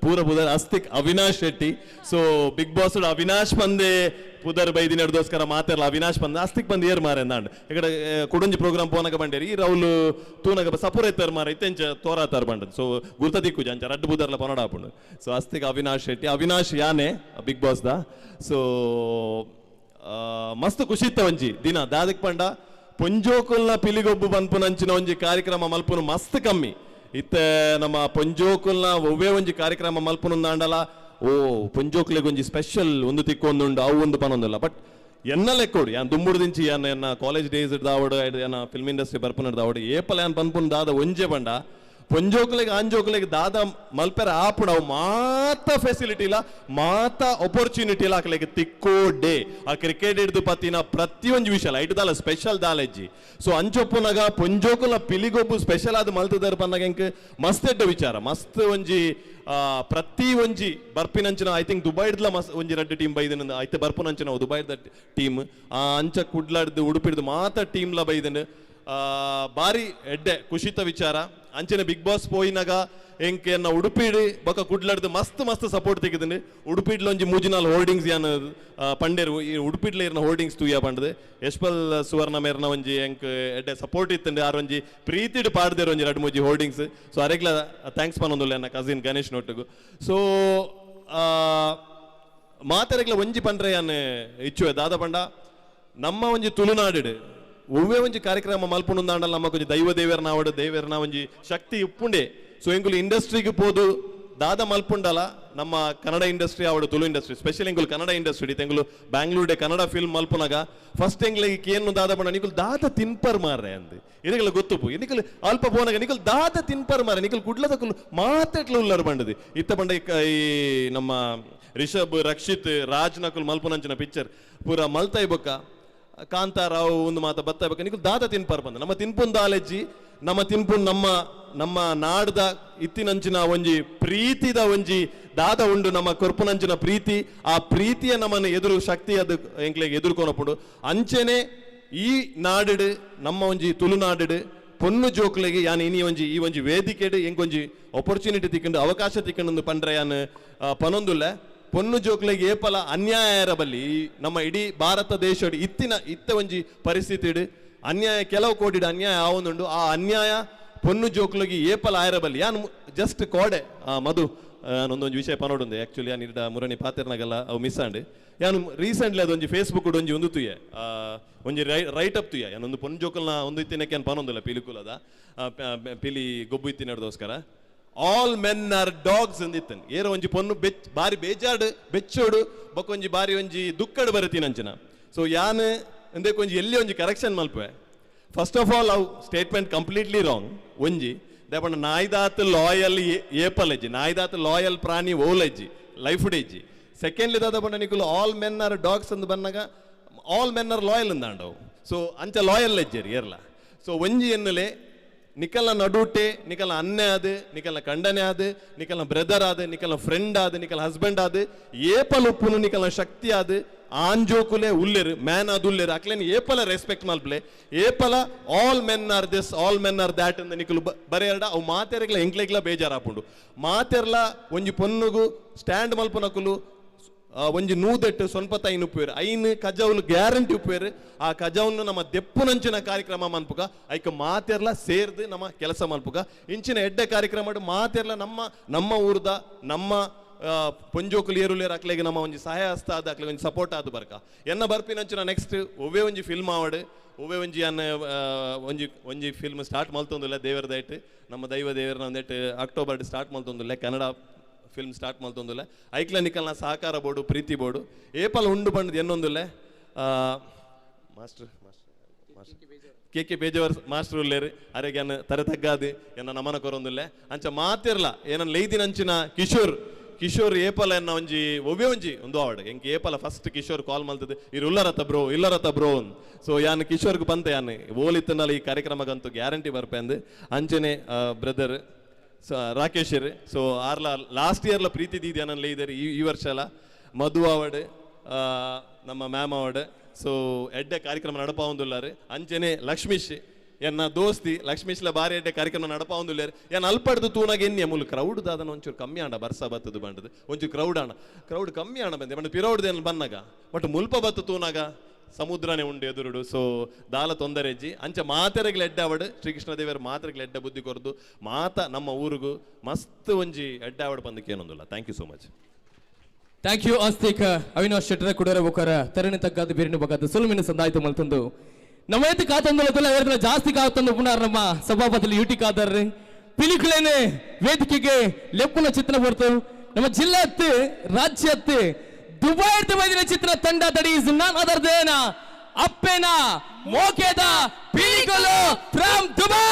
ಪೂರ ಪುದರ್ Astik Avinash Shetty. So Bigg Boss Avinash ಪಂದೆ ಪುದರ್ ಬೈದಿನದೋಸ್ಕರ ಮಾತಾಡಲ್ಲ ಅವಿನಾಶ್ ಪಂದ್ ಅಸ್ತಿಕ್ ಬಂದು ಏರ್ ಮಾರೆ ಅಂದಾಂಡ್ ಇಕಡೆ ಕುಡಂಜಿ ಪ್ರೋಗ್ರಾಮ್ ಪೋನಗ ಬಂಡೇರಿ ಈ ರೌಲ್ ತೂನಗ ಸಪುರ ಎತ್ತರ್ ಮಾರ ಇತ್ತೆಂಚ ತೋರಾತಾರ್ ಬಂಡದ್ ಸೊ ಗುರ್ತ ದಿಕ್ಕುಜ ಅಂಚ ರಡ್ಡು ಬುದರ್ಲ ಪೊನಡ ಆಪುಂಡು. ಸೊ ಅಸ್ತಿಕ್ ಅವಿನಾಶ್ ಶೆಟ್ಟಿ ಅವಿನಾಶ್ ಯಾನೆ ಬಿಗ್ ಬಾಸ್ the. So ಮಸ್ತ್ ಖುಷಿ ಇತ್ತ ಒಂಜಿ ದಿನ ದಾದಕ್ ಪಂಡ ಪೊಂಜೋಕುಲ್ನ ಪಿಲಿಗೊಬ್ಬು ಪನ್ಪುನಂಚಿನ ಒಂಜಿ ಕಾರ್ಯಕ್ರಮ ಮಲ್ಪುನು ಮಸ್ತ್ ಕಮ್ಮಿ ಇತ್ತೆ ನಮ್ಮ ಪೊಂಜೋಕುಲ್ನ ಒವ್ವೇ ಒಂಜಿ ಕಾರ್ಯಕ್ರಮ ಮಲ್ಪುನುಂದಾಂಡಲ ಓ ಪೊಂಜೋಕ್ಲೆಗ್ ಒಂಜಿ ಸ್ಪೆಷಲ್ ಒಂದು ತಿಕ್ಕೊಂದುಂಡು ಅವು ಒಂದು ಪನೊಂದಿಲ್ಲ ಬಟ್ ಎನ್ನ ಲೆಕ್ಕೋಡು ಯಾನ್ ದುಂಬುಡು ದಿಂಚಿ ಯಾನ್ ಎನ್ನ ಕಾಲೇಜ್ ಡೇಸ್ ದಾವಡು ಎನ್ನ ಫಿಲ್ಮ್ ಇಂಡಸ್ಟ್ರಿ ಬರ್ಪುನ ದಾವಡು ಏಪಲ ಯಾನ್ ಪನ್ಪುನ ದಾದ ಒಂಜೆ ಪಂಡ ಪೊಂಜೋಕ್ಲೆಗ್ ಆಂಜೋಕ್ಲೆಗ್ ದಾದ ಮಲ್ಪೆರ ಆಪುಡು ಅವು ಮಾತ ಫೆಸಿಲಿಟಿ ಇಲ್ಲ ಮಾತ ಅಪರ್ಚುನಿಟಿ ಇಲ್ಲ ಅಕ್ಲೆಗ್ ತಿಕ್ಕೋ ಡೇ ಆ ಕ್ರಿಕೆಟ್ ಹಿಡ್ದು ಪತ್ತಿನ ಪ್ರತಿಯೊಂಜಿ ವಿಷಯ ಐಟ್ ದಾಲ ಸ್ಪೆಷಲ್ ದಾಲೆಜ್ಜಿ. ಸೊ ಅಂಚೊಪ್ಪುನಗ ಪೊಂಜೋಕುಲ ಪಿಲಿಗೊಬ್ಬು ಸ್ಪೆಷಲ್ ಆದ್ ಮಲ್ತದರ್ ಪನ್ನಗ ಎಂಕ್ ಮಸ್ತ್ ಎಡ್ಡ ವಿಚಾರ ಮಸ್ತ್ ಒಂಜಿ ಪ್ರತಿ ಒಂಜಿ ಬರ್ಪಿನಂಚಿನ I think ದುಬೈಡ್ಲ ಮಸ್ತ್ ಒಂಜಿ ರಡ್ಡು ಟೀಮ್ ಬೈದಿನ ಐತೆ ಬರ್ಪುನಂಚಿನ ದುಬೈದ ಟೀಮ್ ಅಂಚ ಕುಡ್ಲಾಡ್ದು ಉಡುಪಿಡ್ದು ಮಾತ ಟೀಮ್ಲ ಬೈದಿನ ಬಾರಿ ಎಡ್ಡೆ ಖುಷಿತ ವಿಚಾರ. ಅಂಚನೆ ಬಿಗ್ ಬಾಸ್ ಪೋಯಿನಾಗ ಎಂಕ್ ಎನ್ನ ಉಡುಪಿಡ್ ಬೊಕ ಕುಡ್ಲಾಡ್ದು ಮಸ್ತ್ ಮಸ್ತ್ ಸಪೋರ್ಟ್ ತೆಗೆದಿನಿ ಉಡುಪಿಡ್ಲ ಒಂಜಿ ಮೂಜಿನಾಲ್ ಹೋರ್ಡಿಂಗ್ಸ್ ಯಾನ್ ಪಂಡೇರು ಈ ಉಡುಪಿಡ್ಲ ಇರ್ನ ಹೋರ್ಡಿಂಗ್ಸ್ ತೂಯ ಪಂಡದು ಯಶ್ಪಲ್ ಸುವರ್ಣ ಮೇರ್ನ ಒಂಜಿ ಎಂಕ್ ಎಡ್ಡೆ ಸಪೋರ್ಟ್ ಇತ್ತಂಡೆ ಆರ್ ಒಂಜಿ ಪ್ರೀತಿಡ್ ಪಾಡ್ದೇರು ಒಂಜಿ ರಡ್ಡು ಮೂಜಿ ಹೋರ್ಡಿಂಗ್ಸ್. ಸೊ ಅರೆಗ್ಲ thanks ಪನ್ನೊಂದುಲ್ಲ ಎನ್ನ ಕಸಿನ್ ಗಣೇಶ್ ನೊಟ್ಟುಗು. ಸೊ ಮಾತೆರೆಗ್ಲ ಒಂಜಿ ಪಂಡ್ರೆ ಯಾನ್ ಇಚ್ಚುವೆ ದಾದ ಪಂಡ ನಮ್ಮ ಒಂಜಿ ತುಳುನಾಡು ಒವ್ವೇ ಒಂಜಿ ಕಾರ್ಯಕ್ರಮ ಮಲ್ಪುಂಡಾಂಡಲ ನಮ್ಮ ಒಂಜಿ ದೈವ ದೇವರನ ಆವಡು ದೇವರನ ಒಂಜಿ ಶಕ್ತಿ ಉಪ್ಪುಂಡೆ. ಸೊ ಎಂಕುಲು ಇಂಡಸ್ಟ್ರಿಗೆ ಪೋದು ದಾದ ಮಲ್ಪುಂಡಲ ನಮ್ಮ ಕನ್ನಡ ಇಂಡಸ್ಟ್ರಿ ಅವಡು ತುಳು ಇಂಡಸ್ಟ್ರಿ ಸ್ಪೆಷಲ್ ಎಂಗುಲು ಕನ್ನಡ ಇಂಡಸ್ಟ್ರಿ ತೆಂಗುಲು ಬ್ಯಾಂಗ್ಳೂರ್ ಕನ್ನಡ ಫಿಲ್ಮ್ ಮಲ್ಪುನಗ ಫಸ್ಟ್ ಎಂಗ್ಲಿಗೆ ಕೇನು ದಾದ ಬಣ್ಣ ನಿಕುಲ್ ದಾದ ತಿನ್ಪರ್ ಮಾರ್ರೆ ಅಂದ್ ಇರಗಲ ಗೊತ್ತುಪು ನಿಕುಲ್ ಅಲ್ಪ ಪೋನಗ ನಿಕುಲ್ ದಾದ ತಿನ್ಪರ್ ಮಾರ್ರೆ ನಿಕುಲ್ ಕುಡ್ಲದಕುಲು ಮಾತೆಟ್ಲು ಉಲ್ಲರ್ ಬಂಡದು ಇತ್ತ ಬಂಡ ಈ ನಮ್ಮ ರಿಷಬ್ ರಕ್ಷಿತ್ ರಾಜ್ ನಕುಲ್ ಮಲ್ಪುನಂಚಿನ ಪಿಕ್ಚರ್ ಪೂರ ಮಲ್ತಾಯಿ ಬೊಕ್ಕ ಕಾಂತಾರಾವ್ ಒಂದು ಮಾತ ಬತ್ತ ಬೊಕ್ಕ ನಿಕುಲ್ ದಾದ ತಿನ್ಪರ್ ಬಂದ ನಮ್ಮ ತಿನ್ಪುನ್ ದಾಲೆಜ್ಜಿ ನಮ್ಮ ತಿನ್ಪುನ್ ನಮ್ಮ ನಮ್ಮ ನಾಡ್ದ ಇತ್ತಿನಂಚಿನ ಒಂಜಿ ಪ್ರೀತಿದ ಒಂಜಿ ದಾದ ಉಂಡು ನಮ್ಮ ಕೊರ್ಪುನಂಚಿನ ಪ್ರೀತಿ ಆ ಪ್ರೀತಿಯ ನಮ್ಮನ್ನು ಎದುರು ಶಕ್ತಿ ಅದು ಎಂಕ್ಲೆಗ್ ಎದುರ್ಕೊನಪುಂಡು ಅಂಚೆನೆ ಈ ನಾಡು ನಮ್ಮ ಒಂಜಿ ತುಳುನಾಡು ಪೊನ್ನು ಜೋಕ್ಲೆಗೆ ಯಾನ್ ಇನಿ ಒಂಜಿ ಈ ಒಂಜಿ ವೇದಿಕೆಡ್ ಎಂಕೊಂಜಿ ಆಪರ್ಚುನಿಟಿ ತಿಕ್ಕಂಡು ಅವಕಾಶ ತಿಕ್ಕಂಡು ಪಂಡ್ರೆ ಯಾನ್ ಪನೊಂದುಲ್ಲ ಪೊನ್ನು ಜೋಕ್ಲೆಗೆ ಏಪಲ ಅನ್ಯಾಯ ಬಲ್ಲಿ ನಮ್ಮ ಇಡೀ ಭಾರತ ದೇಶಡ್ ಇತ್ತಿನ ಇತ್ತ ಒಂಜಿ ಪರಿಸ್ಥಿತಿಡ್ ಅನ್ಯಾಯ ಕೆಲವು ಕೋಟಿಡ್ ಅನ್ಯಾಯ ಆವೊಂದುಂಡು ಆ ಅನ್ಯಾಯ ಪೊನ್ನು ಜೋಕ್ಲಗಿ ಏಪಲ ಆಯರಬಲ್ಲಿ ಯಾನ್ ಜಸ್ಟ್ ಕೋಡೆ ಮಧು ಒಂದೊಂದು ವಿಷಯ ಪನೋಡುಂದೆ ಆ್ಯಕ್ಚುಲಿ ಯಾನ್ ಇರ್ಡ ಮುರಣಿ ಪಾತೆರ್ನಾಗಲ್ಲ ಅವು ಮಿಸ್ ಆಂಡ್ ಯಾನ್ ರೀಸೆಂಟ್ಲಿ ಅದೊಂಜಿ ಫೇಸ್ಬುಕ್ ಒಂಜಿ ಒಂದು ತುಯ್ಯೆ ಒಂಜಿ ರೈಟ್ ಅಪ್ ತುಯ್ಯ ಯಾನೊಂದು ಪೊನ್ನು ಜೋಕಲ್ನ ಒಂದು ಇತ್ತಿನಕ್ಕೆ ಯಾನ್ ಪನೊಂದಿಲ್ಲ ಪಿಲಿಕುಲದ ಪಿಲಿ ಗೊಬ್ಬು ಇತ್ತಿನದೋಸ್ಕರ ಆಲ್ ಮೆನ್ ಆರ್ ಡಾಗ್ಸ್ ಅಂದಿತ್ತನ್ ಏರೋ ಒಂಜಿ ಪೊನ್ನು ಬೆಚ್ ಬಾರಿ ಬೇಜಾಡು ಬೆಚ್ಚೋಡು ಬೊಕ್ಕೊಂಜಿ ಬಾರಿ ಒಂಜಿ ದುಕ್ಕಡು ಬರತೀನಂಚಿನ ಸೊ ಯಾನ್ ಅಂದಕ್ಕೆ ಒಂಜಿ ಎಲ್ಲಿ ಒಂಜಿ ಕರೆಕ್ಷನ್ ಮಲ್ಪೆ ಫಸ್ಟ್ ಆಫ್ ಆಲ್ ಅವು ಸ್ಟೇಟ್ಮೆಂಟ್ ಕಂಪ್ಲೀಟ್ಲಿ ರಾಂಗ್ ಒಂಜಿ ದೇಪಂಡ ನಾಯ್ದಾತ್ ಲಾಯಲ್ ಏಪಲೆಜ್ಜಿ ನಾಯ್ದಾತ್ ಲಾಯಲ್ ಪ್ರಾಣಿ ಓಲೆಜ್ಜಿ ಲೈಫ್ ಡೇಜ್ಜಿ ಸೆಕೆಂಡ್ಲಿ ದಾದ ಪಂಡ ನಿಕುಲು ಆಲ್ ಮೆನ್ ಆರ್ ಡಾಗ್ಸ್ ಅಂದ್ ಬನ್ನಾಗ ಆಲ್ ಮೆನ್ ಆರ್ ಲಾಯಲ್ ಅಂದಾಂಡವು ಸೊ ಅಂಚ ಲಾಯಲ್ ಎಜ್ಜೇರಿ ಏರ್ಲ ಸೊ ಒಂಜಿ ಎನ್ನುಲೆ ನಿಕಲ್ನ ನಡುಟೆ ನಿಕಲ್ನ ಅನ್ನೆ ಆದ್ ನಿಕಲ್ನ ಕಂಡನೆ ಆದ್ ನಿಕಲ್ನ ಬ್ರದರ್ ಆದ್ ನಿಕಲ್ನ ಫ್ರೆಂಡ್ ಆದ್ ನಿಕಲ್ನ ಹಸ್ಬೆಂಡ್ ಆದ್ ಏಪಲ್ ಉಪ್ಪುನು ನಿಕಲ್ನ ಶಕ್ತಿ ಆದ್ ಆಂಜೋಕುಲೆ ಉಲ್ಲೆರು ಮ್ಯಾನ್ ಆದ್ ಉಲ್ಲೆರು ಅಕ್ಲೇನ್ ಏಪಲ ರೆಸ್ಪೆಕ್ಟ್ ಮಲ್ಪಲೆ ಏಪಲ all men are this all men are that ಅಂದ ನಿಕುಲು ಬರೆಯರ್ಡ ಅವು ಮಾತೆರ್ಗ್ಲ ಎಂಕ್ಲೆಗ್ಲ ಬೇಜಾರಾಪುಂಡು ಮಾತೆರ್ಲ ಒಂಜಿ ಪೊನ್ನುಗು ಸ್ಟ್ಯಾಂಡ್ ಮಲ್ಪುನಕುಲು ಒಂಜಿ ನೂದೆಟ್ಟು ಸೊನ್ಪತ್ತ ಐನು ಉಪ್ಪುವೇರು ಐನು ಕಜೌಲು ಗ್ಯಾರಂಟಿ ಉಪ್ಪುವೇರು ಆ ಕಜೌನು ನಮ್ಮ ದೆಪ್ಪುನಂಚಿನ ಕಾರ್ಯಕ್ರಮ ಮನ್ಪುಗ ಐಕ ಮಾತೆರ್ಲ ಸೇರ್ದು ನಮ್ಮ ಕೆಲಸ ಮನ್ಪುಗ ಇಂಚಿನ ಎಡ್ಡೆ ಕಾರ್ಯಕ್ರಮ ಮಾತೆರ್ಲ ನಮ್ಮ ನಮ್ಮ ಊರ್ದ ನಮ್ಮ ಪೊಂಜೋಕುಲು ಏರುಲೇರು ಅಕ್ಲೆಗೆ ನಮ್ಮ ಒಂಜಿ ಸಹಾಯ ಹಸ್ತ ಆದ ಅಕ್ಲೆಗೆ ಒಂಜಿ ಸಪೋರ್ಟ್ ಆದ ಬರ್ಕ ಎನ್ನ ಬರ್ಪಿನಂಚಿನ ನೆಕ್ಸ್ಟ್ ಒವ್ವೇ ಒಂಜಿ ಫಿಲ್ಮ್ ಆವಡು ಒವ್ವೇ ಒಂಜಿ ಅನ್ನ ಒಂಜಿ ಒಂಜಿ ಫಿಲ್ಮ್ ಸ್ಟಾರ್ಟ್ ಮಲ್ತೊಂದಿಲ್ಲ ದೇವರ ದಯಟ್ ನಮ್ಮ ದೈವ ದೇವರನ್ನ ಒಂದೆಟ್ಟು ಅಕ್ಟೋಬರ್ ಸ್ಟಾರ್ಟ್ ಮಲ್ತೊಂದಿಲ್ಲ ಕನ್ನಡ ಫಿಲ್ಮ್ ಸ್ಟಾರ್ಟ್ ಮಲ್ತೊಂದಿಲ್ಲ ಐಕ್ಲ ನಿಕಲ್ನ ಸಹಕಾರ ಬೋಡು ಪ್ರೀತಿ ಬೋಡು ಏಪಲ್ ಉಂಡು ಬಂಡದು ಎನ್ನೊಂದಿಲ್ಲ master master K K Pejawar master ಉಲ್ಲೇರು ಅರೆಗೆ ಅನ್ನ ತರೆ ತಗ್ಗಾದು ಎನ್ನ ನಮನ ಕೊರೊಂದಿಲ್ಲ ಅಂಚ ಮಾತಿರ್ಲ ಏನನ್ನ ಲೈದಿನಂಚಿನ ಕಿಶೋರ್ ಕಿಶೋರ್ ಏಪಲ ಎನ್ನ ಒಂಜಿ ಒವ್ವೇ ಒಂಜಿ ಒಂದು ಆವಡ್ ಎಂಕ್ ಏಪಲ ಫಸ್ಟ್ ಕಿಶೋರ್ ಕಾಲ್ ಮಲ್ತದೆ ಇರು ಉಲ್ಲರತ್ತ ಬ್ರೋ ಇಲ್ಲರತ್ತ ಬ್ರೋ ಸೊ ಯಾನ್ ಕಿಶೋರ್ಗೆ ಬಂತ ಯಾನ್ ಓಲಿತ್ತನಲ್ಲ ಈ ಕಾರ್ಯಕ್ರಮಕ್ಕಂತೂ ಗ್ಯಾರಂಟಿ ಬರ್ಪೆ ಅಂದ್ ಅಂಚನೆ ಬ್ರದರ್ ಸೊ ರಾಕೇಶರ್ ಸೊ ಆರ್ಲ ಲಾಸ್ಟ್ ಇಯರ್ಲ ಪ್ರೀತಿ ದೀದಿ ಅನ್ನಲ್ಲ ಇದ್ದಾರೆ ಈ ವರ್ಷ ಅಲ್ಲ ಮಧು ಆವಡ್ ನಮ್ಮ ಮ್ಯಾಮ್ ಆವಡ್ ಸೊ ಎಡ್ಡೆ ಕಾರ್ಯಕ್ರಮ ನಡಪಾವೊಂದುಲ್ಲಾರು ಅಂಚನೆ ಲಕ್ಷ್ಮೀಶ್ ಎನ್ನ ದೋಸ್ತಿ ಲಕ್ಷ್ಮೀಶ್ಲ ಬಾರಿ ಎಡ್ಡೆ ಕಾರ್ಯಕ್ರಮ ನಡಪಾವೊಂದುಲ್ಲಾರು ಏನ್ ಅಲ್ಪಡ್ದು ತೂನಾಗ ಎನ್ನಿ ಮೂಲು ಕ್ರೌಡ್ ದಾದನ ಒಂಚೂರು ಕಮ್ಮಿ ಆಂಡ ಬರ್ಸ ಬತ್ತದು ಬಂಡದು ಒಂಚೂರು ಕ್ರೌಡ್ ಆಣ ಕ್ರೌಡ್ ಕಮ್ಮಿ ಆಣ ಬಂದೆ ಬಟ್ ಪಿರೌಡ್ದು ಏನು ಬನ್ನಾಗ ಬಟ್ ಮುಲ್ಪ ಬತ್ತು ತೂನಾಗ ಸಮುದ್ರನೇ ಉಂಡು ಎದುರುಡು ಸೊ ದಾಲ ತೊಂದರೆ ಅಜ್ಜಿ ಅಂಚ ಮಾತೆರೆಗ್ಲ ಎಡ್ಡೆ ಅವಡು ಶ್ರೀಕೃಷ್ಣ ದೇವರ ಮಾತೆರೆಗ್ಲ ಎಡ್ಡೆ ಬುದ್ಧಿ ಕೊರದು ಮಾತ ನಮ್ಮ ಊರಿಗೂ ಮಸ್ತ್ ಒಂಜಿ ಎಡ್ಡೆ ಅವಡು ಬಂದಕ್ಕೆ ಏನೊಂದಿಲ್ಲ. Thank you so much. Thank you Astik Avinash ಶೆಟ್ಟರ ಕುಡರ ಬೊಕರ ತರಣಿ ತಗ್ಗಾದ ಬೇರಿನ ಬಗ್ಗಾದ ಸುಲುಮಿನ ಸಂದಾಯ್ತು ಮಲ್ತಂದು ನಮ್ಮ ಎತ್ತು ಕಾತಂದು ಜಾಸ್ತಿ ಕಾತಂದು ಪುನರ್ ನಮ್ಮ ಸಭಾಪತಿ ಯುಟಿ ಕಾದರ್ ಪಿಲಿಕುಲೇನೆ ವೇದಿಕೆಗೆ ಲೆಪ್ಪುನ ಚಿತ್ರ ಬರ್ತು ನಮ್ಮ ಜಿಲ್ಲೆ ರಾಜ್ಯತ್ತೆ ದುಬೈ ಬೈದಿನ ಚಿತ್ರ ತಂಡ that is none other than ಅಪ್ಪೆನ ಮೋಕೆದ ಪಿಲಿಕುಲು from Dubai.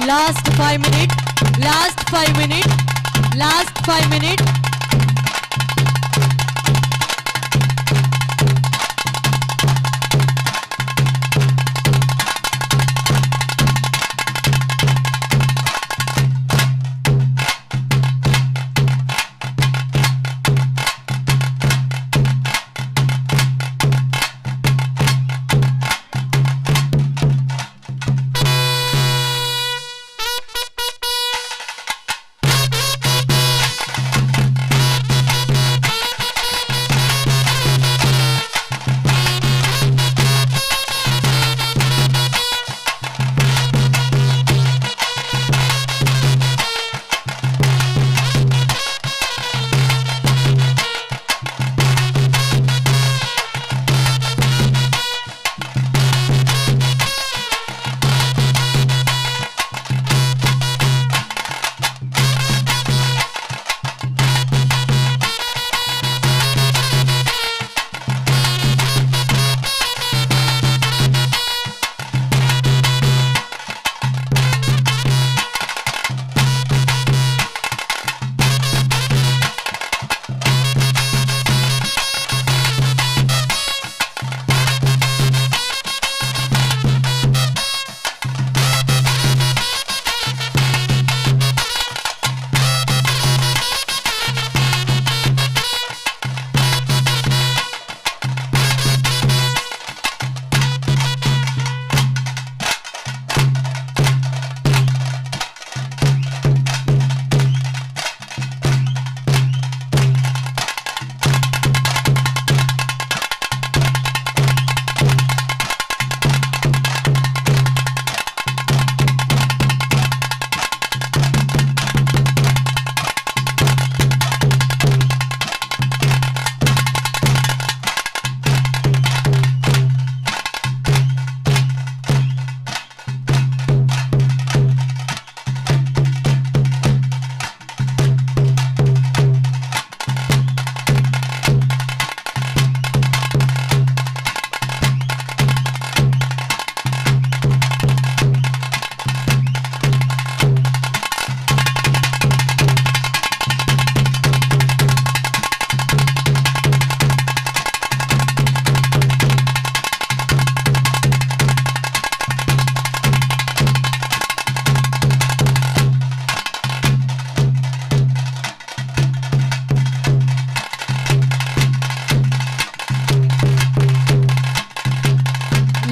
Last 5 minute, last 5 minute, last 5 minute.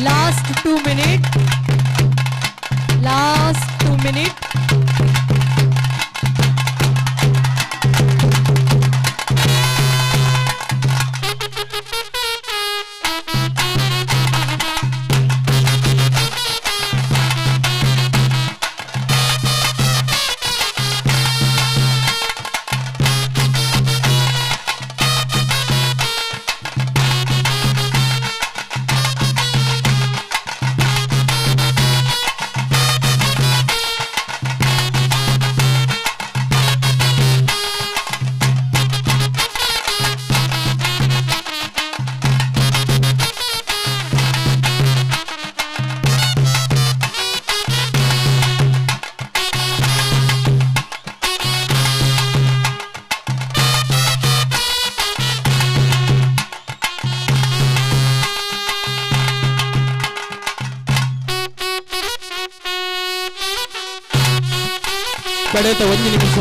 Last 2 minute, last 2 minute. ಕಡೆತ ಒಂದು ನಿಮಿಷ.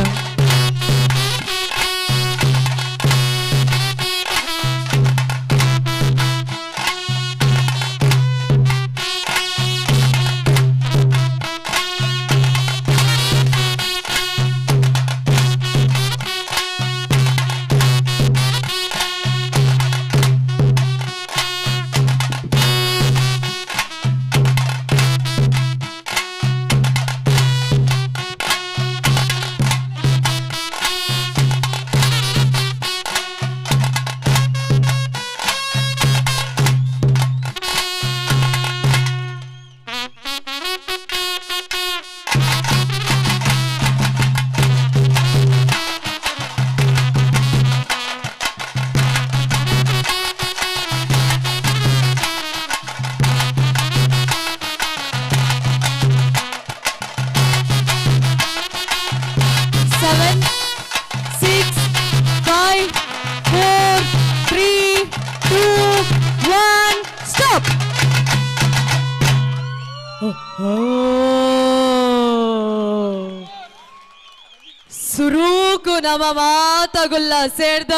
ಸುರೂಕು ನಮ್ಮ ಮಾತಗುಲ್ಲ ಸೇರ್ದ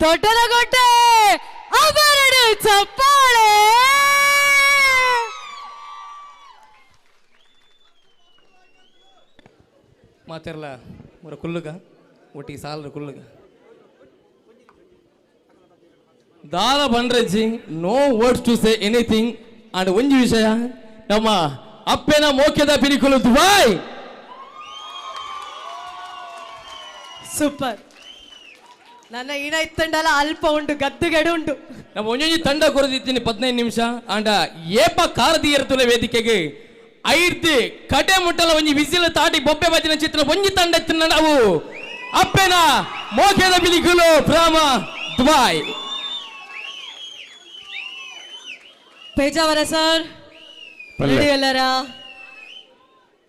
ದೊಡ್ಡನಗೊಡ್ಡೆ ಅಬರಡು ಚಪ್ಪಾಳೆ. ಮಾತಿರಲ್ಲ ಮುರ ಕುಲ್ಲುಗ ಒಟ್ಟಿಗೆ ಸಾಲರ ಕುಲ್ಲುಗ ದಾಲ ಬಂಡ್ರಜ್ಜಿ no words to say anything. And ಒಂಜಿ ವಿಷಯ ನಮ್ಮ ಅಪ್ಪೆನ ಮೋಕ್ಯದ ಪಿಲಿಕುಲು ದುಬಾಯ್ ಸೂಪರ್. ನನ್ನ ಈಣ ಇತ್ತಂಡಲ ಅಲ್ಪ ಉಂಟು ಗದ್ದುಗೆಡು ಉಂಟು. ನಮ್ಮ ಒಂಜೊಂಜಿ ತಂಡ ಕೊರದಿದ್ದೀನಿ 15 ನಿಮಿಷ. ಆಂಡ ಏಪ ಕಾರದೀಯರ್ತುಲ ವೇದಿಕೆಗೆ ಐರ್ದು ಕಡೆ ಮುಟ್ಟಲ ಒಂಜಿ ವಿಸಿಲ ತಾಟಿ ಬೊಬ್ಬೆ ಬಾಜಿನ ಚಿತ್ರ ಒಂಜಿ ತಂಡ ಎತ್ತಿನ ನಾವು ಅಪ್ಪೆನ ಮೋಕ್ಯದ ಪಿಲಿಕುಲು ಫ್ರಾಮ ದುಬಾಯ್. ಪೇಜಾವರ ಸರ್ ಎಲ್ಲರ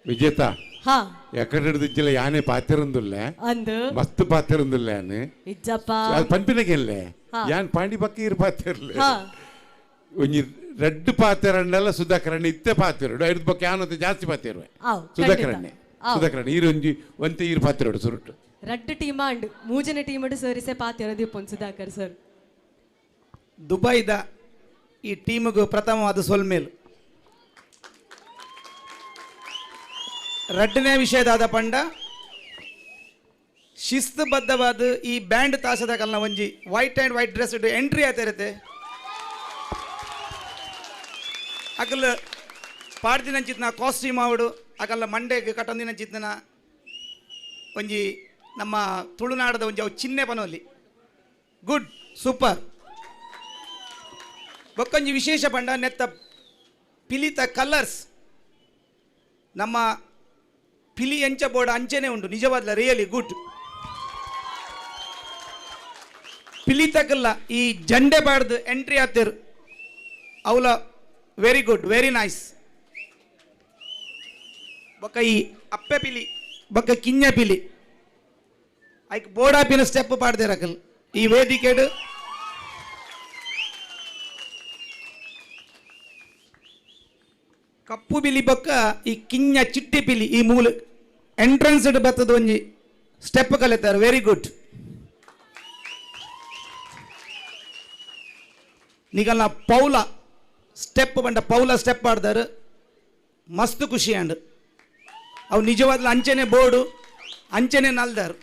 ವಿಜೇತ ಹಾ ಎಕಡೆ ಹಿಡಿದಿಜ್ಜಿಲ್ಲ ಯಾನೆ ಪಾತಿರಂದುಲ್ಲ ಅಂದು ಮಸ್ತ್ ಪಾತಿರಂದುಲ್ಲ ಯಾನೆ ಇಜ್ಜಪ್ಪ ಅದು ಪನ್ಪಿನಗೆಲ್ಲೆ ಯಾನ್ ಪಾಂಡಿ ಪಕ್ಕ ಇರು ಪಾತಿರ್ಲೆ ಒಂಜಿ ರೆಡ್ ಪಾತಿರಂಡಲ್ಲ ಸುಧಾಕರಣ್ಣ ಇತ್ತೆ ಪಾತಿರೋಡು ಐದು ಪಕ್ಕ ಯಾನಂತ ಜಾಸ್ತಿ ಪಾತಿರುವೆ ಸುಧಾಕರಣ್ಣೆ ಸುಧಾಕರಣ್ಣ ಈರು ಒಂಜಿ ಒಂತೆ ಈರು ಪಾತಿರೋಡು ಸುರುಟು ರಡ್ಡು ಟೀಮ್ ಅಂಡ್ ಮೂಜನೆ ಟೀಮ್ ಸರಿಸೆ ಪಾತಿರೋದು ಸುಧಾಕರ್ ಸರ್. ದುಬೈದ ಈ ಟೀಮಿಗೂ ಪ್ರಥಮವಾದ ಸೊಲ್ಮೇಲು. ರಡ್ಡನೇ ವಿಷಯದಾದ ಪಂಡ ಶಿಸ್ತುಬದ್ಧವಾದ ಈ ಬ್ಯಾಂಡ್ ತಾಸದ ಕಲ್ನ ಒಂಜಿ white and white dress entry ಆಯ್ತಿರುತ್ತೆ. ಅಕಲ್ ಪಾಡ್ದಿನಂಚಿತ್ನ ಕಾಸ್ಟ್ಯೂಮ್ ಆವಡು ಅಕಲ್ಲ ಮಂಡೆಗೆ ಕಟ್ಟೊಂದಿನಂಚಿತ್ನ ಒಂಜಿ ನಮ್ಮ ತುಳುನಾಡದ ಒಂಜಿ ಅವು ಚಿಹ್ನೆ ಪನೋಲಿ ಗುಡ್ ಸೂಪರ್. ಬೊಕ್ಕೊಂಜಿ ವಿಶೇಷ ಪಂಡ ನೆತ್ತ ಪಿಲಿತ ಕಲರ್ಸ್ ನಮ್ಮ ಪಿಲಿ ಎಂಚ ಬೋರ್ಡ್ ಅಂಚೆನೆ ಉಂಟು ನಿಜವಾದ್ಲ ರಿಯಲಿ ಗುಡ್. ಪಿಲಿತಕಲ್ಲ ಈ ಜಂಡೆ ಬಾಡ್ದು ಎಂಟ್ರಿ ಆಗ್ತಿರು ಅವಲ ವೆರಿ ಗುಡ್ ವೆರಿ ನೈಸ್. ಬೊಕ್ಕ ಈ ಅಪ್ಪೆ ಪಿಲಿ ಬೊಕ್ಕ ಕಿಂಜ ಪಿಲಿ ಐಕ್ ಬೋರ್ಡ್ ಸ್ಟೆಪ್ ಪಾಡ್ದಿರಕಲ್ ಈ ವೇದಿಕೆಡು. ಕಪ್ಪು ಬಿಲಿ ಬೊಕ್ಕ ಈ ಕಿಂಜ ಚಿಟ್ಟಿ ಪಿಲಿ ಈ ಮೂಲ ಎಂಟ್ರೆನ್ಸ್ ಬತ್ತದ ಒಂಜಿ ಸ್ಟೆಪ್ ಕಲಿತಾರೆ ವೆರಿ ಗುಡ್. ನಿಗಲ್ಲ ಪೌಲ ಸ್ಟೆಪ್ ಬಂಡ ಪೌಲ ಸ್ಟೆಪ್ ಆಡ್ದಾರೆ ಮಸ್ತ್ ಖುಷಿ ಅಂಡ್ ಅವು ನಿಜವಾದ್ಲ ಅಂಚೆನೆ ಬೋರ್ಡು ಅಂಚೆನೆ ನಲ್ದಾರು.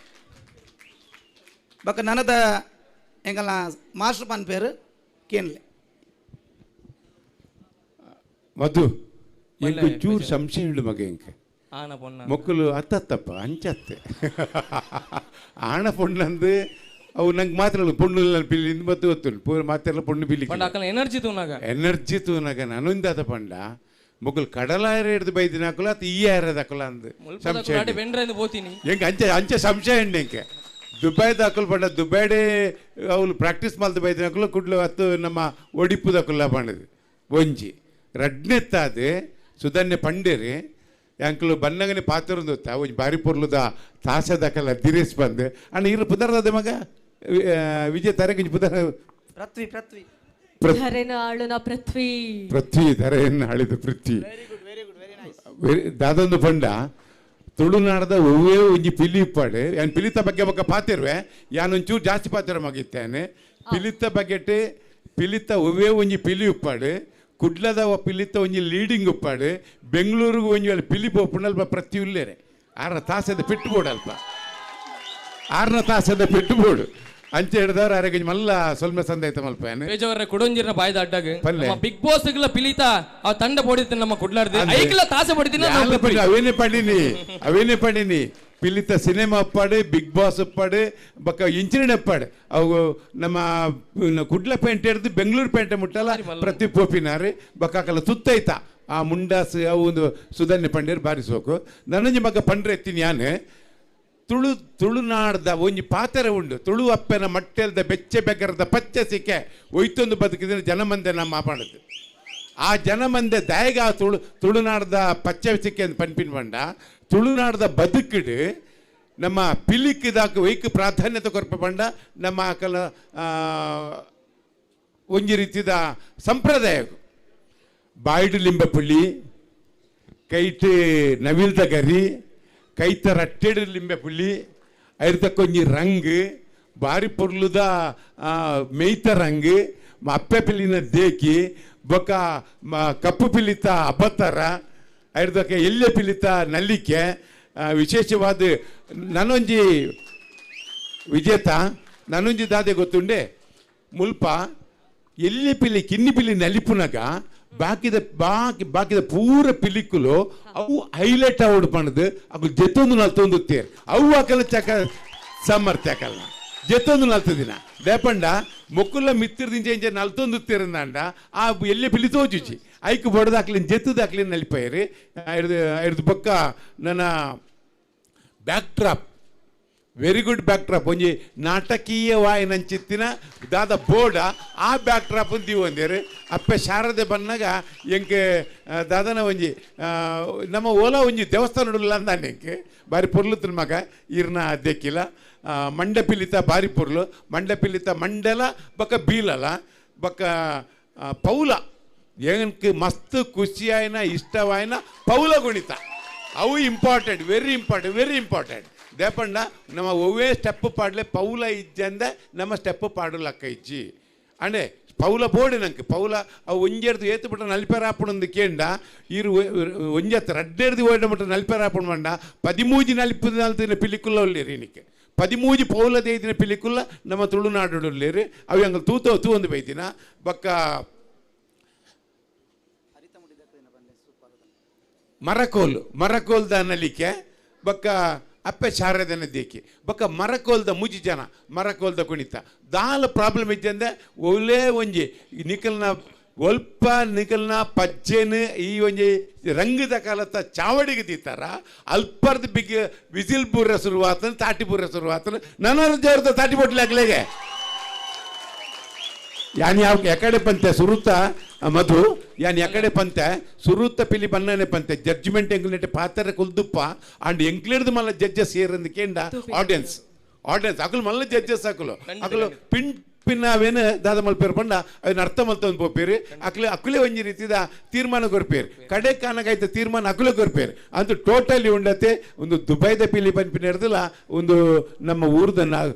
ಬೊಕ್ಕ ನನದ ಎಂಗಲ್ಲ ಮಾಸ್ಟರ್ ಪನ್ ಪೇರು ಕೇನ್ಲೆ ಮಧು ಎಂಕು ಚೂರು ಸಂಶಯ ಉಂಡು ಮಗ ಎಂಕ ಮೊಕ್ಕಲು ಅತ್ತತ್ತಪ್ಪ ಅಂಚತ್ತೆ ಆಣ ಪೊಣ್ಣಂದು ಅವು ನಂಗೆ ಮಾತ್ರ ಪೊಣ್ಣು ಪಿಲಿ ಮತ್ತೆ ಗೊತ್ತುಂಟು ಪೂರ ಮಾತೆಲ್ಲ ಪೊಣ್ಣು ಪಿಲಿ ಎನರ್ಜಿ ತೂನಾಗ ಎನರ್ಜಿ ತೂನಾಗ ನಾನೊಂದಾದ ಪಂಡ ಮೊಕ್ಕಲು ಕಡಲಾಯರ ಹಿಡಿದು ಬೈದಿನ ಹಾಕಲ ಅದು ಈ ಆಯರದ ಹಾಕಲ ಅಂದು ಸಂಶಯ ಎಂಕ ಅಂಚೆ ಅಂಚೆ ಸಂಶಯ ಉಂಡು ಎಂಕೆ ದುಬೈದ ಹಾಕಲು ಪಂಡ ದುಬೈಡೆ ಅವಳು ಪ್ರಾಕ್ಟೀಸ್ ಮಲ್ದು ಬೈದಿನ ಹಾಕಲು ಕುಡ್ಲು ಅತ್ತು ನಮ್ಮ ಒಡಿಪುದಕುಲ್ಲ ಪಂಡದು ಒಂಜಿ ರಡ್ನೆತ್ತಾದೆ ಸುಧನ್ಯ ಪಂಡೇರಿ ಅಂಕಲು ಬನ್ನಗನೆ ಪಾತಿರಂದು ಒಂಜಿ ಬಾರಿ ಪೊರ್ಲುದ ತಾಸದಕಲ್ಲ ದಿರೇಶ್ ಬಂದು ಅಣ್ಣ ಇರು ಪುದರ್ದ ಮಗ ವಿಜಯ ತರಗಿಂಜಿ ಪುದರ್ ಪೃಥ್ವಿ ಪೃಥ್ವಿ ಆಳುನ ಪೃಥ್ವಿ ಪೃಥ್ವಿ ಧರೆಯನ್ನು ಆಳಿದ ಪೃಥ್ವಿ ದಾದೊಂದು ಪಂಡ ತುಳುನಾಡದ ಒವ್ವೇ ಒಂಜಿ ಪಿಲಿ ಇಪ್ಪಾಡು ಯಾನ್ ಪಿಲಿತ ಬಗ್ಗೆ ಬೊಕ್ಕ ಪಾತಿರುವೆ ಯಾನ್ ಒಂಚೂರು ಜಾಸ್ತಿ ಪಾತಿರ ಮಗಿತ್ತೇನೆ ಪಿಲಿತ ಬಗೆಟ್ ಪಿಲಿತ ಒವ್ವೇ ಒಂಜಿ ಪಿಲಿ ಉಪ್ಪಾಡು ಕುಡ್ಲದ ಪಿಲಿತ ಒಂಜಿ ಲೀಡಿಂಗ್ ಉಪ್ಪಾಡು ಬೆಂಗಳೂರಿಗೆ ಒಂಜಿ ಅಲ್ಲಿ ಪಿಲಿ ಪೋಪುಂಡ ಅಲ್ಪ ಪ್ರತಿ ಉಲ್ಲೇರೆ ಆರನ ತಾಸದ ಪೆಟ್ಟು ಬೋಡು ಅಲ್ಪ ಆರನ ತಾಸದ ಪೆಟ್ಟು ಬೋಡು ಅಂಚೆ ಹಿಡ್ದವ್ರು ಆರೋಗ್ಯ ಮಲ್ಲ ಸೊಲ್ಮೆ ಸಂದಾಯ್ತ ಮಲ್ಪ ಬೇಜವರ ಕೊಡೊಂಜಿರ್ನ ಬಾಯ್ದ ಅಡ್ಡಾಗ ಬಿಗ್ ಬಾಸ್ ಪಿಲಿತ ಆ ತಂಡ ಪೊಡಿತ ನಮ್ಮ ಕುಡ್ಲಾರ್ದು ಐಕ್ಲ ತಾಸೆ ಪಡಿತಿನ ಅವೇನೇ ಪಡಿನಿ ಅವೇನೇ ಪಡಿನಿ ಪಿಲಿತ ಸಿನಿಮಾ ಅಪ್ಪಾಡು ಬಿಗ್ ಬಾಸ್ ಅಪ್ಪಾಡು ಬಕ್ಕ ಇಂಚಿನ ಅಪ್ಪಾಡು ಅವು ನಮ್ಮ ಕುಡ್ಲ ಪೇಂಟೆ ಹಿಡಿದು ಬೆಂಗಳೂರು ಪೇಂಟೆ ಮುಟ್ಟಲ್ಲ ಪ್ರತಿ ಪೋಪಿನಾರು ಬಕ್ಕಾಕಲ್ಲ ಸುತ್ತೈತ ಆ ಮುಂಡಾಸ್ ಅವು ಒಂದು ಸುಧನ್ಯ ಪಂಡ್ಯರು ಬಾರಿಸೋಕು ನನಂಜಿ ಮಗ ಪಂಡ್ರೆ ಎತ್ತೀನಿ ಯಾನು ತುಳು ತುಳುನಾಡ್ದ ಒಂಜಿ ಪಾತೆರ ಉಂಡು ತುಳು ಅಪ್ಪೆನ ಮಟ್ಟೆಲ್ದ ಬೆಚ್ಚೆ ಬೆಗರದ ಪಚ್ಚೆ ಸಿಕ್ಕೆ ಒಯ್ತೊಂದು ಬದುಕಿದ್ರೆ ಜನಮಂದೆ ನಮ್ಮ ಮಾಪಾಡದು ಆ ಜನಮಂದೆ ದಯಗ ತುಳು ತುಳುನಾಡ್ದ ಪಚ್ಚೆ ಸಿಕ್ಕೆ ಅಂತ ಪನ್ಪಿನ ಬಂಡ ತುಳುನಾಡ್ದ ಬದುಕಿಡು ನಮ್ಮ ಪಿಲಿಕ್ಕಿದಾಕ ಒಯ್ಕ್ ಪ್ರಾಧಾನ್ಯತೆ ಕೊರ್ಪ ಬಂಡ ನಮ್ಮ ಆಕಲ ಒಂಜಿ ರೀತಿದ ಸಂಪ್ರದಾಯ ಬಾಯ್ಡು ಲಿಂಬೆ ಪುಳ್ಳಿ ಕೈಟ್ ನವಿಲ್ದ ಗರಿ ಕೈತ ರಟ್ಟೆಡು ಲಿಂಬೆ ಪುಳ್ಳಿ ಐರ್ತಕ್ಕೊಂಜಿ ರಂಗ್ ಬಾರಿ ಪೊರ್ಲುದ ಮೇಯ್ತ ರಂಗ್ ಅಪ್ಪೆ ಪಿಲಿನ ದೇಕಿ ಬೊಕ್ಕ ಕಪ್ಪು ಪಿಲಿತ ಅಬತ್ತರ ಐರ್ದಕ್ಕೆ ಎಲ್ಲೆ ಪಿಲಿತ ನಲ್ಲಿಕೆ ವಿಶೇಷವಾದ ನಾನೊಂಜಿ ವಿಜೇತ ನಾನೊಂಜಿ ದಾದೆ ಗೊತ್ತುಂಡೆ ಮುಲ್ಪ ಎಲ್ಲಿ ಪಿಲಿ ಕಿನ್ನಿ ಪಿಲಿ ನಲಿಪುನಗ ಬಾಕಿದ ಬಾಕಿ ಬಾಕಿದ ಪೂರ ಪಿಲಿಕುಲು ಅವು ಹೈಲೈಟ್ ಆವಡ್ ಪಣದು ಅವು ಜೆತ್ತೊಂದು ನಲ್ತೊಂದು ತೇರ್ ಅವು ಆಕಲ ಚಕ ಸಮರ್ಥ್ಯ ಆಕಲ್ನ ಜೆತ್ತೊಂದು ನಲ್ತದಿನ ದೇಪಂಡ ಮೊಕ್ಕುಲ್ಲ ಮಿತ್ತಿರ್ದಿಂಚ ಇಂಚ ನಲ್ತೊಂದು ತೇರಂದಾಂಡ ಆ ಎಲ್ಲಿ ಪಿಲಿ ತೋಜುಚಿ ಐಕ್ ಬೊಡದಾಕ್ಲಿನ್ ಜೆತ್ತದಾಕ್ಲಿನ್ ನಲಿಪೈರಿ ಐರ್ದು ಬೊಕ್ಕ ನನ್ನ back drop very good back drop ಒಂಜಿ ನಾಟಕೀಯ ವಾಯಿನಂಚಿತ್ತಿನ ದಾದ ಬೋರ್ಡ ಆ ಬ್ಯಾಕ್ ಡ್ರಾಪ್ ದೀವೊಂದೇರು ಅಪ್ಪೆ ಶಾರದೆ ಬನ್ನಾಗ ಎಂಕ್ ದಾದನ ಒಂಜಿ ನಮ್ಮ ಓಲಾ ಒಂಜಿ ದೇವಸ್ಥಾನ ಉಡಲ್ಲ ಅಂದಾನೆ ಎಂಕ್ ಬಾರಿ ಪೊರ್ಲುತ್ತಿನ ಮಗ ಈರ್ನ ದೆಕ್ಕಿಲ ಮಂಡಪಿಲಿತ ಬಾರಿ ಪೊರ್ಲು ಮಂಡಪಿಲಿತ ಮಂಡಲ ಬೊಕ್ಕ ಬೀಲಲ ಬೊಕ್ಕ ಪೌಲ ಎಂಕ್ ಮಸ್ತ್ ಖುಷಿಯಾಯಿನ ಇಷ್ಟವಾಯಿನ ಪೌಲ ಗುಣಿತ ಅವು important very important very important ದೇಪಂಡ ನಮ್ಮ ಒವ್ವೇ ಸ್ಟೆಪ್ ಪಾಡಲೆ ಪೌಲ ಇಜ್ಜಂದ ನಮ್ಮ ಸ್ಟೆಪ್ ಪಾಡಲಕ್ಕ ಇಜ್ಜಿ ಅಂಡೆ ಪೌಲ ಬೋರ್ಡ್ ನಂಗೆ ಪೌಲ ಅವು ಒಂಜೆರ್ದು ಏತು ಬಿಟ್ಟ ನಲ್ಪೆರಾಪುಣಂದು ಕೇಂಡ ಇರು ಒಂಜತ್ತು ರಡ್ಡೆರ್ದು ಓಡ ಮಟ್ಟ ನಲ್ಪೆರಾಪುಣ ಮಂಡ ಪದಿಮೂಜಿ ನಲ್ಪು ನಲ್ತಿನ ಪಿಲಿಕುಲ್ಲ ಉಳ್ಳೇರಿ ಇನ್ನಕ್ಕೆ ಪದಿಮೂಜಿ ಪೌಲ ದೇಯ್ದಿನ ಪಿಲಿಕುಲ್ಲ ನಮ್ಮ ತುಳುನಾಡು ಉಳ್ಳೇರಿ ಅವು ಹಂಗೆ ತೂತೋ ತೂ ಒಂದು ಬೈದಿನ ಬಕ್ಕ ಮರಕೋಲು ಮರಕೋಲ್ದ ನಲಿಕೆ ಬಕ್ಕ ಅಪ್ಪೆ ಶಾರದನ ದೇಕಿ ಬೊಕ್ಕ ಮರಕೋಲ್ದ ಮುಜಿ ಜನ ಮರಕೋಲ್ದ ಕುಣಿತ ದಾಲ ಪ್ರಾಬ್ಲಮ್ ಇಜ್ಜಂದೆ ಒಳ್ಳೆ ಒಂಜಿ ನಿಕಲ್ನ ಒಲ್ಪ ನಿಕಲ್ನ ಪಜ್ಜೆನ ಈ ಒಂಜಿ ರಂಗದ ಕಾಲತ್ತ ಚಾವಡಿಗೆ ತೀತಾರ ಅಲ್ಪರ್ದ ಬಿಗ್ ವಿಸಿಲ್ ಬೂರ ಶುರುವಾತನ ತಾಟಿ ಬೂರ ಶುರುವಾತನ ನನ್ನ ಜೋರದ ತಾಟಿ ಬೊಟ್ಲಾಗ್ಲೇಗೆ ಯಾನ್ ಯಾವ ಎಕಡೆ ಪಂತೆ ಸುರುತ ಮಧು ಯಾನ್ ಎಕಡೆ ಪಂತೆ ಸುರುತ ಪಿಲಿ ಬನ್ನನೆ ಪಂತೆ ಜಡ್ಜ್ಮೆಂಟ್ ಎಂಗ್ಲೆಟ್ ಪಾತ್ರ ಕುಲ್ದುಪ್ಪ ಅಂಡ್ ಎಂಕ್ಲೇರ್ದು ಮಲ್ಲ ಜಡ್ಜಸ್ ಏರಂದು ಕೇಂಡ ಆಡಿಯನ್ಸ್ ಆಡಿಯನ್ಸ್ ಅಕಲು ಮಲ್ಲ ಜಡ್ಜಸ್ ಅಕಲು ಅಕಲು ಪಿನ್ ಪಿನ್ನಾವೇನು ದಾದ ಮಲ್ಪೇರು ಪಂಡ ಅವನ ಅರ್ಥ ಮಲ್ತೊಂದು ಪೋಪೇರು ಅಕ್ಲೆ ಅಕುಲೆ ಒಂಜಿ ರೀತಿದ ತೀರ್ಮಾನ ಕೊರ್ಪೇರು ಕಡೆ ಕಾನಗಾಯ್ತ ತೀರ್ಮಾನ ಅಕುಲೆ ಕೊರ್ಪೇರು ಅಂತ ಟೋಟಲಿ ಉಂಡತೆ ಒಂದು ದುಬೈದ ಪಿಲಿ ಪನ್ಪಿನ ಹಿಡ್ದಲ್ಲ ಒಂದು ನಮ್ಮ ಊರ್ದ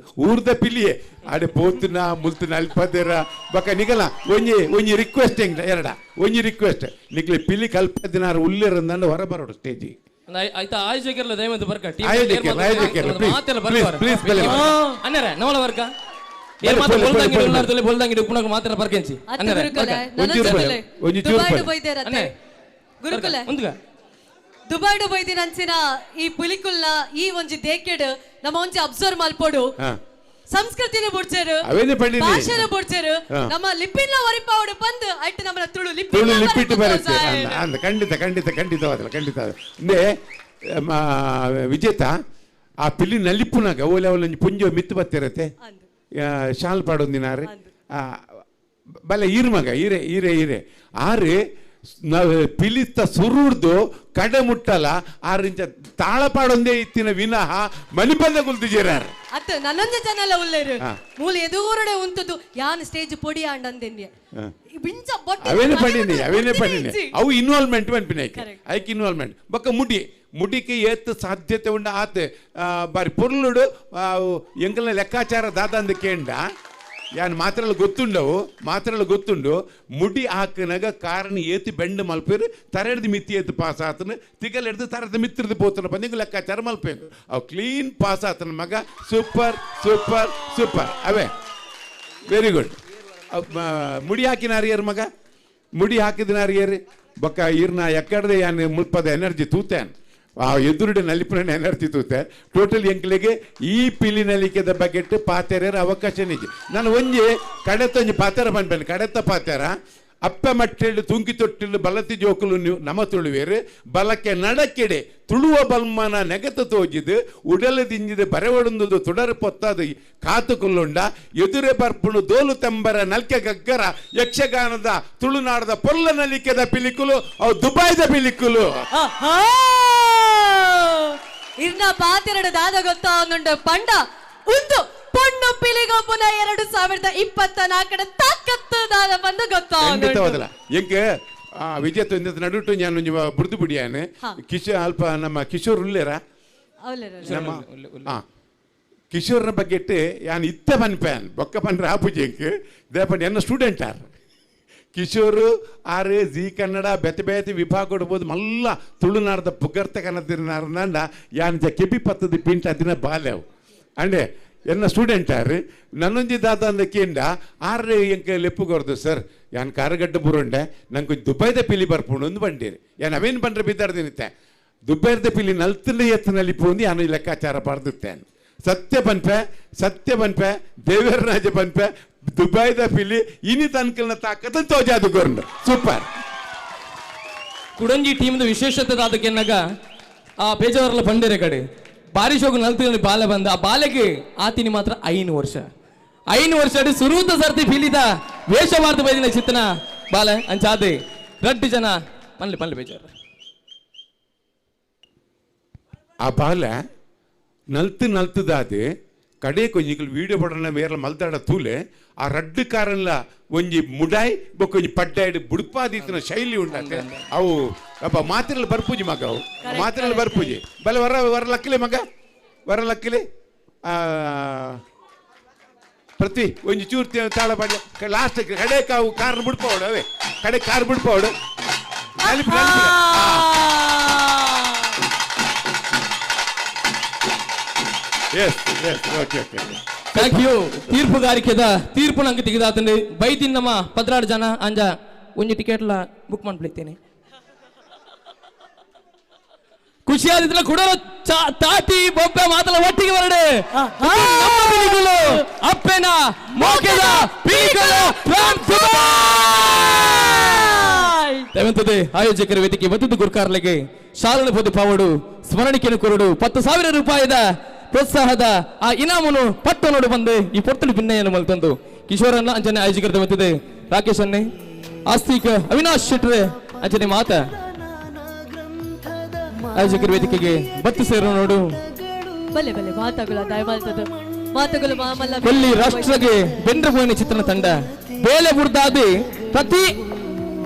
ಊರ್ದ ಪಿಲಿಯೇ ಆಡೆ ಪೋತುನ ಮುಲ್ತುನ ಅಲ್ಪದೇರ ಬಕ್ಕ ನಿಗಲ ಒಂಜಿ ಒಂಜಿ ರಿಕ್ವೆಸ್ಟ್ ಹೆಂಗ್ ಎರಡ ಒಂಜಿ ರಿಕ್ವೆಸ್ಟ್ ನಿಕ್ಲೆ ಪಿಲಿ ಕಲ್ಪದಿನಾರು ಉಲ್ಲೇರಂದಂಡ ಹೊರ ಬರೋಡು ಸ್ಟೇಜಿ ಆಯ್ತಾ ಆಯೋಜಕರಲ್ಲ ದಯಮಾಡಿ ಬರ್ಕ ಆಯೋಜಕರು ಆಯೋಜಕರು ಪ್ಲೀಸ್ ಪ್ಲೀಸ್ ಅಣ್ಣರೇ ನಮ್ಮಲ ವರ್ಗ ದುಬೈಡು ಬೈದಿನ ಅಂಚಿನ ಈ ಪುಲಿಕುಲ್ನ ಈ ಒಂಜಿ ದೇಕೆಡ್ ನಮ್ಮ ಒಂಜಿ ಅಬ್ಸರ್ವ್ ಮಲ್ಪೊಡು ಸಂಸ್ಕೃತಿನ ಬುಡ್ಚೇರು ಭಾಷೆನ ಬುಡ್ಚೇರು ನಮ್ಮ ಲಿಪಿನ ಒರಿಪಾವಡು ಬಂದು ಐಟ್ ನಮ್ಮ ತುಳು ತುಳು ಲಿಪಿಟ್ಟು ಬರುತ್ತೆ ಅಂದ ಖಂಡಿತ ಖಂಡಿತ ಖಂಡಿತವಾದಲ್ಲ ಖಂಡಿತ ಅಂದ್ರೆ ವಿಜೇತ ಆ ಪಿಲಿ ನಲಿಪುನಾಗ ಓಲೆ ಅವಲೊಂಜಿ ಪುಂಜೋ ಮಿತ್ತು ಬತ್ತಿರತ್ತೆ ಶಾಲ್ ಪಾಡೊಂದಿನಾರು ಬಲೆ ಈರ್ ಮಗ ಈರೆ ಈರೆ ಈರೆ ಆರು ನಾವು ಪಿಲಿತ ಸುರುಡ್ದು ಕಡೆ ಮುಟ್ಟಲ ಆರಿಂಚ ತಾಳ ಪಾಡೊಂದೇ ಇತ್ತಿನ ವಿನಃ ಮಣಿಪಂದ ಕುಲ್ತಿಜೇರಾರು ಅತ್ತ ನನ್ನೊಂದು ಜನ ಎಲ್ಲ ಉಲ್ಲೇರು ಮೂಲ ಎದುರುಡೆ ಉಂಟದ್ದು ಯಾನ್ ಸ್ಟೇಜ್ ಪೊಡಿ ಆಂಡಂದೆನ್ನೆ ಬಿಂಚ ಬೊಟ್ಟ ಅವೇನೆ ಪಂಡಿನಿ ಅವೇನೆ ಪಂಡಿನಿ ಅವು ಇನ್ವಾಲ್ವ್ಮೆಂಟ್ ಪನ್ಪಿನ ಐಕ್ ಇನ್ವಾಲ್ವ್ಮೆಂಟ್ ಬೊಕ್ಕ ಮುಡಿ ಮುಡಿಕೆ ಏತ್ ಸಾಧ್ಯತೆ ಉಂಡ ಆತ ಬಾರಿ ಪೊರ್ಲುಡು ಎಂಕಲ್ನ ಲೆಕ್ಕಾಚಾರ ದಾದಂದು ಕೇಂಡ ಯಾನ್ ಮಾತ್ರಲು ಗೊತ್ತುಂಡವು ಮಾತ್ರಲು ಗೊತ್ತುಂಡು ಮುಡಿ ಹಾಕನಾಗ ಕಾರಣ ಏತಿ ಬೆಂಡ್ ಮಲ್ಪೇರು ತರೆಡ್ದು ಮಿತ್ತಿ ಏತು ಪಾಸ್ ಆತನ ತಿಗಲ್ ಹಿಡ್ದು ತರದ ಮಿತ್ರದು ಪೋತನ ಬಂದು ಲೆಕ್ಕಾಚಾರ ಮಲ್ಪೇರು ಅವು ಕ್ಲೀನ್ ಪಾಸ್ ಆತನ ಮಗ ಸೂಪರ್ ಸೂಪರ್ ಸೂಪರ್ ಅವೇ ವೆರಿ ಗುಡ್ ಮುಡಿ ಹಾಕಿನಾರಿಯರ್ ಮಗ ಮುಡಿ ಹಾಕಿದಿನಾರಿಯರ್ ಬೊಕ್ಕ ಈರ್ನ ಎಕ್ಕಡ್ದೆ ಯಾನ್ ಮುಲ್ಪದ ಎನರ್ಜಿ ತೂತೇನ್ ಆ ಎದುರುಡೆ ನಲಿಪುನ ಎನರ್ಜಿ ತೂತೆ ಟೋಟಲ್ ಎಂಕ್ಲೆಗೆ ಈ ಪಿಲಿ ನಲಿಕೆದ ಬಗೆಟ್ ಪಾತೆರ ಅವಕಾಶ ನಿಜ ನಾನು ಒಂಜಿ ಕಡೆತ ಒಂಜಿ ಪಾತೆರ ಪನ್ಪೇನೆ ಕಡೆತ ಪಾತೆರ ಅಪ್ಪ ಮಟ್ಟೆಳು ತುಂಕಿ ತೊಟ್ಟಿಲು ಬಲತಿ ಜೋಕುಲು ನಮ ತುಳುವೇರು ಬಲಕ್ಕೆ ನಡಕೆಡೆ ತುಳುವ ಬಲ್ಮನ ನೆಗತ ತೋಜಿದು ಉಡಲ ದಿಂಜಿದ ಬರೆವಡೊಂದು ತುಡರು ಪೊತ್ತಾದ ಕಾತು ಕುಲ್ಲುಂಡ ಎದುರೆ ಬರ್ಪುಣು ದೋಲು ತಂಬರ ನಲ್ಕೆ ಗಗ್ಗರ ಯಕ್ಷಗಾನದ ತುಳುನಾಡದ ಪೊಲ್ಲ ನಲಿಕೆದ ಪಿಲಿಕುಲು ಅವು ದುಬಾಯ್ದ ಪಿಲಿಕುಲು ಇರ್ನ ಪಾತೆರಡು ದಾದ ಗೊತ್ತಾ ಒಂದುಂಡು ಪಂಡ ಒಂದು ಪೊಣ್ಣು ಪಿಲಿಗೊಬ್ಬನ 2024 ತಾಕತ್ತು ದಾದ ಬಂದು ಗೊತ್ತಾ ಖಂಡಿತವಾದಲ್ಲ ಎಂಕೆ ವಿಜೇತ ನಡುಟು ನಾನು ಬುರ್ದು ಬಿಡಿಯಾನೆ ಕಿಶೋರ್ ಅಲ್ಪ ನಮ್ಮ ಕಿಶೋರ್ ಉಲ್ಲೇರ ನಮ್ಮ ಕಿಶೋರ್ನ ಬಗ್ಗೆ ಯಾನ್ ಇತ್ತ ಪನ್ಪ್ಯಾನ್ ಬೊಕ್ಕ ಪನ್ರ ಆಪುಜೆಂಕ್ ದೇಪನ್ ಎನ್ನ student R Kishore are Zee Kannada ಬೇತೆ ಬೇತೆ ವಿಭಾಗ ಕೊಡ್ಬೋದು ಮಲ್ಲ ತುಳುನಾಡ್ದ ಪುಗರ್ತ ಕನ್ನಡ ಯಾನ್ ಜ ಕೆಬಿ ಪತ್ತದ ಪಿಂಟ ದಿನ ಬಾಲ್ಯವು ಅಂಡೆ ಎನ್ನ ಸ್ಟೂಡೆಂಟ್ ಆರ್ ನನ್ನೊಂಜಿ ದಾದ ಅಂದ ಕೇಂಡ ಆರ್ ಎಂಕ ಲೆಪ್ಪು ಕೊರ್ದು ಸರ್ ಯಾನ್ ಕಾರಗಡ್ಡ ಬುರುಂಡೆ ನಂಗೆ ದುಬೈದ ಪಿಲಿ ಬರ್ಪುಂಡು ಒಂದು ಬಂಡೀರಿ ಯಾನ್ ಅವೇನು ಬಂದ್ರೆ ಬಿದ್ದಾರ್ದಿನಿತ್ತೆ ದುಬೈದ ಪಿಲಿ ನಲ್ತಂಡ ಎತ್ತನಲ್ಲಿ ಪೋಂದು ಯಾನು ಲೆಕ್ಕಾಚಾರ ಪಡೆದುತ್ತೇನೆ ಸತ್ಯ ಪನ್ಪೆ ಸತ್ಯ ಪನ್ಪೆ ದೇವರರಾಜ ಪನ್ಪೆ ದುಬೈದ ಪಿಲಿ ಇನಿ ತನಕಲ್ನ ತಾಕತ್ತ ತೋಜಾದು ಕೊರಂಡು ಸೂಪರ್. ಕುಡಂಜಿ ಟೀಮ್ದ ವಿಶೇಷತೆ ದಾದಕ್ಕೆನ್ನಾಗ ಆ ಬೇಜಾವರ್ಲ ಬಂಡೇರೆ ಕಡೆ ಬಾರಿಶೋಗು ನಲ್ತಿನಲ್ಲಿ ಬಾಲೆ ಬಂದ ಆ ಬಾಲೆಗೆ ಆತಿನಿ ಮಾತ್ರ 5 ವರ್ಷ 5 ವರ್ಷ ಅಡಿ ಸುರೂತ ಸರ್ತಿ ಪಿಲಿದ ವೇಷ ಮಾರ್ದು ಬೈದಿನ ಚಿತ್ತನ ಬಾಲೆ ಅಂಚಾದೆ ರಡ್ಡು ಜನ ಪನ್ಲೆ ಪನ್ಲೆ ಬೇಜಾರ ಆ ಬಾಲೆ ನಲ್ತು ನಲ್ತದಾದೆ ಕಡೆ ಕೊಂಜಿಕಲ್ ವೀಡಿಯೋ ಪಡನ ಮೇರ್ಲ ಮಲ್ದಾಡ ತೂಲೆ ಆ ರಡ್ಡು ಕಾರನ್ಲ ಒಂಜಿ ಮುಡಾಯ್ ಬೊಕ್ಕೊಂಜಿ ಪಡ್ಡಾಯ್ಡು ಬುಡ್ಪಾದೀತನ ಶೈಲಿ ಉಂಡಾತೆ ಅವು ಅಪ್ಪ ಮಾತ್ರೆಲ್ಲ ಬರ್ಪೂಜಿ ಮಗ ಅವು ಮಾತ್ರೆಲ್ಲ ಬರ್ಪೂಜಿ ಬಲೆ ವರ ವರ ಲಕ್ಕಿಲೆ ಮಗ ವರ ಲಕ್ಕಿಲೆ ಪ್ರತಿ ಒಂಜಿ ಚೂರು ತಾಳ ಪಡ್ಲೆ ಲಾಸ್ಟ್ ಕಡೆ ಕಾವು ಕಾರ್ ಬಿಡ್ಪಾವಡು ಅವೇ ಕಡೆ ಕಾರ್ ಬಿಡ್ಪಾವಡು yes yes okay okay thank you. ತೀರ್ಪುಗಾರಿಕೆದ ತೀರ್ಪು ನಂಗೆ ತೆಗೆದಾತಂದೆ ಬೈದಿನ ನಮ್ಮ 16 ಜನ ಅಂಜ ಒಂಜಿ ಟಿಕೆಟ್ಲ ಬುಕ್ ಮಾಡ್ಬಿಡ್ತೇನೆ. ಖುಷಿಯಾದಿದ್ರೆ ಕೂಡ ತಾಟಿ ಬೊಬ್ಬೆ ಮಾತಲ್ಲ ಒಟ್ಟಿಗೆ ಬರಡೆ ಅಪ್ಪೆನ ಮೋಕೆದ ಪೀಕಲು ದಯವಂತದೆ ಆಯೋಜಕರ ವೇದಿಕೆ ಬತ್ತಿದ್ದು ಗುರ್ಕಾರ್ಲೆಗೆ ಶಾಲನ ಪೋದು ಪಾವಡು ಸ್ಮರಣಿಕೆಯನ್ನು ಕೊರಡು 10,000 ರೂಪಾಯಿದ ಪ್ರೋತ್ಸಾಹದ ಆ ಇನಾಮನು ಪಟ್ಟು ನೋಡು ಬಂದೆ ಈ ಪೊರ್ತಲು ಭಿನ್ನೆಯನ್ನು ಮಲ್ತಂದು ಕಿಶೋರನ್ನ ಅಂಜನೆ ಆಯೋಜಕರ ಬಂದಿದೆ ರಾಕೇಶ್ ಅನ್ನೆ ಆಸ್ತಿಕ ಅವಿನಾಶ್ ಶೆಟ್ರೆ ಅಂಜನೆ ಮಾತ ಆಯೋಜಕರ ವೇದಿಕೆಗೆ ಬತ್ತು ಸೇರೋ ನೋಡು ಬಲೆ ಬಲೆ ಮಾತುಗಳ ದಯಮಾಲ್ತದ ಮಾತುಗಳು ಮಾಮಲ್ಲ ಕೊಲ್ಲಿ ರಾಷ್ಟ್ರಗೆ ಬೆಂದ್ರ ಹೋಯಿನ ಚಿತ್ರನ ತಂಡ ಬೇಲೆ ಬುಡ್ದಾದಿ ಪ್ರತಿ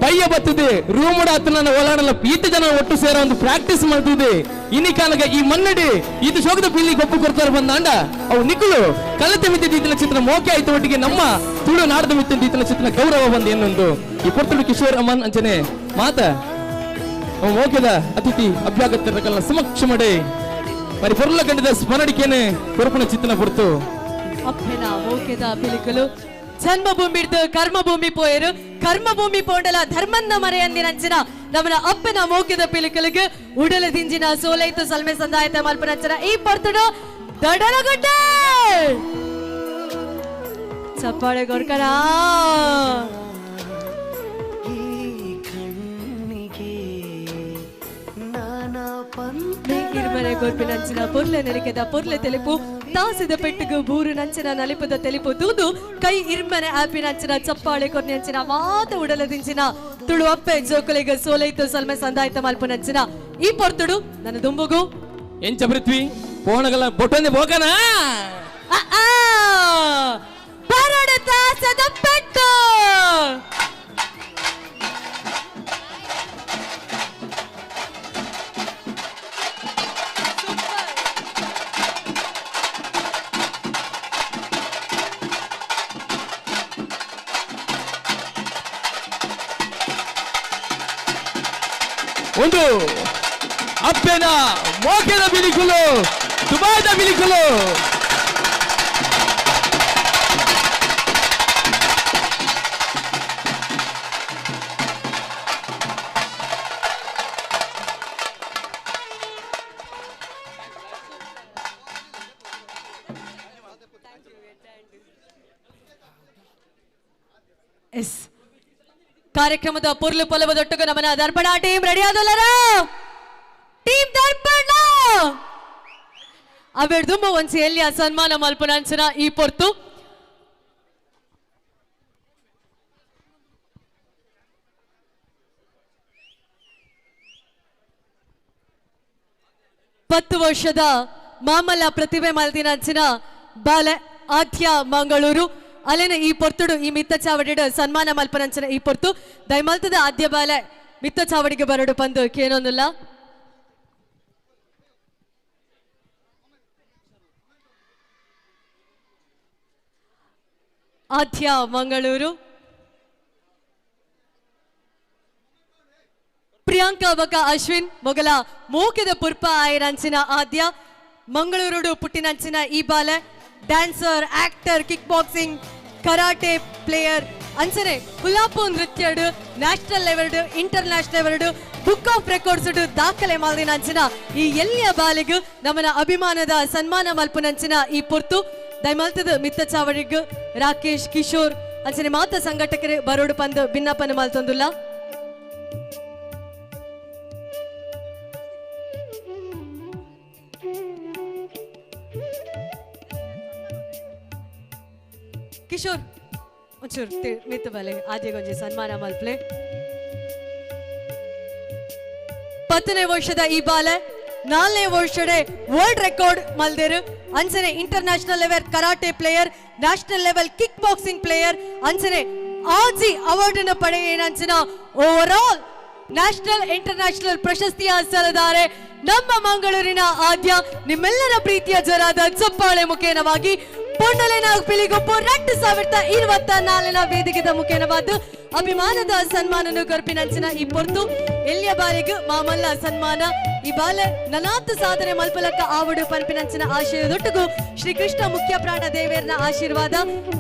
ಪಯ್ಯ ಬತ್ತಿದೆ ರೂಮುಡ ಆತನ ಓಲಾಡಲ್ಲ ಈತ ಜನ ಒಟ್ಟು ಸೇರ ಒಂದು ಪ್ರಾಕ್ಟೀಸ್ ಮಾಡ್ತಿದೆ ಇನಿ ಕಾಲಗ ಈ ಮನ್ನಡಿ ಇದು ಶೋಕದ ಪಿಲ್ಲಿ ಗೊಪ್ಪು ಕೊಡ್ತಾರೆ ಬಂದಾಂಡ ಅವು ನಿಕ್ಕಲು ಕಲತೆ ಮಿತ್ತಿದ್ದ ಈತನ ಚಿತ್ರ ಮೋಕೆ ಆಯ್ತು ಒಟ್ಟಿಗೆ ನಮ್ಮ ತುಳು ನಾಡದ ಮಿತ್ತಿದ್ದ ಈತನ ಚಿತ್ರ ಗೌರವ ಬಂದು ಏನೊಂದು ಈ ಪೊರ್ತುಡು ಕಿಶೋರ್ ಅಮನ್ ಅಂಚನೆ ಮಾತ ಮೋಕೆದ ಅತಿಥಿ ಅಭ್ಯಾಗತರ ಸಮಕ್ಷ ಮಡೆ మరి పొరుల గండిದ ಸ್ಮರಣಿಕೆನೆ ಕೊರಪುನ ಚಿತ್ತನ ಪೊರ್ತು ಅಪ್ಪೆನ ಮೋಕೆದ ಪಿಲಿಕಲು ಜನ್ಮಭೂಮಿ ಕರ್ಮಭೂಮಿ ಪೋಯರು ಕರ್ಮಭೂಮಿ ಪೋಂಡಲ ಧರ್ಮನ್ನ ಮರೆಯಂದಿನಂಚಿನ ನಮ್ಮನ ಅಪ್ಪನ ಮೋಕೆದ ಪಿಲಿಕಲಿಗೆ ಉಡಲ ದಿಂಜಿನ ಸೋಲೈತು ಸಲ್ಮೆ ಸಂದಾಯತ ಮಲ್ಪನಂಚಿನ ಈ ಪೊರ್ತುಡು ದಡಲಗುಡ್ಡೆ ಚಪ್ಪಾಳೆ ಕೊಡ್ಕರ ಿರ್ಮನೆ ಗೊರ್ಪಿನಂಚಿನ ಪೊರ್ಲೆ ನೆರಿಕೆದ ಪೊರ್ಲೆ ತೆಲಿಪು ತಾಸದ ಪೆಟ್ಟಿಗು ಬೂರು ನಂಚಿನ ನಲಿಪದ ತೆಲಿಪು ತೂದು ಕೈ ಇರ್ಮನೆ ಆಪಿನಂಚಿನ ಚಪ್ಪಾಳೆ ಕೊರ್ನಂಚಿನ ಮಾತ ಉಡಲದಿಂಚಿನ ತುಳು ಅಪ್ಪೆ ಜೋಕುಲಿಗ ಸೋಲೈತು ಸಲ್ಮೆ ಸಂದಾಯ್ತ ಮಲ್ಪನಂಚಿನ ಈ ಪೊರ್ತುಡು ನನ್ನ ದುಂಬುಗು ಎಂಚ ಪೃಥ್ವಿ ಪೋಣಗಲ ಬೊಟ್ಟೊಂದೆ ಬೋಕನ ಬರಡು ತಾಸದ ಪೆಟ್ಟು ಒಂದು ಅಪ್ಪೆನ ಮೋಕೆದ ಬಿಲಿಕುಲು ದುಬಾಯ್ದ ಬಿಲಿಕುಲು ಎಸ್ ಕಾರ್ಯಕ್ರಮದ ಪೊರ್ಲು ಪೊಲವದೊಟ್ಟುಗು ನಮನ ದರ್ಪಣ ಟೀಮ್ ರೆಡಿ ಆದಲ್ಲರ ಟೀಮ್ ದರ್ಪಣ ಅವೆಡ್ದುಂಬ ಒಂದ್ಸಿ ಎಲ್ಲಿಯ ಸನ್ಮಾನ ಮಲ್ಪನಂಚನ ಈ ಪೊರ್ತು ಪತ್ತು ವರ್ಷದ ಮಾಮಲ್ಲ ಪ್ರತಿಭೆ ಮಲ್ದಿನಂಚಿನ ಬಾಲೆ ಆದ್ಯ ಮಂಗಳೂರು ಅಲೆನ ಈ ಪೊರ್ತುಡು ಈ ಮಿತ್ತ ಚಾವಡಿಡು ಸನ್ಮಾನ ಮಲ್ಪನಂಚನ ಈ ಪೊರ್ತು ದಯಮಲ್ತದ ಆದ್ಯ ಬಾಲೆ ಮಿತ್ತ ಚಾವಡಿಗೆ ಬರಡು ಪಂದು ಕೇನೊಂದುಲ್ಲ. ಆದ್ಯ ಮಂಗಳೂರು, ಪ್ರಿಯಾಂಕಾ ಬಕ ಅಶ್ವಿನ್ ಮೊಗಲ ಮೋಕೆದ ಪುರ್ಪ ಆಯರಂಚಿನ ಆದ್ಯ ಮಂಗಳೂರುಡು ಪುಟ್ಟಿನಂಚಿನ ಈ ಬಾಲೆ dancer, actor, kick boxing, karate player ಅಂಚನೆ ಕುಲಾಪು ನೃತ್ಯಡು national level, international level, book of records ದಾಖಲೆ ಮಾದಿನ ಅಂಚಿನ ಈ ಎಲ್ಲಿಯ ಬಾಲಿಗು ನಮ್ಮನ ಅಭಿಮಾನದ ಸನ್ಮಾನ ಮಲ್ಪುನಂಚಿನ ಈ ಪೊರ್ತು ದಯಮಲ್ತದ ಮಿತ್ತ ಚಾವಡಿಗ್ ರಾಕೇಶ್ ಕಿಶೋರ್ ಅಂಚನೆ ಮಾತ ಸಂಘಟಕರು ಬರೋಡು ಪಂದ್ ಭಿನ್ನಪನ ಮಲ್ತೊಂದುಲ್ಲ. ಕಿಶೋರ್ ಒಂಚೂರು ಮಿತ್ತ ಬಲೆ ಆದ್ಯಗೊಂಜಿ ಸನ್ಮಾನ ಮಲ್ಪ್ಲೆ. 10ನೇ ವರ್ಷದ ಈ ಬಾಲೆ 4ನೇ ವರ್ಷಡೆ ವರ್ಲ್ಡ್ ರೆಕಾರ್ಡ್ ಮಲ್ದೇರು ಅಂಚನೆ international level karate player, national level kick boxing player ಅಂಚನೆ ಆಜಿ ಅವಾರ್ಡ್ ಅನ್ನು ಪಡೆಯ ಓವರ್ ಆಲ್ ನ್ಯಾಷನಲ್ ಇಂಟರ್ನ್ಯಾಷನಲ್ ಪ್ರಶಸ್ತಿಯ ಸಲದಾರೆ ನಮ್ಮ ಮಂಗಳೂರಿನ ಆದ್ಯ. ನಿಮ್ಮೆಲ್ಲರ ಪ್ರೀತಿಯ ಜರಾದ ಚಪ್ಪಾಳೆ ಮುಖೇನವಾಗಿ ಪೊನ್ನಲೆನ ಪಿಲಿಗೊಪ್ಪು 2024ನ ವೇದಿಕೆದ ಮುಖೇನವಾದ ಅಭಿಮಾನದ ಸನ್ಮಾನನು ಕೊರ್ಪಿನಂಚಿನ ಈ ಪೊರ್ತು ಎಲ್ಲಿಯ ಬಾರಿಗೂ ಮಾಮಲ್ಲ ಸನ್ಮಾನ. ಈ ಬಾಲೆ ನನಾತ್ ಸಾಧನೆ ಮಲ್ಪಲಕ್ಕ ಆವಡು ಪನ್ಪಿನಂಚಿನ ಆಶಯದೊಟ್ಟಿಗೂ ಶ್ರೀಕೃಷ್ಣ ಮುಖ್ಯ ಪ್ರಾಣ ದೇವರನ ಆಶೀರ್ವಾದ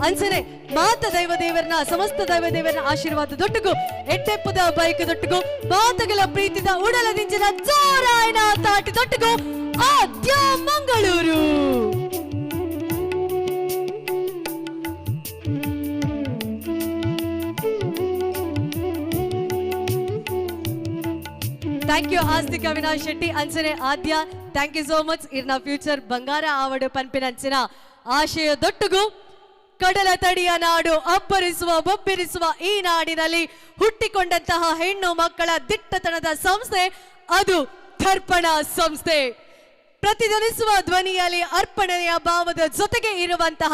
ಅಂಚನೆ ಮಾತ ದೈವ ದೇವರನ ಸಮಸ್ತ ದೈವ ದೇವರನ ಆಶೀರ್ವಾದದೊಟ್ಟಿಗೂ ಎಟ್ಟೆಪ್ಪದ ಬೈಕ್ ದೊಟ್ಟಿಗೂ ಮಾತುಗಳ ಪ್ರೀತಿದ ಉಡಲದಿಂಚಿನ ಜೋರಾಯನ ತಾಟಿದೊಟ್ಟಿಗೂ ಆದ್ಯ Mangaluru. Thank you Astik Avinash Shetty ಅಂಚನೆ Aadya, thank you so much. ಇರ್ನ ಫ್ಯೂಚರ್ ಬಂಗಾರ ಆವಡು ಪನ್ಪಿನಂಚಿನ ಆಶಯ ದೊಟ್ಟುಗು ಕಡಲ ತಡಿಯ ನಾಡು ಅಬ್ಬರಿಸುವ ಬೊಬ್ಬಿರಿಸುವ ಈ ನಾಡಿನಲ್ಲಿ ಹುಟ್ಟಿಕೊಂಡಂತಹ ಹೆಣ್ಣು ಮಕ್ಕಳ ದಿಟ್ಟತನದ ಸಂಸ್ಥೆ ಅದು ದರ್ಪಣ ಸಂಸ್ಥೆ. ಪ್ರತಿಧ್ವನಿಸುವ ಧ್ವನಿಯಲ್ಲಿ ಅರ್ಪಣೆಯ ಭಾವದ ಜೊತೆಗೆ ಇರುವಂತಹ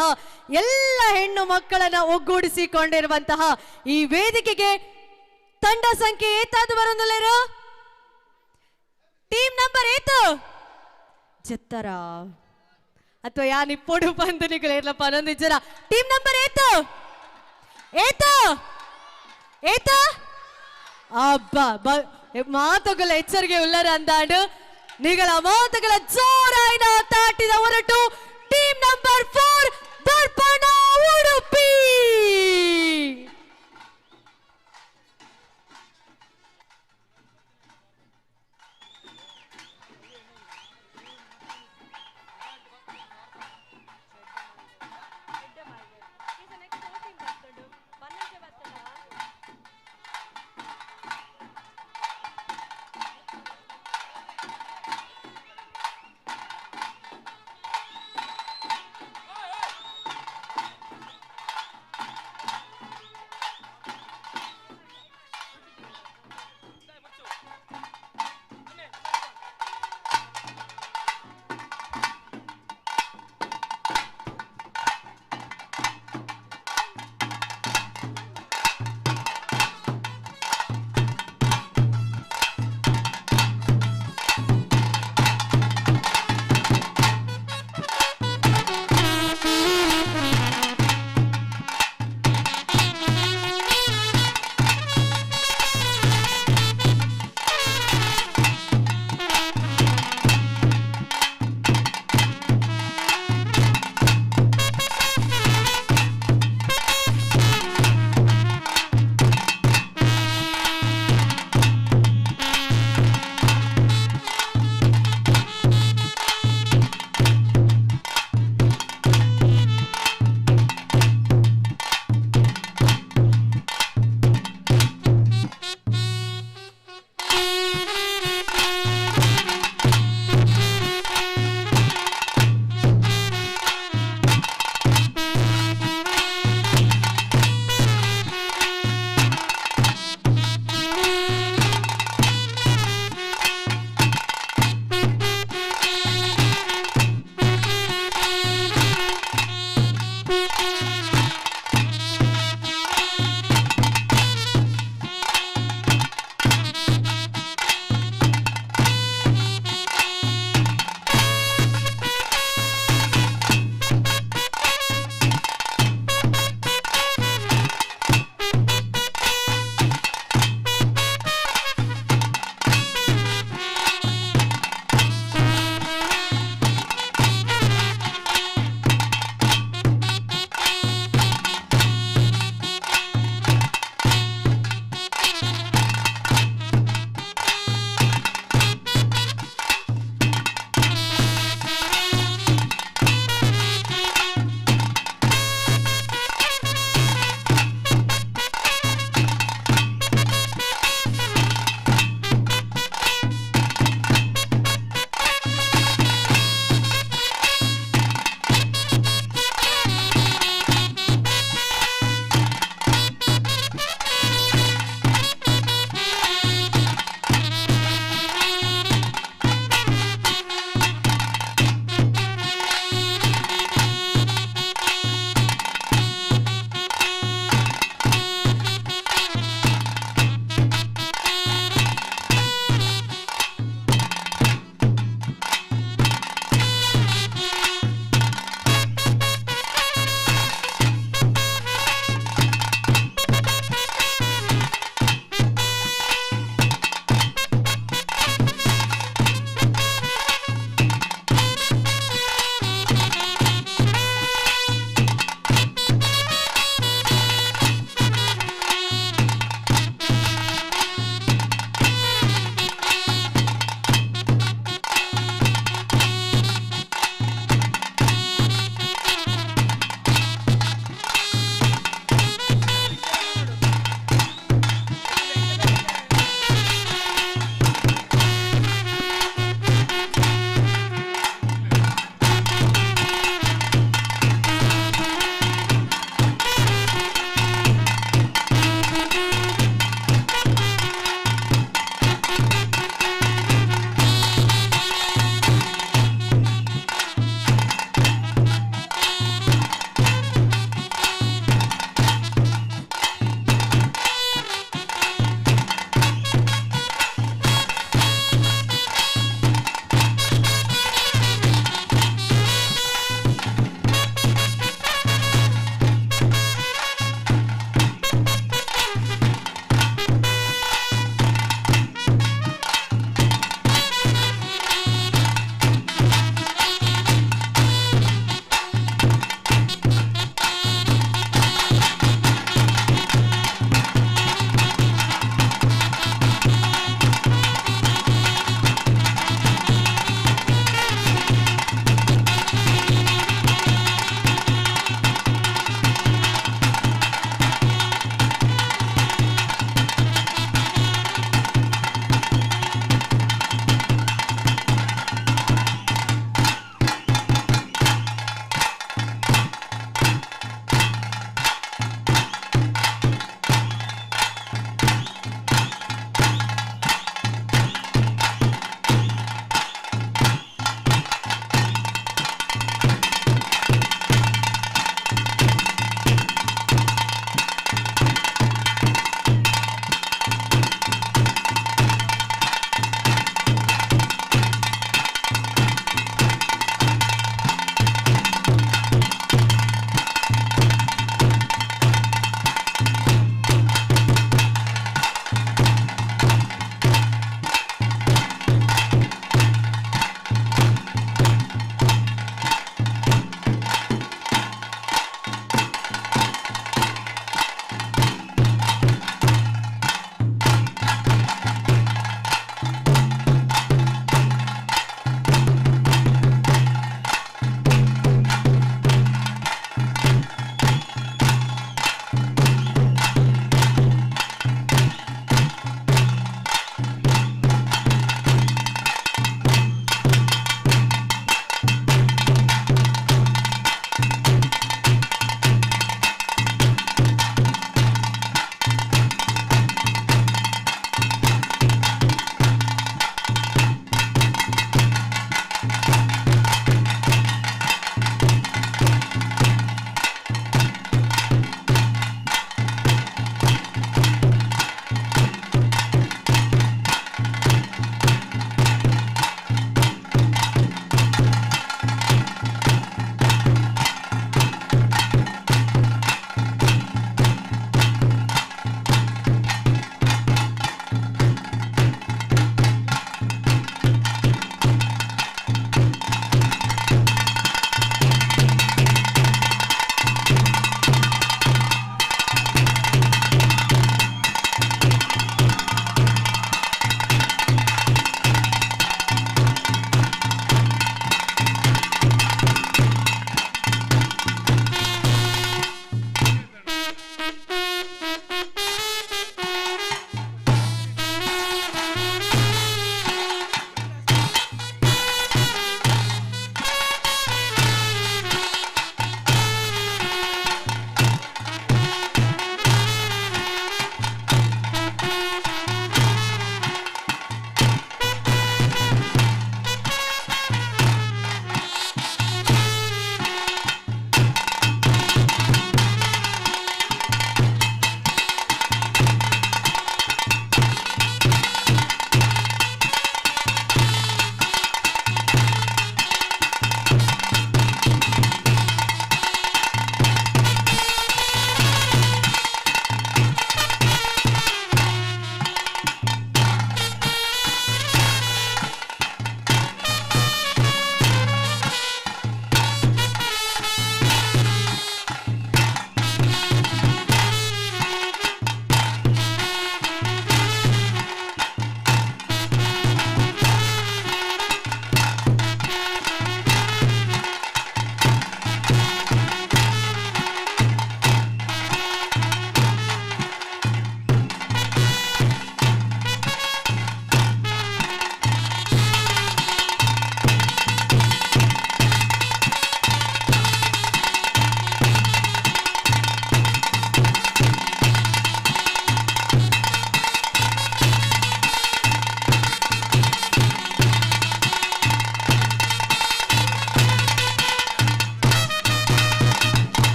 ಎಲ್ಲ ಹೆಣ್ಣು ಮಕ್ಕಳನ್ನ ಒಗ್ಗೂಡಿಸಿಕೊಂಡಿರುವಂತಹ ಈ ವೇದಿಕೆಗೆ ತಂಡ ಸಂಖ್ಯೆ ಏತಾದು ಬರೋದಿಲ್ಲೇರು? ಟೀಮ್ ನಂಬರ್ ಏತು ಜತ್ತರ ಅಥವಾ ಯಾನ್ ಇಪ್ಪೋಡು ಬಂದು ಇರ್ಲಪ್ಪ ಅನ್ನೊಂದು ಜನ. ಟೀಮ್ ನಂಬರ್ ಏತು ಏತು ಏತ ಅಬ್ಬ ಮಾತುಗಳ ಎಚ್ಚರಿಕೆ ಉಲ್ಲರ ಅಂದಾಡು ನಿಗಳ ಮಾತುಗಳ ಜೋರಾಯಿನ ತಾಟಿದ ಹೊರಟು team number 4 Darpana Udupi.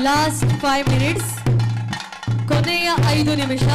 Last 5 minutes, ಕೊನೆಯ 5 ನಿಮಿಷ.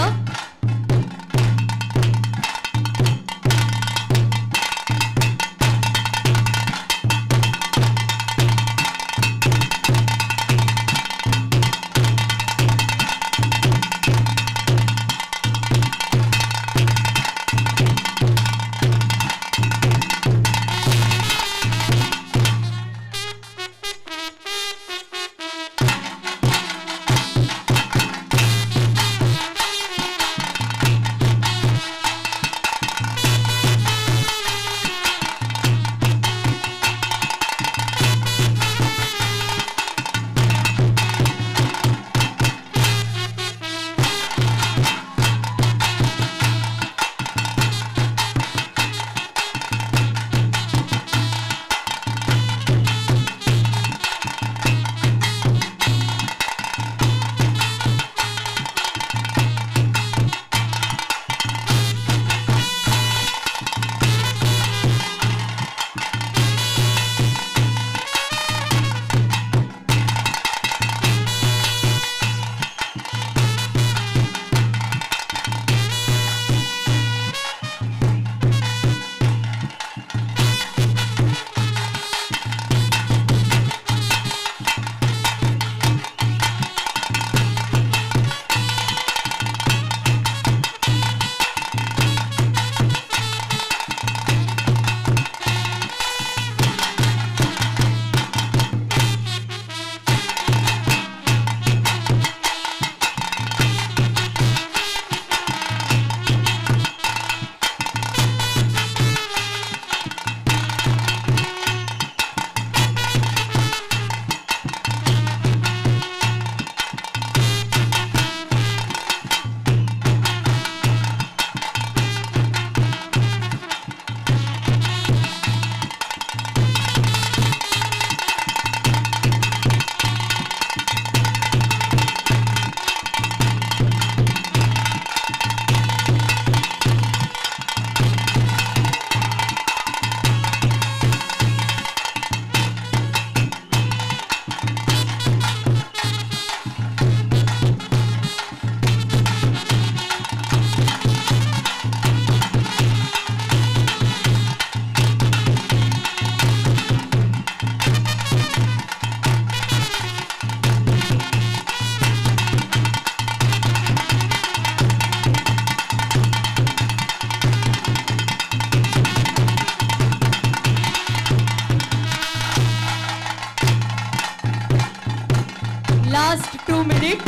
ಲಾಸ್ಟ್ 2 ಮಿನಿಟ್,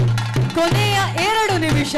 ಕೊನೆಯ 2 ನಿಮಿಷ.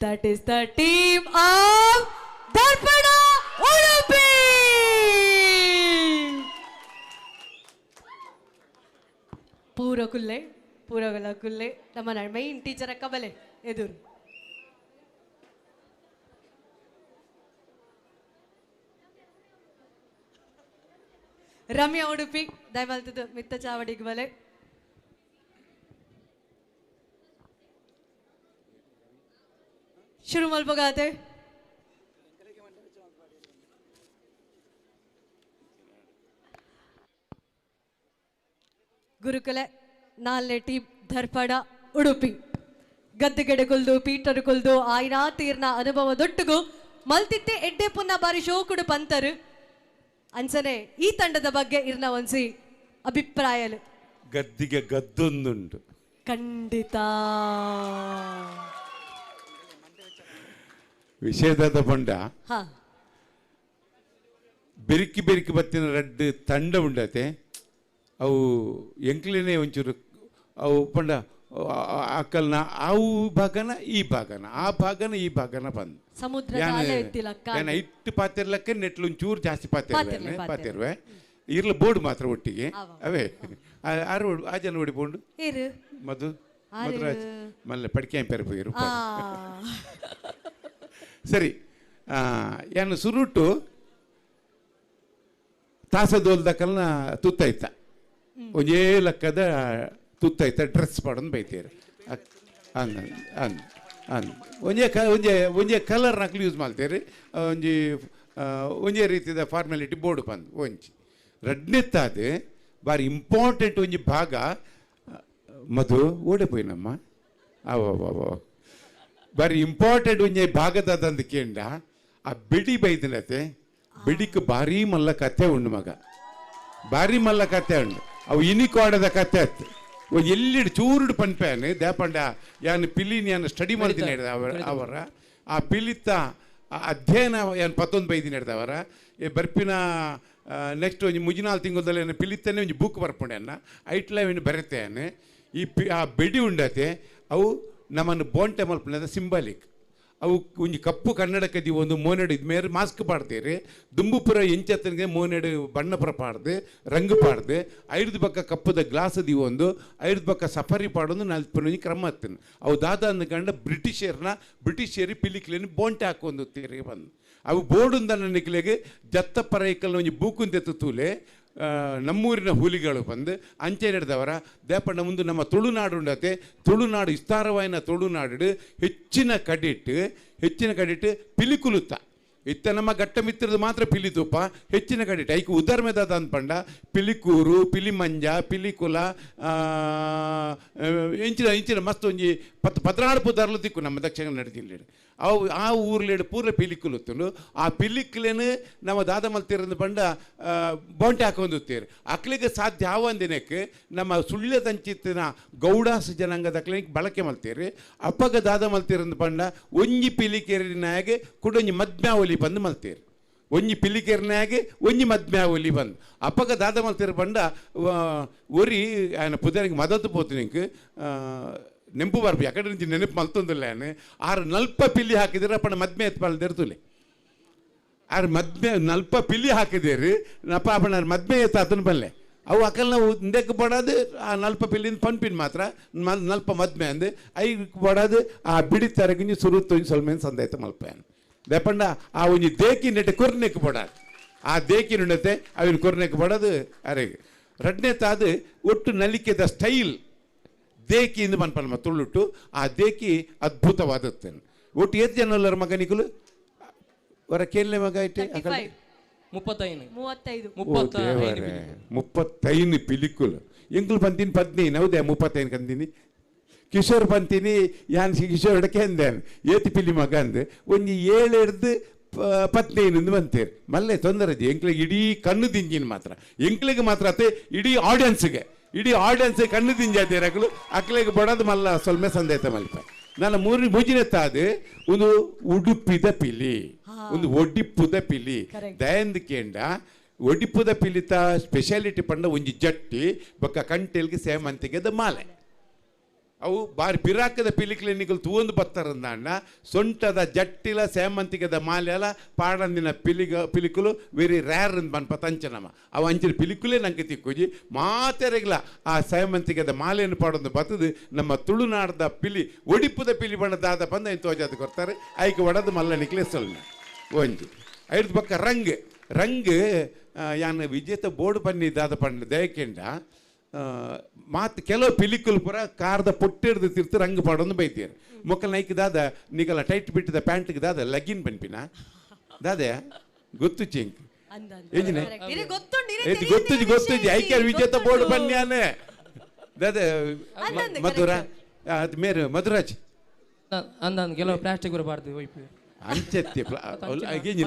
That is the team of Darpana Udupi. ಪೂರ ಕುಲ್ಲೆ ಪೂರಗಲ ಕುಲ್ಲೆ ನಮ್ಮ ಮೈನ್ ಟೀಚರ್ ಕಬಲೆ ಎದುರು ರಮ್ಯಾ ಉಡುಪಿ ದಯಮಲ್ತದ ಮಿತ್ತ ಚಾವಡಿಗೆ ಬಲೆ. ಶುರು ಮಲ್ಪಗಾತೆ ಗುರುಕುಲೆ ನಾಲ್ನೇ ಟೀಮ್ ದರ್ಪಣ ಉಡುಪಿ. ಗದ್ದೆಗೆಡೆ ಕೊಲ್ದು ಪೀಟರ್ ಕೊಲ್ದು ಆಯ್ನಾ ತೀರ್ನ ಅನುಭವ ದೊಟ್ಟುಗು ಮಲ್ತಿತ್ತೆ ಎಡ್ಡೆ ಪುನ್ನ ಬಾರಿ ಶೋಕುಡು ಪಂತರು ಅಂಚನೆ ಈ ತಂಡದ ಬಗ್ಗೆ ಇರ್ನ ಒಂಜಿ ಅಭಿಪ್ರಾಯಲು. ಗದ್ದಿಗೆ ಗದ್ದೊಂದುಂಟು ಖಂಡಿತ. ವಿಷಯದ ಬಂಡ ಬೆರಿಕಿ ಬೆರಿಕಿ ಬತ್ತಿನ ರಡ್ಡು ತಂಡ ಉಂಡತೆ ಅವು ಎಂಕ್ಲೇನೆ ಒಂಚೂರು ಅವು ಪಂಡ ಅಕ್ಕಲ್ನ ಅವು ಭಾಗನ ಈ ಭಾಗನ ಆ ಭಾಗನ ಈ ಭಾಗನ ಬಂದು ಸಮುದ್ರ ಇಟ್ಟು ಪಾತಿರ್ಲಕ್ಕೆ ನೆಟ್ಲು ಒಂಚೂರು ಜಾಸ್ತಿ ಪಾತಿರ್ವೆ ಪಾತಿರ್ವೆ ಇರ್ಲ ಬೋರ್ಡ್ ಮಾತ್ರ ಒಟ್ಟಿಗೆ ಅವೇ ಆರು ಆ ಜನ ಹೊಡಿಪೋಂಡು ಮಧು ಮಧುರಾಜ್ ಮಲ್ಲೆ ಪಡಿಕೆ ಪೆರಪು ಸರಿ. ಏನು ಸುರುಟು ತಾಸದೋಲ್ದಕಲ್ನ ತುತ್ತೈತ ಒಂದೇ ಲೆಕ್ಕದ ತುತ್ತೈತ ಡ್ರೆಸ್ ಪಾಡೊಂದು ಬೈತೀರಿ ಹಂಗ ಹಂಗ ಹಂಗ ಒಂಜೇ ಕ ಒಂಜೇ ಒಂಜೇ ಕಲರ್ ನಕಲು ಯೂಸ್ ಮಾಡ್ತೀರಿ ಒಂಜಿ ಒಂಜೇ ರೀತಿಯ ಫಾರ್ಮ್ಯಾಲಿಟಿ ಬೋರ್ಡ್ ಬಂದು ಒಂಜಿ ರಡ್ನೆತ್ತಾದ ಬಾರಿ ಇಂಪಾರ್ಟೆಂಟ್ ಒಂಜಿ ಭಾಗ ಮಧು ಓಡೆ ಪೋಯಿನಮ್ಮ ಅವ ಬಾರಿ ಇಂಪಾರ್ಟೆಂಟ್ ಒಂಜಿ ಭಾಗದಾದಂದು ಕೇಂಡ ಆ ಬಿಡಿ ಬೈದಿನತೆ ಬಿಡಿಕ್ ಭಾರಿ ಮಲ್ಲ ಕತೆ ಉಂಡು ಮಗ ಭಾರಿ ಮಲ್ಲ ಕತೆ ಉಂಡು ಅವು ಇನಿಕಾಡದ ಕತೆ ಅತ್ತು ಎಲ್ಲಿಡು ಚೂರುಡು ಪನ್ಪೇನು ದೇಪಂಡ ಯಾನ್ ಪಿಲಿನ ಯಾನ್ ಸ್ಟಡಿ ಮಾಡ್ತೀನಿ ಅವರ ಆ ಪಿಲಿತ ಅಧ್ಯಯನ ಯಾನ್ ಪತ್ತೊಂದು ಬೈದಿನ ಹಿಡ್ದವರ ಬರ್ಪಿನ ನೆಕ್ಸ್ಟ್ ಒಂಜಿ ಮುಜಿನಾಲ್ ತಿಂಗಳದಲ್ಲಿ ಏನು ಪಿಲಿತ್ತನೇ ಒಂಜಿ ಬುಕ್ ಬರ್ಪುಂಡೆ ಅನ್ನ ಐಟ್ಲ ಏನು ಬರೆತೇನೆ ಈ ಪಿ ಆ ಬೆಡಿ ಉಂಡತೆ ಅವು ನಮ್ಮನ್ನು ಬೋಂಟೆ ಮಲ್ಪುನದ ಸಿಂಬಾಲಿಕ್ ಅವು ಒಂಜಿ ಕಪ್ಪು ಕನ್ನಡಕ್ಕೆ ಒಂದು ಮೋನೆಡು ಇದು ಮೇರೆ ಮಾಸ್ಕ್ ಪಾಡ್ತೀರಿ ದುಂಬುಪುರ ಎಂಚತ್ತನಿಗೆ ಮೋನೆಡು ಬಣ್ಣ ಪುರ ಪಾಡ್ದು ರಂಗು ಪಾಡ್ದು ಐದು ಪಕ್ಕ ಕಪ್ಪುದ ಗ್ಲಾಸ್ ಒಂದು ಐದು ಪಕ್ಕ ಸಫಾರಿ ಪಾಡೊಂದು ನಲ್ಪುನ ಒಂಜಿ ಕ್ರಮ ಹತ್ತನು ಅವು ದಾದ ಅಂದ್ಕಂಡ ಬ್ರಿಟಿಷರ್ನ ಬ್ರಿಟಿಷರಿ ಪಿಲಿಕ್ಲೇನು ಬೋಂಟೆ ಹಾಕೊಂಡು ತೀರಿ ಬಂದು ಅವು ಬೋರ್ಡುಂದ ನಿಕ್ಲೆಗೆ ಜತ್ತ ಪರೈಕಲ್ನ ಒಂಜಿ ಬೂಕುಂದೆತ್ತು ತೂಲೆ ನಮ್ಮೂರಿನ ಹುಲಿಗಳು ಬಂದು ಅಂಚೆ ನಡೆದವರ ದೇಪಣ್ಣ ಮುಂದೆ ನಮ್ಮ ತುಳುನಾಡು ಉಂಡತೆ ತುಳುನಾಡು ವಿಸ್ತಾರವಾಯಿನ ತುಳುನಾಡು ಹೆಚ್ಚಿನ ಕಡಿಟ್ಟು ಪಿಲಿಕುಲುತ್ತ ಇತ್ತ ನಮ್ಮ ಘಟ್ಟ ಮಿತ್ರದ ಮಾತ್ರ ಪಿಲಿ ತೂಪ ಹೆಚ್ಚಿನ ಕಡಿಟ್ಟು ಐಕು ಉದರ್ಮೆದಾದ ಅಂದ್ಪಂಡ ಪಿಲಿಕೂರು ಪಿಲಿಮಂಜ ಪಿಲಿಕುಲ ಇಂಚಿನ ಇಂಚಿನ ಮಸ್ತ್ ಒಂಜಿ 14 ಪುದಾರ್ಲು ತಿಕ್ಕು ನಮ್ಮ ದಕ್ಷಿಣ ಕನ್ನಡ ಜಿಲ್ಲೆ ಅವು ಆ ಊರ್ಲೇಡು ಪೂರ ಪಿಲಿಕುಲುತ್ತುಂಡು ಆ ಪಿಲಿಕ್ಲೇನು ನಮ್ಮ ದಾದ ಮಲ್ತಿರಂದು ಪಂಡ ಬೌಂಟೆ ಹಾಕೊಂಡುತ್ತೀರಿ ಅಕ್ಲಿಗೆ ಸಾಧ್ಯ ಆವಂದಿನಕ್ಕೆ ನಮ್ಮ ಸುಳ್ಯದಂಚಿತ್ತಿನ ಗೌಡಾಸ ಜನಾಂಗದ ಅಕ್ಲಿಗೆ ಬಳಕೆ ಮಲ್ತೀರಿ ಅಪ್ಪಗ ದಾದ ಮಲ್ತಿರಂದು ಪಂಡ ಒಂಜಿ ಪಿಲಿಕೆರಿನಾಗೆ ಕುಡೊಂಜಿ ಮದ್ಮ್ಯಾವಲಿ ಬಂದು ಮಲ್ತೀರಿ ಒಂಜಿ ಪಿಲಿಕೆರಿನಾಗೆ ಒಂಜಿ ಮದ್ಮ್ಯಾವಲಿ ಬಂದು ಅಪ್ಪಗ ದಾದ ಮಲ್ತಿರ ಪಂಡ ಒರಿ ఆయన ಪುದರಿಗೆ ಮದತ್ತು ಪೋತು ನೆಂಪು ಬರ್ಪು ಯಾಕಂದ್ರೆ ನಿಂಚಿ ನೆನಪು ಮಲ್ತೊಂದಿಲ್ಲ ಆರು ನಲ್ಪ ಪಿಲ್ಲಿ ಹಾಕಿದ್ರೆ ಅಪ್ಪಣ ಮದ್ಮೆ ಎತ್ತು ಪಲ್ದಿರ್ತುಲೆ ಆರು ಮದ್ಮೆ ನಲ್ಪ ಪಿಲ್ಲಿ ಹಾಕಿದೇರಿ ನಪ್ಪ ಅಪ್ಪಣ ಮದ್ಮೆ ಎತ್ತಾತನ ಬಲ್ಲೆ ಅವು ಅಕಲ್ ನಾವು ಇಂದಕ್ಕೆ ಬಡೋದು ಆ ನಲ್ಪ ಪಿಲ್ಲಿಂದ ಪನ್ಪಿನ ಮಾತ್ರ ನಲ್ಪ ಮದ್ಮೆ ಅಂದು ಐಕ್ ಬಡೋದು ಆ ಬಿಡಿ ತರಗಿಂಜಿ ಸುರುತ್ತು ಸ್ವಲ್ಪ ಸಂದಾಯ್ತ ಮಲ್ಪೇನು ದೇಪಂಡ ಆ ಒಂಜಿ ದೇಕಿ ನೆಟ್ಟೆ ಕೊರ್ನೆಕ್ ಬಡಾದು ಆ ದೇಕಿ ನುಂಡತೆ ಅವಿನ ಕೊರ್ನೆಕ್ ಬಡೋದು ಅರೆಗೆ ರಡ್ನೆ ತಾದು ಒಟ್ಟು ನಲಿಕೆದ ಸ್ಟೈಲ್ ದೇಕಿ ಎಂದು ಪನ್ಪನ್ಮ ತುಳ್ಳುಟ್ಟು ಆ ದೇಕಿ ಅದ್ಭುತವಾದತ್ತೇನೆ ಒಟ್ಟು ಏತ್ ಜನ ಅಲ್ಲರ ಮಗನಿಕುಲು ವರ ಕೇಳಲೆ ಮಗ ಇಟ್ಟೆ 35 35 ಪಿಲಿಕುಲು ಎಂಕುಲು ಬಂತೀನಿ 15 ಹೌದೇ 35 ಕಂತೀನಿ ಕಿಶೋರ್ ಬಂತೀನಿ ಯಾನ್ ಕಿಶೋರ್ ಎಡಕೆ ಅಂದೇನು ಏತಿ ಪಿಲಿ ಮಗ ಅಂದೆ ಒಂಜಿ 7 ಹಿಡ್ದು 15 ಬಂತೀರಿ ಮಲ್ಲೆ ತೊಂದರೆ ಎಂಕ್ಲಿಗೆ ಇಡೀ ಕಣ್ಣು ದಿಂಜಿನ ಮಾತ್ರ ಎಂಕ್ಲಿಗೆ ಮಾತ್ರ ಅತ್ತೆ ಇಡೀ ಆಡಿಯನ್ಸ್ಗೆ ಇಡೀ ಆಡಿಯನ್ಸ್ ಕಣ್ಣು ದಿಂಜಾತೀರ ಅಕ್ಲು ಅಕ್ಲಿಗೆ ಬಡೋದು ಮಲ್ಲ ಸೊಲ್ಮೆ ಸಂದೇತ ಮಲ್ಪ ನಾನು ಮೂರು ಮುಜಿನೆತ್ತಾದ ಒಂದು ಉಡುಪಿದ ಪಿಲಿ ಒಂದು ಒಡಿಪ್ಪುದ ಪಿಲಿ ದಯಂದ ಕೇಂಡ ಒಡಿಪುದ ಪಿಲಿತ ಸ್ಪೆಷಾಲಿಟಿ ಪಂಡ ಒಂಜಿ ಜಟ್ಟಿ ಬೊಕ್ಕ ಕಂಟೆಲ್ಗೆ ಸೇಮಂತಿಗೆದ ಮಾಲೆ ಅವು ಬಾರಿ ಪಿರಾಕದ ಪಿಲಿಕ್ಲೆ ನಿಕಲ್ ತೂವೊಂದು ಬತ್ತಾರಂದಾಂಡ ಸೊಂಟದ ಜಟ್ಟಿಲ ಸೇಮಂತಿಗೆದ ಮಾಲೆ ಅಲ ಪಾಡಂದಿನ ಪಿಲಿಗ ಪಿಲಿಕುಲು ವೆರಿ ರೇರ್ ಅಂದ್ ಪನ್ಪ ತಂಚನಮ ಅವು ಅಂಚಿನ ಪಿಲಿಕುಲೇ ನಂಗೆ ತಿಕ್ಕುಜಿ ಮಾತೆರೆಗ್ಲ ಆ ಸೇಮಂತಿಗೆದ ಮಾಲೆಯನ್ನು ಪಾಡೊಂದು ಬತ್ತದು ನಮ್ಮ ತುಳುನಾಡದ ಪಿಲಿ ಒಡಿಪುದ ಪಿಲಿ ಬಣ್ಣ ದಾದ ಬಂದು ಐನ್ ತೋಜಾದ ಕೊರ್ತಾರೆ ಐಕ್ ಒಡದು ಮಲ್ಲ ನಿಕ್ಲೆ ಸೊಲ್ನ ಒಂಜಿ ಐದು ಪಕ್ಕ ರಂಗ್ ರಂಗ್ ಯಾನ್ ವಿಜೇತ ಬೋರ್ಡ್ ಬನ್ನಿ ದಾದ ಪಂಡ ದಯಕೆಂಡ ಮಾತು ಕೆಲವು ಪಿಲಿಕುಲು ಪೂರ ಕಾರ್ದ ಪೊಟ್ಟಿಡ್ದು ತಿರ್ತು ರಂಗ್ ಪಾಡೊಂದು ಬೈತೀರು ಮೊಕ್ಕಲ್ ನೈಕ್ ದಾದ ನಿಗಲ ಟೈಟ್ ಬಿಟ್ಟಿದ ಪ್ಯಾಂಟ್ಗೆ ದಾದ ಲಗಿನ್ ಪನ್ಪಿನ ದಾದ ಗೊತ್ತು ಚಿಂಕ್ ಎಂಜಿನ ಗೊತ್ತು ಗೊತ್ತು ಐಕ್ಯ ವಿಜೇತ ಬೋರ್ಡ್ ಬನ್ನಿ ದಾದ ಮಧುರ ಅದು ಮೇರು ಮಧುರಾಜ್ ಅಂದ ಕೆಲವು ಪ್ಲಾಸ್ಟಿಕ್ ಬರಬಾರ್ದು ಒಯ್ಪು ಅಂಚೆತ್ತಿ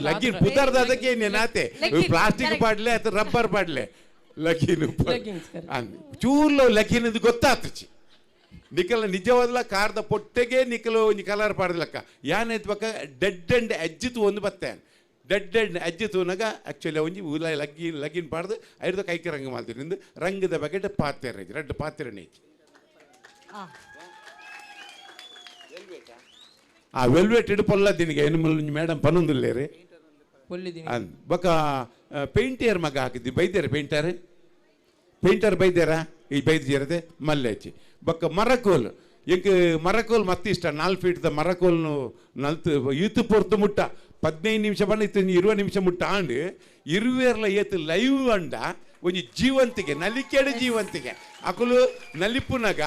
ಲಗಿನ್ ಪುದರ್ದ ಅದಕ್ಕೆ ನಾತೆ ಪ್ಲಾಸ್ಟಿಕ್ ಪಾಡ್ಲೆ ಅಥವಾ ರಬ್ಬರ್ ಪಾಡ್ಲೆ ಲಗಿನ್ ಚೂರ್ಲು ಲಗಿನ್ ಇದು ಗೊತ್ತಾತಚಿ ನಿಕಲ ನಿಜವಾದಲ ಕಾರ್ದ ಪೊಟ್ಟೆಗೆ ನಿಕಲು ಒಂಜಿ ಕಲರ್ ಪಾಡ್ದಲಕ್ಕ ಯಾನೈತ್ ಬಕ್ಕ ಡೆಡ್ ಅಂಡ್ ಎಜ್ಜು ತೂ ಒಂದು ಬತ್ತೆ ಡೆಡ್ ಅಂಡ್ ಎಜ್ಜು ತೂನಾಗ ಆ್ಯಕ್ಚುಲಿ ಒಂಜಿ ಉಲ ಲಗ್ಗಿನ್ ಲಗಿನ್ ಪಾಡ್ದು ಐದು ಕೈಗೆ ರಂಗ ಮಾಡ್ತೀರಿ ನಿಂದು ರಂಗದ ಬಗೆಟ್ ಪಾತ್ರೆ ರಡ್ಡು ಪಾತ್ರೆ ನೇಚಿ ಆ ವೆಲ್ವೆಟ್ ಇಡು ಪೊಲ್ಲ ದಿನಿಗೆ ಏನು ಮೇಡಮ್ ಪನೊಂದುಲ್ಲೇರಿ ಬೊಕ್ಕ ಪೇಂಟಿಯರ್ ಮಗ ಹಾಕಿದ್ವಿ ಬೈದ್ಯಾರ ಪೇಂಟರ್ ಪೇಂಟರ್ ಬೈದ್ಯಾರ ಈ ಬೈದ್ಯರದೆ ಮಲ್ಲೇಚಿ ಬೊಕ್ಕ ಮರಕೋಲು ಎಂಕ್ ಮರಕೋಲು ಮತ್ತೆ ಇಷ್ಟ 4 ಫೀಟ್ದ ಮರಕೋಲ್ನು ನಲ್ತು ಈತು ಪೊರ್ತು ಮುಟ್ಟ 15 ನಿಮಿಷ ಬಣ್ಣ ಇತ್ತು 20 ನಿಮಿಷ ಮುಟ್ಟ ಆಂಡ್ ಇರುವೇರ್ಲ ಏತು ಲೈವ್ ಅಂಡ ಒಂಜಿ ಜೀವಂತಿಗೆ ನಲಿಕೆಡು ಜೀವಂತಿಗೆ ಅಕುಲು ನಲಿಪುನಗ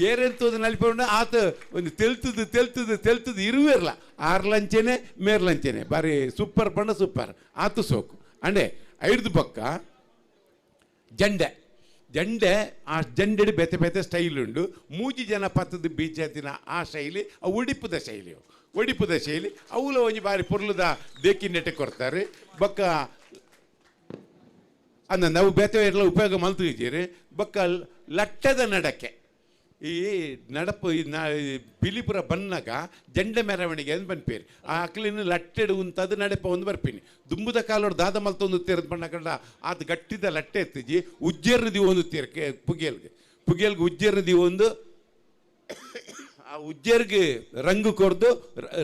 ಏರೆಂತೋದು ನಲಿಪುಂಡ ಆತ ಒಂದು ತೆಲ್ತದು ತೆಲ್ತದು ತೆಲ್ತದು ಇರುವೇರ್ಲ ಆರ್ಲಂಚೆನೆ ಮೇರ್ಲಂಚೆನೆ ಬಾರಿ ಸೂಪರ್ ಬಣ್ಣ ಸೂಪರ್ ಆತು ಸೋಕು ಅಂಡೆ ಐದು ಪಕ್ಕ ಜಂಡೆ ಜಂಡೆ ಆ ಜಂಡೆಡು ಬೇತೆ ಬೇತೆ ಸ್ಟೈಲ್ ಉಂಡು ಮೂಜಿ ಜನ ಪತ್ತದ ಬೀಜ ದಿನ ಆ ಶೈಲಿ ಆ ಒಡಿಪುದ ಶೈಲಿ ಒಡಿಪುದ ಶೈಲಿ ಅವುಲ ಒಂಜಿ ಬಾರಿ ಪೊರ್ಲುದ ದೇಕಿ ನೆಟ್ಟೆ ಕೊಡ್ತಾರೆ ಬೊಕ್ಕ ಅಂದ ನಾವು ಬೇತೆ ಎಲ್ಲ ಉಪಯೋಗ ಮಲ್ತಿದ್ದೀರಿ ಬೊಕ್ಕ ಲಟ್ಟದ ನಡಕೆ ಈ ನಡಪು ಈ ಪಿಲಿಪುರ ಬನ್ನಾಗ ಜಂಡೆ ಮೆರವಣಿಗೆ ಅಂತ ಬನ್ಪೇರಿ ಆ ಅಕ್ಲಿನ ಲಟ್ಟೆಡು ಉಂತದು ನಡೆಪ ಒಂದು ಬರ್ಪಿನಿ ದುಂಬುದ ಕಾಲೋಡು ದಾದ ಮಲ್ತೊಂದು ತೀರದ ಬಣ್ಣ ಕಂಡ ಆತ ಗಟ್ಟಿದ ಲಟ್ಟೆ ಎತ್ತಿಜಿ ಉಜ್ಜೇರ್ನ ಒಂದು ತೀರ ಪುಗೇಲ್ಗೆ ಪುಗೇಲ್ಗೆ ಉಜ್ಜೇರ್ನ ಒಂದು ಆ ಉಜ್ಜೇರ್ಗೆ ರಂಗು ಕೊರ್ದು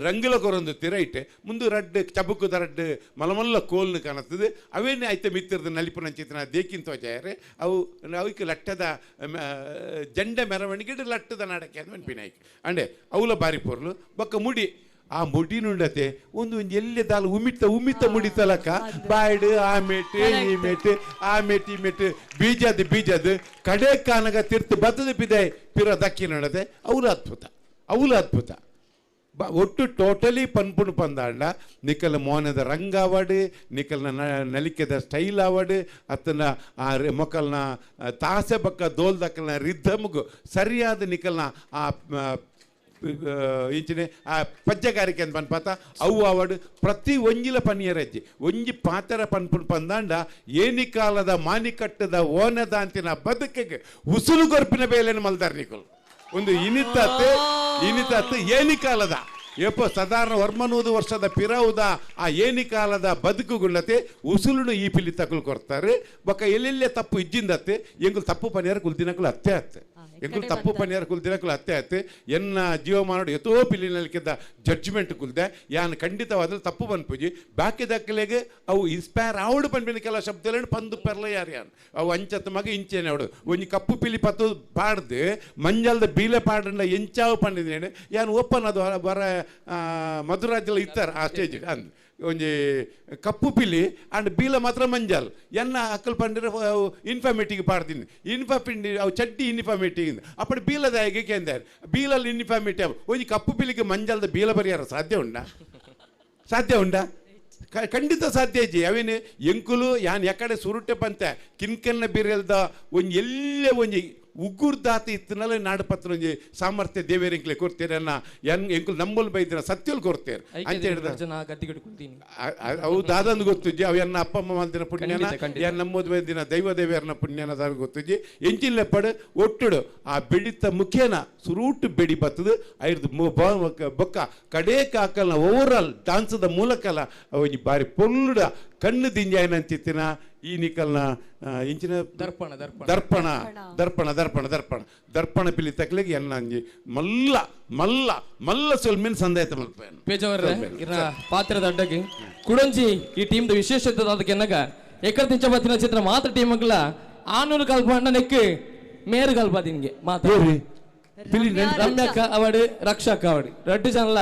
ರಂಗುಲ ಕೊರೊಂದು ತೀರ ಇಟ್ಟೆ ಮುಂದೆ ರಡ್ಡು ಚಬುಕುದ ರಡ್ಡು ಮಲಮಲ್ಲ ಕೋಲ್ನು ಕಾಣುತ್ತದೆ ಅವೇನೇ ಐತೆ ಮಿತ್ತಿರದ ನಲಿಪುನ ಚಿತ್ರ ದೇಕಿಂತ ಹೋಜಾರೆ ಅವು ಅವಕ್ಕೆ ಲಟ್ಟದ ಜಂಡೆ ಮೆರವಣಿಗೆ ಲಟ್ಟದ ನಾಡಕ್ಕೆ ಅಂತ ನೆನಪಿನಾಯ್ಕೆ ಅಂಡೆ ಅವಲ ಬಾರಿ ಪೊರ್ಲು ಬೊಕ್ಕ ಮುಡಿ ಆ ಮುಡಿ ನುಂಡತೆ ಒಂದು ಒಂದು ಎಲ್ಲೆ ದಾಲ್ ಉಮಿತ್ತ ಉಮಿತ್ತ ಮುಡಿತಲಕ ಬಾಯ್ಡು ಆ ಮೇಟು ಈ ಮೇಟು ಆ ಮೇಟು ಈ ಮೇಟು ಬೀಜದ ಬೀಜದ ಕಡೆ ಕಾನಗ ತಿರ್ತು ಬತ್ತದ ಪಿದೆ ಪಿರ ದಕ್ಕಿ ನೋಡದೆ ಅವಲ ಅದ್ಭುತ ಅವಲ ಅದ್ಭುತ ಒಟ್ಟು ಟೋಟಲಿ ಪನ್ಪುಣು ಪಂದಾಂಡ ನಿಕಲ ಮೋನದ ರಂಗ ಆವಡು ನಿಕಲ್ನ ನಲಿಕೆದ ಸ್ಟೈಲ್ ಆವಡು ಅತ್ತನ ಆ ಮೊಕಲ್ನ ತಾಸೆ ಬಕ್ಕ ದೋಲ್ದಕ್ಕಲ್ನ ರಿದ್ಧಮ್ಗು ಸರಿಯಾದ ನಿಕಲ್ನ ಆ ಇಂಚಿನ ಆ ಪಜ್ಜಗಾರಿಕೆ ಅಂತ ಪನ್ಪಾತ ಅವು ಆವಡು ಪ್ರತಿ ಒಂಜಿಲ ಪನಿಯರಜ್ಜಿ ಒಂಜಿ ಪಾತರ ಪನ್ಪುಣು ಪಂದಾಂಡ ಏನಿಕಾಲದ ಮಾನಿಕಟ್ಟದ ಓನದ ಅಂತಿನ ಬದುಕಿಗೆ ಉಸುಲು ಗೊರ್ಪಿನ ಬೇಲೆನ ಮಲ್ದಾರ್ ನಿಕಲ್ ಒಂದು ಇನಿತಾತ್ ಇನಿತಾತ್ ಏನಿಕಾಲದ ಏಪ ಸಾಧಾರಣ ವರ್ಮನೂದು ವರ್ಷದ ಪಿರವುದ ಆ ಏನಿಕಾಲದ ಬದುಕುಗುಳ್ಳತೆ ಉಸುಲುನು ಈ ಪಿಲಿ ತಕಲು ಕೊಡ್ತಾರೆ ಬೊಕ್ಕ ಎಲ್ಲೆಲ್ಲೇ ತಪ್ಪು ಇಜ್ಜಿಂದತ್ತೆ ಎಂಗುಲು ತಪ್ಪು ಪನಿಯಾರ ಕುಲ್ದಿನಕುಲು ಅತ್ತೆ ಅತ್ತೆ ಎಂಗುಲು ತಪ್ಪು ಪನಿಯಾರ ಕುಲ್ದಿನಕುಲು ಅತ್ತೆ ಅತ್ತೆ ಎನ್ನ ಜೀವಮಾನಡು ಎತೋ ಪಿಲಿನಲ್ಕಿದ್ದ ಜಡ್ಜ್ಮೆಂಟ್ ಕುಲ್ದೆ ಯಾನ್ ಖಂಡಿತವಾದ್ರೆ ತಪ್ಪು ಪನ್ಪುಜಿ ಬಾಕಿ ದಕ್ಕಲೆಗೆ ಅವು ಇನ್ಸ್ಪೈರ್ ಆವಡು ಪನ್ಪಿನ ಕೆಲ ಶಬ್ದలను ಪಂದು ಪೆರ್ಲ ಯಾರು ಯಾನ್ ಅವು ಅಂಚತ್ತ ಮಗ ಇಂಚೇನೆ ಅವಡು ಒಂಜಿ ಕಪ್ಪು ಪಿಲಿ ಪತ್ತು ಪಾಡ್ದು ಮಂಜಲ್ದ ಬೀಲೆ ಪಾಡಂಡ ಎಂಚಾವು ಪಂಡಿದ್ದೇನೆ ಯಾನ್ ಓಪನ್ ಅದು ಬರ ಮಧುರಾಜಲ್ಲಿ ಇತ್ತಾರೆ ಆ ಸ್ಟೇಜ್ ಅಂದ್ ಒಂಜಿ ಕಪ್ಪು ಪಿಲಿ ಆ್ಯಂಡ್ ಬೀಲ ಮಾತ್ರ ಮಂಜಲ್ ಎನ್ನ ಅಕ್ಕಲ್ ಪಂಡಿರ ಇನ್ಫಾರ್ಮೇಟಿಗೆ ಪಾಡ್ತೀನಿ ಇನ್ಫಾರ್ಮಿಟಿ ಅವು ಚಡ್ಡಿ ಇನ್ಫಾರ್ಮೇಟಿಗೆ ಅಪ್ಪಡು ಬೀಲದಾಯಿಗೆ ಕೇಂದಾರೆ ಬೀಲಲ್ಲಿ ಇನ್ಫಾರ್ಮೇಟಿ ಒಂಜಿ ಕಪ್ಪು ಪಿಲಿಗೆ ಮಂಜಲ್ದ ಬೀಲ ಬರಿಯಾರ ಸಾಧ್ಯ ಉಂಡಾ ಸಾಧ್ಯ ಉಂಡಾ ಖಂಡಿತ ಸಾಧ್ಯ ಇಜ್ಜಿ ಅವೇನು ಎಂಕುಲು ಯಾನ್ ಎಕಡೆ ಸುರುಟೆ ಪಂತೆ ಕಿನ್ಕನ್ನ ಬಿರೆಲ್ದ ಒಂಜಿ ಎಲ್ಲೇ ಒಂಜಿ ಉಗ್ಗುರ್ದಾತ ಇತ್ತನಲ್ಲ ನಾಡಪತ್ರ ಒಂಜಿ ಸಾಮರ್ಥ್ಯ ದೇವೇರಿಂಕ್ಲೆ ಕೊಡ್ತೀರನ್ನ ಎನ್ ಎಂಕುಲು ನಂಬಲ್ ಬೈದಿನ ಸತ್ಯಲ್ ಕೊಡ್ತೇರು ಅಂತ ಹೇಳಿದ ಅವು ದಾದಂದು ಗೊತ್ತುಜ್ಜಿ ಅವು ಎನ್ನ ಅಪ್ಪ ಅಮ್ಮ ಮಲ್ದಿನ ಪುಣ್ಯನ ಎನ್ ನಮ್ಮದು ಬೈದಿನ ದೈವ ದೇವಿಯರ್ನ ಪುಣ್ಯನ ದಾದ ಗೊತ್ತುಜ್ಜಿ ಎಂಚಿನ ಪಡು ಒಟ್ಟುಡು ಆ ಬೆಡಿತ ಮುಖೇನ ಸುರೂಟು ಬೆಡಿ ಬತ್ತದು ಐರ್ದು ಬೊಕ್ಕ ಕಡೇ ಕಾಕಲ್ನ ಓವರ್ ಆಲ್ ಡಾನ್ಸದ ಮೂಲಕಲ ಒಂಜಿ ಬಾರಿ ಪೊಲ್ಲುಡ ಕಣ್ಣು ದಿಂಜಾಯನಂಚಿತ್ತಿನ ಈ ನಿಕಲ್ನ ಇಂಚಿನ ದರ್ಪಣ ದರ್ಪಣ ದರ್ಪಣ ದರ್ಪಣ ದರ್ಪಣ ದರ್ಪಣ ದರ್ಪಣ ಪಿಲಿ ತಕ್ಲೆಗ್ ಎನ್ನಂಜಿ ಮಲ್ಲ ಮಲ್ಲ ಮಲ್ಲ ಸೊಲ್ಮೆನ್ ಸಂದಾಯತ ಮಲ್ಪೇನ್ ಪೇಜವರ ಇರ್ನ ಪಾತ್ರದ ಅಡ್ಡಗೆ ಕುಡೊಂಜಿ ಈ ಟೀಮ್ the ವಿಶೇಷತೆ ಅದಕ್ಕೆ ಎನ್ನಗ ಎಕರ್ ತಿಂಚ ಬತ್ತಿನ ಚಿತ್ರ ಮಾತ್ರ ಟೀಮ್ ಮಕ್ಕಳ ಆನೂರು ಕಲ್ಪ ಅಣ್ಣ ನೆಕ್ ಮೇರು ಕಲ್ಪ ನಿನ್ಗೆ ಮಾತ್ರ ರಮ್ಯಕ್ಕ ಅವಾರ್ಡ್ ರಕ್ಷಕ್ಕ ಅವಾರ್ಡ್ ರಡ್ಡು ಜನಲ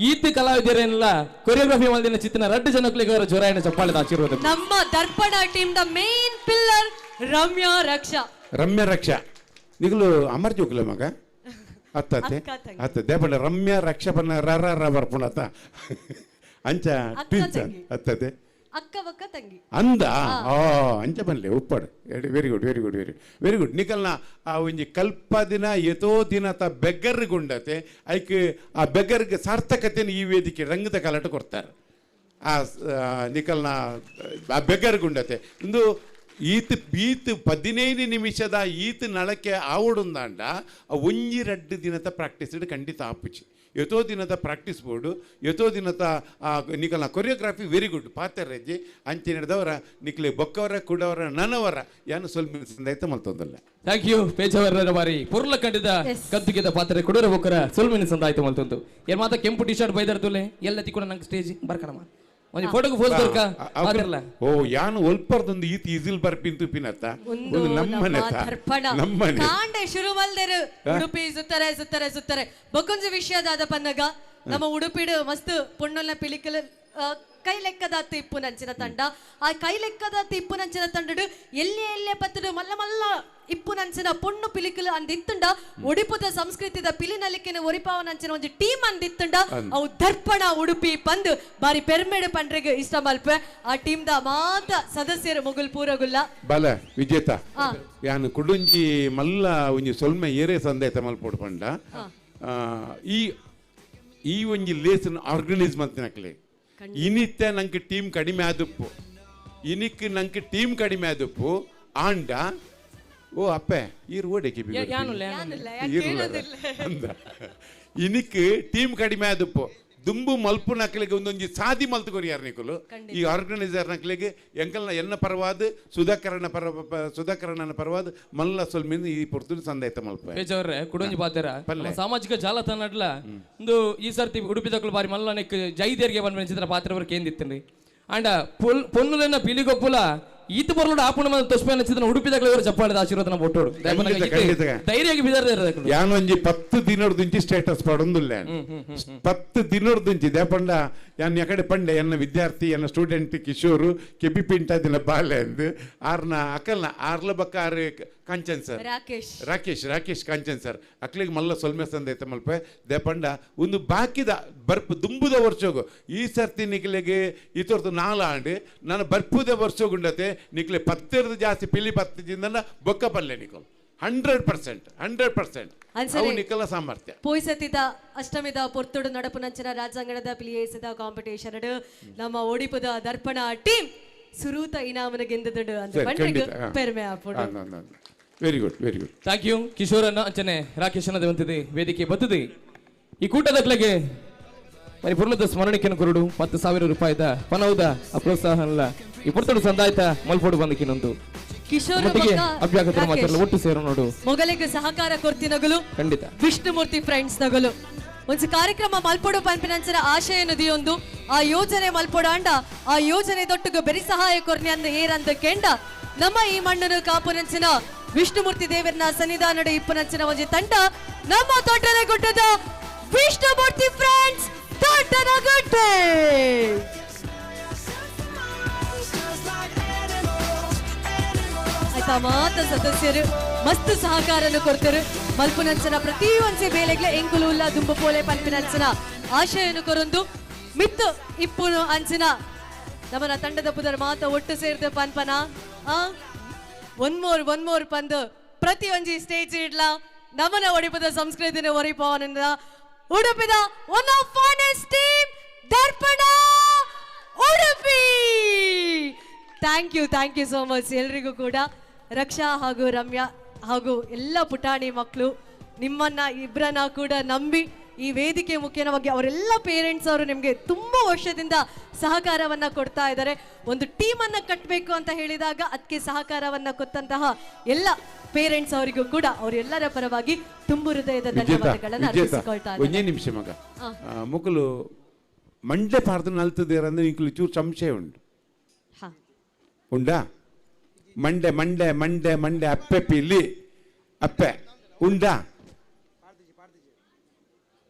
ಈತ್ ಕಲಾವಿದರೇನಲ್ಲ ಕೊರಿಯೋಗ್ರಫಿ ಮಾಡಿದ ಚಿತ್ರನ ರಡ್ಡು ಜನಕ್ಕಳಿಗೆ ಅವರ ಜೋರಾಯಣ ಚಪ್ಪಾಳೆದ ಆಶೀರ್ವಾದ. ನಮ್ಮ Darpana team the main pillar Ramya Raksha. Ramya Raksha ನಿಗಲು Amar ಜೋಕುಲ ಮಗ ಅತ್ತತ್ತೆ ಅತ್ತ ದೇಪಂಡ ರಮ್ಯಾ ರಕ್ಷಾ ಬನ್ನ ರ ರ ರ ಬರ್ಪುಣತ ಅಂಚ ಟೀಚರ್ ಅತ್ತತೆ ಅಕ್ಕ ಬಕ್ಕ ತಂಗಿ ಅಂದ ಆ ಅಂಚ ಬನ್ಲೆ ಉಪ್ಪಡು very good very good very very good ನಿಕಲ್ನ ಆ ಒಂಜಿ ಕಲ್ಪ ದಿನ ಎತೋ ದಿನ ತ ಬೆಗ್ಗರ್ಗುಂಡತೆ ಐಕ್ ಆ ಬೆಗ್ಗರ್ಗೆ ಸಾರ್ಥಕತೆನ ಈ ವೇದಿಕೆ ರಂಗದ ಕಲಾಟ ಕೊಡ್ತಾರೆ ಆ ನಿಕಲ್ನ ಆ ಬೆಗ್ಗರ್ಗುಂಡತೆ ಒಂದು ಈತ್ ಈತ್ 15 ನಿಮಿಷದ ಈತ್ ನಳಕೆ ಆವಡುಂದಾಂಡ ಆ ಒಂಜಿ ರಡ್ಡು ದಿನದ ಪ್ರಾಕ್ಟೀಸ್ ಖಂಡಿತ ಆಪುಚಿ ಎತೋ ದಿನದ ಪ್ರಾಕ್ಟೀಸ್ ಬೋರ್ಡು ಎತೋ ದಿನದ ನಿಕಲ್ನ ಕೊರಿಯೋಗ್ರಫಿ ವೆರಿ ಗುಡ್ ಪಾತ್ರಜ್ಜಿ ಅಂಚೆ ನಡೆದವರ ನಿಕ್ಲೆ ಬೊಕ್ಕವರ ಕುಡವರ ನನವರ ಏನು ಸ್ವಲ್ಪ ಸಂದಾಯ್ತ ಮಲ್ತೊಂದಲ್ಲ. Thank you ಪೇಜವರ ಬಾರಿ ಪೊರ್ಲ ಕಂಡಿದ ಕದ್ದುಗೆದ ಪಾತ್ರೆ ಕುಡೋರ ಬೊಕ್ಕರ ಸೊಲ್ಮಿನ ಸಂದಾಯ್ತು ಮಲ್ತೊಂದು ಏನ್ ಮಾತ ಕೆಂಪು ಟಿ ಶರ್ಟ್ ಬೈದರ್ ತುಲೆ ಎಲ್ಲ ತಿಕ್ಕೊಂಡು ನಂಗೆ ಸ್ಟೇಜ್ ಬರ್ಕಣಮ್ಮ ಒಂದು ಫೋಟೋಗೆ ಫೋಸ್ ದೊರ್ಕ ಮಾತಾಡಲ್ಲ. ಓ ಯಾನು ಒಲ್ಪರ್ದೊಂದು ಈತ ಈಸಿಲ್ ಬರ್ಪಿನ್ ತುಪಿನತ್ತ ಒಂದು ನಮ್ಮನೆ ನಮ್ಮನೆ ಕಾಂಡೆ ಶುರು ಮಲ್ದೇರು ಉಡುಪಿ ಸುತ್ತಾರೆ ಸುತ್ತಾರೆ ಸುತ್ತಾರೆ ಬೊಕ್ಕೊಂಜು ವಿಷಯದಾದ ಪನ್ನಗ ನಮ್ಮ ಉಡುಪಿಡು ಮಸ್ತ್ ಪೊಣ್ಣುಲ್ನ ಪಿಲಿಕಲ್ ಕೈ ಲೆಕ್ಕದ ತಿಪ್ಪುನಂಚಿನ ತಂಡ ಆ ಕೈ ಲೆಕ್ಕದ ತಿಪ್ಪುನಂಚಿನ ತಂಡಡು ಎಲ್ಲೆ ಎಲ್ಲೆ ಪತ್ತಡು ಮಲ್ಲ ಮಲ್ಲ ಇಪ್ಪುನಂಚಿನ ಪೊಣ್ಣು ಪಿಲಿಕಲ್ ಅಂದಿತ್ತುಂಡ ಒಡಿಪುದ ಸಂಸ್ಕೃತಿದ ಪಿಲಿನಲಿಕೆನ ಒರಿಪಾವನಂಚಿನ ಒಂಜಿ ಟೀಮ್ ಅಂದಿತ್ತುಂಡ ಅವು ದರ್ಪಣ ಉಡುಪಿ ಪಂದ್ ಬಾರಿ ಪೆರ್ಮೆಡು ಪಂಡ್ರೆಗ್ ಇಷ್ಟ ಮಲ್ಪೆ ಆ ಟೀಮ್ the ಮಾತ ಸದಸ್ಯರು ಮುಗುಲ್ ಪೂರಗುಲ್ಲ ಬಲ ವಿಜೇತ ಯಾನು ಕುಡುಂಜಿ ಮಲ್ಲ ಒಂಜಿ ಸೊಲ್ಮೆ ಏರೇ ಸಂದಾಯ್ತ ಮಲ್ಪೋಡು ಪಂಡ ಈ ಈ ಒಂಜಿ ಲೇಸನ್ ಆರ್ಗನೈಸ್ ಮಲ್ತಿನಕ್ಲೆ ಇನಿತ್ತೆ ನಂಗೆ ಟೀಮ್ ಕಡಿಮೆ ಆದಪ್ಪು ಇನಿಕ್ ನಂಗೆ ಟೀಮ್ ಕಡಿಮೆ ಆದಪ್ಪು ಆಂಡ ಓ ಅಪ್ಪೆ ಈರು ಓಡಕ್ಕೆ ಇನಿಕ್ ಟೀಮ್ ಕಡಿಮೆ ಆದಪ್ಪು ದುಂಬು ಮಲ್ಪು ನಕ್ಲಿಗೆ ಒಂದೊಂಜಿ ಸಾದಿ ಮಲ್ತು ಕೊರಿಯಾರ್ ನಿಕುಲು ಈ ಆರ್ಗನೈಸರ್ ನಕ್ಲಿಗೆ ಎಂಕಲ್ನ ಎನ್ನ ಪರವಾದ ಸುಧಾಕರಣ ಪರ ಸುಧಾಕರಣ್ಣನ ಪರವಾದ ಮಲ್ಲ ಸೊಲ್ಮಿನ ಈ ಪೊರ್ತುಲು ಸಂದಾಯ್ತ ಮಲ್ಪ ಪೇಜವರ್ರೆ ಕುಡೊಂಜಿ ಪಾತೆರ ಸಾಮಾಜಿಕ ಜಾಲತಾಣಡ್ಲ ಒಂದು ಈ ಸರ್ತಿ ಉಡುಪಿ ದಕ್ಕಲು ಬಾರಿ ಮಲ್ಲ ನೆಕ್ ಜೈದೇರ್ಗೆ ಬಂದ ಚಿತ್ರ ಪಾತ್ರವರು ಕೇಂದಿತ್ತನ್ರಿ ಅಂಡ ಪೊನ್ನುಲೆನ ಪಿಲಿಗೊಪ್ಪುಲ ಈತ ಬರಲೋಡು ಆಪುಣ ತೊಸ್ಪೇನ ಚಿತ್ರ ಉಡುಪಿ ದಕ್ಕಲು ಚಪ್ಪಾಳಿದ ಆಶೀರ್ವಾದನ ಒಟ್ಟೋಡು ಧೈರ್ಯವಾಗಿ ಬಿದಾರ್ದ ಯಾನೊಂಜಿ 10 ದಿನರ್ದಿಂಚಿ ಸ್ಟೇಟಸ್ ಪಾಡೊಂದುಲ್ಲ 10 ದಿನರ್ದಿಂಚಿ ದೇಪಂಡ ಯಾನ್ ಯಕಡೆ ಪಂಡೆ ಎನ್ನ ವಿದ್ಯಾರ್ಥಿ ಎನ್ನ ಸ್ಟೂಡೆಂಟ್ ಕಿಶೋರು ಕೆಪಿ ಪಿಂಟ ದಿನ ಬಾಲೆ ಅಂದು ಆರ್ನ ಅಕಲ್ನ ಆರ್ಲ ಬಕ್ಕ ಆರ್ ಕಾಂಚನ್ ಸರ್ ರಾಕೇಶ್ ರಾಕೇಶ್ ರಾಕೇಶ್ ಕಾಂಚನ್ ಸರ್ ಅಕ್ಲಿಗೆ ಮಲ್ಲ ಸೊಲ್ಮೆ ಸಂದೈತ ಮಲ್ಪೆ ದೇಪಂಡ ಒಂದು ಬಾಕಿದ ಬರ್ಪು ದುಂಬುದ ವರ್ಷಗು ಈ ಸರ್ತಿ ನಿಕ್ಲೆಗೆ ಈ ತೋರ್ದು 4 ಆಂಡ್ ನಾನು ಬರ್ಪುದ ವರ್ಷಗುಂಡತೆ ನಿಕ್ಲೆ 10 ಜಾಸ್ತಿ ಪಿಲಿ 10 ಬೊಕ್ಕ ಪಲ್ಲೆ ನಿಕಲ್ 100% 100% ಅವು ನಿಕಲ ಸಾಮರ್ಥ್ಯ. ಪೋಯ್ಸತಿದ ಅಷ್ಟಮಿದ ಪೊರ್ತುಡು ನಡಪುನಂಚಿನ ರಾಜಾಂಗಣದ ಪಿಲಿಯೇಸದ ಕಾಂಪಿಟೇಷನ್ ನಮ್ಮ ಒಡಿಪುದ ದರ್ಪಣ ಟೀಮ್ ಸುರೂತ ಇನಾಮನ ಗೆಂದದುಂಡು ಅಂತ ಪಂಡ್ರೆಗ್ ಪೆರ್ಮೆ ಆಪುಂಡು. Very good very good thank you ಕಿಶೋರನ್ನ ಅಂಚನೆ ರಾಕೇಶನ ದೇವಂತಿದೆ ವೇದಿಕೆ ಬತ್ತದೆ ಈ ಕೂಟದಕ್ಲೆಗೆ ಮರಿ ಪುರ್ಲದ ಸ್ಮರಣಿಕೆನ ಕೊರಡು 10,000 ರೂಪಾಯಿದ ಪನೌದ ಪ್ರೋತ್ಸಾಹನಲ್ಲ ಈ ಪುರ್ತಡು ಸಂದಾಯ್ತ ಮಲ್ಪೋಡು ಬಂದಕ್ಕಿನೊಂದು ಕಿಶೋರ್ ಅಭ್ಯಾಗತರು ಮಾತ್ರ ಒಟ್ಟು ಸೇರು ನೋಡು ಮೊಗಲಿಗೆ ಸಹಕಾರ ಕೊರ್ತಿನಗಲು ಖಂಡಿತ ವಿಷ್ಣುಮೂರ್ತಿ ಫ್ರೆಂಡ್ಸ್ ನಗಲು ಒಂದು ಕಾರ್ಯಕ್ರಮ ಮಲ್ಪೊಡು ಪನ್ಪಿನಂಚನ ಆಶಯ ನದಿಯೊಂದು ಆ ಯೋಜನೆ ಮಲ್ಪೊಡಾಂಡ ಆ ಯೋಜನೆ ದೊಟ್ಟುಗು ಬೆರಿ ಸಹಾಯ ಕೊರ್ನಿ ಅಂದ ಏರಂದ ಕೆಂಡ ನಮ್ಮ ಈ ಮಣ್ಣನ್ನು ಕಾಪುನಂಚಿನ ವಿಷ್ಣುಮೂರ್ತಿ ದೇವರನ ಸನ್ನಿಧಾನದ ಇಪ್ಪನಂಚಿನ ಒಂಜಿ ತಂಡ ನಮ್ಮ ದೊಡ್ಡನ ಗುಡ್ಡದ ವಿಷ್ಣುಮೂರ್ತಿ ಫ್ರೆಂಡ್ಸ್ ದೊಡ್ಡನ ಗುಡ್ಡೆ. ಆಯ್ತಾ ಮಾತ ಸದಸ್ಯರು ಮಸ್ತ್ ಸಹಕಾರನು ಕೊಡ್ತಾರೆ ಮಲ್ಪುನಂಚನ ಪ್ರತಿ ಒಂಜಿ ಬೇಲೆಗ್ಲೆ ಎಂಕುಲು ಉಲ್ಲ ದುಂಬು ಪೋಲೆ ಪಲ್ಪಿನಂಚನ ಆಶಯನು ಕೊರೊಂದು ಮಿತ್ತು ಇಪ್ಪುನು ಅಂಚಿನ ನಮ್ಮನ ತಂಡದ ಪುದರ್ ಮಾತ ಒಟ್ಟು ಸೇರ್ದು ಪನ್ಪನ ಆ ಒನ್ ಮೋರ್ ಒನ್ ಮೋರ್ ಪಂದು ಪ್ರತಿ ಒಂಜಿ ಸ್ಟೇಜ್ ಇಡ್ಲ ನಮನ ಒಡಿಪದ ಸಂಸ್ಕೃತಿನ ಒರಿಪವನಿಂದ ಉಡುಪಿದ one of finest team Darpana Udupi. Thank you thank you so much ಎಲ್ರಿಗೂ ಕೂಡ. ರಕ್ಷಾ ಹಾಗೂ ರಮ್ಯಾ ಹಾಗೂ ಎಲ್ಲ ಪುಟಾಣಿ ಮಕ್ಕಳು ನಿಮ್ಮನ್ನ ಇಬ್ಬರನ್ನ ಕೂಡ ನಂಬಿ ಈ ವೇದಿಕೆ ಮುಖ್ಯವಾಗಿ ಅವರೆಲ್ಲ ಪೇರೆಂಟ್ಸ್ ಅವರು ನಿಮಗೆ ತುಂಬ ವರ್ಷದಿಂದ ಸಹಕಾರವನ್ನು ಕೊಡ್ತಾ ಇದ್ದಾರೆ. ಒಂದು ಟೀಮನ್ನು ಕಟ್ಟಬೇಕು ಅಂತ ಹೇಳಿದಾಗ ಅದಕ್ಕೆ ಸಹಕಾರವನ್ನು ಕೊಟ್ಟಂತಹ ಎಲ್ಲ ಪೇರೆಂಟ್ಸ್ ಅವರಿಗೂ ಕೂಡ ಅವರೆಲ್ಲರ ಪರವಾಗಿ ತುಂಬು ಹೃದಯದ ಧನ್ಯವಾದಗಳನ್ನು ಅರ್ಪಿಸಿಕೊಳ್ತಾ ಇದ್ದಾರೆ. ಒಂದೇ ನಿಮಿಷ ಮಗ, ಮುಕುಲು ಮಂಡೆ ಪಾರ್ದು ನಲ್ತದೇರಂದ್ರೆ ಇಂಕುಲು ಚೂರು ಸಂಶಯ ಉಂಟು. ಉಂಡಾ? ಮಂಡೆ ಮಂಡೆ ಮಂಡೆ ಮಂಡೆ ಅಪ್ಪೆ ಪಿಲಿ ಅಪ್ಪೆ ಉಂಡಾ?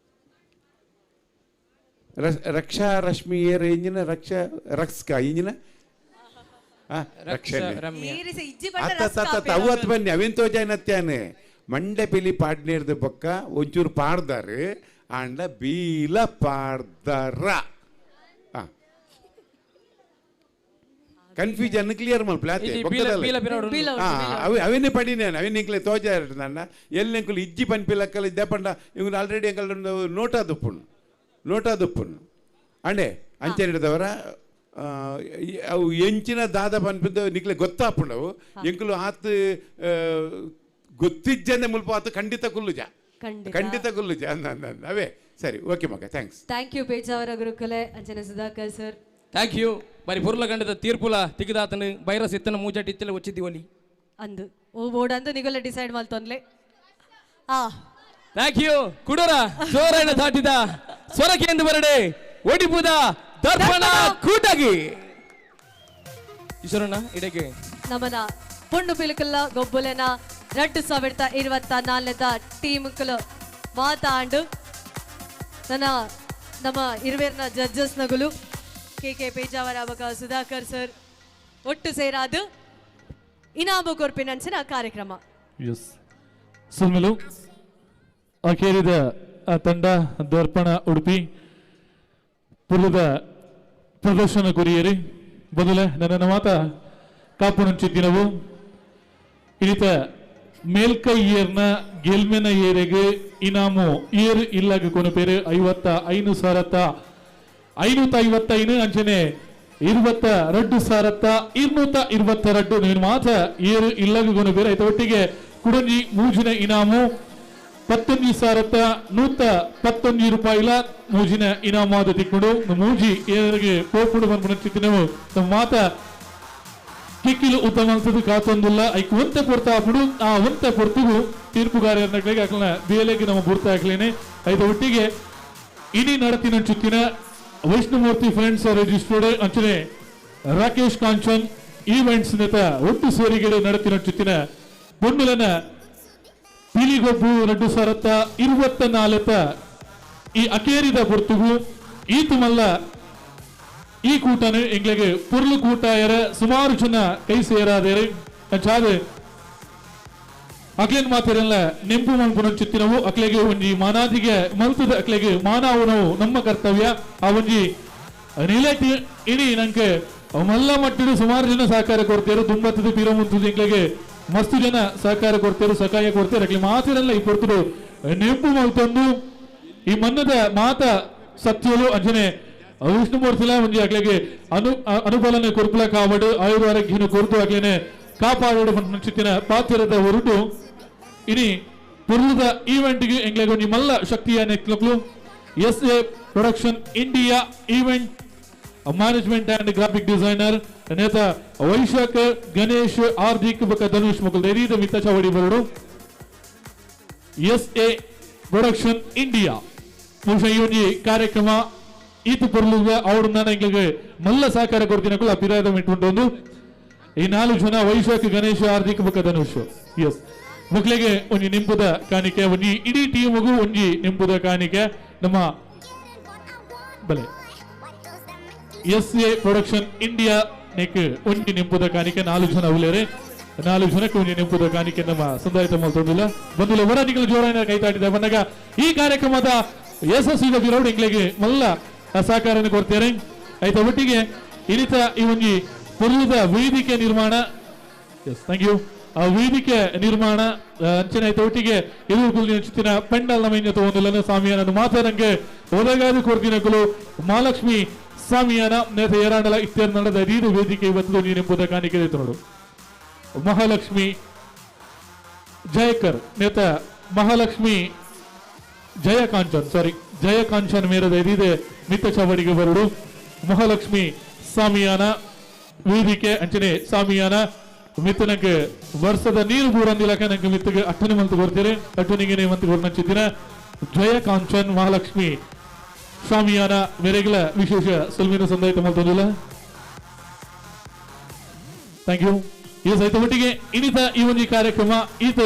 ರಕ್ಷಾ ರಶ್ಮಿ ಏರ್ ಇಂಜಿನ ರಕ್ಷಾ ರಕ್ಸ್ಕ ಇಂಜಿನ ಅವತ್ತು ಬನ್ನಿ ಅವೇನ್ ತೋಜಾನತ್ಯಾನೆ ಮಂಡೆ ಪಿಲಿ ಪಾಡ್ನೇರ್ದ ಪಕ್ಕ ಒಂಚೂರು ಪಾಡ್ದಾರೆ ಆಂಡ ಬೀಲ ಪಾಡ್ದಾರ. ಕನ್ಫ್ಯೂಷನ್ ಕ್ಲಿಯರ್ ಮಲ್ಪಲೆ ಅವೇನೇ ಪಡಿನೇ ಅವೇನು ಇಂಕ್ಲೆ ತೋಜ ನನ್ನ ಎಲ್ಲಿ ಇಜ್ಜಿ ಪನ್ಪಿಲಕ್ಕಲ್ಲ ಇದ್ದೆ ಪಂಡ ಇವ್ನು ಆಲ್ರೆಡಿ ಎಂಕಲ್ ನೋಟಾ ದುಪ್ಪುಣ್ಣು ನೋಟಾ ದುಪ್ಪುಣ್ಣು ಅಂಡೆ ಅಂಚೆ ಹಿಡಿದವರ ಅವು ಎಂಚಿನ ದಾದ ಪನ್ಪಿದ್ದು ನಿಕ್ಲೆ ಗೊತ್ತಾಪುಂಡವು ಎಂಕುಲು ಆತು ಗೊತ್ತಿಜ್ಜನೆ ಮುಲ್ಪ ಆತು ಖಂಡಿತ ಕುಲ್ಲುಜ ಖಂಡಿತ ಕುಲ್ಲುಜ ಅವೇ ಸರಿ ಓಕೆ ಮಗ thanks. Thank you Pejavara ಗುರುಕುಲೆ ಅಂಜನ ಸುಧಾಕರ್ ಸರ್. Thank you. ಬರಿ ಪುರ್ಲ ಗಂಡದ ತೀರ್ಪುಲ ತಿಗದಾತನು ಬೈರಸ್ ಇತ್ತನ ಮೂಜಾಟಿ ಇತ್ತಲ వచ్చిದ್ದಿ ಒಲಿ ಅಂದು ಓ ಬೋರ್ಡ್ ಅಂದು ನಿಗಲ ಡಿಸೈಡ್ ಮಲ್ತೊನ್ಲೆ. ಆ thank you. ಕುಡರ ಜೋರೈನ ದಾಟಿದ ಸ್ವರಕೇಂದು ಬರಡೆ ಒಡಿಪುದ ದರ್ಪಣ ಕೂಟಗಿ ಈಶ್ವರಣ್ಣ ಇಡಗೆ ನಮನ ಪೊಣ್ಣು ಪಿಲುಕಲ್ಲ ಗೊಬ್ಬುಲೆನ 2024 ಟೀಮ್ಕುಲು ಮಾತಾಂಡು ನನ್ನ ನಮ್ಮ ಇರುವೇರ್ನ ಜಡ್ಜಸ್ ನಗುಲು ಕೆ ಕೆ ಪೇಜಾವರ ಬಕ ಸುಧಾಕರ್ ಸರ್ ಒಟ್ಟು ಸೇರಾದು ಇನಾಮು ಕೊರ್ಪಿನಂಚಿನ ಕಾರ್ಯಕ್ರಮ. ಎಸ್ ಸುಲ್ಮೆಲು ಅಖೇರಿದ ತಂಡ ದರ್ಪಣ ಉಡುಪಿ ಪುಲ್ಲದ ಪ್ರದರ್ಶನ ಗುರಿಯರಿ ಬದಲ ನನ್ನ ಮಾತ ಕಾಪುನಂಚಿದ್ದಿನವು ಇನಿತ ಮೇಲ್ಕೈ ಏರ್ನ ಗೆಲ್ಮೆನ ಏರೆಗೆ ಇನಾಮು ಏರ್ ಇಲ್ಲಾಗ ಕೊನಪೇರು 55,555 ಅಂಚನೆ 22,222 ನೀನು ಮಾತ್ರ ಏರು ಇಲ್ಲಾಗ ಕೊನಪೇರು ಐತ ಒಟ್ಟಿಗೆ ಕುಡಂಜಿ ಮೂಜಿನ ಇನಾಮು 19,119 ರೂಪಾಯಿಲ ಮೂಜಿನ ಇನಾಮು ಆದ ತಿಕ್ಕೊಂಡು ಮೂಜಿ ಏರಿಗೆ ಪೋಪುಡು ಬಂದ್ಬಿಟ್ಟು ನಮ್ಮ ಮಾತ ಕಿಕ್ಕಿಲು ಉತ್ತಮ ಅನ್ಸದು ಕಾತೊಂದಿಲ್ಲ ಐಕ್ ಒಂತೆ ಪೊರ್ತ ಹಾಕ್ಬಿಡು ಆ ಒಂತೆ ಪೊರ್ತುಗು ತೀರ್ಪುಗಾರರಿಗೆ ಹಾಕಲ ಬೇಲೆಗೆ ನಮ್ಮ ಬುರ್ತ ಹಾಕ್ಲೇನೆ ಐದ ಒಟ್ಟಿಗೆ ಇನಿ ನಡತಿನ ಚುತ್ತಿನ ವೈಷ್ಣುಮೂರ್ತಿ ಫ್ರೆಂಡ್ಸ್ ರಿಜಿಸ್ಟರ್ಡ್ ಅಂಚನೆ ರಾಕೇಶ್ ಕಾಂಚನ್ ಈವೆಂಟ್ಸ್ ನೇತ ಒಟ್ಟು ಸೇರಿಗೆಡೆ ನಡತಿನ ಚುತ್ತಿನ ಪೊನ್ನುಲನ ಪಿಲಿಗೊಬ್ಬು 2024 ಈ ಅಕೇರಿದ ಪೊರ್ತುಗು ಈತು ಮಲ್ಲ ಈ ಕೂಟನು ಎಂಗ್ಲಿಗೆ ಪುರ್ಲು ಕೂಟಾಯರ ಸುಮಾರು ಜನ ಕೈ ಸೇರಾದೇರು ಅಂಚಾದ ಅಕ್ಲೇನ್ ಮಾತಿರಲ್ಲ ನೆಂಪು ಮನ್ಪುನ ಚಿತ್ತಿನವು ಅಕ್ಲೆಗೆ ಒಂಜಿ ಮಾನಾದಿಗೆ ಮಲ್ತದ ಅಕ್ಲೆಗೆ ಮಾನವನವು ನಮ್ಮ ಕರ್ತವ್ಯ. ಆ ಒಂಜಿ ನಿಲಟಿ ಇಣಿ ನಂಗೆ ಮಲ್ಲ ಮಟ್ಟಿಡು ಸುಮಾರು ಜನ ಸಹಕಾರ ಕೊಡ್ತೇರು ತುಂಬತ್ತದ ತೀರ ಮುಂತದ ಎಂಗ್ಲಿಗೆ ಮಸ್ತು ಜನ ಸಹಕಾರ ಕೊಡ್ತೇರು ಸಹಾಯ ಕೊಡ್ತೇರು ಅಕ್ಲೆ ಮಾತಿರಲ್ಲ ಈ ಪೊರ್ತುಡು ನೆಂಪು ಮಲ್ತೊಂದು ಈ ಮನ್ನದ ಮಾತ ಸತ್ಯಲು ಅಂಜನೆ ವಿಷ್ಣುಮೂರ್ತಿಲ ಒಂಜಿ ಅಕ್ಲೆಗೆ ಅನುಬಲನೆ ಕೊರ್ಪುಲ ಕಾವಡು ಆಯುರ್ವಾರೋಗ್ಯನ ಕೊರ್ತು ಅಕ್ಲೆನೆ ಕಾಪಾಡು ಚಿತ್ತಿನ ಪಾತ್ರದ ಹೊರಟು ಇನಿ ಪುರ್ಲದ ಈವೆಂಟ್ಗೆ ಎಂಗ್ಲೆಗೆ ಒಂಜಿ ಮಲ್ಲ ಶಕ್ತಿಯ ನೆಕ್ಲಕ್ಲು S A production India event management and graphic designer ನೇತ Vaishakh Ganesh Hardik ಬೊಕ ಧನುಷ್ ಮೊಕಲ್ ಧೈರ್ಯದ ಮಿತ್ತ ಚಾವಡಿ ಬರಡು ಎಸ್ ಎ ಪ್ರೊಡಕ್ಷನ್ ಇಂಡಿಯಾ ಬಹುಶಃ ಈ ಒಂಜಿ ಕಾರ್ಯಕ್ರಮ ಈತು ಪೊರ್ಲುಗ ಅವರು ನಾನು ಎಂಗ್ಲಿಗೆ ಮಲ್ಲ ಸಹಕಾರ ಕೊಡ್ತೀನಕ್ಕೂ ಆ ಪಿರಾಯದ ಮಿಟ್ಟುಂಟು ಈ 4 ಜನ ವೈಶಾಖ್ ಗಣೇಶ್ ಹಾರ್ದಿಕ್ ಬೊಕ ಧನುಷ್ ಎಸ್ ಮಕ್ಕಳಿಗೆ ಒಂಜಿ ನಿಂಪುದ ಕಾಣಿಕೆ ಒಂಜಿ ಇಡೀ ಟೀಮ್ಗೂ ಒಂಜಿ ನಿಂಪುದ ಕಾಣಿಕೆ ನಮ್ಮ ಬಲೆ ಎಸ್ ಎ ಪ್ರೊಡಕ್ಷನ್ ಇಂಡಿಯಾ ನೆಕ್ ಒಂಜಿ ನಿಂಪುದ ಕಾಣಿಕೆ 4 ಜನ ಉಳ್ಳೇರೆ 4 ಜನಕ್ಕೆ ಒಂಜಿ ನಿಂಪುದ ಕಾಣಿಕೆ ನಮ್ಮ ಸಂದಾಯಿತ ಮಲ್ತೊಂದಿಲ್ಲ ಬಂದಿಲ್ಲ ವರದಿಗಳು ಜೋರಾಯಿನ ಕೈತಾಟಿದೆ ಬಂದಾಗ ಈ ಕಾರ್ಯಕ್ರಮದ ಯಶಸ್ವಿದ ಬಿರೋಡ್ ಎಂಗ್ಲಿಗೆ ಮಲ್ಲ ಸಹಕಾರವನ್ನು ಕೊಡ್ತಾರೆ. ಆಯ್ತಾ ಒಟ್ಟಿಗೆ ಇನ್ನಿತ ಈ ಒಂಜಿ ಪುರ್ಲದ ವೇದಿಕೆ ನಿರ್ಮಾಣ ಎಸ್ thank you ಆ ವೇದಿಕೆ ನಿರ್ಮಾಣ ಅಂಚನೆ ಆಯ್ತು ಒಟ್ಟಿಗೆ ಎದುರು ಚಿತ್ತಿನ ಪೆಂಡಲ್ ನಮ್ಮ ತಗೊಂಡಿಲ್ಲ ಸ್ವಾಮಿಯನನ್ನು ಮಾತಾಡಂಗೆ ಒದಗಾದು ಕೊಡ್ತಿನಕಲು ಮಹಾಲಕ್ಷ್ಮಿ ಸ್ವಾಮಿಯನ ನೇತ ಏರಾಂಡಲ ಇತ್ಯರ್ ನಡೆದ ರೀದು ವೇದಿಕೆ ಇವತ್ತು ನೀನೆಂಬುದ ಕಾಣಿಕೆ ನೋಡು ಮಹಾಲಕ್ಷ್ಮಿ ಜಯಕರ್ ನೇತ ಮಹಾಲಕ್ಷ್ಮಿ ಜಯ ಕಾಂಚನ್ ಸಾರಿ ಜಯ ಕಾಂಚನ್ ಮೇರದ ಎದಿದೆ ಮಿತ್ತ ಚಾವಡಿಗೆ ಬರಡು ಮಹಾಲಕ್ಷ್ಮಿ ಸಾಮಿಯಾನ ವೇದಿಕೆ ಅಂಚನೆ ಸಾಮಿಯಾನ ಮಿತ್ತನಕ್ಕೆ ವರ್ಷದ ನೀರು ಬೂರಂದಿಲಕ ನಂಗೆ ಮಿತ್ತಗೆ ಅಟ್ಟನೆ ಮಂತ್ ಬರ್ತೀರಿ ಅಟ್ಟನಿಗೆ ಮಂತ್ ಬರ್ನಂಚಿದ್ದಿನ ಜಯ ಕಾಂಚನ್ ಮಹಾಲಕ್ಷ್ಮಿ ಸ್ವಾಮಿಯಾನ ಮೇರೆಗಳ ವಿಶೇಷ ಸೊಲ್ಮಿನ ಸಂದಾಯಿತ ಮಲ್ತೊಂದಿಲ್ಲ. Thank you. ಈ ಸಹಿತ ಒಟ್ಟಿಗೆ ಇನ್ನಿತ ಈ ಒಂದು ಕಾರ್ಯಕ್ರಮ ಈತ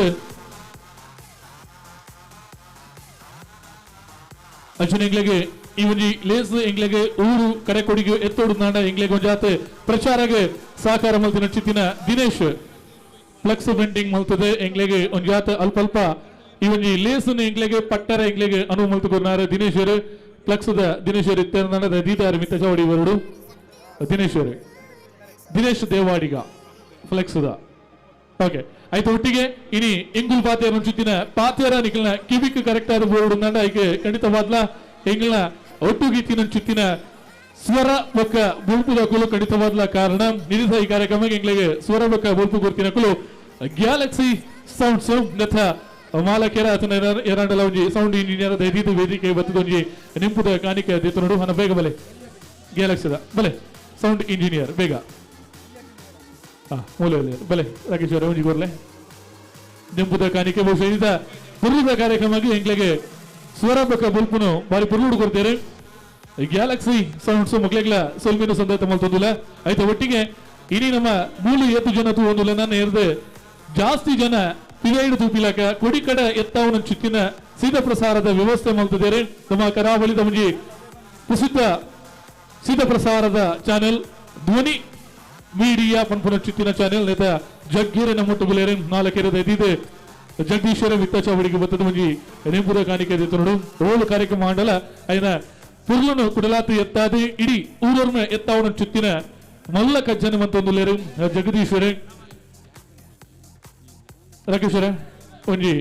ಅರ್ಜುನ್ ಎಂಗ್ಲೆಗೆ ಈ ಒಂದು ಲೇಸ್ ಎಂಗ್ಲೆಗೆ ಊರು ಕರೆಕೊಡಿಗೆ ಎತ್ತೋಡು ನಾಡ ಎಂಗ್ಲೆಗೆ ಒಂಜಾತೆ ಪ್ರಚಾರಗೆ ಸಹಕಾರ ಮಲ್ತಿನ ಚಿತ್ತಿನ ದಿನೇಶ್ ಫ್ಲೆಕ್ಸ್ ಪ್ರಿಂಟಿಂಗ್ ಮಲ್ತದೆ ಎಂಗ್ಲೆಗೆ ಒಂಜಾತ ಅಲ್ಪ ಅಲ್ಪ ಈ ಒಂದು ಲೇಸ್ ಎಂಗ್ಲೆಗೆ ಪಟ್ಟರ ಎಂಗ್ಲೆಗೆ ಅನುವು ಮಲ್ತುಕೊರ್ನಾರ ದಿನೇಶರು ಫ್ಲೆಕ್ಸ್ದ ದಿನೇಶರು ಇತ್ತೆರ್ನಾಡ ದೀದಾರು ಮಿತ್ತ ಚೌಡಿ ಬರುಡು ದಿನೇಶರು ದಿನೇಶ್ ದೇವಾಡಿಗ ಫ್ಲೆಕ್ಸ್ದ. ಓಕೆ ಆಯ್ತು ಒಟ್ಟಿಗೆ ಇನಿ ಎಂಗುಲ್ ಪಾತೆರ ಮುಂಚುತ್ತಿನ ಪಾತೆರ ನಿಖಲ್ನ ಕಿವಿಕ್ ಕರೆಕ್ಟ್ ಆದ ಬೋರ್ಡ್ ಉಂದಾಂಡ ಐಕೆ ಖಂಡಿತವಾದ್ಲ ಎಂಗ್ಲ ಒಟ್ಟುಗೀತಿನ ಚುತ್ತಿನ ಸ್ವರ ಬೊಕ್ಕ ಬೊಲ್ಪುದ ಕುಲು ಖಂಡಿತವಾದ್ಲ ಕಾರಣ ನಿಧಿಸ ಈ ಕಾರ್ಯಕ್ರಮಕ್ಕೆ ಎಂಗ್ಲಿಗೆ ಸ್ವರ ಬೊಕ್ಕ ಬೊಲ್ಪು ಗುರ್ತಿನ ಕುಲು ಗ್ಯಾಲಕ್ಸಿ ಸೌಂಡ್ಸ್ ನಥ ಮಾಲಕರ ಆತನ ಎರಾಂಡಲ ಒಂಜಿ ಸೌಂಡ್ ಇಂಜಿನಿಯರ್ ದೈದಿದ್ದು ವೇದಿಕೆ ಬತ್ತದೊಂಜಿ ನಿಂಪುದ ಕಾಣಿಕೆ ದೇತನೋಡು ಹಣ ಬೇಗ ಬಲೆ ಗ್ಯಾಲಕ್ಸಿದ ಬಲೆ ಸೌಂಡ್ ಇಂಜಿನಿಯರ್ ಬೇಗ ಮೂಲೆ ಬಲೆ ರಾಕೇಶ್ ಅವರೇ ಒಂಜಿ ಕೊರ್ಲೆ ನಿಂಪುದ ಕಾಣಿಕೆ ಬಹುಶಃ ಇದೀತ ಪುರ್ಲುದ ಕಾರ್ಯಕ್ರಮಕ್ಕೆ ಎಂಗ್ಲಿಗೆ ಸ್ವರ ಬೊಕ್ಕ ಬೊಲ್ಪುನು ಬಾರಿ ಪುರ್ಲುಡು ಕೊಡ್ತೇವೆ ಗ್ಯಾಲಕ್ಸಿ ಸೌಂಡ್ಸ್ ಮಕ್ಕಳಿಗೆಲ್ಲ ಸೊಲ್ಮಿನ ಸಂದಾಯ್ತ ಮಲ್ತೊಂದಿಲ್ಲ. ಆಯ್ತು ಒಟ್ಟಿಗೆ ಇನಿ ನಮ್ಮ ಮೂಲು ಎತ್ತು ಜನ ತೂವೊಂದಿಲ್ಲ ನಾನು ಏರ್ದೆ ಜಾಸ್ತಿ ಜನ ಪಿದೈಡು ತೂಪಿಲಕ ಕೊಡಿಕಡ ಎತ್ತಾವನ ಚುತ್ತಿನ ಸೀದಾ ಪ್ರಸಾರದ ವ್ಯವಸ್ಥೆ ಮಲ್ತಿದ್ದಾರೆ. ನಮ್ಮ ಕರಾವಳಿದ ಮುಂಜಿ ಪ್ರಸಿದ್ಧ ಸೀದಾ ಪ್ರಸಾರದ ಚಾನೆಲ್ ಧ್ವನಿ ಮೀಡಿಯಾ ಪನ್ಪುನ ಚುತ್ತಿನ ಚಾನೆಲ್ ನೇತ ಜಗ್ಗೀರ ನಮ್ಮೊಟ್ಟು ನಾಲ್ಕೆರದ ಎದ್ದಿದೆ ಜಗದೀಶ್ವರ ವಿತ್ತ ಚಾವಡಿಗೆ ಬತ್ತದ ಮುಂಜಿ ನೇಪುರ ಕಾಣಿಕೆ ನೋಡು ಓಳು ಕಾರ್ಯಕ್ರಮ ಮಂಡಲ ಐನ ಪುರ್ಲನು ಕುಡಲಾತು ಎತ್ತಾದಿ ಇಡೀ ಊರೊರ್ಮೆ ಎತ್ತಾವನ ಚುತ್ತಿನ ಮಲ್ಲ ಕಜ್ಜನ ಮಂತೊಂದುಲ್ಲೇರು ಜಗದೀಶ್ವರ ರಾಕೇಶ್ವರ ಒಂಜಿ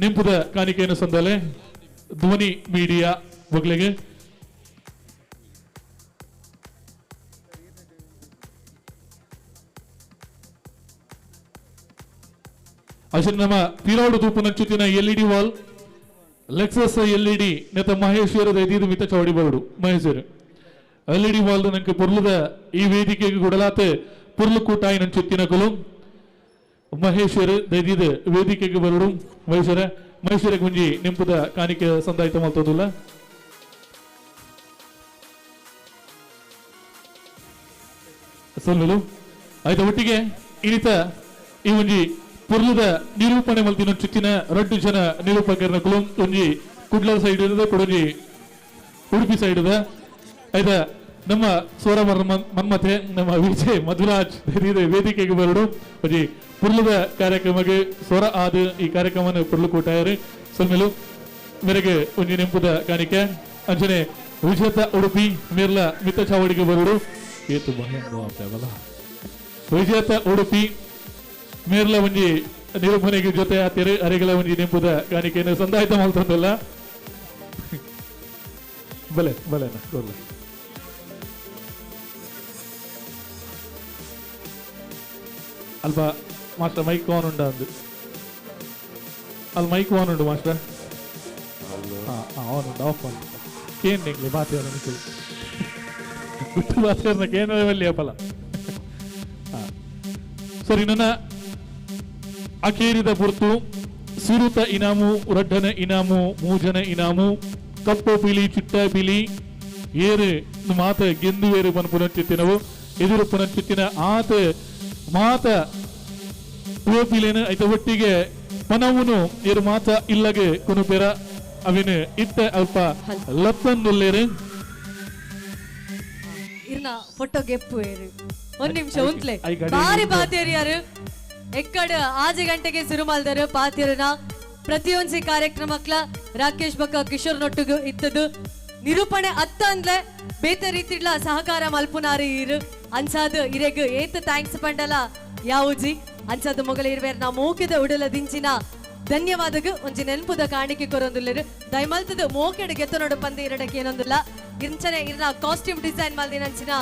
ನಿಂಪುದ ಕಾಣಿಕೆಯನ್ನು ಸಂದಲೆ ಧ್ವನಿ ಮೀಡಿಯಾ ಬಗ್ಲಿಗೆ ಅಶನ್ ನಮ್ಮ ತೀರೋಡು ತೂಪು ನಂಚುತ್ತಿನ L E D wall Lexus L E D ನೆತ ಮಹೇಶ್ವರದ ಎದೀದು ಮಿತ್ತ ಚೌಡಿ ಬರಡು ಮಹೇಶ್ವರ ಎಲ್ ಇ ಡಿ ವಾಲ್ ನಂಗೆ ಪುರ್ಲದ ಈ ವೇದಿಕೆಗೆ ಗುಡಲಾತೆ ಪುರ್ಲು ಕೂಟಾಯಿ ನಂಚುತ್ತಿನ ಕುಲು ಮಹೇಶ್ವರ ದೈದಿದ ವೇದಿಕೆಗೆ ಬರಡು ಮಹೇಶ್ವರ ಮಹೇಶ್ವರ ಗುಂಜಿ ನಿಂಪುದ ಕಾಣಿಕೆ ಸಂದಾಯಿತ ಮಲ್ತೋದಿಲ್ಲ. ಸಲ್ಲು ಆಯ್ತು ಒಟ್ಟಿಗೆ ಇನ್ನಿತ ಈ ಒಂಜಿ ಪುರ್ಲದ ನಿರೂಪಣೆ ಮಲ್ತಿನ ಚುತ್ತಿನ ರಡ್ಡು ಜನ ನಿರೂಪಕರನ ಕುಲು ಒಂಜಿ ಕುಡ್ಲ ಸೈಡ್ ಇರದ ಕೊಡೊಂಜಿ ಉಡುಪಿ ಸೈಡ್ ಇದ ಆಯ್ತಾ ನಮ್ಮ ಸ್ವರ ಮನ್ಮಥೆ ನಮ್ಮ ವಿಜಯ್ ಮಧುರಾಜ್ ವೇದಿಕೆಗೆ ಬರಡು ಒಂಜಿ ಪುರ್ಲದ ಕಾರ್ಯಕ್ರಮಕ್ಕೆ ಸ್ವರ ಆದ ಈ ಕಾರ್ಯಕ್ರಮವನ್ನು ಪುರ್ಲು ಕೂಟಾಯರು ಸೊಲ್ಮೆಲು ಮೇರೆಗೆ ಒಂಜಿ ನೆಂಪುದ ಕಾಣಿಕೆ ಅಂಚನೆ ವಿಜೇತ ಉಡುಪಿ ಮೇರ್ಲ ಮಿತ್ತ ಚಾವಡಿಗೆ ಬರಡು ಏತು ವಿಜೇತ ಉಡುಪಿ ಮೇರ್ಲ ಒಂಜಿ ನಿರೂಪಣೆಗೆ ಜೊತೆ ಆತಿರು ಅರೆಗಳ ಒಂಜಿ ನೆಂಪುದ ಕಾಣಿಕೆಯನ್ನು ಸಂದಾಯಿತ ಮಲ್ತಂದಲ್ಲ ಬಲೆ ಬಲೆ ಕೊರ್ಲೆ ಅಲ್ಪ ಮಾಸ್ಟರ್ ಮೈಕ್ ಆನ್ ಉಂಡ ಅಂದು ಅಲ್ಲಿ ಮೈಕ್ ಆನ್ ಉಂಡು ಮಾಸ್ಟರ್ ಹಾಂ ಆನ್ ಉಂಡು ಆಫ್ ಆನ್ ಕೇನ್ ನಿಂಗ್ಲಿ ಬಾತಿಯರ ನಿಖಿಲ್ ಗುಟ್ಟು ಬಾತಿಯರ್ನ ಕೇನ ಬಲ್ಲಿ ಅಪ್ಪಲ. ಹಾಂ ಸರಿ ನನ್ನ ಅಕೇರಿದ ಪುರ್ತು ಸುರುತ ಇನಾಮು ರಡ್ಡನ ಇನಾಮು ಮೂಜನ ಇನಾಮು ಕಪ್ಪು ಪಿಲಿ ಚಿಟ್ಟ ಪಿಲಿ ಏರು ಮಾತ ಗೆಂದುವೇರು ಬನ್ ಪುನಂಚಿತ್ತಿನವು ಎದುರು ಪುನಂಚಿತ್ತಿನ ಆತ ಮಾತ ಟೋಪಿಲೇನು ಐತ ಒಟ್ಟಿಗೆ ಪನವುನು ಏರು ಮಾತ ಇಲ್ಲಗೆ ಕುನುಪೆರ ಅವಿನ ಇತ್ತ ಅಲ್ಪ ಲತ್ತಂದುಲ್ಲೇರು ಇರ್ನ ಫೋಟೋ ಗೆಪ್ಪು ಏರು ಒಂದ್ ನಿಮಿಷ ಉಂತ್ಲೆ ಬಾರಿ ಬಾತೇರಿಯಾರು ಎಕ್ಕಡ ಆಜೆ ಗಂಟೆಗೆ ಸುರುಮಾಲ್ದರು ಪಾತಿರನ ಪ್ರತಿಯೊಂದು ಕಾರ್ಯಕ್ರಮಕ್ಲ ರಾಕೇಶ್ ಬಕ್ಕ ಕಿಶೋರ್ ನೊಟ್ಟುಗು ಇತ್ತದು ನಿರೂಪಣೆ ಅತ್ತ ಅಂದ್ಲೆ ಬೇತ ರೀತಿಡ್ಲ ಸಹಕಾರ ಮಲ್ಪುನಾರು ಇರು ಅನ್ಸಾದ್ ಇರೆಗ್ ಏತ thanks ಪಂಡಲ ಯಾವುಜಿ ಅನ್ಸಾದ್ ಮೊಗಲ ಇರ್ವೇರ್ ನಾ ಮೋಕೆದ ಉಡಲ ದಿಂಚಿನ ಧನ್ಯವಾದಗ ಒಂಜಿ ನೆನಪುದ ಕಾಣಿಕೆ ಕೊರೊಂದುಲ್ಲೆರು ದಯಮಲ್ತದ ಮೋಕೆಡ್ ಗೆತ್ತನೋಡು ಪಂದೆ ಇರಡಕ್ಕೆ ಏನೊಂದುಲ್ಲ ಇಂಚನೆ ಇರ್ನ ಕಾಸ್ಟ್ಯೂಮ್ ಡಿಸೈನ್ ಮಲ್ದಿನಂಚಿನ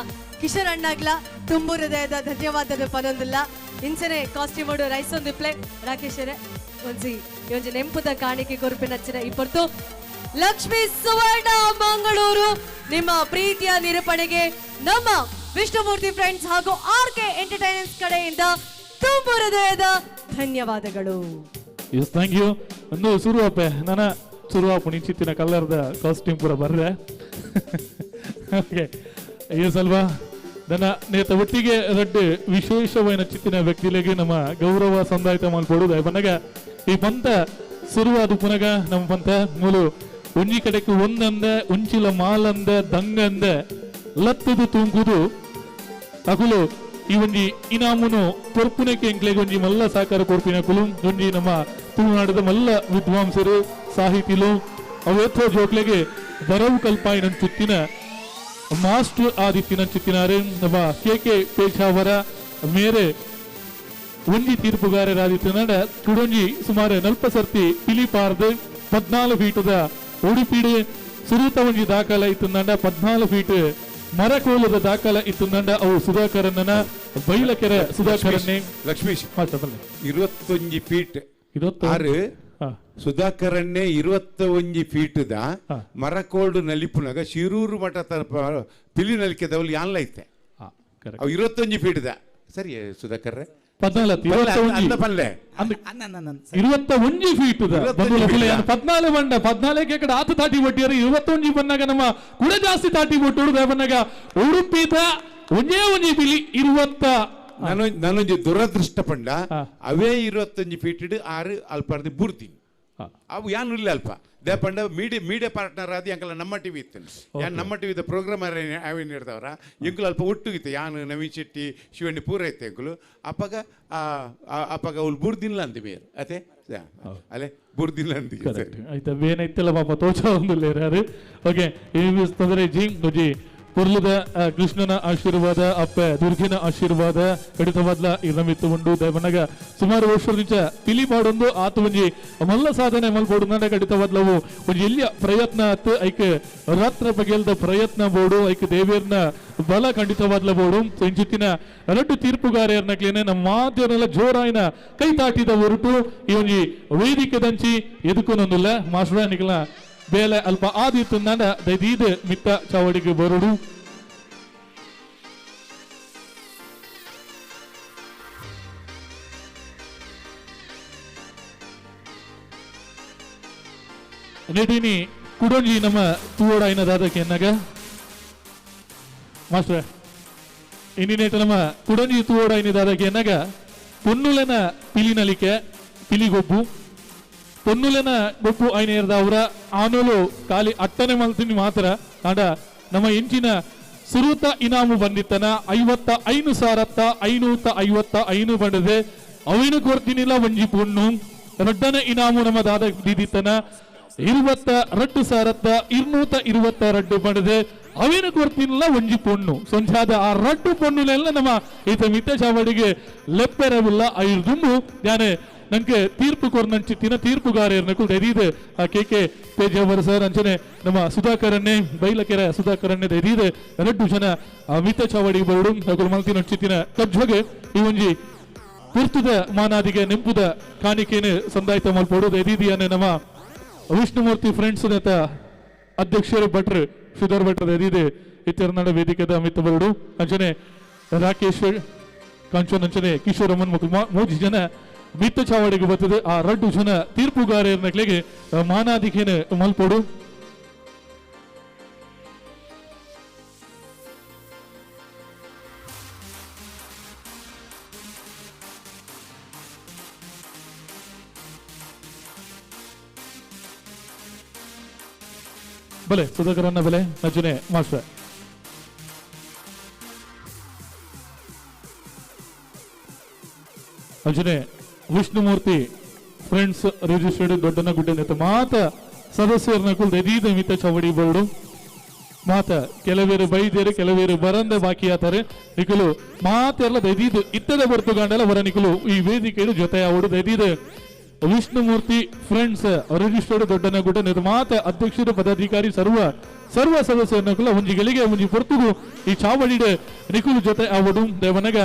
ಕಿಶೋರ್ ಅಣ್ಣಾಗ್ಲ ತುಂಬು ಹೃದಯದ ಧನ್ಯವಾದದ ಪನೊಂದುಲ್ಲ ಇಂಚನೆ ಕಾಸ್ಟ್ಯೂಮ್ ರೈಸ್ ಒಂದು ಪ್ಲೇ ರಾಕೇಶರೇ ಒಂಜಿ ಒಂಜಿ ನೆಂಪುದ ಕಾಣಿಕೆ ಕೊರ್ಪಿನಂಚಿನ ಈ ಪೊರ್ತು ಲಕ್ಷ್ಮೀ ಸುವರ್ಣ ಮಂಗಳೂರು ನಿಮ್ಮ ಪ್ರೀತಿಯ ನಿರೂಪಣೆಗೆ ನಮ್ಮ ವಿಷ್ಣುಮೂರ್ತಿ ಫ್ರೆಂಡ್ಸ್ ಹಾಗೂ ಆರ್ ಕೆ ಎಂಟರ್ಟೈನ್ಮೆಂಟ್ಸ್ ಕಡೆಯಿಂದ ತುಂಬು ಹೃದಯದ ಧನ್ಯವಾದಗಳು. Yes, thank you. ಒಂದು ಸುರುವಾಪೆ ನನ್ನ ಸುರುವಾಪು ನಿಂಚಿತ್ತಿನ ಕಲ್ಲರ್ದ ಕಾಸ್ಟ್ಯೂಮ್ ಪೂರ ಬರ್ರೆ. ಓಕೆ, ಎಸ್ ಅಲ್ವಾ. ನನ್ನ ನೇತ ಒಟ್ಟಿಗೆ ರಡ್ಡು ವಿಶೇಷವಾದ ಚಿತ್ತಿನ ವ್ಯಕ್ತಿಗಳಿಗೆ ನಮ್ಮ ಗೌರವ ಸಂದಾಯಿತ ಮಲ್ಪೊಡು. ದಯಪನ್ನಗ ಈ ಪಂತ ಸುರುವಾದ ಪುನಗ ನಮ್ಮ ಪಂತ ಮೂಲು ಒಂಜಿ ಕಡೆக்கு ಒಂದಂದ ಉಂಚಿಲ ಮಾಲಂದ ದಂಗಂದ ಲತ್ತದು ತೂಂಕುದು ಅಕುಲು ಈ ಒಂಜಿ ಇನಾಮುನು ಕೊರ್ಪುನಕ್ಕೆ ಎಂಕ್ಲೆಗ್ ಒಂಜಿ ಮಲ್ಲ ಸಹಕಾರ ಕೊರ್ಪಿನ ಅಕುಲು ಒಂಜಿ ನಮ್ಮ ತುಳುನಾಡದ ಮಲ್ಲ ವಿದ್ವಾಂಸರು ಸಾಹಿತಿಲು ಅವೇತ್ವ ಜೋಕ್ಲೆಗೆ ಬರವು ಕಲ್ಪಾಯಿನ ಚುತ್ತಿನ ಮಾಸ್ಟರ್ ಆದಿತ್ತಿನ ಚಿತ್ತಿನಾರೆ ನಮ್ಮ ಕೆ ಕೆ ಪೇಶಾವರ ಮೇರೆ ಒಂಜಿ ತೀರ್ಪುಗಾರರಾದಿತ್ತಿನ ಕುಡೊಂಜಿ ಸುಮಾರು ನಲ್ಪ ಸರ್ತಿ ಪಿಲಿಪಾರ್ದು 14 ಫೀಟದ ಉಡುಪಿಡು ಸುರೂತ ಒಂಜಿ ದಾಖಲೆ ಇತ್ತಂಡ 14 ಫೀಟ್ ಮರಕೋಲದ ದಾಖಲೆ ಇತ್ತಂಡ ಅವು ಸುಧಾಕರನ್ನ ಬೈಲಕೆರೆ ಸುಧಾಕರನ್ನೇ. ಲಕ್ಷ್ಮೀಶ್ 21 ಫೀಟ್ ಆರು ಸುಧಾಕರನ್ನೇ 21 ಫೀಟ್ the ಮರಕೋಡು ನಲಿಪುನಗ ಶಿರೂರು ಮಠ ಪಿಲಿ ನಲಿಕೆದವಲ್ಲಿ ಯಾನ್ಲ ಐತೆ ಅವು 21 ಫೀಟ್ the. ಸರಿ ಸುಧಾಕರ್ 21 ಫೀಟ್ 14 ಬಂಡ 14 ಕಡೆ ಆತ ತಾಟಿ ಬಟ್ಟಿಯಾರ 21 ಬಂದಾಗ ನಮ್ಮ ಕೂಡ ಜಾಸ್ತಿ ತಾಟಿ ಬಟ್ಟು ಬಂದಾಗ ಉಡುಪಿದ ಒಂದೇ ಒಂಜಿ ಬಿಲಿ 20. ನಾನೊಂಜಿ ದುರದೃಷ್ಟ ಪಂಡ ಅವೇ 21 ಫೀಟ್ ಆರು ಅಲ್ಪ ಬೂರ್ತೀನಿ ಅವು ಯಾನು ಇಲ್ಲ ಅಲ್ಪ they ಪಂಡ ಮೀಡಿಯಾ ಪಾರ್ಟ್ನರ್ ಆದಿ ಅಂಕಲ ನಮ್ಮ ಟಿವಿ ಇತ್ತು. ಯಾನ್ ನಮ್ಮ ಟಿವಿದ ಪ್ರೋಗ್ರಾಮ್ ಅವೇನು ಇರ್ತಾವ್ರ ಎಂಕುಲು ಅಲ್ಪ ಒಟ್ಟುಗಿತ್ತು. ಯಾನು ನವೀನ್ ಶೆಟ್ಟಿ ಶಿವಣ್ಣಿ ಪೂರ ಇತ್ತು ಎಂಕುಲು. ಅಪ್ಪಗ ಅಪ್ಪಗ ಅವ್ಳು ಬೂರ್ದಿಲ್ಲ ಅಂದ ಬೇರೆ ಅದೇ ಅಲ್ಲೇ ಬೂರ್ದಿಲ್ಲ ಅಂತ ಆಯ್ತಾ ಬೇನೈತಲ್ಲ ಪಾಪ ತೋಚ ಒಂದಿಲ್ಲ ಯಾರು. ಓಕೆ, ತೊಂದರೆ ಜಿ ಒಂಜಿ ಪುರ್ಲದ ಕೃಷ್ಣನ ಆಶೀರ್ವಾದ ಅಪ್ಪೆ ದುರ್ಗಿನ ಆಶೀರ್ವಾದ ಕಡಿತವಾದ್ಲ ಇರಮಿತ್ತು ಉಂಡು. ದಯಮನಗ ಸುಮಾರು ವರ್ಷದಿಂದ ಪಿಲಿ ಪಾಡೊಂದು ಆತ ಒಂಜಿ ಮಲ್ಲ ಸಾಧನೆ ಮಲ್ಪೋಡು ನಡ ಕಡಿತವಾದ್ಲವು ಒಂಜಿ ಎಲ್ಲಿಯ ಪ್ರಯತ್ನ ಆತು ಐಕೆ ರಾತ್ರ ಬಗೆಲ್ದ ಪ್ರಯತ್ನ ಬೋಡು ಐಕೆ ದೇವಿಯರ್ನ ಬಲ ಖಂಡಿತವಾದ್ಲ ಬೋಡು. ಇಂಚಿತ್ತಿನ ರಡ್ಡು ತೀರ್ಪುಗಾರೆಯರ್ನಕ್ಲೇನೆ ನಮ್ಮ ಮಾಧ್ಯಮನೆಲ್ಲ ಜೋರಾಯಿನ ಕೈ ತಾಟಿದ ಹೊರಟು ಈ ಒಂಜಿ ವೇದಿಕೆದಂಚಿ ಎದುಕೊನೊಂದಿಲ್ಲ ಮಾಸ್ಟರ್ ನಿಕಲ ಬೇಲೆ ಅಲ್ಪ ಆದಿತ್ತು ನಂಡ ದೈದೀದ ಮಿತ್ತ ಚಾವಡಿಗೆ ಬರುಡು. ನೆಟಿನಿ ಕುಡೊಂಜಿ ನಮ್ಮ ತೂವಡ ದಾದಕ್ಕೆ ಎನ್ನಾಗ ಮಾಸ್ಟರ್ ಇನ್ನಿನೇಟ ನಮ್ಮ ಕುಡೊಂಜಿ ತೂವಡ ದಾದಕ್ಕೆ ಎನ್ನಾಗ ಪೊನ್ನುಲೆನ ಪಿಲಿನಲಿಕೆ ಪಿಲಿಗೊಬ್ಬು ಪೊನ್ನುಲೆನ ಗೊಬ್ಬು ಐನೇರ್ದ ಅವರ ಆನೋಲು ಖಾಲಿ ಅಟ್ಟನೆ ಮಲ್ತೀನಿ ಮಾತ್ರ ಆಂಡ ನಮ್ಮ ಇಂಚಿನ ಸುರೂತ ಇನಾಮು ಬಂದಿತ್ತನ 55,555 ಬಂದದೆ ಅವೇನು ಕೊಡ್ತೀನಿಲ್ಲ ಒಂಜಿ ಪೊಣ್ಣು ರಡ್ಡನ ಇನಾಮು ನಮ್ಮ ದಾದ ದೀದಿತ್ತನ 22,222 ಬಂದದೆ ಅವೇನು ಕೊಡ್ತೀನಿಲ್ಲ ಒಂಜಿ ಪೊಣ್ಣು ಸೊಂಚಾದ ಆ ರಡ್ಡು ಪೊಣ್ಣುಲೆಲ್ಲ ನಮ್ಮ ಈತ ಮಿತ್ತ ಚಾವಡಿಗೆ ಲೆಪ್ಪೆರವಿಲ್ಲ ಐದು ದುಂಬು ಯಾನೆ ನನಗೆ ತೀರ್ಪು ಕೊರ್ನಂಚಿತ್ತಿನ ತೀರ್ಪುಗಾರೆಯರ್ನಕು ದೈದೀದೆ ಆ ಕೆ ಕೆ ತೇಜವರ್ ಸರ್ ಅಂಚನೆ ನಮ್ಮ ಸುಧಾಕರನ್ನೇ ಬೈಲಕೆರೆ ಸುಧಾಕರನ್ನೇ ದೈದೀದೆ ರಡ್ಡು ಜನ ಮಿತ್ತ ಚಾವಡಿ ಬರಡು ಅಕುಲು ಮಲ್ತಿನ ಅಂಚಿತ್ತಿನ ಕಬ್ಜೊಗೆ ಈ ಒಂಜಿ ಪುರ್ತುದ ಮಾನಾದಿಗೆ ನೆಂಪುದ ಕಾಣಿಕೆನೆ ಸಂದಾಯಿತ ಮಲ್ಪೋಡು. ದೈದೀದಿಯಾನೆ ನಮ್ಮ ವಿಷ್ಣುಮೂರ್ತಿ ಫ್ರೆಂಡ್ಸ್ ನೇತ ಅಧ್ಯಕ್ಷರು ಭಟ್ರು ಶ್ರೀಧರ್ ಭಟ್ರು ದೈದೀದೆ ಇತ್ತೆರ್ನಾಡ ವೇದಿಕೆದ ಅಮಿತ್ ಬರಡು ಅಂಚನೆ ರಾಕೇಶ್ ಕಾಂಚನ್ ಅಂಚನೆ ಕಿಶೋರಮ್ಮನ್ ಮುಖ ಮೂಜಿ ಜನ ಮಿತ್ತ ಚಾವಡಿಗೆ ಬರ್ತದೆ. ಆ ರಡ್ಡು ಜನ ತೀರ್ಪುಗಾರರ್ನಕ್ಲೆಗೆ ಮಾನಾದಿಕೆನ ಮಲ್ಪೋಡು. ಬಲೆ ಸುಧಾಕರನ್ನ ಬೆಲೆ ಅರ್ಜುನೆ ಮಾಸ್ಟರ್ ಅರ್ಜುನೆ ವಿಷ್ಣುಮೂರ್ತಿ ಫ್ರೆಂಡ್ಸ್ ರಿಜಿಸ್ಟರ್ಡ್ ದೊಡ್ಡನಗುಡ್ಡೆ ನೇತ ಮಾತ ಸದಸ್ಯರನ್ನ ಕುಲ್ದ ಎದೀದ ಮಿತ್ತ ಚವಡಿ ಬರಡು ಮಾತ ಕೆಲವೇರು ಬೈದೇರು ಕೆಲವೇರು ಬರಂದ ಬಾಕಿ ಆತಾರೆ ನಿಕುಲು ಮಾತೆಲ್ಲ ದೈದೀದ್ ಇತ್ತದ ಬರ್ತುಗಾಂಡಲ ಬರ ನಿಕುಲು ಈ ವೇದಿಕೆಯ ಜೊತೆ ಅವಡು ದೈದೀದ್ ವಿಷ್ಣುಮೂರ್ತಿ ಫ್ರೆಂಡ್ಸ್ ರಿಜಿಸ್ಟರ್ಡ್ ದೊಡ್ಡನಗುಡ್ಡೆ ನೇತ ಮಾತ ಅಧ್ಯಕ್ಷರು ಪದಾಧಿಕಾರಿ ಸರ್ವ ಸರ್ವ ಸದಸ್ಯರನ್ನ ಕುಲ ಒಂಜಿ ಗಳಿಗೆ ಒಂಜಿ ಪೊರ್ತುಗು ಈ ಚಾವಡಿಡೆ ನಿಕುಲು ಜೊತೆ ಆವಡು ದೇವನಗ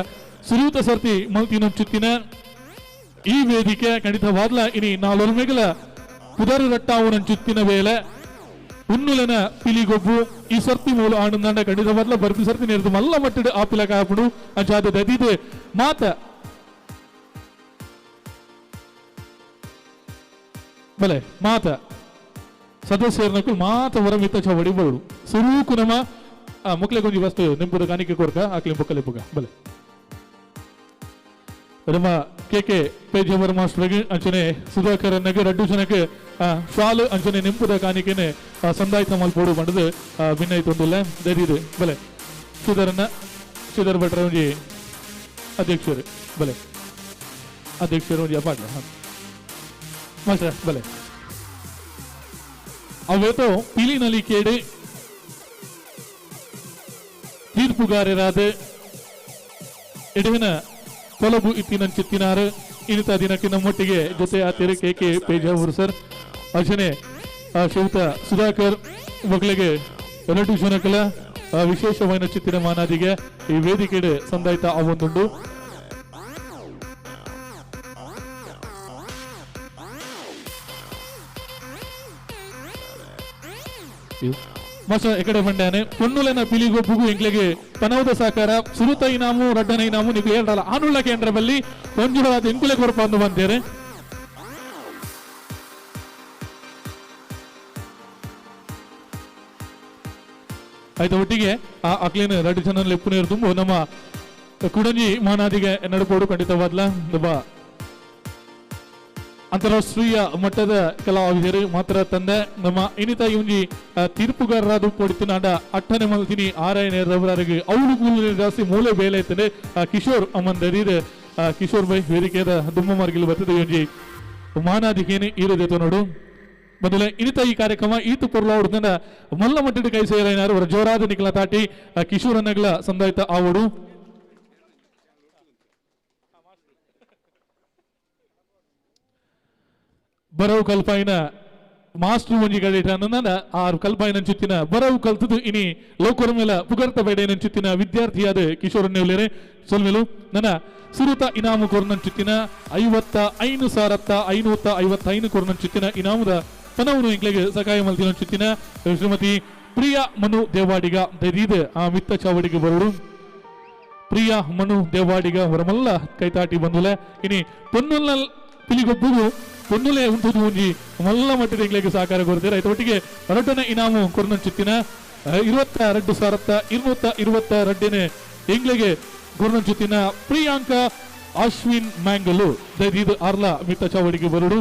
ಸುರೂತ ಸರ್ತಿ ಮಲ್ತಿನ ಚುತ್ತಿನ ಈ ವೇದಿಕೆ ಖಂಡಿತವಾದ್ಲ ಇನಿ ನಾಲೊರ್ಮೆಗಲ ಪುದರು ರಟ್ಟಾವುನ ಚುತ್ತಿನ ವೇಳೆ ಉನ್ನುಲನ ಪಿಲಿಗೊಬ್ಬು ಈ ಸರ್ತಿ ಮೂಲ ಆನಂದಾಂಡ ಖಂಡಿತವಾದ್ಲ ಬರ್ಪಿ ಸರ್ತಿ ನೇರ್ದು ಮಲ್ಲ ಮಟ್ಟದ ಆಪಿಲ ಕಾಪುಡು ಅಂಚಾದ ದದಿದೆ ಮಾತ ಬಲೆ ಮಾತ ಸದಸ್ಯರನಕು ಮಾತ ವರಮಿತ್ತ ಚವಡಿ ಬರುಡು ಸುರೂಕು ನಮ್ಮ ಮುಕ್ಲೆ ಗೊಂಜಿ ವಸ್ತು ನಿಂಪುದ ಕಾಣಿಕೆ ಕೊರ್ಕ ಆಕ್ಲಿ ಬೊಕ್ಕಲೆ ಪುಗ ಬಲೆ ನಮ್ಮ ಕೆ ಕೆ ಪೇಜವರ್ ಮಾಸ್ಟರ್ಗೆ ಅಂಚನೆ ಸುಧಾಕರ್ ನಗರ್ ರಡ್ಡು ಜನಕ್ಕೆ ಶಾಲು ಅಂಚನೆ ನಿಂಪುದ ಕಾಣಿಕೆನೆ ಸಂದಾಯ್ತ ಮಲ್ಪೋಡು ಬಂಡದು ಭಿನ್ನೈತೊಂದುಲ್ಲ ದರಿದು ಬಲೆ ಸುಧರನ್ನ ಸುಧರ್ ಭಟ್ರ ಒಂಜಿ ಅಧ್ಯಕ್ಷರು ಬಲೆ ಅಧ್ಯಕ್ಷರು ಒಂಜಿ ಅಪಾಟ್ಲ ಮಾಸ್ಟರ್ ಬಲೆ ಅವೇತೋ ಪಿಲಿನಲಿ ಕೇಡೆ ತೀರ್ಪುಗಾರರಾದ ಎಡವಿನ ಕೊಲಬು ಇತ್ತಿನಂಚಿತ್ತಿನಾರು ಇನ್ನಿತ ದಿನಕ್ಕೆ ನಮ್ಮೊಟ್ಟಿಗೆ ಜೊತೆ ಆತಿರು ಕೆ ಕೆ ಪೇಜಾವೂರು ಸರ್ ಅರ್ಚನೆ ಶ್ರೀಯುತ ಸುಧಾಕರ್ ಮಕ್ಕಳಿಗೆ ಎರಡು ಜನಕಲ ವಿಶೇಷವಾದ ಚಿತ್ತಿನ ಮಾನಾದಿಗೆ ಈ ವೇದಿಕೆಡೆ ಸಂದಾಯ್ತ ಅವೊಂದುಂಡು. ಮಸ ಎಕಡೆ ಬಂಡಾನೆ ಪೊನ್ನುಲೆನ ಪಿಲಿಗೊಬ್ಬುಗು ಎಂಕ್ಲೆಗೆ ಪನವದ ಸಾಕಾರ ಸುರುತ ಇನಾಮು ರಡ್ಡನ ಇನಾಮು ನೀವು ಹೇಳ್ರಲ್ಲ ಆನುಳ್ಳ ಕೇಂದ್ರ ಬಲ್ಲಿ ಒಂಜುಳಾದ ಎಂಕುಲೆ ಕೊರಪ ಅಂದು ಬಂದೇರೆ. ಆಯ್ತು ಒಟ್ಟಿಗೆ ಆ ಅಕ್ಲೇನ ರಡ್ಡು ಜನ ಲೆಪ್ಪು ನೀರು ತುಂಬು ನಮ್ಮ ಕುಡಂಜಿ ಮಾನಾದಿಗೆ ನಡುಪೋಡು ಖಂಡಿತವಾದ್ಲ ಒಬ್ಬ ಅಂತಾರಾಷ್ಟ್ರೀಯ ಮಟ್ಟದ ಕಲಾವಿದರು ಮಾತ್ರ ತಂದೆ ನಮ್ಮ ಇನ್ನಿತ ಇವಂಜಿ ತೀರ್ಪುಗಾರರಾದ ಪೊಡಿತಿನಾಡ ಅಟ್ಟನೆ ಮಲ್ತಿನಿ ಆರಾಯಣ ರವರಾರಿಗೆ ಅವಳು ಕೂಲಿ ಜಾಸ್ತಿ ಮೂಲೆ ಬೇಲೆ ಐತನೆ ಕಿಶೋರ್ ಅಮ್ಮಂದರೀರ್ ಕಿಶೋರ್ ಬೈ ವೇದಿಕೆದ ದುಮ್ಮ ಮಾರ್ಗಿಲ್ ಬರ್ತದೆ ಇವಂಜಿ ಮಾನಾದಿಕೇನೆ ಇರೋದೈತ ನೋಡು. ಮೊದಲೇ ಇನ್ನಿತ ಈ ಕಾರ್ಯಕ್ರಮ ಈತು ಪೊರ್ಲ ಮಲ್ಲ ಮಟ್ಟದ ಕೈ ಸೇರಿನಾರು ಅವರ ಜೋರಾದ ನಿಖಲ ತಾಟಿ ಕಿಶೋರ್ ಅನ್ನಗಳ ಸಂದಾಯ್ತ ಆವಡು. ಬರವು ಕಲ್ಪಾಯಿನ ಮಾಸ್ಟರ್ ಒಂಜಿ ಗಡಿಟ ಆರು ಕಲ್ಪಾಯಿನ ಚುತ್ತಿನ ಬರವು ಕಲ್ತದು ಇನಿ ಲೋಕರ ಮೇಲೆ ಪುಗರ್ತ ಬೇಡ ಚುತ್ತಿನ ವಿದ್ಯಾರ್ಥಿಯಾದ ಕಿಶೋರ್ ನೆವಲೇರೆ ಸೊಲ್ಮೇಲು ನನ್ನ ಸುರುತ ಇನಾಮು ಕೊರ್ನನ್ ಚುತ್ತಿನ 55,555 ಕೊರ್ನನ್ ಚುತ್ತಿನ ಇನಾಮುದ ಪನವನು ಇಂಕ್ಲೆಗೆ ಸಕಾಯ ಮಲ್ತಿನ ಚುತ್ತಿನ ಶ್ರೀಮತಿ ಪ್ರಿಯಾ ಮನು ದೇವಾಡಿಗ ದರೀದ ಆ ಮಿತ್ತ ಚಾವಡಿಗೆ ಬರೋಡು. ಪ್ರಿಯಾ ಮನು ದೇವಾಡಿಗ ಹೊರಮಲ್ಲ ಕೈತಾಟಿ ಬಂದುಲೆ ಇನಿ ಪೊನ್ನುಲ್ಲ ಪಿಲಿಗೊಬ್ಬುಗು ಪೊನ್ನುಲೆ ಉಂಟು ಒಂಜಿ ಮಲ್ಲ ಮಟ್ಟದ ಎಂಗ್ಲೆಗೆ ಸಹಕಾರ ಕೊಡ್ತಾರೆ. ಆಯ್ತು ಒಟ್ಟಿಗೆ ರಡ್ಡನ ಇನಾಮು ಕೊರ್ನನ್ ಚುತ್ತಿನ 22,222 ಎಂಗ್ಲೆಗೆ ಕೊರ್ನನ್ ಚುತ್ತಿನ ಪ್ರಿಯಾಂಕಾ ಅಶ್ವಿನ್ ಮ್ಯಾಂಗಲೂರ್ ದೈದೀದ್ ಆರ್ಲ ಮಿತ್ತ ಚಾವಡಿಗೆ ಬರುಡು.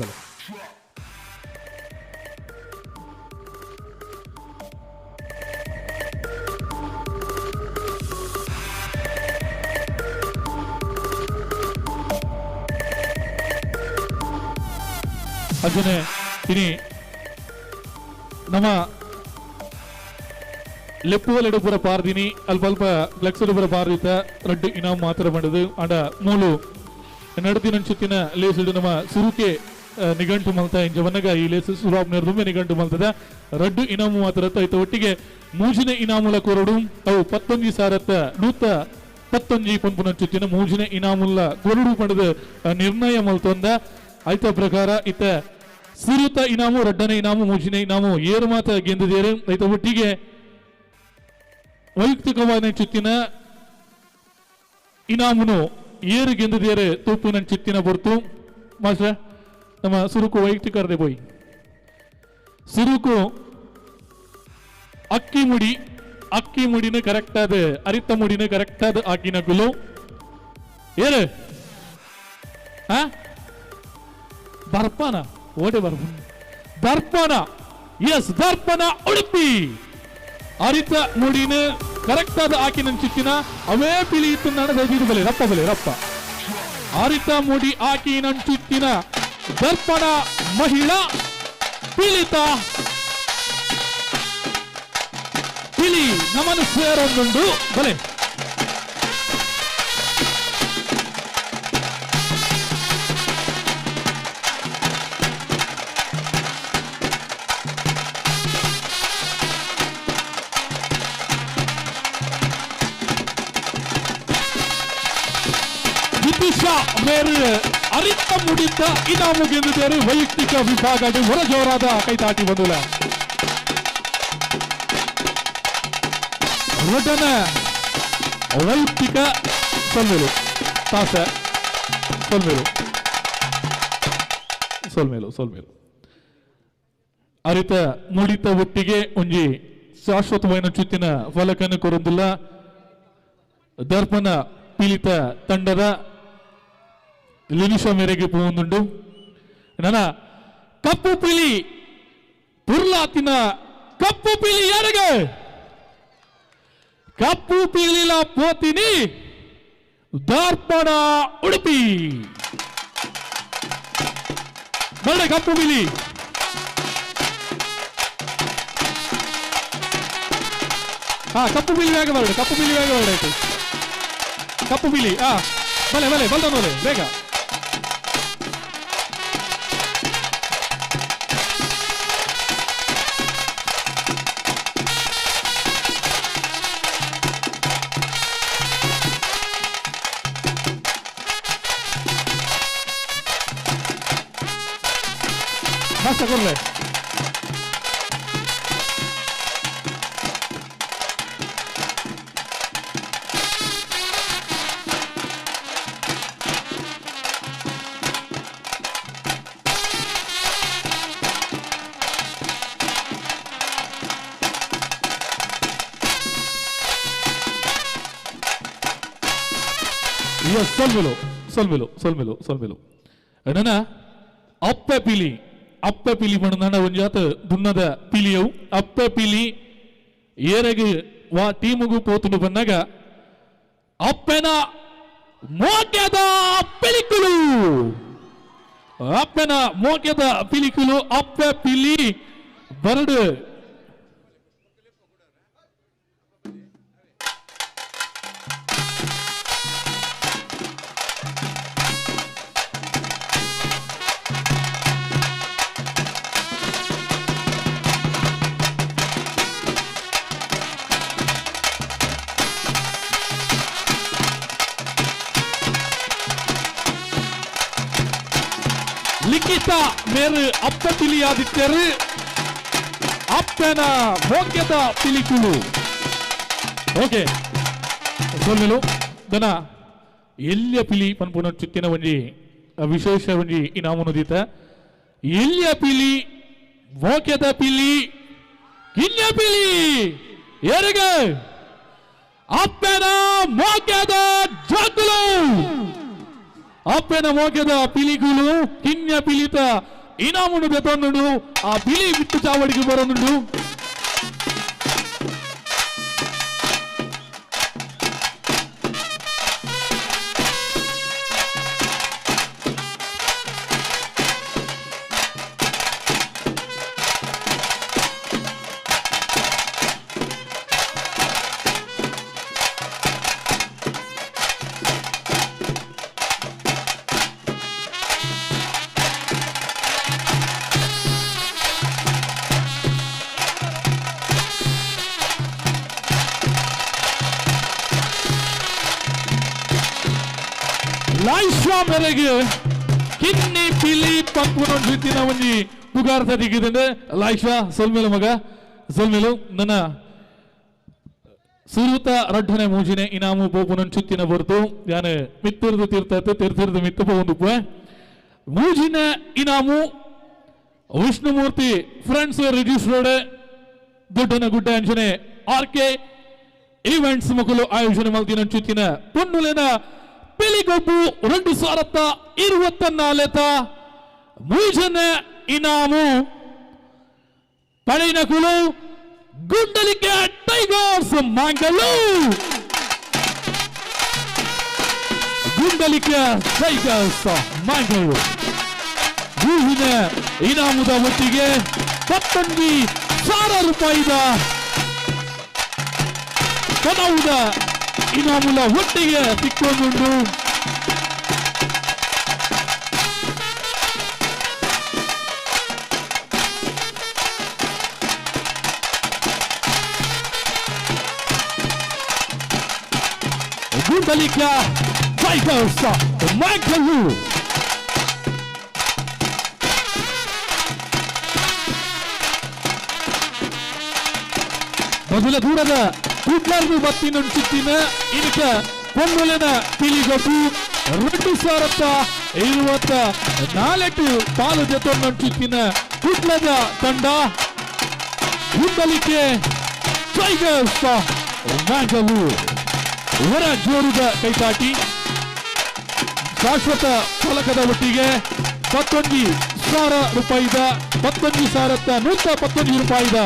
ಬಲೆ ಅರ್ಜುನೆ ಇನಿ ನಮ್ಮ ಲೆಪ್ಪುವಲೆಡು ಪೂರ ಪಾರ್ದಿನಿ ಅಲ್ಪ ಅಲ್ಪ ಫ್ಲೆಕ್ಸ್ ಪೂರ ಪಾರ್ದಿತ್ತ ರಡ್ಡು ಇನಾಮ್ ಮಾತ್ರ ಬಂಡದು ಅಂಡ ಮೂಲು ನಡುದಿನಂಚುತ್ತಿನ ಲೇಸುಡು ನಮ್ಮ ಸುರುಕೆ ನಿಘಂಟು ಮಲ್ತ ಇಂಜವನ್ನಗ ಈ ಲೇಸು ಸುರಾಬ್ ದುಮ್ಮೆ ನಿಘಂಟು ಮಲ್ತದ ರಡ್ಡು ಇನಾಮು ಮಾತ್ರ ಐತ ಒಟ್ಟಿಗೆ ಮೂಜಿನ ಇನಾಮುಲ ಕೊರಡು ಅವು 11,111 ಪಂಪುನಂಚುತ್ತಿನ ಮೂಜಿನ ಇನಾಮುಲ್ಲ ಕೊರಡು ಪಡೆದು ನಿರ್ಣಯ ಮಲ್ತೊಂದ ಐತ ಪ್ರಕಾರ ಇತ್ತ ಸುರುತ ಇನಾಮು ರಡ್ಡನ ಇನಾಮು ಮೂಜಿನ ಇನಾಮು ಏರು ಮಾತ ಗೆಂದಿದ್ದೇರು. ಐತ ಒಟ್ಟಿಗೆ ವೈಯಕ್ತಿಕವಾದ ಚುತ್ತಿನ ಇನಾಮುನು ಏರು ಗೆಂದಿದ್ದೇರೆ ತೂಪಿನ ಚಿತ್ತಿನ ಬೊರ್ತು ಮಾಸ್ಟರ್ ನಮ್ಮ ಸುರುಕು ವೈಯಕ್ತಿಕರದೆ ಪೋಯಿ ಸುರುಕು ಅಕ್ಕಿ ಮುಡಿ ಅಕ್ಕಿ ಮುಡಿನ ಕರೆಕ್ಟ್ ಆದ ಅರಿತ ಮುಡಿನ ಕರೆಕ್ಟ್ ಆದ ಆಕಿನ ಗುಲು ಏರು ಹಾ ದರ್ಪಣ ಓಡೆ ಬರ್ಪಣ ದರ್ಪಣ ಎಸ್ ದರ್ಪಣ ಉಡುಪಿ ಅರಿತ ಮುಡಿನ ಕರೆಕ್ಟ್ ಆದ ಆಕಿನ ಚಿತ್ತಿನ ಅವೇ ಪಿಲಿ ಇತ್ತು ನಾನು ಬಲೆ ರಪ್ಪ ಬಲೆ ರಪ್ಪ ಅರಿತ ಮುಡಿ ಆಕಿನ ಚಿತ್ತಿನ ದರ್ಪಣ ಮಹಿಳಾ ಪೀಳಿತ ಪಿಲಿ ನಮನ ಸೇರೊಂದುಂಡು ಬಲೆ ನಿತಿಶಾ ಮೇರು ಅರಿತ ಮುಡಿತ ಇನಾಮು ಗೆದ್ದಿದ್ದಾರೆ. ವೈಯಕ್ತಿಕ ವಿಭಾಗ ಹೊರಜೋರಾದ ಕೈತಾಟಿ ಬಂದುಲ. ರೊಡನ ವೈಯಕ್ತಿಕ ಸೊಲ್ಮೇಲು ತಾಸ ಸೊಲ್ಮೇಲು ಸೊಲ್ಮೇಲು ಸೊಲ್ಮೇಲು ಅರಿತ ಮುಡಿತ ಒಟ್ಟಿಗೆ ಒಂಜಿ ಶಾಶ್ವತವಾದ ಚುತ್ತಿನ ಫಲಕನ್ನು ಕೊರೊಂದಿಲ್ಲ. ದರ್ಪಣ ಪೀಳಿತ ತಂಡದ ಲಿನಿಷ ಮೇರೆಗೆ ಪೋವೊಂದುಂಡು. ನನ್ನ ಕಪ್ಪು ಪಿಲಿ ಪುರ್ಲಾತಿನ ಕಪ್ಪು ಪಿಲಿ ಯಾರಿಗೆ? ಕಪ್ಪು ಪಿಲಿಲ ಪೋತಿನಿ ದರ್ಪಣ ಉಡುಪಿ. ಬರಡೆ ಕಪ್ಪು ಪಿಲಿ. ಹಾ, ಕಪ್ಪು ಪಿಲಿ ಬೇಗ ಬರಡೆ, ಕಪ್ಪು ಪಿಲಿ ಬೇಗ ಬರಡೆ ಆಯ್ತು. ಕಪ್ಪು ಪಿಲಿ, ಹಾ ಬಲೆ ಬಲೆ ಬಲ್ದ ಬೇಗ. Basta corre. Yes, solvelo, solvelo, solvelo, solvelo. ನನ್ನ ಅಪ್ಪೆ ಪಿಲಿ, ಅಪ್ಪೆ ಪಿಲಿ ಪಂಡ ಒಂಜಾತ ದುನ್ನದ ಪಿಲಿಯವು. ಅಪ್ಪೆ ಪಿಲಿ ಏರೆಗ್ ವಾ ಟೀಮುಗು ಪೋತುಂಡು ಬಂದಾಗ ಅಪ್ಪೆನ ಮೋಟ್ಯದ ಪಿಲಿಕುಲು, ಅಪ್ಪೆನ ಮೋಟ್ಯದ ಪಿಲಿಕುಲು ಅಪ್ಪೆ ಪಿಲಿ ಬರಡು. ಲಿಖಿತ ಮೇರು ಅಪ್ಪ ಪಿಲಿಯಾದಿತ್ಯರು, ಅಪ್ಪನ ಮೋಕ್ಯದ ಪಿಲಿಕುಲು. ಓಕೆ ಸೊಲ್ಮೆಲು ದನ ಎಲ್ಲಿಯ ಪಿಲಿ ಪನ್ಪುನ ಚಿತ್ತಿನ ಒಂಜಿ ವಿಶೇಷ ಒಂಜಿ ಇನಾಮುನುದಿತ. ಎಲ್ಲಿಯ ಪಿಲಿ ಮೋಕ್ಯದ ಪಿಲಿ ಕಿನ್ಯ ಪಿಲಿ ಯಾರಿಗೆ? ಅಪ್ಪನ ಮೋಕ್ಯದ ಜೋಕುಲು, ಅಪ್ಪನ ಮೋಕ್ಯದ ಪಿಲಿಗುಲು ಕಿನ್ಯ ಪಿಲಿತ ಇನಾಮುನು ಬೆತ್ತೊಂದುಂಡು. ಆ ಪಿಲಿ ಬಿಟ್ಟು ಚಾವಡಿಗೆ ಬರೋದುಂಡು. ಲಾಯ್ಶಾ ಮೇರೆಗೆ ಕಿನ್ನಿ ಪಿಲಿ ಪಂಪುನ ಒಂಜಿ ಪುಗಾರ್ಥ ದಿಕ್ಕಿದೆ. ಲಾಯ್ಶಾ ಸೊಲ್ಮೇಲು ಮಗ ಸೊಲ್ಮೇಲು. ನನ್ನ ಸುರೂತ ರಡ್ಡನೆ ಮೂಜಿನೆ ಇನಾಮು ಪೋಪುನ ಚುತ್ತಿನ ಹೊರತು ಯಾನೆ ಮಿತ್ತಿರ್ದು ತೀರ್ಥ ತೀರ್ಥಿರ್ದು ಮಿತ್ತು ಪೋಂದು ಮೂಜಿನ ಇನಾಮು ವಿಷ್ಣುಮೂರ್ತಿ ಫ್ರೆಂಡ್ಸ್ ರಿಜಿಸ್ಟರ್ಡ್ ದೊಡ್ಡನ ಗುಡ್ಡ ಅಂಚನೆ ಆರ್ ಕೆ ಈವೆಂಟ್ಸ್ ಮಕ್ಕಳು ಆಯೋಜನೆ ಮಲ್ತಿನ ಚುತ್ತಿನ ಪೊನ್ನುಲೆನ ಪಿಲಿಗೊಬ್ಬು 2024 ಮೂಜನ ಇನಾಮು ಪಡೆಯಿನ ಕುಲು ಗುಂಡಲಿಕೆ ಟೈಗರ್ಸ್ ಮಂಗಳೂರು, ಗುಂಡಲಿಕೆ ಟೈಗರ್ಸ್ ಮಂಗಳೂರು. ಮೂಜಿನ ಇನಾಮುದ ಒಟ್ಟಿಗೆ 19,000 ರೂಪಾಯಿದ ಕನವುದ ಇನಾಮುಲ ಒಟ್ಟಿಗೆ ಸಿಕ್ಕೊಂಡುಂಡು. ಗುಂಡಲಿಕ ಟೈಗರ್ಸ್ ಮ್ಯಾಂಗಳೂರು. ಮೊದಲ ದೂರದ ಕುಡ್ಲರ್ದು ಬತ್ತಿನೊಂಚಿತ್ತಿನ ಇನಿಕ ಪೊನ್ನುಲೆನ ಪಿಲಿಗೊಬ್ಬು 2024 ಪಾಲು ಜೊತೊನ್ನೊಂಚಿತ್ತಿನ ಕುಡ್ಲದ ತಂಡ ಗುಂಡಲಿಕೆ ಟೈಗರ್ಸ್ ಮ್ಯಾಂಗಳೂರು. ಹೊರ ಜೋರುದ ಕೈತಾಟಿ ಶಾಶ್ವತ ಫಲಕದ ಒಟ್ಟಿಗೆ 11,000 ರೂಪಾಯಿದ 11,119 ರೂಪಾಯಿದ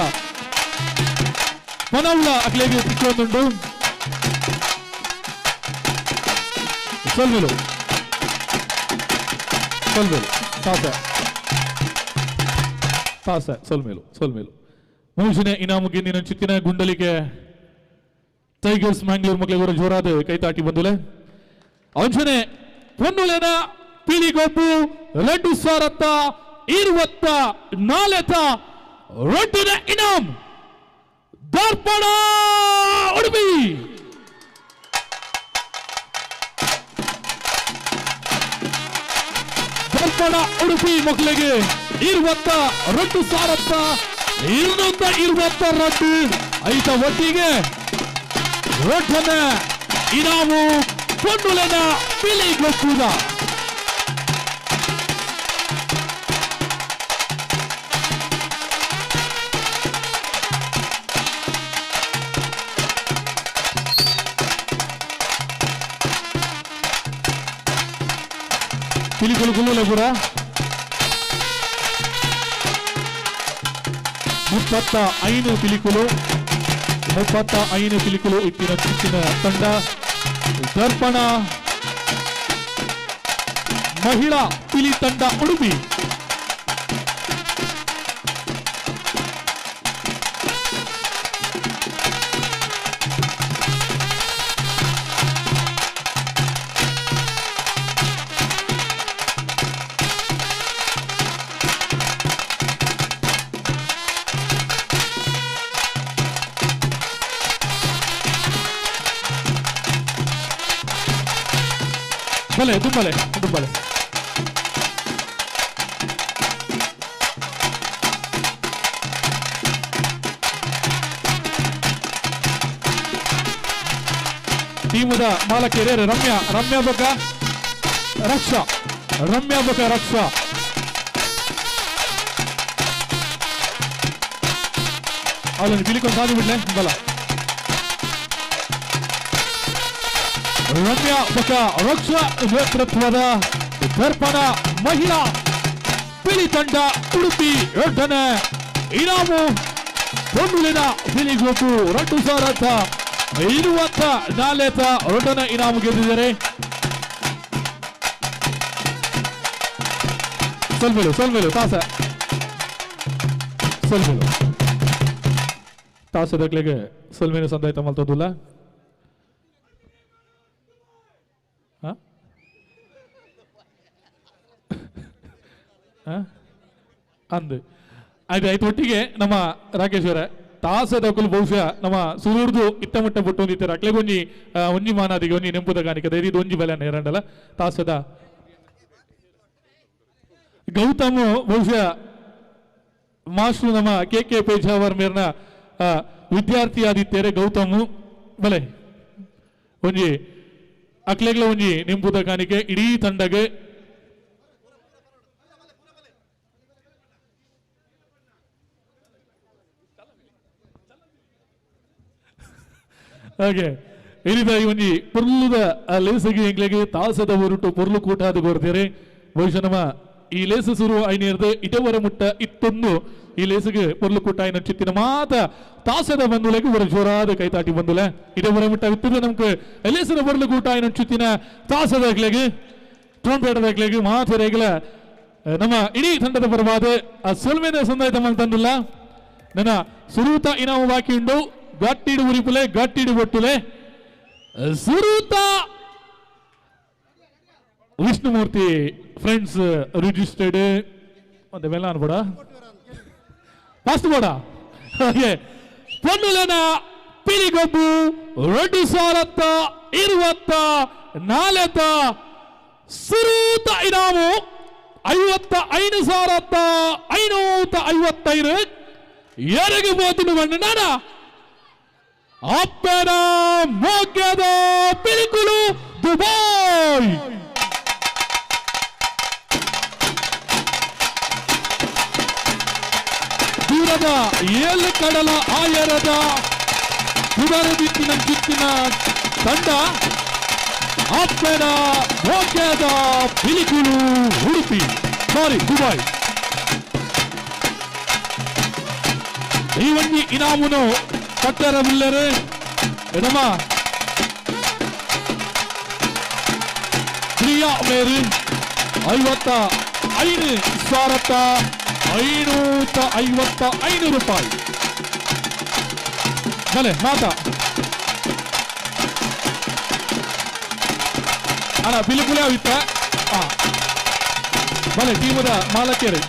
ಮನವುಲ ಅಕ್ಲೇಗೆ ತಿಕ್ಕೊಂದುಂಡು. ಸೊಲ್ಮೆಲು ಸೊಲ್ಮೆಲು ತಾಸ ತಾಸ ಸೊಲ್ಮೇಲು ಸೊಲ್ಮೇಲು ಮೂಜಿನ ಇನಾಮು ಗೆಂದಿನ ಚಿತ್ತಿನ ಗುಂಡಲಿಗೆ ಟೈಗರ್ಸ್ ಮ್ಯಾಂಗ್ಳೂರ್ ಮಕ್ಕಳಿಗೆ ಜೋರಾದ ಕೈತಾಟಿ ಬಂದುಲೆ. ಅಂಚನೆ ಪೊನ್ನುಲೆನ ಪಿಲಿಗೊಬ್ಬು 2024 ರೊಟ್ಟಿನ ಇನಾಮ್ ದರ್ಪಣ ಉಡುಪಿ. ದರ್ಪಣ ಉಡುಪಿ ಮಕ್ಕಳಿಗೆ 22,222 ಐತ ಒಟ್ಟಿಗೆ ರೊಟ್ಟನ ಇನಾಮು ಪೊನ್ನುಲೆನ ಪಿಲಿಗೊಬ್ಬುದ. ಪಿಲಿಕುಲು ಕುಲ್ಲುಲೆ ಪೂರ 35 ಪಿಲಿಕುಲು 35 ಪಿಲಿಕುಲು ಇತ್ತಿನ ಚಿಕ್ಕಿನ ತಂಡ ದರ್ಪಣ ಮಹಿಳಾ ಪಿಲಿ ತಂಡ ಉಡುಪಿ. ಬಲೆ ದುಂಬಲೆ ದುಂಬಲೆ ಟೀಮದ ಮಾಲಕಿಯರೇ ರಮ್ಯಾ ರಮ್ಯಾ ಬೊಕ ರಕ್ಷಾ ರಮ್ಯಾ ಬೊಕ ರಕ್ಷಾ ಅವಳನ್ನು ಬಿಲಿಕೊಂಡು ಸಾಧು ಬಿಡ್ಲೆ ಬಲ ರಮ್ಯಾ ಬೊಕ ರಕ್ಷಾ ನೇತೃತ್ವದ ದರ್ಪಣ ಮಹಿಳಾ ಪಿಲಿ ತಂಡ ಉಡುಪಿ ಎರಡನೇ ಇನಾಮು ಪೊನ್ನುಲಿನ ಪಿಲಿಗೊಬ್ಬು 2024 ಎರಡನೇ ಇನಾಮು ಗೆದ್ದಿದ್ದಾರೆ. ಸೊಲ್ಮೇಲು ಸೊಲ್ಮೇಲು ತಾಸ ಸೊಲ್ಮೇಲು ತಾಸದಕ್ಲೆಗೆ ಸೊಲ್ಮೇಲು ಸಂದಾಯ್ತ ಮಲ್ತೋದಿಲ್ಲ. ಅಂದು ಆಯ್ತು ಆಯ್ತು ಒಟ್ಟಿಗೆ ನಮ್ಮ ರಾಕೇಶ್ ಅವರೇ ತಾಸದಕುಲು ಬಹುಶಃ ನಮ್ಮ ಸುರೂರ್ದು ಇತ್ತ ಮುಟ್ಟ ಬುಟ್ಟು ಒಂದಿತ್ತಾರೆ ಅಕ್ಲೆಗ್ ಒಂಜಿ ಒಂಜಿ ಮಾನಾದಿಗೆ ಒಂಜಿ ನೆಂಪುದ ಕಾಣಿಕೆ ಇದು ಒಂಜಿ ಬಲೆ ಎರಡಲ್ಲ ತಾಸದ ಗೌತಮ್ ಬಹುಶಃ ಮಾಸ್ಟ್ರು ನಮ್ಮ ಕೆ ಕೆ ಪೇಜಾವರ್ ಮೇರ್ನ ವಿದ್ಯಾರ್ಥಿ ಆದಿತ್ಯರೆ ಗೌತಮ್ ಬಲೆ ಒಂಜಿ ಅಕ್ಲೆಗ್ಲ ಒಂಜಿ ನೆಂಪುದ ಕಾಣಿಕೆ ಇಡೀ ತಂಡಗೆ. ಹಾಗೆ ಇರಿದ ಈ ಒಂಜಿ ಪೊರ್ಲುದ ಆ ಲೇಸಗೆ ಎಂಗ್ಲೆಗೆ ತಾಸದ ಹೊರಟು ಪೊರ್ಲು ಕೂಟಾದ ಬರ್ತಾರೆ. ಬಹುಶಃ ನಮ್ಮ ಈ ಲೇಸು ಸುರು ಐನೇರ್ದು ಇಟವರ ಮುಟ್ಟ ಇತ್ತೊಂದು ಈ ಲೇಸುಗೆ ಪೊರ್ಲು ಕೂಟ ಐನ ಚಿತ್ತಿನ ಮಾತ ತಾಸದ ಬಂದುಲೆಗೆ ಬರ ಜೋರಾದ ಕೈತಾಟಿ ಬಂದುಲೆ ಇಟವರ ಮುಟ್ಟ ಇತ್ತಿದ ನಮ್ಗೆ ಲೇಸದ ಪೊರ್ಲು ಕೂಟ ಐನ ಚಿತ್ತಿನ ತಾಸದ ಅಗ್ಲೆಗೆ ಟ್ರಂಪೇಟದ ಅಗ್ಲೆಗೆ ಮಾತರೆಗ್ಲ ನಮ್ಮ ಇಡೀ ತಂಡದ ಪರವಾದ ಆ ಸೊಲ್ಮೆದ ಸಂದಾಯ ತಮ್ಮ ತಂದಿಲ್ಲ. ನನ್ನ ಸುರೂತ ಇನಾಮು ಬಾಕಿ ಉಂಡು ಗಟ್ಟಿಡು ಉರಿಪುಲೆ ಗಟ್ಟಿಡು ಬೊಟ್ಟುಲೆ ಸುರೂತ ವಿಷ್ಣುಮೂರ್ತಿ ಫ್ರೆಂಡ್ಸ್ ರಿಜಿಸ್ಟರ್ಡ್ ಒಂದು ಬೆಲ್ಲ ಅನ್ಬೋಡ ಫಾಸ್ಟ್ ಬೋಡ ಹಾಗೆ ಪೊನ್ನುಲೆನ ಪಿಲಿಗೊಬ್ಬು 2024 ಸುರೂತ ಇನಾಮು 55,555 ಎರೆಗೆ ಬೋತಿನ ಬಣ್ಣ ಅಪ್ಪನ ಮೋಗ್ಯದ ಪಿಲಿಕುಲು ದುಬೈ. ದೂರದ ಏಳು ಕಡಲ ಆಯರದ ಪುನರುದಿತ್ತಿನ ಚಿತ್ತಿನ ತಂಡ ಅಪ್ಪನ ಮೋಗ್ಯದ ಪಿಲಿಕುಲು ಉಡುಪಿ ಸಾರಿ ದುಬೈ. ಈ ಒಂಜಿ ಇನಾಮುನು ಕಟ್ಟರ ಬಿಲ್ಲರು ಎಡಮ ಪ್ರಿಯಾ ಮೇರಿ 55,555 ರೂಪಾಯಿ. ಬಲೆ ಮಾತಾ ಅಣ್ಣ ಬಿಲುಕುಲೆ ಅವಿತ್ತ ಬಲೆ ಟೀಮದ ಮಾಲಕರು.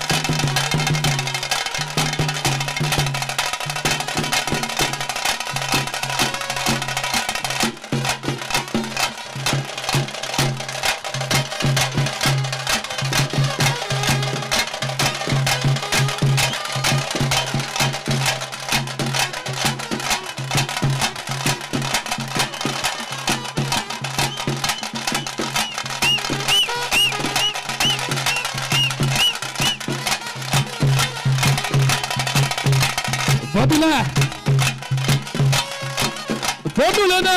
ಪೊನ್ನುಲೆನ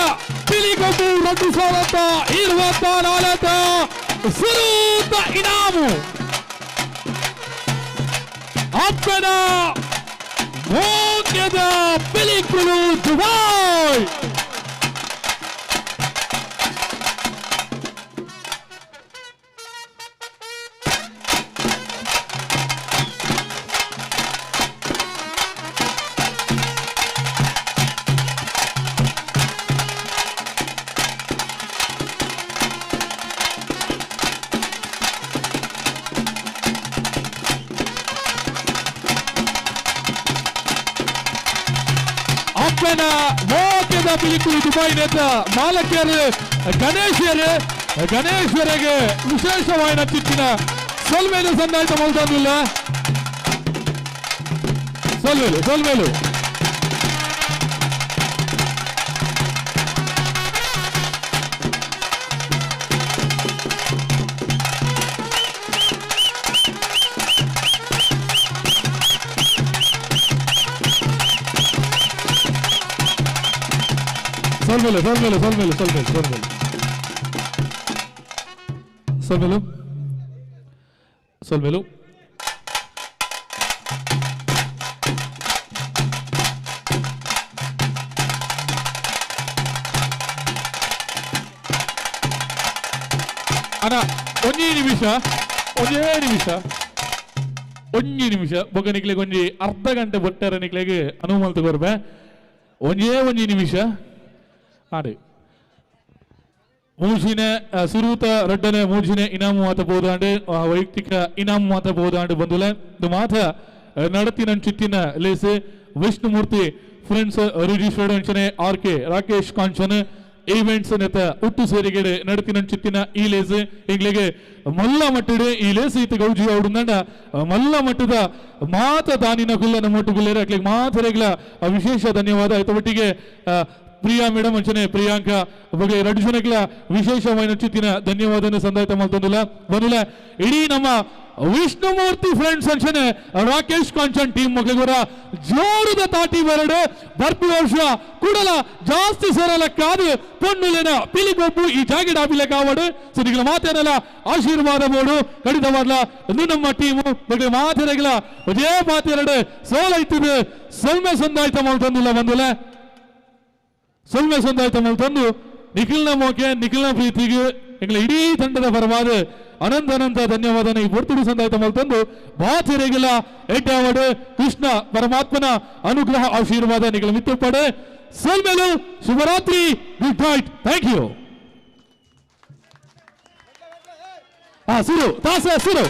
ಪಿಲಿಗೊಬ್ಬು 2024 ಸುರೂತ ಇನಾಮು ಅಪ್ಪನ ಮೋಗ್ಯದ ಪಿಲಿಕುಲು ದುಬೈ. ಅಪ್ಪನ ಮೋಗ್ಯದ ಪಿಲಿಕುಲು ದುಬೈ ನೇತ ಮಾಲಕರು ಗಣೇಶರು ಗಣೇಶ್ವರಿಗೆ ವಿಶೇಷವಾದ ಚಿತ್ತಿನ ಸೊಲ್ಮೇಲು ಸಂದಾಯ್ತ ಮೊಲ್ತಂದಿಲ್ಲ ಸೊಲ್ಮೇಲು ಸೊಲ್ಮೇಲು. ಸೊಲ್ಮೇಲು ಸೊಲ್ಮೇಲು ಸೊಲ್ಮೇಲು ಸೊಲ್ಮೇಲು ಸೊಲ್ಮೇಲು ಸೊಲ್ಮೇಲು ಸೊಲ್ಮೇಲು. ಅಣ್ಣ ಒಂಜಿ ನಿಮಿಷ ಒಂಜೇ ನಿಮಿಷ ಒಂಜಿ ನಿಮಿಷ ಬೊಕ್ಕ ನಿಕ್ಲೆಗ್ ಒಂಜಿ ಅರ್ಧ ಗಂಟೆ ಬೊಟ್ಟರ ನಿಕ್ಲೆಗ್ ಅನುವು ಮಲ್ತ್ ಕೊರ್ಪೆ. ಒಂಜೇ ಒಂಜಿ ನಿಮಿಷ ಆಡೆ ಮೂಜಿನೆ ಸುರೂತ ರಡ್ಡನೆ ಮೂಜಿನೆ ಇನಾಮು ಮಾತ ಬೋದಾಂಡು ವೈಯಕ್ತಿಕ ಇನಾಮು ಮಾತ ಬೋದಾಂಡು ಬಂದುಲೆ ಇದು ಮಾತ ನಡತಿನ ಚಿತ್ತಿನ ಲೇಸು ವಿಷ್ಣುಮೂರ್ತಿ ಫ್ರೆಂಡ್ಸ್ ರಿಜಿಸ್ಟರ್ಡ್ ಅಂಚನೆ ಆರ್ ಕೆ ರಾಕೇಶ್ ಕಾಂಚನ್ ಈವೆಂಟ್ಸ್ ನೆತ ಹುಟ್ಟು ಸೇರಿಗೆಡೆ ನಡತಿನ ಚಿತ್ತಿನ ಈ ಲೇಸು ಇಂಗ್ಲಿಗೆ ಮಲ್ಲ ಮಟ್ಟಡೆ ಈ ಲೇಸು ಇತ್ತು ಗೌಜಿ ಅವಡುಂದಂಡ ಮಲ್ಲ ಮಟ್ಟದ ಮಾತ ದಾನಿನ ಗುಲ್ಲನ ಮೊಟ್ಟು ಗುಲ್ಲೇರ ಅಕ್ಲಿಗೆ ಮಾತರೆಗ್ಲ ವಿಶೇಷ ಧನ್ಯವಾದ. ಆಯ್ತು ಒಟ್ಟಿಗೆ ಪ್ರಿಯಾ ಮೇಡಮ್ ಅಂಚನೆ ಪ್ರಿಯಾಂಕಾ ಬಗ್ಗೆ ಎರಡು ಜನಕ್ಲ ವಿಶೇಷವಾದ ಚಿತ್ತಿನ ಧನ್ಯವಾದನ ಸಂದಾಯ್ತ ಮಲ್ತೊಂದಿಲ್ಲ ಬಂದಿಲ್ಲ. ಇಡೀ ನಮ್ಮ ವಿಷ್ಣುಮೂರ್ತಿ ಫ್ರೆಂಡ್ಸ್ ಅಂಚನೆ ರಾಕೇಶ್ ಕಾಂಚನ್ ಟೀಮ್ ಮಕ್ಕಳಿಗೋರ ಜೋರದ ತಾಟಿ ಬರಡು ಬರ್ಪಿ ವರ್ಷ ಕೂಡಲ ಜಾಸ್ತಿ ಸೇರಲ ಕಾದು ಪೊನ್ನುಲೆನ ಪಿಲಿಗೊಬ್ಬು ಈ ಜಾಗೆಡ್ ಆಪಿಲೆ ಕಾವಡು ಸೊ ಮಾತೇನಲ್ಲ ಆಶೀರ್ವಾದ ಬೋಡು ಕಡಿತವಾದ್ಲ ಇಂದು ನಮ್ಮ ಟೀಮು ಬಗ್ಗೆ ಮಾತೆರಗಿಲ್ಲ ಅದೇ ಮಾತೆರಡು ಸೋಲೈತಿದೆ ಸೊಲ್ಮೆ ಸಂದಾಯ್ತ ಮಲ್ತೊಂದಿಲ್ಲ ಬಂದಿಲ್ಲ ಸೊಲ್ಮೆ ಸಂದಾಯ್ತ ಮಲ್ತೊಂದು ನಿಖಿಲ್ನ ಮೋಕೆ ನಿಖಿಲ್ನ ಪ್ರೀತಿಗೆ ಎಂಗಳ ಇಡೀ ತಂಡದ ಪರವಾದ ಅನಂತ ಅನಂತ ಧನ್ಯವಾದನ ಈ ಬರ್ತುಡು ಸಂದಾಯ್ತ ಮಲ್ತೊಂದು ಬಾತಿರೆಗಿಲ್ಲ ಎಡ್ಡಾವಡು ಕೃಷ್ಣ ಪರಮಾತ್ಮನ ಅನುಗ್ರಹ ಆಶೀರ್ವಾದ ನಿಗಳ ಮಿತ್ತುಪಡೆ ಸೊಲ್ಮೆಲು ಶುಭರಾತ್ರಿ ಗುಡ್ ನೈಟ್ thank you. ಸುರು ತಾಸ ಸುರು.